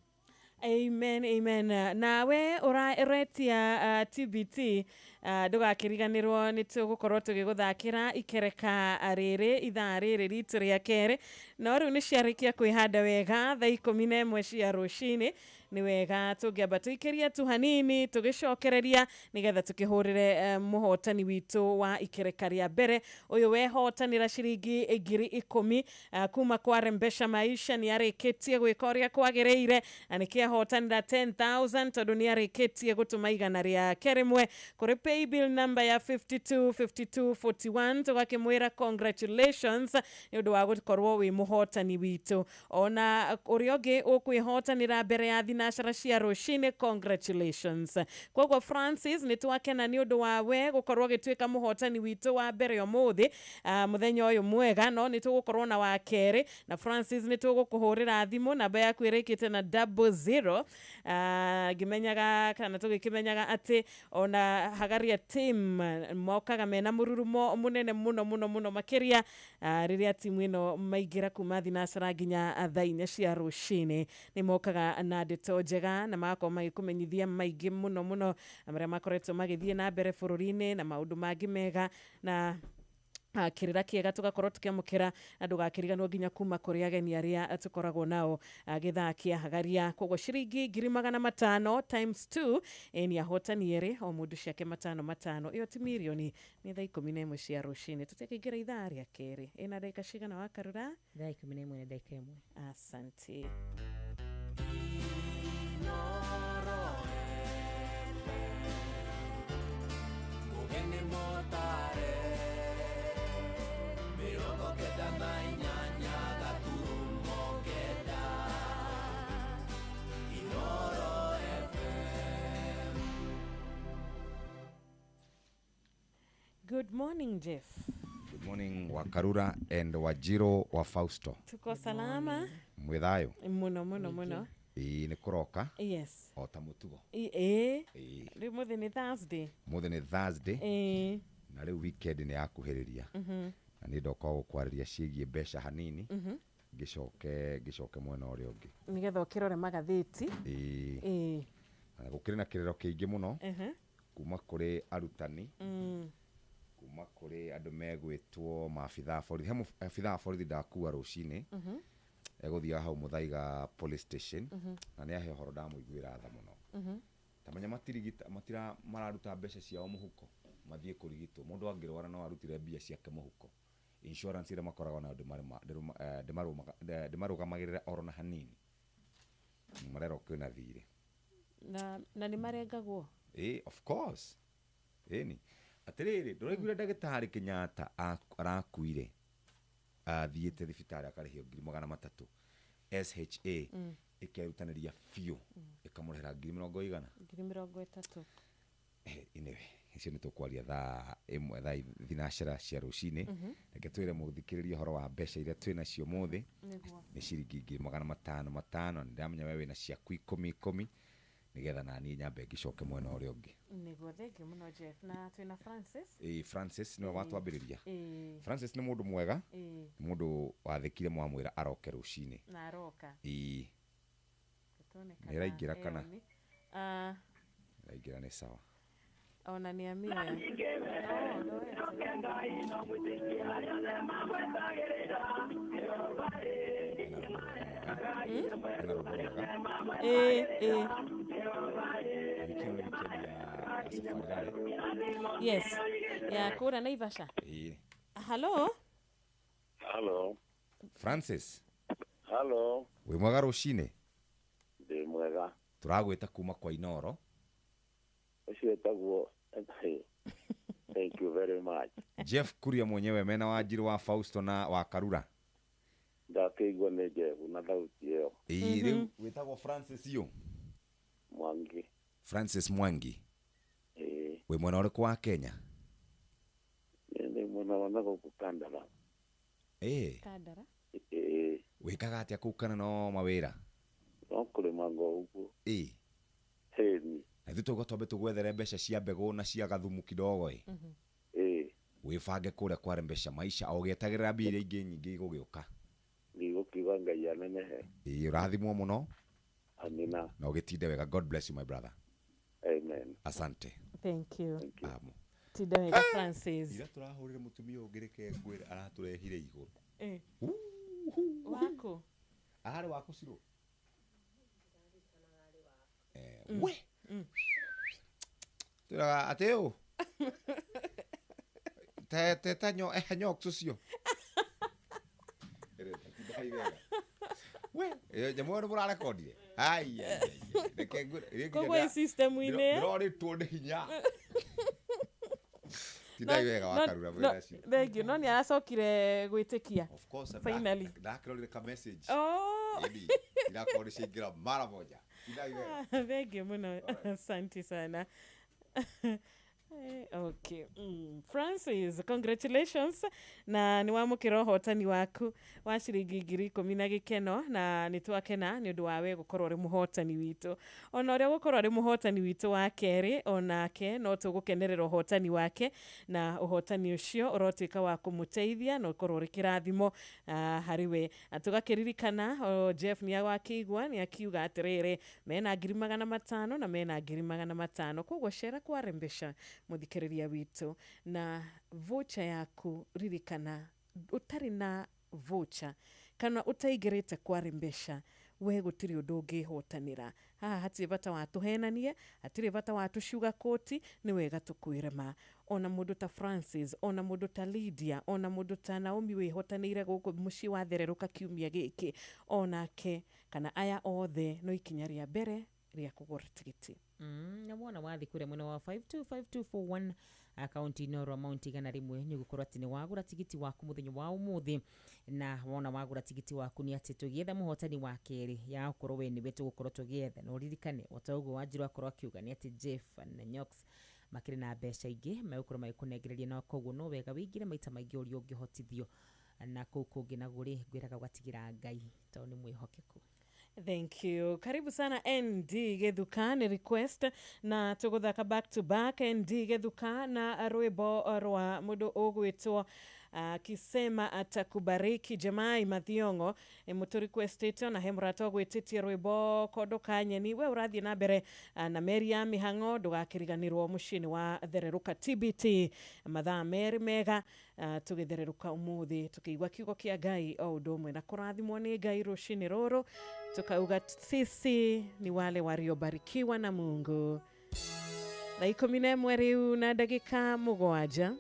Amen, amen. Nawe ũretia TBT Ndũgakĩriganĩrwo nĩ tũgũkorwo tũgĩgũthakĩra ikereka rĩrĩ ithaa rĩrĩ ritũ rĩa kerĩ, no rĩu nĩ ciarĩkia kwĩhanda wega thaa 11 cia rũcinĩ. Nĩ wega tũngĩamba tũikĩrie tu hanini tũgĩcokereria nĩgetha tũkĩhũrĩre mũhotani witũ wa ikereka rĩa mbere ũyũ wehotanĩra ciringi 10,000 kuma kwa Rembesha Maisha. Nĩ arĩkĩtie gwĩka ũrĩa kwagĩrĩire na nĩkĩo ahotanĩra 10,000 tondũ nĩ arĩkĩtie gũtũma 101 kũrĩ paybill number ya 525241. Tũgakĩmwĩra congratulations nĩ ũndũ wa gũkorwo wĩ mũhotani witũ. Ona ũrĩa ũngĩ ũkwĩhotanĩra mbere ya thinacara cia rũcinĩ, congratulations. Koguo Francis, nĩ twakena nĩ ũndũ wa we gũkorwo ũgĩtuĩka mũhotani witũ wa mbere ũmũthĩ, mũthenya ũyũ mwega. No nĩ tũgũkorwo na wa kerĩ, na Francis nĩ tũgũkũhũrĩra thimũ, namba yaku ĩrĩkĩte na 00, ngĩmenyaga kana tũgĩkĩmenyaga atĩ ona Hagaria team mokaga mena mũrurumo mũnene mũno mũno mũno makĩria rĩrĩa timu ĩno maingĩra kuma thinacara nginya thaa 4 cia rũcinĩ. Nĩ mokaga na ndeto njega na magakorwo magĩkũmenyithia maingĩ mũno mũno marĩa makoretwo magĩthiĩ na mbere bũrũri-inĩ na maũndũ mangĩ mega na kĩrĩra kĩega tũgakorwo tũkĩamũkĩra na ndũgakĩriganĩrwo nginya kuma kũrĩ ageni arĩa tũkoragwo nao gĩthaa kĩa Hagaria. Koguo ciringi 500,000 times 2 nĩ ahotani erĩ o mũndũ ciake 5 5, ĩyo ti mirioni. Nĩ thaa 11 cia rũcinĩ, tũtekĩingĩra ithaa rĩa kerĩ. Ĩna ndagĩka cigana Wakarura? Thaa 11 na ndagĩka 1. Asante. Mugeni motare 98 gaturumo 9 Inoro FM. Good morning, Jeff. Good morning Wakarura and Wajiro wa Fausto. Tuko salama. Mwithayo. Muno muno muno. Ĩĩ nĩ kũroka. Yes. O ta mũtugo. Ĩĩ. Rĩu mũthĩ nĩ Thursday. Mũthĩ nĩ Thursday. Ĩĩ. Na rĩu weekend nĩ yakuhĩrĩria. Na nĩ ndoka gũkwarĩria ciĩgiĩ mbeca hanini. Ngĩcoke mwena ũrĩa ũngĩ. Nĩgetha ũkĩrore magathĩti. Ĩĩ. Na gũkĩrĩ na kĩrĩro kĩingĩ mũno. Kuma kũrĩ arutani. Kuma kũrĩ andũ megwĩtwo maabithaa a borithi. He abithaa a borithi ndakua rũcinĩ. Egũthiaga hau Muthaiga police station. Na nĩ ahe ũhoro ndamũiguĩra tha mũno. Tamenya matirigita matira mararuta mbeca ciao mũhuko mathiĩ kũrigitwo. Mũndũ angĩrwara no arutire mbia ciake mũhuko. Insurance ĩrĩa makoragwo nayo ndĩmarũgamagĩrĩra oro na hanini. Marerwo kwĩna thirĩ. Na nĩ marengagwo? Ĩĩ, of course. Ĩni. Atĩrĩrĩ, ndũraiguire ndagĩtarĩ Kenyatta arakuire athiĩte thibitarĩ akarĩhio 300,000 SHA ĩkerutanĩria biũ ĩkamũrĩhĩra 100,000 30,000. Anyway, icio nĩ tũkwaria thaa 1 thaa thinacara cia rũcinĩ. Reke twĩre mũthikĩrĩria ũhoro wa mbeca iria twĩ nacio ũmũthĩ. Nĩ ciringi 500,000 5. Nĩndamenya we wĩna ciaku 10 10 nĩgetha naniĩ nyambe ngĩcoke mwena ũrĩa ũngĩ. Nĩguo, thengiũ mũno Jeff. Na twĩna Francis. Ĩĩ, Francis nĩwe watwambĩrĩria. Francis nĩ mũndũ mwega, nĩ mũndũ wathĩkire mwamwĩra aroke rũcinĩ. Na aroka. Ĩĩ. Nĩ ĩraingĩra kana? Ĩraingĩra nĩ sawa. Ona nĩ amĩoya. Ena rwĩmbo rwega. Ĩĩ. Wiki ĩno nĩ weekend ya Safari Rally. Yes. Ya kũra Naivasha. Ĩĩ. Hello. Hello. Francis. Hello. Wĩ mwega rũcinĩ? Ndĩ mwega. Tũragwĩta kuma kwa Inoro. Ũcio etagwo Thank you very much. Jeff Kuria mwenyewe mena Wanjiru wa Fausto na wa Karura. Ndakĩigua nĩ Jeff na thauti ĩyo. Ĩĩ, rĩu wĩtagwo Francis yũ? Mwangi. Francis Mwangi. Ĩĩ. Wĩ mwena ũrĩkũ wa Kenya? Nĩ mwena wa nagũkũ Kandara. Ĩĩ. Kandara? Ĩĩ. Wĩkaga atĩa kũu kana no mawĩra? No kũrĩma ngo ũguo. Ĩĩ. Ĩni. Na ithuĩ tũgũka twambe tũgwethere mbeca cia mbegũ na cia gathumu kidogo ĩ. Ĩĩ. Wĩbange kũrĩa kware mbeca maisha o ũgĩetagĩrĩra mbia iria ingĩ nyingĩ igũgĩũka. Ndigũkiuga Ngai anenehe. Ĩĩ, ũrathimwo mũno. Amina. Na ũgĩtinde wega. God bless you my brother. Amen. Asante. Thank you. Amo. Tinda wega Francis. Ira tũrahũrire mũtumia ũngĩ reke ngwĩre aratũrehire igũrũ. Wako? Ararĩ waku Cirũ? We. Twĩraga atĩ ũ? Te te ta nyo nyox ũcio. We, nyamũ ĩyo nĩ mũrarekondire? Ai ai ai. Reke ngwĩre. Koguo ĩ system-inĩ. Ndĩrorĩtwo nĩ hinya. Tindai wega wa Karura mwĩra cio. Thank you. No nĩ aracokire gwĩtĩkia. Of course. Finally. Ndakĩrorire ka message. Oh. Ĩni, irakorwo nĩ ciaingĩra mara moja. Tindai wega. Thank you mũno. Asante sana. Okay. Francis, congratulations na nĩ wamũkĩra ũhotani waku wa ciringi 10,000 na gĩkeno na nĩ twakena nĩ ũndũ wa we gũkorwo ũrĩ mũhotani witũ. Ona ũrĩa gũkorwo arĩ mũhotani witũ wa kerĩ onake no tũgũkenerera ũhotani wake na ũhotani ũcio ũrotuĩka wa kũmũteithia na ũkorwo ũrĩ kĩrathimo harĩ we. Na tũgakĩririkana Jeff nĩ wakĩigua nĩ akiuga atĩrĩrĩ mena 500,000 na mena 500,000 koguo cera kwarembesha muthikiriria witu na vocha yaku ririkana utari na vocha kana utaingirite kwarembesha we gutiri undu ungihotanira haha hatirĩ bata wa tũhenanie hatirĩ bata wa tũcuga koti nĩ wega tũkwĩre ma ona mũndũ ta Francis ona mũndũ ta Lydia ona mũndũ ta Naomi wĩhotanĩire gũkũ mũciĩ wa thererũka kiumia gĩkĩ onake kana aya othe no ikinya rĩa mbere rĩa kũgũra tigiti. Na wona wathi kũrĩa mwena wa 525241 akaunti Inooro amount 100 nĩ ũgũkorwo atĩ nĩ wagũra tigiti waku mũthenya wa ũmũthĩ na wona wagũra tigiti waku nĩ atĩ tũgĩetha mũhotani wa kerĩ ya ũkorwo we nĩwe tũgũkorwo tũgĩetha na ũririkane o ta ũguo Wanjiru akorwo akiuga nĩ atĩ Jeff na Nyox makĩrĩ na mbeca ingĩ megũkorwo magĩkũnengereria na koguo no wega wĩingĩre maita maingĩ ũrĩa ũngĩhotithio na kũu kũngĩ naguo rĩ ngwĩraga ũgatigĩra Ngai tondũ nĩ mwĩhokeku. Thank you. Karibu sana ND Githuka ni request na tuguthaka back to back ND Githuka na rwimbo rwa mundu ugwitwo akisema atakubariki Jamai Mathiongo mutu requestite na he murata ugwititie rwimbo kondo kanyeni we urathie na mbere na Mary Mihango ndugakiriganirwo muciini wa thereruka TBT mathaa meri mega tugithereruka umuthi tukiigua kiugo kia Ngai o undu umwe na kurathimwo ni Ngai rucini ruru tukauga sisi ni wale waliobarikiwa na Mungu. Thaa 11 riu na ndagika 7.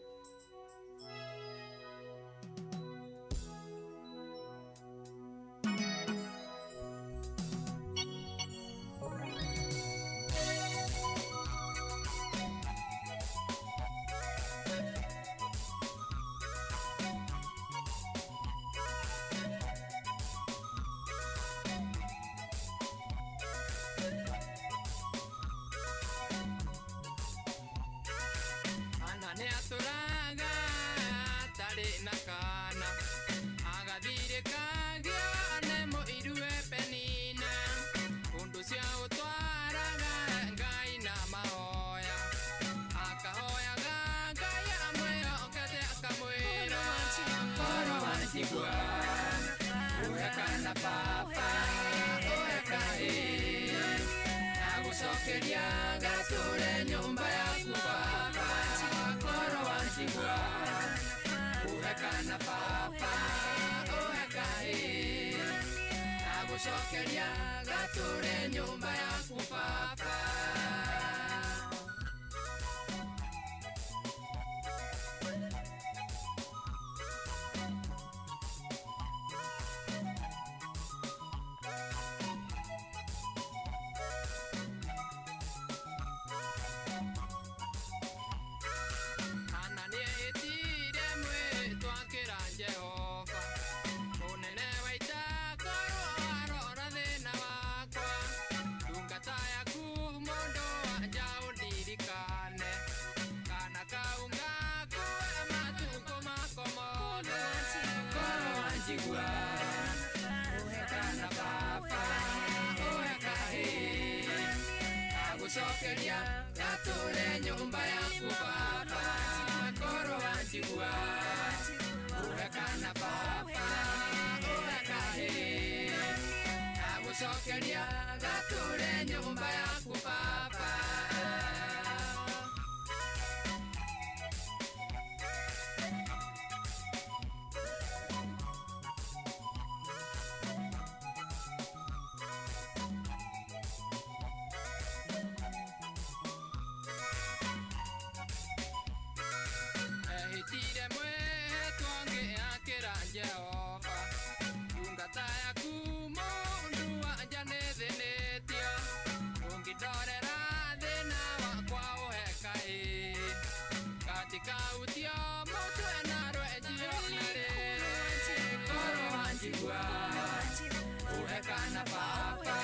kana baba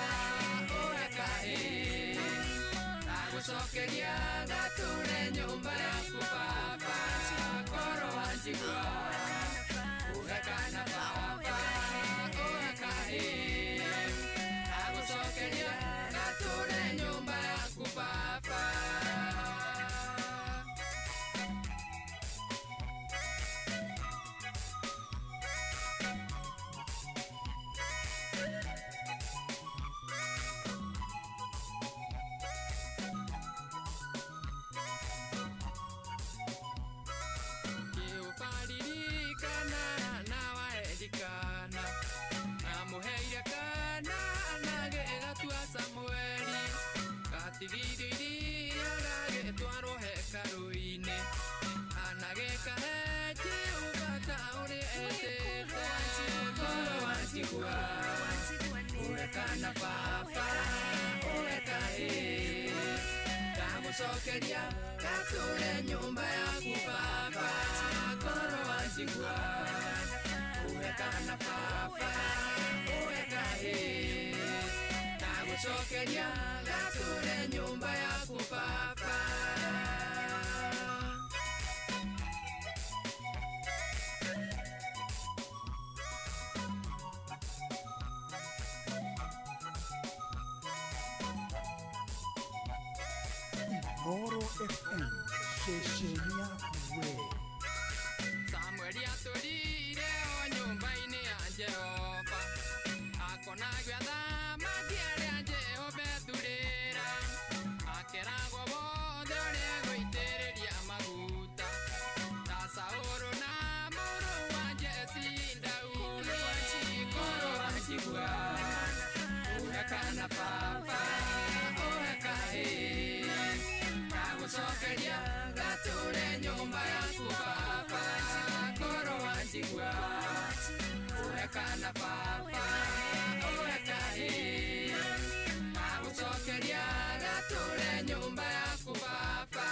ũhe kahĩĩ ndagũcokeria gatũre nyũmba yaku baba korwo wanjigua ũhe kana baba ũhe kahĩĩ ndagũcokeria gatũre nyũmba yaku baba. Kana baba ũhe kahĩĩ ndagũcokeria gatũre nyũmba yaku baba korwo wanjigua ũhe kana baba ũhe kahĩĩ ndagũcokeria gatũre nyũmba yaku baba. Inooro FM ceceni yaku we. Samueli atũrire o nyũmba-inĩ ya Jehova akonagio athamaki arĩa Jehova ethurĩra akeragwo wothe ũrĩa egũitĩrĩria maguta ta Saũlũ na mũrũ wa Jesii Daudi korwo wanjigua ũhe kana baba ũhe kahĩĩ ndagũcokeria gatũre nyũmba yaku baba korwo wanjigua ũhe kana baba ũhe kahĩĩ ndagũcokeria gatũre nyũmba yaku baba.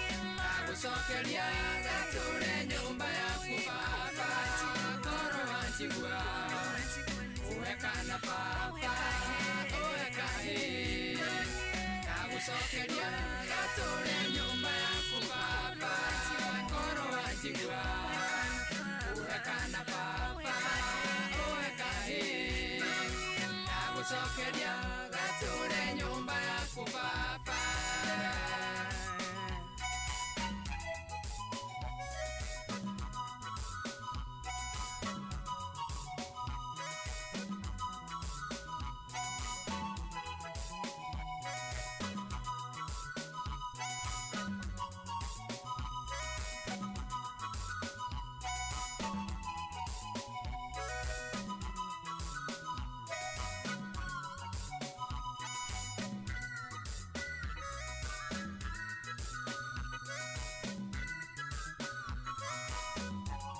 Ndagũcokeria gatũre nyũmba yaku baba korwo wanjigua ũhe kana baba ũhe kahĩĩ ndagũcokeria gatũre nyũmba yaku baba korwo wanjigua ũhe kana baba ũhe kahĩĩ ndagũcokeria gatũre nyũmba yaku baba.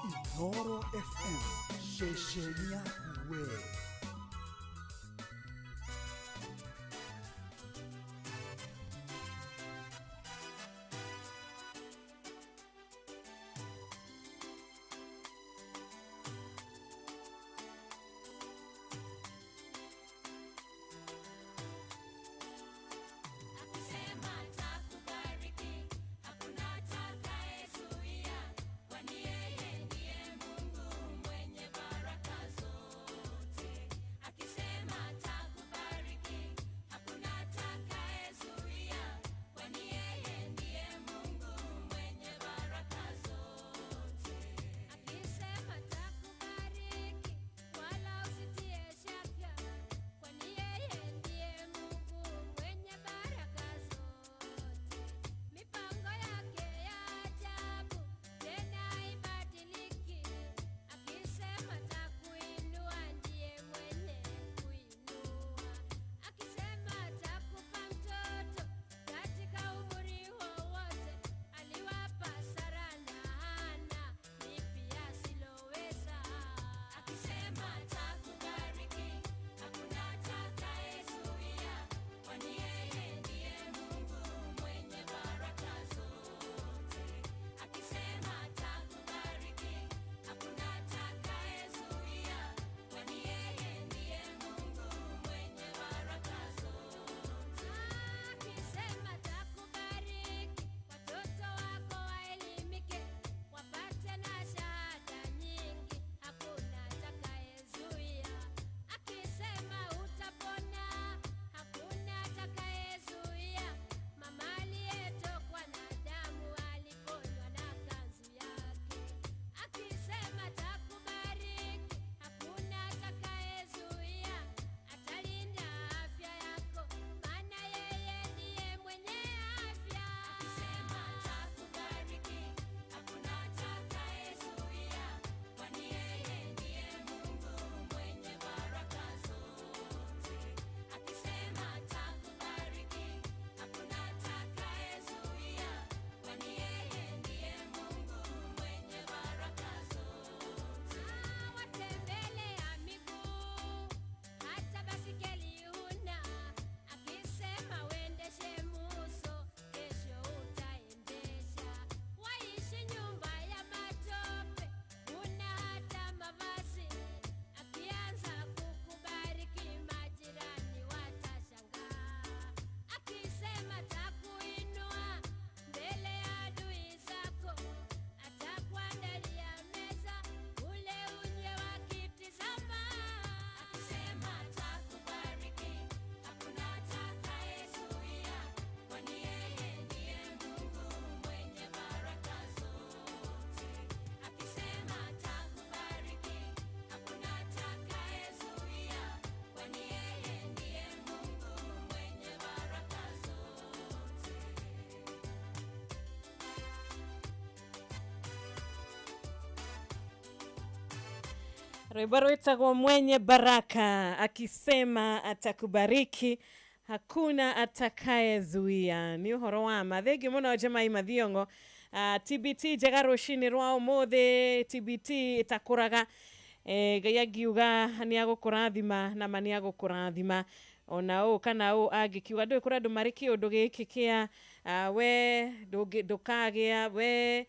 Inooro FM ceceni yaku we. Baraka zote. Rwimbo rwĩtagwo Mwenye Baraka akisema atakubariki hakuna atakayezuia. Nĩ ũhoro wa ma. Thengiũ mũno Jemima Thiong'o. TBT njega rũcinĩ rwa ũmũthĩ, TBT ĩtakũraga. Ngai angiuga nĩ agũkũrathima na ma nĩ agũkũrathima ona ũũ kana ũũ angĩkiuga. Ndũĩ kũrĩ andũ marĩ kĩũndũ gĩkĩ kĩa we ndũkagĩa, we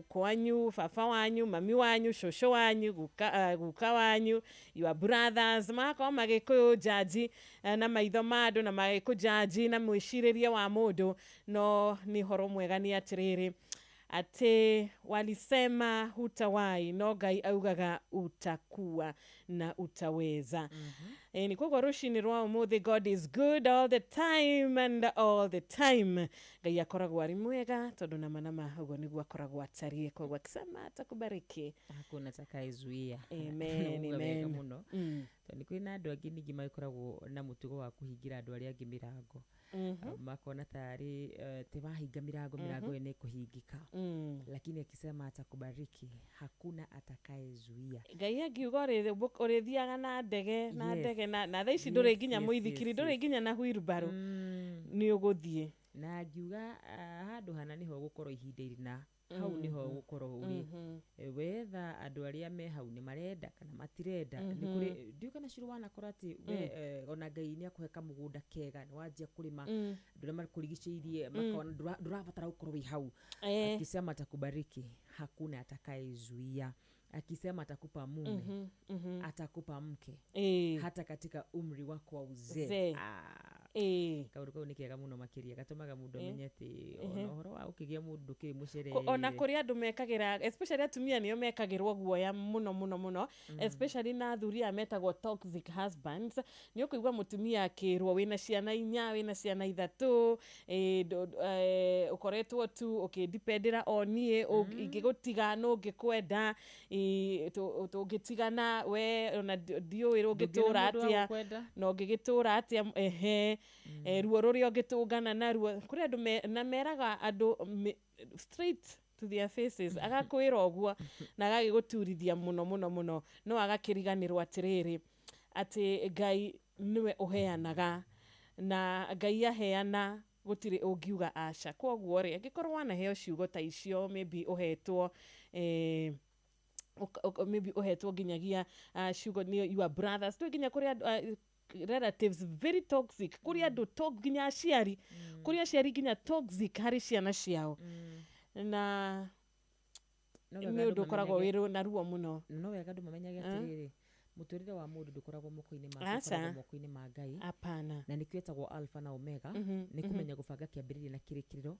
kwanyu baba wanyu, mami wanyu, cũcũ wanyu, guka wanyu, your brothers, magakorwo magĩkũnjanji na maitho ma andũ na magĩkũnjanji na mwĩcirĩrie wa mũndũ. No nĩ ũhoro mwega nĩ atĩrĩrĩ, atĩ walisema hutawai, no Ngai augaga utakuwa na utaweza. Ni koguo rũcinĩ rwa ũmũthĩ, God is good all the time and all the time. Ngai akoragwo arĩ mwega tondũ nama nama ũguo nĩguo akoragwo atariĩ. Koguo akisema atakubariki hakuna atakayezuia. Amen, Nĩ uga wega amen. mũno. Tondũ nĩ kwĩ na andũ angĩ ningĩ magĩkoragwo na mũtugo wa kũhingĩra andũ arĩa angĩ mĩrango. Makona tarĩ te wahinga mĩrango, mĩrango ĩyo nĩ ĩkũhingĩka. Lakini akisema atakubariki hakuna atakayezuia. Ngai angiuga ũrĩthiaga na ndege na ndege na thaa ici ndũrĩ nginya mũithikiri, ndũrĩ nginya na wheelbarrow, nĩ ũgũthiĩ. Na angiuga handũ hana nĩho ũgũkorwo ihinda irina, hau nĩho ũgũkorwo ũrĩ. Wetha andũ arĩa me hau nĩ marenda kana matirenda. Nĩ kũrĩ ndiũĩ kana Shiro wanakora atĩ we ona Ngai nĩ akũhe kamũgũnda kega, nĩ wanjia kũrĩma, andũ arĩa makũrigicĩirie makona ndũrabatara gũkorwo wĩ hau. Akisema atakubariki hakuna atakayezuia. Akisema atakupa mume, atakupa mke, hata katika umri wako wa uzee. Uzee. Kaũndũ kau nĩ kega mũno makĩria, gatũmaga mũndũ amenye atĩ ona ũhoro wa gũkĩgĩa mũndũ ndũkĩrĩ mũcere. Ona kũrĩ andũ mekagĩra, especially atumia nĩo mekagĩrwo guoya mũno mũno mũno, especially na athuri aya metagwo toxic husbands. Nĩ ũkũigua mũtumia akĩrwo wĩna ciana 4, wĩna ciana 3, ũkoretwo tu ũkĩndipendera o niĩ, ingĩgũtiga nũ ngĩkwenda, tũngĩtigana we ona ndiũĩ ũngĩtũra Ndũngĩona mũndũ wa atĩa, gũkwenda. na ũngĩgĩtũra atĩa, ehe, ruo rũrĩa ũngĩtũngana naruo. Kũrĩ andũ na meraga andũ straight to their faces, agakwĩra ũguo na agagĩgũturithia mũno mũno mũno, no agakĩriganĩrwo atĩrĩrĩ atĩ Ngai nĩwe ũheanaga na Ngai aheana gũtirĩ ũngiuga aca. Koguo rĩ, angĩkorwo wanaheo ciugo ta icio, maybe ũhetwo maybe ũhetwo nginyagia ciugo nĩ your brothers, tũ nginya kũrĩ andũ relatives very toxic, kũrĩ andũ nginya aciari, kũrĩ aciari nginya toxic harĩ ciana ciao. Na nĩ ũndũ ũkoragwo wĩ na ruo mũno. No wega andũ mamenyage atĩrĩrĩ, mũtũrĩre wa mũndũ ndũkoragwo moko-inĩ make, Aca. ũkoragwo moko-inĩ ma Ngai. Hapana. Na nĩkĩo ĩtagwo Alpha na Omega, nĩ kũmenya gũbanga kĩambĩrĩria na kĩrĩkĩrĩro.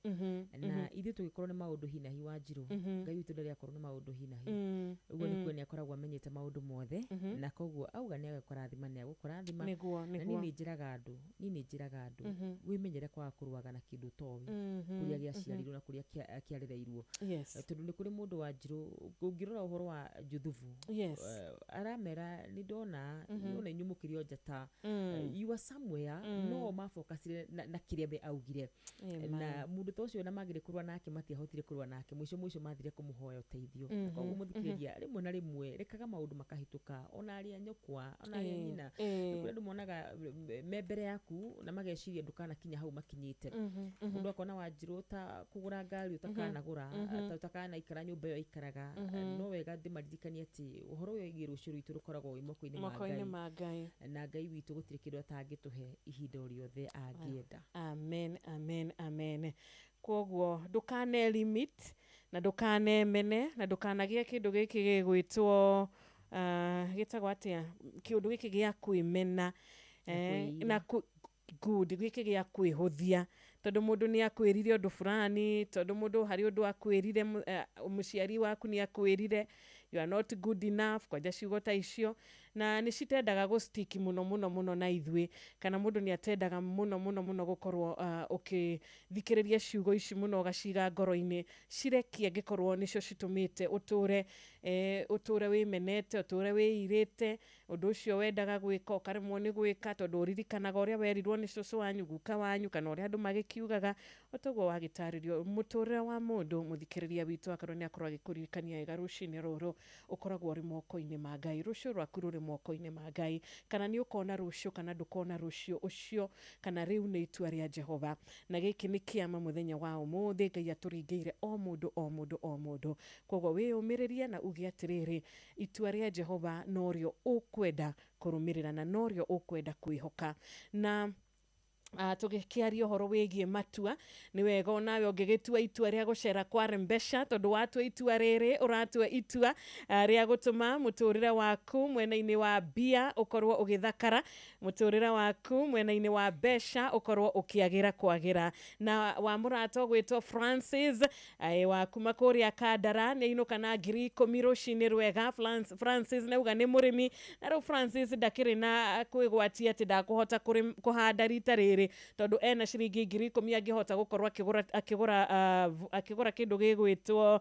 Na ithuĩ tũgĩkorwo nĩ maũndũ hi na hi wa Njirũ, Ngai witũ ndarĩ akorwo nĩ maũndũ hi na hi. Ũguo nĩ kuo nĩ akoragwo amenyete maũndũ mothe, na koguo auga nĩ agũkũrathima, nĩ agũkũrathima. Nĩguo, Na niĩ nĩ njĩraga andũ, niĩ nĩ njĩraga andũ, wĩmenyere kwaga kũrũaga na kĩndũ ũtoĩ, kũrĩa gĩaciarirwo na kũrĩa kĩarereirwo. Tondũ nĩ kũrĩ mũndũ wa Njirũ, ũngĩrora ũhoro wa Juthubu, aramera nĩ ndona, ona inyuĩ mũkĩrĩ o njata, you are somewhere, no mafocusire na kĩrĩa we augire. Na mũndũ ta ũcio na magĩrĩ kũrũa nake matiahotire kũrũa nake, mũico mũico mathire kũmũhoya ũteithio. Na koguo mũthikĩrĩria, rĩmwe na rĩmwe rekaga maũndũ makahĩtũka, ona arĩa nyũkwa, ona arĩa nyina. Nĩ kũrĩ andũ monaga me mbere yaku na mageciria ndũkanakinya hau makinyĩte. Mũndũ akona wa Njirũ ta kũgũra ngari ũtakanagũra, ta ũtakanaikara nyũmba ĩyo aikaraga. No wega ndĩmaririkanie atĩ ũhoro wĩgiĩ rũciũ rwitũ rũkoragwo wĩ moko-inĩ ma Moko-inĩ Ngai. ma Ngai. Na Ngai witũ gũtirĩ kĩndũ atangĩtũhe ihinda o rĩothe angĩenda. Amen, amen, amen. Koguo ndũkane limit na ndũkanemene na ndũkanagĩe kĩndũ gĩkĩ gĩgwĩtwo gĩtagwo atĩa, kĩũndũ gĩkĩ gĩa kwĩmena, na good, gĩkĩ gĩa kwĩhũthia, tondũ mũndũ nĩ akwĩrire ũndũ fulani, tondũ mũndũ harĩ ũndũ akwĩrire, mũciari waku nĩ akwĩrire you are not good enough, kwanja ciugo ta icio. Na nĩ citendaga gũstiki mũno mũno mũno na ithuĩ, kana mũndũ nĩ atendaga mũno mũno mũno gũkorwo ũkĩthikĩrĩria ciugo ici mũno ũgaciga ngoro-inĩ. Cirekie angĩkorwo nĩcio citũmĩte ũtũre ũtũre wĩmenete, ũtũre wĩirĩte, ũndũ ũcio wendaga gwĩka ũkaremwo nĩ gwĩka tondũ ũririkanaga ũrĩa werirwo nĩ cũcũ wanyu, guka wanyu, kana ũrĩa andũ magĩkiugaga. O toguo wagĩtarĩrio mũtũrĩre wa mũndũ, mũthikĩrĩria witũ akorwo nĩ akorwo agĩkũririkania wega rũcinĩ rũrũ, ũkoragwo ũrĩ moko-inĩ ma Ngai. Rũciũ rwaku rũrĩ moko-inĩ ma Ngai, kana nĩ ũkona rũciũ kana ndũkona rũciũ ũcio, kana rĩu nĩ itua rĩa Jehova. Na gĩkĩ nĩ kĩama mũthenya wa ũmũthĩ Ngai atũringĩire o mũndũ o mũndũ o mũndũ. Koguo wĩyũmĩrĩrie na uge atĩrĩrĩ, itua rĩa Jehova norĩo ũkwenda kũrũmĩrĩra na norĩo ũkwenda kwĩhoka. Na tũgĩkĩaria ũhoro wĩgiĩ matua, nĩ wega onawe ũngĩgĩtua itua rĩa gũcera kwa Rembesha, tondũ watua itua rĩrĩ ũratua itua rĩa gũtũma mũtũrĩre waku mwena-inĩ wa mbia ũkorwo ũgĩthakara, mũtũrĩre waku mwena-inĩ wa mbeca ũkorwo ũkĩagĩra kwagĩra. Na wa mũrata ũgwĩtwo Francis wa kuma kũrĩa Kandara nĩ ainũka na 10,000 rũcinĩ rwega. Francis nĩauga nĩ mũrĩmi, na rĩu Francis ndakĩrĩ na kwĩgwatia atĩ ndakũhota kũhanda rita rĩrĩ, tondũ ena ciringi 10,000 angĩhota gũkorwo akĩgũra kĩndũ gĩgwĩtwo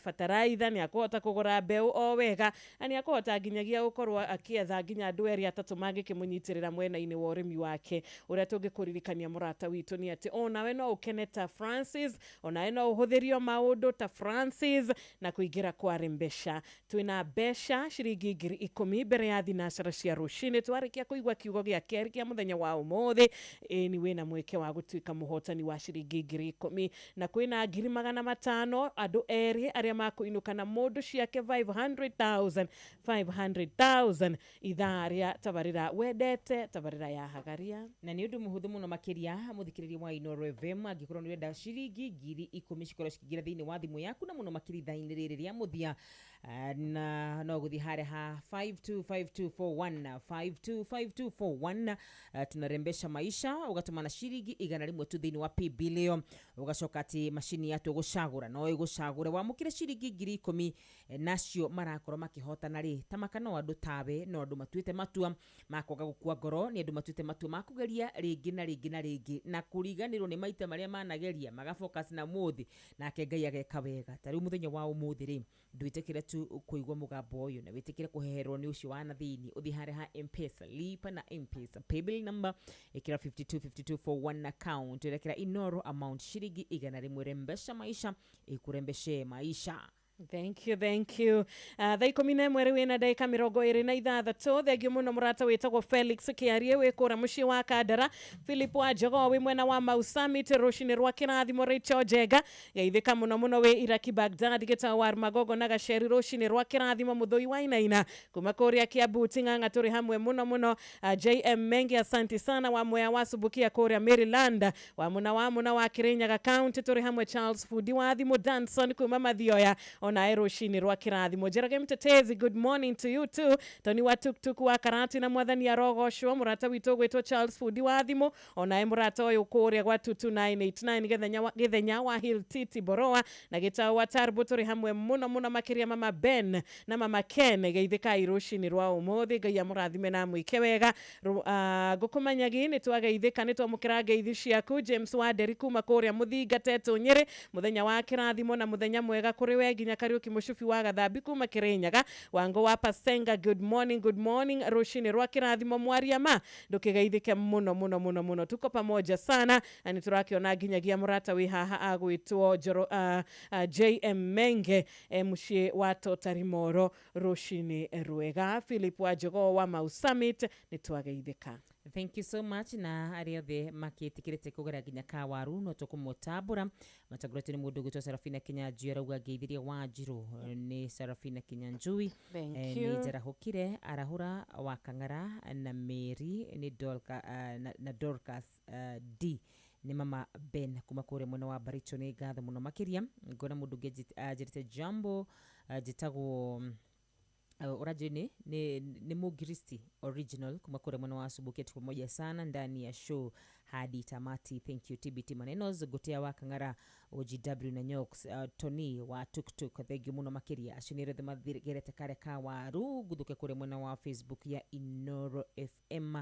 bataraitha, nĩ akũhota kũgũra mbeũ o wega, na nĩ akũhota nginyagia gũkorwo akĩetha nginya andũ erĩ atatũ mangĩkĩmũnyitĩrĩra mwena-inĩ wa ũrĩmi wake. Ũrĩa tũngĩkũririkania mũrata witũ nĩ atĩ onawe no ũkene ta Francis, onawe no ũhũthĩrio maũndũ ta Francis na kũingĩra kwa Rembesha. Twĩna mbeca ciringi 10,000 mbere ya thinacara cia rũcinĩ. Twarĩkia kũigua kiugo gĩa kerĩ kĩa mũthenya wa ũmũthĩ, ĩni wĩna mweke wa gũtuĩka mũhotani wa ciringi 10,000, na kwĩna 500,000 andũ erĩ arĩa makũinũka na mũndũ ciake 500,000 500,000 ithaa rĩa tabarĩra wendete, tabarĩra ya Hagaria. Na nĩ ũndũ mũhũthũ mũno makĩria mũthikĩrĩria wa Inooro FM, angĩkorwo nĩ ũrenda ciringi 10,000 cikorwo cikĩingĩra thĩinĩ wa thimũ yaku, na mũno makĩria ithaa-inĩ rĩrĩ rĩa mũthia, na no gũthiĩ harĩa ha 525241 525241, tunarembesha maisha, ũgatũma na ciringi 100 tu thĩinĩ wa paybill ĩyo, ũgacoka atĩ macini ya tũgũcagũra no ĩgũcagũre wamũkĩre ciringi 10,000, nacio marakorwo makĩhotana rĩ, ta maka no andũ tawe, no andũ matuĩte matua makwaga gũkua ngoro, nĩ andũ matuĩte matua makũgeria rĩngĩ na rĩngĩ na rĩngĩ, na kũriganĩrwo nĩ maita marĩa manageria, magafocus na mũthĩ, nake Ngai ageka wega. Ta rĩu mũthenya wa ũmũthĩ rĩ, ndwĩtĩkĩre tu kũigua mũgambo ũyũ, na wĩtĩkĩre kũheherwo nĩ ũcio wa na thĩinĩ, ũthiĩ harĩa ha M-Pesa, lipa na M-Pesa paybill number ĩkĩra 525241 account, ĩrekera Inooro amount ciringi 100. Rembesha maisha, ĩkũrembeshe maisha. Thank you, thank you. Thaa 11 rĩu ĩna ndagĩka 26. Thengiũ mũno mũrata wĩtagwo Felix Kĩarie wĩ kũrĩa mũciĩ wa Kandara, Philip wa Jogoo wĩ mwena wa Mau Summit, rũcinĩ rwa kĩrathimo. Rachel Njenga geithĩka mũno mũno wĩ Iraki Baghdad, Gĩtaũ wa Magogo na Gaceri, rũcinĩ rwa kĩrathimo. Mũthũi wa Inaina kuma kũrĩa Kiambu Ting'ang'a, tũrĩ hamwe mũno mũno. JM Mengi, asante sana. Wa Mwea wa Subukia kũrĩa Maryland, wa Mũna wa Kirinyaga County, tũrĩ hamwe. Charles Fundi wa Thimũ, Danson kuma Mathioya, ona rũcinĩ rwa kĩrathimo. Njoroge Mtetezi, good morning to you too. Tony wa tuktuk wa Karati na mwathani arogocwo. Mũrata witũ ũgwĩtwo Charles Fundi wa Thimũ, onae mũrata ũyũ kũrĩa gwa 22989 Gĩthenya wa Hill Titi Boroa na Gĩtaũ wa Tarbo, tũrĩ hamwe mũno mũno makĩria. Mama Ben na Mama Ken, geithĩkai rũcinĩ rwa ũmũthĩ. Ngai amũrathime na amwĩke wega. Ngũkũmanyagi nĩ twageithĩka, nĩ twamũkĩra ngeithi ciaku. James Wanderi kuma kũrĩa Mũthinga Tetũ Nyĩrĩ, mũthenya wa kĩrathimo na mũthenya mwega kũrĩ we nginya Kariuki Mũcubi wa Gathambi kuma Kirinyaga. Wango wa Pasenga, good morning, good morning, rũcinĩ rwa kĩrathimo. Mwariama, ndũkĩgeithĩke mũno mũno mũno mũno, tuko pamoja sana. Na nĩ tũrakĩona nginyagia mũrata wĩ haha agwĩtwo JM Menge, mũciĩ wa Totarimoro, rũcinĩ rwega. Philip wa Jogoo wa Mau Summit, nĩ twageithĩka. Thank you so much. Na arĩa othe makĩtĩkĩrĩte kũgera nginya kawaru no tũkũmũtambũra. Matangũrĩtio nĩ mũndũ ũgwĩtwo Sarafina Kinyanjui, arauga ngeithirie Wanjirũ. Nĩ Sarafina Kinyanjui. Thank Nĩ you. njarahũkire Arahũra wa Kang'ara na Mary nĩ Dolka, na Dorcas D nĩ mama Ben kuma kũrĩa mwena wa Baricho. Nĩ ngatho mũno makĩria. Ngona mũndũ ũngĩ anjĩrĩte jambo, njĩtagwo Ũranjĩrĩ ni Mugiristi original kuma kule mwena wa Subukia. Tuko pamoja sana ndani ya show hadi tamati. Thank you TBT maneno Gotea wa Kang'ara OGW na Nyox, Tony wa Tuktuk, thank you muno makiria. Acio nĩ othe mathigerete kare ka waru guthuke kule mwena wa Facebook ya Inoro FM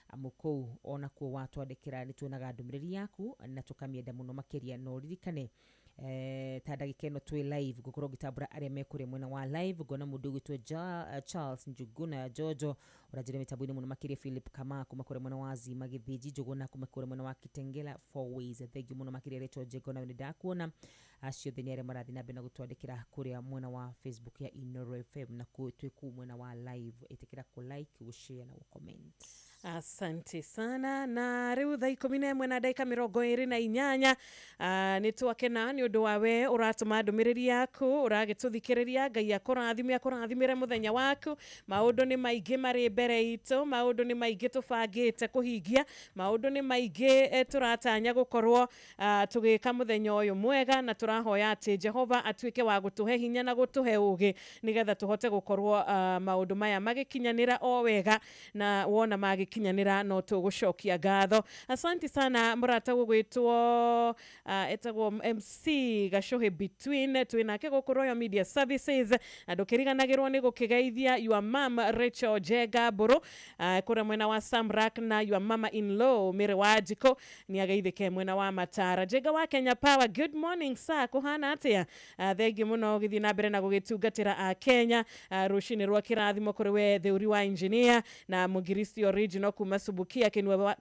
amukou ona kuo watwandĩkĩra nĩ tuonaga ndũmĩrĩri yaku na tũkamĩenda mũno makĩria. No ririkane ta ndagĩka ĩno twĩ live ngũkorwo ngĩtambũra arĩa me kũrĩa mwena wa live. Ngona mũndũ ũgwĩtwo Charles Njuguna Jojo ũranjĩra mĩtambo-inĩ mũno makĩria. Philip Kama kuma kũrĩa mwena wa Zima Gĩthĩnji, Njuguna kuma kũrĩa mwena wa Kitengela Four Ways, thank you mũno makĩria. Rĩtwa Njengo nawe nĩ ndakuona. Acio othe nĩ arĩa marathiĩ na mbere na gũtwandĩkĩra kũrĩa mwena wa Facebook ya Inoro FM na twĩ kũu mwena wa live. Ĩtĩkĩra kũ like, gũ share na gũ comment. Asante sana. Na rĩu thaa 11 na ndagĩka 28, nĩ twakena nĩ ũndũ wa we ũratũma ndũmĩrĩri yaku, ũragĩtũthikĩrĩria. Ngai akũrathime, akũrathimĩre mũthenya waku. Maũndũ nĩ maingĩ marĩ mbere itũ, maũndũ nĩ maingĩ tũbangĩte kũhingia, maũndũ nĩ maingĩ tũratanya gũkorwo tũgĩka mũthenya ũyũ mwega, na tũrahoya atĩ Jehova atuĩke wa gũtũhe hinya na gũtũhe ũgĩ nĩgetha tũhote gũkorwo maũndũ maya magĩkinyanĩra o wega, na wona magĩkinyanĩra no tũgũcokia ngatho. Asante sana mũrata gũgwĩtwo etagwo MC Gacohe Between, twĩ nake gũkũ Royal Media Services, na ndũkĩriganagĩrwo nĩ gũkĩgeithia your mom Rachel Jenga Mbũrũ kũrĩa mwena wa Samrak, na your mama in law Mary Wanjikũ nĩ ageithĩke mwena wa Matara. Jenga wa Kenya Power, good morning sir, kũhana atĩa? Thengi mũno ũgĩthiĩ na mbere na gũgĩtungatĩra a Kenya. Rũcinĩ rwa kĩrathimo kũrĩ we Theuri wa engineer na Mũgiristi original kuma Subukia,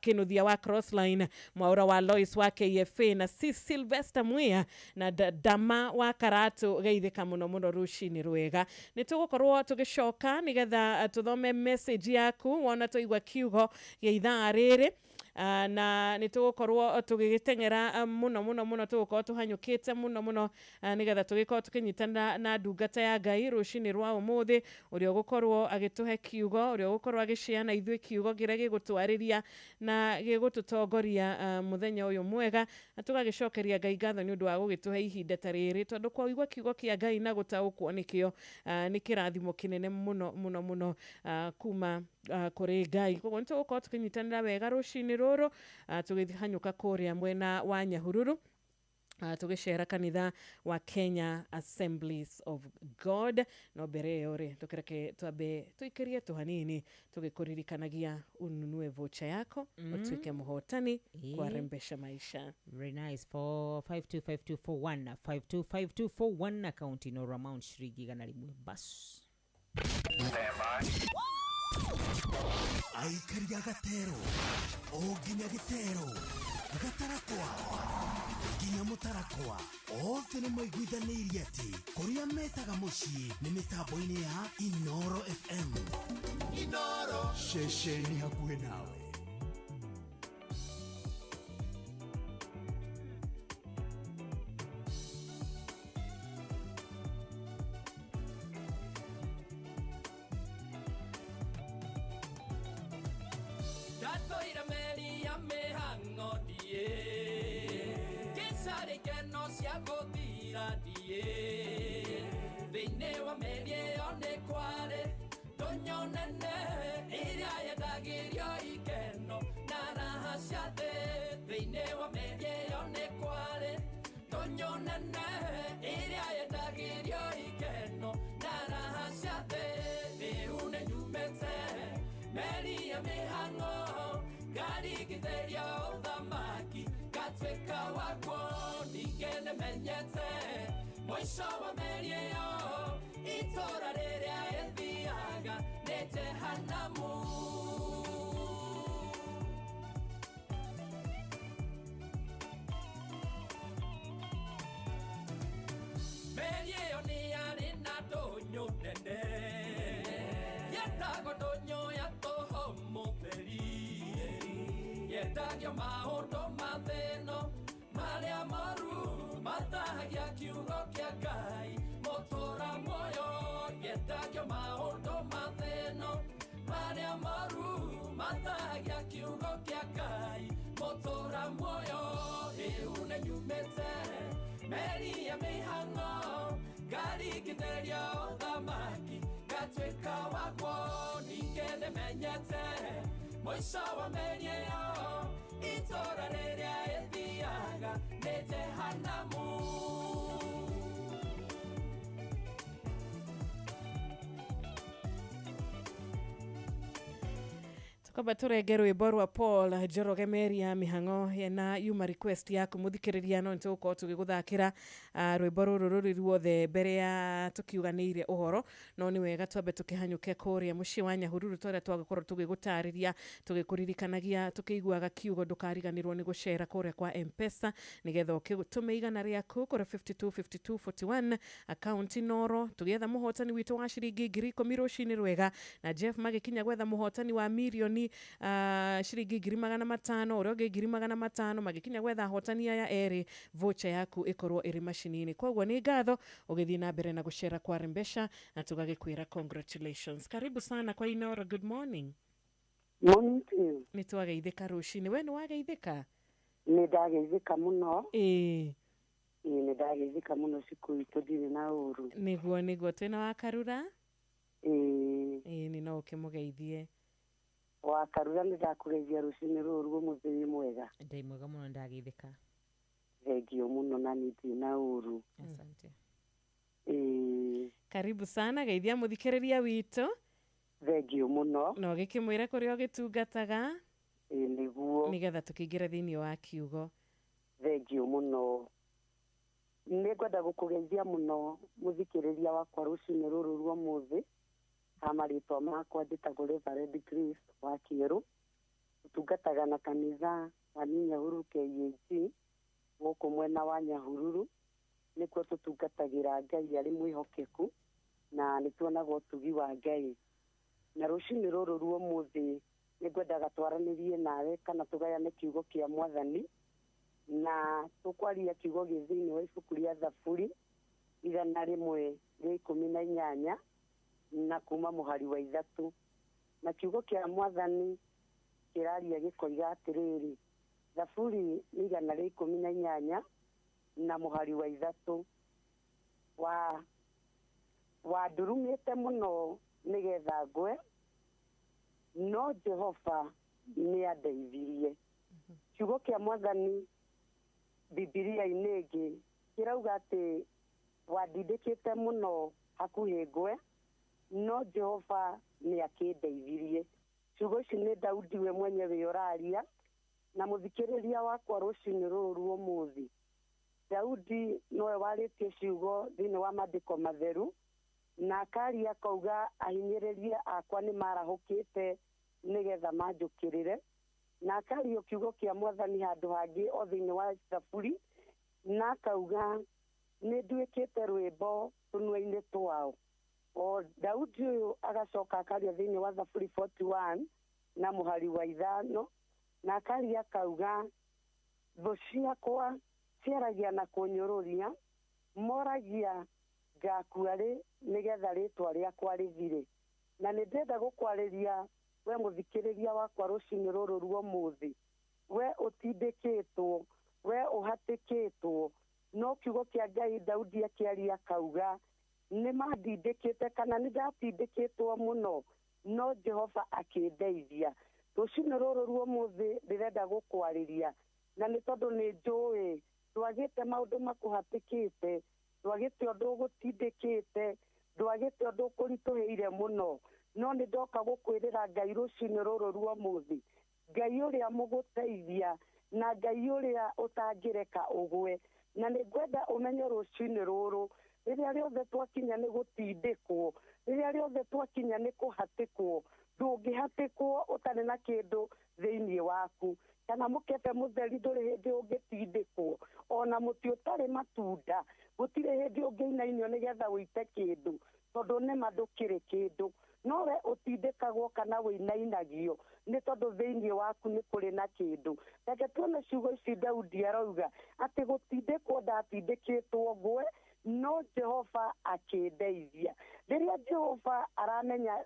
Kinuthia wa Crossline, Mwaura wa Lois wa KFA na C Sylvester Mwia na Dama wa Karatu, geithĩka mũno mũno rũcinĩ rwega. Nĩ tũgũkorwo tũgĩcoka nĩgetha tũthome message yaku wona twaigua kiugo gĩa ithaa rĩrĩ, na nĩ tũgũkorwo tũgĩgĩteng'era mũno mũno mũno, tũgũkorwo tũhanyũkĩte mũno mũno nĩgetha tũgĩkorwo tũkĩnyitanĩra na ndungata ya Ngai rũcinĩ rwa ũmũthĩ, ũrĩa ũgũkorwo agĩtũhe kiugo, ũrĩa ũgũkorwo agĩshare na ithuĩ kiugo kĩrĩa gĩgũtwarĩria na gĩgũtũtongoria mũthenya ũyũ mwega, na tũgagĩcokeria Ngai ngatho nĩ ũndũ wa gũgĩtũhe ihinda ta rĩrĩ, tondũ kwaigua kiugo kĩa Ngai na gũtaũkwo nĩkĩo nĩ kĩrathimo kĩnene mũno mũno mũno kuma kũrĩ Ngai. Koguo nĩ tũgũkorwo tũkĩnyitanĩra wega rũcinĩ rũrũ tũgĩhanyũka kũrĩa mwena wa Nyahururu, tũgĩcera kanitha wa Kenya Assemblies of God. No mbere ĩyo rĩ, tũkĩreke twambe tũikĩrie tũhanini tũgĩkũririkanagia ununue vocha yako ũtuĩke mũhotani kwa Rembesha Maisha. Very nice. For 525241 525241 account Inoro amount shiringi 100 bas. Aikaria gatero o nginya gĩtero gatarakwa nginya mũtarakwa, othe nĩ maiguithanĩirie atĩ kũrĩa metaga mũciĩ nĩ mĩtambo-inĩ ya Inoro FM. Inoro ceceni hakuhĩ nawe. Ndatoira meri ya mĩhang'o ndiĩ kĩcarĩ keno cia gũthira ndiĩ thĩinĩ wa meri ĩyo nĩ kwarĩ ndũnyũ nene ĩrĩa yendagĩrio ikeno na raha cia thĩ. Thĩinĩ wa meri ĩyo nĩ kwarĩ ndũnyũ nene ĩrĩa yendagĩrio ikeno na raha cia thĩ. Rĩu nĩ nyumĩte meri ya mĩhang'o ngarigithĩria ũthamaki ngatuĩka wakwo, ningĩ nĩmenyete mũico wa meri ĩyo itũra rĩrĩa ĩthiaga nĩ Jehanamu. Meri ĩyo nĩ yarĩ na ndũnyũ nene yetagwo ndũnyũ ya tũhũ mũtheri, yendagio maũndũ ma thĩ-ĩno marĩa moru mathahagia kiugo kĩa Ngai mũtũra muoyo. Yendagio maũndũ ma thĩ-ĩno marĩa moru mathahagia kiugo kĩa Ngai mũtũra muoyo. Rĩu nĩ nyumĩte meri ya mĩhang'o ngarigithĩria ũthamaki Ndingĩatuĩka wakwo ningĩ nĩmenyete mũico wa mĩeri ĩyo itũũra rĩrĩa ĩthiaga nĩ Jehanamu. Kwamba turenge rwimbo rwa Paul Njoroge Meri ya mihango na yuma request yaku muthikiriria no nitugukorwo tugiguthakira rwimbo ruru ruri ruothe mbere ya tukiuganĩire ũhoro no nĩ wega twambe tukihanyũke kũrĩa mũciĩ wa Nyahururu twarĩa twagĩkorwo tũgĩgũtarĩria tũgĩkũririkanagia tũkĩiguaga kiugo ndũkariganĩrwo nĩ gũcera kũrĩa kwa M-Pesa nĩgetha ũkĩtũme igana rĩaku kũrĩ 525241 akaunti noro tũgĩetha mũhotani witũ wa ciringi 10,000 rũcinĩ rwega na Jeff magĩkinya gwetha mũhotani wa mirioni ciringi 500,000 ũrĩa ũngĩ 500,000 magĩkinya gwetha ahotani aya erĩ voucher yaku ĩkorwo ĩrĩ macini-inĩ koguo nĩ ngatho ũgĩthiĩ na mbere na gũcera kwa Rembesha na tũgagĩkwĩra congratulations. Karibu sana kwa Inoro, good morning. Morning to you. Nĩ twageithĩka rũcinĩ, we nĩ wageithĩka? Nĩ ndageithĩka mũno. Ĩĩ. Ĩĩ nĩ ndageithĩka mũno ciku itũ ndirĩ na ũru. Nĩguo nĩguo twĩna wa Karura? Ĩĩ. Ĩĩ nĩ no ũkĩmũgeithie. Wa Karura nĩ ndakũgeithia rũcinĩ rũrũ ũmũthĩ wĩ mwega. Ndĩ mwega mũno ndageithĩka. Thengio mũno na niĩ ndirĩ na ũru. Asante. Ĩĩ. Karibu sana geithia mũthikĩrĩria witũ. Thengio mũno. Na ũgĩkĩmwĩre kũrĩa ũgĩtungataga. Ĩĩ nĩguo. Nĩgetha tũkĩingĩre thĩinĩ wa kiugo. Thengio mũno. Nĩ ngwenda gũkũgeithia mũno mũthikĩrĩria wakwa rũcinĩ rũrũ rwa ũmũthĩ. Ha marĩtwa makwa njĩtagwo Reverend Chris wa Kĩerũ. Ũtungataga na kanitha wa Nyahururu KAG gũkũ mwena wa Nyahururu. Nĩkuo tũtungatagĩra Ngai arĩ mwĩhokeku na nĩ tuonaga ũtugi wa Ngai. Na rũcinĩ rũrũ rwa ũmũthĩ nĩ ngwendaga twaranĩrie nawe kana tũgayane kiugo kĩa Mwathani na tũkwaria kiugo gĩ thĩinĩ wa ibuku rĩa Thaburi 118 na kuma mũhari wa 3 na kiugo kĩa Mwathani kĩraria gĩkoiga atĩrĩrĩ Thaburi 118 na mũhari wa 3 wa ndurumĩte mũno nĩgetha ngwe no Jehova nĩ andeithirie. Kiugo kĩa Mwathani Bibilia-inĩ ĩngĩ kĩrauga atĩ wandindĩkĩte mũno hakuhĩ ngwe no Jehova nĩ akĩndeithirie. Ciugo ici nĩ Daudi we mwenyewe ũraria na mũthikĩrĩria wakwa rũcinĩ rũrũ rwa ũmũthĩ. Daudi nowe warĩtie ciugo thĩinĩ wa maandĩko matheru na akaria akauga ahinyĩrĩria akwa nĩ marahũkĩte nĩgetha manjũkĩrĩre na akaria kiugo kĩa Mwathani handũ hangĩ o thĩinĩ wa Thaburi na akauga nĩ nduĩkĩte rwĩmbo tũnua-inĩ twao. O Daudi ũyũ agacoka akaria thĩinĩ wa Thaburi 41 na mũhari wa 5 na akaria akauga thũ ciakwa ciaragia na kũnyũrũria moragia ngakua rĩ nĩgetha rĩtwa rĩakwa rĩthire. Na nĩ ndĩrenda gũkwarĩria we mũthikĩrĩria wakwa rũcinĩ rũrũ rwa ũmũthĩ, we ũtindĩkĩtwo, we ũhatĩkĩtwo, no kiugo kĩa Ngai Daudi akĩaria akauga nĩ mandindĩkĩte kana nĩ ndatindĩkĩtwo mũno no Jehova akĩndeithia. Rũcinĩ rũrũ rwa ũmũthĩ ndĩrenda gũkwarĩria na nĩ tondũ nĩ njũĩ ndwagĩte maũndũ makũhatĩkĩte, ndwagĩte ũndũ ũgũtindĩkĩte, ndwagĩte ũndũ ũkũritũhĩire mũno, no nĩ ndoka gũkwĩrĩra Ngai rũcinĩ rũrũ rwa ũmũthĩ, Ngai ũrĩa mũgũteithia na Ngai ũrĩa ũtangĩreka ũgwe. Na nĩ ngwenda ũmenye rũcinĩ rũrũ rĩrĩa rĩothe twakinya nĩ gũtindĩkwo, rĩrĩa rĩothe twakinya nĩ kũhatĩkwo, ndũngĩhatĩkwo ũtarĩ na kĩndũ thĩinĩ waku. Kana mũkebe mũtheri ndũrĩ hĩndĩ ũngĩtindĩkwo, ona mũtĩ ũtarĩ matunda gũtirĩ hĩndĩ ũngĩinainio nĩgetha ũite kĩndũ tondũ nĩma ndũkĩrĩ kĩndũ. No we ũtindĩkagwo kana wĩinainagio nĩ tondũ thĩinĩ waku nĩ kũrĩ na kĩndũ. Reke tuone ciugo ici Daudi arauga atĩ gũtindĩkwo ndatindĩkĩtwo ngwe no Jehova akĩndeithia. Rĩrĩa Jehova aramenya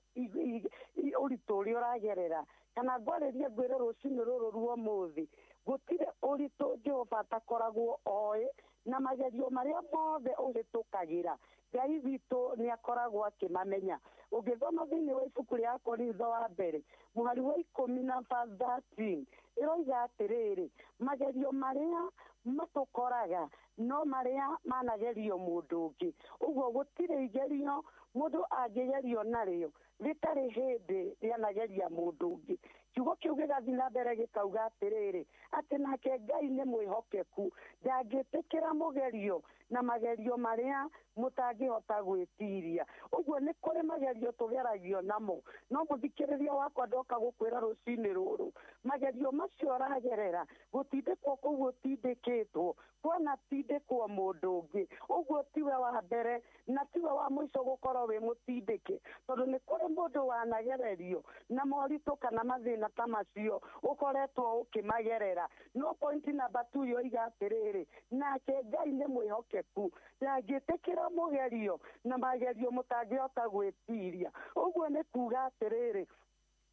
ũritũ ũrĩa ũragerera kana ngwarĩrie ngwĩre rũcinĩ rũrũ rwa ũmũthĩ gũtirĩ ũritũ Jehova atakoragwo oĩ Na magerio marĩa mothe ũhĩtũkagĩra, Ngai witũ nĩ akoragwo akĩmamenya. Ũngĩthoma thĩinĩ wa ibuku rĩa Akorintho wa mbere mũhari wa 10 na verse 13, ĩroiga atĩrĩrĩ, magerio marĩa matũkoraga no marĩa managerio mũndũ ũngĩ. Ũguo gũtirĩ igerio mũndũ angĩgerio narĩo rĩtarĩ hĩndĩ rĩanageria mũndũ ũngĩ. Kiugo kĩu gĩgathiĩ na mbere gĩkauga atĩrĩrĩ, atĩ nake Ngai nĩ mwĩhokeku, ndangĩtĩkĩra mũgerio na magerio marĩa mũtangĩhota gwĩtiria. Ũguo nĩ kũrĩ magerio tũgeragio namo, no mũthikĩrĩria wakwa ndoka gũkwĩra rũcinĩ rũrũ, magerio macio ũragerera gũtindĩkwo kũu gũtindĩkĩtwo, kwana tindĩkwo mũndũ ũngĩ. Ũguo tiwe wa mbere na tiwe wa mũico gũkorwo wĩ mũtindĩke, tondũ nĩ kũrĩ mũndũ wanagererio na moritũ kana mathĩna ta macio ũkoretwo ũkĩmagerera. No point number 2 yoiga atĩrĩrĩ, nake Ngai nĩ mwĩhokeku, ndangĩtĩkĩra mũgerio na magerio mũtangĩhota gwĩtiria. Ũguo nĩ kuga atĩrĩrĩ,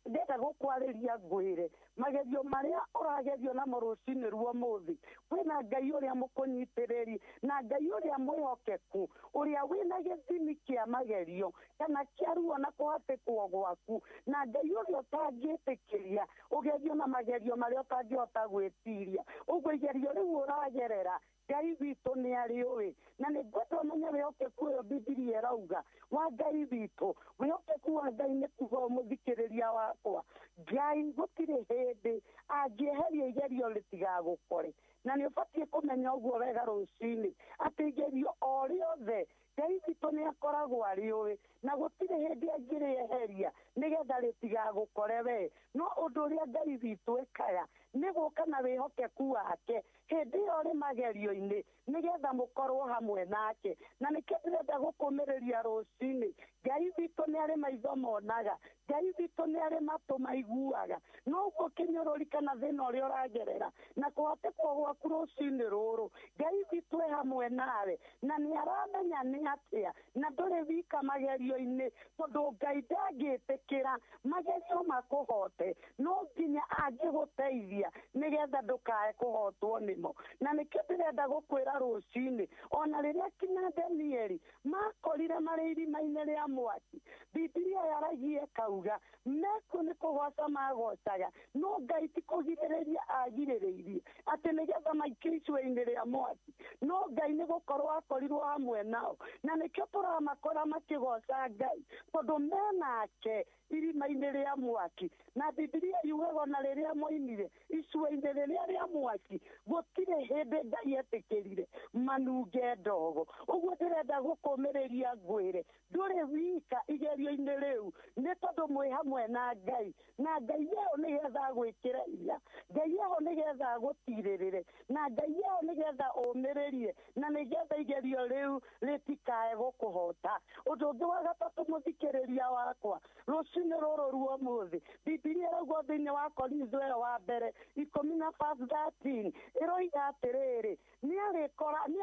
ndenda gũkwarĩria ngwĩre, magerio marĩa ũragerio namo rũcinĩ rwa ũmũthĩ, kwĩna Ngai ũrĩa mũkũnyitĩrĩri na Ngai ũrĩa mwĩhokeku, ũrĩa wĩna gĩthimi kĩa magerio kana kĩa ruo na kũhatĩkwo gwaku, na Ngai ũrĩa ũtangĩtĩkĩria ũgerio na magerio marĩa ũtangĩhota gwĩtiria. Ũguo igerio rĩu ũragerera, Ngai witũ nĩ arĩũĩ, na nĩ ngwenda ũmenye wĩhokeku ũyũ Bibilia ĩrauga wa Ngai witũ. Wĩhokeku wa Ngai nĩ kuga mũthikĩrĩria wakwa, Ngai gũtirĩ hĩndĩ angĩeheria igerio rĩtigagũkore. Na nĩ ũbatiĩ kũmenya ũguo wega rũcinĩ, atĩ igerio o rĩothe Ngai witũ nĩ akoragwo arĩũĩ, na gũtirĩ hĩndĩ angĩrĩeheria nĩgetha rĩtigagũkore we. No ũndũ ũrĩa Ngai witũ ekaga nĩ gũka na wĩhokeku wake hĩndĩ ĩyo ũrĩ magerio-inĩ, nĩgetha mũkorwo hamwe nake. Na nĩkĩo ndĩrenda gũkũmĩrĩria rũcinĩ, Ngai witũ nĩ arĩ maitho monaga, Ngai witũ nĩ arĩ matũ maiguaga. No ũguo kĩnyũrũri kana thĩna ũrĩa ũragerera na kũhatĩkwo gwaku rũcinĩ rũrũ, Ngai witũ e hamwe nawe, na nĩ aramenya nĩ atĩa, na ndũrĩ wika magerio-inĩ, tondũ Ngai ndangĩtĩkĩra magerio makũhote, no nginya angĩgũteithia nĩgetha ndũkae kũhotwo nĩmo. Na nĩkĩo ndĩrenda gũkwĩra rũcinĩ, ona rĩrĩa kinya Danieli makorire marĩ irima-inĩ rĩa mwaki, Bibilia yaragia ĩkauga mekuo nĩ kũgoca magocaga, no Ngai ti kũgirĩrĩria agirĩrĩirie atĩ nĩgetha maikio icua-inĩ rĩa mwaki, no Ngai nĩ gũkorwo akorirwo hamwe nao. Na nĩkĩo tũramakora makĩgoca Ngai, tondũ menake irima-inĩ rĩa mwaki. Na Bibilia yugaga ona rĩrĩa moimire icua-inĩ rĩrĩa rĩa mwaki, gũtirĩ hĩndĩ Ngai etĩkĩrire manunge ndogo. Ũguo ndĩrenda gũkũmĩrĩria ngwĩre, ndũrĩ wika igerio-inĩ rĩu, nĩ tondũ mwĩ hamwe na Ngai, na Ngai ĩyo nĩgetha agwĩkĩre hinya, Ngai ĩyo nĩgetha agũtirĩrĩre, na Ngai ĩyo nĩgetha ũmĩrĩrie, na nĩgetha igerio rĩu rĩtikae gũkũhota. Ũndũ ũngĩ wa gatatũ mũthikĩrĩria wakwa rũcinĩ rũrũ rwa ũmũthĩ, Bibilia ĩrauga thĩinĩ wa Korintho ĩyo wa mbere 10 na verse 13, ĩroiga atĩrĩrĩ, nĩ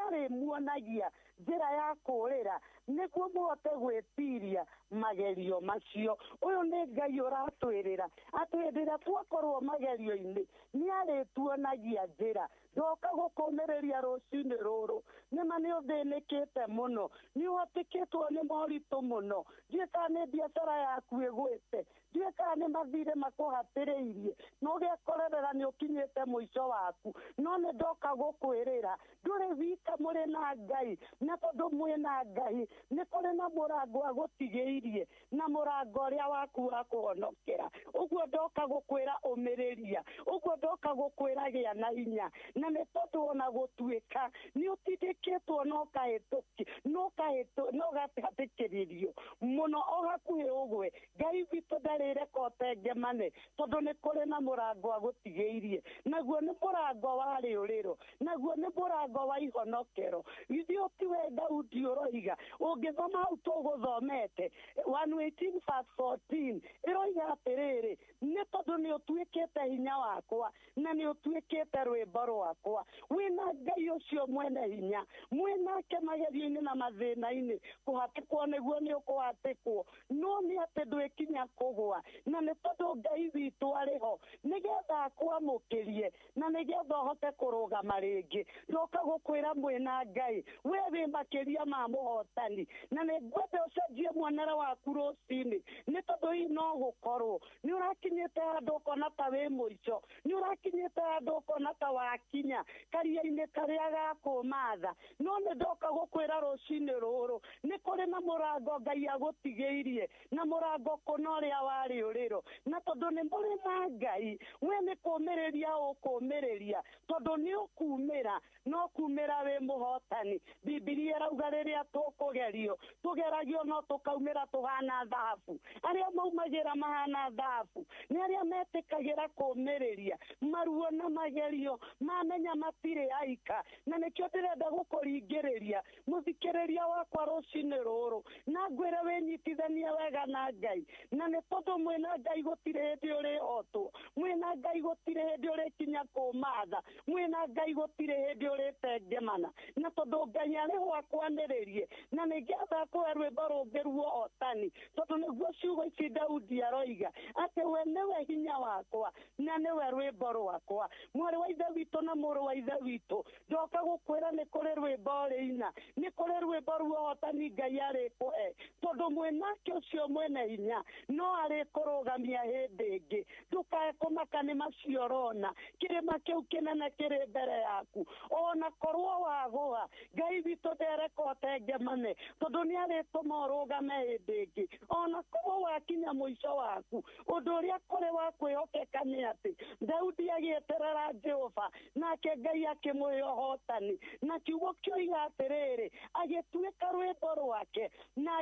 arĩmuonagia njĩra ya kũũrĩra nĩguo mũhote gwĩtiria magerio macio. Ũyũ nĩ Ngai ũratwĩrĩra atĩ hĩndĩ ĩrĩa twakorwo magerio-inĩ nĩ arĩtuonagia njĩra. Ndoka gũkũmĩrĩria rũcinĩ rũrũ, nĩma nĩ ũthĩnĩkĩte mũno, nĩ ũhatĩkĩtwo nĩ moritũ mũno, ndiũĩ kana nĩ biacara yaku ĩgwĩte, ndiũĩ kana nĩ mathirĩ makũhatĩrĩirie, na ũgekorerera nĩ ũkinyĩte mũico waku, no nĩ ndoka gũkwĩrĩra ndũrĩ wika, mũrĩ na Ngai, na tondũ mwĩ na Ngai nĩ kũrĩ na mũrango agũtigĩirie, na mũrango ũrĩa waku wa kũhonokera. Ũguo ndoka gũkwĩra ũmĩrĩria, ũguo ndoka gũkwĩra gĩa na hinya, na nĩ tondũ ona gũtuĩka nĩ ũtindĩkĩtwo na ũgahatĩkĩrĩrio mũno o hakuhĩ ũgwe, Ngai witũ ndarĩreka ũtengemane, tondũ nĩ kũrĩ na mũrango agũtigĩirie, naguo nĩ mũrango wa rĩũrĩro, naguo nĩ mũrango wa ihonokero. Githĩ ũtiwe Daudi ũroiga, ũngĩthoma hau tũgũthomete 118 verse 14, ĩroiga atĩrĩrĩ, nĩ tondũ nĩ ũtuĩkĩte hinya wakwa na nĩ ũtuĩkĩte rwĩmbo rwakwa. Wĩna Ngai ũcio mwene hinya, mwĩnake magerio-inĩ na mathĩna-inĩ, kũhatĩkwo nĩguo nĩ ũkũhatĩkwo, no nĩ atĩ ndwĩkinya kũgwa. kũgũa na nĩ tondũ Ngai witũ arĩ ho nĩgetha akwamũkĩrie na nĩgetha ũhote kũrũgama rĩngĩ. Ndoka gũkwĩra mwĩna Ngai we wĩ makĩria ma mũhotani, na nĩ ngwenda ũcenjie muonere waku rũcinĩ, nĩ tondũ hihi no gũkorwo nĩ ũrakinyĩte handũ ũkona ta wĩ mũico, nĩ ũrakinyĩte handũ ũkona ta wakinya karia-inĩ karĩa gakũmatha, no nĩ ndoka gũkwĩra rũcinĩ rũrũ nĩ kũrĩ na mũrango Ngai agũtigĩirie, na mũrango kũna ũrĩa warĩ ũrĩro, na tondũ nĩ mũrĩ na Ngai we nĩ kũmĩrĩria ũkũmĩrĩria, tondũ nĩ ũkumĩra no kumĩra wĩ mũhotani. Bibilia ĩrauga rĩrĩa tũkũgerio tũgeragio no tũkaumĩra tũhana thahabu. Arĩa maumagĩra mahana thahabu nĩ arĩa metĩkagĩra kũmĩrĩria maruo na magerio, mamenya matirĩ aika, na nĩkĩo ndĩrenda gũkũringĩrĩria mũthikĩrĩria wakwa rũcinĩ rũrũ, na ngwĩre wĩnyitithanie wega na Ngai, na nĩ tondũ mwĩna Ngai gũtirĩ hĩndĩ ũrĩhotwo, mwĩna Ngai gũtirĩ hĩndĩ ũrĩkinya kũmatha, mwĩna Ngai gũtirĩ hĩndĩ ũrĩtengemana, na tondũ Ngai arĩ ho akwanĩrĩrie, na nĩgetha akũhe rwĩmbo rũngĩ ruohotani, tondũ nĩguo ciugo ici Daudi aroiga atĩ we nĩwe hinya wakwa na nĩwe rwĩmbo rwakwa. Mwarĩ wa ithe witũ na mũrũ wa ithe witũ, ndoka gũkwĩra nĩ kũrĩ rwĩmbo ũrĩina, nĩ kũrĩ rwĩmbo ruohotani Ngai arĩkũhe, tondũ mwĩnake ũcio mwene hinya no arĩkũrũgamia hĩndĩ ĩngĩ. Ndũkae kũmaka nĩ macio ũrona, kĩrĩma kĩu kĩnene kĩrĩ mbere yaku, ona korwo wagũa Ngai witũ ndereka ũtengemane, tondũ nĩ arĩtũma ũrũgame hĩndĩ ĩngĩ. Ona korwo wakinya mũico waku, ũndũ ũrĩa kũrĩ wa kwĩhokeka nĩ atĩ Daudi agĩeterera Jehova nake Ngai akĩmũhe ũhotani, na kiugo kĩoiga atĩrĩrĩ, agĩtuĩka rwĩmbo rwake na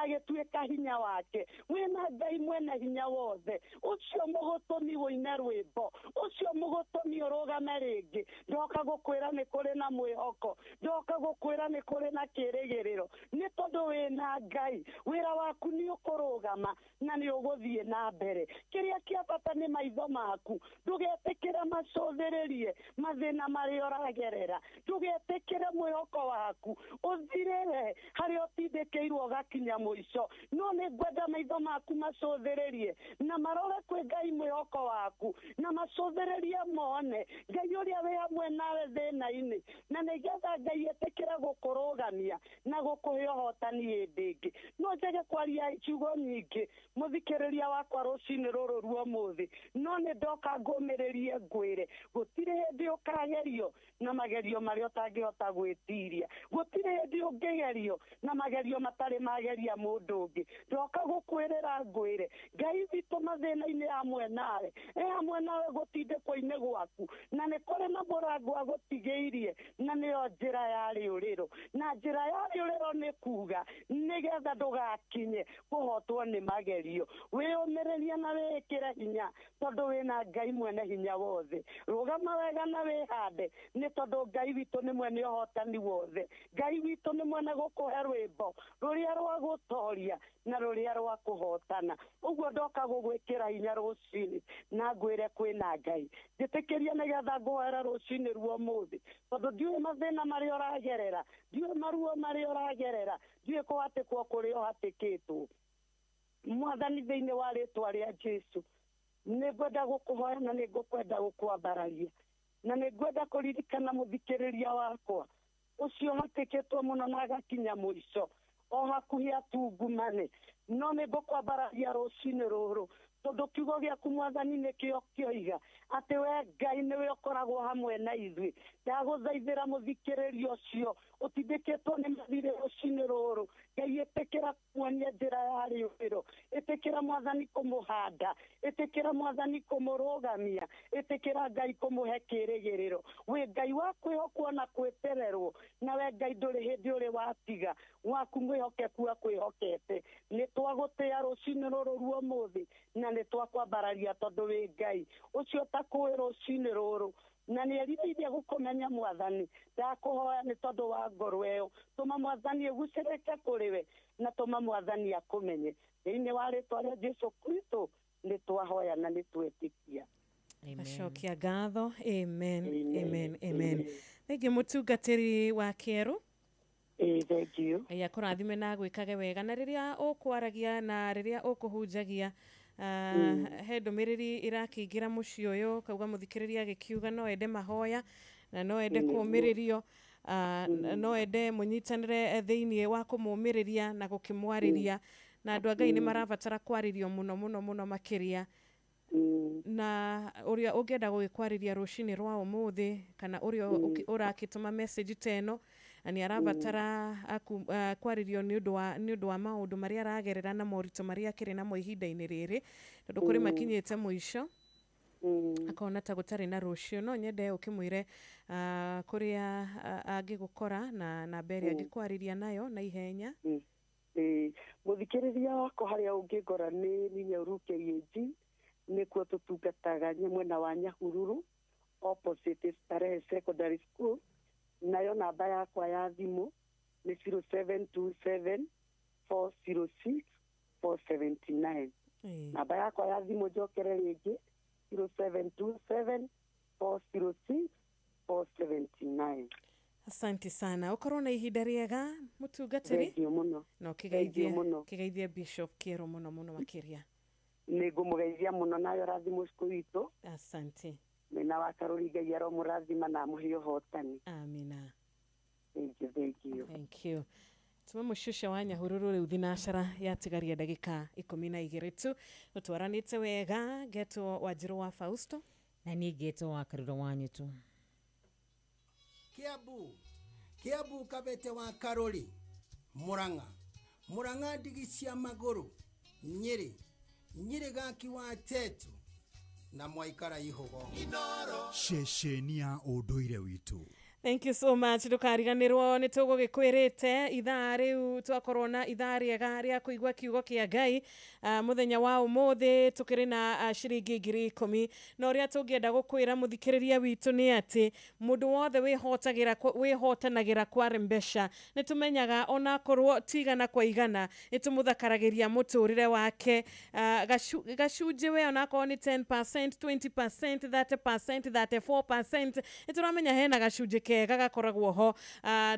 agĩtuĩka hinya wake. Wĩna Ngai mwene hinya wothe, ũcio mũgũtũmi ũine rwĩmbo, ũcio mũgũtũmi ũrũgame rĩngĩ. Ndoka gũkwĩra nĩ kũrĩ na mwĩhoko, ndoka gũkwĩra nĩ kũrĩ na kĩrĩgĩrĩro, nĩ tondũ wĩna Ngai wĩra waku nĩ ũkũrũgama na nĩ ũgũthiĩ na mbere. Kĩrĩa kĩa bata nĩ maitho maku, ndũgetĩkĩre macũthĩrĩrie mathĩna marĩa ũragerera, ndũgetĩkĩre mwĩhoko waku ũthirĩre harĩa ũtindĩkĩirwo ũgakinya mũico, no nĩ ngwenda maitho maku macũthĩrĩrie na marore kwĩ Ngai mwĩhoko waku, na macũthĩrĩrie mone Ngai ũrĩa wĩ hamwe nawe thĩna-inĩ, na nĩgetha Ngai etĩkĩre gũkũrũgamia na gũkũhe ũhotani hĩndĩ ĩngĩ. No njage kwaria ciugo nyingĩ mũthikĩrĩria wakwa rũcinĩ rũrũ rwa ũmũthĩ, no nĩ ndoka ngũmĩrĩrie ngwĩre gũtirĩ hĩndĩ ũkagerio na magerio marĩa ũtangĩhota gwĩtiria, gũtirĩ hĩndĩ ũngĩgerio na magerio matarĩ mageria mũndũ ũngĩ. Ndoka gũkwĩrĩra ngwĩre Ngai witũ mathĩna-inĩ hamwe nawe, e hamwe nawe gũtindĩkwo-inĩ gwaku, na nĩ kũrĩ na mũrango agũtigĩirie, na nĩyo njĩra ya rĩũrĩro, na njĩra ya rĩũrĩro nĩ kuga nĩgetha ndũgakinye kũhotwo nĩ magerio. Wĩyũmĩrĩrie na wĩĩkĩre hinya, tondũ wĩna Ngai mwene hinya wothe. Rũgama wega na wĩhande, nĩ tondũ Ngai witũ nĩ mwene ũhotani wothe. Ngai witũ nĩ mwene gũkũhe rwĩmbo rũrĩa rwa gũtoria na rũrĩa rwa kũhotana. Ũguo ndoka gũgwĩkĩra hinya rũcinĩ na ngwĩre kwĩna Ngai. Njĩtĩkĩria nĩgetha ngũhoere rũcinĩ rwa ũmũthĩ, tondũ ndiũĩ mathĩna marĩa ũragerera, ndiũĩ maruo marĩa ũragerera, ndiũĩ kũhatĩkwo kũrĩa ũhatĩkĩtwo. Mwathani, thĩinĩ wa rĩtwa rĩa Jesũ, nĩ ngwenda gũkũhoya na nĩ ngũkwenda gũkwambararia, na nĩ ngwenda kũririkana mũthikĩrĩria wakwa ũcio hatĩkĩtwo mũno na agakinya mũico o hakuhĩ atungumane, no nĩ ngũkwambararia rũcinĩ rũrũ, tondũ kiugo gĩaku Mwathani nĩkĩo kĩoiga atĩ we Ngai nĩwe ũkoragwo hamwe na ithuĩ. Ndagũthaithĩra mũthikĩrĩria ũcio ũtindĩkĩtwo nĩ mathirĩ rũcinĩ rũrũ, Ngai ĩtĩkĩra kũmuonia njĩra ya rĩũrĩro, ĩtĩkĩra Mwathani kũmũhanda, ĩtĩkĩra Mwathani kũmũrũgamia, ĩtĩkĩra Ngai kũmũhe kĩrĩgĩrĩro. Wĩ Ngai wa kwĩhokwo na kwĩtererwo, na we Ngai ndũrĩ hĩndĩ ũrĩ watiga waku mwĩhokeku akwĩhokete. Nĩ twagũtĩa rũcinĩ rũrũ rwa ũmũthĩ, na nĩ twakwambararia tondũ wĩ Ngai ũcio ũtakũĩ rũcinĩ rũrũ, na nĩ erirĩirie gũkũmenya Mwathani. Ndakũhoya nĩ tondũ wa ngoro ĩyo, tũma Mwathani ĩgucĩrĩke kũrĩ we, na tũma Mwathani akũmenye. Thĩinĩ wa rĩtwa rĩa Jesũ Kristo nĩ twahoya na nĩ twetĩkia. Acokia ngatho. Amen, amen, amen. Thengiũ mũtungatĩri wa Kĩerũ. Thank you. Ngai akũrathime na agwĩkage wega. Na rĩrĩa ũkwaragia na rĩrĩa ũkũhunjagia, he ndũmĩrĩri ĩrakĩingĩra mũciĩ ũyũ, kauga mũthikĩrĩria agĩkiuga no ende mahoya na no ende kũũmĩrĩrio, no ende mũnyitanĩre thĩiniĩ wa kũmũũmĩrĩria na gũkĩmwarĩria. Na andũ a Ngai nĩ marabatara kwarĩrio mũno mũno mũno makĩria. Na ũrĩa ũngĩenda gũgĩkwarĩria rũcinĩ rwa ũmũthĩ, kana ũrĩa ũrakĩtũma message ta ĩno na nĩ arabatara kwarĩrio nĩ ũndũ wa maũndũ marĩa aragerera na moritũ marĩa akĩrĩ namo ihinda-inĩ rĩrĩ, tondũ kũrĩ makinyĩte mũico akona ta gũtarĩ na rũciũ. No nyende ũkĩmwĩre kũrĩa angĩgũkora na namba ĩrĩa angĩkwarĩria nayo na ihenya. Mũthikĩrĩria wakwa harĩa ũngĩngora nĩ Nyauru KAG, nĩkuo tũtungataga mwena wa Nyahururu opposite Starehe Secondary School. Nayo namba yakwa ya thimũ nĩ 0727 406 479. Namba yakwa ya thimũ njokere rĩngĩ 0727 406 479. Asante sana. Ũkorwo na ihinda rĩega mũtungatĩri. No kĩgeithie Bishop Kĩero mũno mũno makĩria. Nĩ ngũmũgeithia mũno nayo rathimũ cukuru witũ. Asante. Mwena wa Karũri Ngai aromũrathima na amũhe ũhotani. Amina. Thank you, thank you. Thank you. Tuma mũcuce wa Nyahururu rĩu thinacara yatigaria ndagĩka 12 tu. Tũtwaranĩte wega ngetwo Wanjirũ wa Fausto. Na niĩ ngetwo wa Karura wa Nyutu. Kiambu Kabete wa Karũri, Murang'a, Murang'a ndigi cia magũrũ, Nyĩrĩ, Nyĩrĩ gaki wa Tetu na mwaikara ihugo. Ceceni ya ũndũire witũ. Thank you so much. Ndũkariganĩrwo nĩ tũgũgĩkwĩrĩte ithaa rĩu twakorwo na ithaa rĩega rĩa kũigua kiugo kĩa Ngai. Mũthenya wa ũmũthĩ tũkĩrĩ na ciringi 10,000. Na ũrĩa tũngĩenda gũkwĩra mũthikĩrĩria witũ nĩ atĩ mũndũ wothe wĩhotanagĩra kware mbeca nĩ tũmenyaga onakorwo ti igana kwa igana nĩ tũmũthakaragĩria mũtũrĩre wake. Gacunjĩ we onakorwo nĩ 10%, 20%, 30%, 34%, nĩ tũramenya hena gacunjĩ kega gakoragwo ho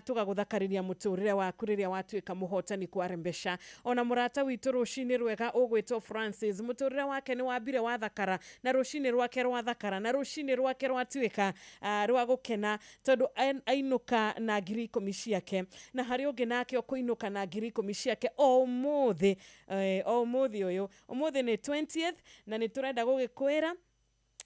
tũgagũthakarĩria mũtũrĩre waku rĩrĩa watuĩka mũhotani kware mbeca. Ona mũrata witũ rũcinĩ rwega ũgwĩtwo Francis, mũtũrĩre wake nĩ wambire wathakara na rũcinĩ rwake rwathakara na rũcinĩ rwake rwatuĩka rwa gũkena tondũ ainũka na 10,000 ciake. Na harĩ ũngĩ nake ũkũinũka na 10,000 ciake o ũmũthĩ, o ũmũthĩ ũyũ, ũmũthĩ nĩ 20th, na nĩ tũrenda gũgĩkwĩra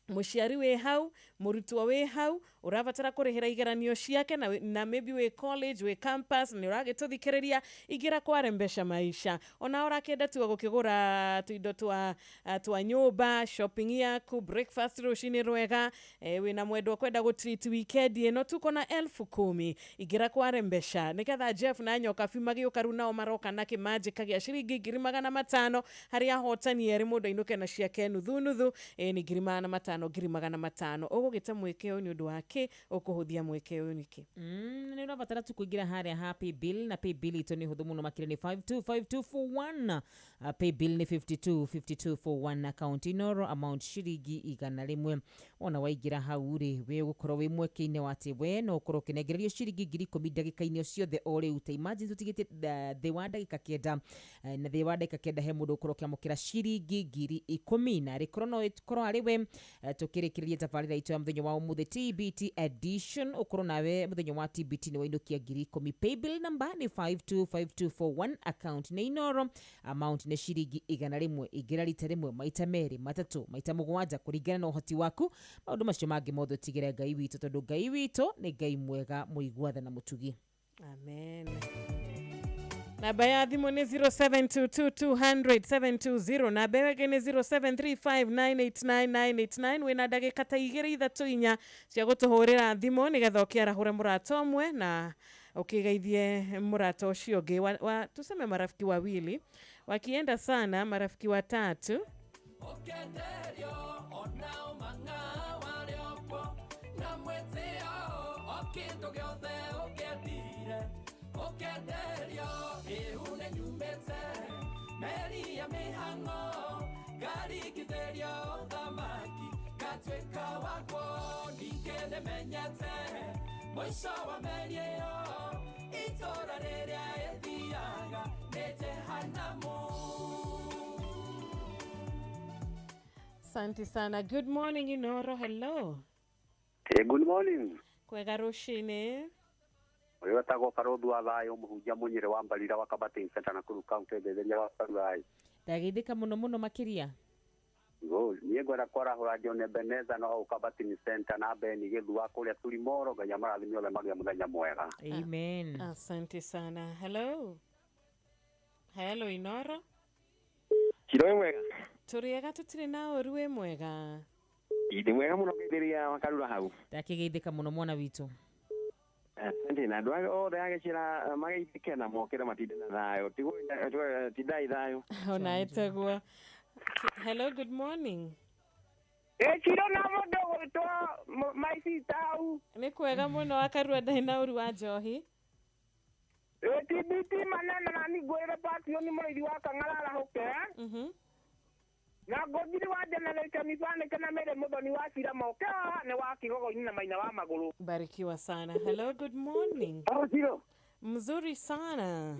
mũciari wĩ hau, mũrutwo wĩ hau ũrabatara kũrĩhĩra igeranio ciake na maybe wĩ college, wĩ campus, nĩ ũragĩtũthikĩrĩria, ingĩra kware mbeca maisha. Ona ũrakĩenda tu gũkĩgũra tuindo twa nyũmba, shopping yaku, breakfast rũcinĩ rwega, wĩna mwendwa kwenda gũtreat weekend ĩno, tuko na 10,000. Ingĩra kware mbeca nĩgetha Jeff na Nyokabi magĩũka rĩu nao maroka na kĩmanjĩka gĩa ciringi 500,000 harĩa ahotani erĩ mũndũ ainũke na ciake nuthu nuthu, nĩ 500,000 500,000. Ũgũgĩte mweke ũyũ nĩ ũndũ wa kĩ? Ũkũhũthia mweke ũyũ nĩkĩ? Nĩ ũrabatara tu kũingĩra harĩa ha paybill, na paybill itũ nĩ hũthũ mũno makĩria nĩ 525241. Paybill nĩ 525241, account Inoro, amount ciringi 100. Wona waingĩra hau rĩ, wĩ ũgũkorwo wĩ mweke-inĩ wa atĩ we no ũkorwo ũkĩnengererio ciringi 10,000 ndagĩka-inĩ ciothe o rĩu. Ta imagine tũtigĩte thĩ wa ndagĩka 9, na thĩ wa ndagĩka 9 he mũndũ ũkorwo ũkĩamũkĩra ciringi 10,000, na rĩkorwo no ĩkorwo arĩ we. Tũkĩrĩkĩrĩria tabarĩra itũ ya mũthenya wa ũmũthĩ TBT edition, ũkorwo nawe mũthenya wa TBT nĩ wainũkia 10,000. Paybill number nĩ 525241, account nĩ Inoro, amount nĩ ciringi 100. Ingĩra rita rĩmwe, maita merĩ, matatũ, maita 7 kũringana na ũhoti waku. Maũndũ macio mangĩ mothe ũtigĩre Ngai witũ, tondũ Ngai witũ nĩ Ngai mwega, mũigua tha na mũtugi. Amen. Namba ya thimũ nĩ 0722200720, namba ĩyo ĩngĩ nĩ 0735989989. Wĩna ndagĩka ta 2 3 4 cia gũtũhũrĩra thimũ nĩgetha ũkĩarahũre mũrata ũmwe na ũkĩgeithie mũrata ũcio ũngĩ. Tuseme marafiki wawili, wakienda sana marafiki watatu. Mwisho wa meri ĩyo Itũũra rĩrĩa ĩthiaga nĩ Jehanamu. Asante sana. Good morning, Inoro. Hello. Hey, good morning. Kwega rũcinĩ. Ũyũ wetagwo Barũthi wa Thayũ, mũhunjia mũnyĩrĩ wa Mbarira wa Kabatĩ Center Nakuru County, ndetheria wa Karuai. Ndageithĩka mũno mũno makĩria. Good. Niĩ ngwenda kwarahũra John Ebeneza no hau Kabatĩ Center na Beni Gĩthua kũrĩa Turimoro. Ngai amarathime othe magĩe mũthenya mwega. Amen. Asante sana. Hello. Hello, Inoro. Kiro mwega. Tũrĩega tũtirĩ na ũru wĩ mwega. Ndĩ mwega mũno ngeithĩria wakarura hau. Ndakĩgeithĩka mũno mwana witũ. Asante na andũ othe agĩcira mageithĩke na mokĩre matinde na thayũ. Tindai thayũ. Ona ĩtaguo. Hello, good morning. Ĩkiro na mũndũ gwĩtwo my sister hau. Nĩ kwega mũno akarua ndarĩ na ũru wa njohi. TBT manene na ningwĩre Patron mũrĩithi wa Kang'ara arahũke. Na ngũnjiri wa generation ibanĩke na Mary Mũthoni wa Cira moke nĩ wa Kĩgogo-inĩ na Maina wa Magũrũ. Barikiwa sana. Hello, good morning. Ciro. Mzuri sana.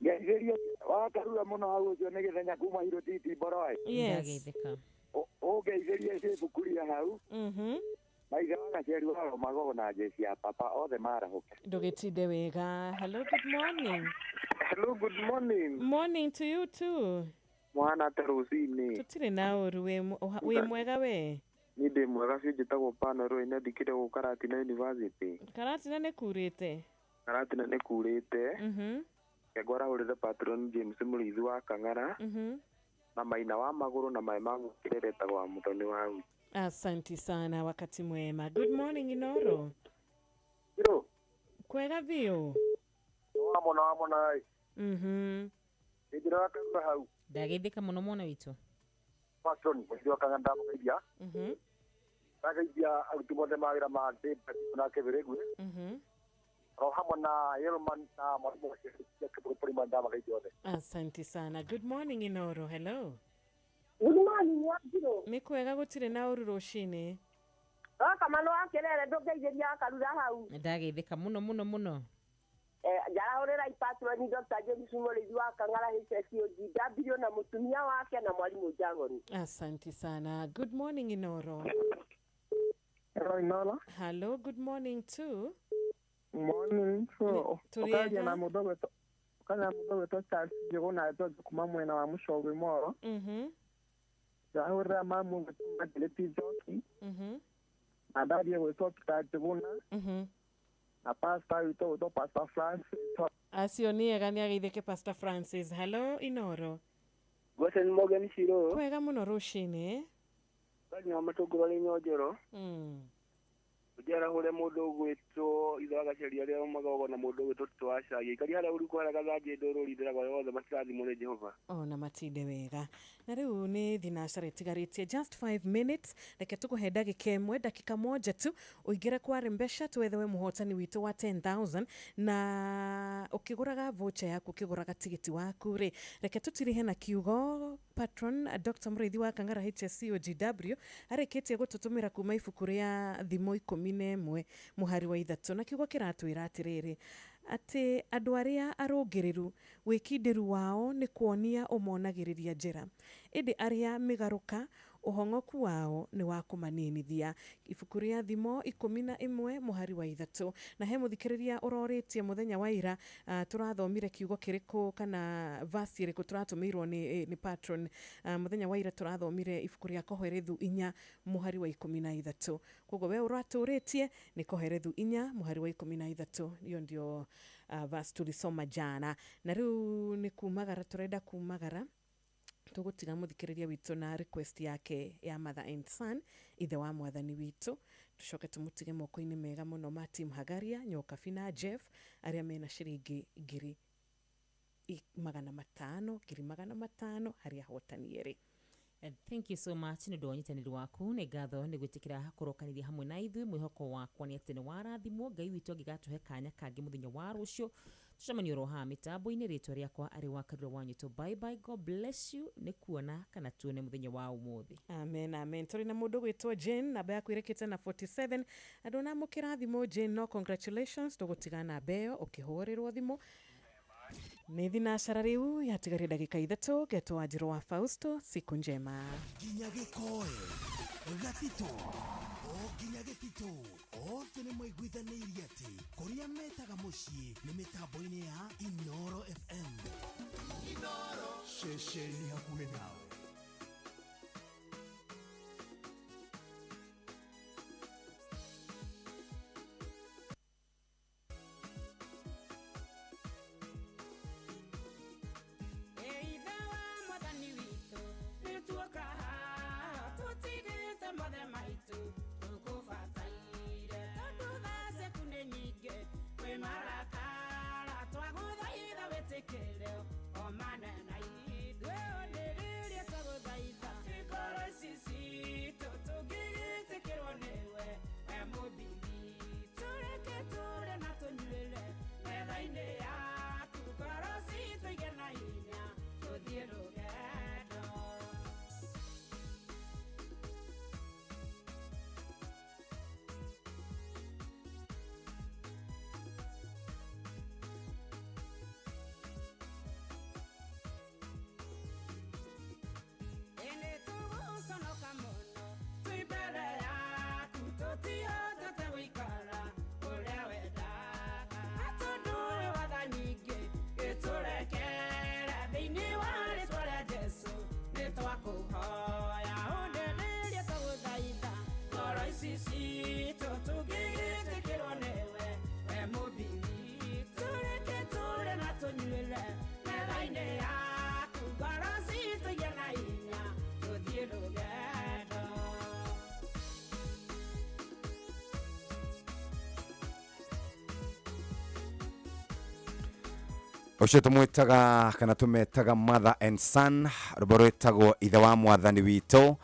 Ngeithĩria wakarura mũno hau ũcio nĩ Gĩthenya kuma Hirotiti Mboroe. Yes. Ũngeithĩrie Cĩbukuria hau. Na ithe wa Gaceri wa Romagogo na Jesi ya papa othe marahũke. Ndũgĩtinde wega. Hello, good morning. Hello, good morning. Morning to you too. Mwana ta rũcinĩ. Tũtirĩ na ũru wĩ mwega we. Niĩ ndĩ mwega biũ njĩtagwo Pano Roy na ndikĩrĩ gũkũ Karatina University. Karatina nĩ kurĩte. Karatina nĩ kurĩte. Ngwarahũrĩre Patron James mũrĩithi wa Kang'ara. Na Maina wa Magũrũ na maĩ ma gũkĩrĩra etagwo wa Mũthoni wa Wi. Asante sana, wakati mwema. Good morning, Inoro. Kiro. Kwega biũ. Wamona wamona. Ndĩra wakarura hau. Ndageithĩka mũno mwana witũ. Patron mũrĩithi wa Kang'ara ndamũgeithia. Ndageithia aruti mothe ma wĩra ma na Kĩbĩrĩgwe. Ro hamwe na Yelman na mwalimu wa Kĩbĩrĩgwe ndamũgeithia othe. Asante sana. Good morning, Inoro. Hello. Good morning, Wanjirũ. Nĩ kwega gũtirĩ na ũru rũcinĩ. Kamano wa Kĩrere ndũngeithĩria akarura hau. Ndageithĩka mũno mũno mũno. Njarahũrĩra Patron Dr. James mũrĩithi wa Kang'ara HSOGW na mũtumia wake na mwarimũ Jagoni. Asante sana. Good morning, Inoro. Hello, Inoro. Hello, good morning too. Morning too. Ũkaria na mũndũ ũgwĩtwo Charles Njũgũ na George kuma mwena wa Mũcogwe Moro. Njarahũrĩra mamu ũgwĩtwo Margaret Njoki. Na ndaria gwĩtwo Peter Njũgũna. Na pastor witũ ũgwĩtwo Pastor Francis. Acio nĩ ega nĩ ageithĩke Pastor Francis. Hello, Inoro. Gocen Morgan Ciro. Kwega mũno rũcinĩ. Kanyua matũngũrũ nĩ Nyonjoro. Njarahũre mũndũ ũgwĩtwo ithe wa Gaceri arĩa Magogo na mũndũ ũgwĩtwo Tito wa Cai. Aikari harĩa ũrukũ harĩa Gathanjĩ ndũrũri ndĩraga othe matirathimwo nĩ Jehova. Ona matinde wega. Na rĩu nĩ thinacara ĩtigarĩtie just 5 minutes. Reke tũkũhe ndagĩka ĩmwe, dakika moja tu ũingĩre kwa Rembesha twethe we mũhotani witũ wa 10,000 na ũkĩgũraga voucher yaku ũkĩgũraga tigiti waku rĩ, reke tũtirihe na kiugo Patron Dr. Mũrĩithi wa Kang'ara HSCOGW arĩkĩtie gũtũtũmĩra kuma ibuku rĩa thimo 11 mũhari wa 3 na kiugo kĩratwĩra atĩrĩrĩ atĩ andũ arĩa arũngĩrĩru wĩkindĩru wao nĩ kuonia ũmonagĩrĩria njĩra, ĩndĩ arĩa mĩgarũka ũhong'oku wao nĩ wa kũmaninithia. Ibuku rĩa thimo 11 mũhari wa 3. Na he mũthikĩrĩria ũrorĩtie mũthenya wa ira tũrathomire kiugo kĩrĩkũ kana verse ĩrĩkũ tũratũmĩirwo nĩ patron. Mũthenya wa ira tũrathomire ibuku rĩa Koherethu 4 mũhari wa 13. Koguo we ũratũrĩtie nĩ Koherethu 4 mũhari wa 13. Hiyo ndio verse tulisoma jana. Na rĩu nĩ kumagara tũrenda kumagara tũgũtiga mũthikĩrĩria witũ na request yake ya Mother and Son, ithe wa mwathani witũ. Tũcoke tũmũtige moko-inĩ mega mũno ma Tim Hagaria, Nyokabi na Jeff arĩa mena ciringi 500,000 500,000 harĩa ahotani erĩ. Thank you so much nĩ ũndũ wa ũnyitanĩri waku. Nĩ ngatho nĩ gwĩtĩkĩra kũrokanĩria hamwe na ithuĩ. Mwĩhoko wakwa nĩ atĩ nĩ warathimwo. Ngai witũ angĩgatũhe kanya kangĩ mũthenya wa rũciũ Tũcemanie oro haha mĩtambo-inĩ. Rĩtwa rĩakwa arĩ wa Karura wa Nyũtũ. Bye bye, God bless you. Nĩ kuona kana tuone mũthenya wa ũmũthĩ. Amen, amen. Tũrĩ na mũndũ gwĩtwo Jane, namba yaku ĩrĩkĩte na 47, na ndũnamũkĩra thimũ Jane, no congratulations, tũgũtiga namba ĩyo ũkĩhũrĩrwo thimũ. Nĩ thinacara rĩu yatigaria ndagĩka 3, ngetwo Wanjirũ wa Fausto, siku njema. Nginya gĩkoe gatitũ o nginya gĩtitũ, othe nĩ maiguithanĩirie atĩ kũrĩa metaga mũciĩ nĩ mĩtambo-inĩ ya Inoro FM. Inoro ceceni hakuhĩ nawe. Ithe wa mwathani witũ, nĩtuoka haha tũtigĩte mothe maitũ, tũkũbataire tondũ tha ciaku nĩ nyingĩ, kwĩ marakara twagũthaitha wĩtĩkĩre o manene ithuĩ ũndĩrĩrie twagũthaitha, ti ngoro ici citũ tũngĩgĩtĩkĩrwo nĩwe, we mũmbi witũ, reke tũrĩe na tũnyuĩre metha-inĩ yaku, ngoro citũ igĩe na hinya tũthiĩ rũgendo. Ĩndĩ tũgũconoka mũno twĩ mbere yaku, tũtihotete gũikara ũrĩa wendaga, na tondũ wĩ watha nyingĩ gĩtũrekere, thĩinĩ wa rĩtwa rĩa Jesũ nĩtwakũhoya, ũndĩrĩrie twagũthaitha, ngoro ici citũ tũngĩgĩtĩkĩrwo nĩwe, we mũmbi witũ, reke tũrĩe na tũnyuĩre metha-inĩ yaku, ngoro citũ igĩe na hinya tũthiĩ rũgendo. Ũcio tũmwĩtaga kana tũmetaga mother and son, rwĩmbo rwĩtagwo ithe wa mwathani witũ,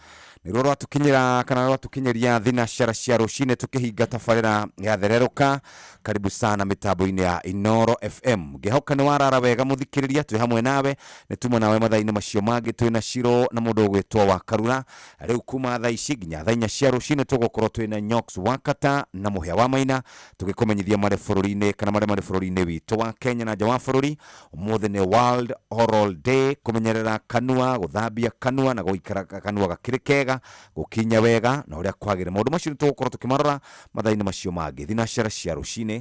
nĩruo rwatũkinyĩra kana rwatũkinyĩria thinacara cia rũcinĩ tũkĩhinga tabarĩra ya thererũka. Karibu sana mĩtambo-inĩ ya Inoro FM. Ngĩhoka nĩ warara wega mũthikĩrĩria, twĩ hamwe nawe, nĩ tuma nawe mathaa-inĩ macio mangĩ twĩ na Ciro na mũndũ ũgwĩtwo wa Karura. Rĩu kuma thaa ici nginya thaa 4 cia rũcinĩ tũgũkorwo twĩ na Nyox Wakata na Mũhĩa wa Maina, tũgĩkũmenyithia marĩ bũrũri-inĩ kana marĩa marĩ bũrũri-inĩ witũ wa Kenya na nja wa bũrũri. Ũmũthĩ nĩ World Oral Day, kũmenyerera kanua, gũthambia kanua na gũikara kanua gakĩrĩ kega, gũkinya wega na ũrĩa kwagĩrĩire. Maũndũ macio nĩ tũgũkorwo tũkĩmarora mathaa-inĩ macio mangĩ thinacara cia rũcinĩ.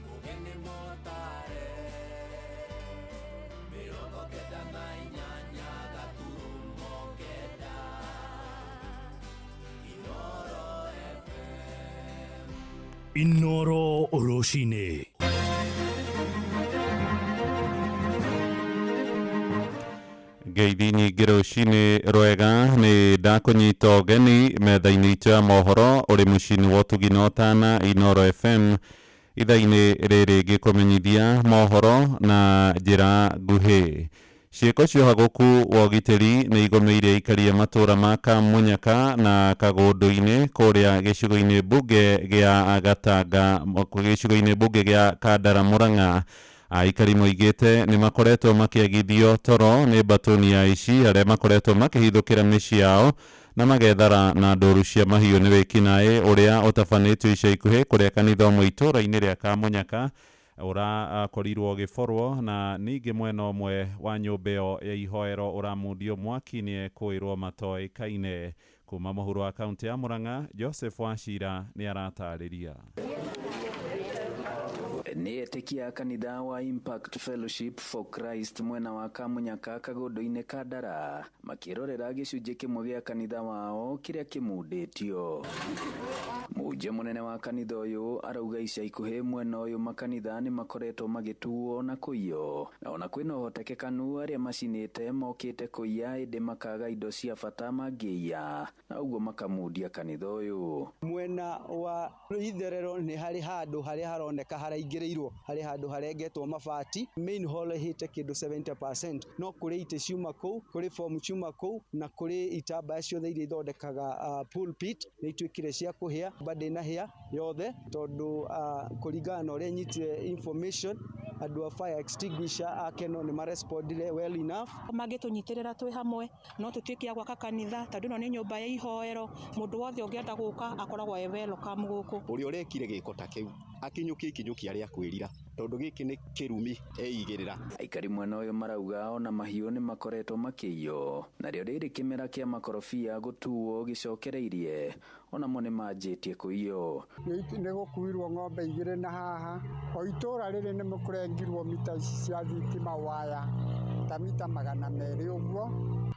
Mũgeni mũtare, 98.9. Inoro FM. Inoro rũcinĩ. Ngeithi nyingĩ rũcinĩ rwega, nĩ ndakũnyita ũgeni metha-inĩ itũ ya mohoro ũrĩ mũciĩ-inĩ wa ũtugi na ũtana Inoro FM, ithaa-inĩ rĩrĩ ngĩkũmenyithia mohoro na njĩra nguhĩ. Ciĩko cia ũhagũku wa ũgitĩri nĩ igũmĩire aikari a matũũra ma Kamunyaka na Kagũndũ-inĩ kũrĩa gĩcigo-inĩ mbunge gĩa Gatanga, gĩcigo-inĩ mbunge gĩa Kandara Mũrang'a. Aikari moigĩte nĩ makoretwo makĩagithio toro nĩ mbatũni ya aici arĩa makoretwo makĩhithũkĩra mĩciĩ yao na magethara na ndũru cia mahiũ. Nĩ wĩkinaĩ ũrĩa ũtabanĩtio ica ikuhĩ kũrĩa kanitha ũmwe itũũra-inĩ rĩa Kamunyaka ũrakorirwo ũgĩborwo, na ningĩ mwena ũmwe wa nyũmba ĩyo ya ihoero ũramundio mwaki nĩ ekũĩrwo matoĩkaine. Kuma mũhuro wa kaunti ya Murang'a, Joseph Wachira nĩ aratarĩria. Nĩ etĩkia a kanitha wa Impact Fellowship for Christ mwena wa Kamunyaka Kagũndũ-inĩ Kandara makĩrorera gĩcunjĩ kĩmwe gĩa kanitha wao kĩrĩa kĩmundĩtio. Mũhunjia mũnene wa kanitha ũyũ arauga ica ikuhĩ mwena ũyũ makanitha nĩ makoretwo magĩtuo na kũiywo, na ona kwĩna ũhotekekanu arĩa macinĩte mokĩte kũiya ĩndĩ makaga indo cia bata mangĩiya, na ũguo makamundia kanitha ũyũ. Mwena wa itherero nĩ harĩ handũ harĩa haroneka haraingĩrĩirwo, harĩ handũ harengetwo mabati, main hall ĩhĩte kĩndũ 70%, no kũrĩ itĩ ciuma kũu, kũrĩ fomu ciuma kũu, na kũrĩ itambaya ciothe iria ithondekaga pulpit nĩ ituĩkire cia kũhĩa, ndĩnahĩa yothe tondũ kũringana na ũrĩa nyitire information andũ a fire extinguisher a Kenol nĩ marespondire well enough. Mangĩtũnyitĩrĩra twĩ hamwe no tũtuĩke a gwaka kanitha tondũ ĩno nĩ nyũmba ya ihoero, mũndũ wothe ũngĩenda gũka akoragwo e welcome gũkũ. Ũrĩa ũrekire gĩko ta kĩu akinyũkie ikinyũkia rĩa kwĩrira tondũ gĩkĩ nĩ kĩrumi eigĩrĩra. Aikari mwena ũyũ marauga ona mahiũ nĩ makoretwo makĩiywo, narĩo rĩrĩ kĩmera kĩa makorobia gũtuo gĩcokereirie onamo nĩ manjĩtie kũiywo. Nĩ gũkuirwo ng'ombe igĩrĩ na haha o itũra rĩrĩ nĩ kũrengirwo mita ici cia thitima waya ta mita 200 ũguo.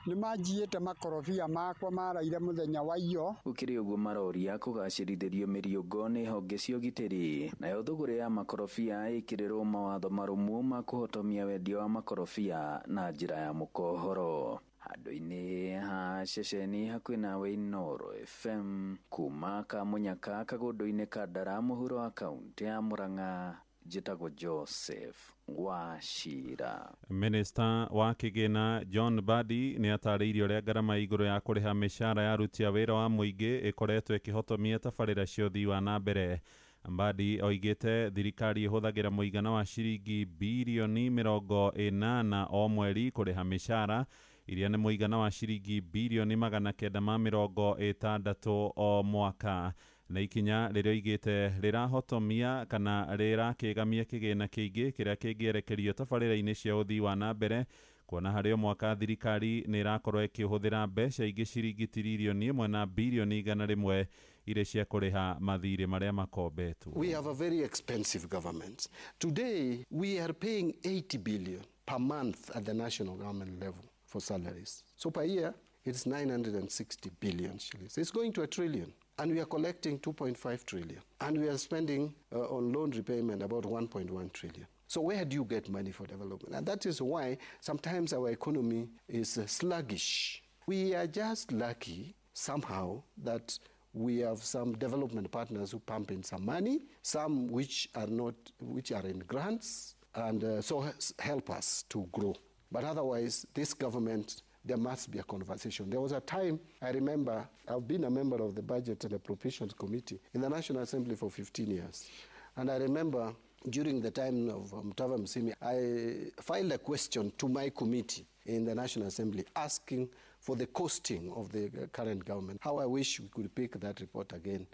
Nĩ manjiyĩte makorobia makwa maraire mũthenya wa iyo. Gũkĩrĩ ũguo maroria kũgacĩrithĩrio mĩriũngo nĩ honge cia ũgitĩri, nayo thũgũrĩ ya makorobia ĩkĩrĩrwo mawatho marũmu ma kũhotomia wendia wa makorobia na njĩra ya mũkohoro. Handũ-inĩ ha ceceni hakuhĩ nawe Inooro FM kuma Kamunyaka kagũndũ-inĩ ka Ndara mũhuro wa kaũntĩ ya Murang'a, njĩtagwo Joseph Wachira. Minista wa kĩgĩna John Mbadi nĩ atarĩirie ũrĩa ngarama igũrũ ya kũrĩha mĩcara ya aruti a wĩra wa mũingĩ ĩkoretwo ĩkĩhotomia tabarĩra cia ũthii wa na mbere. Mbadi oigĩte thirikari ĩhũthagĩra mũigana wa ciringi birioni 80 o mweri kũrĩha mĩcara iria nĩ mũigana wa ciringi birioni 960 o mwaka, na ikinya rĩrĩa oigĩte rĩrahotomia kana rĩrakĩgamia kĩgĩna kĩingĩ kĩrĩa kĩngĩerekerio tabarĩra-inĩ cia ũthii wa na mbere, kuona harĩ o mwaka thirikari nĩ ĩrakorwo ĩkĩhũthĩra mbeca ingĩ ciringi tiririoni 1 na birioni 100 iria cia kũrĩha mathirĩ marĩa makombetwo. We have a very expensive government. Today we are paying 80 billion per month at the national government level for salaries. So per year it's 960 billion shillings. It's going to a trillion. And we are collecting 2.5 trillion. And we are spending on loan repayment about 1.1 trillion. So where do you get money for development? And that is why sometimes our economy is sluggish. We are just lucky somehow that we have some development partners who pump in some money, some which are not, which are in grants, and so help us to grow. But otherwise, this government, there must be a conversation. There was a time, I remember, I've been a member of the Budget and Appropriations Committee in the National Assembly for 15 years. And I remember during the time of Mutava Musyimi, I filed a question to my committee in the National Assembly asking for the costing of the current government. How I wish we could pick that report again.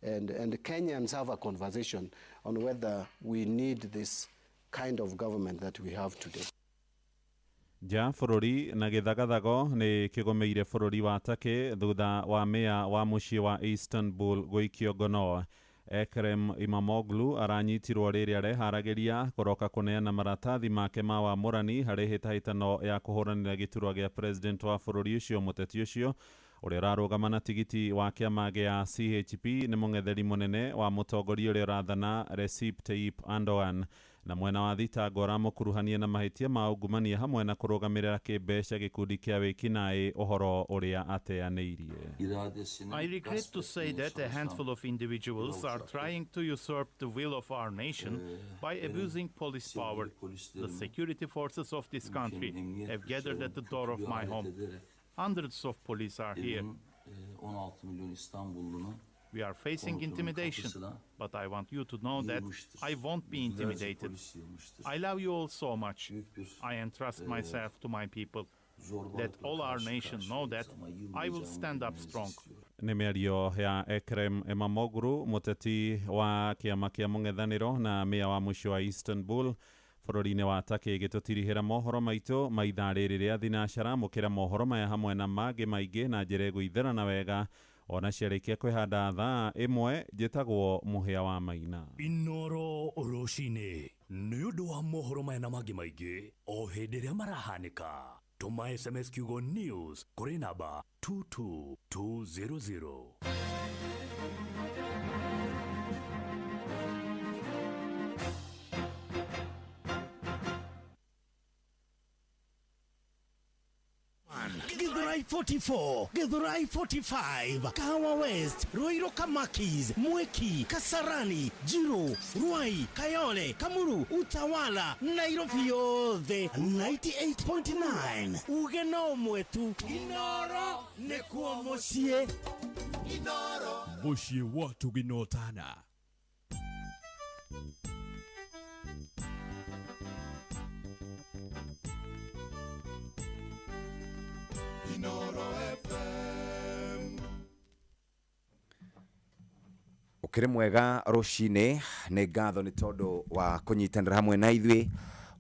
And Kenyans have a conversation on whether we need this kind of government that we have today. Nja bũrũri na gĩthagathago nĩ kĩgũmĩire bũrũri wa Turkey thutha wa meya wa mũciĩ wa Istanbul gũikio ngono. Ekrem Imamoglu aranyitirwo rĩrĩa areharagĩria kũroka kũneana maratathi make ma wamũrani harĩ hĩtahĩtano ya kũhũranĩra gĩturwa gĩa president wa bũrũri ũcio. Mũteti ũcio ũrĩa ũrarũgama na tigiti wa kĩama gĩa CHP nĩ mũng'etheri mũnene wa mũtongoria ũrĩa ũrathana Recep Tayyip Erdogan, na mwena wa thitango ũramũkuruhania na mahĩtia ma ungumania hamwe na kũrũgamĩrĩra kĩmbeca gĩkundi kĩa wĩkinaĩ ũhoro ũrĩa ateanĩirie. I regret to say that a handful of individuals are trying to usurp the will of our nation by abusing police power. The security forces of this country have gathered at the door of my home. Hundreds of police are here. We are facing intimidation, but I want you to know that I won't be intimidated. I love you all so much. I entrust myself to my people. Let all our nation know that I will stand up strong. Nĩ mĩario ya Ekrem Imamoglu, mũteti wa kĩama kĩa mũng'ethanĩro na meya wa mũciĩ wa Istanbul bũrũri-inĩ wa Turkey, gĩtũtirihĩra mohoro maitũ ma ithaa rĩrĩ rĩa thinacara. Mũkĩra mohoro maya hamwe na mangĩ maingĩ na njĩra ĩgũitherana wega ona ciarĩkia kwĩhanda thaa 1. Njĩtagwo Mũhĩa wa Maina. Inooro rũcinĩ nĩ ũndũ wa mohoro maya na mangĩ maingĩ o hĩndĩ ĩrĩa marahanĩka. Tũma SMS kiugo news kũrĩ namba 22200. 1, Githurai 44, Githurai 45, Kahawa West, Ruiru Kamakis, Mwiki, Kasarani, Jiru, Ruai, Kayole, Kamuru, Utawala, Nairobi yothe 98.9. Uge no mwetu Inoro nĩkuo mũciĩ. Inoro mũciĩ wa tũginotana. Inoro FM. Ũkĩrĩ mwega rũcinĩ, nĩ ngatho nĩ tondũ wa kũnyitanĩra hamwe na ithuĩ.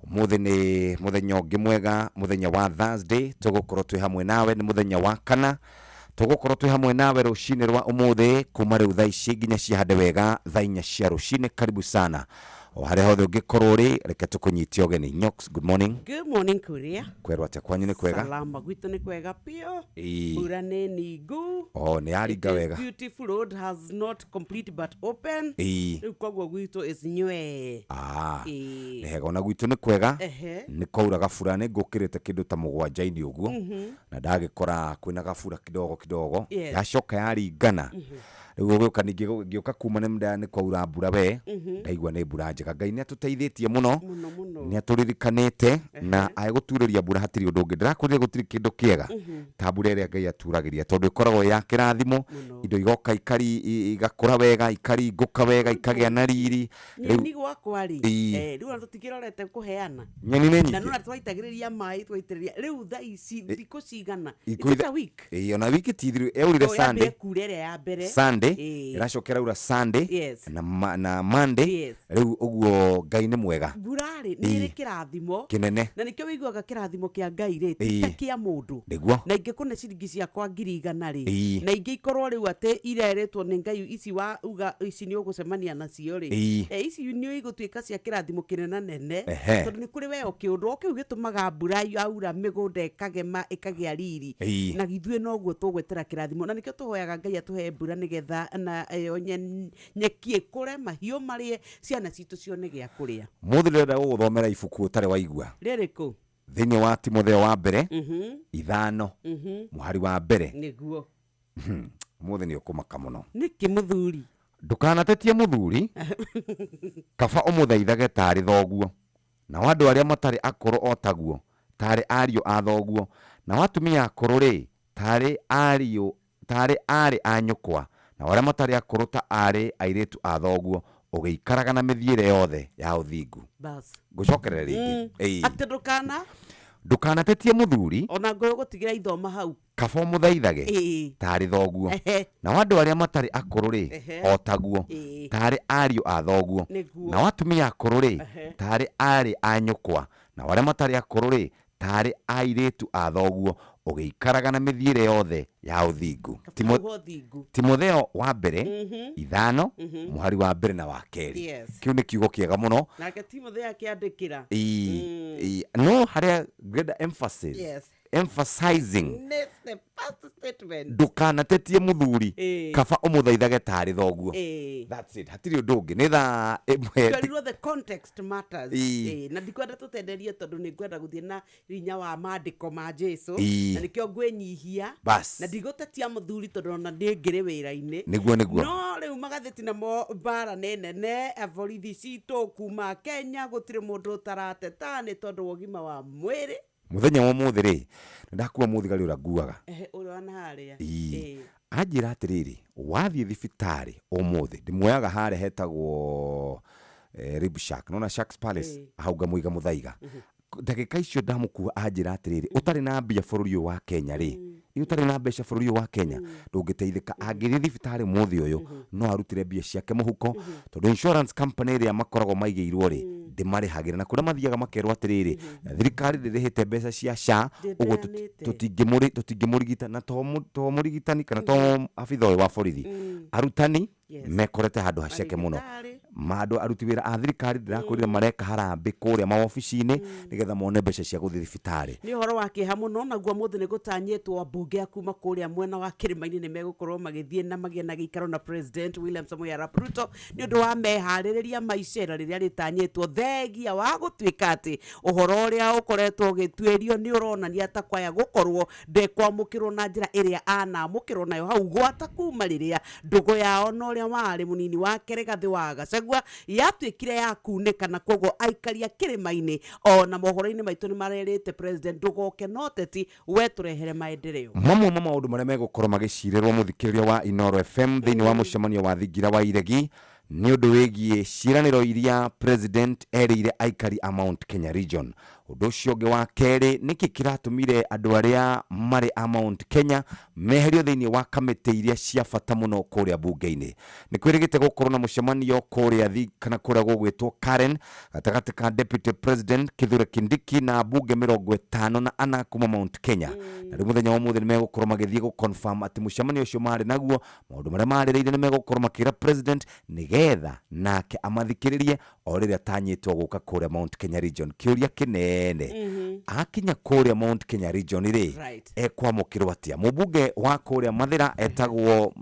Ũmũthĩ nĩ mũthenya ũngĩ mwega, mũthenya wa Thursday, tũgũkorwo twĩ hamwe nawe, nĩ mũthenya wa kana. Tũgũkorwo twĩ hamwe nawe rũcinĩ rwa ũmũthĩ kuma rĩu thaa ici nginya cihande wega thaa inya cia rũcinĩ. Karibu sana o harĩa hothe ũngĩkorwo ũrĩ, reke tũkũnyitie ũgeni. Nyox, good morning. Good morning, Kuria. Kwerwo atĩa kwanyu nĩ kwega? Salama gwitũ nĩ kwega piũ. Ĩĩ. Mbura nĩ ningu. O nĩ yaringa wega. Beautiful road has not complete but open. Ĩĩ. Rĩu koguo gwitũ is nywee. Ah, Ĩĩ. nĩ hega ona gwitũ nĩ kwega. Ehe. Nĩ kwaura gabura, nĩ ngũkĩrĩte kĩndũ ta mũgwanja-inĩ ũguo. Na ndagĩkora kwĩna gabura kidogo kidogo. Yes. Yacoka yaringana. Rĩu ũgĩũka ningĩ ngĩũka kuma nĩ nĩ kwaura mbura we. Ndaigua nĩ mbura njega. Ngai nĩ atũteithĩtie mũno. Mũno mũno. Nĩ atũririkanĩte na agũturĩria mbura hatirĩ ũndũ ũngĩ. Ndĩrakwĩrire gũtirĩ kĩndũ kĩega ta mbura ĩrĩa Ngai aturagĩria, tondũ ĩkoragwo ya kĩrathimo, indo igoka ikari igakũra wega, ikaringũka wega, ikagĩa na riri. Nyeni gwakwa rĩ, Ĩĩ. rĩu ona tũtikĩrorete kũheana. Nyeni nĩ Na nyingĩ. nĩwona twaitagĩrĩria maĩ twaitĩrĩria. Rĩu thaa ici thikũ cigana? Ikũ Is it a week? Ĩĩ, ona wiki ti thiru. Yaurire Oh, yambire Sunday. kura ĩrĩa ya mbere. Sunday Ĩĩ. ĩracoka ĩraura Sunday Yes. na Monday. Yes. Rĩu ũguo Ngai nĩ mwega. Mbura rĩ nĩ ĩrĩ kĩrathimo Kĩnene. na nĩkĩo wĩiguaga kĩrathimo kĩa Ngai rĩ ti ta Ĩĩ. kĩa mũndũ. Nĩguo. Na ingĩkũne ciringi ciakwa 100,000 rĩ, Ĩĩ. na ingĩ ikorwo rĩu atĩ irerĩtwo nĩ Ngai ici wa uga ici nĩ ũgũcemania nacio rĩ, Ĩĩ. ici nĩ igũtuĩka cia kĩrathimo kĩnene nene. Ehe. Tondũ nĩ kũrĩ we o kĩũndũ o kĩu gĩtũmaga mbura yaura mĩgũnda ĩkagema ĩkagĩa riri. Ĩĩ. Na ithuĩ noguo tũgwetera kĩrathimo, na nĩkĩo tũhoyaga Ngai atũhe mbura nĩgetha na ĩyo nyeki ĩkũre, mahiũ marĩe, ciana citũ cione gĩa kũrĩa. Mũthĩ ndĩrenda gũgũthomera ibuku ũtarĩ waigua. Rĩrĩkũ? Thĩinĩ wa Timotheo wa mbere 5 mũhari wa mbere. Nĩguo. Mũthĩ nĩ ũkũmaka mũno. Nĩkĩ mũthuri? Ndũkanatetie mũthuri, kaba ũmũthaithage tarĩ thoguo, nao andũ arĩa matarĩ akũrũ o taguo, tarĩ ariũ a thoguo, nao atumia akũrũ rĩ, tarĩ ariũ, tarĩ aarĩ a nyũkwa, nao arĩa matarĩ akũrũ ta aarĩ airĩtu a thoguo, ũgĩikaraga na mĩthiĩre yothe ya ũthingu. Bas. Ngũcokerera rĩngĩ. Ĩĩ. Atĩ ndũkana? Ndũkanatetie mũthuri, ona ngũyũ gũtigĩra ithoma hau, kaba ũmũthaithage Ĩĩ. tarĩ thoguo, Ehe. nao andũ arĩa matarĩ akũrũ rĩ, Ehe. o taguo, Ĩĩ. tarĩ ariũ a thoguo, Nĩguo. nao atumia akũrũ rĩ, Ehe. tarĩ aarĩ a nyũkwa, nao arĩa matarĩ akũrũ rĩ, tarĩ airĩtu a thoguo, ũgĩikaraga na mĩthiĩre yothe ya ũthingu. Uga ũthingu. Timotheo wa mbere 5 mũhari wa mbere na wa kerĩ. Yes. Kĩu nĩ kiugo kĩega mũno. Nake Timotheo akĩandĩkĩra. Ĩĩ, no harĩa ngwenda emphasis. Yes. Emphasizing. That's the first statement. Ndũkanatetie mũthuri, Ĩĩ. kaba ũmũthaithage tarĩ thoguo. Ĩĩ. That's it. Hatirĩ ũndũ ũngĩ. Nĩ thaa ĩmwe. Twerirwo the context matters. Ĩĩ. Ĩĩ, na ndikwenda tũtenderie tondũ nĩ ngwenda gũthiĩ na hinya wa maandĩko ma Jesu. Ĩĩ. Na nĩkĩo ngwĩnyihia. Bas. Na ndigũtetia mũthuri tondũ ona niĩ ngĩrĩ wĩra-inĩ. Nĩguo, nĩguo. No rĩu magathĩti namo mbara nĩ nene, borithi citũ kuma Kenya gũtirĩ mũndũ ũtarateta nĩ tondũ wa ũgima wa mwĩrĩ. Mũthenya wa ũmũthĩ rĩ, nĩndakua mũthigari ũrĩa nguaga. Ehe, ũrĩa wa naharĩa. Ĩĩ. Ĩĩ. Anjĩra atĩrĩrĩ, wathiĩ thibitarĩ ũmũthĩ, ndĩmuoyaga harĩa hetagwo Rib Shack, nona Sharks Palace, Ĩĩ. hau ngamũiga mũthaiga. Ndagĩka icio ndamũkua anjĩra atĩrĩrĩ, ũtarĩ na mbia bũrũri ũyũ wa Kenya rĩ, ũtarĩ na mbeca bũrũri ũyũ wa Kenya, ndũngĩteithĩka. Angĩthiĩ thibitarĩ ũmũthĩ ũyũ, no arutire mbia ciake mũhuko, tondũ insurance company ĩrĩa makoragwo maigĩirwo rĩ, ndĩmarĩhagĩra. Na kũrĩa mathiaga makerwo atĩrĩrĩ, thirikari ndĩrĩhĩte mbeca cia SHA, ũguo tũtingĩmũrigita. Na to mũrigitani kana to abitha ũyũ wa borithi, arutani Yes. mekorete handũ haceke mũno. Marigitari. Andũ aruti wĩra a thirikari ndĩrakwĩrire mareka harambĩ kũrĩa maobici-inĩ nĩgetha mone mbeca cia gũthiĩ thibitarĩ. Nĩ ũhoro wa kĩeha mũno, naguo mũthĩ nĩ gũtanyĩtwo ambunge a kuma kũrĩa mwena wa kĩrĩma-inĩ nĩ megũkorwo magĩthiĩ na magĩe na gĩikaro na President William Samoei Arap Ruto nĩ ũndũ wa meharĩrĩria ma icera rĩrĩa rĩtanyĩtwo, thengia wa gũtuĩka atĩ ũhoro ũrĩa ũkoretwo ũgĩtuĩrio nĩ ũronania ta kwaya gũkorwo ndekwamũkĩrwo na njĩra ĩrĩa anamũkĩrwo nayo hau gwata kuma rĩrĩa ndũgũ yao na ũrĩa warĩ mũnini wake Rigathĩ wa Gachagua yatuĩkire ya kunĩka, na koguo aikari a kĩrĩma-inĩ ona mohoro-inĩ maitũ nĩ marerĩte President ndũgoke no teti we tũrehere maendeleo. Mamwe ma maũndũ marĩa megũkorwo magĩcirĩrwo, mũthikĩrĩria wa Inooro FM, thĩinĩ wa mũcemanio wa thingira wa iregi nĩ ũndũ wĩgiĩ ciĩranĩro iria President erĩire aikari a Mount Kenya region. Ũndũ ũcio ũngĩ wa kerĩ, nĩkĩ kĩratũmire andũ arĩa marĩ a Mount Kenya meherio thĩinĩ wa kamĩtĩ iria cia bata mũno kũrĩa bunge-inĩ? Nĩ kwĩrĩgĩte gũkorwo na mũcemanio kũrĩa kana kũrĩa gũgwĩtwo Karen, gatagatĩ ka Deputy President Kithure Kindiki na ambunge 54 kuma Mount Kenya. Na rĩu mũthenya wa ũmũthĩ nĩ megũkorwo magĩthiĩ gũ-confirm atĩ mũcemanio ũcio marĩ naguo, maũndũ marĩa marĩrĩire nĩ megũkorwo makĩra President nĩgetha nake amathikĩrĩrie o rĩrĩa atanyĩtwo gũka kũrĩa Mount Kenya region. Kĩũria kĩnene, akinya kũrĩa Mount Kenya region rĩ, ekwamũkĩrwo atĩa? Mũmbunge wa kũrĩa Mathĩra etagwo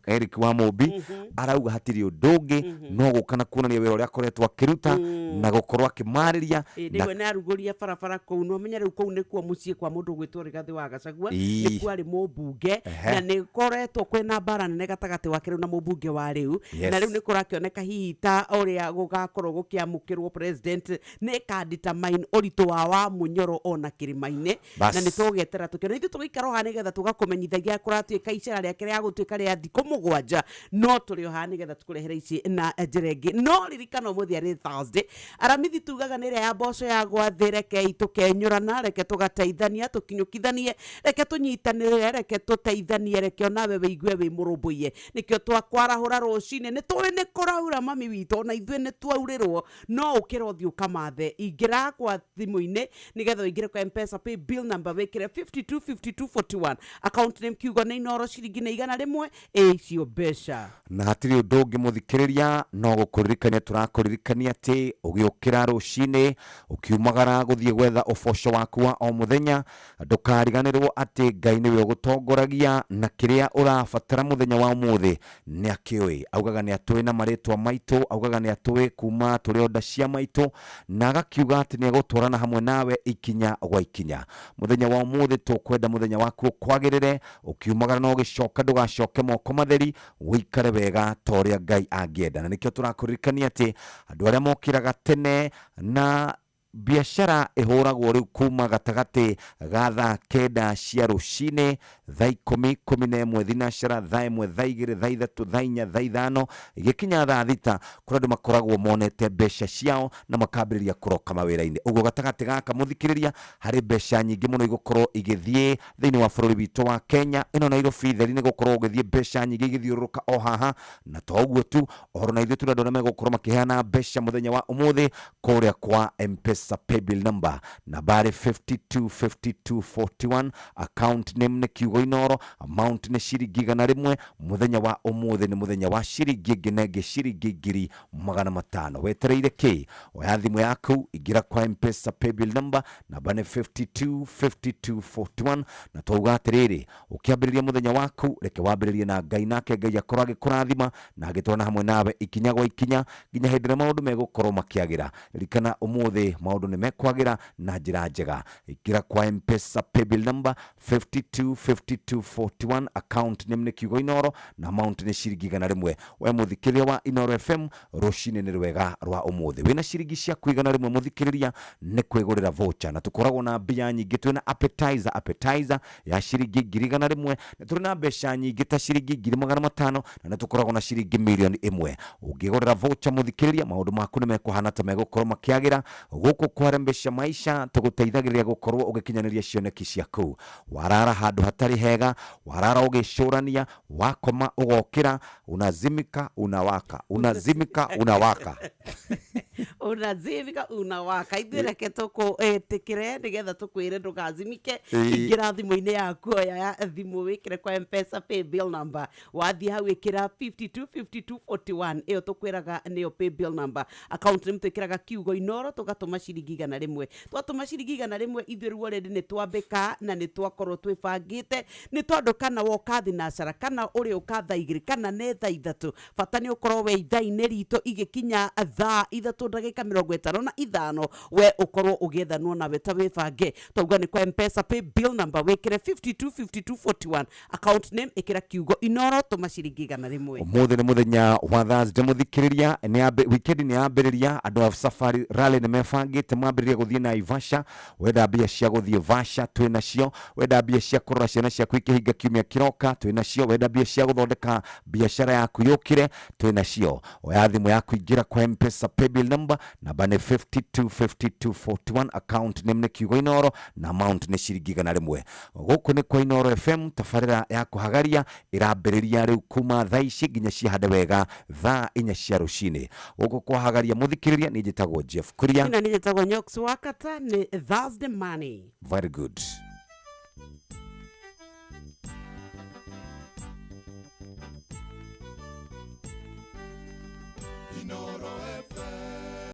Eric wa Mũmbi arauga hatirĩ ũndũ ũngĩ no gũka na kuonania wĩra ũrĩa akoretwo akĩruta na gũkorwo akĩmarĩria. Nĩguo nĩ arugũria barabara kũu, no menya rĩu kũu nĩkuo mũciĩ kwa mũndũ ũgwĩtwo Rigathĩ wa Gachagua, nĩkuo arĩ mũmbunge, na nĩ koretwo kwĩna mbara nene gatagatĩ wake rĩu na mũmbunge wa rĩu. Na rĩu nĩ kũrakĩoneka hihi ta ũrĩa gũgakorwo gũkĩamũkĩrwo President nĩ ĩka-determine ũritũ wa Wamunyoro ona kĩrĩma-inĩ. Na nĩ tũgetera tũkĩona ithuĩ tũgĩikara haha nĩgetha tũgakũmenyithagia kũratuĩka icera rĩake rĩa gũtuĩka rĩa thikũ 7, no tũrĩ o haha nĩgetha tũkũrehere ici na njĩra ĩngĩ. No ririkana ũmũthĩ arĩ Thursday, aramithi tugaga nĩ ĩrĩa ya mboco ya gwathĩ. Rekei tũkenyũrana, reke tũgateithania, tũkinyũkithanie, reke tũnyitanĩre, reke tũteithanie, reke onawe wĩigue wĩ mũrũmbũiye. Nĩkĩo twakwarahũra rũcinĩ, nĩ tũĩ nĩ kũraura mami witũ, ona ithuĩ nĩ twaurĩrwo, no ũkĩra ũthiĩ ũkamathe. Ingĩra kwa thimũ-inĩ nĩgetha ũingĩre kwa Mpesa pay bill number, wĩkĩre 525241, account name kiugo nĩ Inooro, ciringi nĩ 100, ĩ icio mbeca. Na hatirĩ ũndũ ũngĩ, mũthikĩrĩria, no gũkũririkania tũrakũririkania atĩ ũgĩũkĩra rũcinĩ, ũkiumagara gũthiĩ gwetha ũboco waku wa o mũthenya, ndũkariganĩrwo atĩ Ngai nĩwe ũgũtongoragia na kĩrĩa ũrabatara mũthenya wa ũmũthĩ nĩ akĩũĩ. Augaga nĩ atũĩ na marĩtwa maitũ, augaga nĩ atũĩ kuma tũrĩ o nda cia maitũ, na agakiuga atĩ nĩ egũtwarana hamwe nawe ikinya gwa ikinya. Mũthenya wa ũmũthĩ tũkwenda mũthenya waku ũkwagĩrĩre, ũkiumagara na ũgĩcoka ndũgacoke moko matheri, ũikare wega ta ũrĩa Ngai angĩenda. Na nĩkĩo tũrakũririkania atĩ andũ arĩa mokĩraga tene na biacara ĩhũragwo rĩu kuma gatagatĩ ga thaa 9 cia rũcinĩ, thaa 10, 11 thinacara, thaa 1, thaa 2, thaa 3, thaa 4, thaa 5, igĩkinya thaa 6 kũrĩa andũ makoragwo monete mbeca ciao na makambĩrĩria kũroka mawĩra-inĩ. Ũguo gatagatĩ gaka, mũthikĩrĩria, harĩ mbeca nyingĩ mũno igũkorwo igĩthiĩ thĩinĩ wa bũrũri witũ wa Kenya ĩno. Nairobi theri nĩ gũkorwo ũgĩthiĩ mbeca nyingĩ igĩthiũrũrũka o haha. Na to ũguo tu, ũhoro na ithuĩ tũrĩ andũ arĩa megũkorwo makĩheana mbeca mũthenya wa ũmũthĩ kũrĩa kwa Mpesa paybill number nambari 525241, account name nĩ kiugo Inooro, amount nĩ ciringi 100. Mũthenya wa ũmũthĩ nĩ mũthenya wa ciringi ĩngĩ na ĩngĩ ciringi 500,000. Wetereire kĩ? Oya thimũ yaku, ingĩra kwa Mpesa paybill number, namba nĩ 525241. Na twauga atĩrĩrĩ, ũkĩambĩrĩria mũthenya waku reke wambĩrĩrie na Ngai, nake Ngai akorwo agĩkũrathima na agĩtwarana hamwe nawe ikinya gwa ikinya nginya hĩndĩ ĩrĩa maũndũ megũkorwo makĩagĩra. Ririkana ũmũthĩ maũndũ nĩ mekwagĩra na njĩra njega. Ingĩra kwa Mpesa paybill number 525241, account name nĩ kiugo Inooro na amount nĩ ciringi 100. We mũthikĩrĩria wa Inooro FM, rũcinĩ nĩ rwega rwa ũmũthĩ, wĩna ciringi ciaku 100, mũthikĩrĩria, nĩ kwĩgũrĩra voucher. Na tũkoragwo na mbia nyingĩ, twĩna appetizer ya ciringi 100,000, na tũrĩ na mbeca nyingĩ ta ciringi 500,000, na nĩ tũkoragwo na ciringi 1,000,000. Ũngĩgũrĩra voucher, mũthikĩrĩria, maũndũ maku nĩ mekũhana ta megũkorwo makĩagĩra. Gũkũ kwarembesha maisha tũgũteithagĩrĩria gũkorwo ũgĩkinyanĩria cioneki ciaku. Warara handũ hatarĩ hega, warara ũgĩcũrania, wakoma ũgokĩra, unazimika unawaka, unazimika unawaka. Unazimika unawaka. Ithuĩ reke tũkũĩtĩkĩre nĩgetha tũkwĩre ndũgazimike. Ingĩra thimũ-inĩ yaku, oya ya thimũ wĩkĩre kwa Mpesa pay bill number. Wathiĩ hau ĩkĩra 525241, ĩyo tũkwĩraga nĩyo pay bill number. Account nĩ twĩkĩraga kiugo Inoro, tũgatũma ciringi 100. Twatũma ciringi 100, ithuĩ rĩu already nĩ twambĩka na nĩ twakorwo twĩbangĩte, nĩ tondũ kana woka thinacara kana ũrĩ ũka thaa 2 kana nĩ thaa 3, bata nĩ ũkorwo we ithaa-inĩ ritũ igĩkinya thaa 3:55, we ũkorwo ũgĩethanwo nawe ta wĩbange. Twauga nĩ kwa Mpesa pay bill number wĩkĩre 525241, account name ĩkĩra kiugo Inoro, tũma ciringi 100. Ũmũthĩ nĩ mũthenya wa Thursday, mũthikĩrĩria, weekend nĩ yambĩrĩria. Andũ a Safari Rally nĩ mebangĩte mambĩrĩrie gũthiĩ Naivasha. Wenda mbia cia gũthiĩ Vasha, twĩ nacio. Wenda mbia cia kũrora ciana ciaku ikĩhinga kiumia kĩroka, twĩ nacio. Wenda mbia cia gũthondeka biacara yaku yũkĩre, twĩ nacio. Oya thimũ yaku, ingĩra kwa Mpesa paybill number, namba nĩ 525241, account name nĩ kiugo Inoro na amount nĩ ciringi 100. Gũkũ nĩ kwa Inoro FM. Tabarĩra ya kũhagaria ĩrambĩrĩria rĩu kuma thaa ici nginya cihande wega thaa 4 cia rũcinĩ. Gũkũ kwahagaria, mũthikĩrĩria, nĩ njĩtagwo Jeff Kuria. Ĩno nĩ njĩtagwo Nyox Wakata. Nĩ Thursday money. Very good.